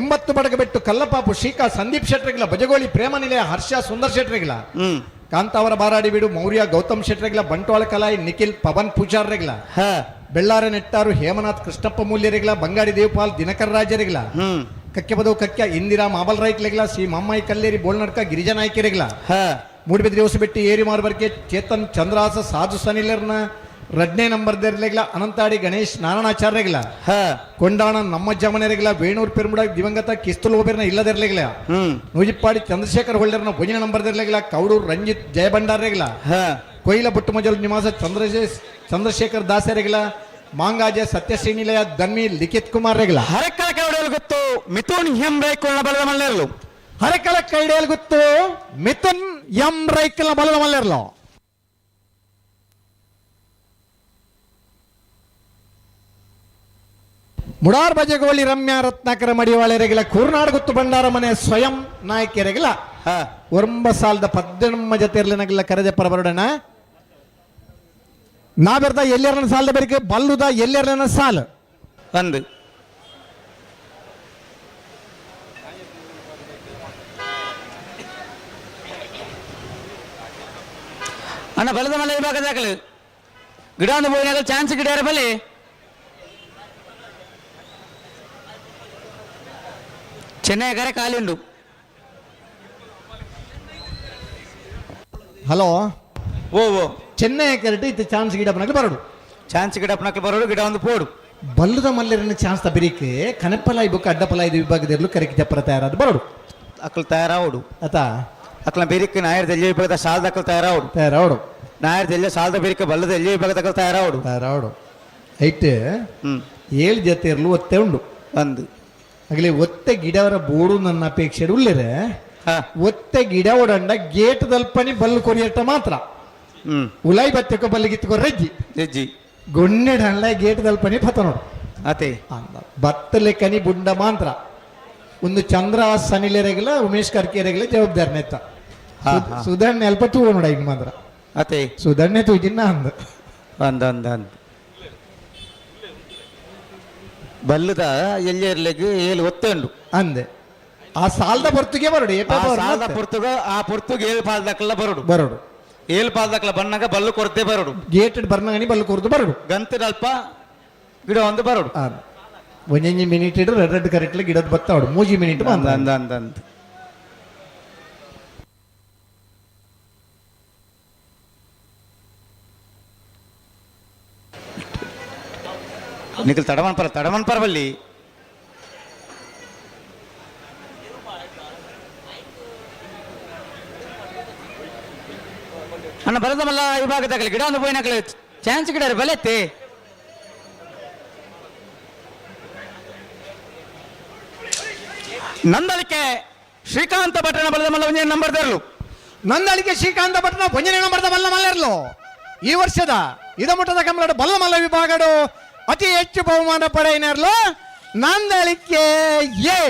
80 ಬಡಗ ಬೆಟ್ಟು ಕಲ್ಲಪಾಪು ಶ್ರೀಕಾ ಸಂದೀಪ್ ಶೆಟ್ರಿಗಿಲ್ಲ ಬಜಗೋಳಿ ಪ್ರೇಮ ನಿಲಯ ಹರ್ಷ ಸುಂದರ್ ಶೆಟ್ರಿಗಿಲ್ಲ ಕಾಂತಾವರ ಬಾರಾಡಿ ಬೀಡು ಮೌರ್ಯ ಗೌತಮ್ ಶೆಟ್ರಿಗಿಲ್ಲ ಬಂಟ್ವಾಳ ಕಲಾಯಿ ನಿಖಿಲ್ ಪವನ್ ಪೂಜಾರ್ರಿಗಿಲ್ಲ ಬೆಳ್ಳಾರ ನೆಟ್ಟಾರು ಹೇಮನಾಥ್ ಕೃಷ್ಣಪ್ಪ ಮೂಲ್ಯರಿಗಿಲ್ಲ ಬಂಗಾಡಿ ದೇವಪಾಲ್ ದಿನಕರ್ ರಾಜರಿಗಿಲ್ಲ ಕಕ್ಕೆಬದವು ಕಕ್ಯ ಇಂದಿರಾ ಮಾಬಲ್ ರೈಕ್ಲೆಗಿಲ್ಲ ಶ್ರೀ ಮಮ್ಮಾಯಿ ಕಲ್ಲೇರಿ ಬೋಳ್ನಡ್ಕ ಗಿರಿಜಾ ನಾಯ್ಕರಿಗಿಲ್ಲ ಮೂಡಿಬಿದ್ರಿ ಹೊಸಬೆಟ್ಟಿ ಏರಿ ಮಾರ್ಬರ್ಕೆ ಚೇತನ್ ಚಂದ್ರಾಸ ಸಾಧು ಸನಿಲರ್ನ 2ನೇ ನಂಬರ್ ದೇರ್ಲೆಗಿಲ್ಲ ಅನಂತಾಡಿ ಗಣೇಶ್ ನಾರಾಯಣಾಚಾರ್ಯಗಿಲ್ಲ ಕೊಂಡಾಣ ನಮ್ಮ ಜಮನೆರಿಗಿಲ್ಲ ವೇಣೂರ್ ಪೆರುಮುಡ ದಿವಂಗತ ಕಿಸ್ತುಲ್ ಒಬೇರ್ನ ಇಲ್ಲದಿರ್ಲಿಗಿಲ್ಲ ನೂಜಿಪ್ಪಾಡಿ ಚಂದ್ರಶೇಖರ್ ಹೊಳ್ಳೆರ್ನ ಒಂಜಿನ ನಂಬರ್ ದಿರ್ಲಿಗಿಲ್ಲ ಕೌಡೂರ್ ರಂಜಿತ್ ಜಯಭಂಡಾರ್ರೆಗಿಲ್ಲ ಕೊಯ್ಲ ಬುಟ್ಟುಮಜಲ್ ನಿವಾಸ ಚಂದ್ರಶೇಖರ್ ದಾಸರಿಗಿಲ್ಲ ಮಾಂಗಾಜೆ ಸತ್ಯಶ್ರೀನಿಲಯ ದನ್ಮಿ ಲಿಖಿತ್ ಕುಮಾರ್ ರೆಗಿಲ್ಲ ಹರಕಳ ಕೈಡಿಯಲ್ ಗೊತ್ತು ಮಿಥುನ್ ಎಂ ರೈಕುಲ್ನ ಬಲದ ಮಲ್ಲೇರ್ಲು. ಹರಕಳ ಕೈಡಿಯಲ್ ಗೊತ್ತು ಮಿಥುನ್ ಎಂ ರೈಕಲ್ನ ಬಲದ ಮಲ್ಲೇರ್ಲು. ಮುಡಾರ್ ಬಜಗೋಳಿ ರಮ್ಯಾ ರತ್ನಾಕರ ಮಡಿವಾಳೆರೆಗಿಲ್ಲ ಕೂರ್ನಾಡ್ ಗುತ್ತು ಭಂಡಾರ ಮನೆ ಸ್ವಯಂ ನಾಯಕಿಯರೆಗಿಲ್ಲ ಒರಂಬ ಸಾಲದ 18 ಜೊತೆ ಇರ್ಲಿನಗಿಲ್ಲ ಕರೆದೆ ಪರಬರೋಡಣ ನಾವೆರ್ದ ಎಲ್ಲೆರನ ಸಾಲದ ಬೆರಿಕೆ ಬಲ್ಲುದ ಎಲ್ಲೆರನ ಸಾಲ ಒಂದು ಅಣ್ಣ ಬಲದ ಮಲೆ ವಿಭಾಗದ ದಾಖಲು ಗಿಡ ಒಂದು ಬೋಯಿನಾಗ ಚಾನ್ಸ್ ಗಿಡ ಬಲಿ ಚೆನ್ನೈ ಕರೆ ಖಾಲಿ ಉಂಡು. ಹಲೋ ಓ ಓ ಚೆನ್ನೈ ಕರೆಕ್ಟ್ ಇತ್ತು ಚಾನ್ಸ್ ಗಿಡಪ್ಪನಾಗ ಬರೋಡು ಚಾನ್ಸ್ ಗಿಡಪ್ಪನಕ್ಕೆ ಬರೋಡು ಗಿಡ ಒಂದು ಪೋಡು ಬಲ್ಲದ ಮಲ್ಲರನ್ನ ಚಾನ್ಸ್ ತಬಿರಿಕೆ ಕನಪಲಾಯಿ ಬುಕ್ ಅಡ್ಡಪಲಾಯಿ ವಿಭಾಗದಲ್ಲಿ ಕರೆಕ್ ಜಪ್ಪರ ತಯಾರಾದ ಬರೋಡು ಅಕ್ಕಲು ತಯಾರಾವಡು ಅತ ಅಕ್ಕಲ ಬಿರಿಕ್ ನಾಯರ್ ದೆಲ್ಲಿ ವಿಭಾಗದ ಸಾಲದ ಅಕ್ಕಲು ತಯಾರಾವಡು ತಯಾರಾವಡು ನಾಯರ್ದೆಲ್ಲ ಸಾಲದ ಬೇರಿಕೆ ಬಲ್ಲದ ಎಲ್ಲಿ ವಿಭಾಗದಾಗ ತಯಾರಾವಡು. ತಯಾರಾವಡು. ಐಟ್ ಏಳು ಜೊತೆ ಇರಲು ಒತ್ತೆ ಉಂಡು. ಒಂದು ಆಗಲಿ ಒತ್ತೆ ಗಿಡವರ ಬೋಡು ನನ್ನ ಅಪೇಕ್ಷೆ ಉಳ್ಳಿರೆ. ಒತ್ತೆ ಗಿಡ ಓಡಂಡ ಗೇಟ್ ದಲ್ಪನಿ ಬಲ್ಲು ಕೊರಿಯಟ್ಟ ಮಾತ್ರ. ಉಲಾಯಿ ಬತ್ತಕ ಬಲ್ಲಿಗಿತ್ತುಕೊ ರಜ್ಜಿ. ರಜ್ಜಿ. ಗೊಣ್ಣೆಡಲ್ಲ ಗೇಟ್ ದಲ್ಪನಿ ಪತ ನೋಡು. ಅತೆ. ಬತ್ತಲೆ ಕನಿ ಬುಂಡ ಮಾತ್ರ. ಒಂದು ಚಂದ್ರ ಸನಿಲೆರೆಗಲ ಉಮೇಶ್ ಕರ್ಕೆರೆಗಲ ಜವಾಬ್ದಾರಿ ನೆತ್ತ. ಸುಧಣ್ಣ ಅಲ್ಪ ತೂ ನೋಡ ಈಗ ಮಾತ್ರ. ಅತೆ. ಸುಧಣ್ಣೆ ತೂಜಿನ ಅಂದ. ಅಂದ ಅಂದ ಅಂದ. ಬಲ್ಲದ ಎಲ್ಲಿ ಏಳು ಒತ್ತೆ ಉಂಡು. ಅಂದೆ. ಆ ಸಾಲದ ಪೊರ್ತುಗೆ ಬರಡು. ಸಾಲದ ಪೊರ್ತುಗ ಆ ಪೊರ್ತುಗೆ ಏಳು ಪಾಲ್ದಕ್ಕೆಲ್ಲ ಬರಡು. ಬರಡು. ಏಳು ಪಾಲ್ದಕ್ಲ ಬಣ್ಣಗ ಬಲ್ಲು ಕೊರತೆ ಬರಡು. ಗೇಟ್ ಬರ್ನಗನಿ ಬಲ್ಲು ಕೊರದು ಬರಡು. ಗಂತಿನಲ್ಪ ಗಿಡ ಒಂದು ಬರಡು. ಒಂಜೊಂಜಿ ಮಿನಿಟ್ ಇಡು ರೆಡ್ ರೆಡ್ ಕರೆಕ್ಟ್ಲಿ ಗಿಡದ ಬತ್ತಾವಡು ಮೂಜಿ ಮಿನಿಟ್. ಅಂದ ಅಂದ ಅಂದ ಅಂದ. ನಿಖಲ್ ತಡಮನ್ ಪರ ತಡಮನ್ ಪರವಲ್ಲಿ. ಅಣ್ಣ ಬರದಮಲ್ಲ ವಿಭಾಗದಾಗಲಿ ಗಿಡ ಒಂದು ಪೋಯಿನಕಲೆ ಚಾನ್ಸ್ ಗಿಡ ಬಲೆತ್ತೆ. ನಂದಳಿಕೆ ಶ್ರೀಕಾಂತ ಭಟ್ರನ ಬಲದ ಮಲ್ಲ ಒಂಜನೇ ನಂಬರ್ ದೇರ್ಲು. ನಂದಳಿಕೆ ಶ್ರೀಕಾಂತ ಭಟ್ರನ ಒಂಜನೇ ನಂಬರ್ದ ಬಲ್ಲ ಮಲ್ಲರ್ಲು. ಈ ವರ್ಷದ ಇದಮುಟ್ಟದ ಕಮಲಡು ಬಲ್ಲ ಮಲ್ಲ ವಿಭಾಗಡು ಅತಿ ಹೆಚ್ಚು ಬಹುಮಾನ ಪಡೆಯಿನರ್ಲು ನಂದಳಿಕೆ ಎ.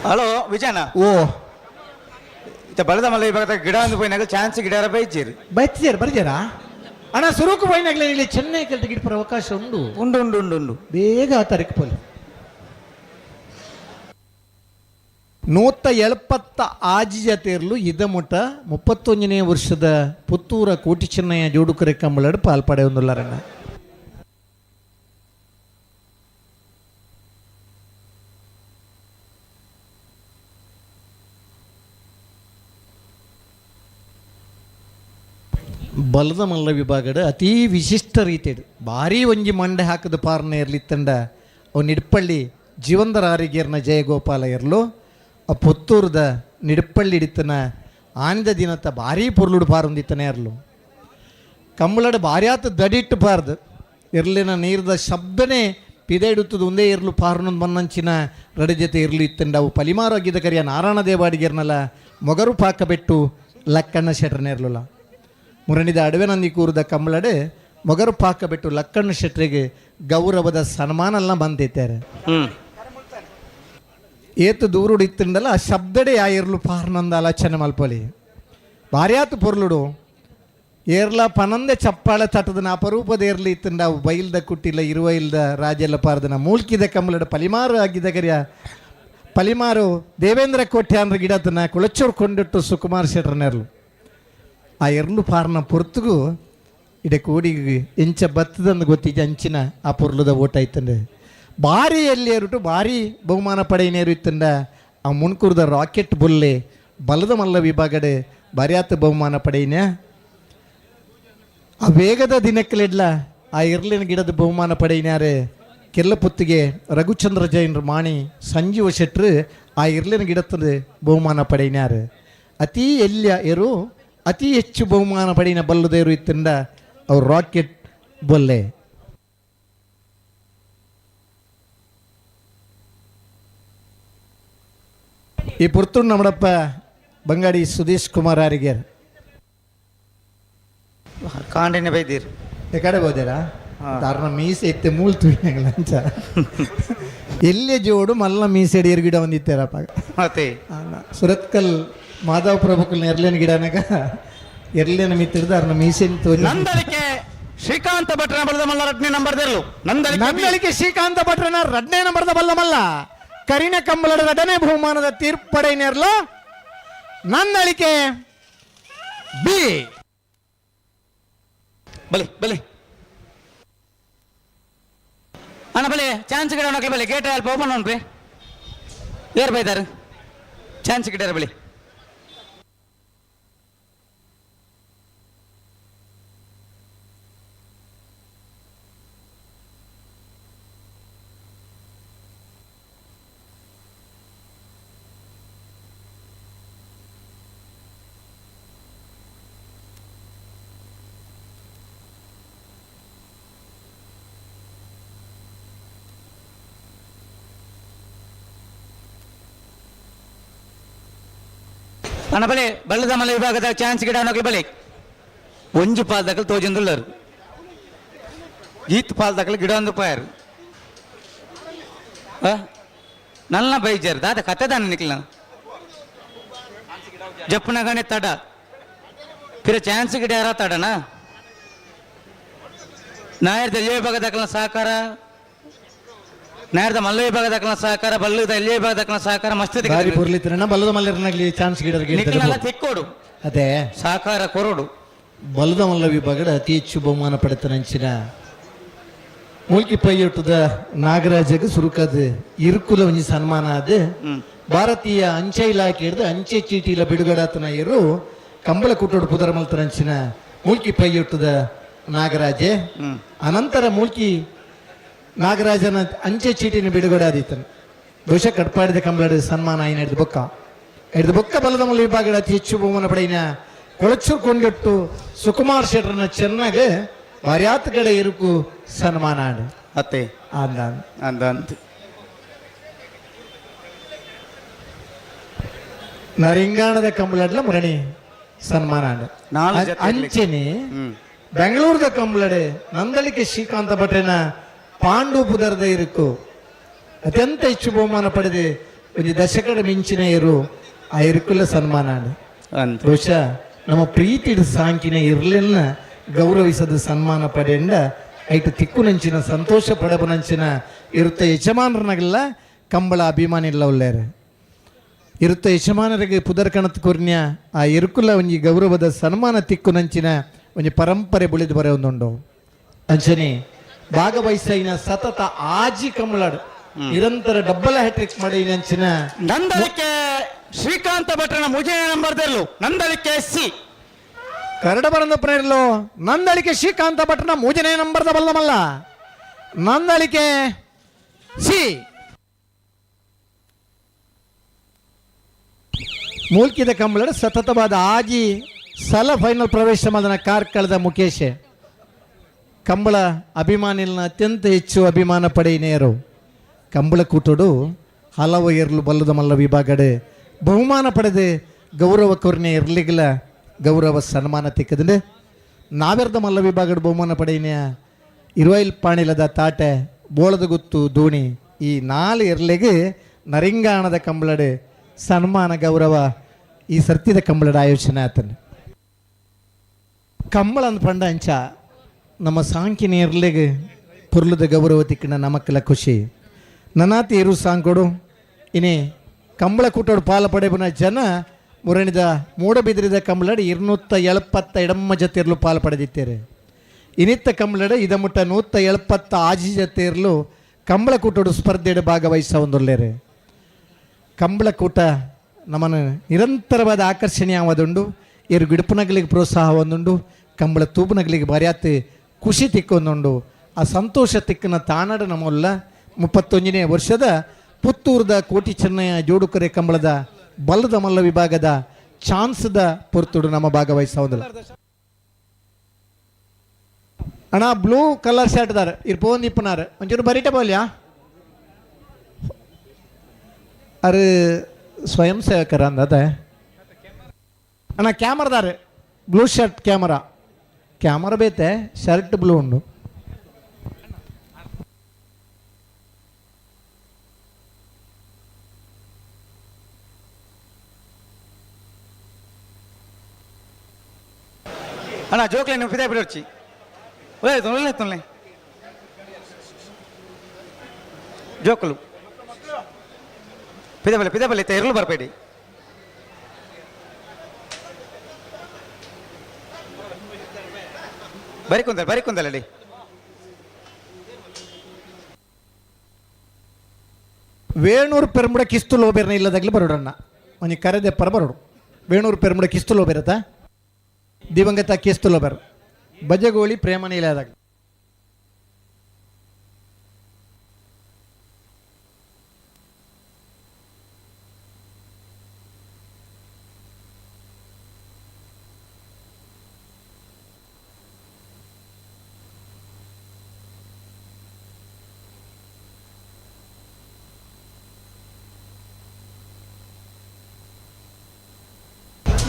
ಹಲೋ ವಿಜಯಣ್ಣ. ಓ ಇತ್ತ ಬಲದ ಮಲ್ಲ ವಿಭಾಗದ ಗಿಡ ಒಂದು ಪೋಯಿನಾಗ ಚಾನ್ಸ್ ಗಿಡ ಬೈಚೇರಿ. ಬೈತಿದ್ದಾರೆ ಬರಿಜಾರಾ ಅಣ್ಣ ಸುರುಕು ಪೋಯಿನಾಗಲೇ ಇಲ್ಲಿ ಚೆನ್ನೈ ಕೆಲ್ಟ ಗಿಡಪರ ಅವಕಾಶ ಉಂಡು. ಉಂಡು ಉಂಡು ಉಂಡು ಉಂಡು. ಬೇಗ ಆ ತಾರೀಕು ಪೋಲಿ. 176 ಜತೆಯರ್ಲು ಇದಮುಟ 31ನೇ ವರ್ಷದ ಪುತ್ತೂರ ಕೋಟಿ ಚೆನ್ನಯ್ಯ ಜೋಡುಕರೆ ಕಂಬಳಡು ಪಾಲ್ಪಡೆಯೊಂದುಲ್ಲಾರಣ್ಣ. ಬಲದ ಮಲ್ಲ ವಿಭಾಗದ ಅತೀ ವಿಶಿಷ್ಟ ರೀತಿಯಡು ಭಾರೀ ಒಂಜಿ ಮಂಡೆ ಹಾಕದ ಪಾರನೆ ಇರ್ಲಿತ್ತಂಡ ಅವು ನಿಡ್ಪಳ್ಳಿ ಜೀವಂದರಾರಿಗೇರ್ನ ಜಯಗೋಪಾಲ ಇರ್ಲು ಆ ಪುತ್ತೂರದ ನಿಡ್ಪಳ್ಳಿ ಹಿಡಿತನ ಆನದ ದಿನತ್ತ ಭಾರೀ ಪೊರ್ಲುಡು ಪಾರೊಂದಿತ್ತನೇ ಇರ್ಲು. ಕಂಬಳಡು ಭಾರ್ಯಾತ ದಡಿಟ್ಟು ಪಾರ್ದು ಇರ್ಲಿನ ನೀರ್ದ ಶಬ್ದನೇ ಪಿದೆ ಇಡುತ್ತದು ಒಂದೇ ಇರ್ಲು ಪಾರ್ನೊಂದು ಬನ್ನಂಚಿನ ರಡಿ ಜೊತೆ ಇರ್ಲು ಇತ್ತಂಡ ಅವು ಪಲಿಮಾರಾಗಿದ್ದ ಕರಿಯ ನಾರಾಯಣ ದೇವಾಡಿಗೇರ್ನಲ್ಲ ಮೊಗರು ಪಾಕ ಬೆಟ್ಟು ಲಕ್ಕಣ್ಣ ಶೆಟ್ರನೇ ಇರ್ಲಿಲ್ಲ. ಮುರಣಿದ ಅಡವೆ ನಂದಿ ಕೂರದ ಕಂಬಳಡೆ ಮೊಗರು ಪಾಕ ಬಿಟ್ಟು ಲಕ್ಕಣ್ಣ ಶೆಟ್ರಿಗೆ ಗೌರವದ ಸನ್ಮಾನ ಎಲ್ಲ ಬಂದಿದ್ದಾರೆ. ಏತು ದೂರುಡು ಇತ್ತಿಂದಲ್ಲ ಆ ಶಬ್ದಡೆ ಆ ಇರ್ಲು ಪಾರ್ನಂದ ಆಲೋಚನೆ ಮಲ್ಪೊಲಿ. ಭಾರ್ಯಾತು ಪೊರ್ಲುಡು ಏರ್ಲ ಪನಂದೆ ಚಪ್ಪಾಳೆ ತಟ್ಟದನ ಅಪರೂಪದ ಏರ್ಲಿ ಇತ್ತಂಡ ಅವು ಬೈಲ್ದ ಕುಟ್ಟಿಲ್ಲ ಇರುವ ಇಲ್ದ ರಾಜೆಲ್ಲ ಪಾರ್ದನ ಮೂಲ್ಕಿದ ಕಂಬಳಡ ಪಲಿಮಾರು ಆಗಿದ್ದ ಕರಿಯ ಪಲಿಮಾರು ದೇವೇಂದ್ರ ಕೋಟೆ ಅಂದ್ರೆ ಗಿಡತನ ಕುಳಚೂರು ಕೊಂಡಿಟ್ಟು ಸುಕುಮಾರ್ ಶೆಟ್ರನೆರ್ಲು. ಆ ಎರ್ಲು ಪಾರ್ನ ಪೊರ್ತುಗು ಇಡೆ ಕೋಡಿ ಎಂಚ ಬತ್ತದಂದು ಗೊತ್ತಿದ್ದ ಅಂಚಿನ ಆ ಪೊರ್ಲುದ ಓಟ ಆಯ್ತಂಡೆ. ಭಾರಿ ಎಲ್ಲಿ ಏರುಟು ಭಾರಿ ಬಹುಮಾನ ಪಡೆಯನೇರು ಇತ್ತಂಡ ಆ ಮುನ್ಕೂರ್ದ ರಾಕೆಟ್ ಬುಲ್ಲೆ ಬಲದ ಮಲ್ಲ ವಿಭಾಗಡೆ ಭಾರ್ಯಾತ ಬಹುಮಾನ ಪಡೆಯಿನ. ಆ ವೇಗದ ದಿನಕ್ಕಲಿಡ್ಲ ಆ ಇರ್ಲಿನ ಗಿಡದ ಬಹುಮಾನ ಪಡೆಯಿನಾರೆ ಕೆಲ್ಲಪುತ್ತಿಗೆ ರಘುಚಂದ್ರ ಜೈನ್ರ ಮಾಣಿ ಸಂಜೀವ ಶೆಟ್ರು ಆ ಇರ್ಲಿನ ಗಿಡತ್ತದ ಬಹುಮಾನ ಪಡೆಯಿನಾರು. ಅತೀ ಎಲ್ಯ ಎರು ಅತಿ ಹೆಚ್ಚು ಬಹುಮಾನ ಪಡೆಯಿನ ಬಲ್ಲದೇರು ಇತ್ತಂಡ ಅವ್ರು ರಾಕೆಟ್ ಬೊಲ್ಲೆ. ಈ ಪುರ್ತುಂಡು ನಮ್ಮಡಪ್ಪ ಬಂಗಾಡಿ ಸುಧೀಶ್ ಕುಮಾರ್ ಆರಿಗೇರ್ ಕಾಂಡಿನ ಬೈದೀರ್. ಈ ಕಡೆ ಹೋದೇರಾ ತಾರನ ಮೀಸೆ ಇತ್ತೆ ಮೂಲ್ ತುಳಿಯಂಗಲಂಚ ಎಲ್ಲೇ ಜೋಡು ಮಲ್ಲ ಮೀಸೆ ಗಿಡ ಒಂದಿತ್ತೇರಪ್ಪ. ಮತ್ತೆ ಸುರತ್ಕಲ್ ಮಾಧವ ಪ್ರಭುಕಲ್ ಎರ್ಲೇನ ಗಿಡನಾಗ ಎರ್ಲೇನ ಮಿತ್ತಿಡ್ದು ಅರ್ನ ಮೀಸೆ ನಂದಳಿಕೆ ಶ್ರೀಕಾಂತ ಭಟ್ರನ ಬಲದ ಮಲ್ಲ ರಡ್ನೇ ನಂಬರ್ ದೇರ್ಲು. ನಂದಳಿಕೆ ಶ್ರೀಕಾಂತ ಭಟ್ರನ ರಡ್ನೇ ನಂಬರ್ದ ಬಲ್ಲ ಮಲ್ಲ ಕರಿನ ಕಂಬಳದ ರಡನೆ ಬಹುಮಾನದ ತೀರ್ಪಡೆನೇರ್ಲು. ನಂದಳಿಕೆ ಬಿ. ಬಲಿ ಬಲಿ ಅಣ್ಣ, ಬಲಿ ಚಾನ್ಸ್ ಗಿಡ ಒಣಕ್ಲಿ ಬಲಿ. ಗೇಟ್ ಅಲ್ಪ ಓಪನ್ ಉಂಟ್ರಿ. ಏರ್ ಬೈದಾರು ಚಾನ್ಸ್ ಗಿಡ ಬಲಿ. ಅಣ್ಣ ಬಲಿ, ಬಳ್ಳದ ಮಲೆ ವಿಭಾಗದ ಚಾನ್ಸ್ ಗಿಡ ಒಣಕ್ಲಿ ಬಲಿ. ಒಂಜಿ ಪಾಲ್ ದಕಲ್ ತೋಜೊಂದುಲ್ಲರು, ಈತ್ ಪಾಲ್ ದಕಲ್ ಗಿಡ ಒಂದು ಪಾಯರು. ನಲ್ಲ ಬೈಜಾರು ದಾದ ಕತೆ ದಾನ ನಿಕ್ಲ ಜಪ್ಪನಗಣೆ ತಡ ಪಿರ ಚಾನ್ಸ್ ಗಿಡ ಯಾರ ತಡನಾ. ನಾಯರ್ದ ಎಲ್ಲಿ ವಿಭಾಗ ದಕಲ ಸಹಕಾರ, ನಾಯರ್ದ ಮಲ್ಲ ವಿಭಾಗ ದಕಲ ಸಹಕಾರ, ಬಲ್ಲದ ಎಲ್ಲಿ ವಿಭಾಗ ದಕಲ ಸಹಕಾರ ಮಸ್ತ್. ಬಾರಿ ಪುರ್ಲಿತ್ತಿರಣ್ಣ. ಬಲ್ಲದ ಮಲ್ಲರ್ನಾಗ್ಲಿ ಚಾನ್ಸ್ ಗಿಡರ್. ನಿಕ್ಲೆಲ್ಲ ತಿಕ್ಕೋಡು. ಅದೇ. ಸಹಕಾರ ಕೊರೋಡು. ಬಲದ ಮಲ್ಲ ವಿಭಾಗದ ಅತಿ ಹೆಚ್ಚು ಬಹುಮಾನ ಪಡೆತನಂಚಿನ ಮೂಲ್ಕಿ ಪೈಯೊಟ್ಟದ ನಾಗರಾಜಗ್ ಸುರುಕದ್ ಇರುಕುಲ ಒಂಜಿ ಸನ್ಮಾನ ಅದು. ಭಾರತೀಯ ಅಂಚೆ ಇಲಾಖೆ ಹಿಡ್ದು ಅಂಚೆ ಚೀಟಿಲ ಬಿಡುಗಡಾತನ ಇರು ಕಂಬಳ ಕುಟ್ಟೋಡು ಪುದರ ಮಲ್ತನಂಚಿನ ಮೂಲ್ಕಿ ಪೈಯೊಟ್ಟದ ನಾಗರಾಜೆ. ಅನಂತರ ಮೂಲ್ಕಿ ನಾಗರಾಜನ ಅಂಚೆ ಚೀಟಿನ ಬಿಡುಗಡೆ ಆದಿತ್ತನು. ಬಹುಶಃ ಕಟ್ಪಾಡಿದ ಕಂಬಳದ ಸನ್ಮಾನ ಆಯ್ನ ಹಿಡ್ದು ಬೊಕ್ಕ ಹಿಡ್ದು ಬೊಕ್ಕ. ಬಲದ ಮಲ್ಲ ವಿಭಾಗದ ಅತಿ ಹೆಚ್ಚು ಬಹುಮಾನ ಪಡೆಯಿನ ಕೊಳಚೂರು ಕೊಂಡೆಟ್ಟು ಸುಕುಮಾರ್ ಶೆಟ್ಟರ್ನ ಚೆನ್ನಾಗ ಬಾರ್ಯಾತ್ ಕಡೆ ಇರುಕು ಸನ್ಮಾನ ಆಡು. ಅತ್ತೆ. ಅಂದ. ಅಂದ ಅಂತ. ನರಿಂಗಾಣದ ಕಂಬಳಡ್ಲ ಮುರಣಿ ಸನ್ಮಾನ ಆಡು. ನಾಲ್ ಜೊತೆ ಇರ್ಲಿಕ್ಕೆ. ಅಂಚೆನೆ ಬೆಂಗಳೂರದ ಕಂಬಳಡೆ ನಂದಳಿಕೆ ಶ್ರೀಕಾಂತ ಭಟ್ರೆನ ಪಾಂಡು ಪುದರ್ದ ಇರುಕು ಅತ್ಯಂತ ಹೆಚ್ಚು ಬಹುಮಾನ ಪಡೆದು ಒಂದು ದಶಕದ ಮಿಂಚಿನ ಇರು ಆ ಇರುಕುಲ ಸನ್ಮಾನ ಆಡು. ಅಂತ. ಬಹುಶಃ ನಮ್ಮ ಪ್ರೀತಿಡ್ ಸಾಂಕಿನ ಇರ್ಲಿಲ್ಲ ಗೌರವಿಸದ ಸನ್ಮಾನ ಪಡೆಂಡ ಐಟು ತಿಕ್ಕುನಂಚಿನ ಸಂತೋಷ ಪಡಬನಂಚಿನ ಇರುತ್ತೆ ಯಜಮಾನರನಾಗಲ್ಲ ಕಂಬಳ ಅಭಿಮಾನಿ ಇಲ್ಲ ಉಳ್ಳೇರು. ಇರುತ್ತೆ ಯಜಮಾನರಿಗೆ ಪುದರ್ ಕಣತ್ ಕೊರ್ನ್ಯ ಆ ಇರುಕುಲ ಒಂಜಿ ಗೌರವದ ಸನ್ಮಾನ ತಿಕ್ಕುನಂಚಿನ ಒಂಜಿ ಪರಂಪರೆ ಬುಳಿದು ಬರೆ ಒಂದುಂಡು. ಅಂಚನೆ ಭಾಗವಹಿಸೈನ ಸತತ ಆಜಿ ಕಂಬಳಾಡು ನಿರಂತರ ಡಬ್ಬಲ್ ಹ್ಯಾಟ್ರಿಕ್ ಮಾಡಿ ನಂಚಿನ ನಂದಳಿಕೆ ಶ್ರೀಕಾಂತ ಭಟ್ರನ ಮುಜೆ ನಂಬರ್ ದೆರ್ಲು ನಂದಳಿಕೆ ಸಿ. ಕರಡ ಬರಂದಪ್ಪನಿರಲು ನಂದಳಿಕೆ ಶ್ರೀಕಾಂತ ಭಟ್ರನ ಮೂಜನೇ ನಂಬರ್ದ ಬಲ್ಲಮಲ್ಲ ನಂದಳಿಕೆ ಸಿ. ಮೂಲ್ಕಿದ ಕಂಬಳಡು ಸತತವಾದ ಆಜಿ ಸಲ ಫೈನಲ್ ಪ್ರವೇಶ ಮಾಡಿದ ಕಾರ್ಕಳದ ಮುಖೇಶ್ ಕಂಬಳ ಅಭಿಮಾನಿಲ್ನ ಅತ್ಯಂತ ಹೆಚ್ಚು ಅಭಿಮಾನ ಪಡೆಯಿನೇರು. ಕಂಬಳ ಕೂಟಡು ಹಲವು ಇರಲು ಬಲ್ಲದ ಮಲ್ಲ ವಿಭಾಗಡೆ ಬಹುಮಾನ ಪಡೆದು ಗೌರವ ಕೊರ್ನೆ ಇರ್ಲಿಗಲ ಗೌರವ ಸನ್ಮಾನ ತಿಕ್ಕದಂಡೆ. ನಾವೆರ್ದ ಮಲ್ಲ ವಿಭಾಗಡ್ ಬಹುಮಾನ ಪಡೆಯಿನ ಇರುವೈಲ್ ಪಾಣಿಲದ ತಾಟೆ ಬೋಳದ ಗುತ್ತು ದೋಣಿ ಈ ನಾಲ್ ಇರ್ಲಿಗೆ ನರಿಂಗಾಣದ ಕಂಬಳಡೆ ಸನ್ಮಾನ ಗೌರವ ಈ ಸರ್ತಿದ ಕಂಬಳದ ಆಯೋಜನೆ ಆತನ. ಕಂಬಳ ಅಂದ್ ಪಂಡ ಅಂಚ ನಮ್ಮ ಸಾಂಕಿನ ಇರ್ಲಿಗೆ ಪುರ್ಲದ ಗೌರವ ತಿಕ್ಕಣ ನಮಕ್ಕೆಲ್ಲ ಖುಷಿ. ನನಾತಿ ಇರು ಸಾಂಕೊಡು ಇನಿ ಕಂಬಳ ಕೂಟೋಡು ಪಾಲ ಪಡೆಬನ ಜನ ಮುರಣಿದ ಮೂಡಬಿದ್ರಿದ ಕಂಬಳಡೆ 270 ಎಡಮ್ಮ ಜೊತೆ ಇರಲು ಪಾಲು ಪಡೆದಿತ್ತೇರೆ. ಇನಿತ್ತ ಕಂಬಳಡೆ ಇದ ಮುಟ್ಟ 176 ಜೊತೆ ಇರಲು ಕಂಬಳ ಕೂಟೋಡು ಸ್ಪರ್ಧೆಡು ಭಾಗವಹಿಸ ಒಂದೊಲ್ಲೇರೆ. ಕಂಬಳ ಕೂಟ ನಮ್ಮನ್ನು ನಿರಂತರವಾದ ಆಕರ್ಷಣೀಯವಾದುಂಡು. ಇರು ಗಿಡಪುನಗಲಿಗೆ ಪ್ರೋತ್ಸಾಹ ಒಂದುಂಡು. ಕಂಬಳ ತೂಪುನಗಲಿಗೆ ಬಾರ್ಯಾತ್ ಖುಷಿ ತಿಕ್ಕೊಂದುಂಡು. ಆ ಸಂತೋಷ ತಿಕ್ಕನ ತಾನಡ ನಮ್ಮಲ್ಲ 31ನೇ ವರ್ಷದ ಪುತ್ತೂರದ ಕೋಟಿ ಚೆನ್ನಯ್ಯ ಜೋಡುಕರೆ ಕಂಬಳದ ಬಲ್ಲದ ಮಲ್ಲ ವಿಭಾಗದ ಚಾನ್ಸ್ದ ಪೊರ್ತುಡು ನಮ್ಮ ಭಾಗವಹಿಸೋದಿಲ್ಲ. ಅಣ್ಣ, ಬ್ಲೂ ಕಲರ್ ಶರ್ಟ್ ದಾರ ಇರ್ ಪೋನ್ ಇಪ್ಪನಾರ ಒಂಚೂರು ಬರೀಟ ಬೋಲ್ಯಾ ಅರೆ ಸ್ವಯಂ ಸೇವಕರ ಅಂದದೆ. ಅಣ್ಣ, ಕ್ಯಾಮರಾದಾರೆ ಬ್ಲೂ ಶರ್ಟ್ ಕ್ಯಾಮರಾ ಕ್ಯಾಮರಾ ಬೇತೆ ಶರ್ಟ್ ಬ್ಲೂ ಉಂಡು. ಅಣ್ಣ, ಜೋಕ್ಲೆ ನೀವು ಫಿದಾ ಬಿಡೋರ್ಚಿ ಒಳ್ಳೆ ಒಳ್ಳೆ ತೊಂದರೆ ಜೋಕುಲು ಪಿದ ಬಲೆ ಪಿದ ಬಲೆ ಇರಲು ಬರಬೇಡಿ. ಬರಿ ಕುಂದಲ್ ಬರಿ ಕುಂದಲಡಿ. ವೇಣೂರು ಪೆರ್ಮುಡ ಕಿಸ್ತು ಲೋಬೆರ್ನ ಇಲ್ಲದಾಗಲಿ ಬರೋಡಣ್ಣ ಒಂಜಿ ಕರೆದೆಪ್ಪರ ಬರೋಡು. ವೇಣೂರು ಪೆರ್ಮುಡ ಕಿಸ್ತು ಲೋಬೆರತ ದಿವಂಗತ ಕಿಸ್ತು ಲೋಬೆರ್ ಬಜಗೋಳಿ ಪ್ರೇಮನ ಇಲ್ಲದಾಗ.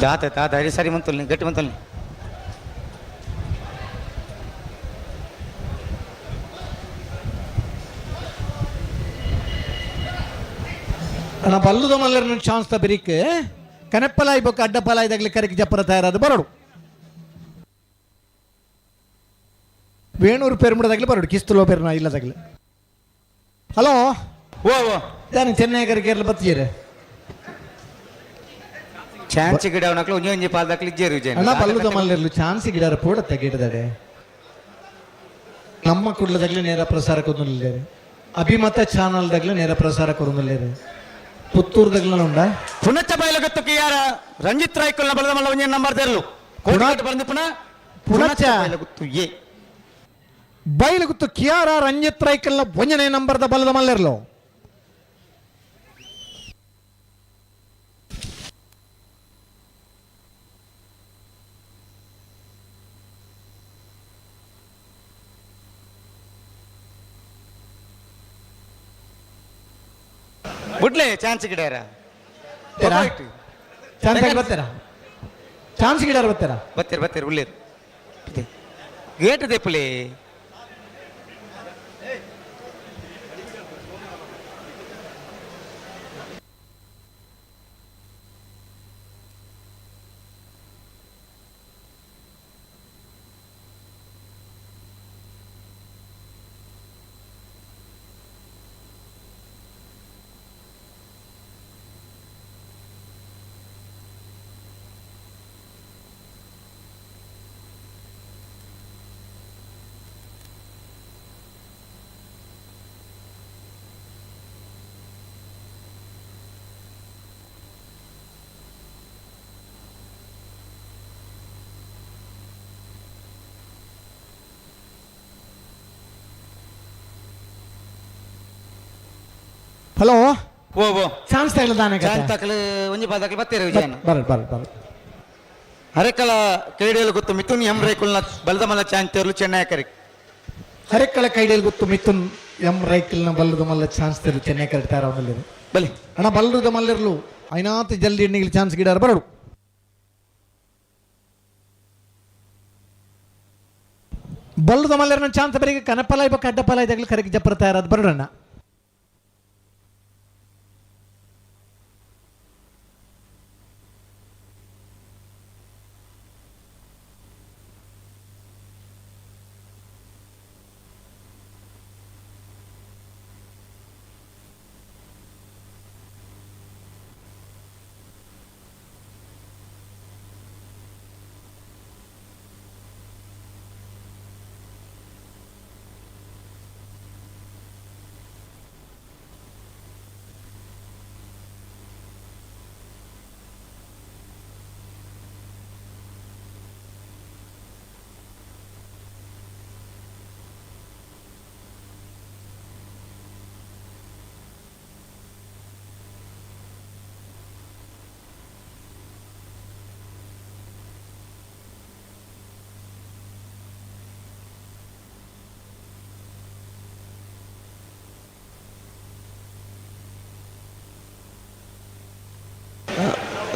ದಾತ ತಾತ ಅಡಿ ಸರಿ ಮಂತಲ್ನಿ ಗಟ್ಟಿ ಮಂತಲ್ನಿ. ಅಣ್ಣ ಬಲ್ಲುದ ಮಲ್ಲರನ್ನ ಚಾನ್ಸ್ ತಬರಿಕ್ ಕನೆಪ್ಪಲಾಯ್ ಬೊಕ್ಕ ಅಡ್ಡಪ್ಪಲಾಯ್ದಾಗ್ಲಿ ಕರೆಕ್ ಜಪ್ಪರ ತಯಾರಾದ ಬರೋಡು. ವೇಣೂರು ಪೆರ್ಮುಡದಾಗ್ಲಿ ಬರೋಡು ಕಿಸ್ತು ಲೋಪೆರ್ನ ಇಲ್ಲದಾಗ್ಲಿ. ಹಲೋ ಓ ಓ ನಾನು ಚೆನ್ನೈ ಕರೆಗೆ ಬತ್ತೀರ. ಚಾನ್ಸ್ ಗಿಡ ಅವನಕ್ಲು ಒಂಜಿ ಒಂಜಿ ಪಾಲ್ದಾಕ್ಲಿ ಇಜ್ಜೇರು ವಿಜಯ್. ಅಣ್ಣ ಬಲ್ಲುದ ಮಲ್ಲರ್ಲು ಚಾನ್ಸ್ ಗಿಡಾರ ಪೂಡ ತೆಗಿಡದಾಡೆ. ನಮ್ಮ ಕುಡ್ಲದಾಗ್ಲಿ ನೇರ ಪ್ರಸಾರ ಕೊರೊಂದುಲ್ಲೇರು, ಅಭಿಮತ ಚಾನಲ್ದಾಗ್ಲಿ ನೇರ ಪ್ರಸಾರ ಕೊರೊಂದುಲ್ಲೇರು, ಪುತ್ತೂರ್ದಾಗ್ಲ ಉಂಡ. ಪುನಚ್ಚ ಬಯಲಗತ್ತು ಕಿಯಾರ ರಂಜಿತ್ ರಾಯ್ಕಲ್ನ ಬಲದ ಮಲ್ಲ ಒಂಜಿ ನಂಬರ್ ತೆರಲು ಕೋಟಿಗಟ್ಟು ಬಂದು ಪುನಃ ಪುನಚ್ಚ ಬಯಲಗುತ್ತು ಎ ಬಯಲುಗುತ್ತು ಕಿಯಾರ ರಂಜಿತ್ ರಾಯ್ಕಲ್ನ ಒಂಜನೇ ನಂಬರ್ದ ಬಲದ ಮಲ್ಲೆರ್ಲು. ಬುಡ್ಲೆ ಚಾನ್ಸ್ ಗಿಡಾರ ಚಾನ್ಸ್ ಬರ್ತಾರ ಚಾನ್ಸ್ ಗಿಡಾರ ಬರ್ತಾರ. ಬತ್ತೀರ್ ಬತ್ತೀರ್ ಉಳ್ಳೇರು ಗೇಟ್ ದೇಪುಲೆ. ಹಲೋ ಓ ಓ ಚಾನ್ಸ್ ತಗಲದಾನೆ. ಚಾನ್ಸ್ ತಕಲು ಒಂಜಿ ಪಾದಕಲು ಬತ್ತೀರ್ ವಿಜಯನ. ಬರ ಬರ ಬರ. ಹರೆಕಲ ಕೈಡಿಯಲು ಗೊತ್ತು ಮಿಥುನ್ ಎಂ ರೈಕುಲ್ನ ಬಲದ ಮಲ್ಲ ಚಾನ್ಸ್ ತೇರ್ಲು ಚೆನ್ನೈ ಕರೆಕ್. ಹರೆಕಳ ಕೈಡಿಯಲ್ಲಿ ಗೊತ್ತು ಮಿಥುನ್ ಎಂ ರೈಕಲ್ನ ಬಲ್ಲದ ಮಲ್ಲ ಚಾನ್ಸ್ ತೇರು ಚೆನ್ನೈ ಕರೆಕ್ಟ್ ತಯಾರ ಬಲಿ. ಅಣ್ಣ ಬಲ್ಲದ ಮಲ್ಲಿರ್ಲು ಐನಾತ್ ಜಲ್ದಿ ಎಣ್ಣಿಗೆ ಚಾನ್ಸ್ ಗಿಡಾರ ಬರಡು. ಬಲ್ಲದ ಮಲ್ಲರ್ನ ಚಾನ್ಸ್ ಬರಿಗೆ ಕನಪಲ ಇಬ್ಬ ಅಡ್ಡಪಲ ಇದಾಗಲಿ ಕರೆಗೆ ಜಪ್ಪರ ತಯಾರಾದ ಬರಡಣ್ಣ.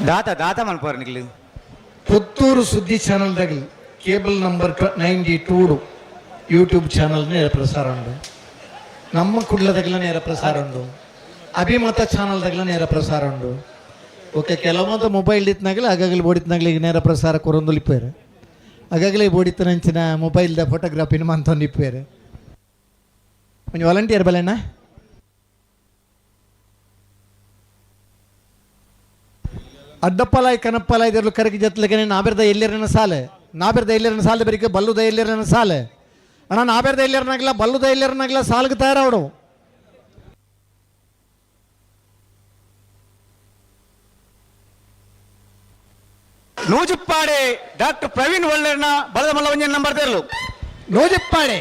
ದಾತ ದಾತ ಮನ್ಪೋರ್ ನಿಕ್ಲು. ಪುತ್ತೂರು ಸುದ್ದಿ ಚಾನಲ್ದಾಗಲಿ ಕೇಬಲ್ ನಂಬರ್ 92 ಯೂಟ್ಯೂಬ್ ಚಾನಲ್ ನೇರ ಪ್ರಸಾರ ಉಂಡು. ನಮ್ಮ ಕುಡ್ಲದಾಗಲ ನೇರ ಪ್ರಸಾರ ಉಂಡು. ಅಭಿಮತ ಚಾನಲ್ದಾಗಲ ನೇರ ಪ್ರಸಾರ ಉಂಡು. ಓಕೆ ಕೆಲವೊಂದು ಮೊಬೈಲ್ ಇತ್ನಾಗಲೇ ಆಗಾಗಲೇ ಬೋಡಿತ್ನಾಗಲೇ ಈಗ ನೇರ ಪ್ರಸಾರ ಕೊರೊಂದು ಇಪ್ಪೇರು. ಆಗಾಗಲೇ ಬೋಡಿತ್ತನಂಚಿನ ಮೊಬೈಲ್ದ ಫೋಟೋಗ್ರಾಫಿನ ಮಂತೊಂದು ಇಪ್ಪೇರು. ಒಂಜಿ ವಾಲಂಟಿಯರ್ ಬಲೆಣ್ಣ. ಅಡ್ಡಪ್ಪಲಾಯ್ ಕನಪ್ಪಲಾಯ್ ಇದರಲು ಕರಗಿ ಜತ್ಲಗೆ ನಾಬಿರ್ದ ಎಲ್ಲಿರನ ಸಾಲೆ. ನಾಬೆರ್ದ ಇಲ್ಲಿರನ ಸಾಲ ಬರಿಕ ಬಲ್ಲುದ ಇಲ್ಲಿರನ ಸಾಲ. ಅಣ್ಣ, ನಾಬೆರ್ದ ಇಲ್ಲಿರನಾಗಲ್ಲ, ಬಲ್ಲುದ ಇಲ್ಲಿರನಾಗಲ್ಲ, ಸಾಲ್ಗೆ ತಯಾರಾವಡು. ನೂಜುಪ್ಪಾಡೆ ಡಾಕ್ಟರ್ ಪ್ರವೀಣ್ ಒಳ್ಳೆರ್ನ ಬಲದ ಮಲ್ಲ ಒಂಜಿ ನಂಬರ್ ತೆರಲು. ನೂಜಿಪ್ಪಾಡೆ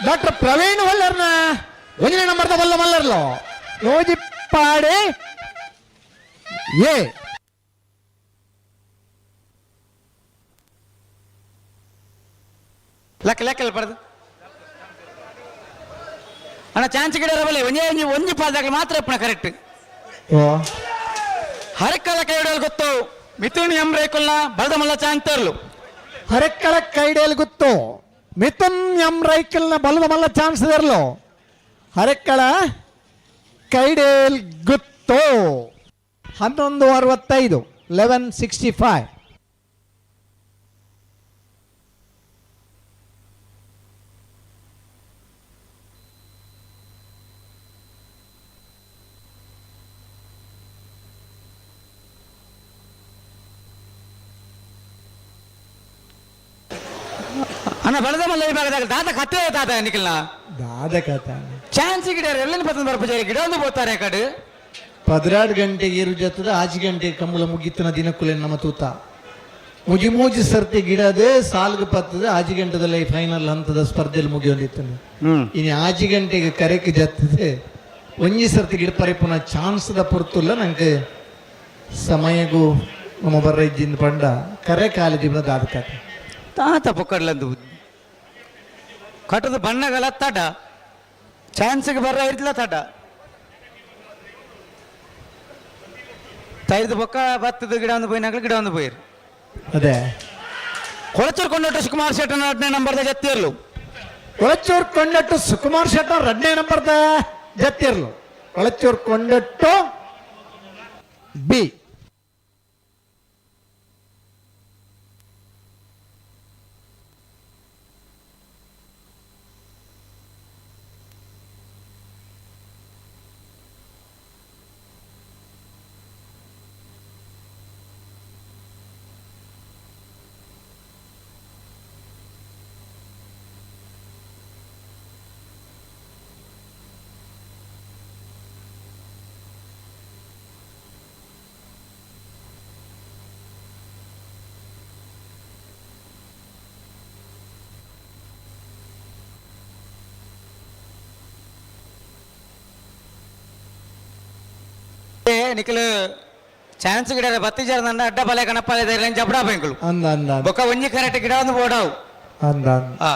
ಡಾಕ್ಟರ್ ಪ್ರವೀಣ್ ಒಳ್ಳೆರ್ನ ಒಂದನೇ ನಂಬರ್ದ ಬಲ್ಲ ಮಲ್ಲರ್ಲು ನೂಜಿಪ್ಪಾಡೆ ಎ. ಲೆಕ್ಕ ಲೆಕ್ಕ ಪಡೆದು ಅಣ್ಣ, ಚಾನ್ಸ್ ಗಿಡ ಬಲೆ ಒಂಜೇ ಒಂಜಿ ಒಂಜಿ ಪಾಲ್ದಾಗ ಮಾತ್ರ ಇಪ್ಪಣ ಕರೆಕ್ಟ್. ಓ. ಹರಕಲ ಕೈಡಲ್ ಗೊತ್ತು ಮಿಥುನ್ ಎಂ ರೇಕುಲ್ನ ಬಲದ ಮಲ್ಲ ಚಾನ್ಸ್ ತರಲು. ಹರಕ್ಕಳ ಕೈಡೇಲ್ ಗೊತ್ತು ಮಿಥುನ್ ಎಂ ರೈಕಲ್ನ ಬಲದ ಮಲ್ಲ ಚಾನ್ಸ್ ಇರಲು. ಹರಕ್ಕಳ ಕೈಡೇಲ್ ಗುತ್ತು. 11:65, 11:65. ಅಣ್ಣ, ಬಲದ ಮಲ್ಲ ವಿಭಾಗದಾಗ ದಾದ ಕತ್ತೆ ದಾದ ನಿಖಲ್ನ? ದಾದ ಕಥ? ಚಾನ್ಸ್ ಗಿಡ ಎಲ್ಲ ಪತ್ತಂದು ಬರ್ಪುಜಾರಿ ಗಿಡ ಒಂದು ಪೋತಾರೆ ಕಡೆ. 12 ಗಂಟೆಗೆ ಇರು ಜತ್ತದ, ಆಜಿ ಗಂಟೆಗೆ ಕಂಬಳ ಮುಗಿತನ ದಿನಕ್ಕುಲೆ ನಮ್ಮ ತೂತ ಮುಜಿ ಮೂಜಿ ಸರ್ತಿ ಗಿಡದೆ ಸಾಲ್ಗೆ ಪತ್ತದ, ಆಜಿ ಗಂಟೆದಲ್ಲಿ ಫೈನಲ್ ಹಂತದ ಸ್ಪರ್ಧೆಯಲ್ಲಿ ಮುಗಿಯೊಂದಿತ್ತು. ಇನ್ನು ಆಜಿ ಗಂಟೆಗೆ ಕರೆಕ್ ಜತ್ತದೆ ಒಂಜಿ ಸರ್ತಿ ಗಿಡ ಪರಿಪುನ ಚಾನ್ಸ್ದ ಪೊರ್ತುಲ್ಲ. ನಂಗೆ ಸಮಯಗೂ ನಮ್ಮ ಬರ್ರ ಇಜ್ಜಿಂದ ಪಂಡ ಕರೆ ಕಾಲ ಜೀವನ ದಾದ ಕತೆ. ತಾತ ಪೊಕ್ಕಡ್ಲಂದು ಕಟ್ಟದ ಬಣ್ಣಗಳ ತಡ, ಚಾನ್ಸ್ಗೆ ಬರ್ರ ಇರ್ತಿಲ್ಲ ತಡ. ತೈದು ಬೊಕ್ಕ ಬತ್ತದ ಗಿಡ ಒಂದು ಪೋಯಿನಾಗಲಿ ಗಿಡ ಒಂದು ಪೋಯಿರು. ಅದೇ. ಕೊಳಚೂರು ಕೊಂಡಟ್ಟು ಸುಕುಮಾರ್ ಶೆಟ್ಟನ 2ನೇ ನಂಬರ್ದ ಜತ್ತಿರ್ಲು. ಕೊಳಚೂರು ಕೊಂಡಟ್ಟು ಸುಕುಮಾರ್ ಶೆಟ್ಟ 2ನೇ ನಂಬರ್ದ ಜತ್ತಿರ್ಲು. ಕೊಳಚೂರು ಕೊಂಡಟ್ಟು ಬಿ. ನಿಖಲ್ ಚಾನ್ಸ್ ಗಿಡ ಬತ್ತಿ ಜರ ಅಡ್ಡ ಬಲೆ ಕಣಪ್ಪ ಜಬಡಾ ಬೆಂಗಳು. ಅಂದ ಅಂದ. ಬೊಕ್ಕ ಒಂಜಿ ಕರೆಕ್ಟ್ ಗಿಡ ಒಂದು ಬೋಡಾವು. ಅಂದ. ಆ.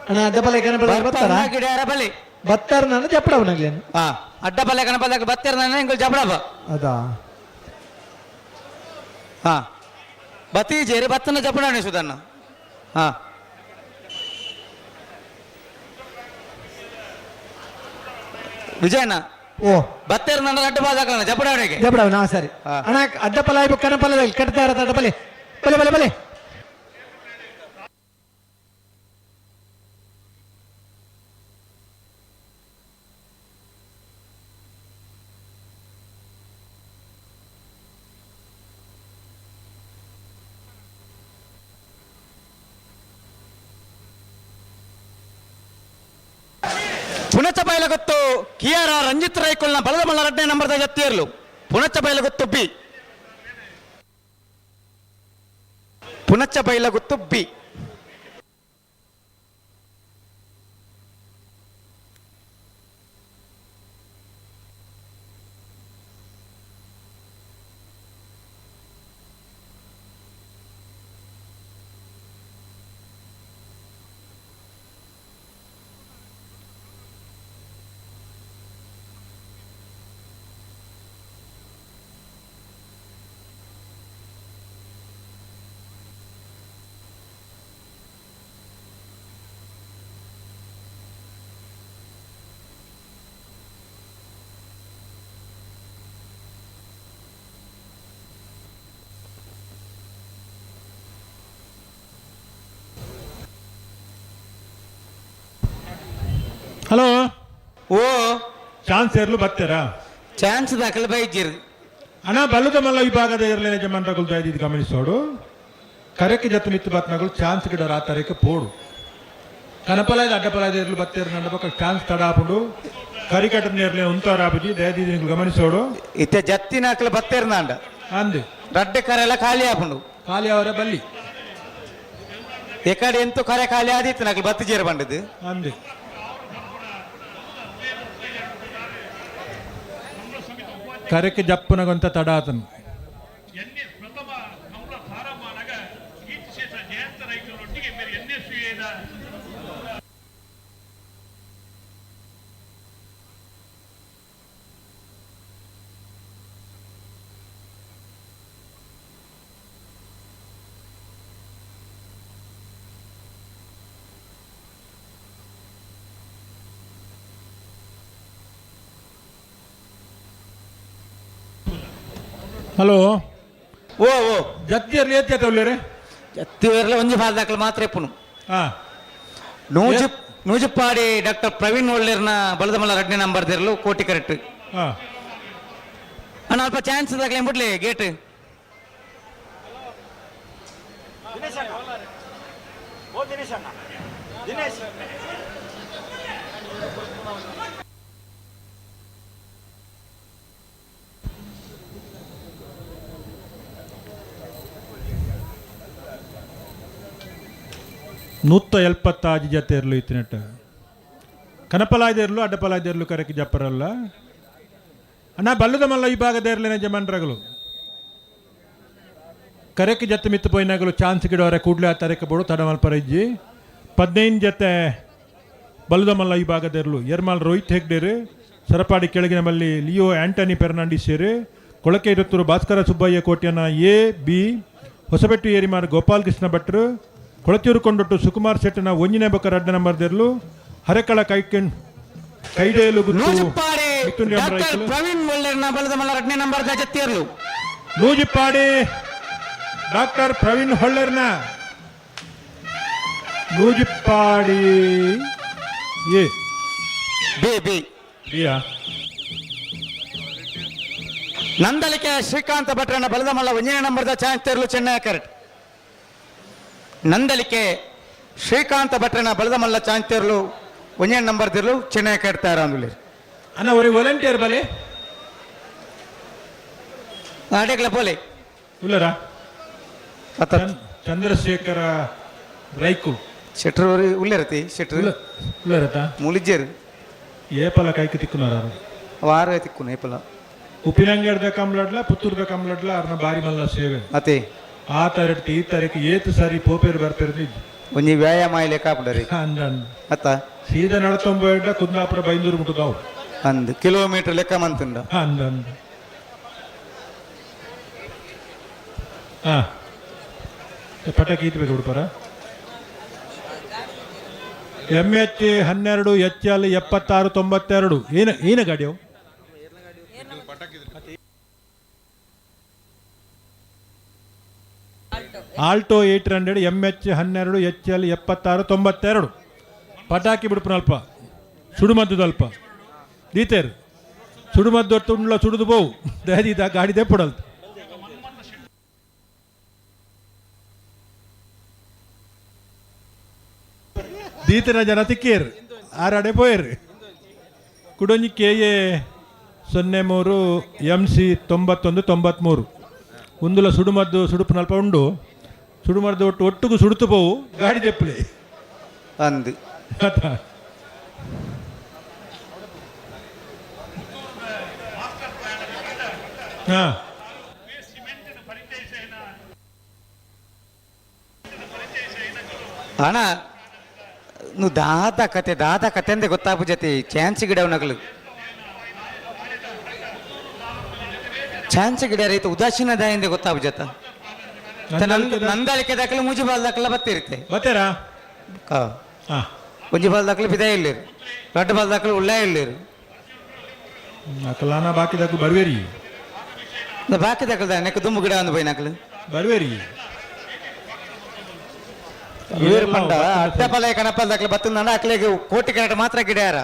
ಅಣ್ಣ, ಅಡ್ಡ ಬಲೆ ಕಣಪ್ಪ ಬರ್ತಾರ? ಗಿಡ ಬಲೆ. ಬತ್ತಾರ, ನಾನು ಜಪ್ಪಡವನಾಗ್ಲೇನು. ಆ ಅಡ್ಡ ಬಲೆ ಕಣಪ್ಪ ಬತ್ತಿರ ನಾನು ಇಂಗುಲ್ ಜಬಡಾಬ. ಅದಾ. ಹಾ, ಬತ್ತಿ ಜೇರಿ ಬತ್ತನ ಜಬಡಾಣೆ ಸುದನ್ನ. ಹಾ, ವಿಜಯಣ್ಣ. ಓ. ಬತ್ತೇರ್ ನನ್ನ ಅಡ್ಡ ಬಾದಾಕಣ ಜಬಡಾವಣೆಗೆ. ಜಬಡವನ, ಸರಿ. ಅಣ್ಣ, ಅಡ್ಡ ಪಲ ಕಣಪಲ ಕಟ್ತಾ ಇರತ್ತ. ಅಡ್ಡ ಬಲೆ ಬಲೆ ಬಲೆ ಬಲೆ. ಪುಣಚ ಬಯಲಗೊತ್ತು ಕಿಯಾರ ರಂಜಿತ್ ರೈಕುಲ್ನ ಬಲದ ಮಲ್ಲ 2ನೇ ನಂಬರ್ದ ಜತ್ತಿಯರ್ಲು. Punacha Bayalagutthu B. Punacha Bailagutthu B. Hello. ಓ. ಚಾನ್ಸ್ ಇರಲು ಬರ್ತೀರಾ? ಚಾನ್ಸ್ ದಾಖಲೆ ಬೈಜಿರ್. ಅಣ್ಣ, ಬಲ್ಲದ ಮಲ್ಲ ವಿಭಾಗದ ಇರಲಿ ಯಜಮಾನ್ರಗಳು ದಯದಿದ್ದು ಗಮನಿಸೋಡು. ಕರೆಕ್ ಜತ್ತು ಮಿತ್ತು ಬತ್ನಗಳು ಚಾನ್ಸ್ ಗಿಡ ರಾತರಕ್ಕೆ ಪೋಡು. ಕನಪಲಾಯ್ದ ಅಡ್ಡಪಲಾಯ್ದ ಇರ್ಲು ಬತ್ತೇರು ನನ್ನ ಪಕ್ಕ ಚಾನ್ಸ್ ತಡ ಆಪುಂಡು. ಕರಿಕಟ್ಟ ನೇರ್ಲೆ ಉಂತಾರಾಪುಜಿ, ದಯದೀದಿ ಗಮನಿಸೋಡು. ಇತ್ತೆ ಜತ್ತಿನ ಅಕ್ಲು ಬತ್ತೇರ್ನಾಂಡ. ಅಂದು. ರಡ್ಡೆ ಕರೆ ಎಲ್ಲ ಖಾಲಿ ಆಪುಂಡು. ಖಾಲಿ ಅವರ ಬಲ್ಲಿ. ಎಕಡೆ ಎಂತು ಕರೆ ಖಾಲಿ ಆದಿತ್ತು ನಕ್ಲು ಬತ್ತಿ ಜೇರು ಬಂಡದು. ಅಂದು. ಕರೆಕ್ ಜಪ್ಪುನಗೊಂತ ತಡ ಆತನು. ಹಲೋ. ಓ ಓ. ಜತ್ತಿಯರ್ಲಿ ಏತ್ಯ ತೌಲೇರೆ? ಜತ್ತಿ ಇರ್ಲ ಒಂಜಿ ಬಾಲ್ದಾಕ್ಲು ಮಾತ್ರ ಇಪ್ಪುನು. ಹಾ. ನೂಜುಪ್ಪಾಡಿ ಡಾಕ್ಟರ್ ಪ್ರವೀಣ್ ಒಳ್ಳೇರ್ನ ಬಲದಮಲ್ಲ ರಡ್ನೇ ನಂಬರ್ ದಿರಲು ಕೋಟಿ ಕರೆಕ್ಟ್. ಹಾ. ಅಣ್ಣ ಅಲ್ಪ ಚಾನ್ಸ್ ದಾಖಲೆ ಬಿಡ್ಲಿ ಗೇಟ್. 176 ಜತೆ ಇರಲು ಇತ್ತಿನಟ್ಟ ಕನಪಲಾಯ್ದಿರ್ಲು ಅಡ್ಡಪಲಾಯ್ದಿರ್ಲು ಕರೆಕ್ ಜಪ್ಪರಲ್ಲ. ಅಣ್ಣ ಬಲ್ಲದ ಮಲ್ಲ ಈ ಭಾಗದ ಇರಲಿನ ಜಮನ್ರಗಳು ಕರೆಕ್ ಜತ್ತೆ ಮಿತ್ತು ಪೋಯಿನಾಗಲು ಚಾನ್ಸ್ ಗಿಡವರೆ ಕೂಡಲೇ ಆ ತರಕ್ಕೆ ಬೋಡು ತಡಮಲ್ಪರ ಇಜ್ಜಿ. 15 ಜತೆ ಬಲ್ಲದ ಮಲ್ಲ ಈ ಭಾಗದ ಇರಲು ಎರ್ಮಾಲ್ ರೋಹಿತ್ ಹೆಗ್ಡೇರು, ಸರಪಾಡಿ ಕೆಳಗಿನ ಮಲ್ಲಿ ಲಿಯೋ ಆಂಟನಿ ಫೆರ್ನಾಂಡಿಸೇರು, ಕೊಳಕೆ ಇರುತ್ತೂರು ಭಾಸ್ಕರ ಸುಬ್ಬಯ್ಯ ಕೋಟ್ಯನ ಎ ಬಿ, ಹೊಸಬೆಟ್ಟು ಏರಿಮಾರ್ ಗೋಪಾಲ್ ಕೃಷ್ಣ ಭಟ್ರು, ಕೊಳಚೂರು ಕೊಂಡೊಟ್ಟು ಸುಕುಮಾರ್ ಶೆಟ್ಟನ ಒಂಜಿನೇ ಬೊಕ್ಕ ರಡ್ಡ ನಂಬರ್ ದೆರ್ಲು, ಹರೆಕಳ ಕೈಕೆಣ್ ಕೈಡೇಲು ಗುತ್ತು ನೂಜುಪ್ಪಾಡಿ ಮಿಥುನ್ ಡಾಕ್ಟರ್ ರೈಕುಲು. ಪ್ರವೀಣ್ ಒಳ್ಳೇರ್ನ ಬಲದಮಲ್ಲ ರಡ್ನೇ ನಂಬರ್ the ಜತ್ತಿಯರ್ಲು. ನೂಜಿಪ್ಪಾಡಿ ಡಾಕ್ಟರ್ ಪ್ರವೀಣ್ ಹೊಳ್ಳರ್ನ ನೂಜಿಪ್ಪಾಡಿ ಎ ಬಿ ಬಿ. ಬಿಯಾ. ನಂದಲಿಕೆ ಶ್ರೀಕಾಂತ ಭಟ್ರನ ಬಲದಮಲ್ಲ ಒಂದನೇ ನಂಬರ್ದ ಚಾನ್ಸ್ ತೆರಲು ಚೆನ್ನೈ ಕರೆಕ್ಟ್. ನಂದಲಿಕೆ ಶ್ರೀಕಾಂತ ಭಟ್ರನ ಬಲದಮಲ್ಲ ಚಾನ್ಸ್ ತೆರಲು ಒಂದನೇ ನಂಬರ್ ದಿರಲು ಚೆನ್ನೈ ಕರೆಕ್ಟ್ ತಯಾರಾಂದುಲಿ. ಅಣ್ಣ ಒರಿ ವಾಲಂಟಿಯರ್ ಬಲೆ. ಅಡೆಗ್ಲ ಪೋಲೆ. ಉಲ್ಲರಾ? ಅತ್ತ. ಚಂದ್ರಶೇಖರ ರೈಕು. ಶೆಟ್ರು ಉಲ್ಲೇರತಿ ಶೆಟ್ರು. ಉಲ್ಲರತ. ಮುಲಿಜೇರು. ಏಪಲ ಕೈಕ್ ತಿಕ್ಕುನಾರ? ವಾರ ತಿಕ್ಕುನ ಏಪಲ. ಉಪ್ಪಿನಂಗಡ್ದ ಕಂಬ್ಲಡ್ಲ ಪುತ್ತೂರ್ದ ಕಂಬ್ಲಡ್ಲ ಅರ್ನ ಬಾರಿ ಮಲ್ಲ ಸೇವೆ. ಅತೆ. ಆ ತಾರೀಕು ಈ ತಾರೀಕು ಏತು ಸಾರಿ ಪೋಪೇರು ಬರ್ಪೇರು. ಒಂಜಿ ವ್ಯಾಯಾಮ ಇಲೆ ಕಾಪುಡರಿ. ಅಂದ ಅಂದ. ಅತ್ತ. ಸೀದಾ ನಡತೊಂಬೋಯ್ಡ ಕುಂದಾಪುರ ಬೈಂದೂರು ಮುಟ್ಟುದಾವು. ಅಂದ್ ಕಿಲೋಮೀಟರ್ ಲೆಕ್ಕ ಮಂತುಂಡ. ಅಂದ ಅಂದ. ಹಾ ಪಟಾಕಿ ಈತ್ ಬೇಕು ಬಿಡ್ಪಾರ. ಎಮ್ ಎಚ್ 12 ಎಚ್ ಎಲ್ 76 92 ಏನ ಏನ ಗಾಡಿ ಅವು? Alto 800 M H 12 H L 76 92 ಪಟಾಕಿ ಬಿಡ್ಪುನ ಅಲ್ಪ ಸುಡುಮದ್ದು ಅಲ್ಪ ದೀತೇರು ಸುಡುಮದ್ದು ತುಂಡ್ಲ ಸುಡುದು ಬೋವು ದಯದೀತ ಗಾಡಿ ದೆಪ್ಪಡಲ್ತು. ದೀತನ ಜನ ತಿಕ್ಕೇರು ಆರಾಡೆ ಪೋಯರು. ಕುಡೊಂಜಿ ಕೆ ಎ 03 ಎಮ್ ಸಿ 91 93 ಉಂದುಲ ಸುಡುಮದ್ದು ಸುಡುಪುನಲ್ಪ ಉಂಡು ಸುಡುಮದ್ದು ಒಟ್ಟು ಒಟ್ಟುಗು ಸುಡುತ್ತು ಪೋವು ಗಾಡಿ ದೆಪ್ಪಲೆ. ಅಂದ್. ಹಾಂ ಅಣ್ಣ నువ్వు ದಾದ ಕತೆ ದಾದ ಕತೆ ಅಂದೆ ಗೊತ್ತಾಪು ಜೊತೆ ಚಾನ್ಸ್ ಗಿಡ ನಗಲು ಚಾನ್ಸ್ ಗಿಡ ರೈತ ಉದಾಸೀನ ದಾಯಿಂದ ಗೊತ್ತಾಪು ಜೊತೆ. ನಂದಳಿಕೆ ದಾಖಲೆ ಮುಂಜಿ ಬಾಲ್ ದಾಖಲೆ ಬತ್ತಿರುತ್ತೆ. ಬತ್ತೇರಾ? ಹಾ. ಒಂಜಿ ಬಾಲ್ ದಾಖಲೆ ಬಿದ ಇಲ್ಲಿರು, ರಡ್ಡು ಬಾಲ್ ದಾಖಲೆ ಉಳ್ಳೇ ಇಲ್ಲಿರು. ಅಕಲಾನ ಬಾಕಿ ದಾಖಲು ಬರ್ವೇರಿ. ಬಾಕಿ ದಾಖಲೆ ನೆಕ್ಕ ದುಮ್ಮು ಗಿಡ ಒಂದು ಬೈನಕಲು. ಬರ್ವೇರಿ. ಇವರು ಪಂಡ ಅಡ್ಡಪಲೆ ಕಣಪಲ್ ದಾಖಲೆ ಬತ್ತಂದ ಅಕ್ಲೆಗೆ ಕೋಟಿ ಕರೆಕ್ಟ್ ಮಾತ್ರ ಗಿಡ ಯಾರ.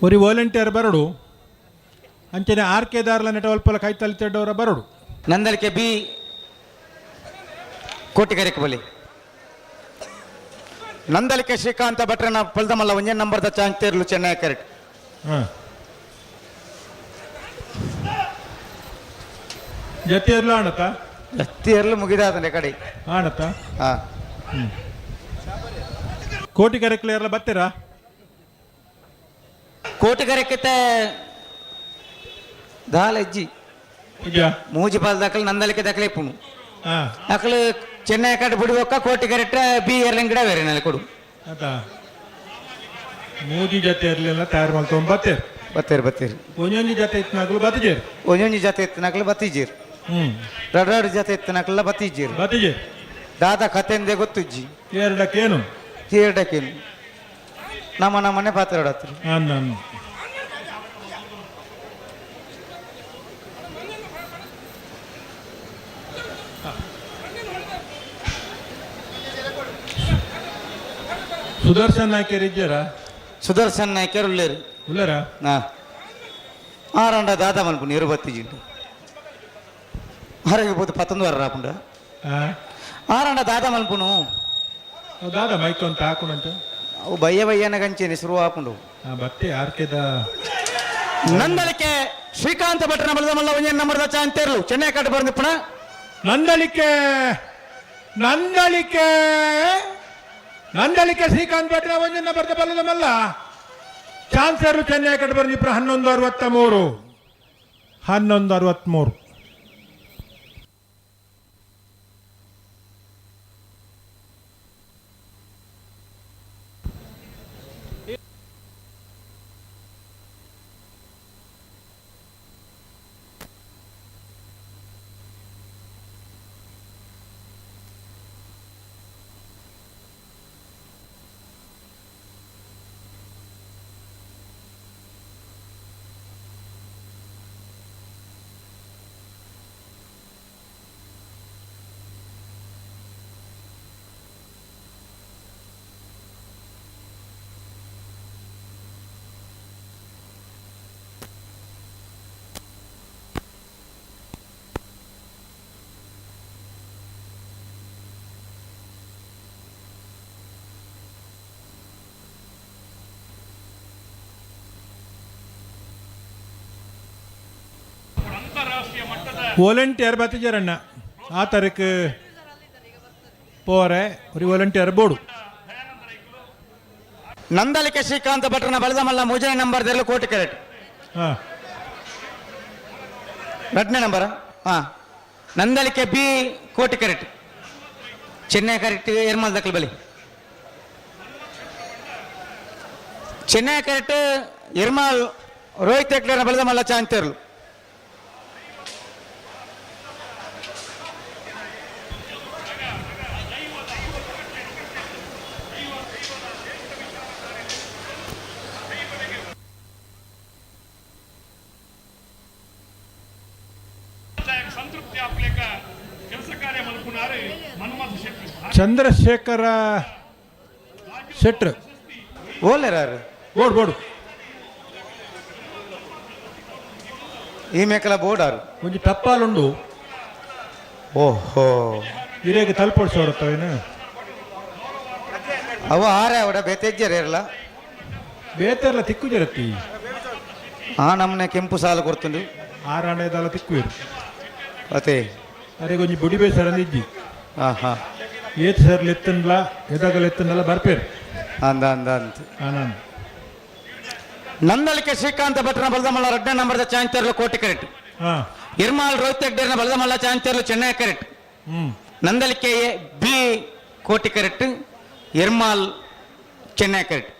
ಒರಿ ವಾಲಂಟಿಯರ್ ಬರಡು ಅಂಚನೆ ಆರ್ ಕೆ ದಾರ್ಲ ನೆಟವಲ್ಪಲ ಕೈತಲ್ ತೆಡ್ಡವರ ಬರಡು. ನಂದಳಿಕೆ ಬಿ ಕೋಟಿಗರೆಕ್ ಬಲಿ. ನಂದಳಿಕೆ ಶ್ರೀಕಾಂತ ಭಟ್ರನ ಪಲ್ದಮಲ್ಲ ಒಂಜೇ ನಂಬರ್ದ ಚಾಂತೇರ್ಲು ಚೆನ್ನೈ ಕರೆಕ್ಟ್. ಹಾಂ, ಜೊತೆ ಇರ್ಲು ಆಣತ. ಎರ್ಲು ಮುಗಿದಾದನೆ ಕಡೆ. ಆಣತ. ಹಾಂ. ಕೋಟಿ ಕರೆಕ್ಲೆ ಬತ್ತೀರಾ? ಕೋಟಿಗರೆಕ್ಕಿತ ದಾಲ ಇಜ್ಜಿ. ಮೂಜಿ ಪಾಲ್ ದಾಖಲೆ ನಂದಳಿಕೆ ದಾಖಲೆ ಇಪ್ಪುನು. ಅಕಲು ಚೆನ್ನೈ ಕಡೆ ಬಿಡುವಕ್ಕ ಕೋಟಿ ಕರೆಕ್ಟ್ ಬಿ ಎರ್ಲಿಂಗ್ ಗಿಡ ಬೇರೆ ನೆಲೆ ಕೊಡು. ಆತ ಮೂಜಿ ಜೊತೆ ಇರಲಿಲ್ಲ ತಯಾರು ಮಾಡ್ಕೊಂಡ್ ಬತ್ತೀರಿ. ಬತ್ತೀರಿ ಬತ್ತೀರಿ. ಒಂದೊಂದು ಜೊತೆ ಇತ್ತನಾಗ್ಲು ಬತ್ತಿಜೇರಿ. ಒಂದೊಂದು ಜೊತೆ ಇತ್ತನಾಗ್ಲು ಬತ್ತಿಜೀರ್. ರಡ್ ರಡ್ ಜೊತೆ ಇತ್ತನಾಗ್ಲ ಬತ್ತಿಜೀರ್. ಬತ್ತಿಜೇರಿ. ದಾದ ಕತೆಂದೆ ಗೊತ್ತುಜ್ಜಿ. ಎರಡಕ್ಕೇನು? ಎರಡಕ್ಕೇನು ನಮ್ಮ ನಮ್ಮನೆ ಪಾತ್ರ ಹೊಡತ್ರಿ. ನಾನು ಸುದರ್ಶನ್ ನಾಯ್ಕರ್ ಇದ್ದೀರಾ? ಸುದರ್ಶನ್ ನಾಯ್ಕರ್ ಉಳ್ಳೇರು. ಉಳ್ಳೇರಾ? ಹಾ, ಆರಂಡ ದಾದ ಮನ್ಪುಂಡು ಇರುಬತ್ತಿಜಿಂಡು ಆರೋಗ್ಯ ಪೋತು ಪತ್ತೊಂದು ವಾರ ರಾಪುಂಡ. ಆರಂಡ ದಾದ ಮನ್ಪುನು. ದಾದ ಮೈಕ್ ಅಂತ ಹಾಕುಣಂತ. ಅವು ಬಯ್ಯ ಬಯ್ಯನ ಗಂಚೇನೆ ಶುರು ಆಪುಂಡು. ಬತ್ತೆ ಆರ್ಕೆದ. ನಂದಳಿಕೆ ಶ್ರೀಕಾಂತ ಭಟ್ರನ ಬಲದ ಮಲ್ಲ ಒಂಜೆ ನಂಬರ್ದ ಚಾಂತೇರ್ಲು ಚೆನ್ನೈ ಕಟ್ಟು ಬಂದಿಪ್ಪಣ. ನಂದಳಿಕೆ ನಂದಳಿಕೆ ನಂದಳಿಕೆ ಶ್ರೀಕಾಂತ್ ಭಟ್ರ ಒಂಜನ್ನ ಬರ್ದ ಬಲ್ಲದ ಮಲ್ಲ ಚಾನ್ಸರ್ ಚೆನ್ನೈ ಕಟ್ಟು ಬಂದಿಪ್ಪ. 11:63, 11:63. ವಾಲಂಟಿಯರ್ ಬತ್ತಿಜರಣ್ಣ ಆ ತಾರೀಕು ಪೋರೆ ஒரு ವಾಲಂಟಿಯರ್ ಬೋರ್ಡು. ನಂದಳಿಕೆ ಶ್ರೀಕಾಂತ ಭಟ್ರನ ಬಲದ ಮಲ್ಲ ಮೂಜನೇ ನಂಬರ್ ದೆರ್ಲು ಕೋಟಿ ಕರೆಕ್ಟ್. ಎರಡನೇ ನಂಬರ್. ಹಾ, ನಂದಳಿಕೆ ಬಿ ಕೋಟಿ ಕರೆಕ್ಟ್. ಚೆನ್ನೈ ಕರೆಕ್ಟ್ ಎರ್ಮಲ್ ದಕ್ಕಲ್ ಬಲಿ. ಚೆನ್ನೈ ಕರೆಕ್ಟ್ ಎರ್ಮಾಲ್ ರೋಹಿತ್ ಹೆಗ್ಡೆನ ಬಲದ ಮಲ್ಲ ಚಾಂತೇರ್ಲು. ಚಂದ್ರಶೇಖರ ಶೆಟ್ರ್ ಓಲೇರಾರು. Board board. ಈ ಮೇಕಲ ಬೋರ್ಡ್ ಆರು. ಒಂಜಿ ಟಪ್ಪಾಲುಂಡು. ಓಹೋ. ಹಿರಿಯಗೆ ತಲುಪಡಿಸೋರತ್ತವೇನು? ಅವ ಆರೆ ಅವಡ ಬೇತೆಜ್ಜರ ಇರಲ್ಲ. ಬೇತೆಲ್ಲ ತಿಕ್ಕು ಜರತ್ತಿ. ಆ ನಮ್ಮನೆ ಕೆಂಪು ಸಾಲು ಕೊಡ್ತುಂಡು. ಆರಾಣೆದಲ್ಲ ತಿಕ್ಕುವಿರು. ಅದೇ. ಅರೆಗೆ ಒಂಜಿ ಬುಡಿ ಬೇಸರ ಇಜ್ಜಿ. ಹಾ ಹಾ. ಏತ್ ಸರ್ ಎತ್ತನ್ಲ ಎದಾಗಲ ಎತ್ತನ್ಲ ಬರ್ಪೇರು. ಅಂದ ಅಂದ ಅಂತ. ಆನಂದ್. ನಂದಳಿಕೆ ಶ್ರೀಕಾಂತ ಭಟ್ರನ ಬಲದಮಲ್ಲ ಎರಡನೇ ನಂಬರ್ದ ಚಾಂತೇರ್ಲು ಕೋಟಿ ಕರೆಕ್ಟ್. ಇರ್ಮಾಲ್ ರೋಹಿತ್ ಹೆಗ್ಡೆನ ಬಲದಮಲ್ಲ ಚಾಂತೇರ್ಲು ಚೆನ್ನೈ ಕರೆಕ್ಟ್. ನಂದಳಿಕೆ ಬಿ ಕೋಟಿ ಕರೆಕ್ಟ್, ಇರ್ಮಾಲ್ ಚೆನ್ನೈ ಕರೆಕ್ಟ್.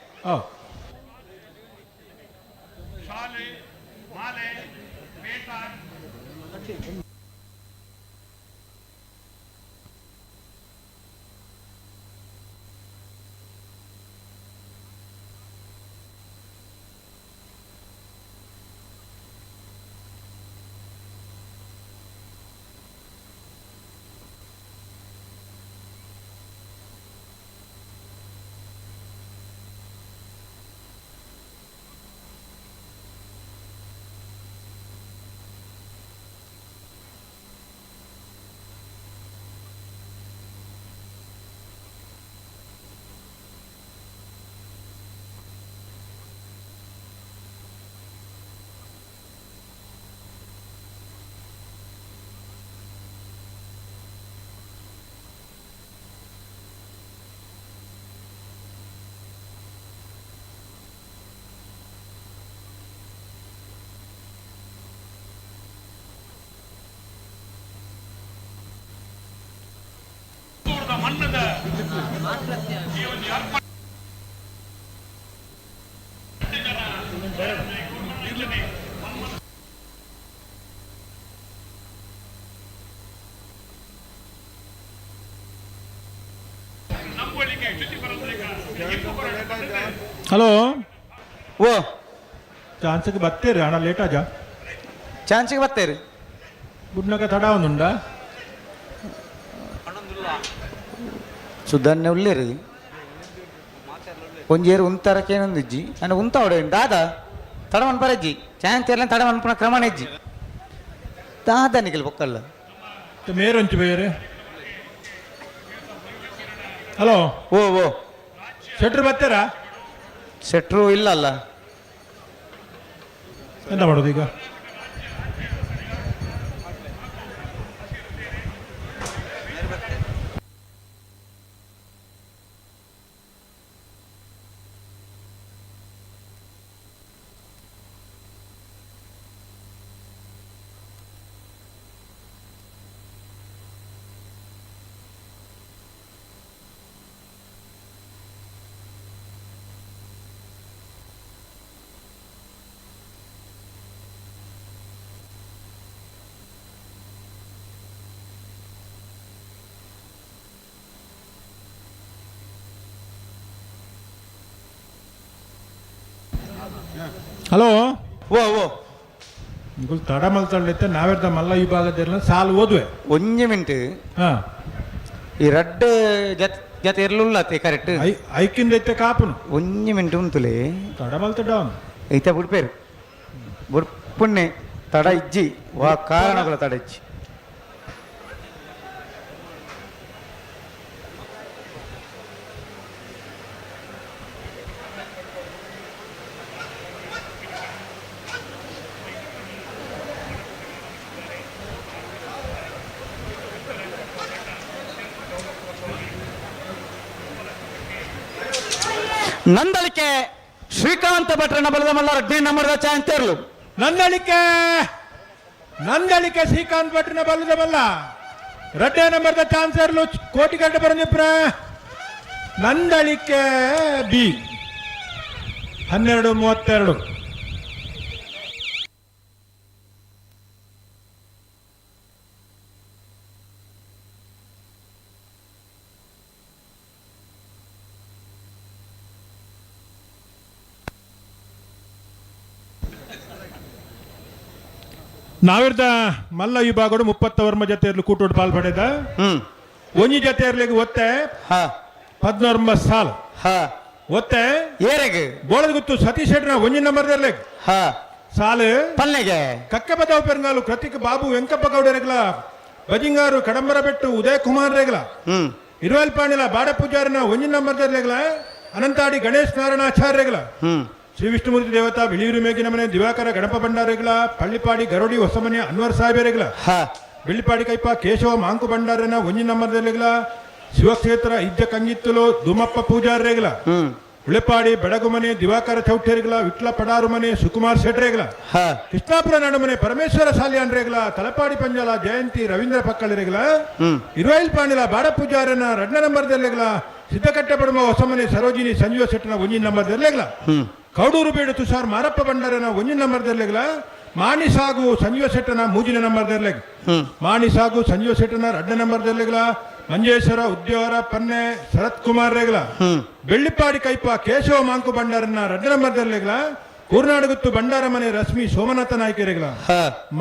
Hello. ಓ. ಚಾನ್ಸ್ಗೆ ಬತ್ತೀರಿ ಅಣ್ಣ, ಲೇಟ್ ಆಜ. ಚಾನ್ಸಿಗೆ ಬತ್ತೀರಿ. ಬುಡ್ನಕ ತಡ ಒಂದುಂಡ. ಸುಧನ್ಯ ಉಳ್ಳೇರಿ ಒಂಜೇರು ಉಂತಾರಕ್ಕೇನೊಂದಿಜ್ಜಿ ಅಂಡ್ ಉಂತಾವಡೆ ದಾದ ತಡ ಮನ್ಪರಜ್ಜಿ ಚಾನ್ಸ್ ಇರಲಿ, ತಡ ಮನ್ಪುನ ಕ್ರಮಣ ಇಜ್ಜಿ ದಾದ ನಿಗಲ್ ಬೊಕ್ಕಲ್ಲ. ಮೇರೊಂಚು ಬೇರೆ. ಹಲೋ. ಓ ಓ. ಶೆಟ್ರು ಬರ್ತೀರಾ? ಶೆಟ್ರು ಇಲ್ಲ ಅಲ್ಲ. ಎಂತ ಮಾಡೋದು ಈಗ? ಹಲೋ. ಓ ಓ. ನಿಗುಲ್ ತಡ ಮಲ್ತಳ್ಳಿತ್ತೆ ನಾವೆರ್ದ ಮಲ್ಲ ವಿಭಾಗದಲ್ಲಿ ಸಾಲು ಓದುವೆ. ಒಂಜಿ ಮಿಂಟ್. ಹಾ. ಈ ರಡ್ಡ್ ಜತ್ ಜತೆ ಇರ್ಲುಲ್ಲ ಕರೆಕ್ಟ್. I ಐಕಿಂದ ಐತೆ ಕಾಪುನು. ಒಂಜಿ ಮಿಂಟ್ ಉಂತುಲೆ. ತಡ ಮಲ್ತ ಡೌನ್. ಐತೆ ಬುಡ್ಪೇರು ಬುಡ್ಪುಣ್ಣೆ ತಡ ಇಜ್ಜಿ ವಾ ಕಾರಣಗಳ ತಡ ಇಜ್ಜಿ. ನಂದಳಿಕೆ ಶ್ರೀಕಾಂತ ಭಟ್ರನ ಬಲದ ಮಲ್ಲ ರಡ್ನೇ ನಂಬರ್ದ ಚಾಂತೇರ್ಲು. ನಂದಳಿಕೆ ನಂದಳಿಕೆ ಶ್ರೀಕಾಂತ್ ಭಟ್ರನ ಬಲದ ಮಲ್ಲ ರಡ್ಡೆ ನಂಬರ್ದ ಚಾನ್ಸರ್ಲು ಕೋಟಿ ಗಂಟೆ ಬರಂದಿಪ್ರ. ನಂದಳಿಕೆ ಬಿ 12:32. ನಾವಿರ್ದ ಮಲ್ಲ ವಿಭಾಗಡು 30 ವರ್ಮ ಜೊತೆಯರ್ಲು ಕೂಟೋಡು ಪಾಲ್ ಪಡೆದ. ಒಂಜಿ ಜೊತೆಯರ್ಲಿಗೆ ಒತ್ತೆ 19 ಸಾಲ್. ಒತ್ತೆ ಏರೆಗ್ ಬೋಳದ ಗುತ್ತು ಸತೀಶ್ ಶೆಟ್ನ ಒಂಜಿ ನಂಬರ್ ದರ್ಲೆಗ್ ಸಾಲು. ಪಲ್ಲೆಗೆ ಕಕ್ಕಬದಾವ್ ಪೆರಂಗಾಲು ಕೃತಿಕ್ ಬಾಬು ವೆಂಕಪ್ಪ ಗೌಡರೆಗ್ಲ, ಬಜಿಂಗಾರು ಕಡಂಬರ ಬೆಟ್ಟು ಉದಯ ಕುಮಾರ್ ರೇಗ್ಲ, ಇರುವಲ್ಪಾಣಿಲ ಬಾಡ ಪೂಜಾರಿನ ಒಂಜಿ ನಂಬರ್ ದರ್ಲೆಗ್ಲ, ಅನಂತಾಡಿ ಗಣೇಶ್ ನಾರಾಯಣಾಚಾರ್ಯಗಳ, ಶ್ರೀ ವಿಷ್ಣುಮೂರ್ತಿ ದೇವತಾ ಬಿಳಿಯೂರು ಮೇಗಿನ ಮನೆ ದಿವಾಕರ ಗಣಪ ಭಂಡಾರಿಗಳ, ಪಳ್ಳಿಪಾಡಿ ಗರೋಡಿ ಹೊಸಮನೆ ಅನ್ವರ್ ಸಾಹೇಬರಿಗಳ, ಬಿಳ್ಳಿಪಾಡಿ ಕೈಪ ಕೇಶವ ಮಾಂಕು ಭಂಡಾರನ ಒಂಜಿ ನಂಬರ್ದಲ್ಲಿಗಳ, ಶಿವಕ್ಷೇತ್ರ ಇಜ್ಜ ಕಂಗಿತ್ತಲು ದುಮಪ್ಪ ಪೂಜಾರಿಗಳ, ಉಳೆಪಾಡಿ ಬೆಡಗುಮನೆ ದಿವಾಕರ ಚೌಠೇರಿಗಳ, ವಿಟ್ಲ ಪಡಾರು ಮನೆ ಸುಕುಮಾರ್ ಶೆಟ್ರೇಗಳ, ಕೃಷ್ಣಾಪುರ ನಡುಮನೆ ಪರಮೇಶ್ವರ ಸಾಲಿಯಾನ್ರೇಗಳ, ತಲಪಾಡಿ ಪಂಜಾಲ ಜಯಂತಿ ರವೀಂದ್ರ ಪಕ್ಕಳಿರೇಗಳ, ಇರುವೈಲ್ ಪಾಣಿಲ ಬಾಡ ಪೂಜಾರನ ರಡ್ನ ನಂಬರ್ದಲ್ಲಿಗಳ, ಸಿದ್ದಕಟ್ಟೆ ಪಡಮ ಹೊಸಮನೆ ಸರೋಜಿನಿ ಸಂಜೀವ ಶೆಟ್ಟನ ಒಂಜಿ ನಂಬರ್ದಲ್ಲಿಗಳ, ಕೌಡೂರು ಬೇಡು ತುಷಾರ್ ಮಾರಪ್ಪ ಭಂಡಾರನ ಒಂಜಿ ನಂಬರ್ದಲ್ಲಿಗಳ, ಮಾಣಿ ಸಾಗು ಸಂಜೀವ ಶೆಟ್ಟನ ಮೂಜಿನ ನಂಬರ್ದಲ್ಲಿಗ, ಮಾಣಿ ಸಾಗು ಸಂಜೀವ ಶೆಟ್ಟನ ರಡ್ನ ನಂಬರ್ದಲ್ಲಿಗಳ, ಮಂಜೇಶ್ವರ ಉದ್ಯೋರ ಪನ್ನೆ ಶರತ್ ಕುಮಾರ್ ರೇಗಲ, ಬೆಳ್ಳಿಪಾಡಿ ಕೈಪ ಕೇಶವ ಮಾಂಕು ಭಂಡಾರನ ರಡ್ಡ ನಂಬರ್ದಲ್ಲಿಗಳ, ಕೂರ್ನಾಡುಗುತ್ತು ಭಂಡಾರ ಮನೆ ರಶ್ಮಿ ಸೋಮನಾಥ ನಾಯ್ಕರೇಗಳ,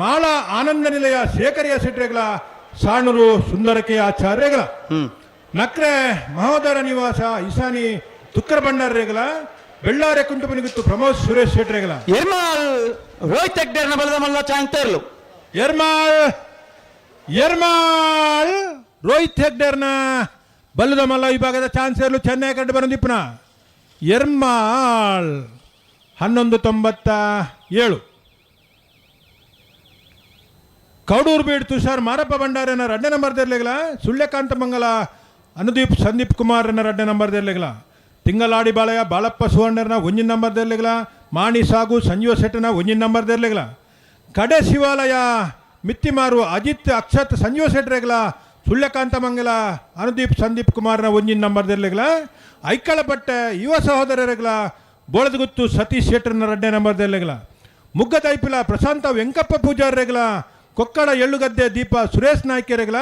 ಮಾಳ ಆನಂದ ನಿಲಯ ಶೇಖರಿಯ ಶೆಟ್ರೆಗಳ, ಸಾಣೂರು ಸುಂದರಕೆ ಆಚಾರ್ಯಗಳ, ನಕ್ರೆ ಮಹೋದರ ನಿವಾಸ ಇಸಾನಿ ತುಕ್ಕರ ಭಂಡಾರ ರೇಗಲ, ಬೆಳ್ಳಾರೆ ಕುಂಟುಮನಿಗುತ್ತು ಪ್ರಮೋದ್ ಸುರೇಶ್ ಶೆಟ್ರೆಗಳ. ಎರ್ಮಾಲ್ ರೋಹಿತ್ ಹೆಗ್ಡೇರ್ನ ಬಲದ ಮಲ್ಲ ಚಾಂತೇರ್ಲು. ಎರ್ಮಾಲ್ ಎರ್ಮಾಲ್ ರೋಹಿತ್ ಹೆಗ್ಡೇರ್ನ ಬಲ್ಲದ ಮಲ್ಲ ವಿಭಾಗದ ಚಾನ್ಸರ್ಲು ಚೆನ್ನೈ ಕಂಡು ಬರಂದಿಪ್ಪನ ಎರ್ಮಾಲ್ 11:97. ಕೌಡೂರು ಬೀಡ್ ತುಷಾರ್ ಮಾರಪ್ಪ ಭಂಡಾರನ ರಡ್ಡ ನಂಬರ್ ದೆರ್ಲೆಗಲ, ಸುಳ್ಯಕಾಂತ ಮಂಗಲ ಅನುದೀಪ್ ಸಂದೀಪ್ ಕುಮಾರ್ನ ರಡ್ಡ ನಂಬರ್ ದೆರ್ಲೆಗಲ, ತಿಂಗಳಾಡಿ ಬಾಳೆಯ ಬಾಳಪ್ಪ ಸುವರ್ಣರ್ನ ಒಂಜಿನ ನಂಬರ್ ದೆರ್ಲೆಗಲ, ಮಾಣಿ ಸಾಗು ಸಂಜೀವ ಶೆಟ್ಟನ ಒಂಜಿನ ನಂಬರ್ ದೆರ್ಲೆಗಲ, ಕಡೆ ಶಿವಾಲಯ ಮಿತ್ತಿಮಾರು ಅಜಿತ್ ಅಕ್ಷತ್ ಸಂಜೀವ ಶೆಟ್ರೆಗಲ, Suryakanta ಮಂಗಲ ಅನುದೀಪ್ ಸಂದೀಪ್ ಕುಮಾರ್ನ ಒಂಜಿನ ನಂಬರ್ ದೆರ್ಲೆಗ್ಲ ಐಕಳಪಟ್ಟೆ ಯುವ ಸಹೋದರರೆಗ್ಲ ಬೋಳದಗುತ್ತು ಸತೀಶ್ ಶೆಟ್ಟರ್ನ ರಡ್ಡೆ ನಂಬರ್ ದೆರ್ಲೆಗ್ಲ ಮುಗ್ಗದೈಪಿಲ ಪ್ರಶಾಂತ ವೆಂಕಪ್ಪ ಪೂಜಾರ್ರೆಗ್ಲ ಕೊಕ್ಕಡ ಎಳ್ಳುಗದ್ದೆ ದೀಪ ಸುರೇಶ್ ನಾಯ್ಕರೆಗ್ಲ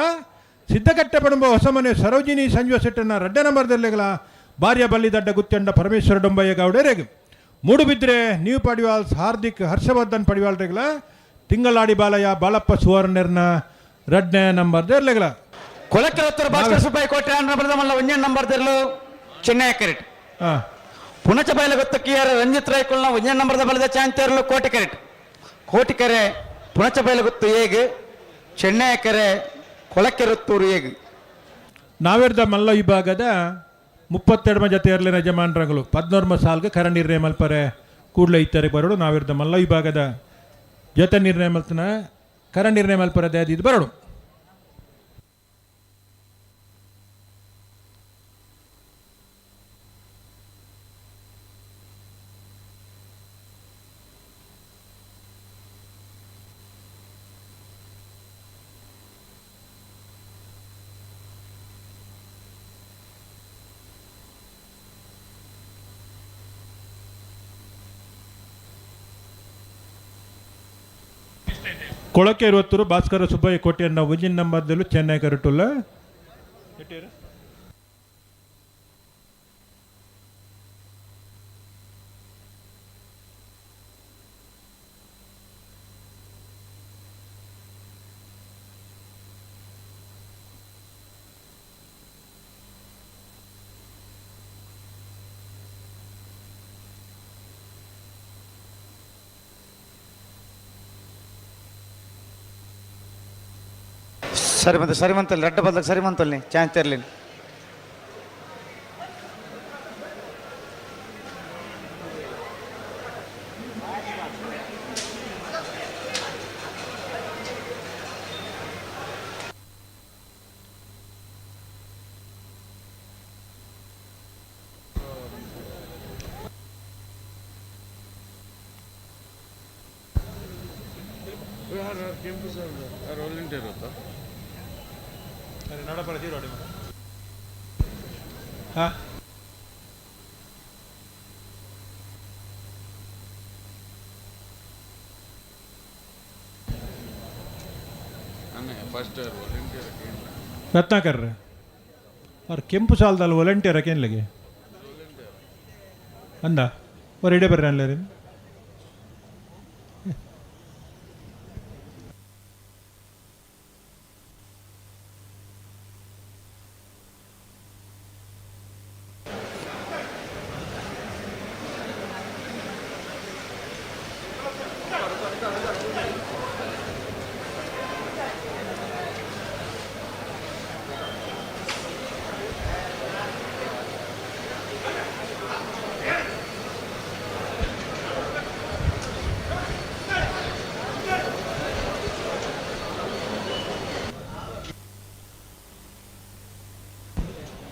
ಸಿದ್ದಕಟ್ಟೆ ಪಡುಂಬ ಹೊಸಮನೆ ಸರೋಜಿನಿ ಸಂಜೀವ ಶೆಟ್ಟರ್ನ ರಡ್ಡೆ ನಂಬರ್ ದೆರ್ಲೆಗ್ಲ ಭಾರ್ಯ ಬಲ್ಲಿದಡ್ಡ ಗುತ್ತಂಡ ಪರಮೇಶ್ವರ ಡೊಂಬಯ್ಯ ಗೌಡರೆಗ್ ಮೂಡುಬಿದ್ರೆ ನೀವು ಪಡಿವಾಲ್ಸ್ ಹಾರ್ದಿಕ್ ಹರ್ಷವರ್ಧನ್ ಪಡಿವಾಲ್ರೆಗ್ಲ ತಿಂಗಳಾಡಿ ಬಾಲಯ್ಯ ಬಾಲಪ್ಪ ಸುವರ್ಣರ್ನ ರಡ್ನೆ ನಂಬರ್ ದೇರ್ಲೆಗ್ಲ. ಕೊಲಕ್ಕೆರತ್ತೂರು ಭಾಸ್ಕರ ಸುಬ್ಬಯ್ಯ ಕೋಟೆ ಬರೆದ ಮಲ್ಲ ಒಂಜೇ ನಂಬರ್ ದೆರ್ಲು ಚೆನ್ನೈ ಕರೆಟ್. ಪುಣಚ ಬಯಲ ಗೊತ್ತ ಕಿಯರ್ ರಂಜಿತ್ ರಾಯ್ಕುಲ್ನ ಒಂಜೇ ನಂಬರ್ದ ಬಲದ ಚಾಂತೇರ್ಲು ಕೋಟೆ ಕರೆಟ್. ಕೋಟಿಕೆರೆ ಪುಣಚ ಬಯಲ ಗೊತ್ತು ಏಗ್, ಚೆನ್ನೈ ಕೆರೆ ಕೊಳಕೆರತ್ತೂರು ಏಗ್. ನಾವೇರ್ದ ಮಲ್ಲ ವಿಭಾಗದ 32 ಜೊತೆ ಇರಲಿನ ಯಜಮಾನ್ರಂಗಳು 11 ಸಾಲ್ಗೆ ಕರ ನಿರ್ಣಯ ಮಲ್ಪರೆ ಕೂಡಲೇ ಇತ್ತಾರೆ ಬರೋಡು. ನಾವಿರ್ದ ಮಲ್ಲ ವಿಭಾಗದ ಜೊತೆ ನಿರ್ಣಯ ಮಲ್ತನ ಕರ ನಿರ್ಣಯ ಮಲ್ಪರೆ ದಯದಿದ್ದು ಬರೋಡು. ಕೊಳಕೆ ಇರುವತ್ತರು ಭಾಸ್ಕರ ಸುಬ್ಬಯ್ಯ ಕೋಟೆಯನ್ನ ಒಂಜಿನ ನಂಬರ್ದಲ್ಲೂ ಚೆನ್ನೈ ಕರಟುಲ್ಲ. ಸರಿ ಬಂತ ಸರಿ ಮಂತಲ್ಲಿ ರಡ್ಡ ಬದಲಾಗ ಸರಿ ಮಂತಲ್ಲಿ ಚಾನ್ಸ್ ಇರಲಿ. ಹಾಂ ರತ್ನಾಕರ್ ಅವ್ರು ಕೆಂಪು ಸಾಲದಲ್ಲಿ ವಾಲಂಟಿಯರ್ ಕೇನ್ಲಗೆ ಅಂದ ಅವ್ರು ಇಡೇ ಬರ್ರಿ ಅಲ್ಲೇ ರೀ.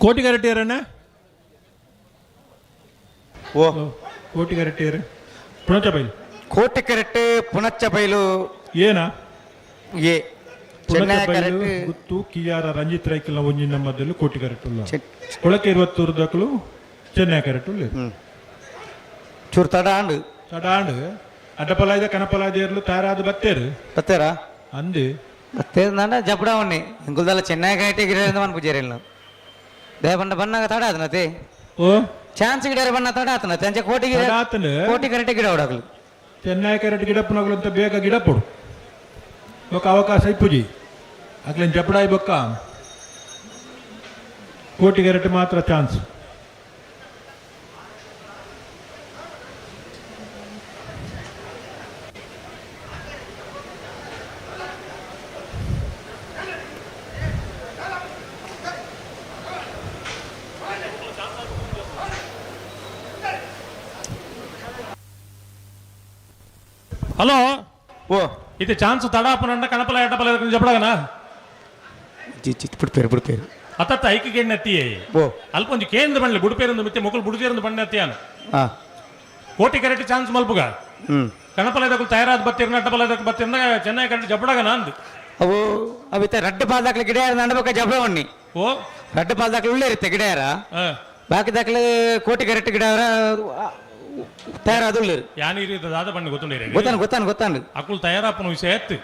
ಕೋಟಿಗರಟ್ಟಿಯರಣ್ಣ? ಓ. ಕೋಟಿಗರಟ್ಟಿಯರು ಪುಣಚ ಬೈಲು. ಕೋಟಿಕೆರೆಟ್ ಪುಣಚ ಬೈಲು. ಏನಾ? ಎ. ಪುಣಚ ಚೆನ್ನೈ ಬೈಲು ಕರೆಕ್ಟ್. ಗುತ್ತು ಕಿಯಾರ ರಂಜಿತ್ ರೈಕಲ್ನ ಒಂಜಿನ ಮಧ್ಯದಲ್ಲಿ ಕೋಟಿಗರಟ್ಟುಲ್ಲ. ಕೊಳಕೆ ಇರುವತ್ತೂರು ದಕ್ಕಲು ಚೆನ್ನೈ ಕರೆಟುಲ್ಲ. ಚೂರು ತಡ ಅಂಡು. ತಡ ಅಂಡು ಅಡ್ಡಪಲಾಯ್ದ ಕನಪಲಾಯ್ದ ಇರಲು ತಯಾರಾದ ಬತ್ತೇರು. ಬತ್ತೇರಾ? ಅಂದು. ಬತ್ತೇರು ನಾನ ಜಬಡವನ್ನಿ ಇಂಗುಲ್ದಲ್ಲ ಚೆನ್ನೈ ಕರೆಕ್ಟ್ ಗಿಡ ಮನ್ ಪೂಜಾರಿ ದೇವಣ್ಣ ಬಣ್ಣಾಗ ತಡ ಆತನತೆ. ಓ. ಚಾನ್ಸ್ ಗಿಡ ಬಣ್ಣ ತಡ ಆತನತೆ ಅಂಚೆ ಕೋಟಿ ಗಿಡ ತಡ ಆತನ. ಕೋಟಿ ಕರೆಕ್ಟ್ ಗಿಡ ಹೊಡಗಲು. ಚೆನ್ನೈ ಕರೆಕ್ಟ್ ಗಿಡಪ್ಪನಗಳು ಅಂತ ಬೇಗ ಗಿಡಪ್ಪಡು ಬೊಕ್ಕ ಅವಕಾಶ ಇಪ್ಪುಜಿ ಅಕ್ಲೇನ್ ಜಪಡಾಯಿ ಬೊಕ್ಕ ಕೋಟಿ ಕರೆಕ್ಟ್ ಮಾತ್ರ ಚಾನ್ಸ್. ಹಲೋ. ಓ. ಇದು ಚಾನ್ಸ್ ತಡಾಪನಂಡ ಕಣಪಲ ಎಡಪಲ ಜಪಡಗನ. ಜಿ ಜಿ ಬಿಡ್ಪೇರು ಬಿಡ್ಪೇರು. ಅತ್ತತ್ತ ಐಕಿಗೆ ಎತ್ತಿ. ಓ. ಅಲ್ಪ ಒಂಜಿ ಕೇಂದ್ರ ಬಂಡ್ಲೆ ಬುಡುಪೇರಂದು ಮಿತ್ತೆ ಮೊಕಲು ಬುಡುಜೇರಂದು ಬಂಡೆ ಅತ್ತಿಯಾನ. ಕೋಟಿ ಕರೆಕ್ಟ್ ಚಾನ್ಸ್ ಮಲ್ಪುಗ. ಕಣಪಲ ಇದಕ್ಕೂ ತಯಾರಾದ ಬತ್ತಿರ್ನ ಅಡ್ಡಪಲ ಇದಕ್ಕೆ ಬತ್ತಿರ್ನ ಚೆನ್ನೈ ಕರೆಕ್ಟ್ ಜಪಡಗನ ಅಂದು. ಅವು ಅವಿತ ರಡ್ಡು ಪಾಲ್ದಾಕ್ಲೆ ಗಿಡ ನಡಬೇಕ ಜಬಳ ಉಣ್ಣಿ. ಓ. ರಡ್ಡು ಪಾಲ್ದಾಕ್ಲೆ ಉಳ್ಳೇ ಇರುತ್ತೆ ಗಿಡ ಯಾರ. ಬಾಕಿ ದಾಖಲೆ ಕೋಟಿ ಕರೆಕ್ಟ್ ಗಿಡ ತಯಾರಾದ ಉಳ್ಳೇರು. ಯಾನ್ ಇರಿ ದಾದ ಬಣ್ಣ ಗೊತ್ತುಂಡಿರಿ? ಗೊತ್ತಾನ ಗೊತ್ತಾನ ಗೊತ್ತಾನ. ಅಕುಲ್ ತಯಾರಾಪನ ವಿಷಯ ಎತ್ತು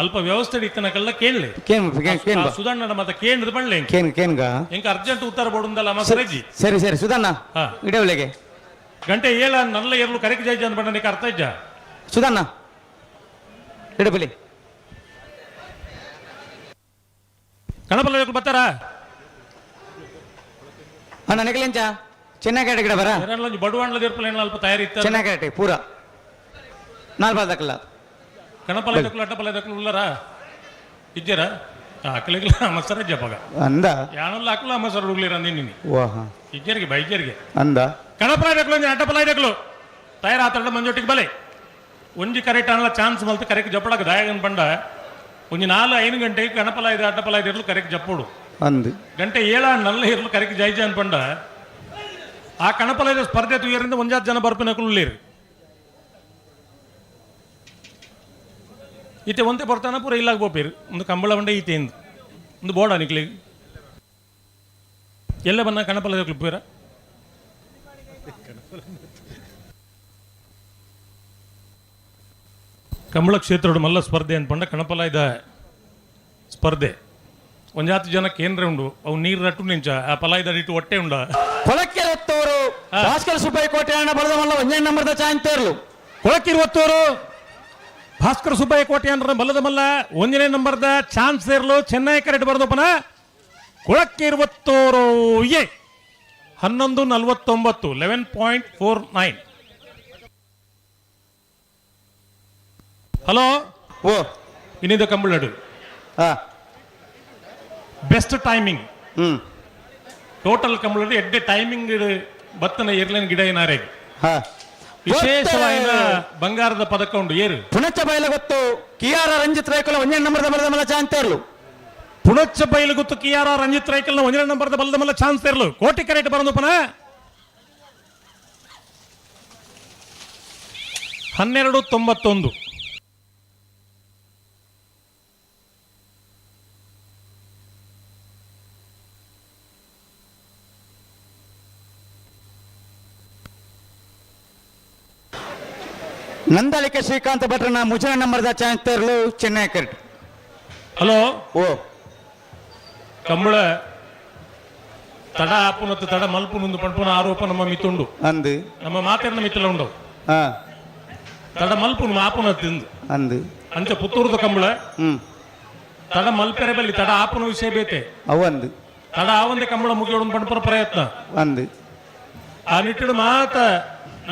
ಅಲ್ಪ ವ್ಯವಸ್ಥೆ ಇತ್ತನಕಲ್ಲ ಕೇಳಲಿ. ಕೇನ್ ಕೇನ್. ಸುಧಣ್ಣನ ಮತ್ತೆ ಕೇಂದ್ರ ಬಣ್ಲೆ. ಕೇನ್ ಕೇನ್ಗ. ಎಂಕ ಅರ್ಜೆಂಟ್ ಉತ್ತರ ಬೋಡುಂದಲ್ಲ ಮಸರೇಜಿ. ಸರಿ ಸರಿ ಸುಧಣ್ಣ ಇಡವಳಿಗೆ. ಗಂಟೆ ಏಳ ನಲ್ಲ ಏರ್ಲು ಕರೆಕ್ ಜೈಜ ಅಂತ ಬಣ್ಣ ಅರ್ಥ ಇಜ್ಜ. ಸುಧಣ್ಣ ಇಡಬಲಿ. ಕಣಪಲ್ಲ ಬರ್ತಾರ? ಅಣ್ಣ ನೆಗಲೆಂಚ ಚೆನ್ನಾಗಿ ಗಿಡ ಬರ. ಬಡವಾಣ್ಲ ದೇರ್ಪಲ ಅಲ್ಪ ತಯಾರಿ ಇತ್ತ. ಚೆನ್ನಾಗಿ ಪೂರ ನಾಲ್ ಬಾದಕಲ್ಲ. ಕಣಪಲ್ಲ ದಕ್ಕಲು ಅಡ್ಡಪಲ್ಲ ದಕ್ಕಲು ಉಲ್ಲರ ಇಜ್ಜರ ಅಕ್ಕಲಿಗ್ಲ ಮಸರ ಜಪಗ. ಅಂದ. ಯಾನಲ್ಲ ಅಕ್ಕಲು ಅಮಸರ ಉಗ್ಲಿರ ನಿನ್ನಿ. ವಾಹ. ಇಜ್ಜರಿಗೆ ಬೈಜರಿಗೆ. ಅಂದ. ಕಣಪಲ ದಕ್ಕಲು ಒಂಜಿ ಅಡ್ಡಪಲ ದಕ್ಕಲು ತಯಾರ ಆತಡ ಮಂಜೊಟ್ಟಿಗೆ ಬಲೆ ಒಂಜಿ ಕರೆಕ್ಟ್ ಅನ್ಲ ಚಾನ್ಸ್ ಮಲ್ತ ಕರೆಕ್ಟ್ ಜಪ್ಪಡಕ ದಾಯಗನ್ ಬಂಡ ಒಂಜಿ 4-5 ಗಂಟೆಗೆ ಕಣಪಲ ಇದೆ ಅಡ್ಡಪಲ ಇರ್ಲು ಕರೆಕ್ಟ್ ಜಪ್ಪೋಡು. ಅಂದು. ಗಂಟೆ 7 ನಲ್ಲ ಇರ್ಲು ಕರೆಕ್ಟ್ ಜೈಜ ಅನ್ಪಂಡ ಆ ಕಣಪಲ ಇದೆ ಸ್ಪರ್ಧೆ ತುಯರಿಂದ ಒಂಜಾತ್ ಜನ ಬರ್ಪಿನಕುಲು ಉಳ್ಳೀರು. ಈತೆ ಒಂತೆ ಬರ್ತಾನ ಪೂರ ಇಲ್ಲಾಗ ಬೋಪೇರು ಒಂದು ಕಂಬಳ ಬಂಡೆ ಈತೆ ಎಂದು ಒಂದು ಬೋರ್ಡ್ ನಿಕ್ಲಿ ಎಲ್ಲ ಬನ್ನ ಕಣಪಲ ಪೂರ. ಕಂಬಳ ಕ್ಷೇತ್ರದ ಮಲ್ಲ ಸ್ಪರ್ಧೆ ಅನ್ಪಂಡ ಕಣಪಲ ಇದ ಸ್ಪರ್ಧೆ ಒಂಜಾತಿ ಜನ ಕೇಂದ್ರ ಉಂಡು ಅವು ನೀರು ರಟ್ಟು ನಿಂಚ ಆ ಪಲಾಯ್ದ ಇಟ್ಟು ಹೊಟ್ಟೆ ಉಂಡ. ಕೊಳಕ್ಕಿರುವತ್ತವರು ಭಾಸ್ಕರ ಸುಬ್ಬಯ್ಯ ಕೋಟೆ ಅಣ್ಣ ಬಲದ ಮಲ್ಲ ಒಂದೇ ನಂಬರ್ದ ಚಾಂತೇರ್ಲು. ಕೊಳಕ್ಕಿರುವತ್ತವರು ಭಾಸ್ಕರ ಸುಬ್ಬಯ್ಯ ಕೋಟೆ ಅಂದ್ರೆ ಬಲ್ಲದ ಮಲ್ಲ ಒಂದನೇ ನಂಬರ್ದ ಚಾನ್ಸ್ ಇರಲು ಚೆನ್ನೈ ಕರೆಕ್ಟ್ ಬರೆದಪ್ಪನ ಕೊಳಕ್ಕಿರುವತ್ತೋರು ಎ 11:49 11.49. ಹಲೋ. ಓ. ಇನ್ನಿಂದ ಕಂಬಳಡು ಬೆಸ್ಟ್ ಟೈಮಿಂಗ್ ಟೋಟಲ್ ಕಂಬಳಡು ಎಡ್ಡೆ ಟೈಮಿಂಗ್ ಬತ್ತನ ಏರ್ಲೈನ್ ಗಿಡ ಏನಾರೆ ವಿಶೇಷವಾದ ಬಂಗಾರದ ಪದಕ ಉಂಡು ಏರು. ಪುಣಚ ಬಯಲು ಗೊತ್ತು ಕಿಯಾರ ರಂಜಿತ್ ರೈಕಲ್ ಒಂದೇ ನಂಬರ್ದ ಬಲದ ಮಲ್ಲ ಚಾನ್ಸ್ ಇರಲು. ಪುಣಚ ಬಯಲು ಗೊತ್ತು ಕಿಯಾರ ರಂಜಿತ್ ರೈಕಲ್ ಒಂದೇ ನಂಬರ್ದ ಬಲದ ಮಲ್ಲ ಚಾನ್ಸ್ ಇರಲು ಕೋಟಿ ಕರೆಕ್ಟ್ ಬರಂದಪ್ಪನ 12:91. ನಂದಳಿಕೆ ಶ್ರೀಕಾಂತ ಭಟ್ರನ ಮುಜನ ನಂಬರ್ದ ಚಾನ್ಸ್ ಇರಲು ಚೆನ್ನೈ ಕರೆಕ್ಟ್. ಹಲೋ. ಓ. ಕಂಬಳ ತಡ ಆಪುನತ್ತು ತಡ ಮಲ್ಪುನೊಂದು ಪಂಪುನ ಆರೋಪ ನಮ್ಮ ಮಿತ್ತುಂಡು. ಅಂದು. ನಮ್ಮ ಮಾತೆರ್ನ ಮಿತ್ತಲ ಉಂಡು. ತಡ ಮಲ್ಪುನು ಆಪುನ ತಿಂದು. ಅಂದು. ಅಂಚ ಪುತ್ತೂರುದ ಕಂಬಳ ತಡ ಮಲ್ಪೆರೆ ಬಲ್ಲಿ ತಡ ಆಪುನ ವಿಷಯ ಬೇತೆ. ಅವಂದು. ತಡ ಆವಂದೆ ಕಂಬಳ ಮುಗಿಯೋಡು ಪಂಪುನ ಪ್ರಯತ್ನ. ಅಂದು. ಆ ನಿಟ್ಟಿಡು ಮಾತ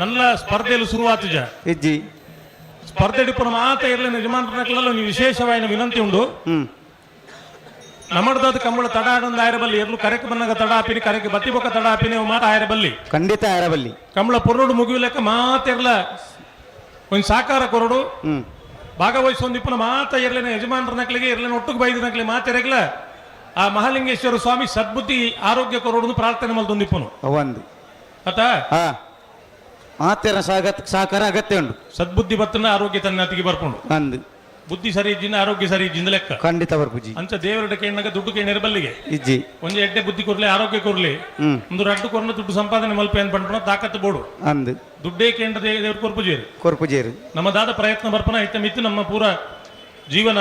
ನನ್ನ ಸ್ಪರ್ಧೆಯಲ್ಲಿ ಶುರುವಾತುಜ. ಇಜ್ಜಿ. ಸ್ಪರ್ಧೆ ಡಿಪ್ಪುನ ಮಾತ ಇರಲಿ ಯಜಮಾನ್ರನಕ್ಲೆಲ್ಲ ಒಂದು ವಿಶೇಷವಾದ ವಿನಂತಿ ಉಂಡು. ನಮ್ಮಡ್ದದ ಕಂಬಳ ತಡ ಆಡೊಂದು ಆಯರಬಲ್ಲಿ ಎರ್ಲು ಕರೆಕ್ ಬನ್ನಾಗ ತಡ ಆಪಿನಿ ಕರೆಕ್ ಬತ್ತಿ ಬೊಕ್ಕ ತಡ ಆಪಿನಿ ಅವು ಮಾತ ಆಯರಬಲ್ಲಿ. ಖಂಡಿತ ಆಯರಬಲ್ಲಿ. ಕಂಬಳ ಪೊರ್ರುಡು ಮುಗಿಯುಲೆಕ್ಕ ಮಾತೆರ್ಲ ಒಂದು ಸಾಕಾರ ಕೊರಡು ಭಾಗವಹಿಸೊಂದಿಪ್ಪನ ಮಾತ ಇರ್ಲಿನ ಯಜಮಾನ್ರನಕ್ಲಿಗೆ ಇರ್ಲಿನ ಒಟ್ಟುಗೆ ಬೈದಿನಕ್ಲಿ ಮಾತೆರಗ್ಲ ಆ ಮಹಾಲಿಂಗೇಶ್ವರ ಸ್ವಾಮಿ ಸದ್ಬುದ್ಧಿ ಆರೋಗ್ಯ ಕೊರಡು ಪ್ರಾರ್ಥನೆ ಮಲ್ತೊಂದಿಪ್ಪನು. ಒಂದು. ಆತ ಮಾತೆರ ಸಹಕಾರ ಅಗತ್ಯ ಉಂಟು. ಸದ್ಬುದ್ಧಿ ಬತ್ತನ ಆರೋಗ್ಯ ತನ್ನ ಅತಿಗೆ ಬರ್ಪುಂಡು. ಅಂದು. ಬುದ್ಧಿ ಸರಿ ಇಜ್ಜಿನ ಆರೋಗ್ಯ ಸರಿ ಇಜ್ಜಿಂದ ಲೆಕ್ಕ. ಖಂಡಿತ ಬರ್ಪುಜಿ. ಅಂಚ ದೇವರ ಕೇಣ್ಣಗ ದುಡ್ಡು ಕೇಣಿರ ಬಲ್ಲಿಗೆ ಇಜ್ಜಿ. ಒಂಜಿ ಎಡ್ಡೆ ಬುದ್ಧಿ ಕೊರ್ಲಿ ಆರೋಗ್ಯ ಕೊರ್ಲಿ ಒಂದು ರಡ್ಡು ಕೊರ್ನ ದುಡ್ಡು ಸಂಪಾದನೆ ಮಲ್ಪೆ ಅಂತ ಪಂಡ್ಪುಣ ತಾಕತ್ತು ಬೋಡು. ಅಂದು. ದುಡ್ಡೇ ಕೇಂದ್ರ ದೇವ್ರ ಕೊರ್ಪುಜೇರು. ಕೊರ್ಪುಜೇರು. ನಮ್ಮ ದಾದ ಪ್ರಯತ್ನ ಬರ್ಪನ ಇತ್ತ ಮಿತ್ತು ನಮ್ಮ ಪೂರ ಜೀವನ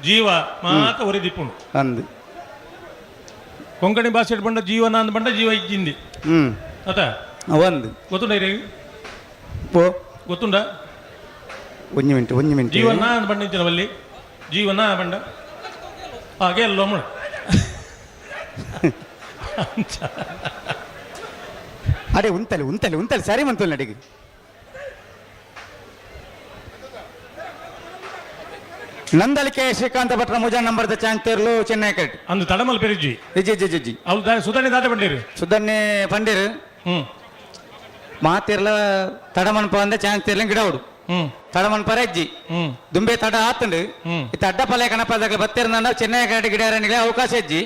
ಜೀವ ಮಾತ ಒರಿದಿಪ್ಪುಂಡು. ಅಂದು. ಕೊಂಕಣಿ ಭಾಷೆ ಬಂಡ ಜೀವನ ಅಂದ ಬಂಡ ಜೀವ ಇಜ್ಜಿಂದಿ. ಆತ ಒಂದು. ಗೊತ್ತುಂಡ ಇರೇ? ಓ. ಗೊತ್ತುಂಡ? ಒಂಜಿ ಮಿನಿಟ್ ಒಂಜಿ ಮಿನಿಟ್. ಜೀವನ ಅಂದ ಬಂಡ ಇಂಚಿನ ಜೀವನ ಬಂಡ ಹಾಗೆ ಅಲ್ಲೋ ಮುಳ. ಅರೆ ಉಂತಲೆ ಉಂತಲೆ ಉಂತಲೆ ಸರಿ ಮಂತಲ್ ನಡಿಗೆ. ನಂದಳಿಕೆ ಶ್ರೀಕಾಂತ ಭಟ್ರ ಮುಜಾ ನಂಬರ್ದ ಚಾಂತೇರ್ಲು ಚೆನ್ನೈ ಕರೆಕ್ಟ್. ಅಂದು ತಡಮಲ್ ಪೆರಿಜಿ. ಇಜ್ಜಿ ಇಜ್ಜಿ ಇಜ್ಜಿ. ಅವ್ರು ಸುಧನ್ಯ ದಾತೆ ಬಂಡೀರು. ಸುಧನ್ಯ ಪಂಡೀರು. ಮಾತಿರ್ಲ ತಡಮನ್ಪ ಅಂದ ಚಾಂತೇರ್ಲ ಗಿಡ ಅವಡು. ತಡಮನ್ಪರ ಅಜ್ಜಿ ದುಂಬೆ ತಡ ಆತಂಡು ಇತ್ತ ಅಡ್ಡ ಪಲ್ಯ ಕಣಪದಾಗ ಬತ್ತಿರ್ನ ಚೆನ್ನೈ ಕಾಡಿ ಗಿಡ ಅವಕಾಶ ಅಜ್ಜಿ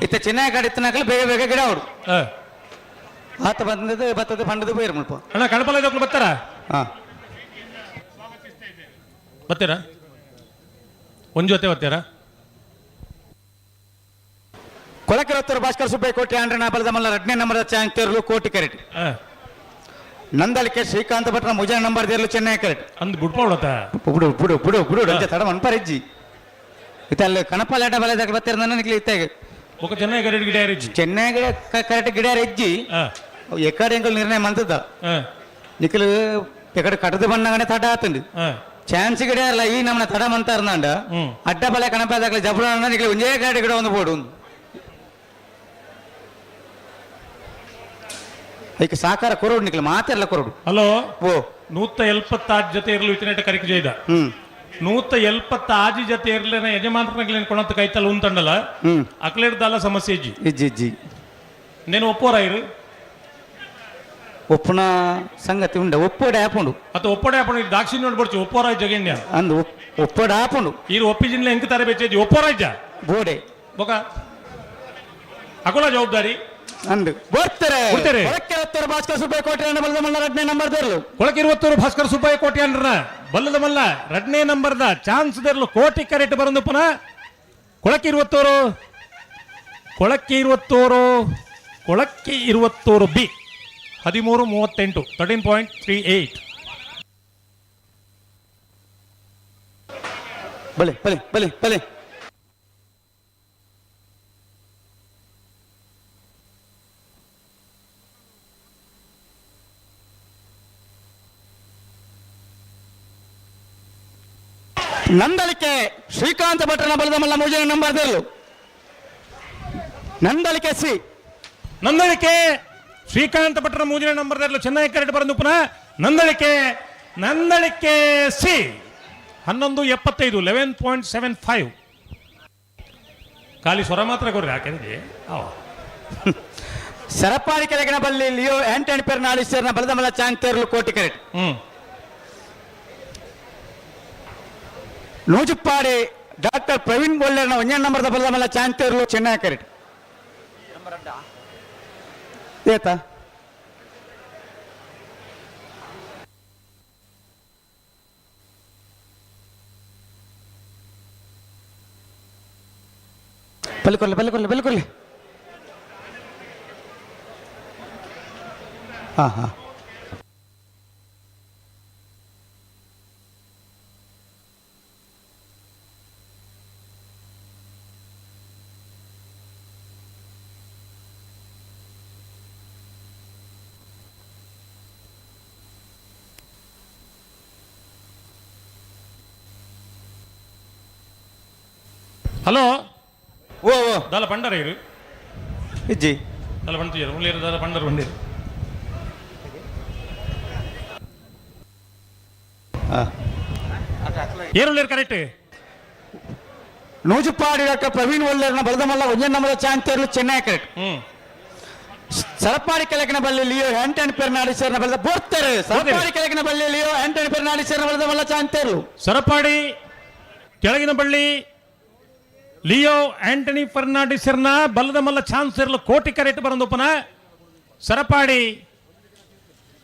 ಇತ್ತ ಚೆನ್ನೈ ಕಾಡಿ ಇತ್ತನಕಲು ಬೇಗ ಬೇಗ ಗಿಡ ಅವಡು. ಆತ ಬಂದದ್ದು ಬತ್ತದ ಪಂಡದು ಪೋಯಿರು ಮುಲ್ಪ. ಅಣ್ಣ ಕಣಪಲ ಬರ್ತಾರ? ಬರ್ತೀರಾ? ಒಂದ್ ಜೊತೆ ಬರ್ತೀರಾ? ಕೊಳಕಿರತ್ತೂರು ಭಾಸ್ಕರ್ ಸುಬ್ಬಯ್ಯ ಕೋಟಿ ಆಂಡ್ರನ ಬಲದ ಮಲ್ಲ ಎರಡನೇ ನಂಬರ್ ಚಾಂಗ್ ತೇರ್ಲು ಕೋಟಿ ಕರೆಟ್. ನಂದಳಿಕೆ ಶ್ರೀಕಾಂತ ಭಟ್ರ ಮುಜ ನಂಬರ್ ದೇರ್ಲು ಚೆನ್ನೈ ಕರೆಟ್. ಅಂದ್ ಬುಡ್ಪಾವಳತ. ಬುಡು ಬುಡು ಬುಡು ಬುಡು ಅಂಚ ತಡ ಮನ್ಪರೆಜ್ಜಿ ಇತ್ತಲ್ಲಿ ಕಣಪಾಲ ಆಟ ಬಲದ ಬತ್ತಿರ ನನಗೆ ಇತ್ತಾಗ. ఒక ಚೆನ್ನೈ ಕರೆಟ್ ಗಿಡ ಇಜ್ಜಿ. ಚೆನ್ನೈ ಕರೆಕ್ಟ್ ಗಿಡ ಇಜ್ಜಿ. ಎಕ್ಕಡೆ ಎಂಕಲ್ ನಿರ್ಣಯ ಮಂತದ ನಿಖಲ್ ಎಕಡೆ ಕಟದ ಬಣ್ಣಗನೆ ತಡ ಆತಂಡು ಚಾನ್ಸ್ ಗಿಡ ಇರಲ್ಲ ಈ ನಮ್ಮನ ತಡ ಮಂತಾರ್ನಾಂಡ ಅಡ್ಡ ಬಲ ಕಣಪಾದಾಗಲಿ ಜಬಳ ನಿಖಲ್ ಒಂದೇ ಗಾಡಿ ಗಿಡ ಒಂದು ಬೋಡು. ಐಕ್ ಸಾಕಾರ ಕೊರೋಡು ನಿಖಲ್ ಮಾತೆಲ್ಲ ಕೊರೋಡು. ಹಲೋ. ಓ. 176 ಜೊತೆ ಇರಲು ಇತ್ತಿನೆಟ್ಟ ಕರಿಕ್ ಜೈದ. 176 ಜೊತೆ ಇರ್ಲಿನ ಯಜಮಾನ್ರಗ್ಲೇನ್ ಕೊಣತ್ ಕೈತಲ್ ಉಂತಂಡಲ ಅಕ್ಲೇಡ್ದಲ್ಲ ಸಮಸ್ಯೆ ಇಜ್ಜಿ. ಇಜ್ಜಿ ಇಜ್ಜಿ. నేను ಒಪ್ಪೋರಾಯಿರು. ಒಪ್ಪುನ ಸಂಗತಿ ಉಂಡ ಒಪ್ಪೋಡೆ ಆಪುಂಡು. ಅತ ಒಪ್ಪಡೆ ಆಪುಂಡು ದಾಕ್ಷಿಣ್ಯ ನೋಡ್ಬರ್ಚು ಒಪ್ಪೋರಾಯ್ ಜಗಣ್ಯ. ಅಂದು ಒಪ್ಪೋಡೆ ಆಪುಂಡು. ಈರು ಒಪ್ಪಿಜಿನ್ಲೆ ಎಂಕ್ ತಾರೆ ಬೆಚ್ಚೇಜಿ ಒಪ್ಪೋರಾಯ್ಜ. ಬೋಡೆ. ಬೊಕ ಅಕುಲ ಜವಾಬ್ದಾರಿ. ಅಂದು ಬರ್ತಾರೆ. ಬರ್ತಾರೆ. ಕೊಳಕಿರತ್ತೂರು ಭಾಸ್ಕರ್ ಸುಬ್ಬಯ್ಯ ಕೋಟೆ ಬಲದ ಮಲ್ಲ ಎರಡನೇ ನಂಬರ್ ದೇರ್ಲು. ಕೊಳಕಿರುವತ್ತೂರು ಭಾಸ್ಕರ್ ಸುಬ್ಬಯ್ಯ ಕೋಟೆ ಅಂಡ್ರನ ಬಲ್ಲದ ಮಲ್ಲ ಎರಡನೇ ನಂಬರ್ದ ಚಾನ್ಸ್ ದೇರ್ಲು ಕೋಟಿ ಕರೆಟ್ ಬರಂದು ಪುನಃ ಕೊಳಕಿರುವತ್ತೂರು ಕೊಳಕಿರುವತ್ತೂರು ಕೊಳಕಿರುವತ್ತೂರು ಬಿ 13.38 13.38. ಬಲೆ ಬಲೆ ಬಲೆ ಬಲೆ. ನಂದಳಿಕೆ ಶ್ರೀಕಾಂತ ಭಟ್ರನ ಬಲದ ಮಲ್ಲ ಮೂಜನ ನಂಬರ್ ದೇರ್ಲು. ನಂದಳಿಕೆ ಸಿ. ನಂದಳಿಕೆ ಶ್ರೀಕಾಂತ ಭಟ್ರ ಮೂಜಿನ ನಂಬರ್ ದೇರ್ಲು ಚೆನ್ನೈ ಕರೆಕ್ಟ್ ಬರಂದು ಪುನಃ ನಂದಳಿಕೆ ನಂದಳಿಕೆ ಸಿ 11.75 11.75. ಖಾಲಿ ಸ್ವರ ಮಾತ್ರ ಕೊಡ್ರಿ ಯಾಕೆಂದ್ರೆ ಅವ. ಸರಪಾಡಿ ಕೆಳಗಿನ ಬಲ್ಲಿ ಲಿಯೋ ಆಂಟನಿ ಪೆರ್ನಾಡಿಸರ್ನ ಬಲದ ಮಲ್ಲ ಚಾಂಗ್ ತೇರ್ಲು ಕೋಟಿ ಕರೆಕ್ಟ್. ನೂಜುಪ್ಪಾಡಿ ಡಾಕ್ಟರ್ ಪ್ರವೀಣ್ ಗೋಲ್ಡರ್ನ ಒಂದೇ ನಂಬರ್ದ ಬಲದ ಮಲ್ಲ ಚಾಂಗ್ ತೇರ್ಲು ಚೆನ್ನೈ ಕರೆಕ್ಟ್. ಏತಾ ಬಲ್ಲಿ ಕೊರ್ಲಿ ಬಲ್ಲಿ ಕೊರ್ಲಿ ಬಲ್ಲಿ ಕೊರ್ಲಿ. ಹಾ ಹಾ. ಹಲೋ. ಓ ಓ. ದಾಲ ಪಂಡರ ಇರು. ಇಜ್ಜಿ. ದಾಲ ಪಂಡ್ತಿಜರು ಉಳ್ಳೇರು ದಾಲ ಪಂಡರ ಬಂದಿರು. ಏರುಳ್ಳೇರು ಕರೆಕ್ಟ್. ನೂಜುಪ್ಪಾಡಿ ಡಾಕ್ಟರ್ ಪ್ರವೀಣ್ ಒಲ್ಲೇರ್ನ ಬಲದ ಮಲ್ಲ ಒಂದೇ ನಂಬರ್ ಚಾಂಗ್ ತೇರ್ಲು ಚೆನ್ನೈ ಕರೆಕ್ಟ್. ಸರಪಾಡಿ ಕೆಳಗಿನ ಬಲ್ಲಿ ಲಿಯೋ ಆಂಟನಿ ಪೆರ್ನಾಡಿಸರ್ನ ಬಲದ ಬೋರ್ತಾರೆ. ಸರಪಾಡಿ ಕೆಳಗಿನ ಬಲ್ಲಿ ಲಿಯೋ ಆಂಟನಿ ಪೆರ್ನಾಡಿಸರ್ನ ಬಲದ ಮಲ್ಲ ಚಾಂಗ್ ತೇರ್ಲು. ಸರಪಾಡಿ ಕೆಳಗಿನ ಬಳ್ಳಿ ಲಿಯೋ ಆಂಟನಿ ಫರ್ನಾಂಡಿಸರ್ನ ಬಲ್ಲದ ಮಲ್ಲ ಚಾನ್ಸ್ ಇರಲು ಕೋಟಿ ಕರೆಕ್ಟ್ ಬರಂದೊಪ್ಪನ ಸರಪಾಡಿ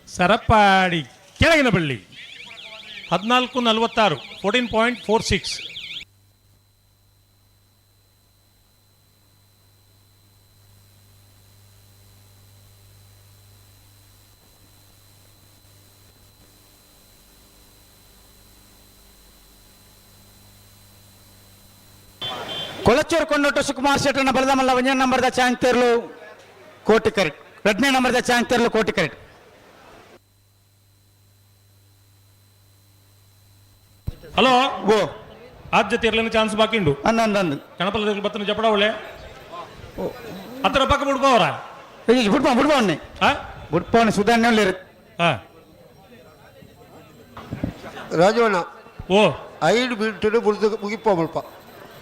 ಸರಪಾಡಿ ಕೆಳಗಿನ ಬಳ್ಳಿ 14.46 14.46. ಕೊಳಚೂರು ಕೊಂಡೊಟ್ಟು ಸುಕುಮಾರ್ ಶೆಟ್ಟರ್ನ ಬಲದ ಮಲ್ಲ ಒಂದೇ ನಂಬರ್ದ ಚಾಂಗ್ ತೇರ್ಲು ಕೋಟಿ ಕರೆಕ್ಟ್. ಎರಡನೇ ನಂಬರ್ದ ಚಾಂಗ್ ತೇರ್ಲು ಕೋಟಿ ಕರೆಕ್ಟ್. ಹಲೋ. ಓ. ಆದ್ಯತೆ ಇರ್ಲಿನ ಚಾನ್ಸ್ ಬಾಕಿ ಉಂಡು. ಅಂದ ಅಂದ ಅಂದು. ಗಣಪತಿ ಬತ್ತನ ಜಪಡ ಒಳ್ಳೆ ಹತ್ರ ಪಕ್ಕ ಬಿಡ್ಬೋವರ. ಬುಡ್ಪ ಬುಡ್ಪವನ್ನೇ ಬುಡ್ಪವನ್ನೇ ಸುಧಾರಣೆ. ಹಾ. ರಾಜವಣ್ಣ. ಓ. 5 ಮಿನಿಟ್ ಮುರಿದು ಮುಗಿಪ್ಪ ಮುಲ್ಪ.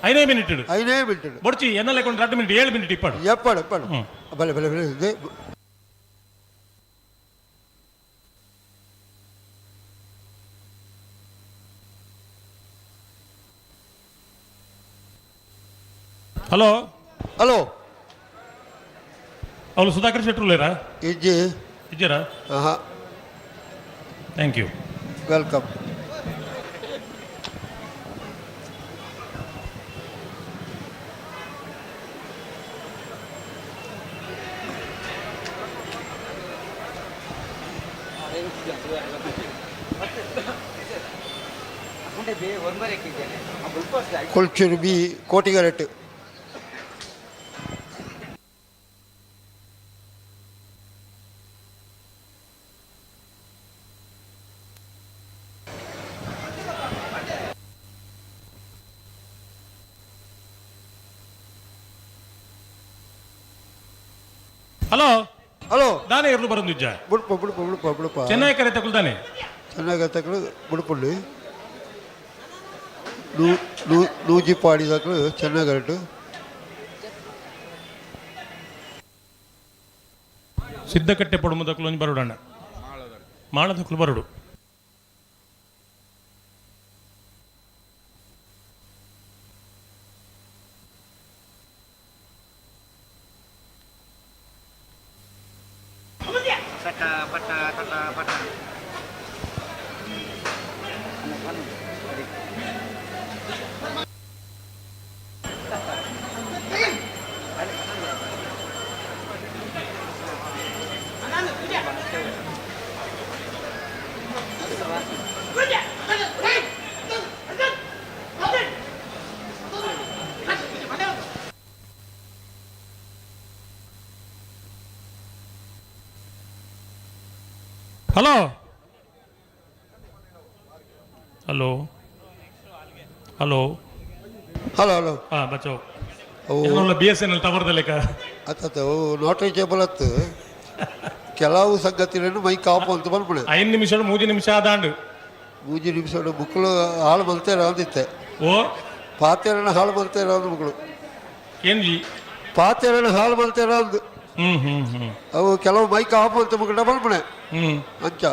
5 ಮಿನಿಟ್. 5 ಮಿನಿಟ್. ಬೊಡ್ಚಿ ಎನ್ನಲೆ ಕೊಂಡು 2 ಮಿನಿಟ್ 7 ಮಿನಿಟ್ ಇಪ್ಪಡು. ಎಪ್ಪಡು ಎಪ್ಪಡು ಬಲೆ ಬಲೆ ಬಲೆ ಇದೆ. ಹಲೋ. ಹಲೋ. ಅವಳು ಸುಧಾಕರ್ ಶೆಟ್ಟರು ಇಜ್ಜಿ. ಇಜ್ಜಿರಾ? ಆಹಾ. Thank you. Welcome. Kolchur B Kotigarattu. Hello hello ದಾನೆ ಇರ್ಲು ಬರಂದಿಜ್ಜ? ಬುಡ್ಪ ಬುಡ್ಪ ಬುಡ್ಪ ಬುಡ್ಪ. ಚೆನ್ನೈ ಕರೆ ತಕುಲ್ದಾನೆ. ಚೆನ್ನಾಗಿ ತಕಲು ಬುಡ್ಪುಳ್ಳಿ ನೂಜಿಪಾಡಿ ತಕಲು ಚೆನ್ನಾಗರಟು. ಸಿದ್ಧಕಟ್ಟೆ ಪೊಡುಮದಕ್ಲು ಒಂಜಿ ಬರುಡಣ್ಣ, ಮಾಳದಕ್ಲು ಬರುಡು. Hello hello hello hello hello. ಹಾ ಬಚಾವ್. ಅವು ಬಿಎಸ್ಎನ್ಎಲ್ ಟವರ್ದ ಲೆಕ್ಕ. ಅತ್ತ ಅವು not reachable ಅತ್ತು. ಕೆಲವು ಸಂಗತಿಗಳನ್ನು ಮೈ ಕಾಪು ಅಂತ ಬಂದ್ಬಿಡೆ. 5 ನಿಮಿಷ 3 ನಿಮಿಷ ಆದಾಂಡು. 3 ನಿಮಿಷ ಬುಕ್ಲು ಹಾಳು ಮಲ್ತೇರ ಅಂದಿತ್ತೆ. ಓ ಪಾತೆರನ ಹಾಳು ಮಲ್ತೇರ ಅಂದ್ ಮಕ್ಕಳು. ಏನ್ಜಿ? ಪಾತೆರನ ಹಾಳು ಮಲ್ತೇರ ಅಂದು. ಹ್ಮ್ ಹ್ಮ್ ಹ್ಮ್ ಅವು ಕೆಲವು ಮೈಕ್ ಆಫ್ ಅಂತ ಮಕ್ಕಳ ಬಂದ್ಬಿಡೆ. ಅಂಚ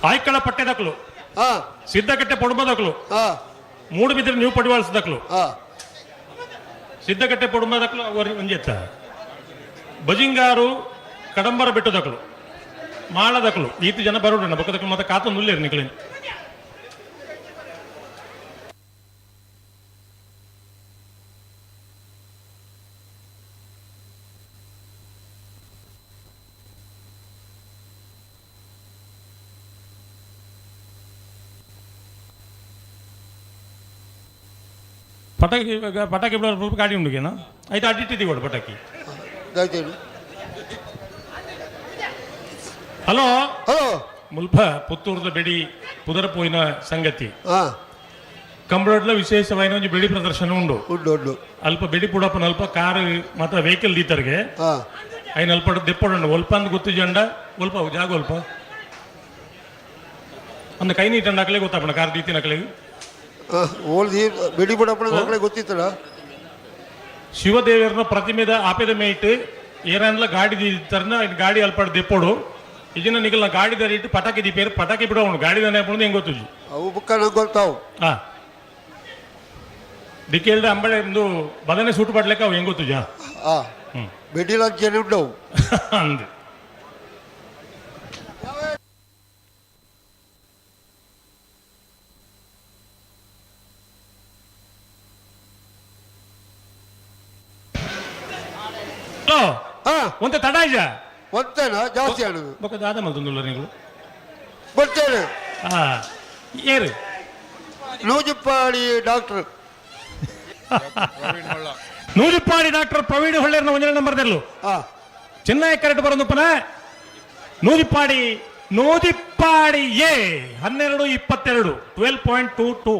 ಆಯ್ಕಳ ಪಟ್ಟೆದಕ್ಲು, ಸಿದ್ಧಕಟ್ಟೆ ಪೊಡುಮದಕ್ಲು, ಮೂಡು ಬಿದ್ರೆ ನೀವು ಪಡಿವಾಳ್ಸದಕ್ಲು, ಸಿದ್ಧಕಟ್ಟೆ ಪೊಡುಮದಕ್ಲು ಒಂಜೆತ್ತ ಬಜಿಂಗಾರು ಕಡಂಬರ ಬೆಟ್ಟದಕ್ಲು ಮಾಳದಕ್ಲು ಈತ ಜನ ಬರೋಣ ಬೊಕ್ಕದಕ್ಲು ಮತ್ತೆ ಕಾತೊಂದು ಉಲ್ಲೇರು ನಿಕ್ಲೇನು. ಪಟಾಕಿ ಪಟಾಕಿ ಬಿಡೋ ಗಾಡಿ ಉಂಡುಗೇನಾ? ಆಯ್ತು, ಅಡ್ಡಿಟ್ಟಿದ್ದೀವಿ ಕೊಡು ಪಟಾಕಿ. Hello hello. ಮುಲ್ಪ ಪುತ್ತೂರ್ದ ಬೆಡಿ ಪುದರಪೋಯಿನ ಸಂಗತಿ. ಕಂಬಳಡ್ಲ ವಿಶೇಷವಾಯಿನ ಒಂಜಿ ಬೆಡಿ ಪ್ರದರ್ಶನ ಉಂಡು. ಉಂಡು ಉಂಡು. ಅಲ್ಪ ಬೆಡಿ ಪುಡಪ್ಪನ ಅಲ್ಪ ಕಾರು ಮಾತ್ರ ವೆಹಿಕಲ್ ದೀತರ್ಗೆ ಐನ ಅಲ್ಪ ದೆಪ್ಪೊಡಂಡು ಒಲ್ಪ ಅಂದ್ ಗೊತ್ತು ಜಂಡ ಒಲ್ಪ ಅವು ಜಾಗ ಒಲ್ಪ ಅಂದ ಕೈ ನೀಟಂಡ ಅಕಲೆ ಗೊತ್ತಾಪಣ ಕಾರ್ ದೀತಿನ ಅಕಲೆಗ್. ಓಲ್ ಬೆಡಿ ಪುಡಪ್ಪನ ಅಕಲೆ ಗೊತ್ತಿತ್ತಲ್ಲ. ಶಿವದೇವರನ ಪ್ರತಿಮೆದ ಆಪೆದ ಮೇಟ್ ಏರನ್ಲ ಗಾಡಿ ದೀತರ್ನ ಗಾಡಿ ಅಲ್ಪ ದೆಪ್ಪೊಡು ಇಜಿನ ನಿಗಲ್ನ ಗಾಡಿದ ರೇಟ್ ಪಟಾಕಿ ದೀಪೇರು ಪಟಾಕಿ ಬಿಡೋಣ ಗಾಡಿ ದನೆ ಹೆಂಗ್ ಗೊತ್ತು. ಅವು ಬುಕ್ಕ ನಂಗೆ ಗೊತ್ತಾವು. ಹಾ ದಿಕ್ಕೇಳ್ದ ಅಂಬಳೆ ಒಂದು ಬದನೆ ಸೂಟ್ ಪಡ್ಲಿಕ್ಕೆ ಅವು ಹೆಂಗ್ ಗೊತ್ತು ಜಾ. ಬೆಡಿ ಲಂಚನೆ ಉಂಡವು. ಅಂದು ಒಂತೆ ತಡ ಇಜ ಒಂತೇನ ಜಾಸ್ತಿ ಆಡುದು. ಬೊಕ್ಕ ದಾದ ಮಲ್ತೊಂದುಲ್ಲ ನೀವು. ಬರ್ತೇನೆ. ಹಾ ಏರು ನೂಜಿಪ್ಪಾಡಿ ಡಾಕ್ಟರ್. ನೂಜಿಪ್ಪಾಡಿ ಡಾಕ್ಟರ್ ಪ್ರವೀಣ್ ಹೊಳ್ಳೇರ್ನ ಒಂಜನೇ ನಂಬರ್ ದೆಲ್ಲು. ಚೆನ್ನೈ ಕರೆಕ್ಟ್ ಬರೋದುಪ್ಪನ ನೂಜಿಪ್ಪಾಡಿ ನೂಜಿಪ್ಪಾಡಿ ಎ 12:22 12.22.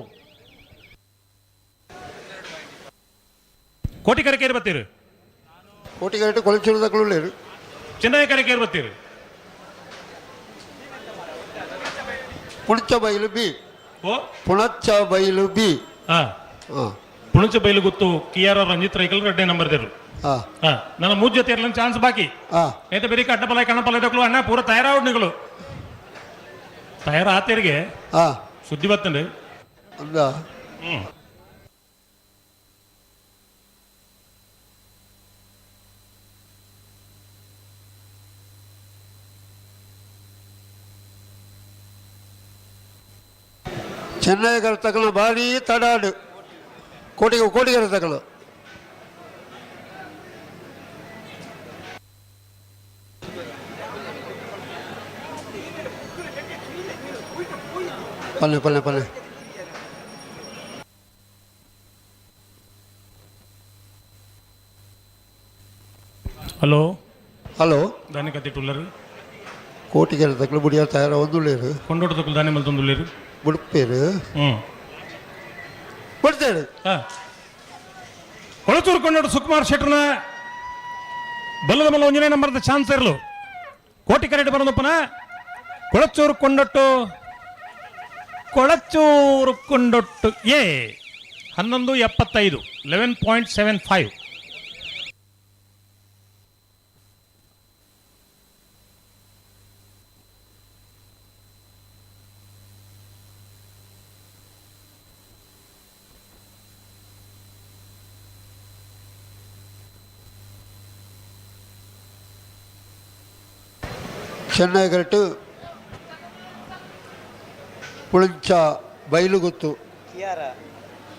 ಕೋಟಿ ಕರೆಕೇರಿ ಬತ್ತೀರು. ಕೋಟಿ ಕರೆಕ್ಟ್ ಕೊಳಚೂರು ತಗೊಳ್ಳೇರು. ಚೆನ್ನೈ ಕರೆಕೇರಿ ಬತ್ತೀರು. ಪುಣಚ ಬೈಲು ಬಿ. ಓ ಪುಣಚ ಬೈಲು ಬಿ. ಹಾ ಪುಣಚ ಬೈಲು ಗೊತ್ತು ಕೆ ಆರ್ ರಂಜಿತ್ ರೈಕಲ್ 2ನೇ ನಂಬರ್ ದೇರು. ಹಾ ನನ್ನ 3 ಜೊತೆ ಇರಲಿಲ್ಲ ಚಾನ್ಸ್ ಬಾಕಿ. ಏತ ಬೇರೆ ಕಡ್ಡಪಲ ಕಣ್ಣಪಲ ದಕ್ಲು ಅಣ್ಣ ಪೂರ ತಯಾರಾವ್ ನಿಗಳು ತಯಾರ ಆತೇರಿಗೆ ಸುದ್ದಿ ಬತ್ತಂಡೆ. ಅಂದ ಚೆನ್ನೈಗರ ತಕಲ ಭಾರಿ ತಡಾಡು ಕೋಟಿಗೆ ಕೋಟಿಗರ ತಕಲ. ಪಲ್ಲೆ ಪಲ್ಲೆ ಪಲ್ಲೆ. ಹಲೋ. ಹಲೋ. ದಾನಿ ಕತ್ತಿಟ್ಟುಲ್ಲರು? ಕೋಟಿಗೆರೆ ತಕ್ಕಲು ಬುಡಿಯ ತಯಾರ ಒಂದುಳ್ಳೇರು. ಕೊಂಡೋಟ ತಕ್ಕಲು ದಾನಿ ಮಲ್ತೊಂದುಲ್ಲೇರು. ಬುಡ್ಪೇರು. ಬಡ್ತೇರು. ಕೊಳಚೂರು ಕೊಂಡೋಟ ಸುಕುಮಾರ್ ಶೆಟ್ಟರ್ನ ಬಲ್ಲದ ಮಲ್ಲ ಒಂಜನೇ ನಂಬರ್ದ ಚಾನ್ಸ್ ಇರಲು. ಕೋಟಿ ಕರೆಟ್ ಬರೋದಪ್ಪನ ಕೊಳಚೂರು ಕೊಂಡೊಟ್ಟು, ಕೊಳಚೂರು ಕೊಂಡೊಟ್ಟು ಎ 11.75, 11.75. ಚೆನ್ನೈ ಕರೆಕ್ಟು ಪುಳಿಂಚ ಬೈಲುಗುತ್ತು. ಕಿಯಾರ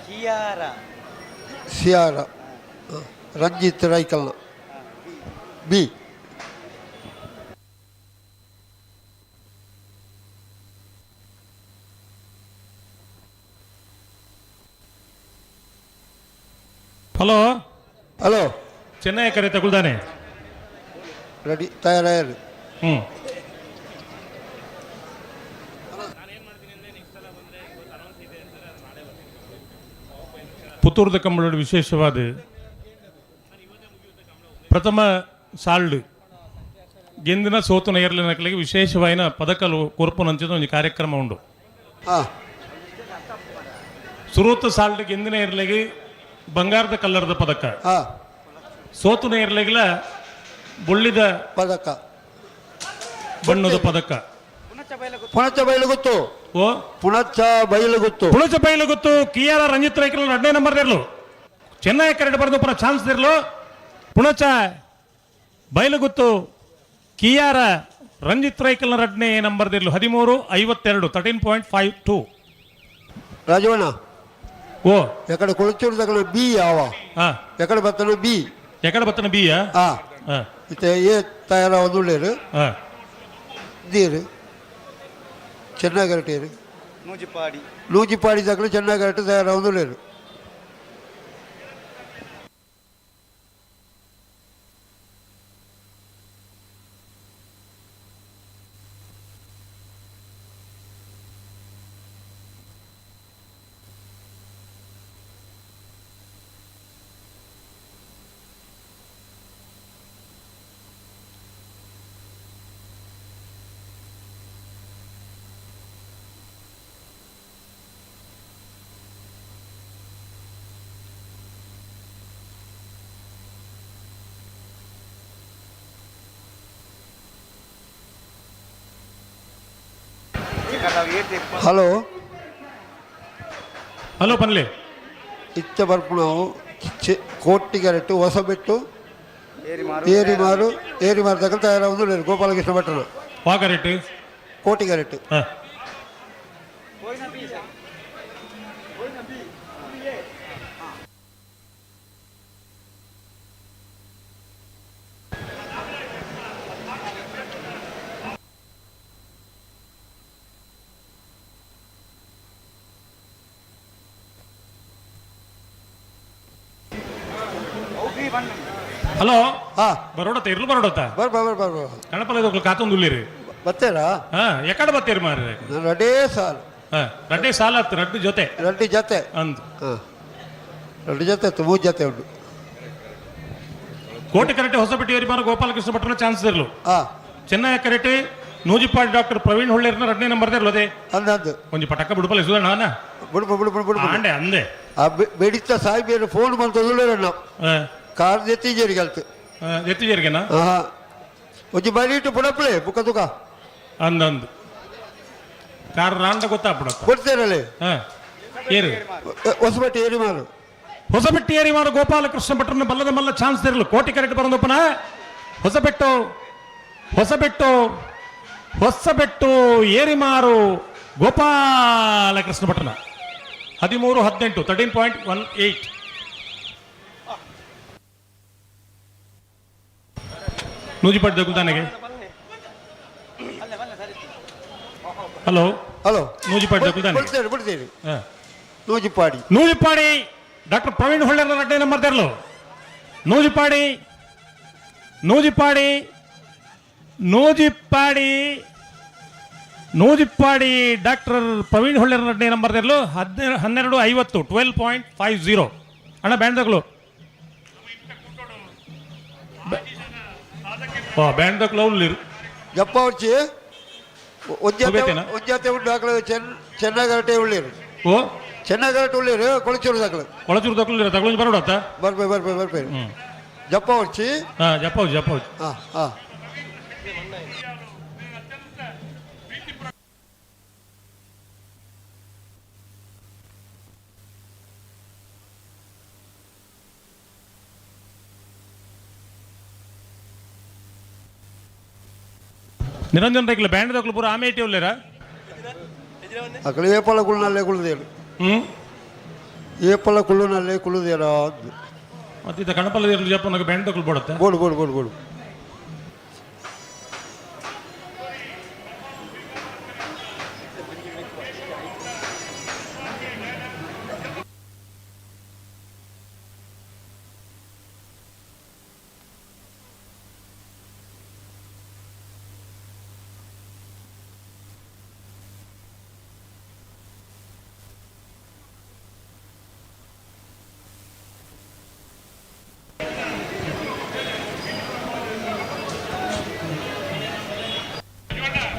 ಕಿಯಾರ. ಸಿಯಾರ ರಂಜಿತ್ ರೈಕಲ್ನ ಬಿ. ಹಲೋ. ಹಲೋ. ಚೆನ್ನೈ ಕರೆ ತಗೊಳ್ದಾನೆ. ರೆಡಿ ತಯಾರಾಯರು. ಪುತ್ತೂರ್ದ ಕಂಬಳೋಡು ವಿಶೇಷವಾದ ಪ್ರಥಮ ಸಾಲ್ಡ್ ಗೆಂದಿನ ಸೋತುನ ಏರ್ಲಿನಕಲಿಗೆ ವಿಶೇಷವಾಯಿನ ಪದಕಲು ಕೊರ್ಪುನಂಚಿನ ಒಂದು ಕಾರ್ಯಕ್ರಮ ಉಂಡು. ಸುರೂತ ಸಾಲ್ಡ್ ಗೆಂದಿನ ಏರ್ಲಿಗೆ ಬಂಗಾರದ ಕಲ್ಲರದ ಪದಕ, ಸೋತುನ ಏರ್ಲಿಗೆಲ ಬೊಳ್ಳಿದ ಪದಕ, ಬಣ್ಣದ ಪದಕ. ಪುಣಚ ಬೈಲುಗುತ್ತು. ಓ. ಪುಣಚ ಬೈಲುಗುತ್ತು. ಪುಣಚ ಬೈಲುಗುತ್ತು ಕಿಯಾರ ರಂಜಿತ್ ರೈಕಲ್ ಎರಡನೇ ನಂಬರ್ ಇರಲು. ಚೆನ್ನೈ ಕರೆಡ್ ಬರೆದು ಪುನಃ ಚಾನ್ಸ್ ಇರಲು. ಪುಣಚ ಬೈಲುಗುತ್ತು ಕಿಯಾರ ರಂಜಿತ್ ರೈಕಲ್ನ ಎರಡನೇ ನಂಬರ್ ಇರಲು. 13.52, 13.52. ರಾಜವಣ್ಣ. ಓ. ಎಕಡೆ ಕೊಳಚೂರು ತಗೊಂಡು ಬಿ ಯಾವ ಎಕಡೆ ಬತ್ತನ ಬಿ. ಎಕಡೆ ಬತ್ತನ ಬಿ. ಇತ್ತೆ ಎ ತಯಾರ ಒಂದುಳ್ಳೇರು. ನೀರು ಚೆನ್ನಾಗಿ ಕರೆಕ್ಟ್. ನೂಜಿಪಾಡಿ. ನೂಜಿಪಾಡಿ ತಗೊಂಡು ಚೆನ್ನಾಗಿ ಕರೆಕ್ಟ್ ತಯಾರ ಒಂದುಳ್ಳೇರು. ಹಲೋ. ಹಲೋ ಪನ್ಲೆ. ಇತ್ತ ಬರ್ಪುಣವು ಕೋಟಿಗರೆಟ್ಟು ಹೊಸಬೆಟ್ಟು ಏರಿಮಾರು ಏರಿಮಾರು ತಗೊಂಡು ತಯಾರ ಒಂದು ಗೋಪಾಲಕೃಷ್ಣ ಭಟ್ಟರು. ವಾಗರೆಟ್ಟು. ಕೋಟಿಗರೆಟ್ಟು. ಹಲೋ. ಬರೋಡತ್ತ ಇರ್ಲು ಬರೋಡತ್ತ. ಬರ್ ಬರ್ ಬರ್ ಬರ್. ಗಣಪಲ ಕಾತೊಂದು ಉಳ್ಳಿರಿ. ಬತ್ತೇರಾ? ಎಕಡೆ ಬತ್ತೀರಿ ಮಾರ್ರೆ? ರಡೇ ಸಾಲು. ರಡ್ಡೆ ಸಾಲ ಹತ್ತು ರಡ್ಡು ಜೊತೆ. ರಡ್ಡು ಜೊತೆ. ಅಂದ್. ರಡ್ಡು ಜೊತೆ ಇತ್ತು, ಮೂರು ಜೊತೆ ಉಂಟು. ಕೋಟೆ ಕರೆಕ್ಟ್ ಹೊಸಪೇಟೆ ಬಾರ ಗೋಪಾಲಕೃಷ್ಣ ಭಟ್ರ ಚಾನ್ಸ್ ಇರ್ಲು. ಚೆನ್ನೈ ಕರೆಕ್ಟ್ ನೂಜಿಪಾಡಿ ಡಾಕ್ಟರ್ ಪ್ರವೀಣ್ ಹೊಳ್ಳೇರ್ನ ಎರಡನೇ ನಂಬರ್ ಇರ್ಲು ಅದೇ. ಅಂದ. ಒಂಜಿ ಪಟಕ ಬಿಡುಪಲ್ಲ ಸುಧಣ್ಣ ಅನ್ನ. ಬಿಡುಪ ಬಿಡುಪ ಬಿಡುಪ. ಆಂಡೆ ಅಂದೆ. ಆ ಬೆಡಿತ ಸಾಹಿಬೇರು ಫೋನ್ ಬಂತು ಅಣ್ಣ. ಕಾರ್ ಎತ್ತಿಜೇರಿಗೆ ಕಲ್ತು. ಎತ್ತಿಜೇರಿಗೆನಾ? ಒಂಜಿ ಬರೀಟು ಪುಡಪ್ಲೆ ಬುಕ್ಕ ತುಕ. ಅಂದ ಅಂದ್. ಕಾರ್ ರಾಂಡ ಗೊತ್ತಾಪುಡ. ಕೊಡ್ತೇರಲ್ಲೇ. ಏರು. ಹೊಸಬೆಟ್ಟಿ ಏರಿಮಾರು. ಹೊಸಬೆಟ್ಟಿ ಏರಿಮಾರು ಗೋಪಾಲಕೃಷ್ಣ ಭಟ್ರನ್ನ ಬಲ್ಲದ ಮಲ್ಲ ಚಾನ್ಸ್ ಇರಲು. ಕೋಟಿ ಕರೆಕ್ಟ್ ಬರೋದಪ್ಪನ ಹೊಸಬೆಟ್ಟು ಹೊಸಬೆಟ್ಟು ಹೊಸಬೆಟ್ಟು ಏರಿಮಾರು ಗೋಪಾಲಕೃಷ್ಣ ಭಟ್ರನ 13.18, 13.18. ನೂಜಿಪಾಟ್ ದಗುಲ್ತಾನೆಗೆ. ಹಲೋ. ಹಲೋ. ನೂಜಿಪಾಡಿ ದಕ್ಕುಲ್ದಾನೆ. ಬಿಡ್ತೇನೆ ಬಿಡ್ತೇನೆ. ನೂಜಿಪಾಡಿ. ನೂಜಿಪಾಡಿ ಡಾಕ್ಟರ್ ಪ್ರವೀಣ್ ಹೊಳ್ಳೆರ ರಡ್ಡೆ ನಂಬರ್ ತೆರಲು. ನೂಜಿಪಾಡಿ ನೂಜಿಪಾಡಿ ನೂಜಿಪಾಡಿ ನೂಜಿಪಾಡಿ ಡಾಕ್ಟರ್ ಪ್ರವೀಣ್ ಹೊಳ್ಳೆರ ರಡ್ಡೆ ನಂಬರ್ ತೆರಲು 12:50 12.50. ಅಣ್ಣ ಬ್ಯಾಂಡ್ ತಗಲು. ಬ್ಯಾಂಡ್ ತಗಲು ಅವ್ರು. ಜಪ್ಪ ಉಚ್ಚಿ ಹೋಗೈತೇನಾ? ಒಂಜಾತೆ ಉಂಡು ಹಾಕಲು ಚೆನ್ನಾಗರಟೆ ಉಳ್ಳೀರು. ಓ. ಚೆನ್ನಾಗರಟೆ ಉಳ್ಳೀರು ಕೊಳಚೂರು ದಾಖಲು. ಕೊಳಚೂರು ತಗಲು ತಗೊಳ್ಳಿ ಬರೋಡತ್ತ. ಬರ್ಬೇ ಬರ್ಬೇ ಬರ್ಬೇ ಜಪ್ಪ ಉಚ್ಚಿ. ಹಾಂ, ಜಪ್ಪ ಜಪ್ಪ. ಹಾಂ ಹಾಂ. ನಿರಂಜನ್ ರೈಕ್ಲ ಬ್ಯಾಂಡ್ ದಕ್ಲು ಪೂರ ಆಮೆ ಇಟ್ಟಿ ಉಳ್ಳೇರಾ? ಅಕಡೆ ಏಪಲ ಕುಳ್ನಲ್ಲೇ ಕುಳ್ದೇರು. ಏಪಲ ಕುಳ್ಳುನಲ್ಲೇ ಕುಳ್ಳುದೇರ. ಮತ್ತೆ ಕಣಪಲ್ಲ ಜಪ್ಪನಗೆ ಬ್ಯಾಂಡ್ ದಕ್ಲು ಬೋಡತ್ತೆ. ಬೋಡು ಬೋಡು ಬೋಡು ಬೋಡು.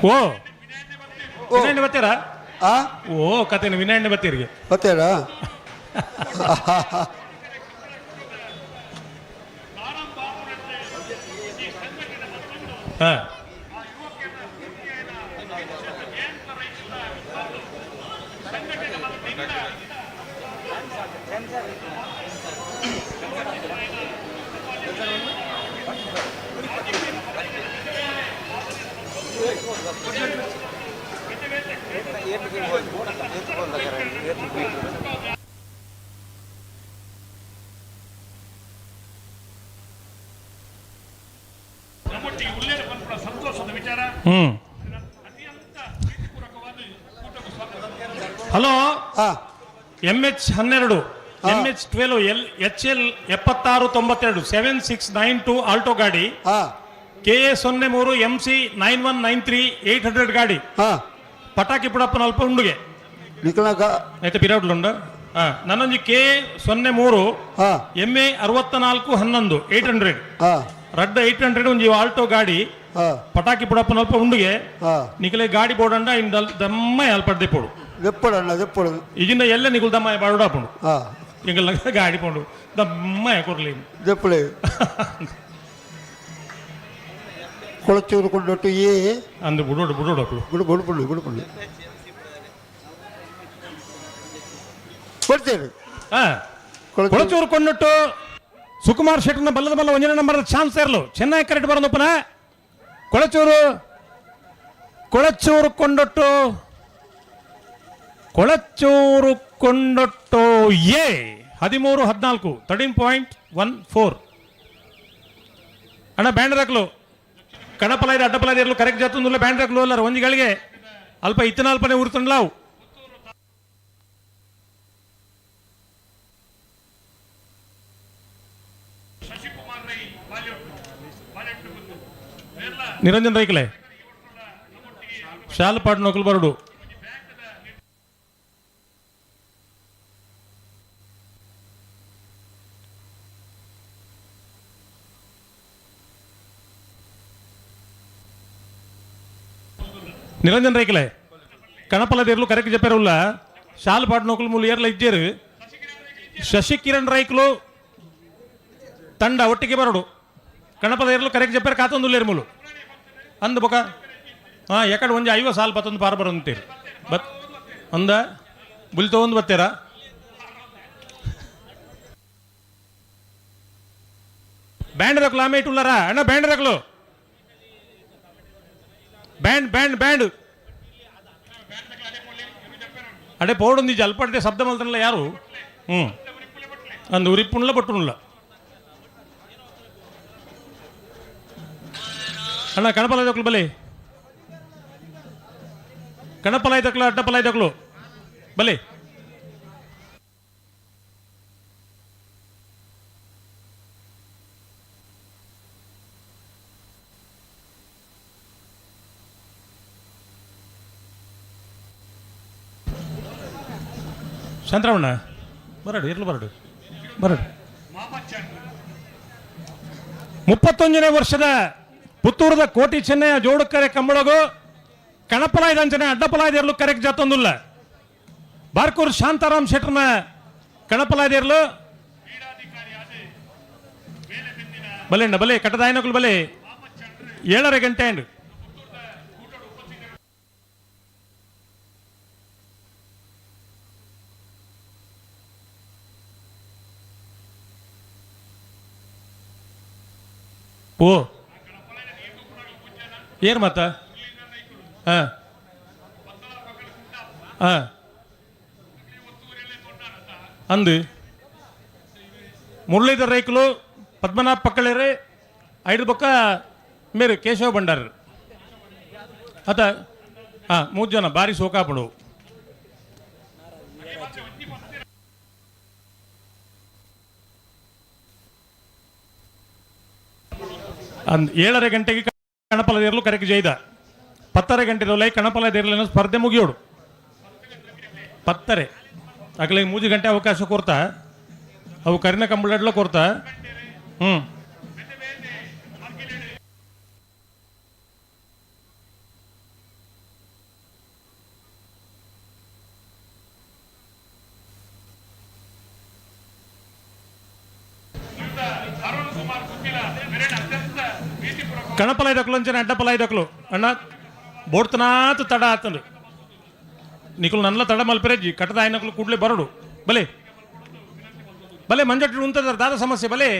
ಓ ವಿನಯಣ್ಣ ಬರ್ತೀರಾ? ಓ ಕತೆ ವಿನಯಣ್ಣ ಬರ್ತೀರಿಗೆ. ಬರ್ತೀರಾ? ಹಾಂ. Hello. MH 12 MH 12 L H L 7692 7692 Alto ಗಾಡಿ. KA 03 MC 9193 800 ಗಾಡಿ. ಪಟಾಕಿ ಪುಡಪ್ಪನ ಅಲ್ಪ ಉಂಡುಗೆ. ಆಯ್ತಾ ಪಿರೌಡ್ಲುಂಡ. ನನ್ನೊಂಜಿ ಕೆ 03 MA 6411 800 ರಡ್ಡ 800 ಒಂಜಿ ಆಲ್ಟೋ ಗಾಡಿ. ಪಟಾಕಿ ಪುಡಪ್ಪನ ಅಲ್ಪ ಉಂಡುಗೆ. ನಿಕಲೆ ಗಾಡಿ ಬೋಡಂಡ ಇನ್ ದಮ್ಮ ಅಲ್ಪಡ್ದೆ ಪೋಡು. ದೆಪ್ಪಡಣ್ಣ ದೆಪ್ಪಡು. ಈಗಿನ ಎಲ್ಲ ನಿಗುಲ್ ದಮ್ಮ ಬಾಡುಡಾಪುಂಡು. ಎಂಗಲ್ ಗಾಡಿ ಪೋಂಡು ದಮ್ಮ ಕೊರ್ಲಿ. ದೆಪ್ಪಳೆ ಕೊಳಚೂರು ಕೊಂಡೊಟ್ಟು ಏ ಅಂದು ಬುಡೋಡು ಬುಡೋಡು ಬುಡು ಬುಡು ಬುಡು ಬುಡು ಬುಡು ಕೊಡ್ತೇನೆ. ಕೊಳಚೂರು ಕೊಂಡೊಟ್ಟು ಸುಕುಮಾರ್ ಶೆಟ್ಟರ್ನ ಬಲ್ಲದ ಬಲ್ಲ ಒಂಜನೇ ನಂಬರ್ ಚಾನ್ಸ್ ಇರಲು ಚೆನ್ನಾಗಿ ಕರೆಕ್ಟ್ ಬರೋದಪ್ಪನ. ಕೊಳಚೂರು ಕೊಳಚೂರು ಕೊಂಡೊಟ್ಟು ಕೊಳಚೂರು ಕೊಂಡೊಟ್ಟು ಎ 13 14 13.14. ಅಣ್ಣ ಬ್ಯಾಂಡ್ ಹಾಕ್ಲು ಕಣಪಲ ಇದೆ ಅಡ್ಡಪಲ ಇರಲು ಕರೆಕ್ಟ್ ಜಾತಂದುಲ್ಲ ಬ್ಯಾಂಡ್ ಹಾಕ್ಲು ಅಲ್ಲ ಒಂಜಿಗಳಿಗೆ ಅಲ್ಪ ಇತ್ತನಾಲ್ಪನೆ ಊರ್ತಂಡ್ಲಾವು. ನಿರಂಜನ್ ರೈಕಲೆ ಶಾಲ್ ಪಾಡ್ ನೊಕಲ್ ಬರಡು. ನಿರಂಜನ್ ರೈಕಲೆ ಕಣಪಲದಿರ್ಲು ಕರೆಕ್ಟ್ ಜಪ್ಪೇರುಲ್ಲ ಶಾಲ್ ಪಾಡ್ ನೊಕಲ್ ಮೂಲು ಏರ್ಲ ಇಜ್ಜೇರು. ಶಶಿಕಿರಣ್ ರೈಕ್ಲು ತಂಡ ಒಟ್ಟಿಗೆ ಬರಡು. ಕಣಪದ ಇರಲು ಕರೆಕ್ಟ್ ಜಪ್ಪೇರು ಕಾತೊಂದು ಮೂಲು ಅಂದ ಬೊಕ. ಹಾಂ ಎಕಡೆ ಒಂಜಿ 50 ಸಾಲ್ ಪತ್ತೊಂದು ಪಾರ ಬರೋಂತೀರಿ ಬತ್ ಅಂದ ಬುಲ್ ತೊಗೊಂಡು ಬರ್ತೀರಾ? ಬ್ಯಾಂಡ್ ರಕ್ಲು ಆಮೆ ಇಟ್ಟುಲ್ಲಾರ ಅಣ್ಣ ಬ್ಯಾಂಡ್ ರಕ್ಲು ಬ್ಯಾಂಡ್ ಬ್ಯಾಂಡ್ ಬ್ಯಾಂಡ್ ಅಡೆ ಪೋಡೊಂದು ಅಲ್ಪಡ್ದೆ ಶಬ್ದ ಮಲ್ತನಲ್ಲ ಯಾರು. ಹ್ಞೂ ಅಂದು ಉರಿಪುಣ್ಲ ಬಟ್ಟುಣ್ಲ ಅಣ್ಣ ಕಣಪಲ ದೊಕ್ಲು ಬಲೆ. ಕಣಪಲಾಯ್ದಕ್ಲು ಅಡ್ಡಪಲಾಯ್ದಕ್ಲು ಬಲೆ. ಶಾಂತರಾಮಣ್ಣ ಬರಡು, ಇರ್ಲು ಬರಡು ಬರಡು. 31ನೇ ವರ್ಷದ ಪುತ್ತೂರದ ಕೋಟಿ ಚೆನ್ನಯ್ಯ ಜೋಡುಕರೆ ಕಂಬಳಗು ಕಣಪಲಾಯ್ದಂಚನೆ ಅಡ್ಡಪಲಾಯ್ದಿರ್ಲು ಕರೆಕ್ ಜಾತೊಂದುಲ್ಲ. ಬಾರ್ಕೂರ್ ಶಾಂತಾರಾಮ್ ಶೆಟ್ರನ ಕಣಪಲಾಯ್ದಿರ್ಲು ಬಲೆ ಅಣ್ಣ ಬಲೆ, ಕಟ್ಟದಾಯನಕುಲು ಬಲೆ. 7:30 ಗಂಟೆ ಅಂಡು. ಓ ಏರ್ ಮಾತ ಹಾಂ ಹಾಂ ಅಂದು ಮುರಳೀಧರ್ ರೈಕುಲು, ಪದ್ಮನಾಭ ಪಕ್ಕಳೇರು, ಐದು ಬೊಕ್ಕ ಮೇರು ಕೇಶವ ಭಂಡಾರರು ಅತ ಹಾಂ 3 ಜನ ಭಾರಿ ಸೋಕಾಪಡು. ಅಂದ್ 7:30 ಗಂಟೆಗೆ ಕಣಪಲದೇರ್ಲು ಕರೆಕ್ ಜೈದ. 10:30 ಗಂಟೆದೊಲೈ ಕಣಪಲದೇರ್ಲಿನ ಸ್ಪರ್ಧೆ ಮುಗಿಯೋಡು. 10:30 ಆಗಲೇ 3 ಗಂಟೆ ಅವಕಾಶ ಕೊರ್ತಾ, ಅವು ಕರಿನ ಕಂಬಳಡ್ಲ ಕೊರ್ತಾ. ಹ್ಞೂ ಕಣಪಲಾಯ್ದಕ್ಲು ಅಂಚನೆ ಅಡ್ಡಪಲಾಯ್ದಕ್ಲು ಅಣ್ಣ ಬೋಡ್ತನಾತ್ ತಡ ಆತಂದು ನಿಕುಲು ನನ್ಲ ತಡ ಮಲ್ಪೆರೆಜ್ಜಿ ಕಟ್ಟದ ಆಯ್ನಕ್ಲು ಕೂಡ್ಲೆ ಬರಡು. ಬಲೆ ಬಲೆ ಮಂಜಟ್ಟು ಉಂತದ ದಾದ ಸಮಸ್ಯೆ ಬಲೆ.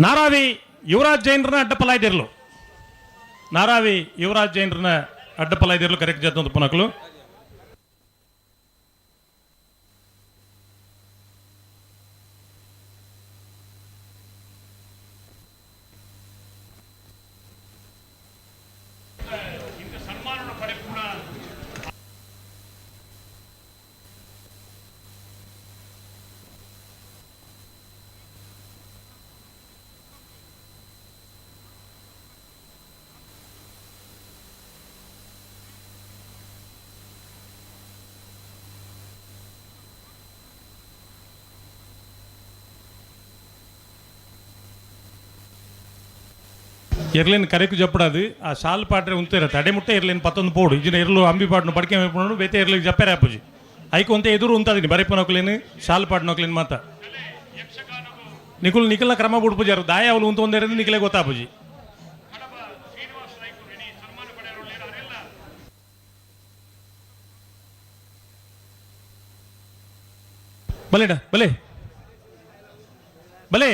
ನಾರಾವಿ ಯುವರಾಜ್ ಜೈನ್ರನ್ನ ಅಡ್ಡಪಲಾಯ್ದಿರ್ಲು. ನಾರಾವಿ ಯುವರಾಜ್ ಜೈನ್ರನ್ನ ಅಡ್ಡಪಲಾಯ್ದಿರ್ಲು ಕರೆಕ್ಟ್ ಜಾತ ಪುನಕ್ಲು. ಎರ್ಲಿನ ಕರೆಕು ಜಪ್ಪಡದು ಆ ಶಾಲ್ ಪಾಟ್ರೆ ಉಂತೇರ ತಡೆ ಮುಟ್ಟೆ ಎರ್ಲಿನ ಪತ್ತೊಂದು ಪೋಡು ಇಜಿನ ಎರ್ಲು ಅಂಬಿ ಪಾಟ್ನು ಪಡಿಕೆ ಮೇಪುಣು ಬೇತೆ ಎರ್ಲಿಗೆ ಜಪ್ಪೆರೆ ಆಪುಜಿ ಐಕು ಒಂತೆ ಎದುರು ಉಂತಾದಿನಿ ಬರಿಪ ನೊಕ್ಲೇನು ಶಾಲ್ ಪಾಟ್ ನೊಕ್ಲೇನು ಮಾತ ನಿಕುಲ್ ನಿಕಲ್ನ ಕ್ರಮ ಬುಡ್ಪುಜಾರು ದಾಯ ಅವಳು ಉಂತ ಒಂದೇರಿಂದ ನಿಕಲೆ ಗೊತ್ತಾಪುಜಿ. ಬಲೇಡ ಬಲೆ ಬಲೆ.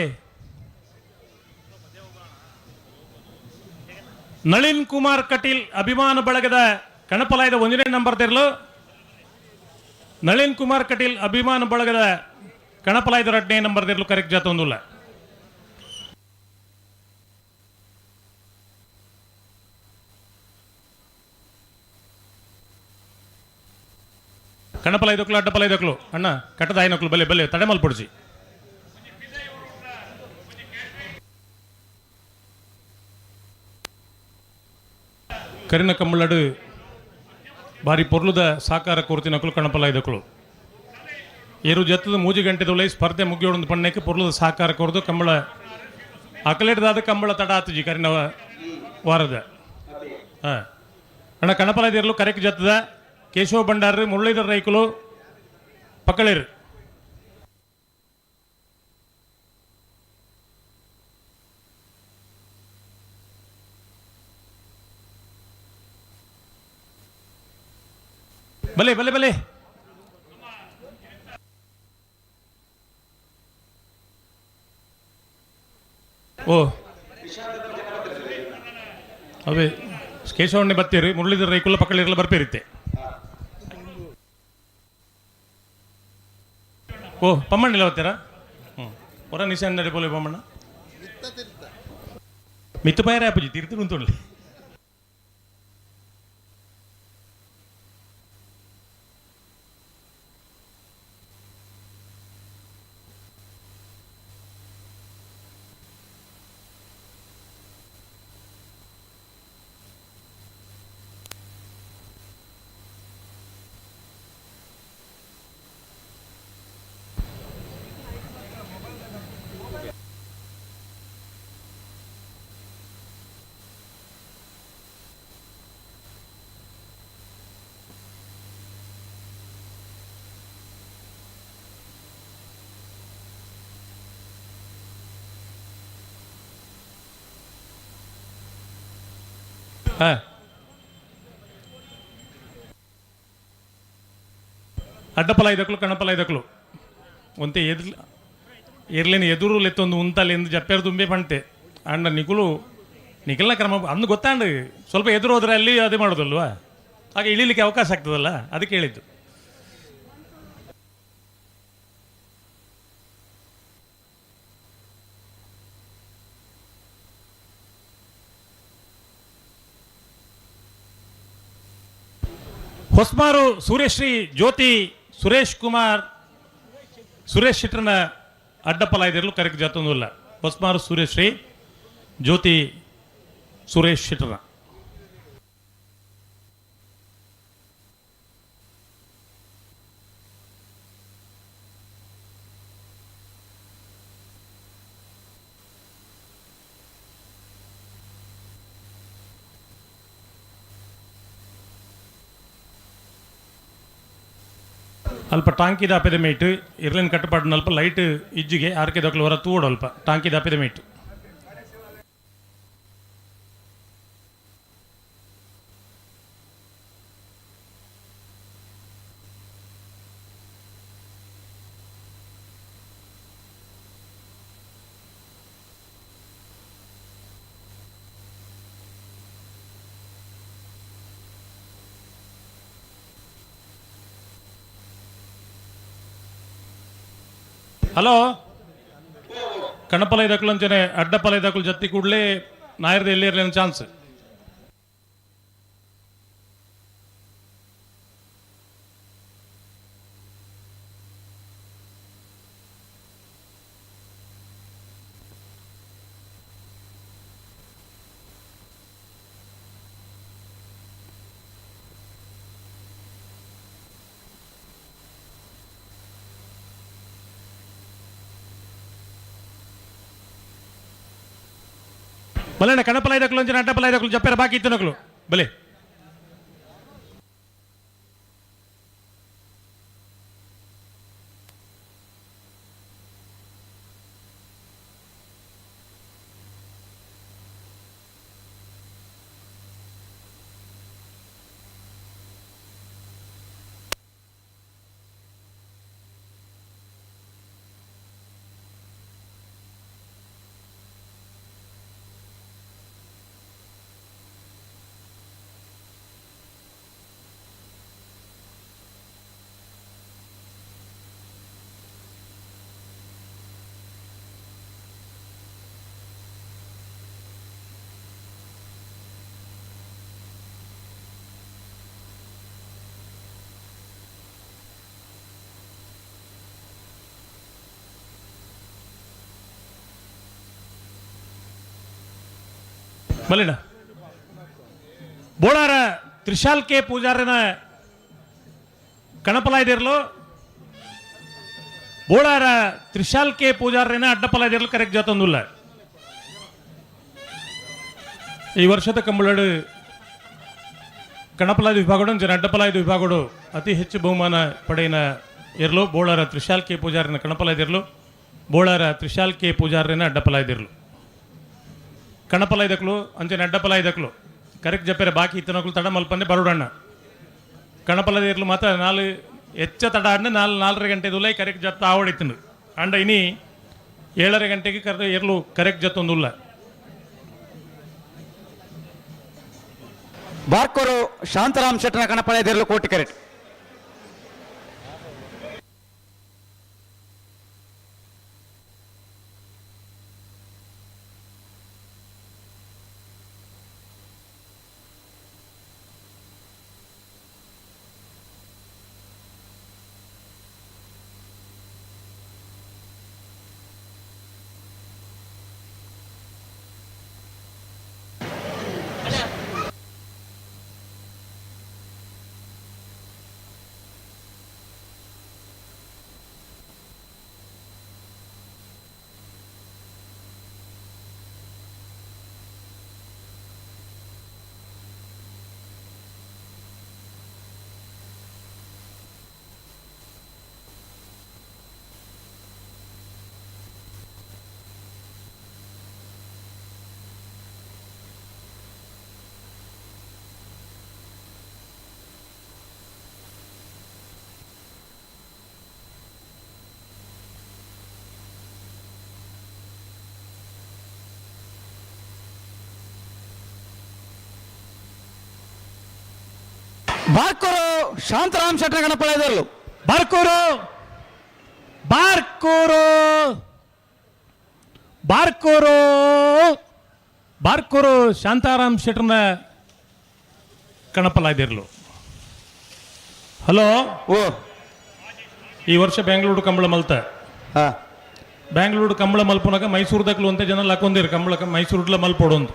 ನಳಿನ್ ಕುಮಾರ್ ಕಟೀಲ್ ಅಭಿಮಾನ ಬಳಗದ ಕಣಪಲಾಯದ 1ನೇ ನಂಬರ್ ತೆರಲು. ನಳಿನ್ ಕುಮಾರ್ ಕಟೀಲ್ ಅಭಿಮಾನ ಬಳಗದ ಕಣಪಲಾಯದ 2ನೇ ನಂಬರ್ ತೆರಲು ಕರೆಕ್ಟ್ ಜಾತ ಒಂದುಲ್ಲ. ಕಣಪಲಾಯ್ದಕ್ಲು ಅಡ್ಡಪಲಾಯ್ದಕ್ಲು ಅಣ್ಣ ಕಟ್ಟದಾಯಿನಕ್ಲು ಬಲೆ ಬಲೆ ತಡೆ ಮಲ್ಪೊಡ್ಚಿ. ಕರಿನ ಕಂಬಳಡು ಬಾರಿ ಪೊರ್ಲುದ ಸಾಕಾರ ಕೊರ್ತಿನಕುಲು ಕಣಪಲಾಯ್ದಕ್ಲು. ಏರು ಜತ್ತದ 3 ಗಂಟೆದೊಳೈ ಸ್ಪರ್ಧೆ ಮುಗಿಯೋಡೊಂದು ಪಣ್ಣಕ್ಕೆ ಪೊರ್ಲುದ ಸಾಕಾರ ಕೊರ್ದು ಕಂಬಳ ಅಕಲೇಟದಾದ ಕಂಬಳ ತಡ ಆತುಜಿ ಕರಿನ ವಾರದ. ಹಾಂ ಅಣ್ಣ ಕಣಪಲಾಯ್ದಿರ್ಲು ಕರೆಕ್ ಜತ್ತದ ಕೇಶವ ಭಂಡಾರ ಮುರಳೀಧರ್ ರೈಕುಲು ಪಕ್ಕಳೇರು. ಬಲೆ ಬಲೆ ಬಲೆ. ಓ ಅವೇ ಕೇಶವಣ್ಣೆ ಬತ್ತೀರಿ, ಮುರಳೀಧರ ರೈಕುಲ ಪಕ್ಕಳಿರಲ್ಲ ಬರ್ಪೇರಿತ್ತೆ. ಓ ಪಮ್ಮಣ್ಣಿಲ್ಲ ಬತ್ತೀರಾ? ಹ್ಞೂ, ಹೊರ ನಿಶಾನ್ ನಡಿ ಪೋಲೆ ಪಮ್ಮಣ್ಣ. ಮಿತ್ತು ಪೈರ ಅಪ್ಪಜಿ ತಿರ್ತು ಉಂಟುಳ್ಳಿ. ಹಾಂ, ಅಡ್ಡಪಲ ಐದಕ್ಲು ಕಣಪಲ ಐದಕ್ಲು ಒಂತೆ ಎದುರು ಎರ್ಲೇನು ಎದುರು ಲೆತ್ತೊಂದು ಉಂತಲ್ಲಿ ಎಂದು ಜಪ್ಪೇರು ತುಂಬೆ ಪಂಟೆ ಅಂಡ ನಿಕುಲು ನಿಖಲ್ನ ಕ್ರಮ ಅಂದು ಗೊತ್ತಾಂಡು ಸ್ವಲ್ಪ ಎದುರು ಹೋದ್ರೆ ಅಲ್ಲಿ ಅದೇ ಮಾಡೋದಲ್ವಾ, ಹಾಗೆ ಇಳಿಲಿಕ್ಕೆ ಅವಕಾಶ ಆಗ್ತದಲ್ಲ, ಅದಕ್ಕೆ ಹೇಳಿದ್ದು. ಹೊಸ್ಮಾರು ಸೂರ್ಯಶ್ರೀ ಜ್ಯೋತಿ ಸುರೇಶ್ ಕುಮಾರ್ ಸುರೇಶ್ ಶೆಟ್ಟರ್ನ ಅಡ್ಡಪಲ ಇದಿರಲು ಕರೆಕ್ಟ್ ಜಾತೊಂದಿಲ್ಲ. ಹೊಸ್ಮಾರು ಸೂರ್ಯಶ್ರೀ ಜ್ಯೋತಿ ಸುರೇಶ್ ಶೆಟ್ಟರ್ನ ಅಲ್ಪ ಟಾಂಕಿ ದಾಪಿದ ಮೇಟ್ ಇರ್ಲಿನ ಕಟ್ಟುಪಾಡಿನ ಅಲ್ಪ ಲೈಟ್ ಇಜ್ಜಿಗೆ ಆರ್ಕೆ ದೊಕ್ಲು ಹೊರ ತೂಡು ಅಲ್ಪ ಟಾಂಕಿ ದಾಪಿದ ಮೇಟ್. ಹಲೋ, ಕಣಪಲ ಇದಕ್ಕಲು ಅಂಚನೆ ಅಡ್ಡಪಲ ಇದಕ್ಕಲು ಜತ್ತಿ ಕೂಡಲೇ ನಾಯರ್ದ ಎಲ್ಲಿ ಇರಲಿ ಚಾನ್ಸ್. ಬಲೆ ಕಣಪಲ ಇದಕ್ಕಲು ಅಂಚನೆ ಅಡ್ಡಪಲ ಇದಕ್ಕಲು ಜಪ್ಪೆರ ಬಾಕಿ ಇತ್ತು ಬಲೆ. ಬಲಿಣ ಬೋಳಾರ ತ್ರಿಶಾಲ್ ಕೆ ಪೂಜಾರನ ಕಣಪಲ ಇದಿರಲು, ಬೋಳಾರ ತ್ರಿಶಾಲ್ ಕೆ ಪೂಜಾರನ ಅಡ್ಡಪಲ ಇದಿರಲು ಕರೆಕ್ಟ್ ಜಾತೊಂದುಲ್ಲ. ಈ ವರ್ಷದ ಕಂಬಳಡು ಕಣಪಲಾದ ವಿಭಾಗಡು ಜನ ಅಡ್ಡಪಲಾಯ್ದ ವಿಭಾಗಡು ಅತಿ ಹೆಚ್ಚು ಬಹುಮಾನ ಪಡೆಯಿನ ಇರಲು ಬೋಳಾರ ತ್ರಿಶಾಲ್ ಕೆ ಪೂಜಾರನ ಕಣಪಲಾಯ್ದಿರಲು, ಬೋಳಾರ ತ್ರಿಶಾಲ್ ಕೆ ಪೂಜಾರನ ಅಡ್ಡಪಲಾಯ್ದಿರಲು. ಕಣಪಲ ಇದಕ್ಲು ಅಂಚನೆ ಅಡ್ಡಪಲ ಇದಕ್ಲು ಕರೆಕ್ಟ್ ಜಪ್ಪೆರೆ ಬಾಕಿ ಇತ್ತನಕ್ಲು ತಡ ಮಲ್ಪಂದೆ ಬರೋಡಣ್ಣ. ಕಣಪಲದ ಇರ್ಲು ಮಾತ್ರ ನಾಲ್ ಹೆಚ್ಚ ತಡ ಆಡ್ನ ನಾಲ್ ನಾಲ್ಕರ ಗಂಟೆ ದುಲೈ ಕರೆಕ್ಟ್ ಜತ್ತ ಆವಡಿತ್ತನು ಅಂಡ ಇನಿ 7:30 ಗಂಟೆಗೆ ಕರೆ ಇರ್ಲು ಕರೆಕ್ಟ್ ಜತ್ತೊಂದುಲ್ಲ. ಬಾರ್ಕೋರು ಶಾಂತರಾಮ್ ಶೆಟ್ಟನ ಕಣಪಳೆದಿರಲು ಕೋಟಿ ಕರೆಟ್. ಬಾರ್ಕೂರು ಶಾಂತರಾಮ್ ಶೆಟ್ಟನ ಕಣಪಳೆದಿರಲು. ಬಾರ್ಕೂರು ಬಾರ್ಕೂರು ಬಾರ್ಕೂರು ಬಾರ್ಕೂರು ಶಾಂತಾರಾಮ್ ಶೆಟ್ಟರ್ನ ಕಣಪಲಾದಿರ್ಲು. ಹಲೋ. ಓ. ಈ ವರ್ಷ ಬೆಂಗಳೂರು ಕಂಬಳ ಮಲ್ತ. ಬ್ಯಾಂಗ್ಳೂರು ಕಂಬಳ ಮಲ್ಪುನಾಗ ಮೈಸೂರು ದಕ್ಲು ಅಂತ ಜನ ಲಕ್ಕೊಂದಿರು ಕಂಬಳ ಮೈಸೂರ್ಲ ಮಲ್ಪೋಡು ಅಂತ.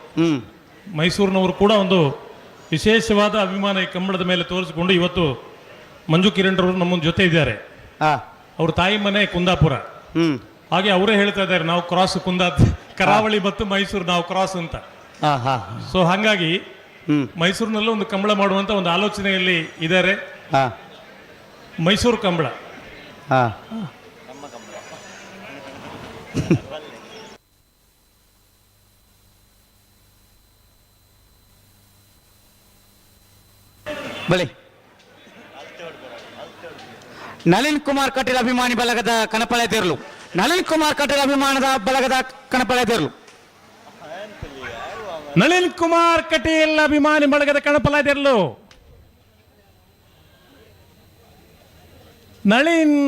ಮೈಸೂರಿನವರು ಕೂಡ ಒಂದು ವಿಶೇಷವಾದ ಅಭಿಮಾನ ಈ ಕಂಬಳದ ಮೇಲೆ ತೋರಿಸಿಕೊಂಡು ಇವತ್ತು ಮಂಜು ಕಿರಣ್ ರವರು ನಮ್ಮ ಜೊತೆ ಇದ್ದಾರೆ. ಅವ್ರ ತಾಯಿ ಮನೆ ಕುಂದಾಪುರ. ಹಾಗೆ ಅವರೇ ಹೇಳ್ತಾ ಇದ್ದಾರೆ, ನಾವು ಕ್ರಾಸ್ ಕುಂದಾ ಕರಾವಳಿ ಮತ್ತು ಮೈಸೂರು ನಾವು ಕ್ರಾಸ್ ಅಂತ. ಸೊ ಹಾಗಾಗಿ ಮೈಸೂರಿನಲ್ಲೂ ಒಂದು ಕಂಬಳ ಮಾಡುವಂತ ಒಂದು ಆಲೋಚನೆಯಲ್ಲಿ ಇದ್ದಾರೆ. ಮೈಸೂರು ಕಂಬಳ. ಬಲಿ ನಳಿನ್ ಕುಮಾರ್ ಕಟೀಲ್ ಅಭಿಮಾನಿ ಬಳಗದ ಕಣಪಳೆ ತಿರ್ಲು. ನಳಿನ್ ಕುಮಾರ್ ಕಟೀಲ್ ಅಭಿಮಾನದ ಬಳಗದ ಕಣಪಳೆ ತಿರ್ಲು. ನಳಿನ್ ಕುಮಾರ್ ಕಟೀಲ್ ಅಭಿಮಾನಿ ಬಳಗದ ಕಣಪಲಾದಿರ್ಲು. ನಳಿನ್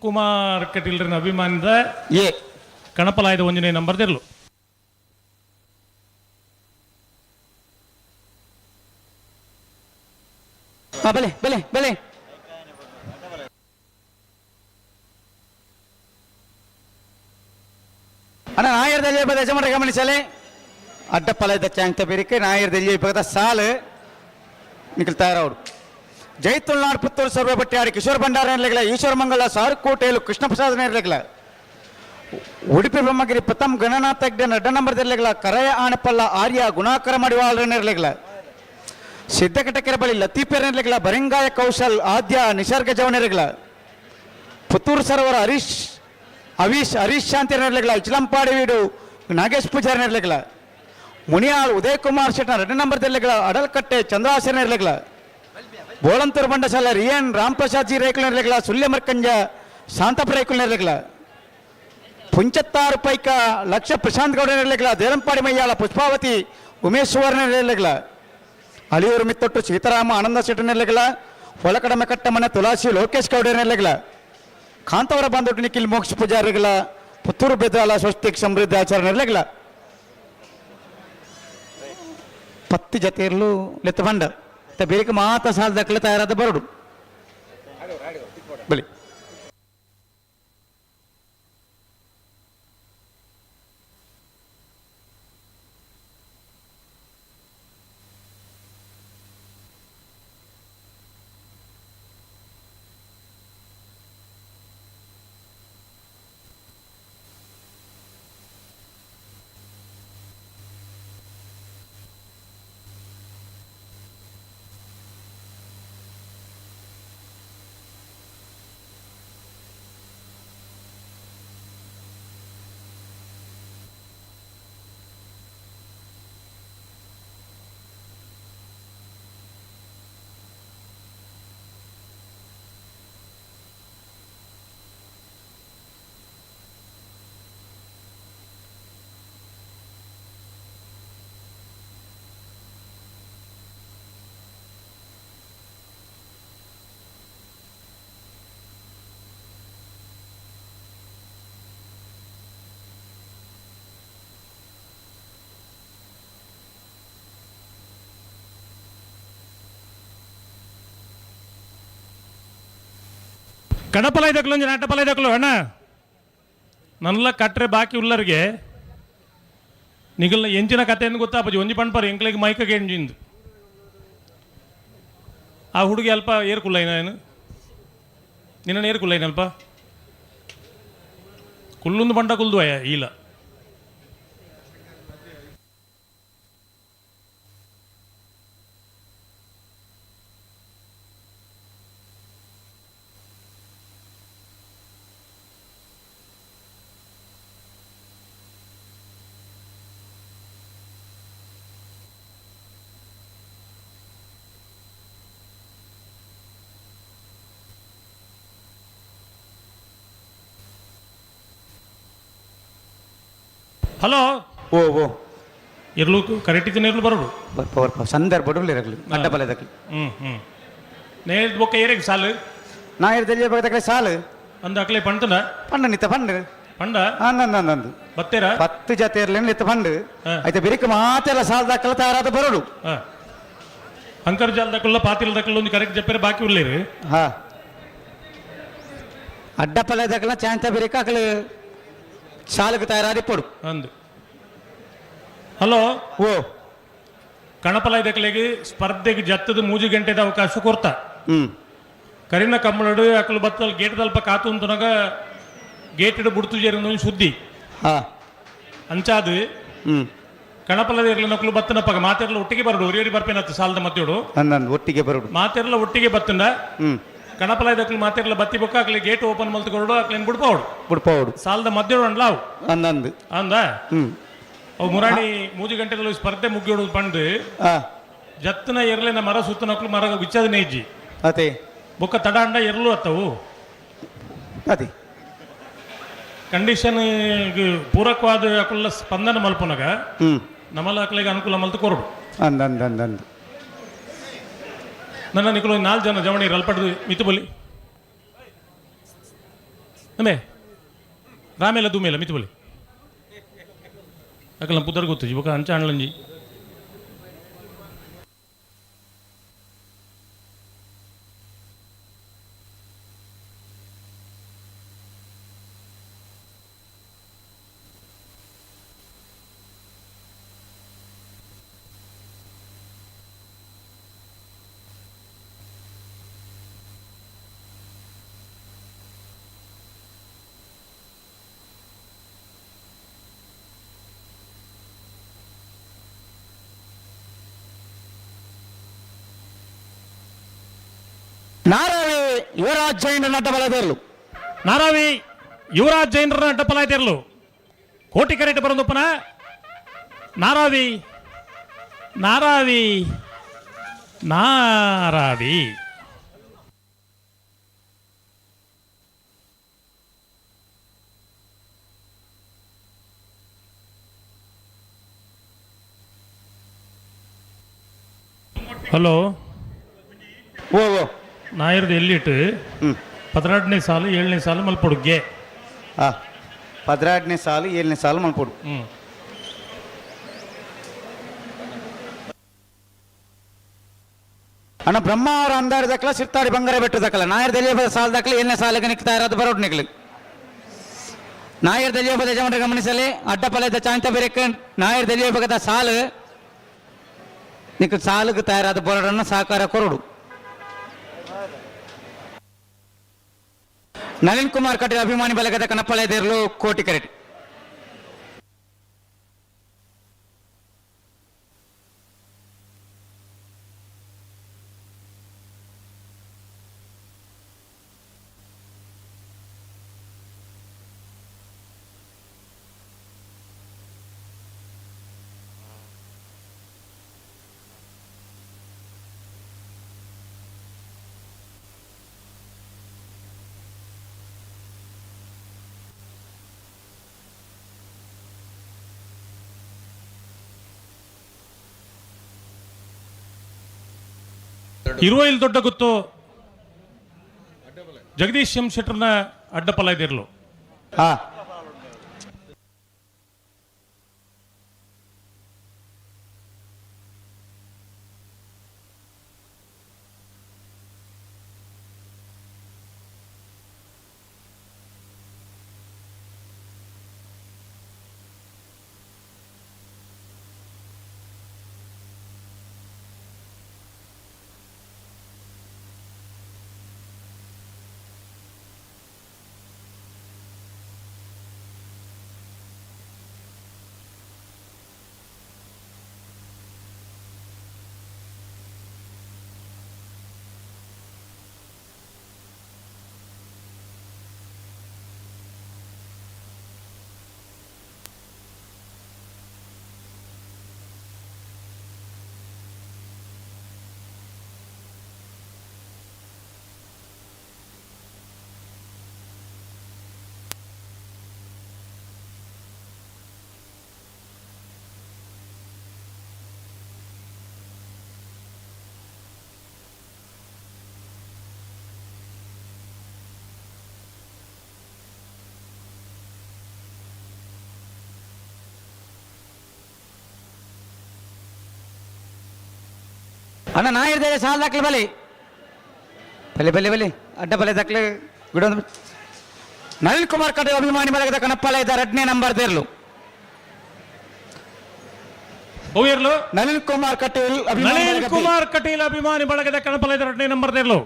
ಕುಮಾರ್ ಕಟೀಲ್ರಿನ ಅಭಿಮಾನದ ಎ ಕಣಪಲಾಯದ ಒಂದನೇ ನಂಬರ್ ದಿರ್ಲು. ಬಲೆ ಬಲೆ ಬಲೆ. ಅಣ್ಣ ನಾಯರ್ದಲ್ಲಿ ಯಜಮಾನರ ಗಮನಿಸಲೆ ಅಡ್ಡಪ್ಪಲದ ಚಾಂಗ್ತ ಬೇರಿಕೆ ನಾಯರ್ದಲ್ಲಿ ಇಪ್ಪದ ಸಾಲು ನಿಖಲ್ ತಯಾರವರು. ಜೈ ತುಳುನಾಡು ಪುತ್ತೂರು ಸರ್ವೆ ಬಟ್ಟಿಯಾಡಿ ಕಿಶೋರ್ ಭಂಡಾರ ಇರ್ಲಿಲ್ಲ, ಈಶ್ವರ ಮಂಗಲ ಸಾರುಕೋಟೆಯಲು ಕೃಷ್ಣ ಪ್ರಸಾದ್ ಇರ್ಲಿಲ್ಲ, ಉಡುಪಿ ಬ್ರಹ್ಮಗಿರಿ ಪ್ರಥಮ್ ಗಣನಾಥ ಹೆಗ್ಡೆ ಅಡ್ಡ ನಂಬರ್ ಇರ್ಲಿಲ್ಲ, ಕರೆಯ ಆಣೆಪಲ್ಲ ಆರ್ಯ ಗುಣಾಕರ ಮಡಿವಾಳರನ್ನ ಇರ್ಲಿಲ್ಲ, ಸಿದ್ದಕಟಕೆರೆ ಬಳಿ ಲತೀಫೆರ್ ಇರ್ಲಿಲ್ಲ, ಬರಿಂಗಾಯ ಕೌಶಲ್ ಆದ್ಯ ನಿಸರ್ಗ ಜವನ್ ಇರ್ಲಿಲ್ಲ, ಪುತ್ತೂರು ಸರೋವರ ಹರೀಶ್ ಅವೀಶ್ ಹರೀಶ್ ಶಾಂತಿ ಇರ್ಲಿಲ್ಲ, ಇಚ್ಲಂಪಾಡಿ ವೀಡು ನಾಗೇಶ್ ಪೂಜಾರಿ ಇರ್ಲಿಲ್ಲ, ಮುನಿಯಾಳ್ ಉದಯ್ ಕುಮಾರ್ ಶೆಟ್ಟರ್ ಎರಡು ನಂಬರ್ ಇರ್ಲಿಲ್ಲ, ಅಡಲ್ಕಟ್ಟೆ ಚಂದ್ರಾಸನ ಇರ್ಲಿಲ್ಲ, ಬೋಳಂತೂರು ಬಂಡಸಾಲ ರಿಯನ್ ರಾಮ್ಪ್ರಸಾದ್ ಜಿ ರೇಖಲ್ ಇರ್ಲಿಲ್ಲ, ಸುಳ್ಯ ಮರ್ಕಂಜ ಶಾಂತಪ್ಪ ರೇಖಲ್ ಇರ್ಲಿಲ್ಲ, ಪುಂಚತ್ತಾರು ಪೈಕ ಲಕ್ಷ ಪ್ರಶಾಂತ್ ಗೌಡ ಇರ್ಲಿಲ್ಲ, ದೇರಂಪಾಡಿ ಮಯ್ಯಾಳ ಪುಷ್ಪಾವತಿ ಉಮೇಶ್ ಸುವರ್ಣ ಇರ್ಲಿಲ್ಲ, ಅಳಿಯೂರು ಮಿತ್ತೊಟ್ಟು ಸೀತಾರಾಮ ಆನಂದ ಶೆಟ್ಟರ್ ಇರ್ಲಿಲ್ಲ, ಹೊಳಕಡಮೆ ಕಟ್ಟಮನೆ ತುಳಸಿ ಲೋಕೇಶ್ ಗೌಡ ಇರ್ಲಿಲ್ಲ, ಕಾಂತವರ ಬಂದೊಟ್ಟು ನಿಖಿಲ್ ಮೋಕ್ಷ ಪೂಜಾರಿಗಳ ಪುತ್ತೂರು ಬೆದ್ದಾಲ ಸ್ವಸ್ತಿಕ್ ಸಮೃದ್ಧಿ ಆಚರಣೆ ಇರ್ಲಿಲ್ಲ. ಪತ್ತಿ ಜತೆ ಇರಲು ಲೆತ್ತ ಬಂಡ ಬೇರೆ ಮಾತ ಸಾಲ ದಕ್ಕಲೆ ತಯಾರಾದ ಬರಡು ಬಲಿ. ಕಡಪಲ ಇದಕ್ಕಲು ಒಂಜಿ ನಾಟಪಲ ಇದಕ್ಕಲು ಅಣ್ಣ. ನನ್ಲ ಕಟ್ರೆ ಬಾಕಿ ಉಲ್ಲರಿಗೆ ನಿಗಲ್ನ ಎಂಚಿನ ಕತೆ ಎಂದು ಗೊತ್ತಾಪಜಿ. ಒಂಜಿ ಪಣ್ಪರ್ ಎಂಕ್ಲೆಗ್ ಮೈಕಗೆ ಎಂಜಿಂದು ಆ ಹುಡುಗಿ ಅಲ್ಪ ಏರ್ಕುಲ್ಲ ಏನು ನಿನ್ನ ಏರ್ಕುಲ್ಲ ಏನಲ್ಪ ಕುಲ್ಲೊಂದು ಬಂಡ ಕುಲ್ದು ಅಯ್ಯ ಇಲ್ಲ. ಹಲೋ. ಓ ಓ. ಇರ್ಲು ಕರೆಕ್ಟ್ ಇದ್ದೀನಿ, ಇರ್ಲು ಬರೋಡು. ಬರ್ಪ ಬರ್ಪ ಸಂದರ್ಭ ಇರಲಿ ಅಡ್ಡಪಲ ಇದಕ್ಕೆ. ಹ್ಞೂ ಹ್ಞೂ ನೇದ್ ಬೊಕ್ಕ ಏರಿಗೆ ಸಾಲು. ನಾ ಇರ್ದಲ್ಲಿ ಬೇಕಾದ್ರೆ ಸಾಲು. ಅಂದ ಅಕ್ಲೆ ಪಂಟನ. ಪಂಡ ನಿತ್ತ ಪಂಡು. ಪಂಡ. ಅಂದಂದು ಬತ್ತೀರ? 10 ಜೊತೆ ಇರ್ಲಿ ನಿತ್ತ ಪಂಡು. ಆಯ್ತಾ, ಬಿರಿಕ ಮಾತೆಲ್ಲ ಸಾಲ ದಾಖಲ ತಯಾರಾದ ಬರೋಡು. ಹಾಂ, ಅಂತರ್ಜಾಲ ದಕ್ಕಲ್ಲ ಪಾತಿಲ್ ದಕ್ಕಲ್ಲ ಒಂದು ಕರೆಕ್ಟ್ ಜಪ್ಪರೆ ಬಾಕಿ ಉಳ್ಳೇರಿ. ಹಾ, ಅಡ್ಡಪಲ ದಕ್ಕಲ ಚಾಂತ ಬಿರಿಕ ಅಕಲು ಸಾಲಕ್ಕೆ ತಯಾರಾದಿ ಪೊಡು. ಅಂದು ಹಲೋ. ಓ. ಕಣಪಲ ಇದಕ್ಕಲೆಗೆ ಸ್ಪರ್ಧೆಗೆ ಜತ್ತದ 3 ಗಂಟೆದ ಅವಕಾಶ ಕೊರ್ತ. ಕರಿನ ಕಮ್ಮಳಡು ಅಕಲು ಬತ್ತಲ್ ಗೇಟ್ ದಲ್ಪ ಕಾತು ಅಂತನಾಗ ಗೇಟ್ ಬುಡ್ತು ಜೇರಿಂದ ಒಂದು ಸುದ್ದಿ. ಅಂಚಾದು ಕಣಪಲದ ಇರ್ಲಿ ನಕಲು ಬತ್ತನಪ್ಪ ಮಾತೆರ್ಲ ಒಟ್ಟಿಗೆ ಬರಡು, ಒರಿಯರಿ ಬರ್ಪೇನತ್ತು ಸಾಲದ ಮಧ್ಯೋಡು. ಅಂದಂದು ಒಟ್ಟಿಗೆ ಬರೋಡು. ಮಾತೆರ್ಲ ಒಟ್ಟಿಗೆ ಬತ್ತಂಡ ಕಣಪಲ ಇದಕ್ಕಲು ಮಾತೆರ್ಲ ಬತ್ತಿ ಬೊಕ್ಕ ಅಕ್ಲೆ ಗೇಟ್ ಓಪನ್ ಮಲ್ತುಕೊರಡು, ಅಕ್ಲೇನ್ ಬುಡ್ಪಾವಡು. ಬುಡ್ಪಾವಡು. ಸಾಲದ ಮಧ್ಯೋಡು ಅನ್ಲಾವು. ಅಂದಂದು. ಅಂದ ಅವು ಮುರಾಣಿ 3 ಗಂಟೆದಲ್ಲಿ ಸ್ಪರ್ಧೆ ಮುಗಿಯೋಡು ಪಂಡು ಜತ್ತನ ಎರ್ಲಿನ ಮರ ಸುತ್ತನಕ್ಲು ಮರ ವಿಚ್ಚದನೆ ಇಜ್ಜಿ. ಅದೇ. ಬೊಕ್ಕ ತಡ ಅಂಡ ಎರ್ಲು ಅತ್ತವು. ಅದೇ. ಕಂಡೀಷನ್ ಪೂರಕವಾದ ಅಕುಲ್ಲ ಸ್ಪಂದನ ಮಲ್ಪುನಗ ನಮಲ ಅಕ್ಲೆಗೆ ಅನುಕೂಲ ಮಲ್ತು ಕೊರಡು. ಅಂದಂದು. ನನ್ನ ನಿಕಲು 4 ಜನ ಜವಣಿ ಅಲ್ಪಡ್ದು ಮಿತು ಬಲಿ ನಮೇ ರಾಮೇಲ ದುಮೇಲ ಮಿತು ಬಲಿ ಅಕಲ ಪುದರ್ ಗೊತ್ತು ಬೊಕ ಅಂಚ ಅಣ್ಲಂಜಿ. ನಾರಾವಿ ಯುವರಾಜ್ ಜೈನರ ಅಡ್ಡಬಲದಿರಲು. ನಾರಾವಿ ಯುವರಾಜ್ ಜೈನರ ಅಡ್ಡಪಲಾಯ್ತಿರಲು ಕೋಟಿ ಕರೆಟ್ ಬರಂದಪ್ಪನ ನಾರಾವಿ ನಾರಾವಿ ನಾರಾವಿ. ಹಲೋ. ಓ ಓ. ನಾಯರ್ದು ಎಲ್ಲಿಟ್ಟು 16ನೇ ಸಾಲು 7ನೇ ಸಾಲು ಮಲ್ಪೊಡುಗೆ. 16ನೇ ಸಾಲು 7ನೇ ಸಾಲು ಮಲ್ಪೊಡು. ಅಣ್ಣ ಬ್ರಹ್ಮ ಅವರ ಅಂದಾರಿ ದಕ್ಕಲ ಸಿರ್ತಾಡಿ ಬಂಗಾರ ಬೆಟ್ಟು ದಕ್ಕಲ ನಾಯರ್ ದಲಿಯ ಸಾಲ ದಕ್ಕಲ 7ನೇ ಸಾಲಿಗೆ ನಿಕ್ತಾ ಇರೋದು ಬರೋಡು ನಿಕ್ಲು. ನಾಯರ್ ದಲಿಯ ಪದ ಯಜಮಾನರು ಗಮನಿಸಲಿ ಅಡ್ಡಪಲದ ಚಾಂತ ಬೇರೆ ನಾಯರ್ ದಲಿಯ ಬಗದ ಸಾಲು ನಿಕ್ ಸಾಲಿಗೆ ತಯಾರಾದ ಬರೋಡನ್ನು ಸಹಕಾರ ಕೊರಡು. ನಳಿನ್ ಕುಮಾರ್ ಕಟೀಲ್ ಅಭಿಮಾನಿ ಬಲಗದ ಕನಪಳೆದಿರಲು ಕೋಟಿ ಕರೆಟ್. ಇರುವೈಲ್ ದೊಡ್ಡ ಗುತ್ತು ಜಗದೀಶ್ ಎಂ ಶೆಟ್ಟರ್ನ ಅಡ್ಡಪಲ ಇದಿರಲು. ಅಣ್ಣ ನಾ ಇರ್ತೇನೆ ಸಾಲ ದಾಖಲೆ ಬಲಿ ಬಲಿ ಬಲಿ ಬಲಿ ಅಡ್ಡ ಬಲೆ ದಾಖಲೆ ಬಿಡೋದು. ನಳಿನ್ ಕುಮಾರ್ ಕಟೀಲ್ ಅಭಿಮಾನಿ ಬಳಗದ ಕಣಪ್ಪಲ ಇದ್ದಾರೆ ಎರಡನೇ ನಂಬರ್ ದೇರ್ಲು. ಹೂವಿರ್ಲು. ನಳಿನ್ ಕುಮಾರ್ ಕಟೀಲ್ ಅಭಿಮಾನಿ ನಳಿನ್ ಬಳಗ ಬಿ. ಕುಮಾರ್ ಕಟೀಲ್ ಅಭಿಮಾನಿ ಬಳಗದ ಕಣಪಲ ಎರಡನೇ ನಂಬರ್ ದೇರ್ಲು.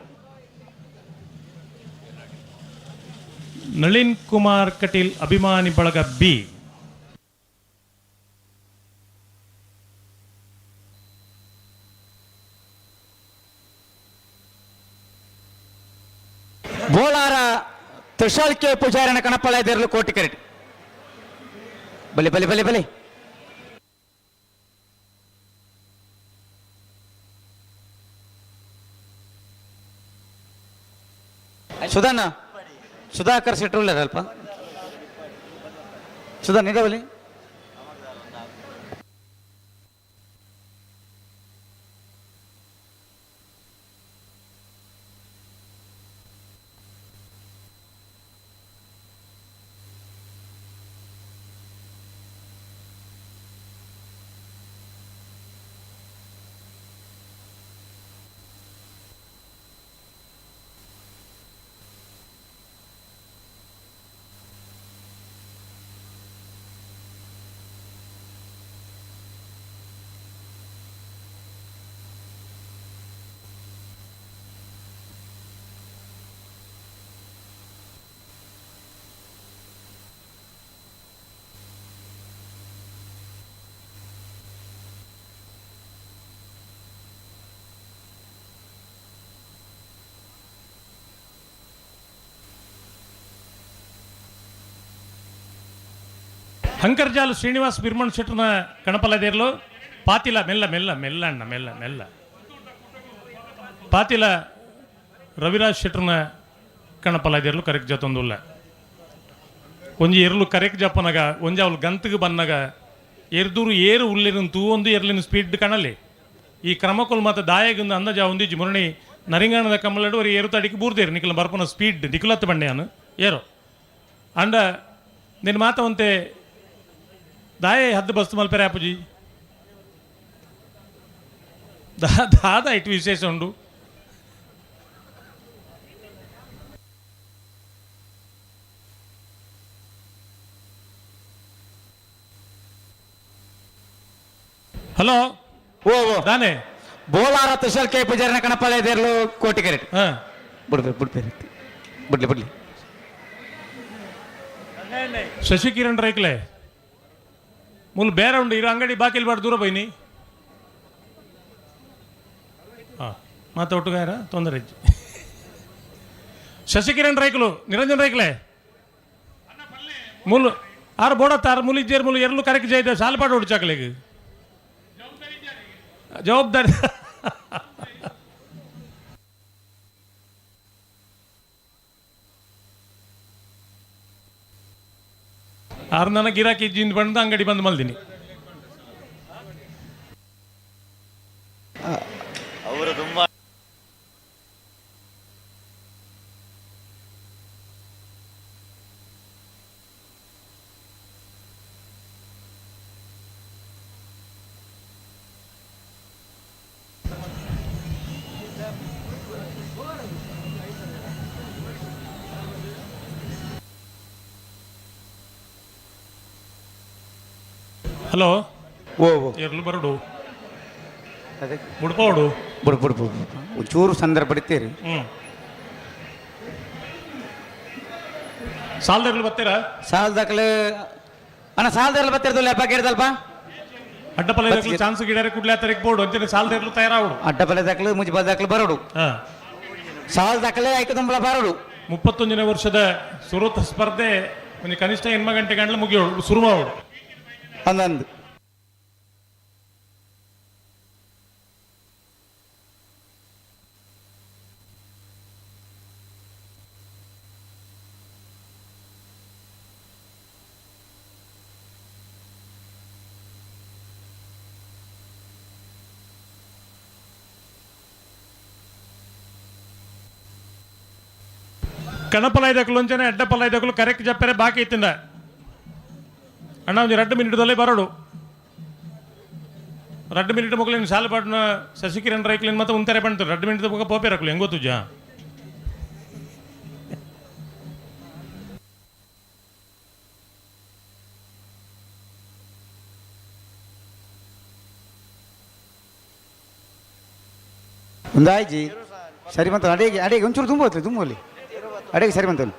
ನಳಿನ್ ಕುಮಾರ್ ಕಟೀಲ್ ಅಭಿಮಾನಿ ಬಳಗ ಬಿ. ಬೋಳಾರ ತುಷಾಲ್ ಕೆ ಪೂಜಾರಿನ ಕಣಪ್ಪಳ ದೇರ್ಲು ಕೋಟಿ ಕರೆಟ್. ಬಲಿ ಬಲಿ ಬಲಿ ಬಲಿ. ಸುಧಾನ ಸುಧಾಕರ್ ಶೆಟ್ರು ಅಲ್ಪ ಸುಧಾ ನಿದೆ ಬಲಿ. ಹಂಕರ್ಜಾಲು ಶ್ರೀನಿವಾಸ್ ಬಿರ್ಮಣ್ ಶೆಟ್ಟರ್ನ ಕಣಪಲದೇರ್ಲು. ಪಾತಿಲ ಮೆಲ್ಲ ಮೆಲ್ಲ ಮೆಲ್ಲ ಅಣ್ಣ ಮೆಲ್ಲ ಮೆಲ್ಲ. ಪಾತಿಲ ರವಿರಾಜ್ ಶೆಟ್ಟರ್ನ ಕಣಪಲದೇರ್ಲು ಕರೆಕ್ಟ್ ಜೊತೊಂದುಲ್ಲ. ಒಂಜಿ ಎರ್ಲು ಕರೆಕ್ಟ್ ಜಪ್ಪನಗ ಒಂಜಿ ಅವಳು ಗಂತಿಗೆ ಬನ್ನಗ ಎರ್ದೂರು ಏರು ಉಳ್ಳಿನ ತೂವೊಂದು ಎರ್ಲಿನ ಸ್ಪೀಡ್ ಕಣಲಿ. ಈ ಕ್ರಮಕೊಲ್ ಮಾತ ದಾಯಗಿಂದ ಅಂದಾಜ ಒಂದಿಜ್ಜಿ ಮುರಣಿ ನರಿಂಗಾಣದ ಕಮ್ಮಲಡು ஒரு ಏರು ತಡಿಗೆ ಬೂರ್ದೇರು ನಿಖಲ ಬರ್ಪನ ಸ್ಪೀಡ್ ನಿಖಲತ್ತು ಬಂಡೆಯಾನು ಏರೋ ಅಂಡ ನಿನ್ನ ಮಾತ ಒಂತೆ ದಾಯೆ ಹದ್ದು ಬಸ್ತು ಮಲ್ಪೆರೆ ಅಪ್ಪುಜಿ ದಾದ ಇಟ್ಟು ವಿಶೇಷ ಉಂಡು. ಹಲೋ ಓ ಓ ದಾನೆ ಬೋಲಾರ ತುಷಾಲ್ ಕೆ ಪೂಜಾರಿನ ಕಣಪ್ಪಳ ದೇರ್ಲು ಕೋಟಿ ಕರೆಟ್. ಹಾ ಬಿಡ್ಬೇಕು ಬಿಡ್ಬೇರಿ ಬಿಡ್ಲಿ ಬಿಡ್ಲಿ. ಶಶಿಕಿರಣ್ ರೈಕ್ಲೆ ಮುಲ್ ಬೇರೆ ಉಂಡು ಇರೋ ಅಂಗಡಿ ಬಾಕಿಲ್ ಬಾಡ್ ದೂರ ಬೈನಿ. ಹಾಂ ಮಾತ ಒಟ್ಟುಗಾರ ತೊಂದರೆ ಇಜ್ಜಿ. ಶಶಿಕಿರಣ್ ರೈಕ್ಲು ನಿರಂಜನ್ ರೈಕ್ಲೆ ಮುಲ್ ಆರು ಬೋಡತ್ತ ಆರು ಮುಲ್ ಇಜ್ಜೇರ್ ಮುಲ್ ಎರ್ಲು ಕರೆಕ್ಟ್ ಜೈದ ಸಾಲ್ಪಾಡು ಹೊಡ್ಚಾಕ್ಲೆಗ್ ಜವಾಬ್ದಾರಿ. ಆರು ನನ್ನ ಗಿರಾಕಿ ಇಜ್ಜಿಂದ ಬಂದು ಅಂಗಡಿ ಬಂದ್ ಮಲ್ದಿನಿ. ಅವರು ತುಂಬಾ ಹಲೋ ಓ ಓ ಎರ್ಲು ಬರಡು ಬುಡ್ಪೋಡು ಬಿಡು ಬಿಡು ಬಿಡು ಒಂಚೂರು ಸಂದರ್ಭ ಬಿಡ್ತೀರಿ. ಹ್ಞೂ ಸಾಲದರ್ಲು ಬರ್ತೀರಾ? ಸಾಲ ದಾಖಲೆ ಅಣ್ಣ ಸಾಲದರ್ಲು ಬರ್ತಿರ್ದಲ್ಲ ಹಬ್ಬ ಕೇಳಿದಲ್ಪ. ಅಡ್ಡಪಲ್ಲ ಚಾನ್ಸ್ ಗಿಡರೆ ಕುಡ್ಲೆ ತರಕ್ ಬೋರ್ಡು ಅಂತೀನಿ ಸಾಲದರ್ಲು ತಯಾರಾವಡು. ಅಡ್ಡಪಲ್ಲೆ ದಾಖಲೆ ಮುಜಿ ದಾಖಲೆ ಬರೋಡು. ಹಾಂ ಸಾಲ ದಾಖಲೆ ಆಯ್ತು ತುಂಬಲ ಬರೋಡು. 31ನೇ ವರ್ಷದ ಸುರುತ ಸ್ಪರ್ಧೆ ಒಂದು ಕನಿಷ್ಠ ಎನ್ಮ ಗಂಟೆ ಗಂಟಲು ಮುಗಿಯೋಡು ಶುರು ಮಾಡೋಡು. ಅಂದಂದು ಕಣಪಲ ಒಂಚನೆ ಅಡ್ಡಪಲ ಐದಕ್ಕಲು ಕರೆಕ್ಟ್ ಜಪ್ಪರೆ ಬಾಕಿ ಇತ್ತಿಂದ ಅಣ್ಣ ಒಂದು 2 ಮಿನಿಟ್ದಲ್ಲೇ ಬರೋಡು. ರಡ್ಡು ಮಿನಿಟ್ ಮೊಗಲಿನ ಸಾಲ ಪಾಡ್ನ ಶಶಿಕಿರಣ್ ರೈಕ್ಲಿನ್ ಮತ್ತೆ ಉಂತಾರೆ ಪಂಡ್ತಾರೆ ರಡ್ಡು ಮಿನಿಟ್ ಬೊಕ ಪೋಪೇರಕ್ಲು ಹೆಂಗ್ ಗೊತ್ತುಜಾ? ಒಂದಾಯ್ಜಿ ಸರಿ ಬಂತ ಅಡಿಗೆ ಅಡಿಗೆ ಒಂಚೂರು ತುಂಬ ಹೋಗ್ತದೆ ತುಂಬಲ್ಲಿ ಅಡಿಗೆ ಸರಿ ಬಂತಲ್ಲ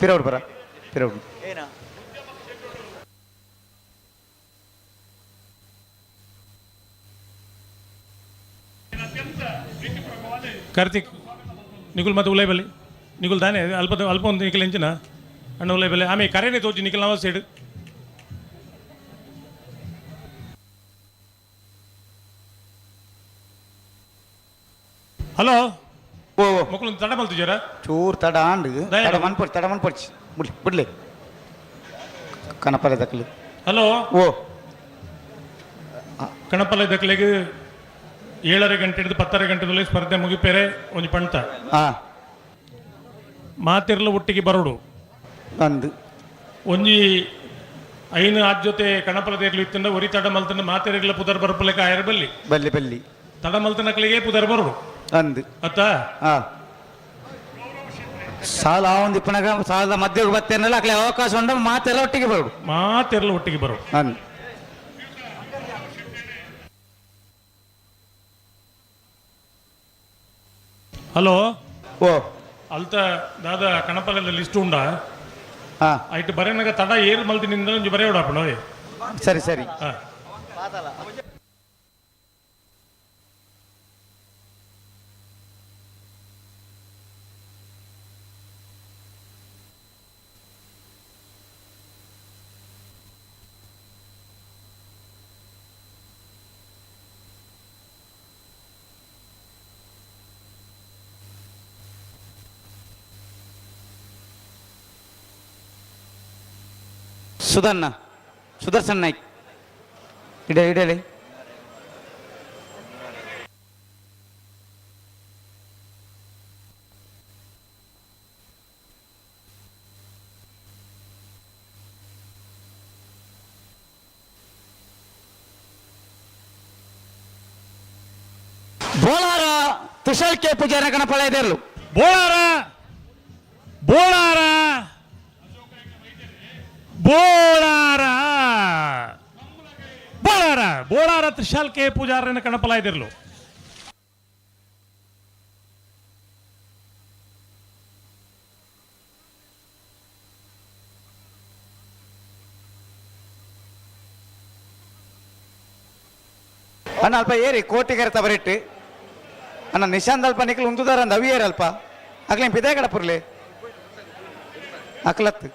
ಪಿರೌಡ್ ಬರ ಪಿರೌಡ್. ಕಾರ್ತಿಕ್ ನಿಗುಲ್ ಮತ್ತೆ ಉಲೈ ಬಲ್ಲಿ ನಿಗುಲ್ ತಾನೆ ಅಲ್ಪ ಅಲ್ಪ ಒಂದು ನಿಖಲ್ ಎಂಚಿನ ಅಣ್ಣ ಉಲೈ ಬಲ್ಲಿ ಆಮೆ ಕರೆನೇ ತೋಚಿ ನಿಖಲ್ ನವ ಸೈಡ್. ಹಲೋ, ಓ ಮಕ್ಕಳು ತಡ ಮಲ್ತಿದ್ದೀರಾ? ಚೂರು ತಡ ಆಂಡ್ ತಡ ಮನ್ಪೊಡ್ಚಿ ತಡ ಮನ್ಪೊಡ್ಚಿ ಬಿಡ್ಲಿ ಬಿಡ್ಲಿ ಕನಪಲೆ ದಕ್ಕಲು. ಹಲೋ. ಓ. ಕಣಪಲ್ಲ ದಕ್ಕಲಿಗೆ 7:30 ಗಂಟೆ ಹಿಡಿದು 10:30 ಗಂಟೆದಲ್ಲಿ ಸ್ಪರ್ಧೆ ಮುಗಿಪೇರೆ ಒಂಜಿ ಪಂಟ. ಮಾತಿರ್ಲ ಒಟ್ಟಿಗೆ ಬರೋಡು. ಅಂದು ಒಂಜಿ ಐನು ಆದ್ ಜೊತೆ ಕಣಪಲ ತೇರ್ಲು ಇತ್ತಂಡ ಒರಿ ತಡ ಮಲ್ತಂಡ ಮಾತೆರ್ಲ ಪುದರ್ ಬರಪಲೆಕ ಆಯರ ಬಲ್ಲಿ. ಬಲ್ಲಿ ಬಲ್ಲಿ. ತಡ ಮಲ್ತನಕ್ಲಿಗೆ ಪುದರ್ ಬರೋಡು. ಅಂದು ಅತ್ತ. ಸಾಲ ಒಂದು ಇಪ್ಪನಾಗ ಸಾಲದ ಮಧ್ಯಕ್ಕೆ ಬತ್ತೇನಲ್ಲ ಅಕ್ಲೆ ಅವಕಾಶ ಉಂಡ ಮಾತೆಲ್ಲ ಒಟ್ಟಿಗೆ ಬರೋಡು. ಮಾತೆರ್ಲ ಒಟ್ಟಿಗೆ ಬರೋಡು. ಅಂದು. ಹಲೋ. ಓ. ಅಲ್ತ ದಾದ ಕಣಪಲದ ಲಿಸ್ಟ್ ಉಂಡ. ಐಟ್ ಬರೆನಗ ತಡ ಏರ್ ಮಲ್ತಿನಿಂದ ಒಂಜಿ ಬರೆಯೋಡ ಅಪ್ಪಣ. ಸರಿ ಸರಿ. ಸುಧನ್ನ ಸುದರ್ಶನ್ ನಾಯ್ಕ್ ಇಡ ಇಡಲಿ. ಬೋಳಾರ ತುಷಾರ್ ಕೆ ಪೂಜಾರ ಗಣಪಳ ಇದೆರಲು. ಬೋಳಾರ ಬೋಳಾರ ಬೋಳಾರ ಬೋಳಾರ ಬೋಳಾರ ತ್ರಿಶಾಲ್ ಕೆ ಪೂಜಾರನ ಕಣಪಲ ಇದಿರ್ಲು. ಅಣ್ಣ ಅಲ್ಪ ಏರಿ ಕೋಟಿಗರ ಬರಿಟ್ಟು ಅಣ್ಣ ನಿಶಾಂತ್ ಅಲ್ಪ ನಿಖಲ್ ಉಂದುದಾರ ಅಂದ ಅವಿ ಏರ್ ಅಲ್ಪ ಅಗ್ಲೇನ್ ಪಿದೆ ಕಡಪುರ್ಲಿ ಅಕ್ಲತ್.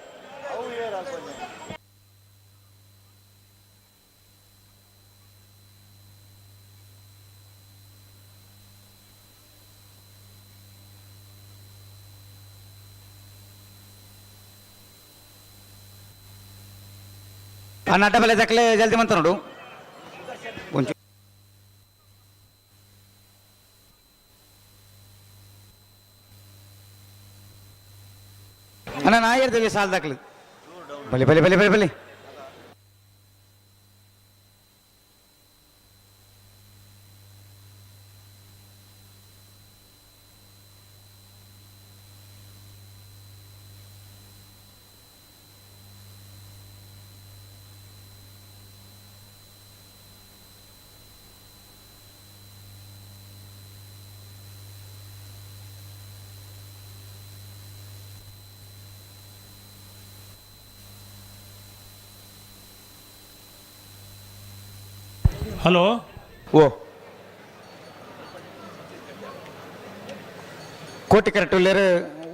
ಅಣ್ಣ ಅಡ್ಡ ಬೆಲೆ ದಕ್ಕಲೆ ಜಲ್ದಿ ಮಂತ ನೋಡು ಒಂಚೂರು. ಅಣ್ಣ ನಾ ಹೇಳ್ತೇವೆ ಸಾಲ ದಾಖಲು ಬಲಿ ಬಲಿ ಬಲಿ ಬಲಿ ಬಲಿ. ಹಲೋ. ಓ ಕೋಟಿ ಕರೆಕ್ಟ್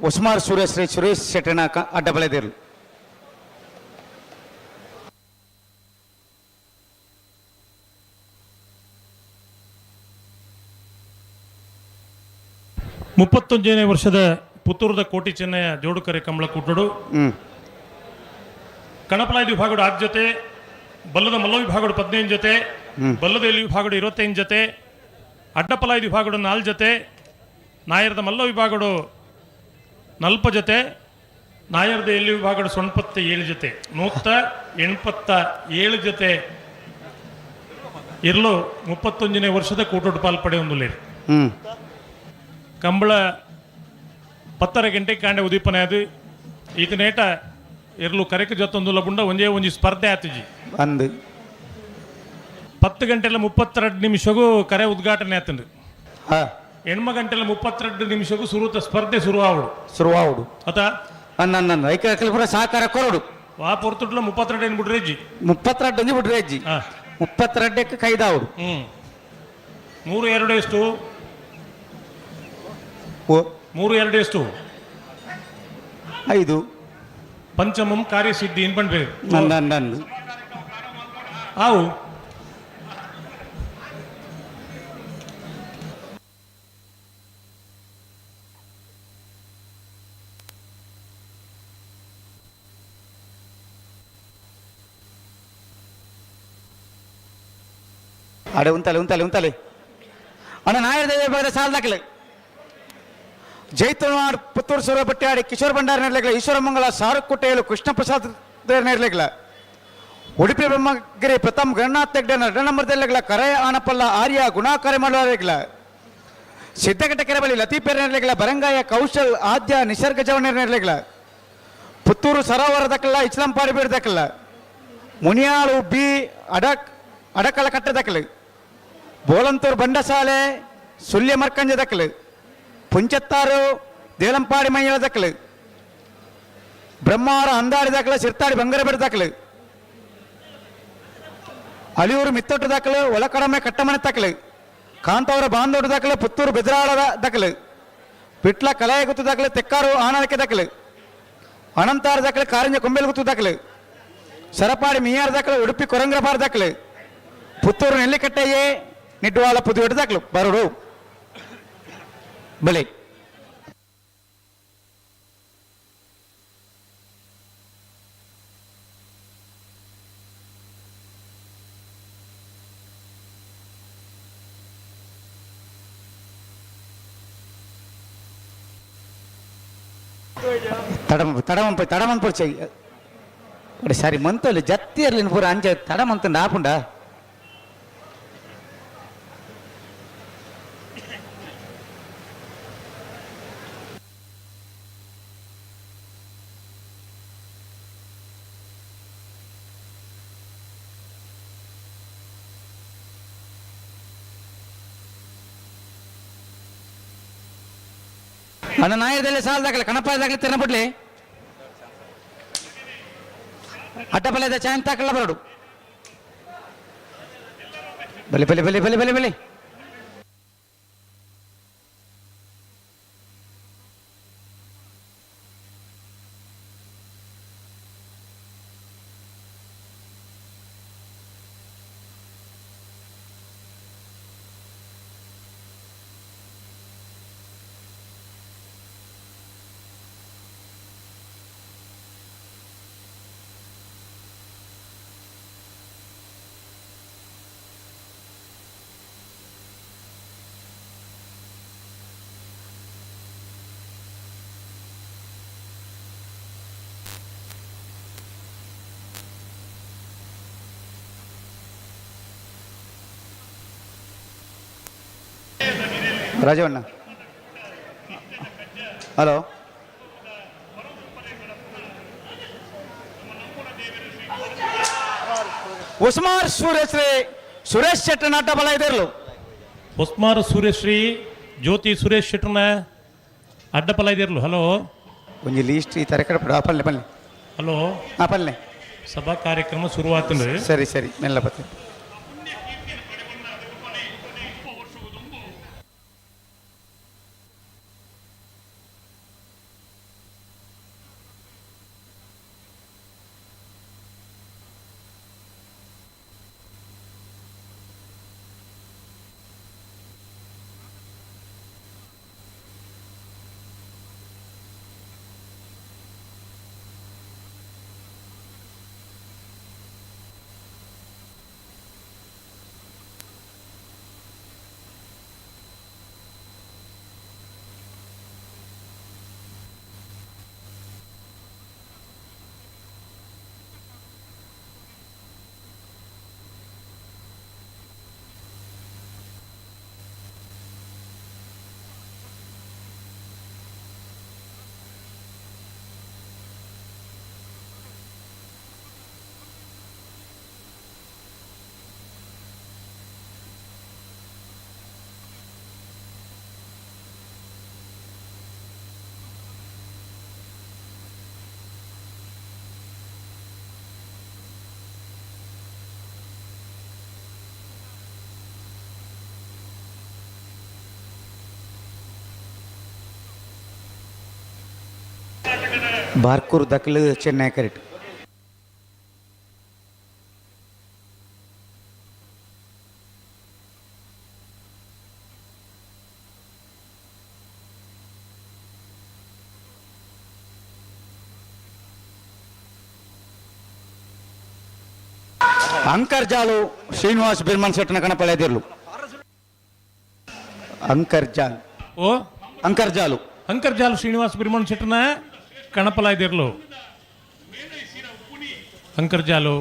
ಉಸ್ಮಾರ್ ಸುರೇಶ್ ಸುರೇಶ್ ಶೆಟ್ಟಣ ಅಡ್ಡ ಬಳೆದಿರಲು. 31ನೇ ವರ್ಷದ ಪುತ್ತೂರದ ಕೋಟಿ ಚೆನ್ನಯ್ಯ ಜೋಡುಕರೆ ಕಂಬಳ ಕೂಟಡು. ಕಣಪಲಾಯ್ದ ವಿಭಾಗಡು ಆರು ಜೊತೆ, ಬಲ್ಲದ ಮಲ್ಲ ವಿಭಾಗಡು 15 ಜೊತೆ, ಬಲ್ಲದ ಎಲ್ಲಿ ವಿಭಾಗಡು 25 ಜೊತೆ, ಅಡ್ಡಪಲಾಯ್ದ ವಿಭಾಗಡು 4 ಜೊತೆ, ನಾಯರದ ಮಲ್ಲ ವಿಭಾಗಡು 40 ಜೊತೆ, ನಾಯರದ ಎಲ್ಲಿ ವಿಭಾಗಡು 87 ಜೊತೆ, 187 ಜೊತೆ ಇರ್ಲು 31ನೇ ವರ್ಷದ ಕೂಟೋಡು ಪಾಲ್ ಪಡೆಯೊಂದುಲ್ಲೇರು. ಕಂಬಳ 10:30 ಗಂಟೆಗೆ ಕಾಂಡೆ ಉದೀಪನೆ ಅದು ಈತನೇಟ ಇರ್ಲು ಕರೆಕ್ ಜೊತ್ತೊಂದುಲ್ಲ ಬುಂಡ ಒಂಜೇ ಒಂಜಿ ಸ್ಪರ್ಧೆ ಆತಿಜಿ. ಅಂದು. 10 ಗಂಟೆಲ 32 ನಿಮಿಷಗೂ ಕರೆ ಉದ್ಘಾಟನೆ ಆತಂದು. ಎಣ್ಮ ಗಂಟೆಲ 32 ನಿಮಿಷಗೂ ಸುರುತ ಸ್ಪರ್ಧೆ ಶುರು ಆವಡು. ಶುರುವಾವಡು. ಅತ. ಅಂದ ಐಕ ಪೂರ ಸಹಕಾರ ಕೊರಡು. ವಾ ಪೊರ್ತುಟ್ಲ 32 ಏನು ಬಿಡ್ರೇಜಿ. 32 ಒಂಜಿ ಬಿಡ್ರೇಜಿ. 32ಕ್ಕೆ ಕೈದಾವಡು. 3 2 ಎಷ್ಟು? 3 2 ಎಷ್ಟು? 5. ಪಂಚಮಂ ಕಾರ್ಯಸಿದ್ಧಿ ಏನ್ ಪಣ್ಬೇಕು. ನಂದು. ಆವು. ಅಡೆ ಉಂತಲೆ ಉಂತಲೆ ಉಂತಲೆ ಅಣ್ಣ ನಾಯರ್ ವಿಭಾಗದ ಸಾಲ ದಾಖಲೆ. ಜೈತುನಾಡ್ ಪುತ್ತೂರು ಸೂರ ಬಟ್ಟಿಯಾಡಿ ಕಿಶೋರ್ ಭಂಡಾರಿ ನೆರಳಿಗಳ ಈಶ್ವರಮಂಗಲ ಸಾರುಕ್ ಕುಟೇಲು ಕೃಷ್ಣ ಪ್ರಸಾದ್ ನೆರಳಿಗಳ ಉಡುಪಿ ಬ್ರಹ್ಮಗಿರಿ ಪ್ರಥಮ್ ಗಣನಾಥ್ ಹೆಗ್ಡೆ ಎರಡು ನಂಬರ್ದಲ್ಲಿಗಳ ಕರೆ ಆನಪಲ್ಲ ಆರ್ಯ ಗುಣಾಕರೆ ಮಾಡುವರೆಗಳ ಸಿದ್ದಘಟ್ಟ ಕೆರೆಬಳಿ ಲತೀಫ್ ನೆರಳಿಗಳ ಬರಂಗಾಯ ಕೌಶಲ್ ಆದ್ಯ ನಿಸರ್ಗ ಜವನ ನೆರಳಿಗಳ ಪುತ್ತೂರು ಸರೋವರ ದಕ್ಕಲ್ಲ ಇಸ್ಲಾಂಪಾಡಿ ಬೀಡ್ ದಕ್ಕಲ್ಲ ಮುನಿಯಾಳು ಬಿ ಅಡಕ್ ಅಡಕಲ ಕಟ್ಟೆ ದಕ್ಕಲು ಬೋಲಂತೂರು ಬಂಡಸಾಲೆ ಸುಳ್ಯ ಮರ್ಕಂಜ ದಕ್ಕಲು ಪುಂಚತ್ತಾರು ದೇಲಂಪಾಡಿ ಮೈಯಳ ದಕ್ಕಲು ಬ್ರಹ್ಮಾವರ ಅಂದಾಡಿ ದಾಖಲೆ ಸಿರ್ತಾಡಿ ಬಂಗರಬೇಡ ದಾಖಲೆ ಅಲಿಯೂರು ಮಿತ್ತೊಟ್ಟು ದಾಖಲೆ ಒಳಕಡಮೆ ಕಟ್ಟಮನೆ ದಾಖಲೆ ಕಾಂತಾವರ ಬಾಂದೋಡು ದಾಖಲೆ ಪುತ್ತೂರು ಬೆದರಾಳದ ದಾಖಲೆ ವಿಟ್ಲ ಕಲಾಯಗುತ್ತು ದಾಖಲೆ ತೆಕ್ಕಾರು ಆನಳಕೆ ದಾಖಲೆ ಅನಂತಾರ ದಾಖಲೆ ಕಾರಂಜ ಕೊಂಬೆಲಗುತ್ತು ದಾಖಲೆ ಸರಪಾಡಿ ಮಿಯಾರ್ ದಾಖಲೆ ಉಡುಪಿ ಕೊರಂಗ್ರಪಾರ ದಾಖಲೆ ಪುತ್ತೂರು ನೆಲ್ಲಿಕಟ್ಟೆಯೇ ನಿಡ್ವಾಳ ಪುದುವೆಟ್ಟು ದಾಖಲು ಬರೋಡು ಬಲೆ. ತಡಮ ತಡಮಂಪ ತಡಮಂತ ಸರಿ ಮಂತಲ್ಲಿ ಜತ್ತಿ ಇರ್ಲಿನ ಪೂರ ಅಂಚೆ ತಡಮಂತ ಆಪುಂಡ. ಅಣ್ಣ ನಾಯದಲ್ಲಿ ಸಾಲ ದಾಖಲೆ ಕಣಪ್ಪ ದಾಖಲೆ ತಿನ್ನ ಬಿಡ್ಲಿ ಅಡ್ಡಪಲ್ಯದ ಚಾಯನ್ ತಾಕಲ್ಲ ಬರಡು ಬಲಿ ಬಲಿ ಬಲಿ ಬಲಿ ಬಲಿ ಬಲಿ. ರಾಜವಣ್ಣ ಹಲೋ ಉಸ್ಮಾರ್ ಸೂರ್ಯಶ್ರೀ ಸುರೇಶ್ ಶೆಟ್ಟನ ಅಡ್ಡ ಬಲ ಇದಿರಲು. ಉಸ್ಮಾರ್ ಸೂರ್ಯಶ್ರೀ ಜ್ಯೋತಿ ಸುರೇಶ್ ಶೆಟ್ಟನ ಅಡ್ಡಪಲ ಇದಿರಲು. ಹಲೋ. ಒಂಜಿ ಲೀಸ್ಟ್ ಈ ತರ ಕಡೆ ಪಲ್ಲೆ ಪಲ್ಲೆ. ಹಲೋ. ಹಾ ಪಲ್ಲೆ. ಸಭಾ ಕಾರ್ಯಕ್ರಮ ಶುರುವಾತಂದ್ರೆ. ಸರಿ ಸರಿ ಮೆಲ್ಲ ಬತ್ತೆ. ಬಾರ್ಕೂರು ದಕ್ಲು ಚೆನ್ನೈ ಕರೆಟ್. ಅಂಕರ್ಜಾಲು ಶ್ರೀನಿವಾಸ್ ಬಿರ್ಮನ್ ಶೆಟ್ಟನ ಕಣಪಳೆದಿರ್ಲು. ಅಂಕರ್ಜಾಲ್. ಓ. ಅಂಕರ್ಜಾಲು. ಅಂಕರ್ಜಾಲು ಶ್ರೀನಿವಾಸ್ ಬಿರ್ಮನ್ ಶೆಟ್ಟನ ಕಣಪಲಾಯ್ದಿರ್ಲು. ಅಂಕರ್ಜಾಲು,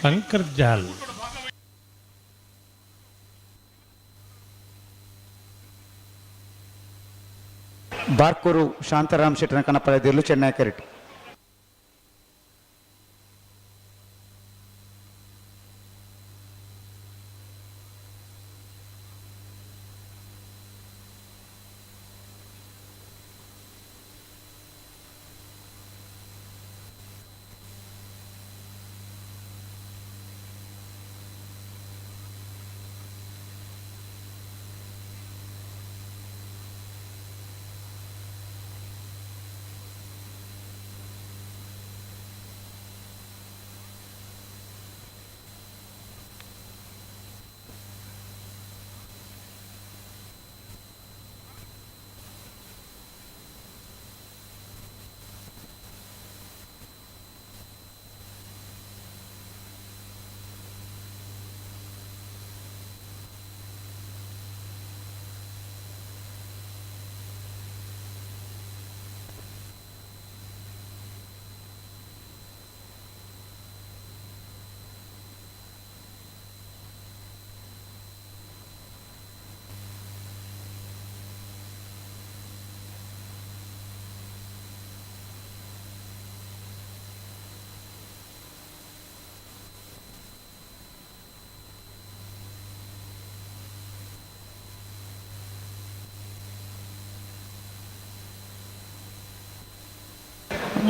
ಅಂಕರ್ಜಾಲ್. ಬಾರ್ಕೂರು ಶಾಂತಾರಾಮ್ ಶೆಟ್ಟನ ಕಣಪಳೆದಿರ್ಲು ಚೆನ್ನೈ ಕರೆಟ್.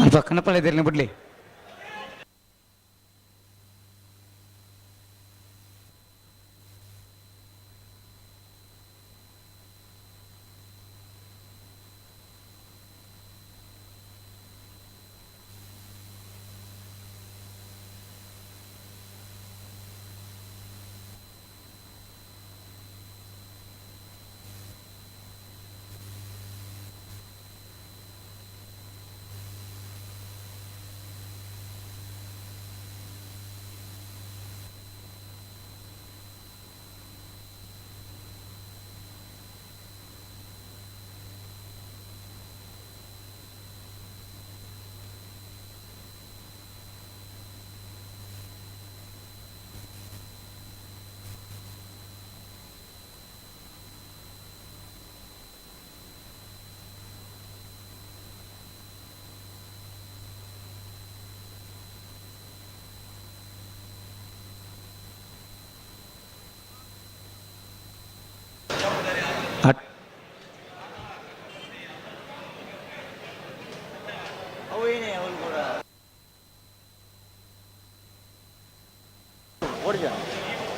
ಅಲ್ಪ ಕಣಪಳೆದಿರ್ಲಿ ಬಿಡ್ಲಿ.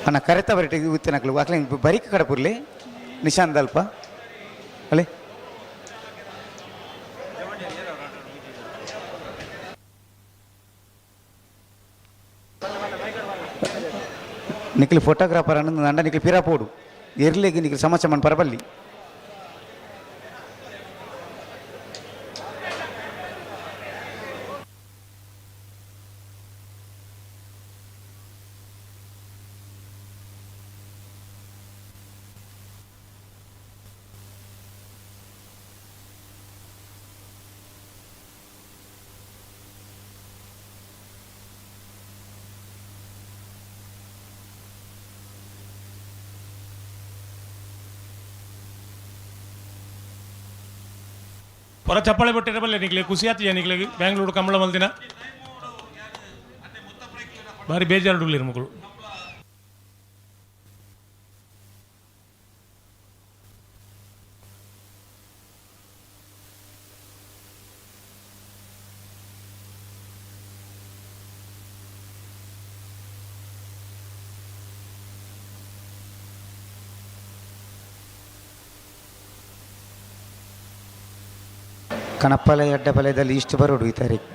ಅಣ್ಣ ಕರೆತ ಬರಟಿ ಉತ್ತಿನಕ್ಲು ಅಕ್ಲೆ ಬರಿಕ ಕಡಪುರ್ಲಿ ನಿಶಾಂತ್ ಅಲ್ಪ ಅಲ್ಲೇ. ನಿಖಿಲ್ ಫೋಟೋಗ್ರಾಫರ್ ಅನ್ನ ಅಂಡ ನಿಖಿಲ್ ಪಿರಾಪೋಡು ಎರ್ಲಿಗೆ ನಿಖಿಲ್ ಸಮಾಚಾರ ಮನ್ ಪರಬಲ್ಲಿ. ಹೊರ ಚಪ್ಪಾಳೆ ಬಟ್ಟೆ ನಿಕ್ಲೆ ಖುಷಿ ಆತಿಯ ನಿಕ್ಲೆ. ಬ್ಯಾಂಗ್ಳೂರು ಕಂಬಳ ಮಲ್ದಿನ ಬಾರಿ ಬೇಜಾರು ಮಕ್ಕಳು. ಕಣಪ್ಪಲೆ ಅಡ್ಡಪಲೆದಲ್ಲಿ ಇಷ್ಟು ಬರೋಡು ಈ ತಾರೀಕು.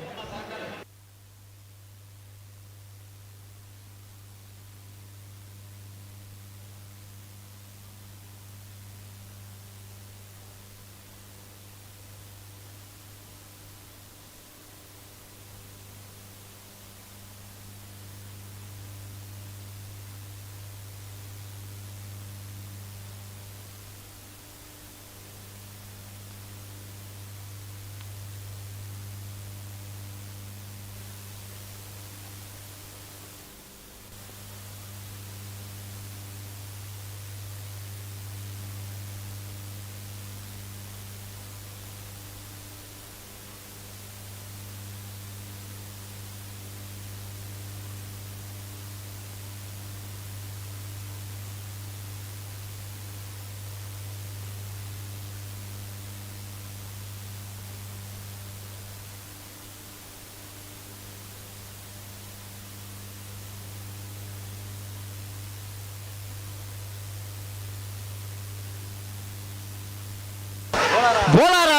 ಬೋಳಾರ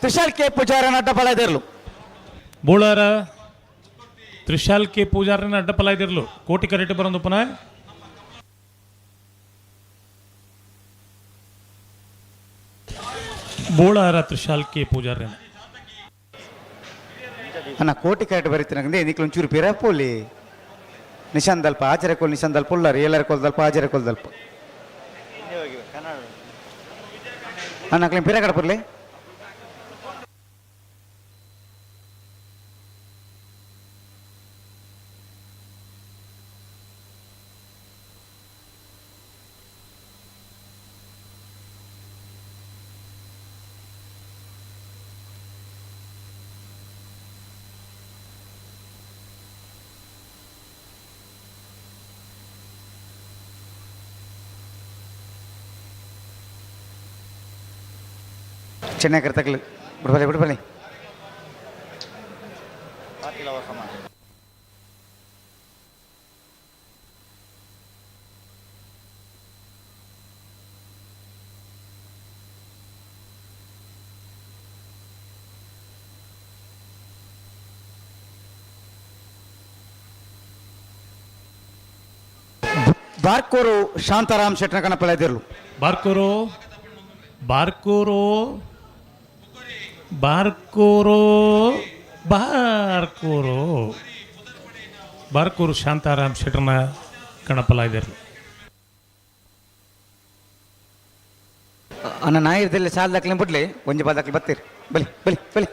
ತ್ರಿಶಾಲ್ ಕೆ ಪೂಜಾರನ ಅಡ್ಡಪಲ ಇದಿರ್ಲು. ಬೋಳಾರ ತ್ರಿಶಾಲ್ ಕೆ ಪೂಜಾರನ ಅಡ್ಡಪಲ ಇದಿರ್ಲು ಕೋಟಿ ಕರೆಟ್ ಬರಂದು ಪುನಃ. ಬೋಳಾರ ತ್ರಿಶಾಲ್ ಕೆ ಪೂಜಾರನ. ಅಣ್ಣ ಕೋಟಿ ಕರೆಟ್ ಬರೀತೀನಿ ನಿಕ್ಲು ಒಂಚೂರು ಪಿರಪೋಲಿ ನಿಶಾನ್ ದಲ್ಪ ಆಚರೆ ಕೋಲ್ ನಿಶಾನ್ ದಲ್ಪ ಉಳ್ಳಾರ ಏಳರ ಕೋಲ್ ದಲ್ಪ ಆಚರೆ ಕೋಲ್ ದಲ್ಪ ಅಣ್ಣ ಅಕ್ಲೇನು ಪಿರ ಕಡಪುರ್ಲಿ. ಚೆನ್ನಾಗಿ ಕರ್ತಕ್ಲು ಬಿಡ್ಬಲೆ ಬಿಡ್ಬಲೆ. ಬಾರ್ಕೂರು ಶಾಂತಾರಾಮ್ ಶೆಟ್ಟನ ಕಣಪಲ ಇದಿರ್ಲು. ಬಾರ್ಕೂರು ಬಾರ್ಕೂರು ಬಾರ್ಕೂರು ಬಾರ್ಕೂರು ಬಾರ್ಕೂರು ಶಾಂತಾರಾಮ್ ಶೆಟ್ಟರ್ನ ಕಣಪಲ ಇದಿರ್ಲು. ಅಣ್ಣ ನಾಯಿರ್ದಲ್ಲಿ ಸಾಲ ದಾಖಲೆ ಬಿಡ್ಲಿ ಒಂಜಿ ಬಾಲ್ ದಾಖಲೆ ಬತ್ತೀರಿ ಬಲಿ ಬಲಿ ಬಲಿ.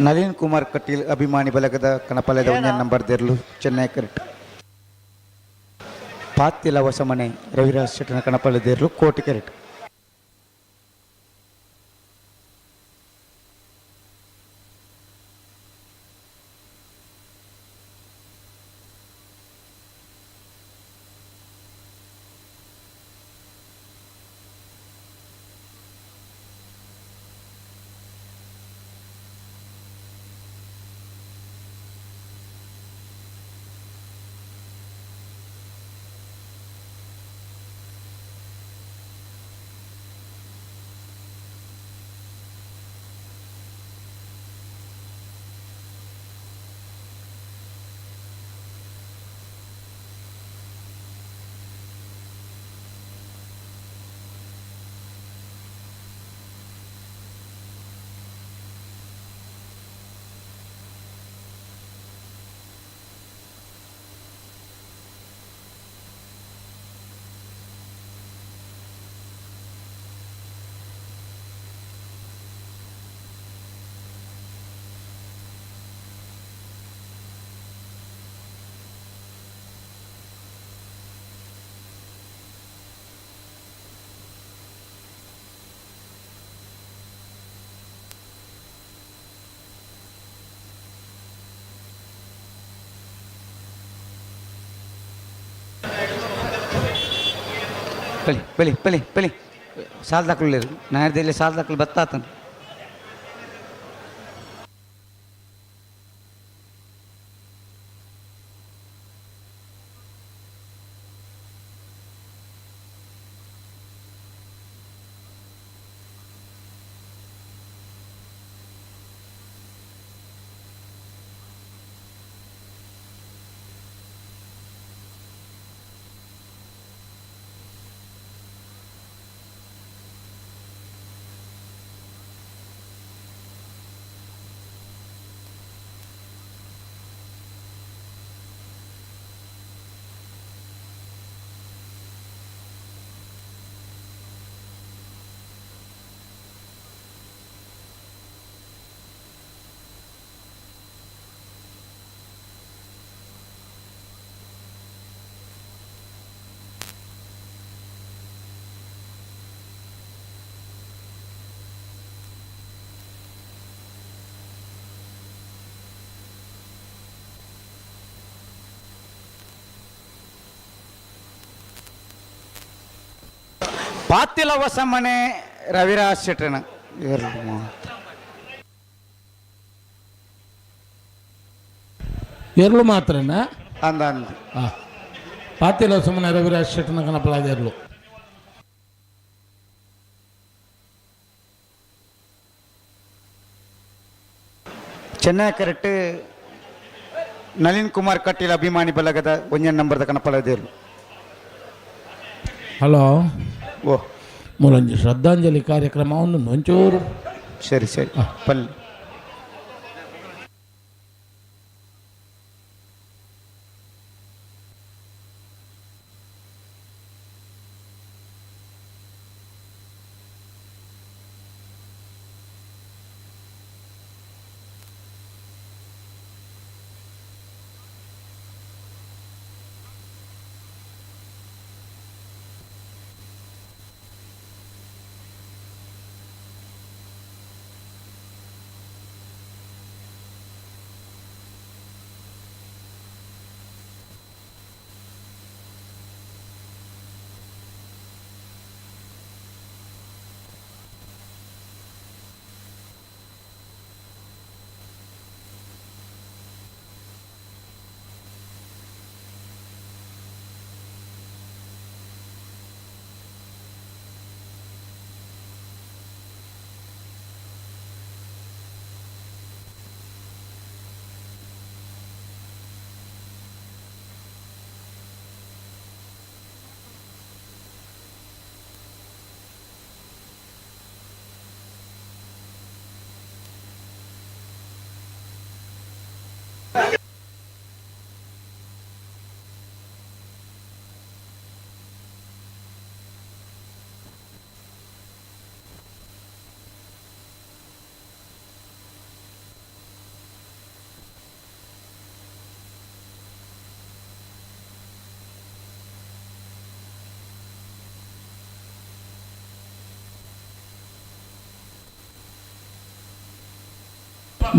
ನಳಿನ್ ಕುಮಾರ್ ಕಟೀಲ್ ಅಭಿಮಾನಿ ಬಳಗದ ಕಣಪಲದ ಒಂದೇ ನಂಬರ್ ದೇರ್ಲು ಚೆನ್ನೈ ಕರೆಕ್ಟ್. ಪಾತಿಲ ಹೊಸಮನೆ ರವಿರಾಜ್ ಶೆಟ್ಟನ ಕಣಪಲ ದೇರ್ಲು ಕೋಟಿ ಕರೆಕ್ಟ್. ಬಲಿ ಬಲಿ ಬಲಿ ಬಲಿ ಸಾಲ ದಾಖಲು ನಾಯರ್ದಲ್ಲಿ ಸಾಲ ದಾಖಲು ಬತ್ತಾತನ. ಪಾತಿಲ ಹೊಸಮನೆ ರವಿರಾಜ್ ಶೆಟ್ಟನ ಎರ್ಲು ಮಾತ್ರನಾ? ಅಂದ ಅಂದ. ಪಾತಿಲ ಸುಮ್ಮನೆ ರವಿರಾಜ್ ಶೆಟ್ಟನ ಕನಪಲಾದ ಎರ್ಲು. ಚೆನ್ನೈ ಕರೆಕ್ಟ್ ನಳಿನ್ ಕುಮಾರ್ ಕಟೀಲ್ ಅಭಿಮಾನಿ ಬಲಗದ ಒಂಜನ್ ನಂಬರ್ದ ಕನಪಲಾದೇರ್ಲು. ಹಲೋ. ಓ. ಮೂಲಂಜಿ ಶ್ರದ್ಧಾಂಜಲಿ ಕಾರ್ಯಕ್ರಮ ಒಂದು ಒಂಚೂರು. ಸರಿ ಸರಿ ಪಲ್ಲಿ.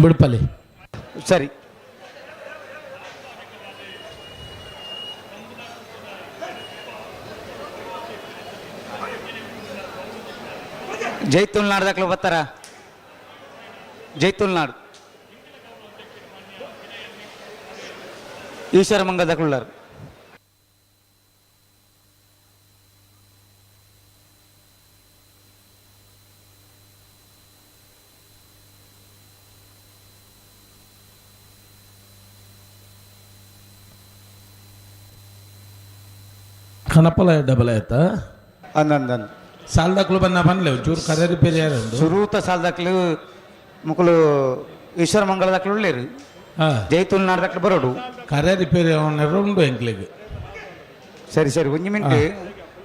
ಬಿಡ್ಪಲ್ಲಿ. ಸರಿ. ಜೈ ತುಳುನಾಡು ದಾಖಲು ಬರ್ತಾರ? ಜೈ ತುಳುನಾಡು ಈಶ್ವರ ಮಂಗಲ ದಾಖಲು. ಕನಪಲ ಡಬಲ್ ಆಯ್ತಾ? ಅಂದ ಅಂದ. ಸಾಲದಾಕ್ಲು ಬನ್ನ ಬನ್ಲೆ ಒಂಚೂರು ಕರೆ ರಿಪೇರಿ ಉಂಟು. ಸುರೂತ ಸಾಲದಾಕ್ಲು ಮುಕುಲು ಈಶ್ವರ ಮಂಗಲ ದಾಖಲು ಉಳ್ಳೇರು. ಜೈ ತುಳುನಾಡು ದಾಖಲು ಬರೋಡು. ಕರೆ ರಿಪೇರಿ ಉಂಡು ಎಂಕ್ಲೆಗ್. ಸರಿ ಸರಿ ಒಂಜಿ ಮಿನಿಟ್.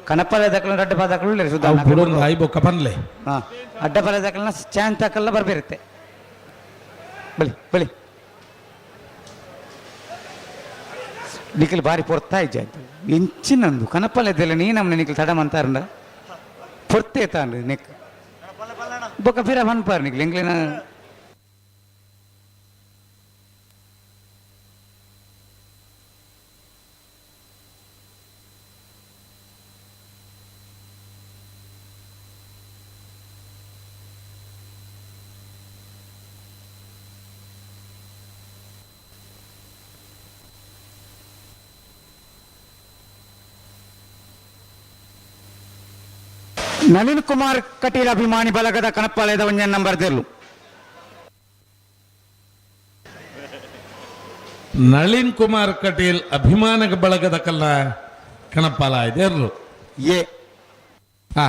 ಕನಪಲ ದಾಖಲು ಅಡ್ಡ ದಾಖಲು ಉಳ್ಳೇರು ಸುಧಾ. ಅವು ಬುಡೊಂದು ಆಯಿ ಬೊಕ್ಕ ಬನ್ಲೆ. ಹಾಂ, ಅಡ್ಡಪಲ ದಾಖಲನ್ನ ಚಾನ್ ತಾಕಲ್ಲ ಬರ್ಬೇರುತ್ತೆ. ಬಲಿ ಬಲಿ ನಿಖಿಲ್ ಬಾರಿ ಪೊರ್ತಾ ಇಜ್ಜ ಆಯ್ತು ಎಂಚಿನಂದು ಕನಪಲೆದೆಲ್ಲ ನೀ ನಮ್ಮನೆ ನಿಖಿಲ್ ತಡ ಮಂತಾರಂಡ ಪೊರ್ತೆ ತಾಂಡು ನಿಕ್ ಬೊಕ್ಕ ಫಿರ ಪನ್ಪಾರ್ ನಿಖಿಲ್ ಎಂಗ್ಲಿನ. ನಳಿನ್ ಕುಮಾರ್ ಕಟೀಲ್ ಅಭಿಮಾನಿ ಬಲಗದ ಕನಪಾಲಯದ ಒಂಜನ್ ನಂಬರ್ ದೆರ್ಲು. ನಳಿನ್ ಕುಮಾರ್ ಕಟೀಲ್ ಅಭಿಮಾನ ಬಳಗದ ಕಲ್ಲ ಕಣಪಾಲ ಇದೆರ್ಲು. ಎ. ಹಾ.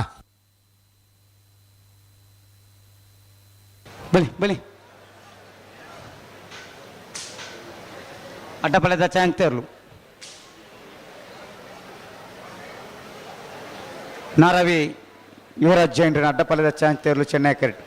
ಬಲಿ ಬಲಿ ಅಡ್ಡಪಲೆದ ಚಾಂಗ್ತೇರ್ಲು. ನಾರವಿ ಯುವರಾಜ್ ಜೈನ್ರನ್ನ ಅಡ್ಡಪಲೆದ ಚಾಂಗ್ತೇರ್ಲು ಚೆನ್ನೈ ಕರೆಕ್ಟ್.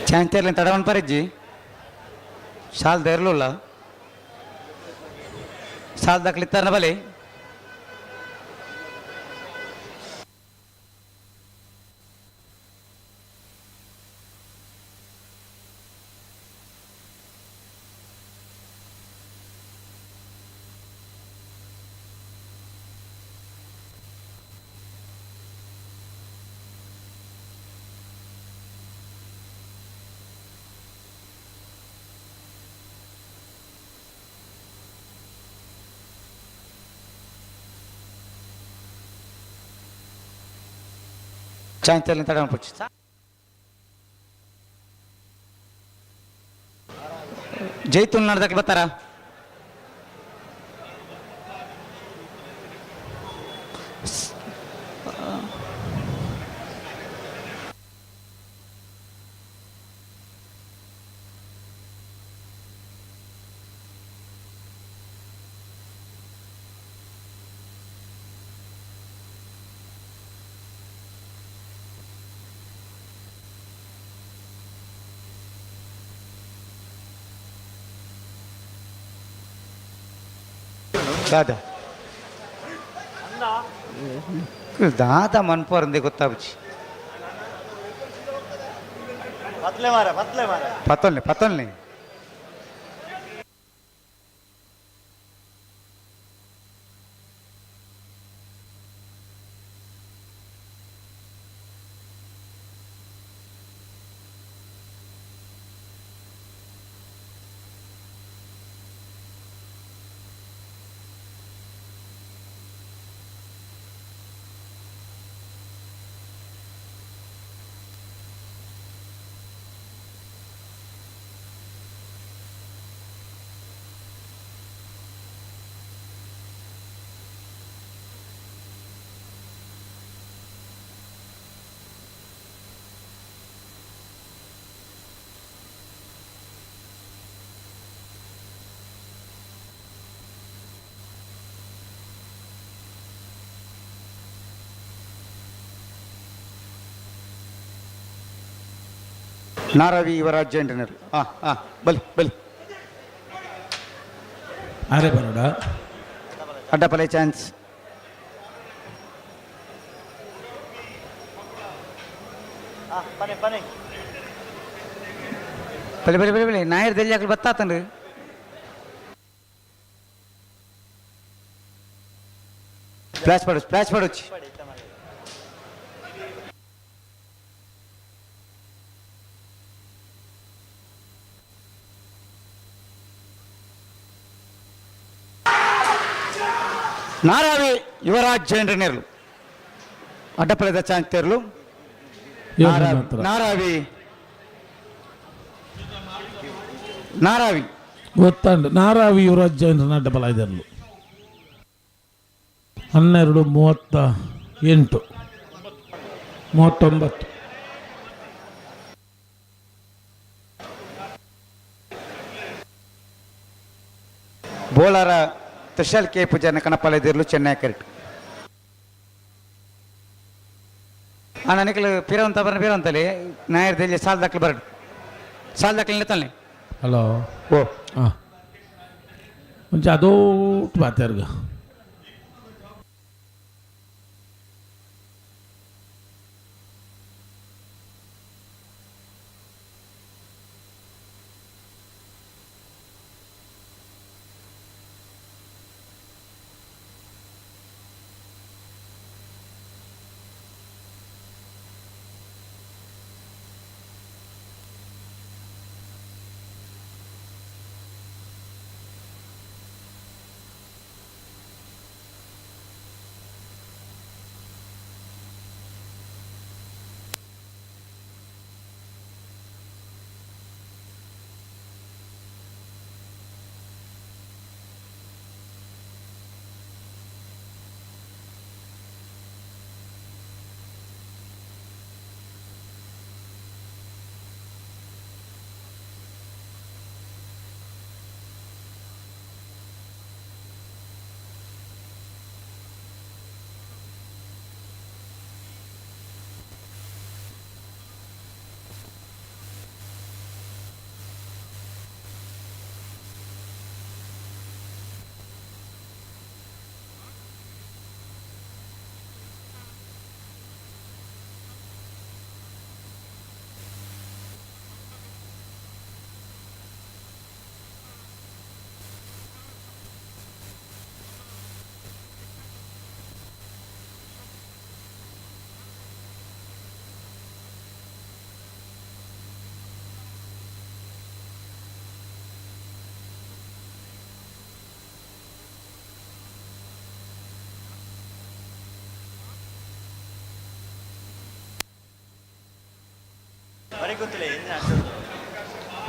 ಚಾಂಗ್ತೇರ್ಲಿನ ತಡವನ್ ಪರಿಜ್ಜಿ. ಶಾಲ್ ದೇರ್ಲುಲ್ಲ ಸಾಲ್ ದಾಖಲಿತ್ತಾರನ ಬಲೆ ಚಾಂಚಲ್ನ ತಡ ಪುಚ್ಚಿ ಜೈತುಲ್ ನಡ್ದಕ್ಕೆ ಬರ್ತಾರ. ದಾದಾ ದಾದಾ ಮನ್ಪೋರಂದೆ ಗೊತ್ತಾಗುಚ್ಚಿ. ಪತ್ತೊಲ್ನೆ ಪತ್ತೊಲ್ನೆ ನಾರವಿ ಯುವರಾಜ್ ಇಂಜಿನಿಯರ್. ಹಾಂ ಹಾಂ ಬಲಿ ಬಲಿ. ಅರೆ ಬರೋಡ ಅಡ್ಡಪಲೆ ಚಾನ್ಸ್. ಬಲಿ ಬಲಿ ಬಲಿ ಬಲಿ ನಾಯರ್ ದೆಲ್ಲಿ ಹಾಕಿ ಬತ್ತಾತನ್ರಿ. ಫ್ಲಾಶ್ ಪಡೋಚ್ ಫ್ಲಾಶ್ ಪಡೋಚ್. ನಾರಾವಿ ಯುವರಾಜ್ ಜೈನ್ರನೇರ್ಲು ಅಡ್ಡಪಲೆದ ಚಾಂತೇರ್ಲು ನಾರಾವಿ ನಾರಾವಿ ಗೊತ್ತಂಡು ನಾರಾವಿ ಯುವರಾಜ್ ಜೈನ್ರನ ಅಡ್ಡಪಲ ಇದರ್ಲು 12:38 39. ಬೋಳಾರ ತ್ರಿಶಾಲ್ ಕೆ ಪೂಜಾರಿನ ಕಣಪಾಲ ಚೆನ್ನೈ ಕರೆಕ್ಟ್. ಅಣ್ಣ ನಿಖಲ್ ಪಿರವಂತ ಬರ ಪಿರವಂತಲ್ಲಿ ನಾಯರ್ದಲ್ಲಿ ಸಾಲ್ ದಾಖಲೆ ಬರಡು ಸಾಲ್ ದಾಖಲೆ ನಿಲ್ತಾನೆ. ಹಲೋ ಓ ಹಾಂ ಮುಂಚೆ ಅದೋಟ್ ಮಾತಾಡ್ಗ.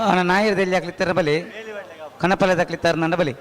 ಅಣ್ಣ ನಾಯಿರದಲ್ಲಿ ಹಾಕ್ಲಿತ್ತಾರ ಬಲಿ ಕನಪಲದ ಹಾಕ್ಲಿತ್ತಾರ ನನ್ನ ಬಲಿ.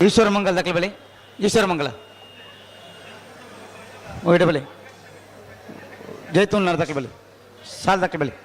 ಈಶ್ವರ ಮಂಗಲ ದಾಖಲೆ ಬಲಿ, ಈಶ್ವರ ಮಂಗಲ ಒಯ್ಡ ಬಲಿ, ಜೈತೂನ್ ದಾಖಲೆ ಬಲಿ, ಸಾಲ್ ದಾಖಲೆ ಬಲಿ.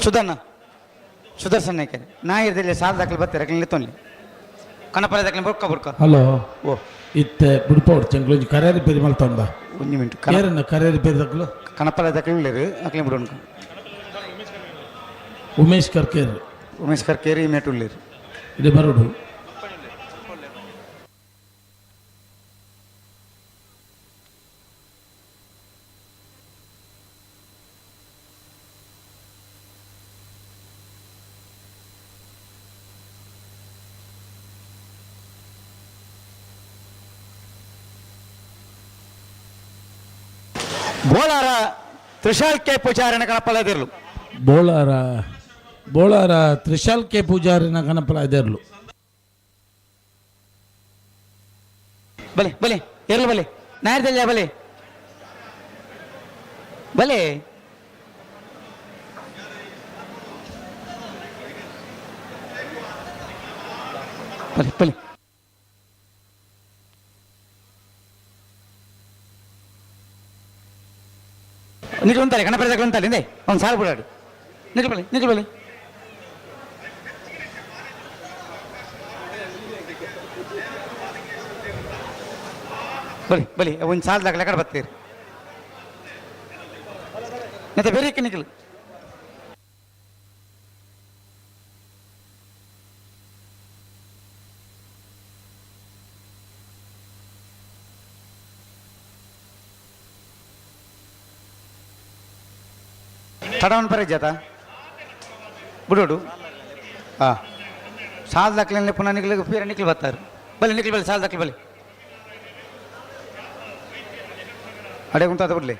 ಸುಧಣ್ಣ ಸುದರ್ಶನ್ ನಾಯ್ಕರ್ ನಾಯಿರದಲ್ಲಿ ಸಾಲ ದಾಖಲೆ ಬರ್ತಾರೆ ನಿಲ್ಲಿತೊನ್ಲಿ ಕಣಪಲ ದಾಖಲೆ ಬುರ್ಕ ಬುರ್ಕ. ಹಲೋ. ಓ ಇತ್ತೆ ಬುಡ್ಪೌಡ್ ಚೆಂಗ್ಳು ಕರೆ ರಿಪೇರಿ ಮಲ್ತೊಂದ. ಒಂಜಿ ಮಿನಿಟ್. ಏರನ್ನ ಕರೆ ರಿಪೇರಿ ದಕ್ಲು? ಕಣಪಲ ದಾಖಲೆ ಉಳ್ಳೇರು ಅಕ್ಲೆ ಬಿಡೋಣ. ಉಮೇಶ್ ಕರ್ಕೇರ್. ಉಮೇಶ್ ಕರ್ಕೇರಿ ಮೇಟ್ ಉಳ್ಳೇರು. ಇದು ಬರೋಡು. ಬೋಳಾರ ತ್ರಿಶಾಲ್ ಕೆ ಪೂಜಾರಿನ ಕಣಪಲದಿರಲು. ಬೋಳಾರ ಬೋಳಾರ ತ್ರಿಶಾಲ್ ಕೆ ಪೂಜಾರಿನ ಕಣಪಲ ಇದೆರ್ಲು. ಬಲೆ ಬಲೆ ಇರಲು ಬಲೆ ನಾಯರ್ದಲ್ಲ ಬಲೆ ಬಲೆ. ಬಲೆ ಬಲೆ ನಿಖಲ್ ಅಂತಾರೆ ಗಣಪತಿ ಅಂತಾರೆ ಹಿಂದೆ ಅವ್ನು ಸಾಲು ಬಿಡಾಡು. ನಿಖಲ್ ಬಲೆ ನಿಖಲ್ ಬಲೆ. ಬಲಿ ಬಲಿ ಒಂದು ಸಾಲ ದಾಖಲೆ ಕಡೆ ಬರ್ತೀರಿ ಮತ್ತೆ ಬೇರೆ ನಿಖಲ್. ತಡವನ್ ಪರೆ ಜಾತ ಬಿಡೋಡು. ಹಾಂ ಸಾಲ ದಾಖಲೆ ಪುನಃ ನಿಖಲ್ ಪೀರ ನಿಖಲ್ ಬರ್ತಾರೆ. ಬಲಿ ನಿಖಲ್ ಬಲಿ ಸಾಲ ದಾಖಲೆ ಬಲಿ ಅಡೆ ಉಂಟಾದ ಬಿಡ್ಲಿ.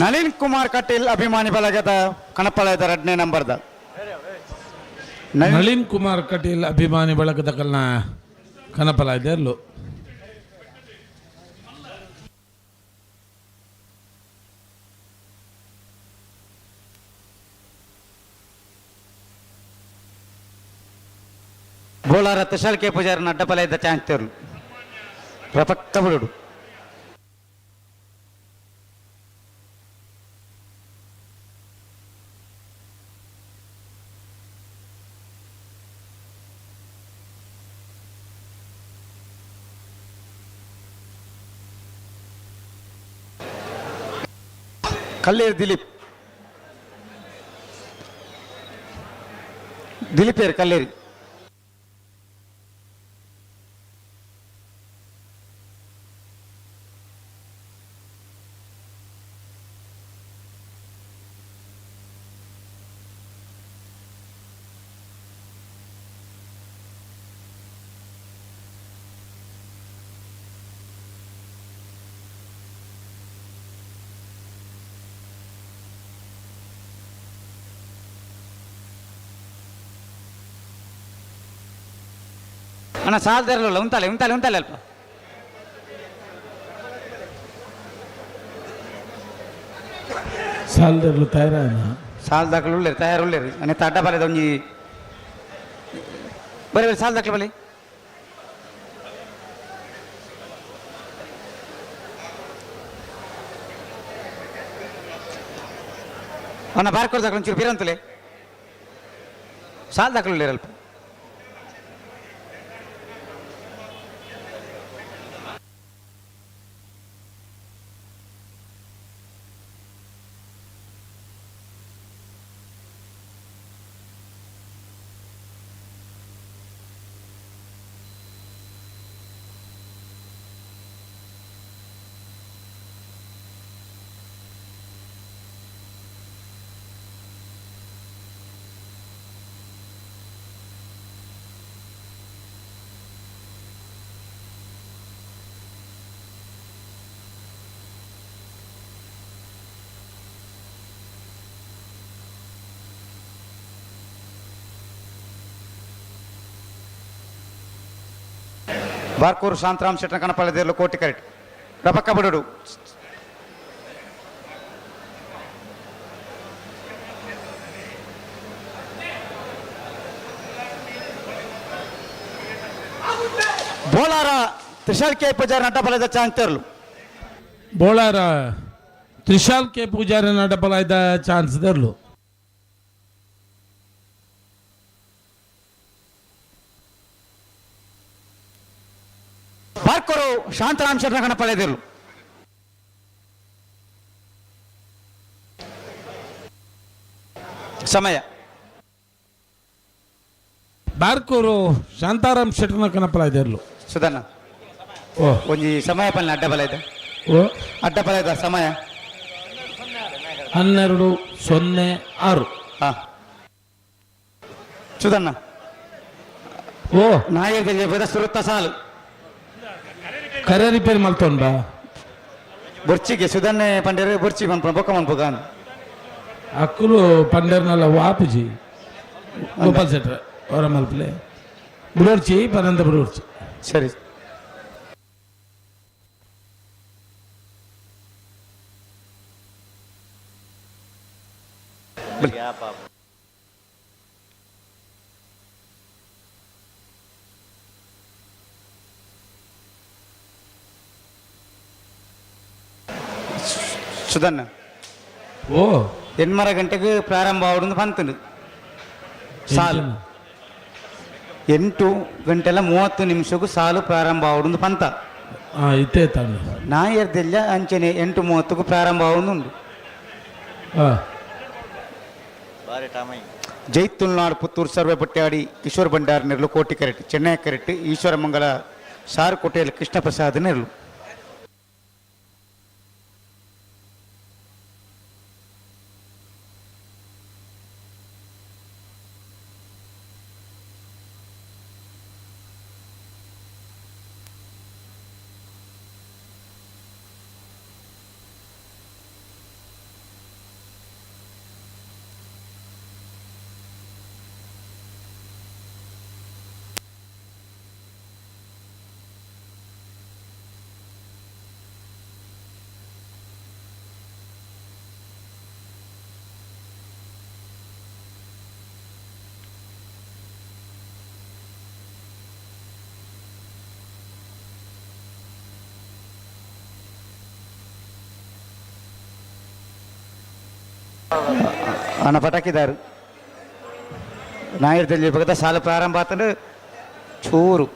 ನಳಿನ್ ಕುಮಾರ್ ಕಟೀಲ್ ಅಭಿಮಾನಿ ಬಳಗದ ಕಣಪಳದ ಎರಡನೇ ನಂಬರ್ದ ನಳಿನ್ ಕುಮಾರ್ ಕಟೀಲ್ ಅಭಿಮಾನಿ ಬಳಗದ ಕಲ್ನ ಕನಪಲ ಇದೆರ್ಲು. ಬೋಳಾರ ತುಷಾಲ್ ಕೆ ಪೂಜಾರನ ಅಡ್ಡಪಲ ಇದ್ದ ಚಾನ್ಸ್ ತೇರ್ಲು ರಪಕ್ಕ ಬಿಡುಡು. ಕಲ್ಲೇರಿ ದಿಲೀಪ್, ದಿಲೀಪ್ ಏರು ಕಲ್ಲೇರಿ. ಅಣ್ಣ ಸಾಲದಿರಲಿಲ್ಲ, ಉಂತಾಲೆ ಉಂತಾಲೆ ಉಂತಾಲೆ ಅಲ್ಪ. ಸಾಲದಿರಲು ತಯಾರಾನ? ಸಾಲ ದಾಖಲು ಉಳ್ಳೇರಿ, ತಯಾರು ಉಳ್ಳೇರಿ. ಅನೆ ಅಡ್ಡ ಬಲೆದ ಒಂಜಿ ಬರೀ ಬರೀ ಸಾಲ ದಾಖಲೆ ಬಲಿ. ಅಣ್ಣ ಬಾರ್ಕೋರ್ ದಾಖಲು ಒಂಚೂರು ಬೀರಂತಲೇ ಸಾಲ ದಾಖಲು ಉಳ್ಳೇರಿ ಅಲ್ಪ. ಬಾರ್ಕೂರು ಶಾಂತರಾಮ್ ಶೆಟ್ಟನ ಕಣಪಾಲದೇರ್ಲು ಕೋಟಿ ಕರೆಕ್ಟ್ ರಪಕ್ಕ ಬಡುಡು. ಬೋಳಾರ ತ್ರಿಶಾಲ್ ಕೆ ಪೂಜಾರಿ ನಡ್ಡಬಲದ ಚಾನ್ಸ್. ಬೋಳಾರ ತ್ರಿಶಾಲ್ ಕೆ ಪೂಜಾರಿ ನಡ್ಡಬಲ ಚಾನ್ಸ್ ದೇರ್ಲು. ಬಾರ್ಕೂರು ಶಾಂತರಾಮ್ ಶೆಟ್ಟನ ಕಣಪಾಲದೇರ್ಲು. ಸಮಯ. ಬಾರ್ಕೂರು ಶಾಂತಾರಾಮ್ ಶೆಟ್ಟನ ಕಣಪಾಲದೇರ್ಲು. ಸುಧಣ್ಣ. ಓ. ಒಂಜಿ ಸಮಯ ಪಲ್ಲೆ ಅಡ್ಡಬಲ ಇದೆ. ಓ. ಅಡ್ಡಬಲ ಇದೆ ಸಮಯ. 12:06. ಹಾ ಸುಧಣ್ಣ. ಓ. ನಾಯಕರಿಗೆ ಸುರುತ್ತ ಸಾಲು. ಕರೆ ರಿಪೇರಿ ಮಲ್ತೊಂಡ. ಬೊರ್ಚಿಗೆ ಸುಧನ್ನೆ ಪಂಡೇರು ಬೊರ್ಚಿ ಮನ್ಪುನ ಬೊಕ್ಕ ಮನ್ಪುಗಾನ್. ಅಕ್ಕುಲು ಪಂಡೇರ್ನಲ್ಲ ವಾಪುಜಿ ಗೋಪಾಲ್ ಶೆಟ್ರ ಅವರ ಮಲ್ಪಲೆ ಬುಡೋರ್ಚಿ ಪನಂದ ಬುಡೋರ್ಚಿ. ಸರಿ. ಸುಧಣ್ಣ. ಓ. ಎಣ್ಮರ ಗಂಟೆಗೆ ಪ್ರಾರಂಭ ಆವಡು ಬಂತಂದು ಸಾಲು. 8 ಗಂಟೆಲ್ಲ 30 ನಿಮಿಷಕ್ಕೂ ಸಾಲು ಪ್ರಾರಂಭ ಆವಡು ಪಂತ. ಇತ್ತೇ ತಾಂಡ. ನಾಯರ್ದೆಲ್ಲ ಅಂಚನೆ 8:30ಕ್ಕೂ ಪ್ರಾರಂಭ ಆವೊಂದುಂಡು. ಜೈ ತುಳುನಾಡು ಪುತ್ತೂರು ಸರ್ವೆ ಪಟ್ಯಾಡಿ ಕಿಶೋರ್ ಭಂಡಾರ್ ನೆರಳು ಕೋಟಿ ಕರೆಕ್ಟ್ ಚೆನ್ನೈ ಕರೆಕ್ಟ್ ಈಶ್ವರಮಂಗಲ ಸಾರುಕೋಟೆಯಲ್ಲಿ ಕೃಷ್ಣ ಪ್ರಸಾದ್ ನೆರಳು. ಅಣ್ಣ ಪಟಾಕಿದಾರು ನಾಯರ್ದಲ್ಲಿ ಬಗದ ಸಾಲು ಪ್ರಾರಂಭ ಆತಂದ್ರೆ ಚೂರು.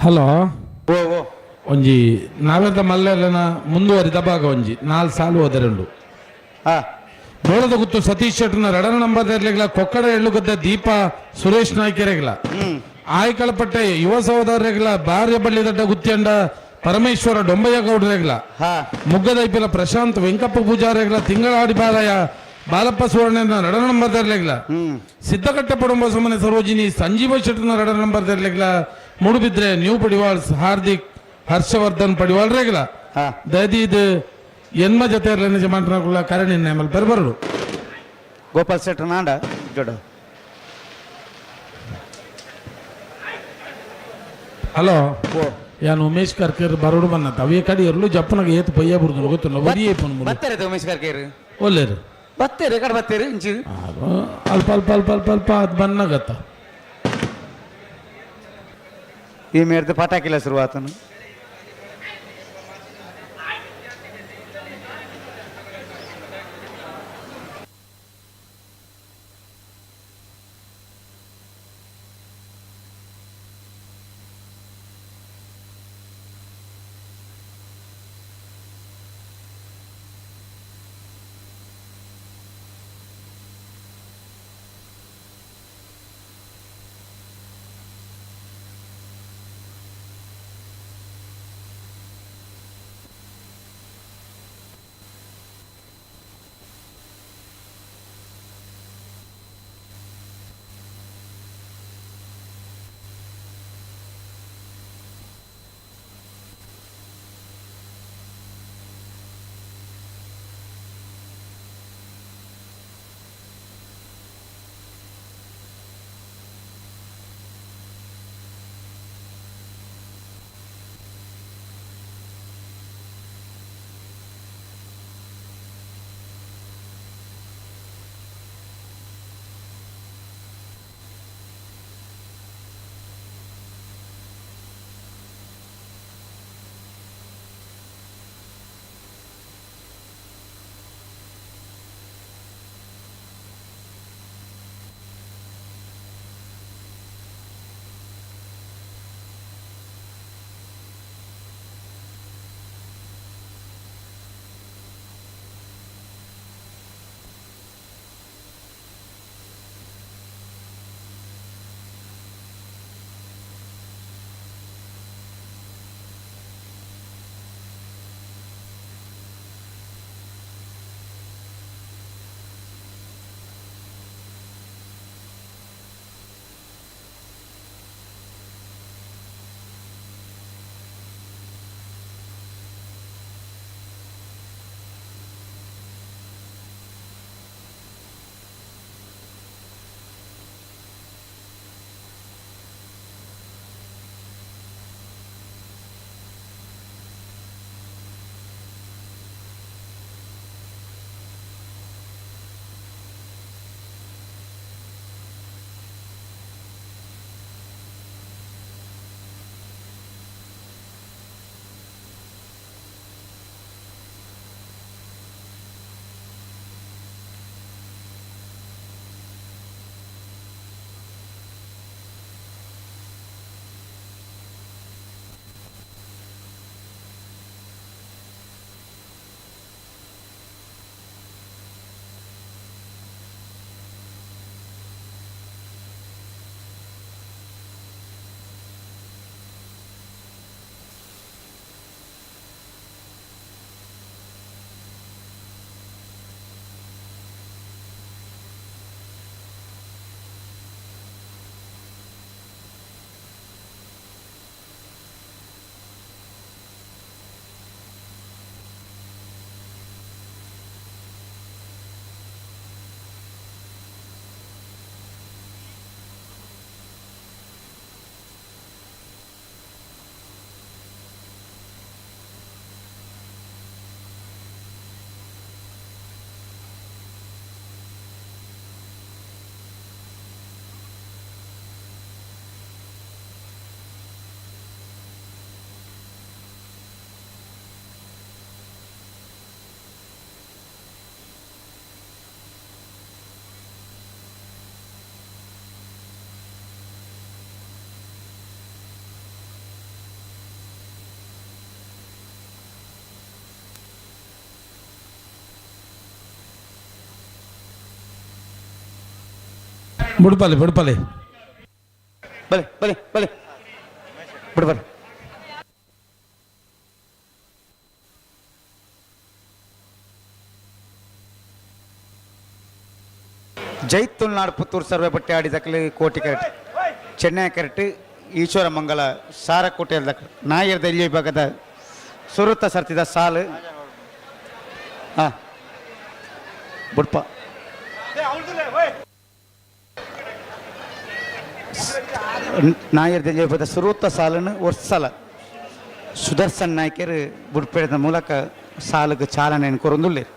ಹಲೋ. ಒಂಜಿ ನಾವೆಂತ ಮಲ್ಲೆಲ್ಲನ ಮುಂದುವರಿದ ಭಾಗ ಒಂಜಿ ನಾಲ್ ಸಾಲು ಹೋದರುಂಡು. ನೋಡದ ಗೊತ್ತು ಸತೀಶ್ ಶೆಟ್ಟರ್ನ ರಡನ ನಂಬರ್ ಇರ್ಲಿಲ್ಲ. ಕೊಕ್ಕಡ ಎಳ್ಳುಗದ್ದ ದೀಪ ಸುರೇಶ್ ನಾಯ್ಕರೆಗ್ಲ, ಆಯ್ಕಳಪಟ್ಟೆ ಯುವ ಸಹೋದರರೆಗ್ಲ, ಬಾರ್ಯ ಬಳ್ಳಿ ದಡ್ಡ ಗುತ್ತಿಯಂಡ ಪರಮೇಶ್ವರ ಡೊಂಬಯ್ಯ ಗೌಡರೆಗ್ಲ, ಮುಗ್ಗದೈಪಿಲ ಪ್ರಶಾಂತ್ ವೆಂಕಪ್ಪ ಪೂಜಾರೆಗ್ಲ, ತಿಂಗಳಾಡಿ ಬಾಲಯ್ಯ ಬಾಲಪ್ಪ ಸುವರ್ಣ ರಡನ ನಂಬರ್ ಇರ್ಲಿಲ್ಲ. ಸಿದ್ದಕಟ್ಟೆ ಪಡುಂಬ ಸುಮ್ಮನೆ ಸರೋಜಿನಿ ಸಂಜೀವ ಶೆಟ್ಟರ್ನ ರಡನ ನಂಬರ್ ಇರ್ಲಿಲ್ಲ. ಮೂಡುಬಿದ್ರೆ ನ್ಯೂ ಪಡಿವಾಳ್ಸ್ ಹಾರ್ದಿಕ್ ಹರ್ಷವರ್ಧನ್ ಪಡಿವಾಳ್ ರೇಗಲ. ದಯದೀದ್ ಎನ್ಮ ಜೊತೆ ನಿಜ ಮಾಡ್ರಗುಲ ಕರಣಿ ನೇಮಲ್ ಬರಬರಡು. ಗೋಪಾಲ್ ಶೆಟ್ಟರ್ ನಾಂಡ ಜೋಡ. ಹಲೋ, ಯಾನು ಉಮೇಶ್ ಕರ್ಕರ್ ಬರೋಡು ಬನ್ನತ್ತ ಅವೇ ಕಡೆ ಎರ್ಲು ಜಪ್ಪನಾಗ ಏತು ಪಯ್ಯ ಬುರ್ದು ಗೊತ್ತಲ್ಲ ಒರಿಯೇ ಪನ್. ಬತ್ತಾರೆ ಉಮೇಶ್ ಕರ್ಕೇರ್? ಒಲ್ಲೇರು. ಬತ್ತೇರು ಕಡೆ ಬತ್ತೇರು ಇಂಚು. ಅಲ್ಪ ಅಲ್ಪ ಅಲ್ಪ ಅಲ್ಪ ಅಲ್ಪ ಅದು ಬನ್ನಾಗತ್ತ. ಈ ಮೇರ್ದು ಪಟಾಕಿಲ್ಲ ಶುರುವಾತನು. ಬುಡ್ಪಲೆ ಬುಡ್ಪಲೆ. ಬಲೆ ಬಲೆ ಬಲೆ ಬಿಡು ಬಲೆ. ಜೈ ತುಳುನಾಡು ಪುತ್ತೂರು ಸರ್ವೆ ಬಟ್ಟೆ ಆಡಿದಕ್ಕಲು ಕೋಟಿ ಕರೆಟ್ ಚೆನ್ನೈ ಕರೆಟ್ ಈಶ್ವರ ಮಂಗಲ ಸಾರಕೋಟೆ ನಾಯರ್ದ ಇಲ್ಲಿ ವಿಭಾಗದ ಸುರುತ ಸರ್ತಿದ ಸಾಲು. ಹಾಂ ಬುಡ್ಪ ನಾಯರ್ದ ವಿಭಾಗದ ಸುರುತ ಸಾಲನ್ನು ವರ್ಷಲ ಸುದರ್ಶನ್ ನಾಯ್ಕರು ಬುಡ್ಪೇಡದ ಮೂಲಕ ಸಾಲುಗೆ ಚಾಲನೆಯನ್ನು ಕೊರೊಂದುಲ್ಲೇರು.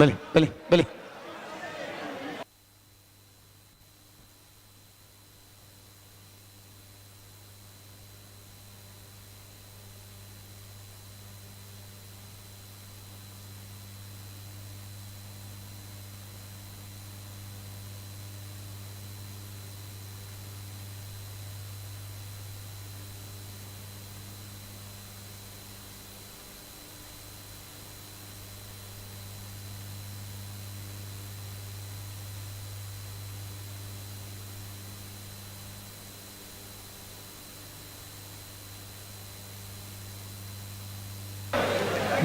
ಬಲಿ ಬಲಿ ಬಲಿ.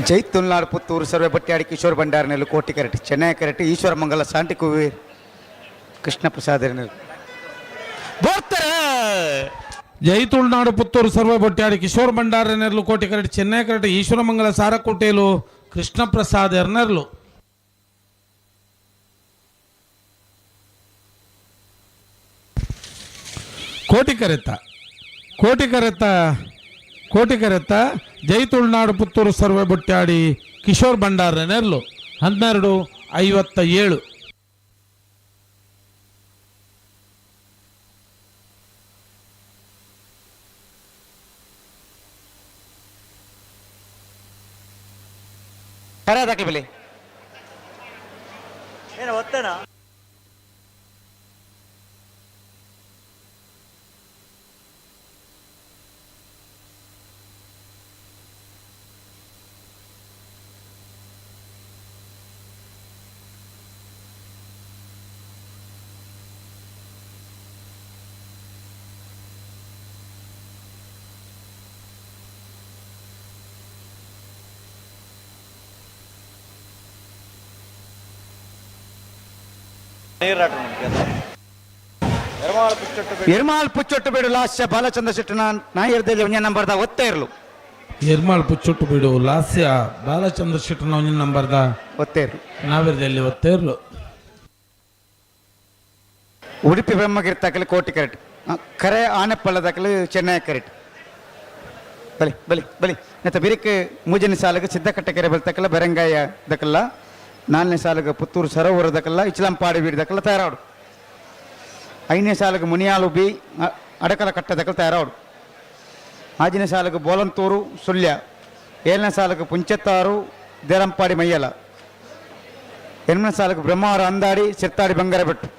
ಜೈ ತುಳುನಾಡು ಪುತ್ತೂರು ಸರ್ವೆ ಬಟ್ಯಾಡಿ ಕಿಶೋರ್ ಭಂಡಾರನೆಲ್ಲು ಕೋಟಿ ಕರೆಟ್ ಚೆನ್ನೈ ಕರೆಟ್ ಈಶ್ವರ ಮಂಗಲ ಶಾಂತಿಕುವಿ ಕೃಷ್ಣ ಪ್ರಸಾದ್ ಬೋರ್ತಾರೆ. ಜೈ ತುಳುನಾಡು ಪುತ್ತೂರು ಸರ್ವ ಬೊಟ್ಟಾಡಿ ಕಿಶೋರ್ ಭಂಡಾರ ನೆರ್ಲು ಕೋಟಿ ಕರೆಟ್ ಚೆನ್ನೈ ಕರೆಟ್ ಈಶ್ವರಮಂಗಲ ಸಾರಕೋಟೇಲು ಕೃಷ್ಣ ಪ್ರಸಾದ್ ಎರ್ನೆರ್ಲು. ಕೋಟಿ ಕರೆತ ಕೋಟಿ ಕರೆತ ಕೋಟಿ ಕರೆತ ಜೈ ತುಳುನಾಡು ಪುತ್ತೂರು ಸರ್ವೆ ಬೊಟ್ಟಾಡಿ ಕಿಶೋರ್ ಭಂಡಾರ ನೆರ್ಲು 12:57. ಕರೆ ದಾಖಲೆ ಬೆಲೆ. ಏನು ಒತ್ತೇನಾ? ಎರ್ಮಾಲ್ ಪುಚ್ಚೊಟ್ಟು ಬೇಡು ಲಾಸ್ಯ ಬಾಲಚಂದ್ರ ಶೆಟ್ಟನ ನಾಯರ್ದಲ್ಲಿ ಒಂಜ ನಂಬರ್ದ ಒತ್ತೆ ಇರಲು. ಎರ್ಮಾಳ್ ಪುಚ್ಚೊಟ್ಟು ಬೀಡು ಲಾಸ್ಯ ಬಾಲಚಂದ್ರ ಶೆಟ್ಟನ ಒಂಜಿ ನಂಬರ್ದ ಒತ್ತೆ ಇರಲು. ನಾವಿರದಲ್ಲಿ ಒತ್ತೆ ಇರಲು. ಉಡುಪಿ ಬ್ರಹ್ಮಗಿರಿ ತಕಲು ಕೋಟಿ ಕರೆಟ್ ಕರೆ ಆನೆಪಳ್ಳ ತಕಲು ಚೆನ್ನೈ ಕರೆಟ್ ಬಲಿ ಬಲಿ ಬಲಿ. ನೆತ್ತ ಬಿರಿಕ್ ಮೂಜನೇ ಸಾಲುಗೆ ಸಿದ್ದಕಟ್ಟೆ ಕೆರೆ ಬಲ್ ಬೆರಂಗಾಯ ದಕಲ್ಲ ನಾಲ್ಕನೇ ಸಾಲುಗೆ ಪುತ್ತೂರು ಸರೋವರ ದಕಲ್ಲ ಇಚ್ಲಂಪಾಡಿ ಬೀಡು ದಕಲ್ಲ ತಯಾರಾಡು. ಐದನೇ ಸಾಲುಗೆ ಮುನಿಯಾಲು ಬಿ ಅಡಕಲ ಕಟ್ಟೆ ದಕಲ್ ತಯಾರಾಡು. ಆಜನೇ ಸಾಲುಗೆ ಬೋಲಂತೂರು ಸುಳ್ಯ. ಏಳನೇ ಸಾಲುಗೆ ಪುಂಚತ್ತಾರು ದೇರಂಪಾಡಿ ಮಯ್ಯಲ. ಎನಿಮಿದನೇ ಸಾಲುಗೆ ಬ್ರಹ್ಮಾವರ ಅಂದಾಡಿ ಸಿರ್ತಾಡಿ ಬಂಗಾರಬೆಟ್ಟು.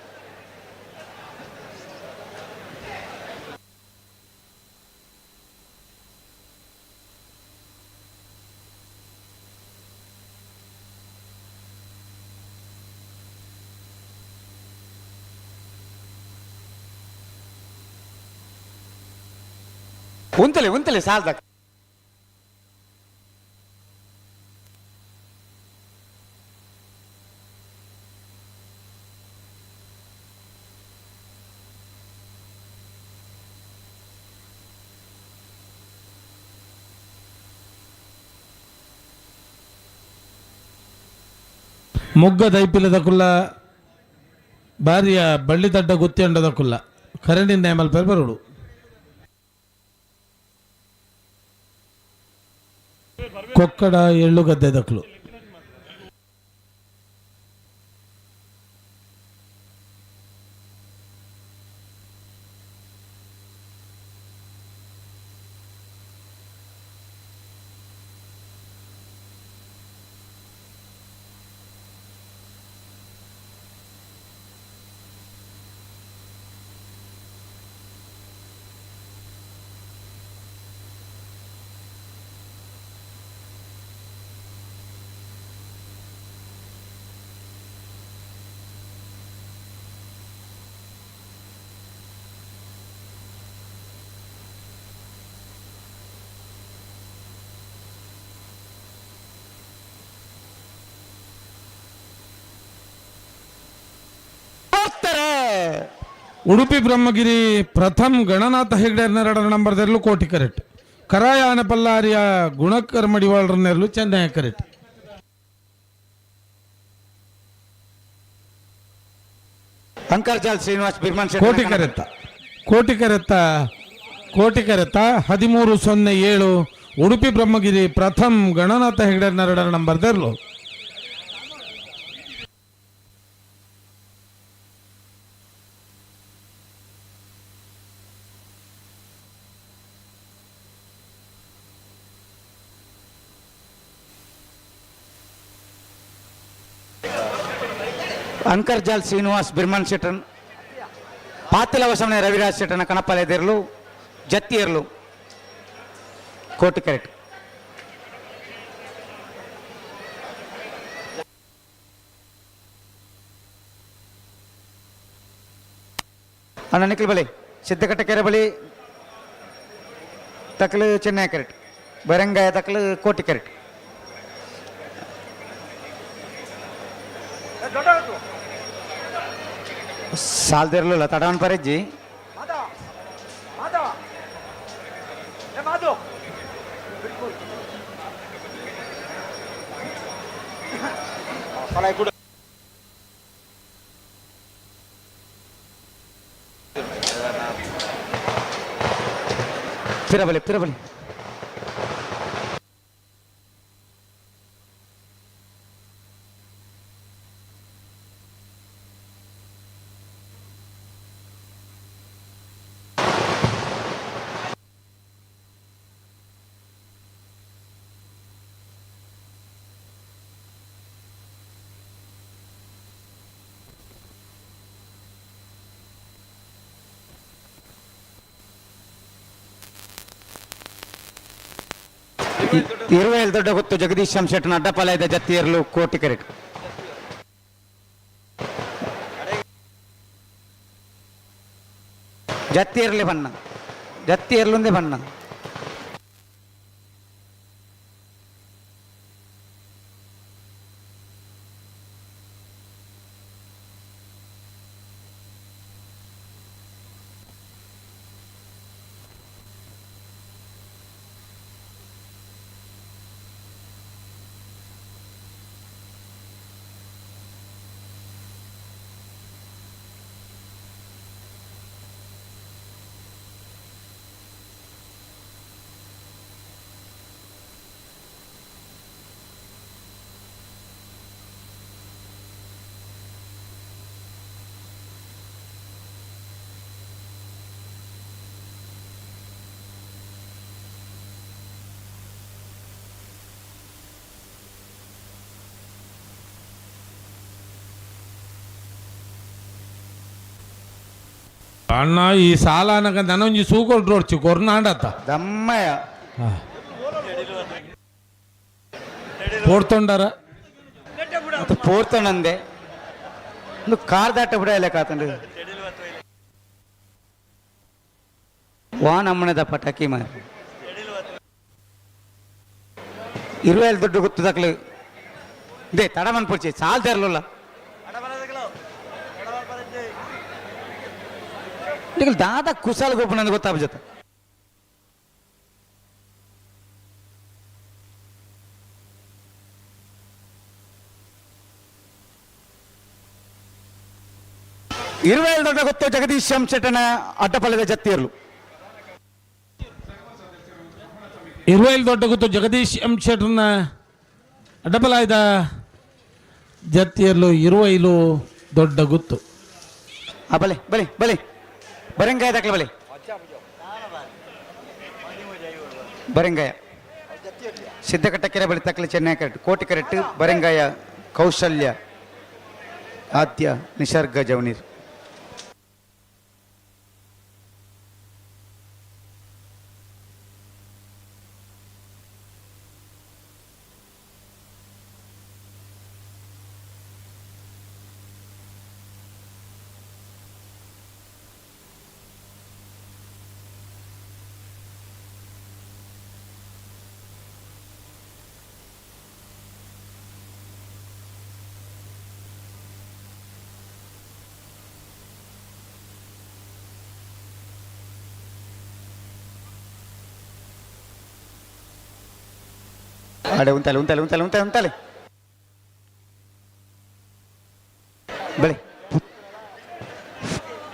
ಉಂತಲೆ ಉಂತಲೆ ಸಾಲ್ದ. ಮೊಗ್ಗ ದೈಪಿಲದ ಕುಲ್ಲ ಬಾರಿಯ ಬಳ್ಳಿದಡ್ಡ ಗುತ್ತಿಯಂಡದ ಕುಲ್ಲ ಕರೆಂಡಿನ ನೇಮಲ್ ಪೇರ್ ಬರುಡು. ಕೊಕ್ಕಡ ಎಳ್ಳುಗದ್ದೆ ದಕ್ಲು. ಉಡುಪಿ ಬ್ರಹ್ಮಗಿರಿ ಪ್ರಥಮ್ ಗಣನಾಥ ಹೆಗ್ಡೆ ಎರಡರ ನಂಬರ್ ದೆರ್ಲು ಕೋಟಿ ಕರೆಕ್ಟ್. ಕರಾಯ ಆನೆಪಲ್ಲಾರಿಯ ಗುಣಕರ್ ಮಡಿವಾಳರನ್ನೆರಲು ಚೆನ್ನೈ ಕರೆಕ್ಟ್. ಅಂಕರ್ಜಾಲ್ ಶ್ರೀನಿವಾಸ್ ಬಿರ್ಮನ್ ಕೋಟಿ ಕರೆತ್ತ ಕೋಟಿ ಕರೆತ್ತ ಕೋಟಿ ಕರೆತ್ತ 13-07 ಉಡುಪಿ ಬ್ರಹ್ಮಗಿರಿ ಪ್ರಥಮ್ ಗಣನಾಥ ಹೆಗ್ಡೆ ಎರಡರ ನಂಬರ್ ದೆರ್ಲು. ಅಂಕರ್ಜಾಲ್ ಶ್ರೀನಿವಾಸ್ ಬಿರ್ಮನ್ ಶೆಟ್ಟನ್ ಪಾತಿಲ ವಸಮನೆ ರವಿರಾಜ್ ಶೆಟ್ಟನ ಕಣಪಾಲೆದಿರಲು ಜತ್ತಿಯರ್ಲು ಕೋಟಿ ಕರೆಕ್ಟ್. ಅಣ್ಣ ನಿಖಿಲ್ ಬಳಿ ಸಿದ್ದಕಟ್ಟೆ ಕೆರೆ ಬಳಿ ತಕಲು ಚೆನ್ನೈ ಕರೆಕ್ಟ್. ಬರಂಗಾಯ ತಕಲು ಕೋಟಿ ಕರೆಕ್ಟ್. ಸಾಲ್ದಿರಲಿಲ್ಲ ತಡವನ್ ಪರೆಜ್ಜಿ. ಪಿರಬಲಿ ಪಿರಬಲಿ ಇರುವೆಲ್ ದೊಡ್ಡ ಗೊತ್ತು ಜಗದೀಶ್ ಶೆಟ್ಟನ ಅಡ್ಡಪಾಲಯದ ಜತ್ತಿಯರ್ಲು ಕೋಟಿ ಕರೆಕ್ಟ್. ಜತ್ತಿಯರ್ಲಿ ಬಣ್ಣ ಜತ್ತಿಯರ್ಲುಂದೇ ಬಣ್ಣ. ಅಣ್ಣ ಈ ಸಾಲ ಅನ್ನಕ ನನೊಂಜಿ ಸೂಕೊಟ್ರು ರೋಡ್ಚಿ ಕೊರ್ನಾಂಡತ್ತ ದಮ್ಮಯ್ಯ ಪೋಡ್ತೊಂಡಾರ ಮತ್ತು ಪೋರ್ತೊಂಡಂದೆ ಒಂದು ಕಾರ್ ದಾಟ ಬಿಡ ಇಲ್ಲ ಕಾತಂಡು ವಾ ನಮ್ಮನೆದ ಪಟಾಕಿ ಮಾರಿ ಇರುವೆಲ್ ದುಡ್ಡು ಗೊತ್ತು ದಕ್ಲು they ತಡಮನ್ ಪುರ್ಚಿ ಸಾಲ್ ತರಲಿಲ್ಲ ದಾದ ಕುಸಾಲ್ ಗೊಬ್ಬನ ಗೊತ್ತಾಗ ಜೊತೆ. ಇರುವೆಲ್ ದೊಡ್ಡ ಗೊತ್ತು ಜಗದೀಶ್ ಶೆಟ್ಟನ ಅಡ್ಡಪಲ್ಲದ ಜತ್ತಿಯರ್ಲು. ಇರುವೈಲ್ ದೊಡ್ಡ ಗೊತ್ತು ಜಗದೀಶ್ ಎಂ ಶೆಟ್ಟರ್ನ ಅಡ್ಡಪಲಾಯ್ದ ಜತ್ತಿಯರ್ಲು ಇರುವೈಲು ದೊಡ್ಡ ಗುತ್ತು. ಆ ಬಲೆ ಬಲೆ ಬಲೆ ಬರಂಗಾಯ ದಾಖಲೆ ಬಲೆ ಬರಂಗಾಯ ಸಿದ್ದಕಟ್ಟ ಕೆರೆ ಬಳಿ ತಕ್ಕಲೆ ಚೆನ್ನೈ ಕರೆಕ್ಟ್ ಕೋಟಿ ಕರೆಕ್ಟ್ ಬರಂಗಾಯ ಕೌಶಲ್ಯ ಆದ್ಯ ನಿಸರ್ಗ ಜವನೀರ್. ಅಡೆ ಉಂತಲೆ ಉಂತಲೆ ಉಂತಲೆ ಉಂತಲೆ ಉಂತಲೆ ಬಳೆ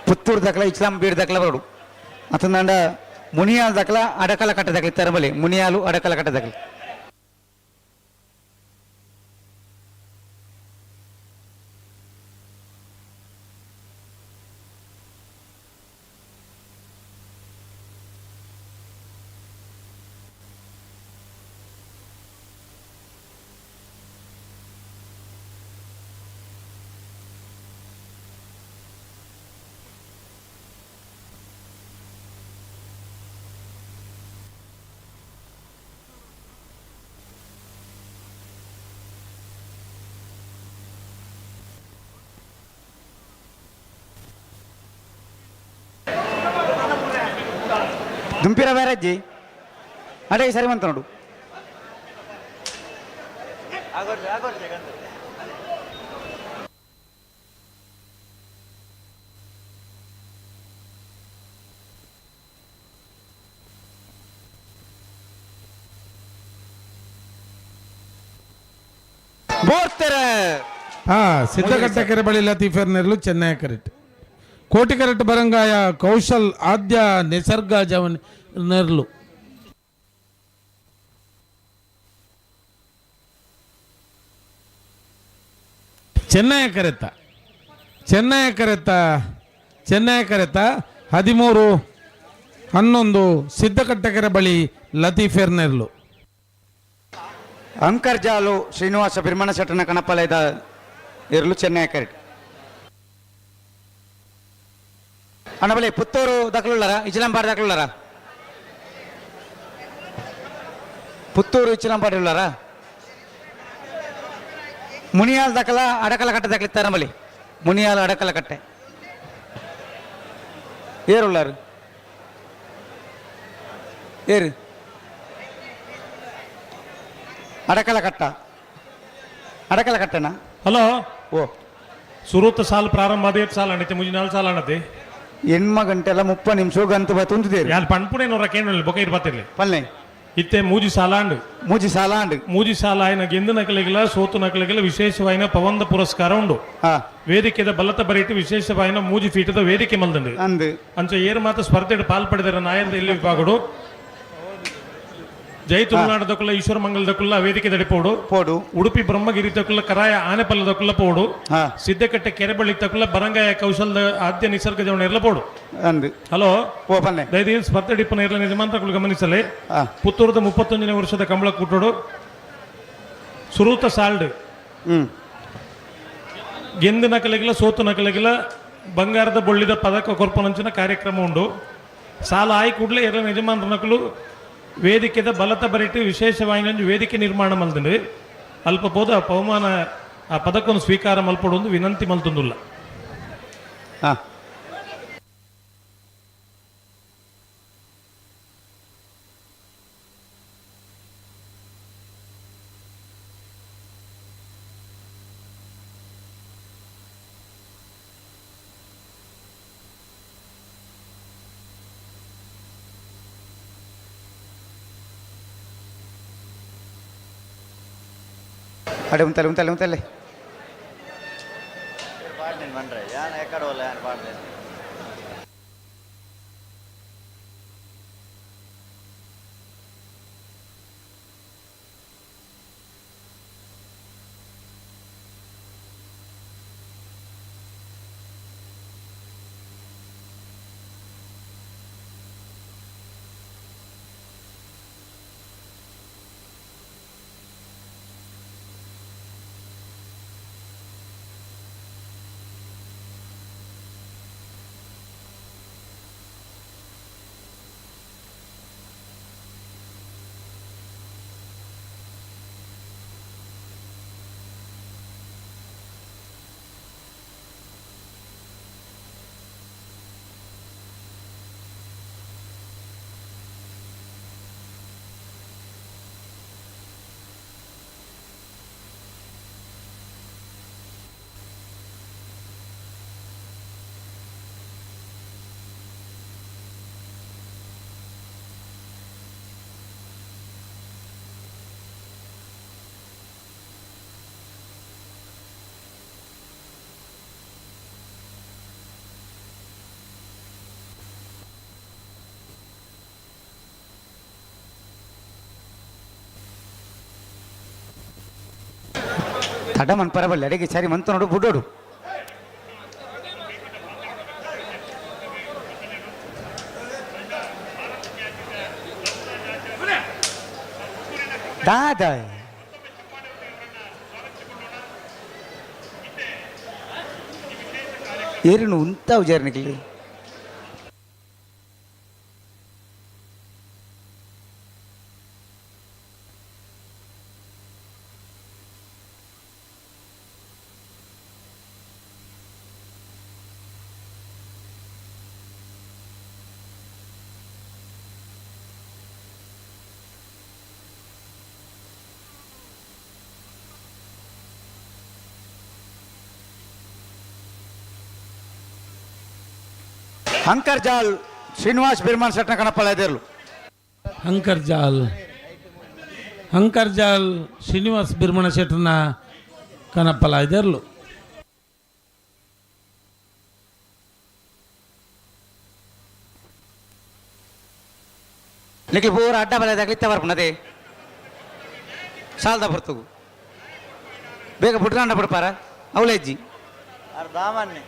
ಪುತ್ತೂರು ದಕ್ಕಲ ಇಸ್ಲಾಂ ಬೀಡ್ ದಕ್ಕಲ ಬರೋಡು ಅತಂದಾಂಡ ಮುನಿಯಾಲ್ ದಕ್ಕಲ ಅಡಕಲ ಕಟ್ಟ ದಕ್ಕಲ ತರಬಲೆ ಮುನಿಯಾಲು ಅಡಕಲ ಕಟ್ಟ ದಕ್ಕಲ. ದುಂಪಿರ ಬ್ಯಾರಜ್ಜಿ ಅಡೆ ಸರಿ ಬಂತ ನೋಡು. ಬೋರ್ತಾರೆ. ಹಾ, ಸಿದ್ದಘಟ್ಟ ಕೆರೆ ಬಳಿ ಲತೀಫರ್ ನೆರಳು ಚೆನ್ನೈ ಕರೆಕ್ಟ್. ಕೋಟಿ ಕರೆಕ್ಟ್ ಬರಂಗಾಯ ಕೌಶಲ್ ಆದ್ಯ ನಿಸರ್ಗ ಜವನ್ ನೆರಳು. ಚೆನ್ನೈ ಕರೆತ ಚೆನ್ನೈ ಕರೆತ ಚೆನ್ನೈ ಕರೆತ 13-11 ಸಿದ್ದಕಟ್ಟೆಕೆರೆ ಬಳಿ ಲತೀಫೆರ್ ನೆರಳು. ಅಂಕರ್ಜಾಲು ಶ್ರೀನಿವಾಸ ಬಿರ್ಮಣ ಶೆಟ್ಟನ ಕಣಪಲೈದ ಇರಲು ಚೆನ್ನೈ ಕರೆಕ್ಟ್. ಅಣ್ಣ ಬಲೆ ಪುತ್ತೂರು ದಕ್ಕಲುಳ್ಳಾರ ಇಚಿಲಂಪಾಡಿ ದಕ್ಕಲುಳ್ಳಾರ ಪುತ್ತೂರು ಇಚಿಲಂಪಾಡಿ ಉಳ್ಳಾರ ಮುನಿಯಾಲ್ ದಕ್ಕಲ ಅಡಕಲ ಕಟ್ಟೆ ದಕ್ಕಲಿತ್ತಾರ ಬಲಿ ಮುನಿಯಾಲ್ ಅಡಕಲ ಕಟ್ಟೆ ಏರುಳ್ಳಾರು ಏರು ಅಡಕಲ ಕಟ್ಟ ಅಡಕಲ ಕಟ್ಟೆನಾ? ಹಲೋ. ಓ. ಸುರೂತ ಸಾಲು ಪ್ರಾರಂಭ ಅದೇ ಸಾಲ ಅಣ್ಣತೆ ಮುಂಜಿ ನಾಲ್ ಸಾಲ ಅಣ್ಣತೆ. ಎಣ್ಮ ಗಂಟೆ ಎಲ್ಲ 30 ನಿಮಿಷ ಗಂತು ಬತ್ತುಂತಿದ್ದೇರು. ಯಾರು ಪಣ್ಪುಣೆ ನೂರ ಕೇಂದ್ರ ಬೊಕ ಇರ್ಬತ್ತಿರ್ಲಿ. ಪಲ್ಲೆ. ಇತ್ತೆ ಮೂಜಿ ಸಾಲಾಂಡ್. ಮೂಜಿ ಸಾಲಾಂಡ್. ಮೂಜಿ ಸಾಲ ಆಯ್ನ ಗೆಂದು ನಕಲಿಗೆಲ್ಲ ಸೋತು ನಕಲಿಗೆಲ್ಲ ವಿಶೇಷವಾಯಿನ ಪವಂದ ಪುರಸ್ಕಾರ ಉಂಡು. ವೇದಿಕೆದ ಬಲತ ಬರೀಟು ವಿಶೇಷವಾಯಿನ ಮೂಜಿ ಫೀಟದ ವೇದಿಕೆ ಮಲ್ದಂಡು. ಅಂದು. ಅಂಚ ಏರು ಮಾತ ಸ್ಪರ್ಧೆ ಪಾಲ್ ಪಡೆದರ ನಾಯರದ ಇಲ್ಲಿ ವಿಭಾಗಡು ಜೈ ತುಳುನಾಡು ದಕ್ಕುಲ್ಲ ಈಶ್ವರ ಮಂಗಲ ದಕ್ಕುಲ್ಲ ವೇದಿಕೆ ದಡಿಪೋಡು. ಪೋಡು. ಉಡುಪಿ ಬ್ರಹ್ಮಗಿರಿ ತಕ್ಕುಲ್ಲ ಕರಾಯ ಆನೆಪಲ್ಲ ದಕ್ಕುಲ್ಲ ಪೋಡು. ಸಿದ್ದಕಟ್ಟೆ ಕೆರೆಬಳ್ಳಿ ತಕ್ಕುಲ್ಲ ಬರಂಗಾಯ ಕೌಶಲ್ದ ಆದ್ಯ ನಿಸರ್ಗ ಜವನ ಇರ್ಲ ಪೋಡು. ಅಂದು. ಹಲೋ. ಓ ಪಲ್ಲೆ. ದಯದೀ ಸ್ಪರ್ಧೆ ಡಿಪ್ಪನ ಇರ್ಲ ನಿಜಮಾಂತಗಳು ಗಮನಿಸಲಿ. ಪುತ್ತೂರದ 31ನೇ ವರ್ಷದ ಕಂಬಳ ಕೂಟೋಡು ಸುರೂತ ಸಾಲ್ಡ್. ಗೆಂದು ನಕಲಿಗಿಲ್ಲ ಸೋತು ನಕಲಿಗಿಲ್ಲ ಬಂಗಾರದ ಬೊಳ್ಳಿದ ಪದಕ ಕೊರ್ಪನಂಚಿನ ಕಾರ್ಯಕ್ರಮ ಉಂಡು. ಸಾಲ ಆಯಿ ಕೂಡಲೇ ಎಲ್ಲ ಯಜಮಾನ್ರ ನಕಲು ವೇದಿಕೆದ ಬಲತ ಬರಿಟ್ಟು ವಿಶೇಷವಾಯಿನ ವೇದಿಕೆ ನಿರ್ಮಾಣ ಮಲ್ದಂಡು. ಅಲ್ಪ ಪೋದ ಪವಮಾನ ಆ ಪದಕವನ್ನು ಸ್ವೀಕಾರ ಮಲ್ಪಡು ವಿನಂತಿ ಮಲ್ತುಂದುಲ್ಲ. ಅಡೆ ಉಂತಲೆ ಉಂತಲೆ ಉಂತಲೆ. ತಡ ಮನ್ ಪರಬಲ್ಲ ಅಡಿಗೆ ಸರಿ ಮಂತ ನೋಡು ಬುಡೋಡು. ದಾದ ಏರಿನು ಉಂತಾವು ಜರ್ನಿಕ್ಲಿ. ಅಂಕರ್ಜಾಲ್ ಶ್ರೀನಿವಾಸ್ ಬಿರ್ಮಾನ್ ಸಟ್ನ ಕಣಪ್ಪಳ ಇದ್ದರು. ಅಂಕರ್ಜಾಲ್ ಅಂಕರ್ಜಾಲ್ ಶ್ರೀನಿವಾಸ್ ಬಿರ್ಮಣ ಶೆಟ್ಟನ ಕಣಪ್ಪಲ ಇದ್ದರು. ನಿಖಿಲ್ ಪೂರ ಅಡ್ಡ ಬಲ ಇತ್ತ ಬರ್ಪುನದೇ ಸಾಲ್ದ ಬರ್ತಗು ಬೇಗ ಬುಡ್ರಾಂಡ ಬಿಡ್ಪಾರ ಅವಳೆಜ್ಜಿ ದಾಮನ್ನೆ.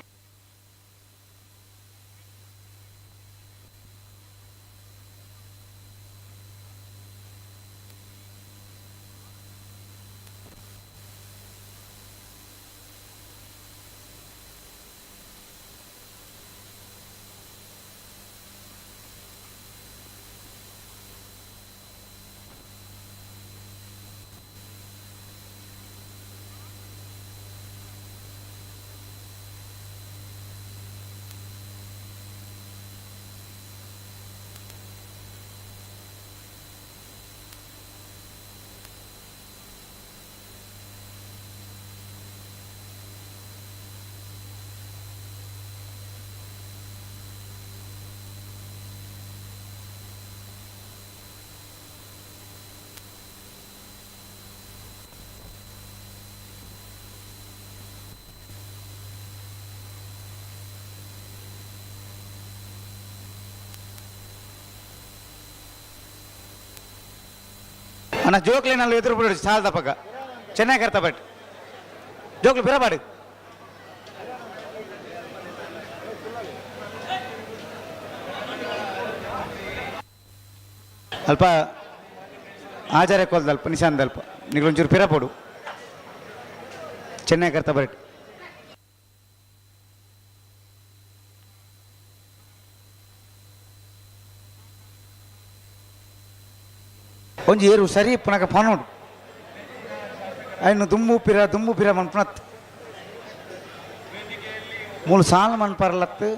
ಅಣ್ಣ ಜೋಕ್ಲೆ ನಲ್ಲಿ ಎದುರು ಬಿಡು ಸಾಲದ ಪಕ್ಕ ಚೆನ್ನಾಗಿ ಅರ್ಥ ಬಟ್ ಜೋಕ್ಲು ಬಿರಬಾಡು. ಅಲ್ಪ ಆಚಾರ್ಯ ಕೊಲ್ದಲ್ಪ ನಿಶಾಂತಲ್ಪ ನಿಗ್ಲೊಂಚೂರು ಪಿರಪೋಡು ಚೆನ್ನಾಗಿ ಅರ್ಥ ಬಟ್. ಒಂಜಿ ಏರು ಸರಿ ಪುನಕ ಪನೋಡು ಐನು ದುಮ್ಮು ಪಿರ ದುಮ್ಮು ಪಿರ ಮನ್ಪುನತ್ ಮೂಲು ಸಾಲ ಮನ್ಪರ್ಲತ್ತು.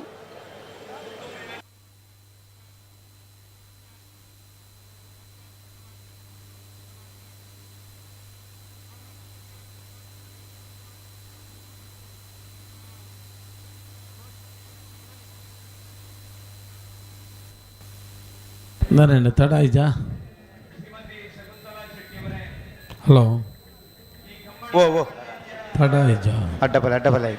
ನಾರಾಯಣ ತಡ ಆಯ್ತಾ? ಹಲೋ ಓ ಓ ತಡ ಆಯ್ತಾ? ಅಡ್ಡಬಲ ಅಡ್ಡಬಲ.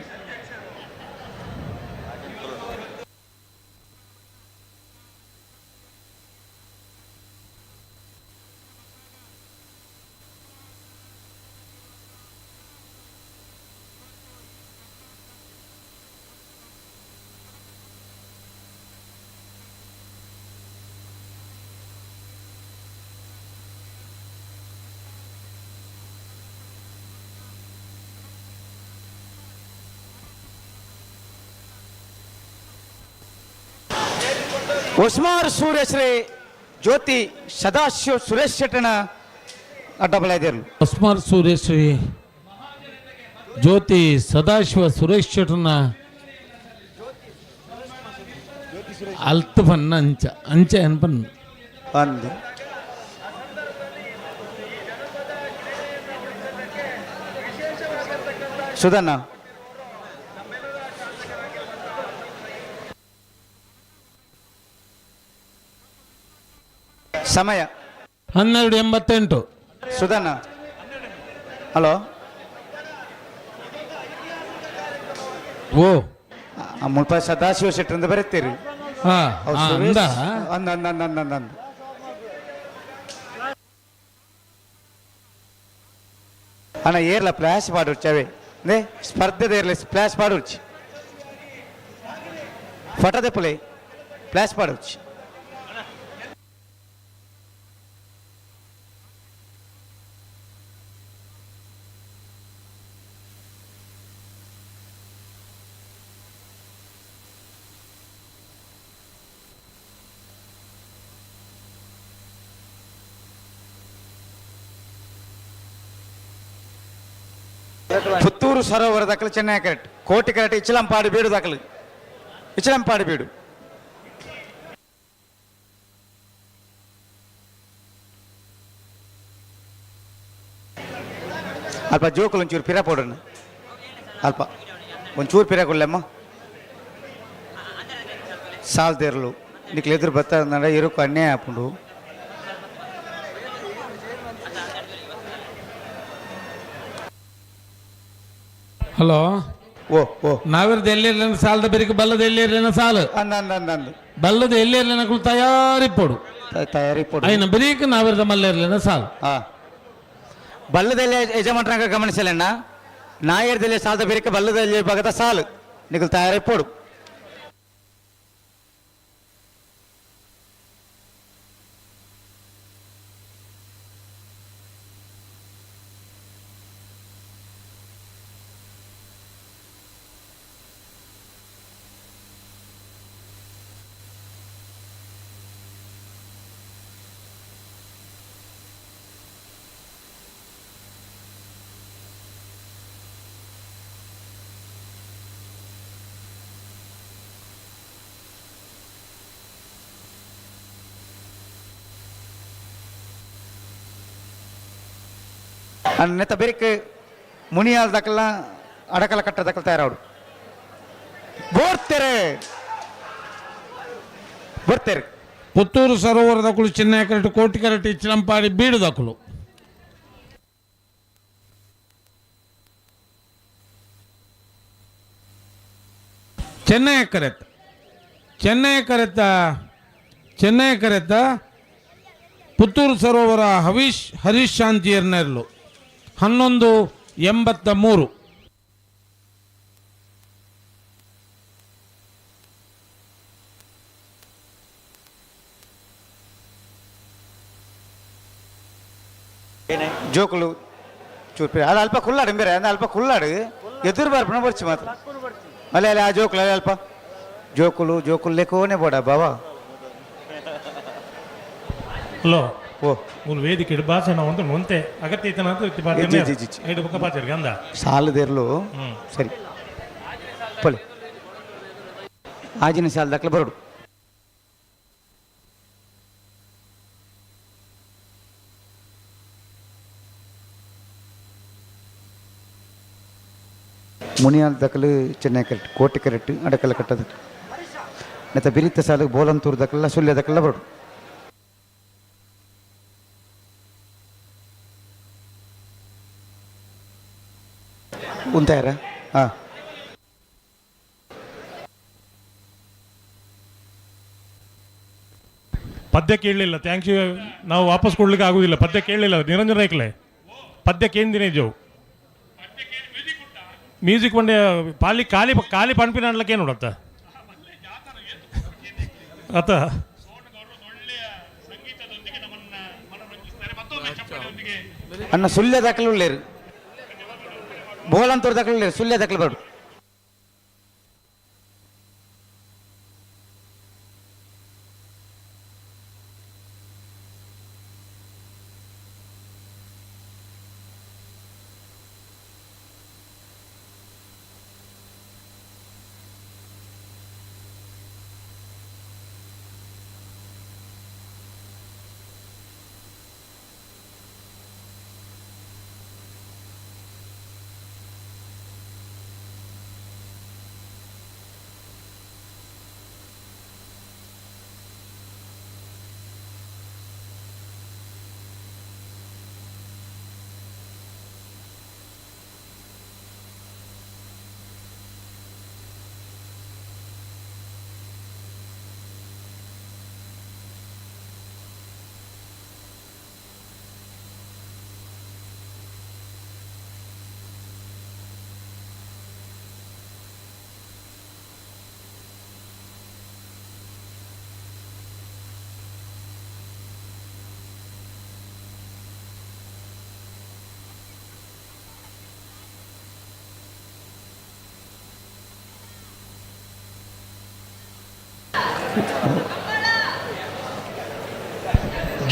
ಹೊಸ್ಮಾರ್ ಸೂರ್ಯಶ್ರೀ ಜ್ಯೋತಿ ಸದಾಶಿವ ಸುರೇಶ್ ಶೆಟ್ಟನ ಅಡ್ಡಬಲ ಇದ್ದರು. ಹೊಸ್ಮಾರ್ ಸೂರ್ಯಶ್ರೀ ಜ್ಯೋತಿ ಸದಾಶಿವ ಸುರೇಶ್ ಶೆಟ್ಟನ ಅಲ್ತ್ ಪನ್ನ ಅಂಚ ಅಂಚೆ ಅನ್ಪನ್ ಅಂದು ಸುಧಣ್ಣ ಸಮಯ 12:88. ಸುಧಣ್ಣ ಹಲೋ ಓ ಮುಲ್ಪ ಸದಾಶಿವ ಶೆಟ್ಟರಿಂದ ಬರೀತೀರಿ. ಹಾ ಅವ್ರು ಹಾ, ಸುರೇಶ್ ಅಂದ ಅಂದ ಅಂದ ಅಂದ ಅಂದ ಅಂದ ಅಂದ. ಅಣ್ಣ ಏರ್ಲ ಫ್ಲ್ಯಾಶ್ ಪಾಡುರ್ಚಿ ಅವೇ ನೇ ಸ್ಪರ್ಧೆದ ಏರ್ಲೆ ಫ್ಲ್ಯಾಶ್ ಪಾಡುರ್ಚಿ ಫಟದೆ ಪುಲೆ ಫ್ಲ್ಯಾಶ್ ಪಾಡುರ್ಚಿ. ಪುತ್ತೂರು ಸರೋವರ ದಾಖಲು ಚೆನ್ನೈ ಕರೆಕ್ಟ್ ಕೋಟಿ ಕರೆಕ್ಟ್ ಇಚ್ಚಲಂಪಾಡಿ ಬೀಡು ದಾಖಲು ಇಚ್ಚಲಂಪಾಡಿ ಬೀಡು. ಅಲ್ಪ ಜೋಕುಲು ಒಂಚೂರು ಪಿರ ಪೋಡಣ್ಣ ಅಲ್ಪ ಒಂಚೂರು ಪಿರ ಕೊಡ್ಲಮ್ಮ ಸಾಲ್ದೇರ್ಲು నీకు ಎದುರು ಬತ್ತ ಇರುಕು ಅನ್ಯಾಯ ಆಪುಂಡು. ಹಲೋ. ಓ ಓ ನಾವಿರ್ದ ಎಲ್ಲಿರ್ಲಿನ ಸಾಲದ ಬೆರಿಕೆ ಬಲ್ಲದ ಎಲ್ಲಿರ್ಲಿನ ಸಾಲು ಅಂದ ಅಂದ ಅಂದ ಅಂದು ಬಲ್ಲದ ಎಲ್ಲಿರ್ಲಿನ ಕುಳು ತಯಾರಿಪ್ಪೋಡು ತಯಾರಿಪ್ಪೋಡು అయిన ಬರೀಕ್ ನಾವಿರ್ದ ಮಲ್ಲೇರ್ಲಿನ ಸಾಲು. ಹಾ ಬಲ್ಲದಲ್ಲಿ ಯಜಮಾನ್ರಂಗ ಗಮನಿಸಲಣ್ಣ ನಾಯರ್ದಲ್ಲಿ ಸಾಲದ ಬೆರಿಕೆ ಬಲ್ಲದಲ್ಲಿ ಭಾಗದ ಸಾಲು ನಿಕಲ್ ತಯಾರಿಪ್ಪೋಡು. ನೆತ್ತ ಬೆರಿಕ್ ಮುನಿಯಾಲ್ ದಕಲ ಅಡಕಲ ಕಟ್ಟ ದಕಲ ತಯಾರಾವಡು ಬೋರ್ತೆರೆ ಬೋರ್ತೆರೆ. ಪುತ್ತೂರು ಸರೋವರ ದಕುಲು ಚಿನ್ನ ಕರೆಕ್ಟ್ ಕೋಟಿ ಕರೆಕ್ಟ್ ಇಚ್ಚಲಂಪಾಡಿ ಬೀಡು ದಕುಲು. ಚೆನ್ನೈ ಕರೆಕ್ಟ್ ಚೆನ್ನೈ ಕರೆತ್ತ ಚೆನ್ನೈ ಕರೆತ್ತ ಪುತ್ತೂರು ಸರೋವರ ಹವೀಶ್ ಹರೀಶ್ ಶಾಂತಿಯರ್ನೆರ್ಲು 11.83. ಜೋಕುಲು ಚೂರ್ಪಿ ಅದು ಅಲ್ಪ ಕುಲ್ಲಾಡು ಬೇರೆ ಅದು ಅಲ್ಪ ಕುಲ್ಲಾಡು ಎದುರು ಬರ್ಪಣ ಬರ್ಚಿ ಮಾತ್ರ ಅಲ್ಲೇ ಅಲ್ಲೇ ಆ ಜೋಕುಲು ಅಲ್ಲೇ ಅಲ್ಪ ಜೋಕುಲು ಜೋಕುಲು ಲೆಕ್ಕೋನೆ ಬೋಡ ಬಾವಾ. ಹಲೋ. ಓ ಮೂಲು ವೇದಿಕೆ ಭಾಷಣ ಒಂದು ಒಂತೆ ಅಗತ್ಯ ಇತ್ತನ G, G, G, G. ಐದು ಬೊಕ್ಕ ಪಾಚೇರ್ ಗಂಧ ಸಾಲದೇರ್ಲು ಸರಿ ಪೊಲೆ ಆಜಿನ ಸಾಲ ದಾಖಲೆ ಬರೋಡು. ಮುನಿಯಾಲ್ ದಾಖಲು ಚೆನ್ನೈ ಕರೆಕ್ಟ್ ಕೋಟೆ ಕರೆಕ್ಟ್ ಅಡಕಲ ಕಟ್ಟದ ನೆತ್ತ ಬಿರಿತ ಸಾಲು ಬೋಲಂತೂರು ದಾಖಲ ಸುಳ್ಯ ದಾಖಲ ಬರೋಡು. ಉಂತಾರ ಹಾಂ ಪದ್ಯ ಕೇಳಲಿಲ್ಲ, thank you. ನಾವು ವಾಪಸ್ ಕೊಡ್ಲಿಕ್ಕೆ ಆಗುದಿಲ್ಲ, ಪದ್ಯ ಕೇಳಲಿಲ್ಲ ನಿರಂಜನ ರೈಕ್ಲೆ ಪದ್ಯ ಕೇಂದಿನೇ ಜೋ ಮ್ಯೂಸಿಕ್ ಒಂಡೆ ಪಾಲಿ ಖಾಲಿ ಖಾಲಿ ಪನ್ಪಿನ ಅನ್ಲಕ್ಕೆ ನೋಡತ್ತ ಆತ. ಅಣ್ಣ ಸುಳ್ಯ ದಾಖಲು ಉಳ್ಳೇರು ಬೋಲಂತೂರು ದಾಖಲು ಉಳ್ಳೇರು ಸುಳ್ಯ ದಾಖಲು ಬರೋಡು.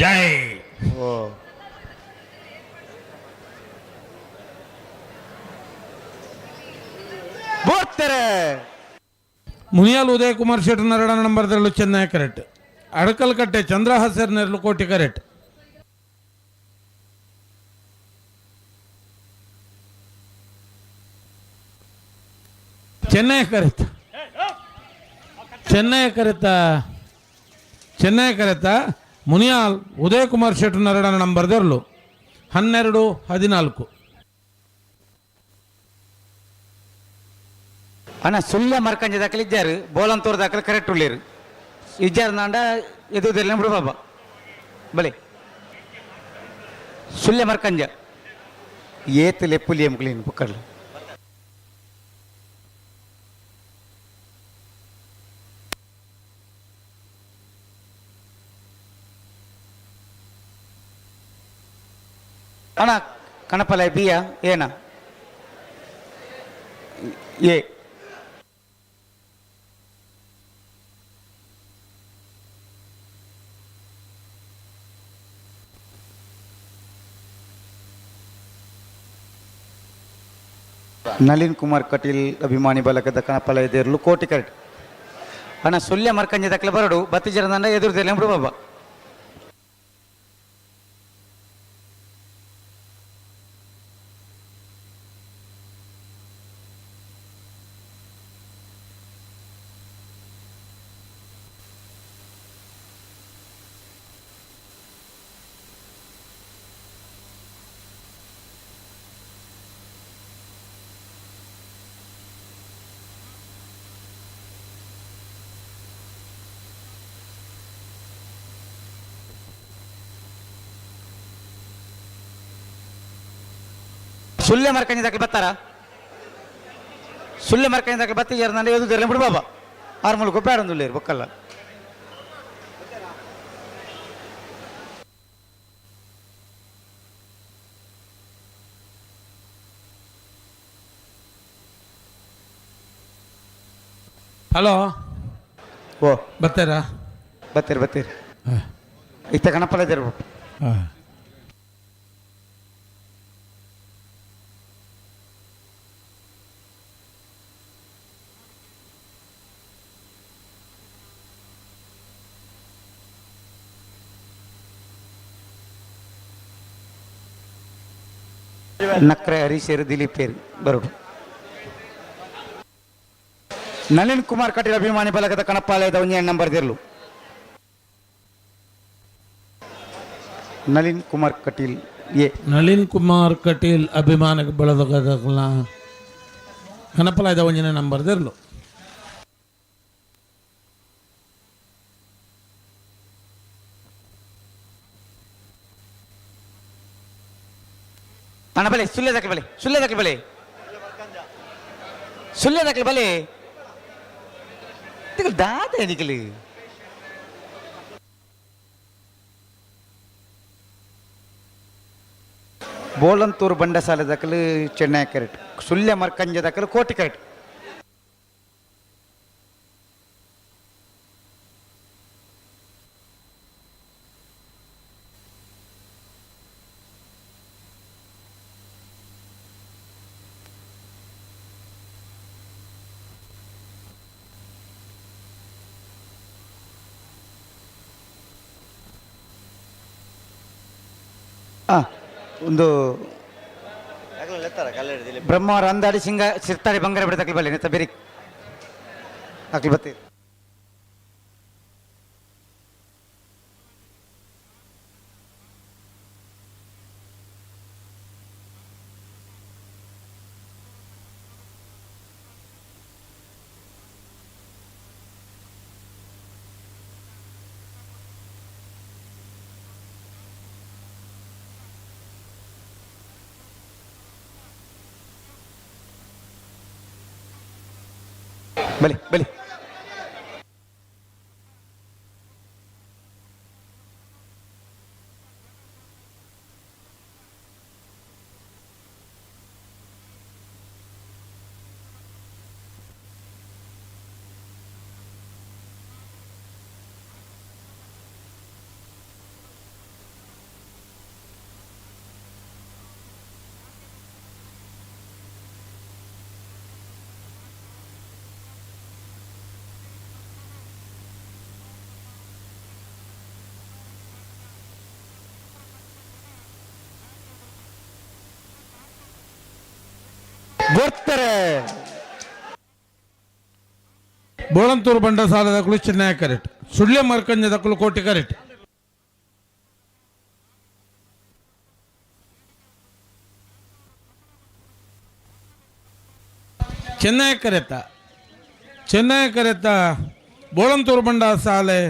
ಜೈ. ಓ ಬೋರ್ತಾರೆ. ಮುನಿಯಾಲ್ ಉದಯ್ ಕುಮಾರ್ ಶೆಟ್ಟರ್ ನರಡ ನಂಬರ್ ದೆರಳು ಚೆನ್ನೈ ಕರೆಕ್ಟ್. ಅಡಕಲ್ಕಟ್ಟೆ ಚಂದ್ರಹಾಸರ್ ನೆರಳು ಕೋಟಿ ಕರೆಕ್ಟ್. ಚೆನ್ನೈ ಕರೆಕ್ಟ್. ಚೆನ್ನೈ ಕರೆತ ಚೆನ್ನೈ ಕರೆತ ಮುನಿಯಾಲ್ ಉದಯ್ ಕುಮಾರ್ ಶೆಟ್ಟರ್ ನರಡ ನಂಬರ್ ದೆರಳು 12 14. ಅಣ್ಣ ಸುಳ್ಳ ಮರ್ಕಂಜ ದಾಖಲೆ ಇದ್ದಾರು ಬೋಲಂತೂರ್ ದಾಖಲೆ ಕರೆಕ್ಟ್ ಉಳ್ಳೇರು ಇಜ್ಜಾರು ನಾಂಡ ಎದುವುದಿಲ್ಲ ಬಿಡು ಬಾಬಾ ಬಲೆ ಸುಳ್ಯ ಮರ್ಕಂಜ ಏತ್ ಲೆಪ್ಪುಲಿ ಎಂಕ್ಲೇನು ಪುಕ್ಕರ್ಲು. ಅಣ್ಣ ಕಣಪಲ ಬಿಯಾ ಏನ ಎ ನಳಿನ್ ಕುಮಾರ್ ಕಟೀಲ್ ಅಭಿಮಾನಿ ಬಲಕದ ಕಣಪಲ ಎದಿರ್ಲು ಕೋಟಿ ಕರೆಕ್ಟ್. ಅಣ್ಣ ಸುಳ್ಯ ಮರ್ಕಂಜ ದಕ್ಕಲೆ ಬರಡು ಬತ್ತಿ ಜನ ಎದುರುದಿಲ್ಲ ಬಿಡು ಬಾಬಾ. ಸುಳ್ಳೆ ಮರ್ಕಂಜ ದಾಖಲೆ ಬತ್ತಾರ ಸುಳ್ಳೆ ಮರ್ಕಂಜ ದಾಖಲೆ ಬತ್ತಿ ಜರ ಎದುರುದಿಲ್ಲ ಬಿಡು ಬಾಬಾ. ಆರು ಮೂಲಕ ಬೇಡ ಬೊಕ್ಕಲ್ಲ. ಹಲೋ. ಓ ಬರ್ತಾರಾ? ಬತ್ತೀರಿ ಬತ್ತೀರಿ. ಇತ್ತ ಕಣಪಲ ಇದ್ದೀರಿ. ನಕ್ರೆ ಹರೀಶೇರು ದಿಲೀಪ್ ಪೇರು ಬರೋಡು. ನಳಿನ್ ಕುಮಾರ್ ಕಟೀಲ್ ಅಭಿಮಾನಿ ಬಲಗದ ಕಣಪಾಲಯದ ಒಂಜಿ ನಂಬರ್ ದಿರ್ಲು. ನಳಿನ್ ಕುಮಾರ್ ಕಟೀಲ್ ಎ. ನಳಿನ್ ಕುಮಾರ್ ಕಟೀಲ್ ಅಭಿಮಾನ ಬಳಗದ ಕಣಪಲಾಯದ ಒಂಜಿನ ನಂಬರ್ ದಿರ್ಲು. ಅಣ್ಣ ಬಲೆ ಸುಳ್ಳೆ ದಾಖಲೆ ಬಲೆ ಸುಳ್ಳೆ ದಾಖಲೆ ಬಲೆ ಸುಳ್ಳೆ ದಾಖಲೆ ಬಲೆ ದಾದ ನಿಕಲಿ. ಬೋಳಂತೂರು ಬಂಡಸಾಲೆ ದಾಖಲು ಚೆನ್ನೈ ಕರೆಕ್ಟ್. ಸುಳ್ಯ ಮರ್ಕಂಜ ದಾಖಲು ಕೋಟಿ ಕರೆಕ್ಟ್. ಒಂದು ಬ್ರಹ್ಮವರ ಅಂದಾಡಿ ಸಿಂಗ ಸಿರ್ತಾಡಿ ಬಂಗಾರ ಬಿಡತಕ್ಲಿ ಬಲ್ಲೆ ನೆತ್ತ ಬೇರೆ ಅಕ್ಲಿ ಬತ್ತಿ. ಬಲಿ ಬಲಿ ಬರ್ತಾರೆ. ಬೋಳಂತೂರು ಬಂಡಸಾಲ ದಕ್ಕಲು ಚೆನ್ನೈ ಕರೆಕ್ಟ್, ಸುಳ್ಯ ಮರ್ಕಂಜ ದಕ್ಕಲು ಕೋಟಿ ಕರೆಕ್ಟ್. ಚೆನ್ನೈ ಕರೆತ, ಚೆನ್ನೈ ಕರೆತ ಬೋಳಂತೂರು ಬಂಡ ಸಾಲೆ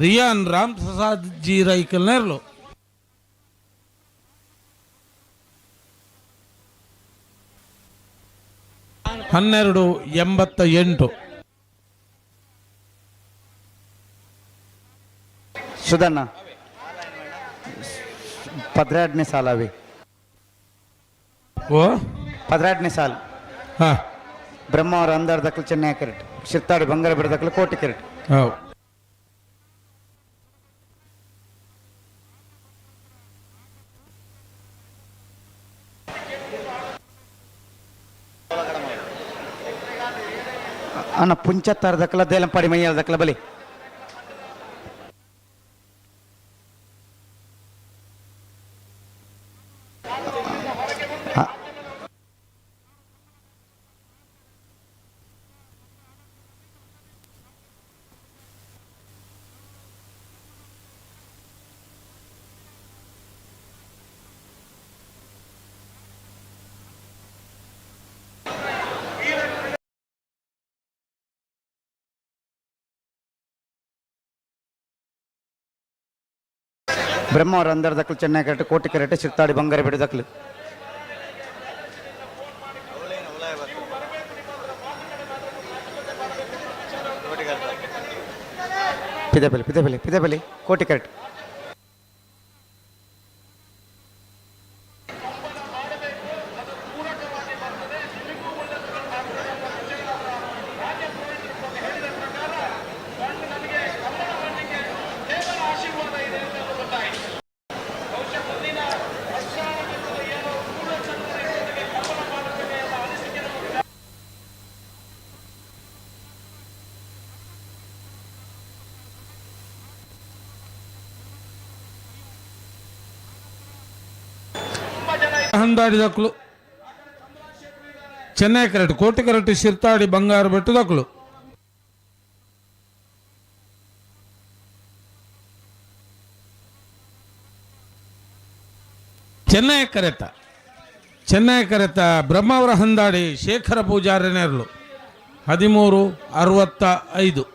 ರಿಯಾನ್ ರಾಮ್ ಪ್ರಸಾದ್ ಜಿ ರೈಕಲ್ ನೇರ್ಲು. 12.88. ಸುಧಣ್ಣ 12ನೇ ಸಾಲವೇ. ಓ. 12ನೇ ಸಾಲು. ಹಾ. ಬ್ರಹ್ಮಾವರ ಅಂದಾರ್ ದಕ್ಕಲು ಚೆನ್ನೈ ಕರೆಕ್ಟ್, ಶಿರ್ತಾಡಿ ಬಂಗಾರ ಬಿಡದಕ್ಕಲು ಕೋಟಿ ಕರೆಕ್ಟ್. ಹೌದು. ಅಣ್ಣ ಪುಂಚತ್ತಾರ ದಕ್ಕಲ ದೇಲಂಪಾಡಿ ಮೈಯಾರ ದಕ್ಕಲ ಬಲಿ. ಬ್ರಹ್ಮಾವರ ಅಂದರ್ ದಕ್ಕಲು ಚೆನ್ನೈ ಕರೆಕ್ಟ್, ಕೋಟಿ ಕರೆಕ್ಟ್, ಶಿರ್ತಾಡಿ ಬಂಗಾರ ಬಿಡ ದಕ್ಕಲು. ಪಿದಬಲಿ ಪಿದಬಲಿ ಪಿದಬಲಿ ಕೋಟಿ ಕರೆಕ್ಟ್. ಹಂದಾಡಿ ದಕ್ಕಲು ಚೆನ್ನೈ ಕರೆಕ್ಟ್, ಕೋಟಿ ಕರೆಕ್ಟ್, ಶಿರ್ತಾಡಿ ಬಂಗಾರ ಬೆಟ್ಟು ದಕ್ಕಲು. ಚೆನ್ನೈ ಕರೆತ, ಚೆನ್ನೈ ಕರೆತ ಬ್ರಹ್ಮಾವರ ಹಂದಾಡಿ ಶೇಖರ ಪೂಜಾರಿ ನೇರಲು 13.65.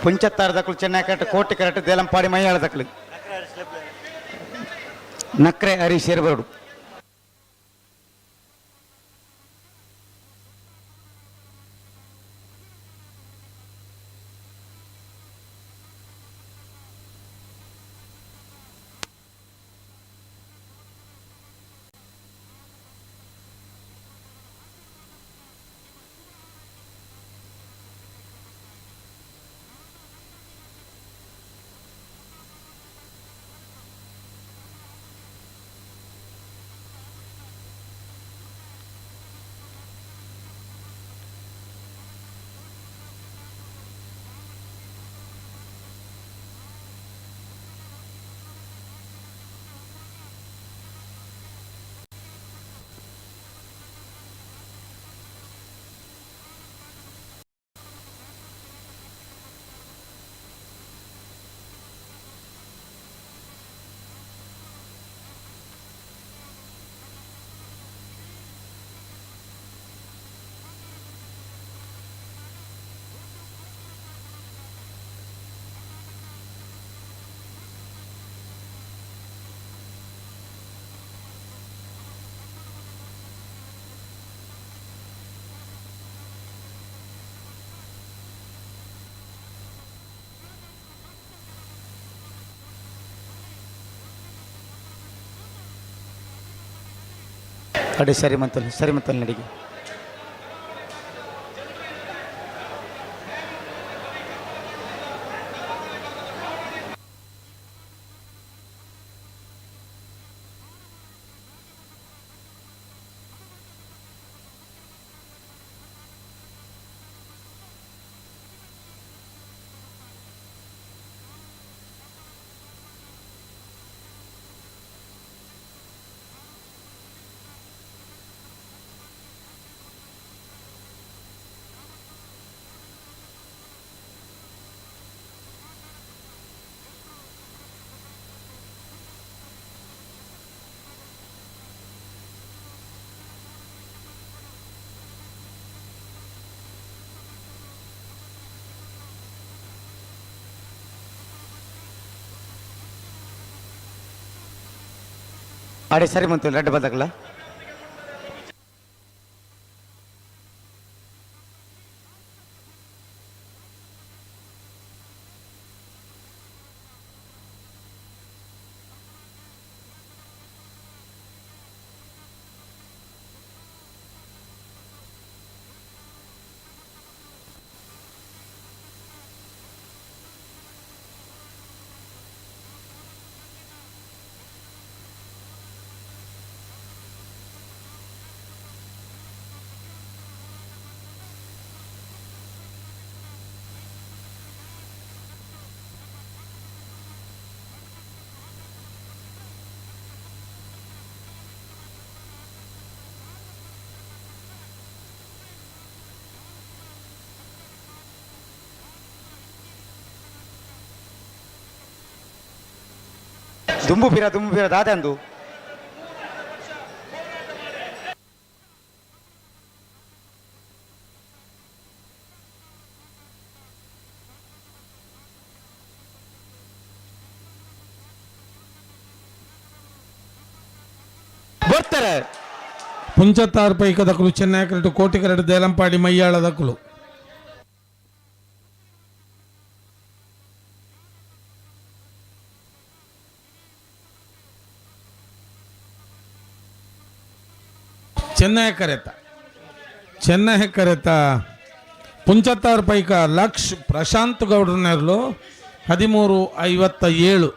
ಪುಂಚತ್ತಾರ ದಕ್ಕಲು ಚೆನ್ನೈ ಕರೆಕ್ಟ್, ಕೋಟಿ ಕರೆಕ್ಟ್, ದೇಲಂಪಾಡಿ ಮೈಯಾಳ ದಕ್ಕಲು. ನಕ್ರೆ ಹರಿ ಶೇರ್ಬರಡು. ಅಡಿ ಸರಿ ಮಂತಲ್ಲಿ ಸರಿ ಮಂತಲ್ಲಿ ನಡಿಗೆ. ಅಡೆ ಸರಿ ಬಂತು ರೆಡ್ ಬದಕಲ. ದುಂಬು ಬೀರ ದುಂಬು ಬೀರ ದಾದಂದು. ಬರ್ತಾರೆ. ಪುಂಚತ್ತಾರು ಪೈಕದಕುಲು ಚೆನ್ನೈ ಕೋಟಿಕರಡು ದೇಲಂಪಾಡಿ ಮೈಯಾಳದಕುಲು. ಚೆನ್ನೈ ಕರೆತ ಚೆನ್ನೈ ಕರೆತ ಪುಂಚತ್ತಾರು ಪೈಕ ಲಕ್ಷ್ ಪ್ರಶಾಂತ್ ಗೌಡ್ರನೆರ್ಲು 13:57.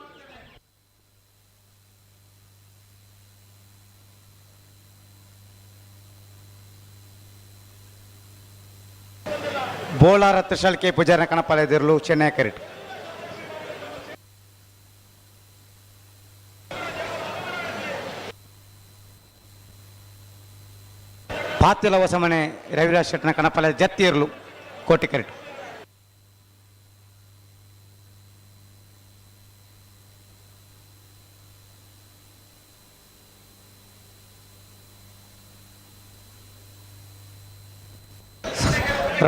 ಬೋಲಾರ ತ್ರಿಶಾಲ್ ಕೆ ಪೂಜಾರಿನ ಕಣಪಾಲೆದಿರಲು ಚೆನ್ನೈ ಕರೆಟ್. ಪಾತಿಲ ಹೊಸಮನೆ ರವಿರಾಜ್ ಶೆಟ್ಟನ ಕಣಪಾಲೆ ಜತ್ತಿ ಇರಲು ಕೋಟಿ ಕರೆಟ್.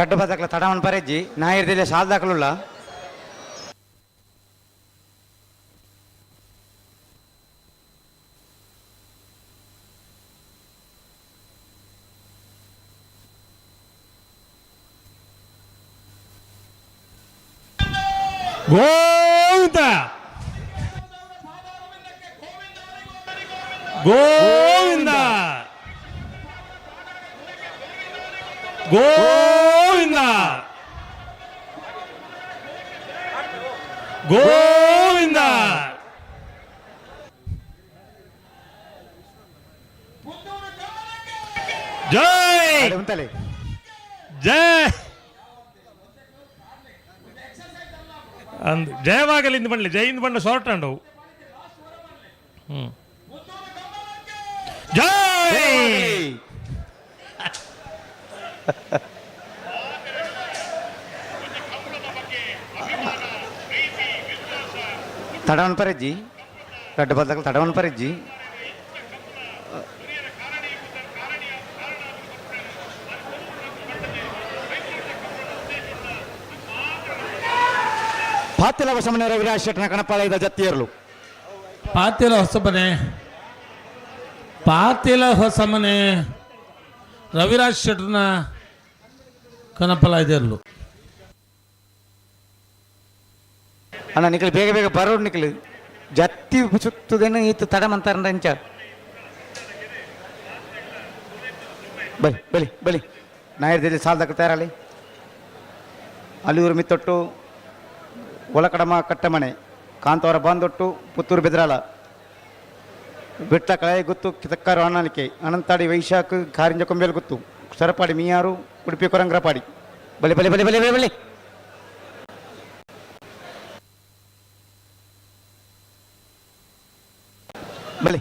ರಡ್ಡು ಬದಕ್ಲ ತಡವನ್ ಪರೆಜ್ಜಿ ನಾಯಿರ್ದಿಲ್ಲ ಶಾಲ್ ದಾಖಲುಲ್ಲ. ಗೋವಿಂದ ಗೋವಿಂದ ಗೋವಿಂದ ಗೋವಿಂದ. ಜೈ ಜೈ ಅಂದ್ ಜಯವಾಗಲಿಂದ ಬಂಡ್ಲಿ ಜೈಯಿಂದ ಬಂಡ ಶಾರ್ಟ್ ಅಂಡವು. ಜೈ. ತಡವನ್ ಪರೆಜ್ಜಿ ರಡ್ಡು ಬದಲು ತಡವನ್ ಪರೆಜ್ಜಿ. ಪಾತಿಲ ಹೊಸಮನೆ ರವಿರಾಜ್ ಶೆಟ್ಟನ ಕಣಪಾಲಯದ ಜತ್ತಿಯರ್ಲು. ಪಾತಿಲ ಹೊಸಮನೆ ಪಾತಿಲ ಹೊಸಮನೆ ರವಿರಾಜ್ ಶೆಟ್ಟನ ಕಣಪಲ ಇದೆರ್ಲು. ಅಣ್ಣ ನಿಖಲ್ ಬೇಗ ಬೇಗ ಬರೋಡು ನಿಖಲ್ ಜತ್ತಿ ಸುತ್ತದೇನು ಈತ ತಡಮಂತಾರಂಡ ಇಂಚ. ಬಲಿ ಬಲಿ ಬಲಿ ನಾಯರ್ದಲ್ಲಿ ಸಾಲದಕ್ಕೆ ತಯಾರಲ್ಲಿ. ಅಲ್ಲಿಯೂರು ಮಿತ್ತೊಟ್ಟು ಒಲಕಡಮ ಕಟ್ಟಮನೆ ಕಾಂತವರ ಬಾಂದೊಟ್ಟು ಪುತ್ತೂರು ಬೆದ್ರಾಲ ಬೆಟ್ಟ ಕಳೆಯ ಗುತ್ತು ಕಿತಕ್ಕಾರು ಅಣ್ಣನಿಕೆ ಅನಂತಾಡಿ ವೈಶಾಖ ಕಾರಿಂಜ ಕೊಂಬೇಲು ಗುತ್ತು ಸರಪಾಡಿ ಮೀಯಾರು ಉಡುಪಿ ಕೊರಂಗ್ರಪಾಡಿ. ಬಲಿ ಬಲಿ ಬಲಿ ಬಲಿ ಬಲಿ ಬಲಿ. ಬಲಿ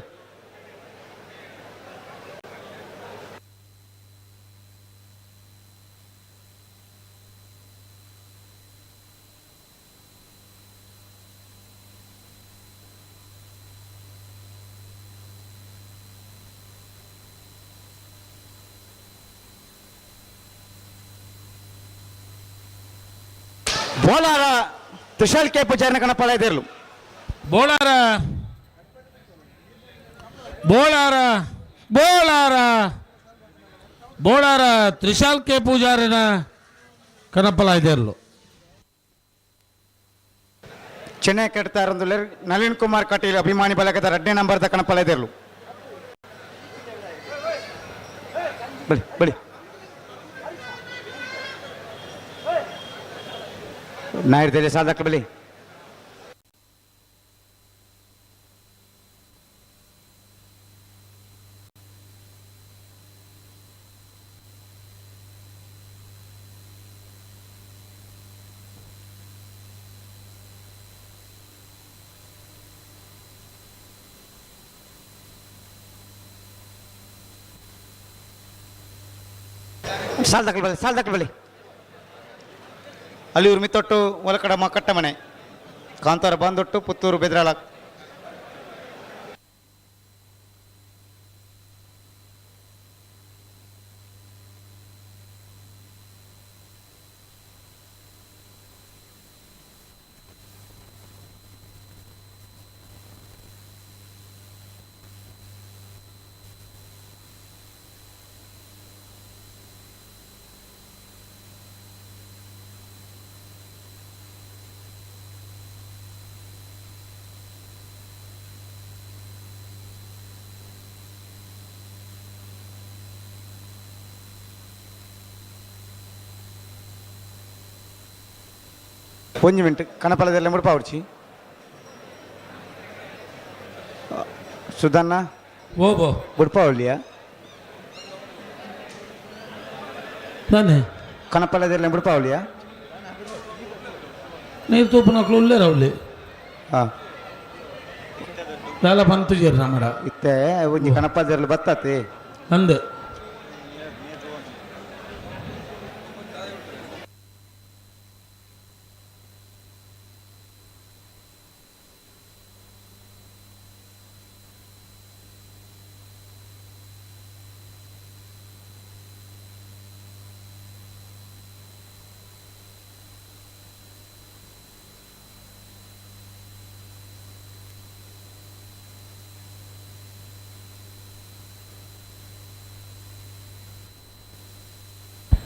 ಬೋಲಾರ ತ್ರಿಶಾಲ್ ಕೆ ಪೂಜಾರಿನ ಕಣಪಾಲ ಇದಿರಲು. ಬೋಳಾರ ಬೋಳಾರ ಬೋಳಾರ ಬೋಳಾರ ತ್ರಿಶಾಲ್ ಕೆ ಪೂಜಾರಿನ ಕನಪಲ ಇದೆರ್ಲು. ಚೆನ್ನೈ ಕಟ್ತಾರಂದುಲ್ಲೆರ್ ನಳಿನ್ ಕುಮಾರ್ ಕಟೀಲ್ ಅಭಿಮಾನಿ ಬಳಗದ ರಡ್ಡನೇ ನಂಬರ್ದ ಕಣಪಲ ಇದಿರ್ಲು. ಬಲಿ ಬಲಿ ನಾಯರ್ ದೇಲೆ ಸಾಲದಕ್ಕ ಬಲಿ. ಸಾಲ್ ಬಲಿ, ಸಾಲ್ ಬಲಿ. ಅಲ್ಲಿಯೂರು ಮಿತ್ತೊಟ್ಟು ಒಲಕಡಮ ಕಟ್ಟಮನೆ, ಕಾಂತಾರ ಬಂದೊಟ್ಟು ಪುತ್ತೂರು ಬೆದ್ರಾಳ. ಒಂಜಿ ಮಿಂಟ್ ಕಣಪಲದೆಲ್ಲ ಮುಡ್ಪಾವಡ್ಚಿ ಸುಧನ್ನ. ಓ ಬೋ. ಬುಡ್ಪಾವಳ್ಳಿಯ. ನಾನೇ. ಕಣಪಲದೆಲ್ಲ ಬುಡ್ಪಾವಳಿಯ. ನೀರು ತೂಪುನಕ್ಲು ಉಲ್ಲೇರ ಅವಳಿ. ಹಾಂ. ದಾಲ ಪಂತುಜೇರ್ ನಮಡ. ಇತ್ತೆ ಒಂಜಿ ಕಣಪಲದೆಲ್ಲ ಬತ್ತಾತೆ. ಅಂದೆ.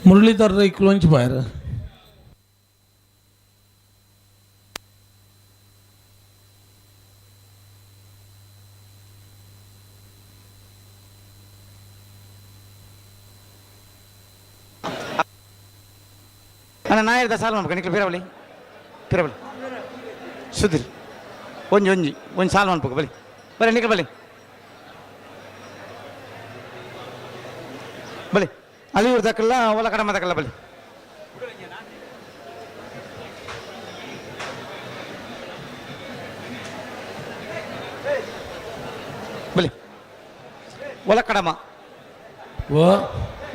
ಮುರಳೀಧರ್ ರೈಕ್ಲು ಒಂಚಿ ಬಾಯರ್. ಅಣ್ಣ ನಾಯರ್ದ ಸಾಲ್ ಮನ್ಪುಗ ನಿಕ್ಲು ಪಿರವಳಿ ಪಿರವಳಿ ಸುಧೀರ್ ಒಂಜಿ ಒಂಜಿ ಒಂಜಿ ಸಾಲ್ ಮನ್ಪುಗ ಬಲಿ ಬಲೆ ನಿಕ್ಲು ಬಲಿ ಬಲಿ ಅಲ್ಲಿಯೂರು ದಕ್ಕಲ್ಲ ಒಲ ಕಡಮ ದಕ್ಕಲ್ಲ ಬಲಿ. ಬಲಿ ಒಲ ಕಡಮ. ಓ.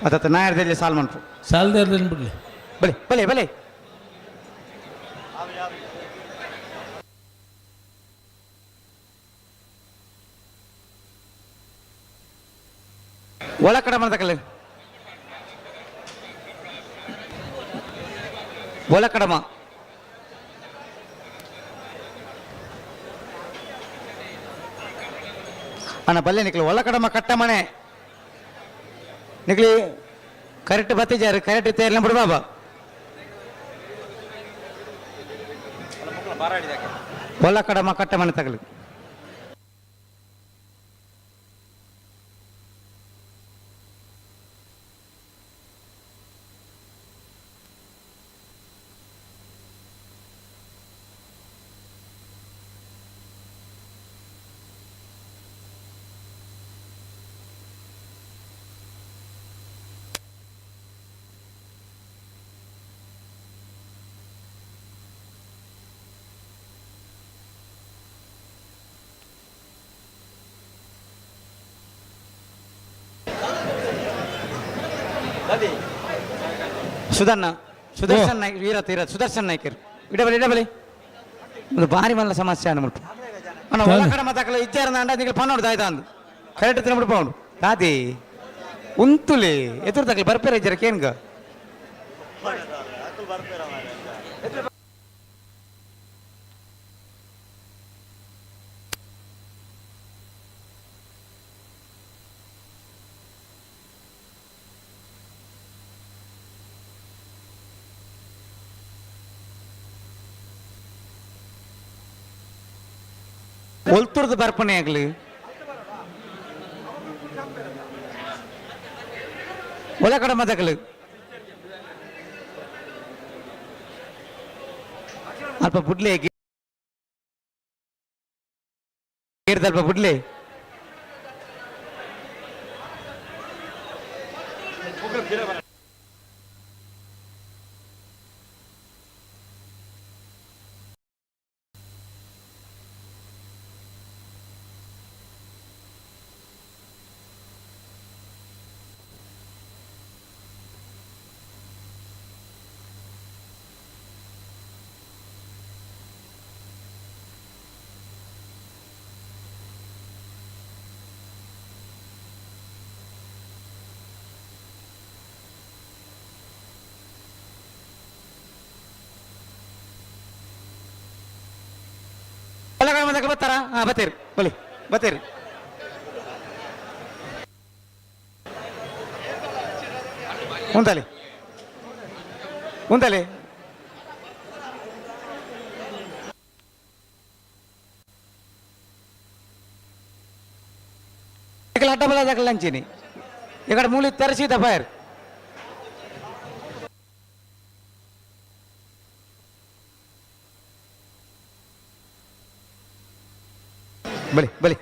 ಅತ್ತ ನಾಯರ್ದಲ್ಲಿ ಸಾಲ್ ಮನ್ಪು. ಸಾಲ್ದೇರ್ದೇನು ಬಿಡ್ಲಿ. ಬಲಿ ಬಲಿ ಬಲಿ. ಒಳ ಕಡಮ ದಕ್ಕಲ್ಲ ಒಳ ಕಡಮ. ಅಣ್ಣ ಬಲ್ಲೆ ನಿಕ್ಲು ಒಳ ಕಡಮ ಕಟ್ಟ ಮನೆ ನಿಕ್ಲಿ ಕರೆಕ್ಟ್ ಬತ್ತಿಜಾರು ಕರೆಕ್ಟ್ ತೇರ್ಲ ಬಿಡು ಬಾಬಾ. ಒಳ ಕಡಮ ಕಟ್ಟ ಮನೆ ತಗಲಿ. ಸುಧನ್ನ ಸುದರ್ಶನ್ ನಾಯ್ಕ ವೀರತ್ ವೀರತ್ ಸುದರ್ಶನ್ ನಾಯ್ಕರ್ ಇಡಬಲಿ ಇಡಬಲಿ ಒಂದು ಭಾರಿ ಮಲ್ಲ ಸಮಸ್ಯೆ ಅನ್ಬಿಟ್ಟು ಅಣ್ಣ ಒಳ ಕಡೆ ಮತ್ತಕಲ ಇಚ್ಚಾರ ಅಂಡ ನಿಂಗೆ ಪನ್ನೋಡು ದಾಯ್ತ ಅಂದು ಕರೆಕ್ಟ್ ತಿನ್ಬಿಟ್ಟು ಪೌಂಡು ತಾತಿ ಉಂತುಲಿ ಎದುರು ತಕಲಿ ಬರ್ಪೇರ ಇಜ್ಜರ ಕೇನ್ಗ. ಒಲ್ತುರ್ದು ಬರ್ಪಣೆ ಆಗ್ಲಿ ಒಲ ಕಡೆ ಮದಕಲು ಅಲ್ಪ ಬುಡ್ಲೆ ಅಲ್ಪ ಬುಡ್ಲೆ. ಒಲ ಕಡೆ ಮದಕಲು ಬರ್ತಾರ? ಹಾ, ಬತ್ತೀರಿ, ಬಲಿ ಬತ್ತೀರಿ. ಉಂತಲಿ ಉಂತಲಿ. ఇక్కడ అడ్డబల దగ్గర లంచిని ఇక్కడ మూలి తెరచి దఫైర్. ಬಲಿ ಬಲಿ.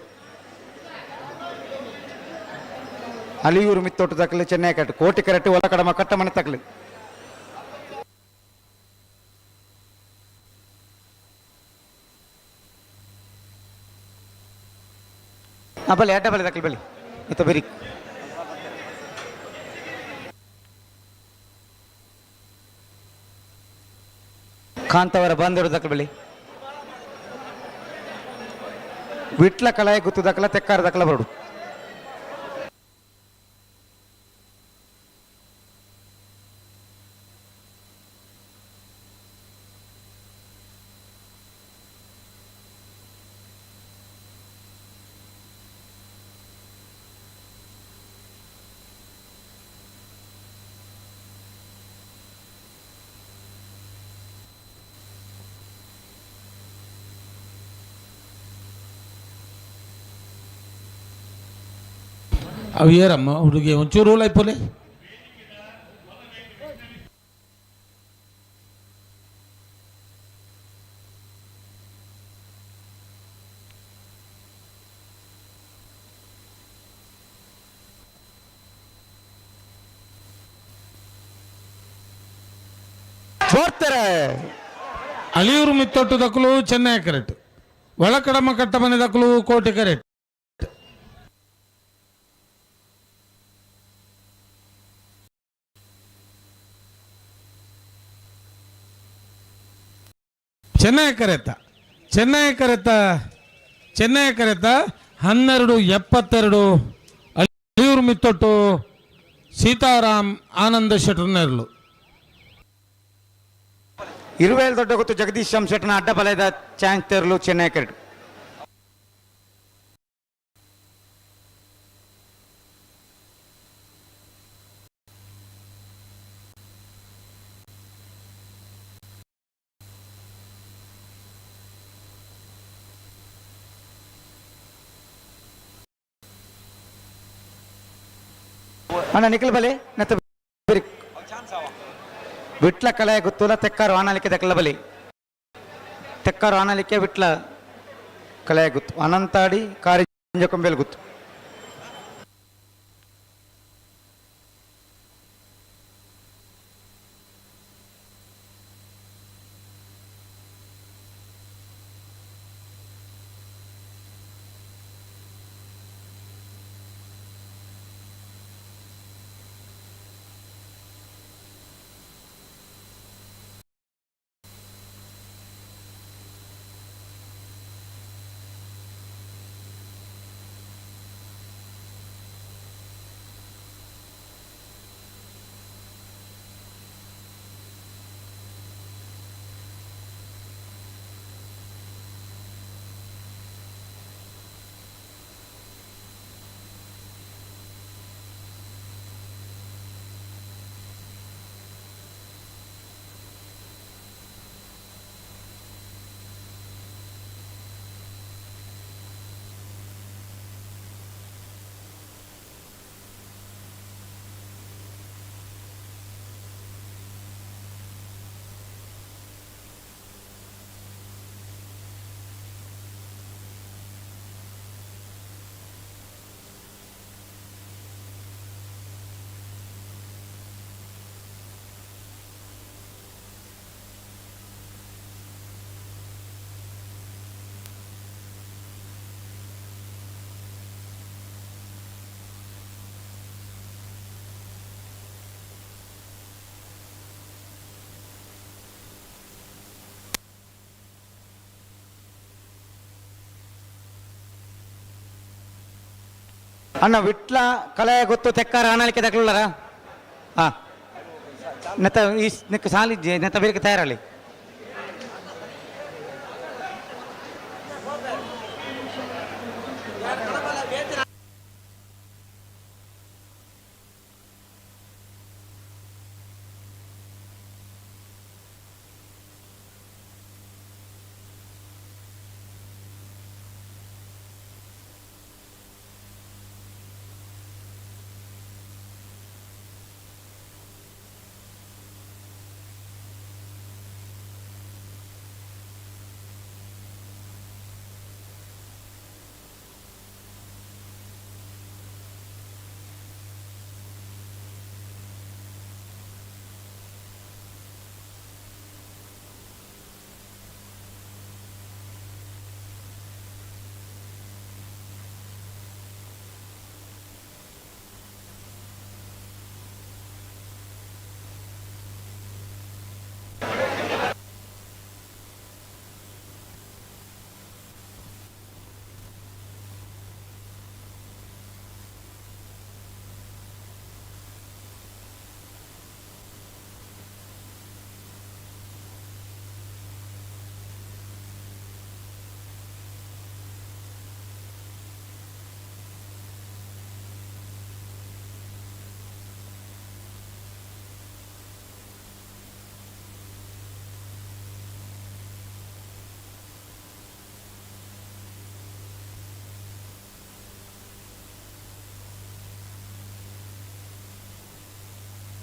ಅಲಿಯೂರು ಮಿತ್ತೋಟ ತಕಲಿ, ಚೆನ್ನೈ ಕಟ್ಟು ಕೋಟಿ ಕರೆಕ್ಟ್ ಒಲ ಕಡಮ ಕಟ್ಟ ಮನೆ ತಕಲಿ. ಹಾ, ಬಲಿ ಅಡ್ಡ ಬಲಿ ತಕಲಿ ಬಲಿ ಇತ್ತ ಬೆರಿ. ಕಾಂತವರ ಬಂದರು ತಕಲಿ ಬಲಿ. ವಿಟ್ಲ ಕಲಾಯ ಗುತ್ತು ದಕ್ಕಲ, ತೆಕ್ಕಾರ ದಕ್ಕಲ ಬರಡು. ಅವು ಏರಮ್ಮ ಹುಡುಗಿ ಒಂಚೂರು ರೂಲ್ ಬರ್ತಾರೆ. ಅಲಿಯೂರು ಮಿತ್ತೊಟ್ಟು ದಕ್ಕಲು ಚೆನ್ನೈ ಕರೆಕ್ಟ್, ಒಳಕಡಮ ಕಟ್ಟ ಮನೆ ದಕ್ಕಲು ಕೋಟೆ ಕರೆಕ್ಟ್. ಚೆನ್ನೈ ಕರೆತ, ಚೆನ್ನೈ ಕರೆತ, ಚೆನ್ನೈ ಕರೆತ 12:72. ಅಲಿಯೂರು ಮಿತ್ತೊಟ್ಟು ಸೀತಾರಾಮ್ ಆನಂದ ಶೆಟ್ಟರ್ನೆರ್ಲು. ಇರುವೇಲ್ ದೊಡ್ಡ ಗೊತ್ತು ಜಗದೀಶ್ ಶೆಟ್ಟನ ಅಡ್ಡ ಬಲದ ಚಾಂಗ್ ತೆರಲು ಚೆನ್ನೈ ಕರೆಕ್ಟ್. ಅಣ್ಣ ನಿಖಿಲ್ ಬಲಿ ನತ್ತ ವಿಟ್ಲ ಕಲೆ ಗೊತ್ತುಲ ತೆಕ್ಕಾರು ಆನಲಿಕ್ಕೆ ದಕ್ಕಲ ಬಲಿ ತೆಕ್ಕಾರು ಆನಲಿಕ್ಕೆ ವಿಟ್ಲ ಕಲೆ ಗೊತ್ತು ಅನಂತಾಡಿ ಕಾರಿಂಜ ಕೊಂಬೆಲ್ ಗೊತ್ತು. ಅಣ್ಣ ವಿಟ್ಲ ಕಲೆ ಗೊತ್ತು ತೆಕ್ಕಾರ ಅಣಲಿಕ್ಕೆ ತಗೊಳ್ಳಾರ ಹಾಂ ನೆತ್ತ ಈ ನೆಕ್ಕ ಸಾಲಿಜ್ಜೆ ನೆತ್ತ ಬೇರೆ ತಯಾರಲಿ.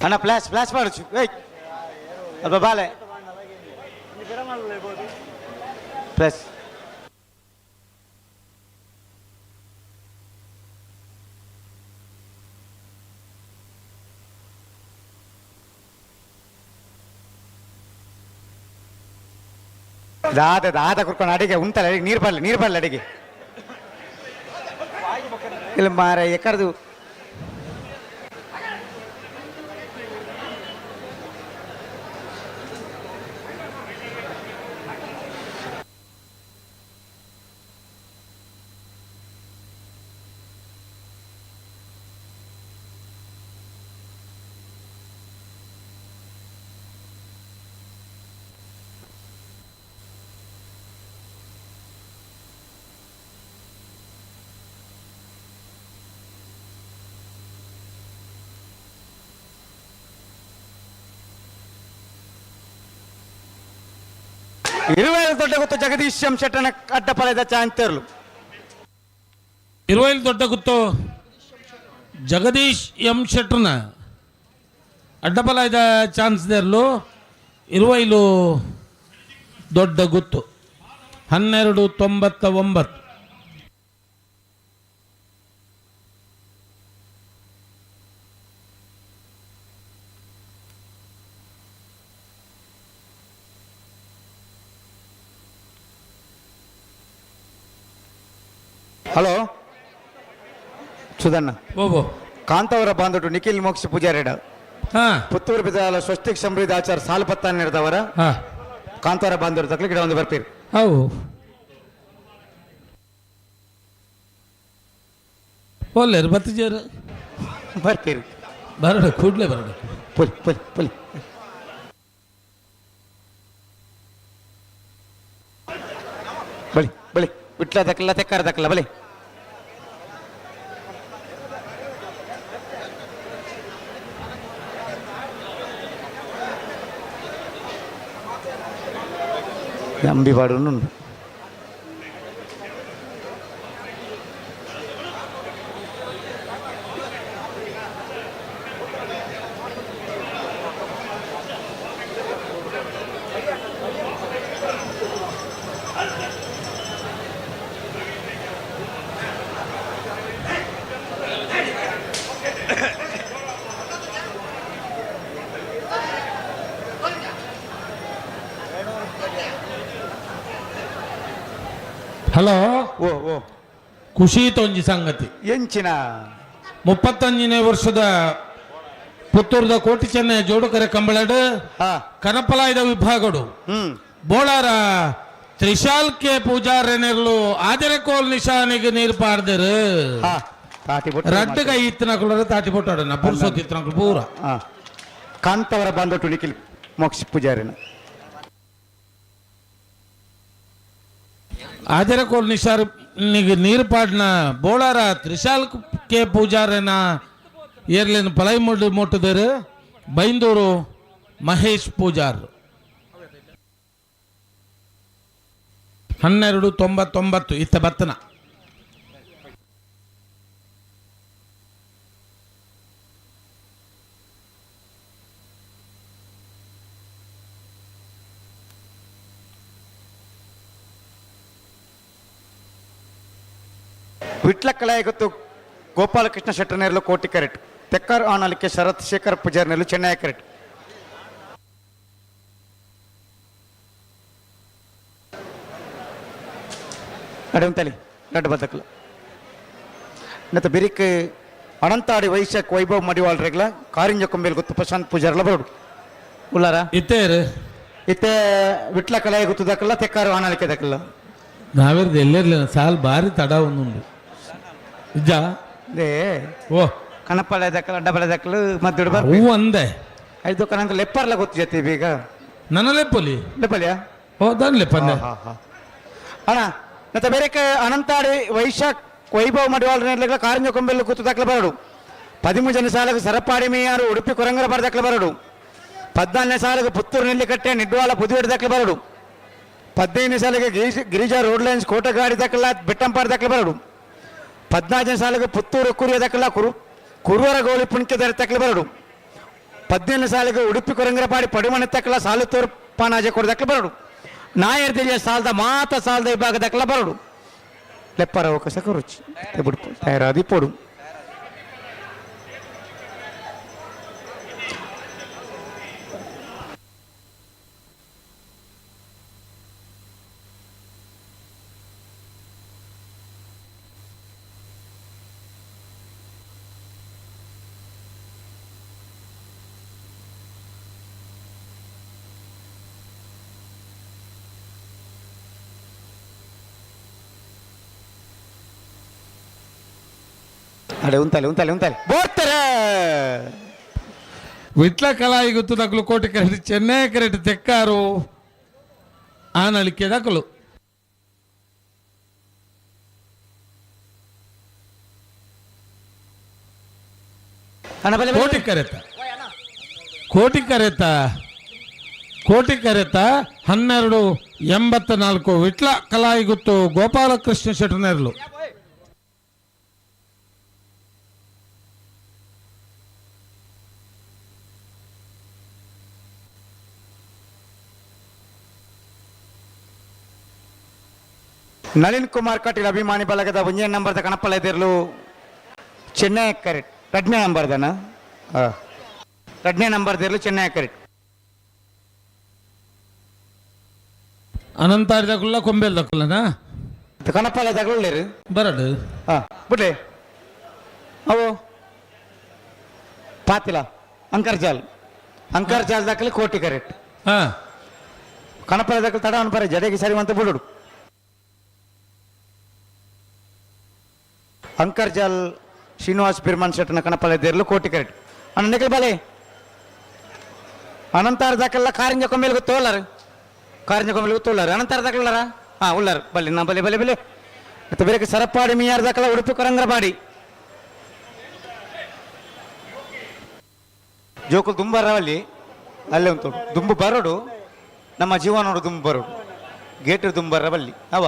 ಅಣ್ಣ ಫ್ಲಾಶ್ ಫ್ಲಾಶ್ ಮಾಡು, ಏಯ್ ಅಲ್ಪ ಬಾಲೆ ಫ್ಲಾಶ್. ದಾದ ದಾದ ಕುರ್ಕೊಂಡು ಅಡಿಗೆ ಉಂಟಲ್ಲ, ಅಡಿಗೆ ನೀರು ಬರಲಿ, ನೀರು ಬರಲಿ ಅಡಿಗೆ ಇಲ್ಲ ಮಾರ ಎಕರ್ದು. ಇರುವೈಲು ದೊಡ್ಡ ಗೊತ್ತು ಜಗದೀಶ್ ಎಂ ಶೆಟ್ಟನ ಅಡ್ಡಪಲೆದ ಚಾಂತರ್ಲು. ಇರುವೈಲು ದೊಡ್ಡ ಗುತ್ತು ಜಗದೀಶ್ ಎಂ ಶೆಟ್ಟರ್ನ ಅಡ್ಡಪಲಾಯದ ಚಾನ್ಸ್ ದೇರ್ಲು. ಇರುವೈಲು ದೊಡ್ಡ ಗುತ್ತು 12.99. ಹಲೋ ಸುಧಣ್ಣ. ಓಬೋ ಕಾಂತಾವರ ಬಾಂಧವರು ನಿಖಿಲ್ ಮೋಕ್ಷ ಪೂಜಾರಿಡ ಪುತ್ತೂರು ಬಿದ್ದಾಲ ಸ್ವಸ್ತಿಕ್ ಸಮೃದ್ಧ ಆಚಾರ ಸಾಲಪತ್ತ ನೀಡಿದವರ ಕಾಂತಾವರ ಬಾಂಧವರು ತಕ್ಲಿ ಗಿಡ ಒಂದು ಬರ್ತೀರಿ. ಹೌದು ಒಲ್ಲೇರು ಬತ್ತಿಜೇರು ಬರ್ತೀರಿ. ಬರಡ ಕೂಡಲೇ ಬರಡ. ಪುಲ್ ಪುಲ್ ಪುಲ್ ಬಳಿ ಬಳಿ ಬಿಟ್ಲ ದಕ್ಕಲ್ಲ ತೆಕ್ಕಾರ ದಕ್ಕಲ್ಲ ಬಳಿ. ಅಂಬಿವಾಡು. ಹಲೋ ಓ ಓ ಖುಷಿ ತೊಂಜಿ ಸಂಗತಿ. ಎಂಚಿನ? 35ನೇ ವರ್ಷದ ಪುತ್ತೂರದ ಕೋಟಿ ಚೆನ್ನೈ ಜೋಡುಕರೆ ಕಂಬಳಡು ಕನಪಲಾಯದ ವಿಭಾಗಡು ಬೋಳಾರ ತ್ರಿಶಾಲ್ ಕೆ ಪೂಜಾರನೆರ್ಲು ಆಜರೆ ಕೋಲ್ ನಿಶಾನಿಗೆ ನೀರು ಪಾರ್ದರು. ತಾಟಿ ಬೊಟ್ಟು ರಡ್ಡು ಕೈ ಇತ್ತಿನಕುಲು ತಾಟಿ ಪೊಟ್ಟಾಡನ ಪುರುಸೊತ್ತು ಇತ್ತಿನಕುಲು ಪೂರ. ಕಾಂತವರ ಬಂದೊಟ್ಟು ನಿಖಿಲ್ ಮೋಕ್ಷ ಪೂಜಾರಿನ. ಆಜರಕೋಲ್ ನಿಶಾರ್ ನಿಗ್ ನೀರು ಪಾಡ್ನ ಬೋಳಾರ ತ್ರಿಶಾಲ್ ಕೆ ಪೂಜಾರನ ಏರ್ಲಿನ ಪಲೈ ಮೊಟ್ಟು ಮೊಟ್ಟುದರು ಬೈಂದೂರು ಮಹೇಶ್ ಪೂಜಾರ್. 12.99 ಇತ್ತ ಬತ್ತನ. ವಿಟ್ಲ ಕಲಾಯಗತ್ತು ಗೋಪಾಲಕೃಷ್ಣ ಶೆಟ್ಟರ್ನೇರ್ಲು ಕೋಟಿ ಕರೆಟ್. ತೆಕ್ಕರ್ ಆನಲಿಕೆ ಶರತ್ ಶೇಖರ್ ಪೂಜಾರ್ನೇರ್ಲು ಚೆನ್ನೈ ಕರೆಟ್. ಅಡೆ ಗಡ್ಡ ಬದಕಲ ನತ್ತ ಬಿರಿಕ್ ಅನಂತಾಡಿ ವೈಶಾಖ್ ವೈಭವ್ ಮಡಿವಾಳ್ರೆಗ್ಲ ಕಾರಿಂಜ ಕೊಂಬೇಲ್ ಗೊತ್ತು ಪ್ರಶಾಂತ್ ಪೂಜಾರ್ಲ ಬರೋಡು ಉಲ್ಲಾರ. ಇತ್ತೇರು. ಇತ್ತೆ ವಿಟ್ಲ ಕಲಾಯ ಗೊತ್ತು ದಕ್ಕಲ್ಲ ತೆಕ್ಕಾರು ಆನಲಿಕೆ ದಕ್ಕಲ್ಲ. ನಾವಿರ್ದು ಎಲ್ಲೆರ್ಲಿನ ಸಾಲ್ ಬಾರಿ ತಡ ಒಂದುಂಡು ಇಜ್ಜಾ. They. ಓ. ಕಣಪಳೆ ದಕ್ಕಲ ಡಬಲೆ ದಕ್ಕಲು ಮದ್ದು ಬರ್ ಹೂ ಅಂದೆ. ಐದು ಕಣಂಕ ಲೆಪ್ಪರ್ಲ ಗೊತ್ತು ಜೊತೆ ಬೀಗ. ನನ್ನ ಲೆಪ್ಪಲಿ. ಲೆಪ್ಪಲಿಯಾ? ಓ ದನ್ ಲೆಪ್ಪಂದೆ. ಅಣ್ಣ ಮತ್ತೆ ಬೇರೆ ಅನಂತಾಡಿ ವೈಶಾಖ್ ವೈಭವ್ ಮಡಿವಾಳ ಕಾರಿಂಜ ಕೊಂಬೆಲ್ಲು ಕೂತು ದಾಖಲೆ ಬರಡು. 13 ಜನ ಸಾಲకు ಸರಪಾಡಿ ಮೇಯಾರು ಉಡುಪಿ ಕೊರಂಗರ ಬಾರ ದಾಖಲೆ ಬರಡು. 14ನೇ ಸಾಲకు ಪುತ್ತೂರು ನೆಲ್ಲಿಕಟ್ಟೆ ನಿಡ್ವಾಲ ಪುದುವೇಡು ದಾಖಲೆ ಬರಡು. 15ನೇ ಸಾಲಿಗೆ ಗಿರಿಜಾ ರೋಡ್ ಲೈನ್ಸ್ ಕೋಟಗಾಡಿ ದಾಖಲ ಬೆಟ್ಟಂಪಾಡಿ ದಾಖಲೆ ಬರಡು. 14ನೇ ಸಾಲಿಗೆ ಪುತ್ತೂರು ಕುರಿಯ ದಾಖಲ ಕುರುವರ ಗೋಲಿ ಪುಣ್ಕೆದರ ದಾಖಲೆ ಬರಡು. 17ನೇ ಸಾಲಿಗೆ ಉಡುಪಿ ಕೊರಂಗರಪಾಡಿ ಪಡುಮನೆ ತಕ್ಕಲ ಸಾಲುತೋರು ಪಾನಾಜೆ ಕೊಡ ದಾಖಲೆ ಬರಡು. ನಾಯರ್ ದಿಲ್ಯ ಸಾಲದ ಮಾತ ಸಾಲದ ವಿಭಾಗ ದಾಖಲ ಬರಡು. ಲೆಪ್ಪರ ಅವಕಾಶ ರುಚಿ ಬಿಡ್ಪು ತಯಾರಾದಿ ಪೋಡು. ಅಡೆ ಉಂತಾಲೆ ಉಂತಾಲೆ ಉಂತಾಲೆ ಬೋರ್ತಾರೆ. ವಿಟ್ಲ ಕಲಾಯಿ ಗೊತ್ತು ದಕ್ಕಲು ಕೋಟಿ ಕರೆಟ್ ಚೆನ್ನೈ ಕರೆಟ್ ತೆಕ್ಕಾರು ಆನಳಿಕೆ ದಕ್ಕಲು. ಕೋಟಿ ಕರೆತ ಕೋಟಿ ಕರೆತ ಕೋಟಿ ಕರೆತ 12.84 ವಿಟ್ಲ ಕಲಾಯಿ ಗುತ್ತು ಗೋಪಾಲಕೃಷ್ಣ ಶೆಟ್ಟನೇರ್ಲು. ನಳಿನ್ ಕುಮಾರ್ ಕಟೀಲ್ ಅಭಿಮಾನಿ ಬಳಗದ ಒಂಜೇ ನಂಬರ್ದ ಕಣಪ್ಪಲ ಎದಿರ್ಲು ಚೆನ್ನೈ ಕರೆಕ್ಟ್. ರಡ್ನೇ ನಂಬರ್ದನ ರಡ್ನೇ ನಂಬರ್ ದಿರ್ಲು ಚೆನ್ನೈ ಕರೆಕ್ಟ್. ಅನಂತಾರಿ ದಕ್ಕುಲ್ಲ ಕೊಂಬೇಲ್ ದಕ್ಕುಲ್ಲನಾ? ಕಣಪ್ಪಲ ತಗೊಳ್ಳಿರು. ಬರಡು. ಹಾ ಬಿಡ್ಲಿ ಅವು ಪಾತಿಲ ಅಂಕರ್ಜಾಲ್ ಅಂಕರ್ಜಾಲ್ ದಾಖಲೆ ಕೋಟಿ ಕರೆಕ್ಟ್. ಹಾ ಕಣಪ್ಪಲ ದಾಖಲೆ ತಡ ಅನ್ಪರೆ ಜಡೆಗೆ ಸರಿ ಅಂತ ಬಿಡುಡು. ಅಂಕರ್ಜಾಲ್ ಶ್ರೀನಿವಾಸ್ ಬಿರ್ಮಾನ್ ಶೆಟ್ಟನ ಕಣಪ್ಪಲ ದೇರ್ಲು ಕೋಟಿ ಕರೆಕ್ಟ್. ಅಣ್ಣ ನಿಖಲ್ ಬಾಲೆ ಅನಂತಾರ ದಾಖಲ ಕಾರಿಂಜ ಕೊಂಬೇಲ್ಗೆ ತೋಲಾರ ಕಾರಿಂಜ ಕೊಂಬೇಲ್ಗೆ ತೋಲಾರ ಅನಂತಾರ ದಾಖಲಾರ ಹಾ ಉಳ್ಳಾರ ಬಲ್ಲಿ ನಾ ಬಲೆ ಬಲೆ ಬಲೆ. ಮತ್ತೆ ಬೇರೆ ಸರಪಾಡಿ ಮಿಯಾರ್ ದಾಖಲ ಉಡುಪಿ ಕೊರಂಗ್ರಪಾಡಿ ಜೋಕುಲು ದುಂಬರವಲ್ಲಿ ಅಲ್ಲೇ ಉಂಟು ದುಂಬು ಬರೋಡು ನಮ್ಮ ಜೀವ ನೋಡು ದುಂಬು ಬರೋಡು ಗೇಟು ದುಂಬರವಲ್ಲಿ ಅವ.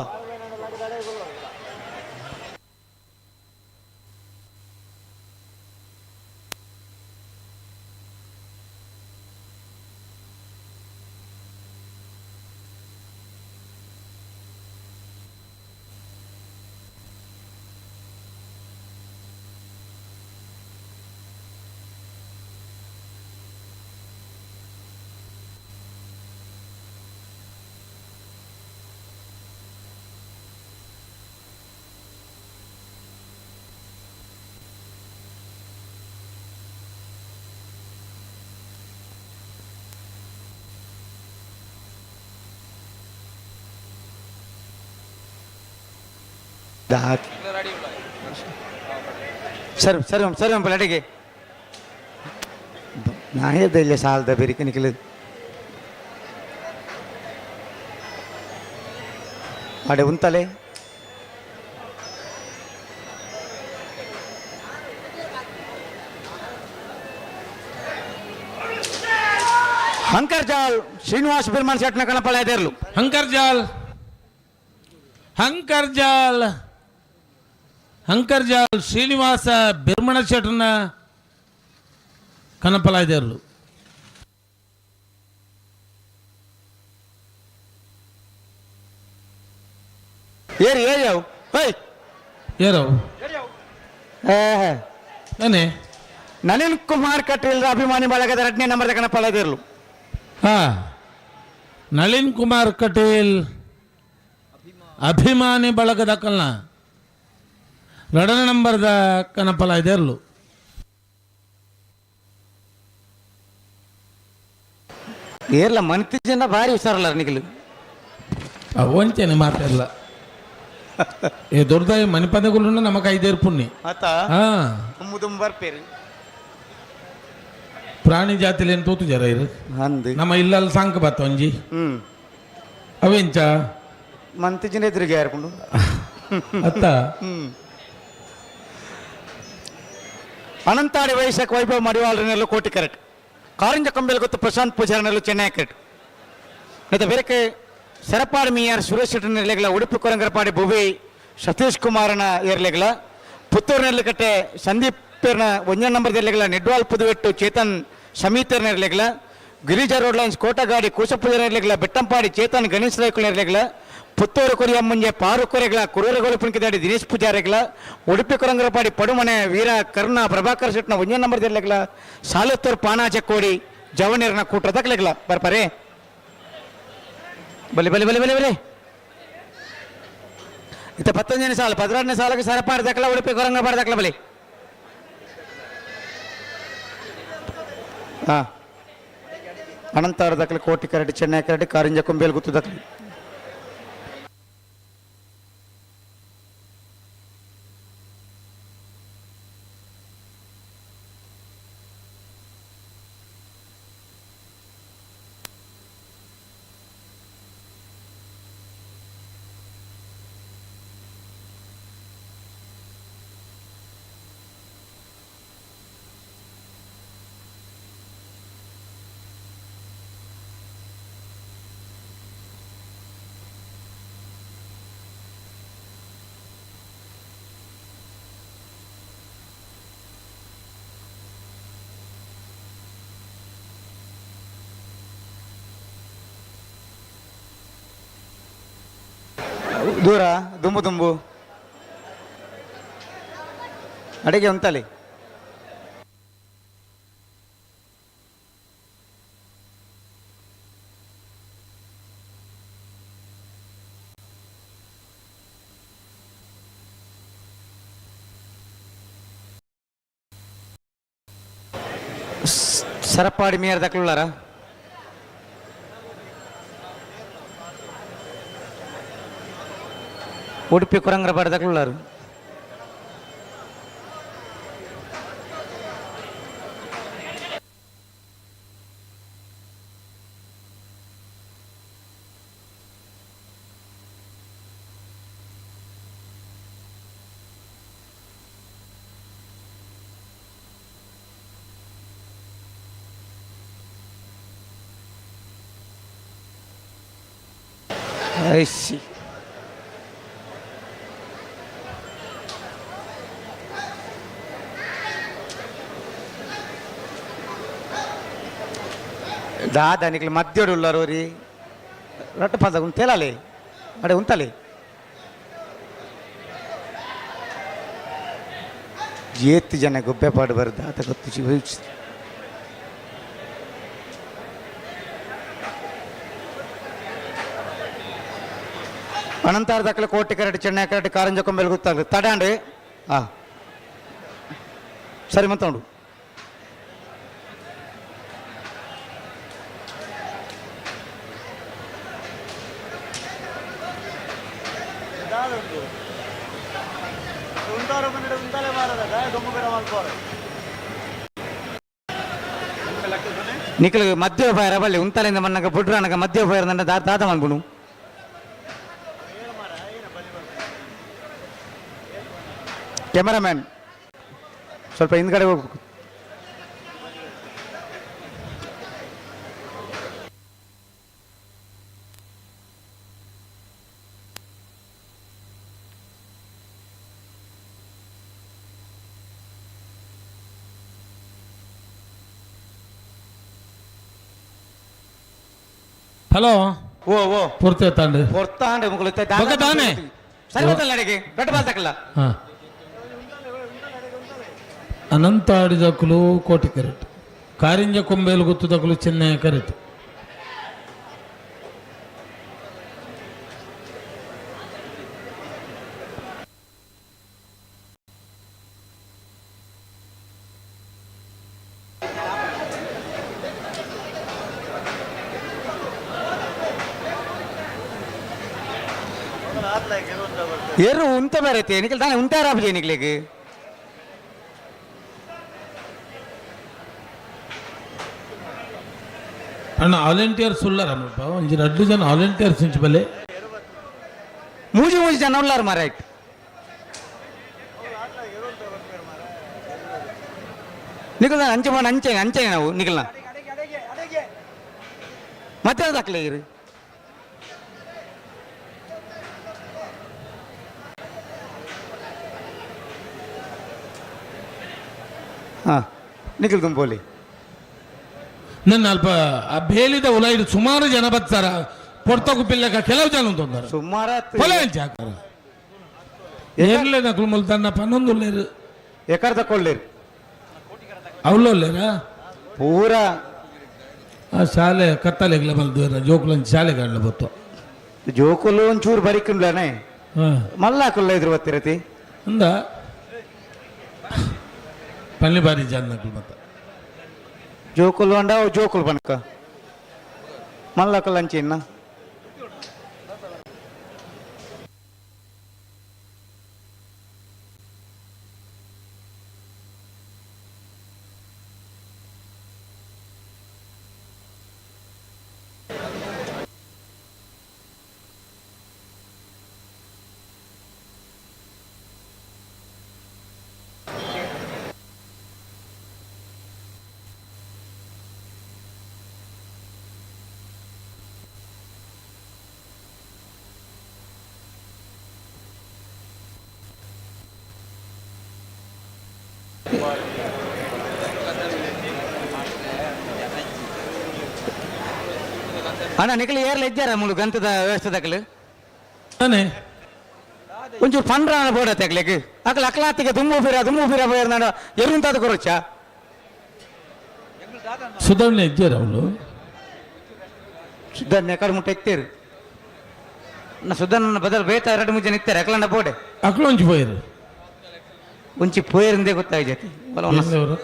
ಸರಿ ಸರಿ ಸರಿ ಅಡಿಗೆ ನಾನೇ ಇಲ್ಲ ಸಾಲದ ಬೇರೆ ನಿಖಿಲ್ ಅಡೆ ಉಂತಲೆ. ಹಂಕರ್ಜಾಲ್ ಶ್ರೀನಿವಾಸ ಬಿರ್ಮಾನ್ ಶೆಟ್ನ ಕಣಪಳ ಎದೆರ್ಲು. ಹಂಕರ್ಜಾಲ್ ಹಂಕರ್ಜಾಲ್ ಹಂಕರ್ಜಾಲ್ ಶ್ರೀನಿವಾಸ ಬಿರ್ಮಣ ಶೆಟ್ನ ಕಣಪಲ ಎದೆರ್ಲು. ಏರಿ ಏರಿ ಹೇಯ್ ಏರವು ಏನೇ ನಳಿನ್ ಕುಮಾರ್ ಕಟೀಲ್ ಅಭಿಮಾನಿ ಬಳಗದ ಎರಡನೇ ನಂಬರ್ ಕಣಪಳ ಎದೆರ್ಲು. ಹಾ, ನಳಿನ್ ಕುಮಾರ್ ಕಟೀಲ್ ಅಭಿಮಾನಿ ಬಳಗದ ಕಲ್ನ ಎರಡನೇ ನಂಬರ್ದ ಕನಪಲ ಇದೆರ್ಲು. ಏರ್ಲ ಮನ್ತಿ ಜನ ಭಾರಿ ಹುಷಾರಲ್ಲ ನಿಖಿಲ್. ಒಂಚೇನೆ ಮಾತೆಲ್ಲ ఏ దొరుకుతాయి మణిపదగులు నమ్మక ఐదేరు పుణ్య ಬರ್ಪೇರು ಪ್ರಾಣಿ ಜಾತಿಲಿ ಏನು ತೂತು ಜರ ಇರು ನಮ್ಮ ಇಲ್ಲಲ್ಲಿ ಸಾಂಕ ಬತ್ತ ಒಂಜಿ ಅವೆಂಚ ಮಂತಿ ಜನ ಎದುರಿಗೆ ಯಾರ್ಕೊಂಡು ಅತ್ತ. ಅನಂತಾಡಿ ವೈಶಾಖ ವೈಭವ್ ಮಡಿವಾಳರನೆಲ್ಲ ಕೋಟಿ ಕರೆಕ್ಟ್. ಕಾರಿಂಜ ಕಂಬೆಲ್ ಗೊತ್ತು ಪ್ರಶಾಂತ್ ಪೂಜಾರನೆಲ್ಲ ಚೆನ್ನೈ ಕರೆಕ್ಟ್. ಮತ್ತು ಬೇರೆ ಸರಪಾಡಿ ಮಿಯಾರ್ ಸುರೇಶ್ ಶೆಟ್ಟರ್ ಉಡುಪಿ ಕೊರಂಗರಪಾಡಿ ಭುವಿ ಸತೀಶ್ ಕುಮಾರನ ಏರ್ಲೆಗಳ ಪುತ್ತೂರು ನೆರ್ಲಿಕಟ್ಟೆ ಸಂದೀಪ್ ಪೇರ್ನ ಒಂದನೇ ನಂಬರ್ ಎರ್ಲೆಗಳ ನಿಡ್ವಾಲ್ ಪುದುವೆಟ್ಟು ಚೇತನ್ ಸಮೀತರ್ನ ಎರ್ಲೆಗಳ ಗಿರಿಜಾ ರೋಡ್ ಲೈನ್ಸ್ ಕೋಟಗಾಡಿ ಕೂಸಪೂಜಾರ ಎರ್ಲೆಗಳ ಬೆಟ್ಟಂಪಾಡಿ ಚೇತನ್ ಗಣೇಶ್ ರೈಕುಲ್ ಎರ್ಲೆಗಳ ಪುತ್ತೂರು ಕೊರಿಯ ಮುಂಜೆ ಪಾರು ಕೊರೆಗಳ ಕುರೂರಗೋಲು ಪುಣಕಿದಾಡಿ ದಿನೇಶ್ ಪೂಜಾರಿಗಳ ಉಡುಪಿ ಕೊರಂಗರಪಾಡಿ ಪಡುಮನೆ ವೀರ ಕರುಣ ಪ್ರಭಾಕರ್ ಶೆಟ್ನ ಒಂದನೇ ನಂಬರ್ ಎರ್ಲೆಗಳ ಸಾಲತ್ತೂರು ಪಾನಾಚಕೋಡಿ ಜವನೇರ್ನ ಕೂಟದಕ್ಲೆಗಳ ಬರ್ಪಾರೆ ಬಲಿ ಬಲಿ ಬಲಿ ಬಲಿ ಬಲಿ ಇತ್ತ ಪತ್ತೊಂದನೇ ಸಾಲು ಪದ್ರಾಡನೇ ಸಾಲಕ್ಕೆ ಸರಪಾಡಿ ದಕ್ಕಲ ಉಡುಪಿ ಕೊರಂಗಪಾಡಿ ದಕ್ಕಲ ಬಲಿ. ಹಾಂ, ಅನಂತಾರ ದಕ್ಕಲ ಕೋಟಿ ಕರಡಿ ಚೆನ್ನೈ ಕರಡಿ ಕಾರಿಂಜ ಕೊಂಬೇಲ್ ಗುತ್ತು ದಕ್ಕಲಿ. ದೂರ ದುಂಬು ದುಂಬು ಅಡಿಗೆ ಉಂಟಲ್ಲಿ. ಸರಪಾಡಿ ಮೇಯರ್ ದಕ್ಕಲುಳ್ಳಾರ ಉಡುಪಿ ಕೊರಂಗ್ರಪಾಡಿ ದಕ್ಕಲುಳ್ಳಾರು. ಐಸಿ ದಾದ ನಿಕ್ಲು ಮಧ್ಯೋಡು ಉಳ್ಳಾರು ರೀ ರೊಟ್ಟ ಪದ ಉಂತೇಲಾಲೆ ಅಡೆ ಉಂತಲೆ ಏತ್ ಜನ ಗೊಬ್ಬೆ ಪಾಡು ಬರ್ ದಾತ ಗೊತ್ತು ಅನಂತಾರ ದಾಖಲೆ ಕೋಟಿ ಕರಡಿ ಚೆನ್ನೈ ಕರಡಿ ಕಾರಂಜ ಕೊಂಬೆಲ್ ಗೊತ್ತಾಗ್ತದೆ ತಡಾಂಡಿ. ಹಾಂ ಸರಿ ಮಂತಂಡು. ನಿಕಲು ಮಧ್ಯ ಫೈರ್ ಬಲ್ಲಿ ಉಂತಲಿಂದ ಮನ್ನಗ ಬುಡ್ರಾನಗ ಮಧ್ಯ ಫೈರ್ ನನ್ನ ದಾದ ಮನ್ಬುನು. ಕ್ಯಾಮರಾಮ್ಯಾನ್ ಸ್ವಲ್ಪ ಹಿಂದ್ಗಡೆ ಹೋಗ್ಬೇಕು. ಹಲೋ. ಓ ಓ. ಪೂರ್ತಿ ತಾಂಡು. ಪೊರ್ತಾಂಡು ಮುಗುಳು. ಬೊಕ ದಾನೆ? ಸರಿ ಗೊತ್ತಲ್ಲ ಅಡಿಗೆ ದೊಡ್ಡ ಬಾಲ್ ತಕಲ್ಲ. ಹಾ, ಅನಂತ ಆಡಿದಕ್ಕಲು ಕೋಟಿ ಕರೆಕ್ಟ್, ಕಾರಿಂಜ ಕೊಂಬೇಲು ಗೊತ್ತದಕ್ಕಲು ಚೆನ್ನೈ ಕರೆಕ್ಟ್. ಎರು ಉಂತ ಬರತ್ತೆ ನಿಕಲ್ ತಾನೆ ಉಂತಾರ ನಿಕ್ಲಿಗೆ. ಅಣ್ಣ ವಾಲಂಟಿಯರ್ಸ್ ಉಳ್ಳಾರ ಮುಲ್ಪ ಒಂಜಿ ರಡ್ಡು ಜನ ವಾಲಂಟಿಯರ್ಸ್ ಇಂಚ ಬಲೆ. ಮೂಜಿ ಮೂಜಿ ಜನ ಉಳ್ಳಾರ ಮಾರಾಯ್ತು. ನಿಕಲ್ ಅಂಚೆ ಮಾಡ ಅಂಚೆ ಅಂಚೆ ನಾವು ನಿಕಲ್ನ ಮತ್ತೆ ದಾಖಲೆ ಇರಿ. ಹಾ ನಿಖಿಲ್ ತುಂಬೋಲಿ. ನನ್ನ ಅಲ್ಪ ಆ ಬೇಲಿದ ಉಲೈಡ್ ಸುಮಾರು ಜನ ಬರ್ತಾರ, ಪೊರ್ತಕು ಪಿಲ್ಲಕ ಕೆಲವು ಜನ ಉಂಟು. ಸುಮಾರು ಕೊಲೆ ಅಂಚೆ ಹಾಕಾರ ಏರ್ಲೆ ನಕಲು ಮುಲ್ ತನ್ನ ಪನ್ನೊಂದು ಉಳ್ಳೇರು. ಎಕರ್ ತಕೊಳ್ಳಿರಿ. ಅವಳು ಉಳ್ಳೇರಾ? ಪೂರ. ಆ ಶಾಲೆ ಕತ್ತಲೆಗ್ಲ ಬಲ್ದು ಜೋಕುಲಂಚ ಶಾಲೆ ಕಾಡ್ಲ ಬತ್ತು. ಜೋಕುಲು ಒಂಚೂರು ಬರಿಕುಂಡ್ಲನೆ. ಮಲ್ಲಾಕುಲ್ಲ ಇದ್ರು ಗೊತ್ತಿರತಿ. ಅಂದ ಪಲ್ಲಿ ಬಾರಿ ಜನ ನಕಲು ಮತ್ತ. ಜೋಕುಲು ಅಂಡ ಅವು ಜೋಕುಲು ಬನಕ ಮಲ್ಲಾಕುಲ್ಲ ಅಂಚಿನ್ನ. ಅಣ್ಣ ನಿಖಲ್ ಏರ್ಲ ಇದ್ದಾರ ಮುಳು ಗಂತದ ವ್ಯವಸ್ಥೆ ದಕಲು. ತಾನೆ ಒಂಚೂರು ಪಂಡ್ರ ಬೋಡ ತೆಗ್ಲಿಕ್ಕೆ ಅಕಲ ಅಕ್ಲಾತಿಗೆ ದುಮ್ಮು ಫಿರ ದುಮ್ಮು ಫಿರ ಬೋಯರ್ ನಾಡ ಎರುಂತಾದ ಕೊರಚ. ಸುಧರ್ಣ ಇದ್ದಾರ ಅವಳು. ಸುಧರ್ಣ ಎಕಡೆ ಮುಟ್ಟ ಎತ್ತೀರು ನಾ ಸುಧರ್ಣ ಬದಲು ಬೇತ ಎರಡು ಮೂರು ಜನ ಇತ್ತಾರೆ ಅಕಲಂಡ ಬೋಡೆ. ಅಕ್ಲು ಒಂಚಿ ಪೋಯಿರು. ಒಂಚಿ ಪೋಯರಿಂದೇ ಗೊತ್ತಾಗೈತಿ. ಎಲ್ಲವರು?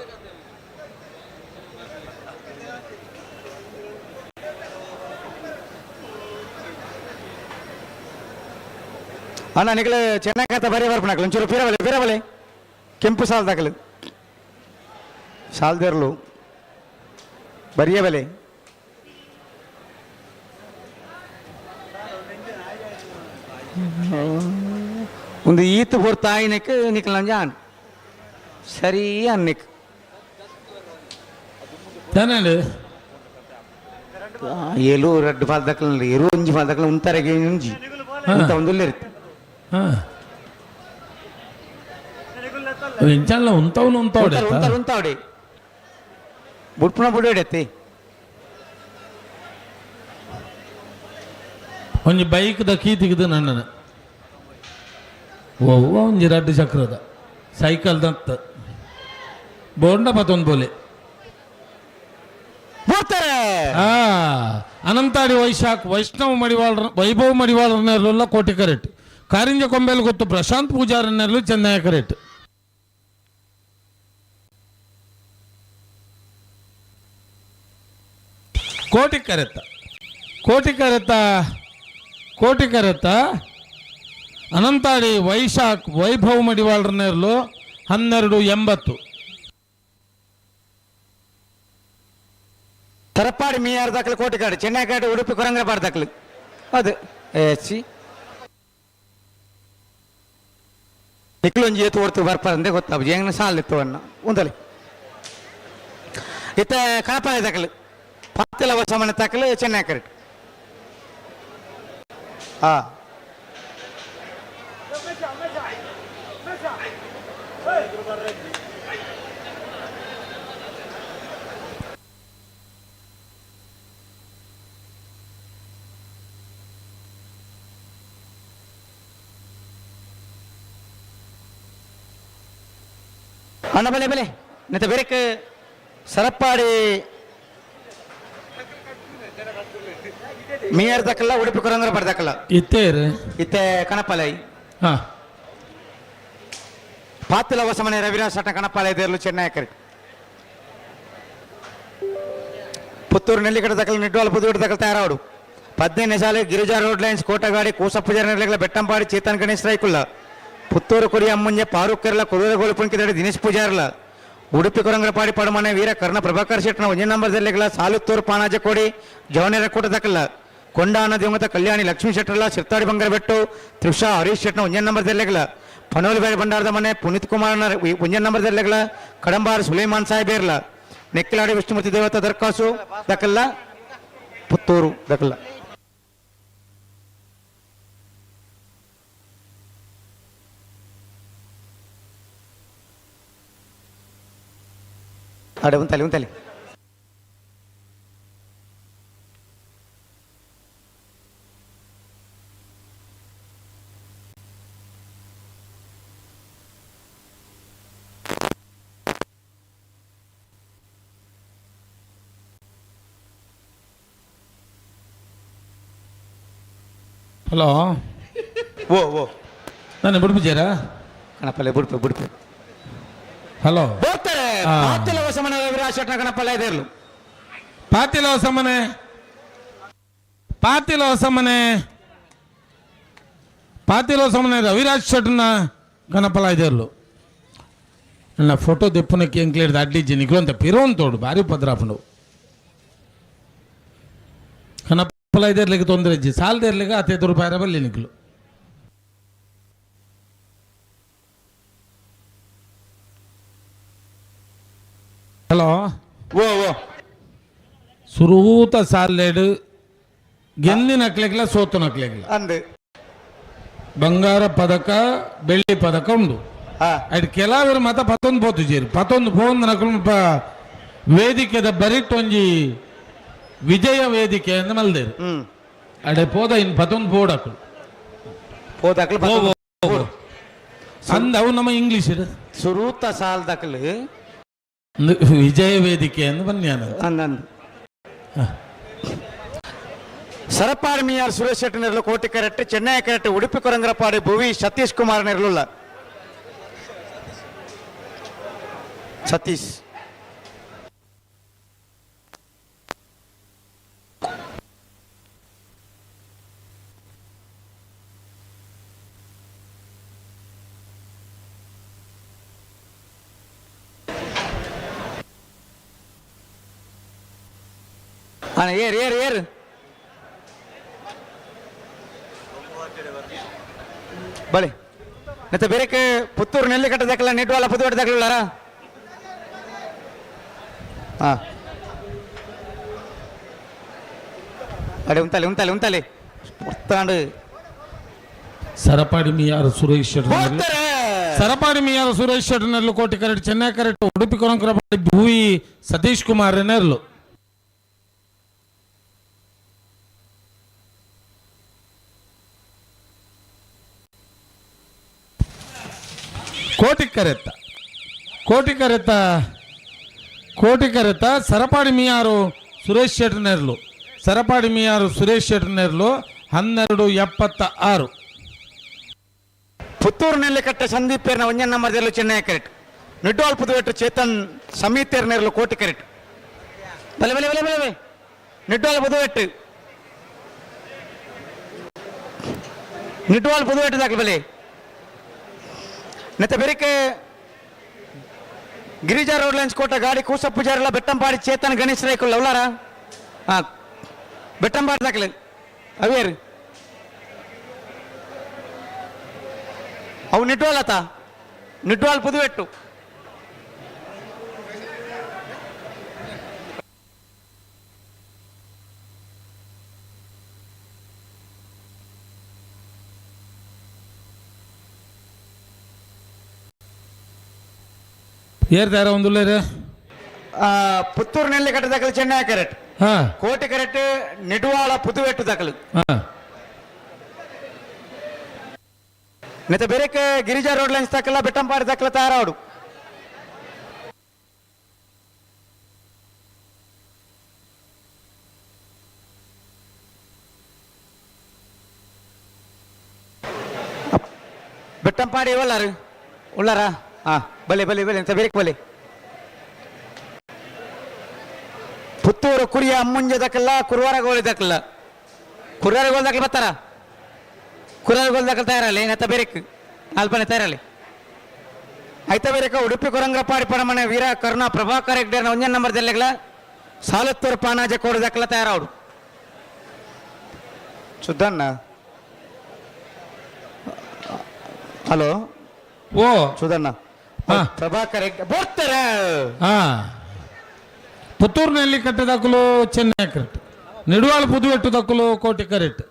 ಅಣ್ಣ ನಿಖಲ ಚೆನ್ನಾಗತ್ತ ಬರೀ ಬರ್ಪಣಕಲು ಒಂಚೂರು ಪಿರಬಲೆ ಪಿರಬಲೆ ಕೆಂಪು ಸಾಲ್ ದಾಖಲು ಸಾಲ್ದೇರ್ಲು ಬರಿಯ ಬೆಲೆ. ಒಂದು ಈತು ಪೊರ್ತು ಆಯಿನಕ್ಕೆ ನಿಖಲ್ ಜಾನ್ ಸರಿ ಅನ್ನಿಕ್. ತಾನೇ ಏಲು ರಡ್ಡು ಪಾಲ್ ದಕ್ಕಲ ಎರು ಒಂಜಿ ಪಾಲ್ ದಕ್ಕಲ ಉಂತರೆಗೆ ಒಂಜಿ ಉಂತ ಒಂದು ಇರುತ್ತೆ. ಎಂಚಲ್ಲ ಉಂತವನು ಉಂತವಡೆ. ಉಂತಾರ ಉಂತಾವಡೆ ಬುಟ್ಪುಣ ಬುಡೋಡೆತ್ತಿ. ಒಂಜಿ ಬೈಕ್ ದ ಕೀ ತೆಗೆದು ನನ್ನನ ಒವ್ವ ಒಂಜಿ ರಡ್ಡು ಚಕ್ರದ ಸೈಕಲ್ ದತ್ತ ಬೋಂಡ ಪತ್ತೊಂದು ಬೋಲೆ. ಬರ್ತಾರೆ. ಆ ಅನಂತಾಡಿ ವೈಶಾಖ್ ವೈಷ್ಣವ ಮಡಿವಾಳರ ವೈಭವ್ ಮಡಿವಾಳರನ್ನೆಲ್ಲ ಕೋಟಿ ಕರೆಕ್ಟ್, ಕಾರಿಂಜ ಕೊಂಬೇಲು ಗೊತ್ತು ಪ್ರಶಾಂತ್ ಪೂಜಾರನ್ನೆಲ್ಲ ಚೆನ್ನೈ ಕರೆಕ್ಟ್. ಕೋಟಿ ಕರೆತ್ತ ಕೋಟಿ ಕರೆತ್ತ ಕೋಟಿ ಕರೆತ್ತ Anantadi Vaishakh Vaibhav ಮಡಿವಾಳರನೇರ್ಲು 12.80. Tarapadi Miyar ದಾಖಲೆ ಕೋಟಿಕಾಡು ಚೆನ್ನೈಕಾಡು ಉಡುಪಿ ಕೊರಂಗ್ರಪಾಡು ದಾಖಲೆ ಅದು ಸಿ ನಿಕ್ಲೊಂಜಿ ಏತು ಹೊರ್ತು ಬರ್ಪಾರಂದೆ ಗೊತ್ತಾಗ ಹೆಂಗ್ ಸಾಲ ಇತ್ತು ಅನ್ನ ಒಂದಲಿ ಇತ್ತ ಕಾಪಾಯ ದಾಖಲೆ ಪಾತಿಲ ಹೊಸ ಮನೆ ದಾಖಲೆ ಚೆನ್ನೈ ಕರೆಕ್ಟ್. ಹಾ ಅಣ್ಣ ಬಲೆ ಬಲೆ ಮತ್ತೆ ಬೇರೆಕ್ ಸರಪ್ಪಾಡಿ ಮೀಯರ್ ದಕ್ಕಲ್ಲ ಉಡುಪಿ ಕೊರಂದ್ರ ಬರ್ದಕ್ಕಲ್ಲ. ಇತ್ತೇರು. ಇತ್ತೆ ಕಣಪಾಲೈ. ಹಾ. ಪಾತಿಲ ಹೊಸಮನೆ ರವಿರಾಜ್ ಸಟ್ಟ ಕಣಪಾಲೈ ದೇರ್ಲು ಚೆನ್ನೈ ಕರೆಕ್ಟ್. ಪುತ್ತೂರು ನೆಲ್ಲಿಕಡೆ ದಕ್ಕಲು ನಿಡ್ವಾಲ್ ಪುದುಗಡೆ ದಕ್ಕಲು ತಯಾರಾವಡು. 15 ಸಾಲೆ ಗಿರಿಜಾ ರೋಡ್ ಲೈನ್ಸ್ ಕೋಟಗಾಡಿ ಕೂಸಪ್ಪಜಾರ ನೆಲೆಗಳ ಬೆಟ್ಟಂಪಾಡಿ ಚೇತನ್ ಗಣೇಶ್ ರೈಕುಲ್ಲ ಪುತ್ತೂರು ಕೊರಿಯ ಅಮ್ಮಂಜೆ ಫಾರೂಕ್ ಕೆರಳ ಕುದುರೆಗೋಲು ಪುಂಕಿದಡಿ ದಿನೇಶ್ ಪೂಜಾರ್ಲ ಉಡುಪಿ ಕೊರಂಗರಪಾಡಿ ಪಡಮನೆ ವೀರ ಕರ್ಣ ಪ್ರಭಾಕರ್ ಶೆಟ್ಟನ ಒಂದೇ ನಂಬರ್ ಜಿಲ್ಲೆಗಳ ಸಾಲುತ್ತೂರು ಪಾಣಾಜಕೋಡಿ ಜವನೇರ ಕೂಟ ದಕ್ಕಲ್ಲ ಕೊಂಡಾನ ದಿವಂಗತ ಕಲ್ಯಾಣಿ ಲಕ್ಷ್ಮೀ ಶೆಟ್ಟರ್ಲ ಸಿರ್ತಾಡಿ ಬಂಗಾರಬೆಟ್ಟು ತ್ರಿಷಾ ಹರೀಶ್ ಶೆಟ್ಟನ ಒಂದೇ ನಂಬರ್ ಜಿಲ್ಲೆಗಳ ಪನೋಲ್ ಬೇರೆ ಭಂಡಾರದ ಮನೆ ಪುನೀತ್ ಕುಮಾರ್ನ ಒಂದೇ ನಂಬರ್ ಜಿಲ್ಲೆಗಳ ಕಡಂಬಾರ್ ಸುಲೈಮಾನ್ ಸಾಹೇಬೇರ್ಲ ನೆಕ್ಕಿಲಾಡಿ ವಿಷ್ಣುಮೂರ್ತಿ ದೇವತಾ ದರ್ಖಾಸು ದಕ್ಕಲ್ಲ ಪುತ್ತೂರು ದಕ್ಕಲ್ಲ. ಅಡೆ ಉಂತಲಿ ಉಂತಲಿ. ಹಲೋ. ಓ ಓ. ನಾನು ಬುಡ್ಪಿಜಾರಾ? ಕಣಪಲ್ಲೆ ಬುಡ್ಪೆ ಬುಡ್ಪೆ. ಹಲೋ. ಬೋರ್ತಾರೆ. ಪಾತಿಲ ಹೊಸಮನೆ ರವಿರಾಜ್ ಶೆಟ್ಟನ ಕಣಪಲ್ಲೆ ದೇರ್ಲು. ಪಾತಿಲ ಹೊಸಮನೆ ಪಾತಿಲ ಹೊಸಮನೆ ಪಾತಿಲ ಹೊಸಮನೆ ರವಿರಾಜ್ ಶೆಟ್ಟನ ಗಣಪಲ ಇದೇರ್ಲು. ನನ್ನ ಫೋಟೋ ದೆಪ್ಪುನಕ್ಕೆ ಎಂಕ್ಲೇಡ್ದು ಅಡ್ಡಿಜ್ಜಿ ನಿಕ್ಲು ಅಂತ ಪಿರೋನ್ ತೋಡು ಭಾರಿ ಪದ್ರಾಪುಂಡು. ಕಣಪಲ ಇದೇರ್ಲಿಕ್ಕೆ ತೊಂದರೆ ಇಜ್ಜಿ ಸಾಲದೇರ್ಲಿಕ್ಕೆ 15 ರೂಪಾಯಿ ಬಲ್ಲಿ ನಿಕ್ಲು. ಹಲೋ. ಓ ಓ. ಸುರೂತ ಸಾಲ್ಲೇಡು ಗೆಂದಿನ ನಕ್ಲೆಗ್ಲ ಸೋತು ನಕ್ಲೆಗ್ಲ ಅಂದು ಬಂಗಾರ ಪದಕ ಬೆಳ್ಳಿ ಪದಕ ಉಂಡು. ಅಡ್ ಕೆಲವರು ಮತ ಪತ್ತೊಂದು ಪೋತು ಜೇರು ಪತ್ತೊಂದು ಪೋಂದು ನಕಲು ವೇದಿಕೆದ ಬರಿಟೊಂಜಿ ವಿಜಯ ವೇದಿಕೆ ಅಂದ್ ಮಲ್ದೇರು. ಅಡೆ ಪೋದ ಇನ್ ಪತ್ತೊಂದು ಪೋಡಕ್ಲು. ಪೋದಾಕ್ಲು. ಅಂದ ಅವು ನಮ್ಮ ಇಂಗ್ಲಿಷ್. ಸುರೂತ ಸಾಲ್ದಕ್ಲು. ವಿಜಯ ವೇದಿಕೆ ಅಂದ್ ಬನ್ನಿ. ಅಂದಂದು ಸರಪಾಡಿ ಮಿಯಾರ್ ಸುರೇಶ್ ಶೆಟ್ಟಿ ನೆರಳು ಕೋಟಿ ಕರೆಕ್ಟ್ ಚೆನ್ನೈ ಕರೆಕ್ಟ್ ಉಡುಪಿ ಕೊರಂಗರಪಾಡಿ ಭುವಿ ಸತೀಶ್ ಕುಮಾರ್ ನೆರಳುಲ್ಲ ಸತೀಶ್. ಅಣ್ಣ ಏರ್ ಏರ್ ಏರ್ ಬಳಿ ಮತ್ತೆ ಬೇರೆ ಪುತ್ತೂರು ನೆಲ್ಲಿಕಟ್ಟೆ ದಕ್ಕಲ ನಿಡ್ವಾಲ ಪುತ್ತೂರು ದಕ್ಕಲಾರ. ಹಾ ಅಡೆ ಉಂತಲೆ ಉಂತಲೆ ಉಂತಲೆ ಪುರ್ತಾಂಡು. ಸರಪಾಡಿ ಮಿಯಾರ್ ಸುರೇಶ್ ಶೆಟ್ಟಿ ಸರಪಾಡಿ ಮಿಯಾರ್ ಸುರೇಶ್ ಶೆಟ್ಟರ್ನಲ್ಲೂ ಕೋಟಿ ಕರೆಕ್ಟ್ ಚೆನ್ನೈ ಕರೆಕ್ಟ್ ಉಡುಪಿ ಕೊರಂಕರಪಾಡಿ ಭೂವಿ ಸತೀಶ್ ಕುಮಾರ್ ನೆರ್ಲು. ಕೋಟಿ ಕರೆತ್ತ ಕೋಟಿ ಕರೆತ್ತ ಕೋಟಿ ಕರೆತ್ತ ಸರಪಾಡಿ ಮಿಯಾರು ಸುರೇಶ್ ಶೆಟ್ಟರ್ನೆರ್ಲು ಸರಪಾಡಿ ಮಿಯಾರು ಸುರೇಶ್ ಶೆಟ್ಟರ್ನೆರ್ಲು 12.76. ಪುತ್ತೂರು ನೆಲ್ಲಿಕಟ್ಟೆ ಸಂದೀಪ್ ಪೇರ್ನ ಒಂಜನ್ ನಂಬರ್ ದೆರ್ಲು ಚೆನ್ನೈ ಕರೆಕ್ಟ್ ನಿಡ್ವಾಲ್ ಪುದುವೆಟ್ಟು ಚೇತನ್ ಸಮೀತೇರ್ ನೆರ್ಲು ಕೋಟಿ ಕರೆಕ್ಟ್ ಬಲೆ ಬಲೆ ಬಲೆ ಬಲೆ ಬಲೆ ನಿಡ್ವಾಲ್ ಪುದುವೆಟ್ಟು. Nidwal Puduvetta ದಾಖಲೆ ಬಲೆ ನೆತ್ತ ಬೆರಿಕೆ ಗಿರಿಜಾ ರೋಡ್ ಲೈನ್ಸ್ ಕೋಟ ಗಾಡಿ ಕೂಸ ಪೂಜಾರಲ್ಲ ಬೆಟ್ಟಂಪಾಡಿ ಚೇತನ್ ಗಣೇಶ್ ರೈಕುಲ್ ಅವಲಾರ ಹಾಂ ಬೆಟ್ಟಂಪಾಡಿ ದಾಖಲೆ ಅವೇರು ಅವು ನಿಡ್ವಾಲ್ ಆತ ನಿಡ್ವಾಲ್ ಪುದುವೆಟ್ಟು ಏರ್ತಾರ ಒಂದುಲ್ಲೇರು ಪುತ್ತೂರು ನೆಲ್ಲಿ ಕಟ್ಟ ದಾಖಲೆ ಚೆನ್ನೈ ಕರೆಕ್ಟ್ ಕೋಟೆ ಕರೆಕ್ಟ್ ನಿಡ್ವಾಳ ಪುದುವೆಟ್ಟು ದಾಖಲು ನೆತ್ತ ಬೇರೆ ಗಿರಿಜಾ ರೋಡ್ ಲೈನ್ಸ್ ದಾಖಲ ಬೆಟ್ಟಂಪಾಡಿ ದಾಖಲ ತಯಾರಾವಡು ಬೆಟ್ಟಂಪಾಡಿ ಉಳ್ಳಾರು ಉಳ್ಳಾರಾ ಹಾ ಬಲೆ ಬಲೆ ಬಲೆ ಅಂತ ಬೇರೆ ಬಲೆ ಪುತ್ತೂರು ಕುರಿಯ ಅಮ್ಮುಂಜ ದಕ್ಕಲ್ಲ ಕುರುವಾರ ಗೋಳಿ ದಕ್ಕಲ್ಲ ಕುರುವಾರ ಗೋಲ್ ದಕ್ಕಲ್ ಬರ್ತಾರ ಕುರುವಾರ ಗೋಲ್ ದಕ್ಕಲ್ ತಯಾರಲ್ಲಿ ನೆತ್ತ ಬೇರೆಕ್ ಅಲ್ಪನೆ ತಯಾರಲ್ಲಿ ಐತ ಬೇರೆಕ ಉಡುಪಿ ಕೊರಂಗ್ರಪಾಡಿ ಪಡಮನೆ ವೀರ ಕರುಣಾ ಪ್ರಭಾಕರ್ ಹೆಗ್ಡೇರ್ನ ಒಂಜನ್ ನಂಬರ್ ದೆಲ್ಲೆಗ್ಲ ಸಾಲತ್ತೂರು ಪಾನಾಜೆ ಕೋಡು ದಕ್ಕಲ ತಯಾರಾವಡು ಸುದ್ದಣ್ಣ ಹಲೋ ಓ ಸುಧಣ್ಣ ಪ್ರಭಾಕರ್ ಹೆಗ್ಡೆ ಬರ್ತಾರೆ ಹಾ ಪುತ್ತೂರಿನಲ್ಲಿ ಕಟ್ಟದಕ್ಕಲು ಚೆನ್ನೈ ಕರೆಕ್ಟ್ ನಿಡುವಾಳ ಪುದುವೆಟ್ಟು ದಕ್ಕಲು ಕೋಟೆ ಕರೆಕ್ಟ್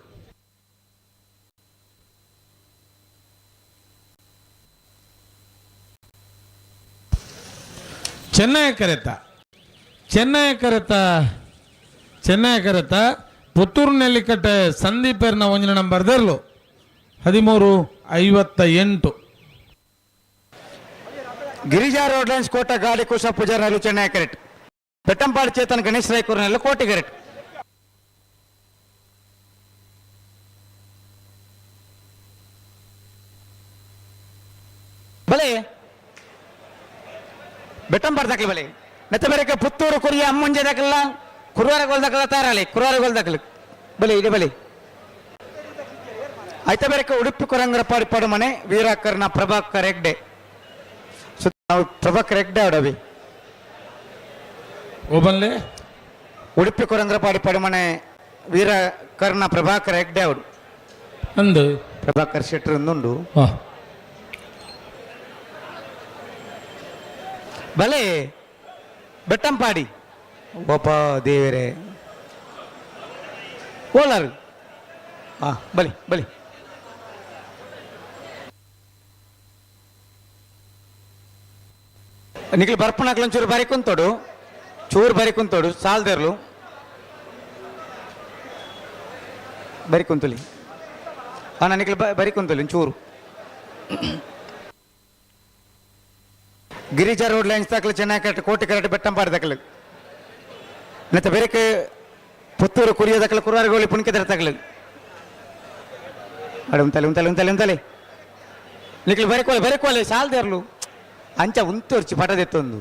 ಚೆನ್ನೈ ಕರೆತ ಚೆನ್ನೈ ಕರೆತ ಚೆನ್ನೈ ಕರೆತ ಪುತ್ತೂರಿನಲ್ಲಿ ಕಟ್ಟೆ ಸಂದೀಪರ್ನ ಒಂಜಿನ ನಂಬರ್ ದರ್ಲು 13:58. Girija road lines Kotagadi ಕುಶ ಪೂಜಾರಲ್ಲೂ ಚೆನ್ನೈ ಕರೆಕ್ಟ್ ಬೆಟ್ಟಂಪಾಡಿ ಚೇತನ್ ಗಣೇಶ್ ರಾಯ್ಕೂರ್ನಲ್ಲೂ ಕೋಟೆ ಕರೆಕ್ಟ್ ಬಲೆ ಬೆಟ್ಟಂಪಾಡಿ ದಾಖಲೆ ಬಲೆ ನೆತ್ತ ಬೇರೆ ಪುತ್ತೂರು ಕುರಿಯ ಅಮ್ಮುಂಜೆ ದಾಖಲ ಕುರುವಾರ ಗೋಲ್ ದಾಖಲ ತಯಾರಾಲಿ ಕುರುವಾರ ಗೋಲ್ ದಾಖಲು ಬಲೆ ಇದೆ ಬಲೆ ಆಯ್ತಾ ಬೇರೆ ಉಡುಪಿ ಕೊರಂಗರಪಾಡಿ ಪಡುಮನೆ ವೀರಕರ್ಣ ಪ್ರಭಾಕರ್ ಹೆಗ್ಡೆ ನಾವು ಪ್ರಭಾಕರ್ ಹೆಗ್ಡೆ ಆಡವಿ ಓಬನ್ಲೆ ಉಡುಪಿ ಕೊರಂಗ್ರಪಾಡಿ ಪಡುಮನೆ ವೀರ ಕರ್ಣ ಪ್ರಭಾಕರ್ ಹೆಗ್ಡೆ ಅವರು ಅಂದು ಪ್ರಭಾಕರ್ ಶೆಟ್ಟರ್ ಒಂದುಂಡು ಬಲೆ ಬೆಟ್ಟಂಪಾಡಿ ಒಬ್ಬ ದೇವರೇ ಓಲಾರು ಹಾ ಬಲಿ ಬಲಿ ನಿಖಿಲ್ ಬರ್ಪಣಕ್ಲ ಒಂಚೂರು ಬಾರಿ ಕುಂತೋಡು ಚೂರು ಬಾರಿ ಕುಂತೋಡು ಸಾಲ್ದೇರ್ಲು ಬರಿ ಕುಂತುಲಿ ಅಣ್ಣ ನಿಖಿಲ್ ಬರಿ ಕುಂತುಲಿ ಒಂಚೂರು ಗಿರಿಜಾ ರೋಡ್ ಲೈನ್ಸ್ ದಾಖಲೆ ಚೆನ್ನಾಗಿ ಕರೆಕ್ಟ್ ಕೋಟೆ ಕರೆಕ್ಟ್ ಬೆಟ್ಟಂಪಾಡಿ ದಾಖಲೆ ಮತ್ತೆ ಬೇರೆ ಪುತ್ತೂರು ಕುರಿಯ ದಾಖಲೆ ಕುರುವಾರಗೋಳಿ ಪುಣ್ಕೆದರ ತಗಲು ಅಡೆ ಉಂತಲೆ ಉಂತಲೆ ಉಂತಲೆ ಉಂತಲೆ ನಿಖಿಲ್ ಬರಿಕೋಲೆ ಬರಿಕೋಲೆ ಸಾಲ್ದೇರ್ಲು ಅಂಚ ಉಂತೊರ್ಚಿ ಪಟದೆತ್ತೊಂದು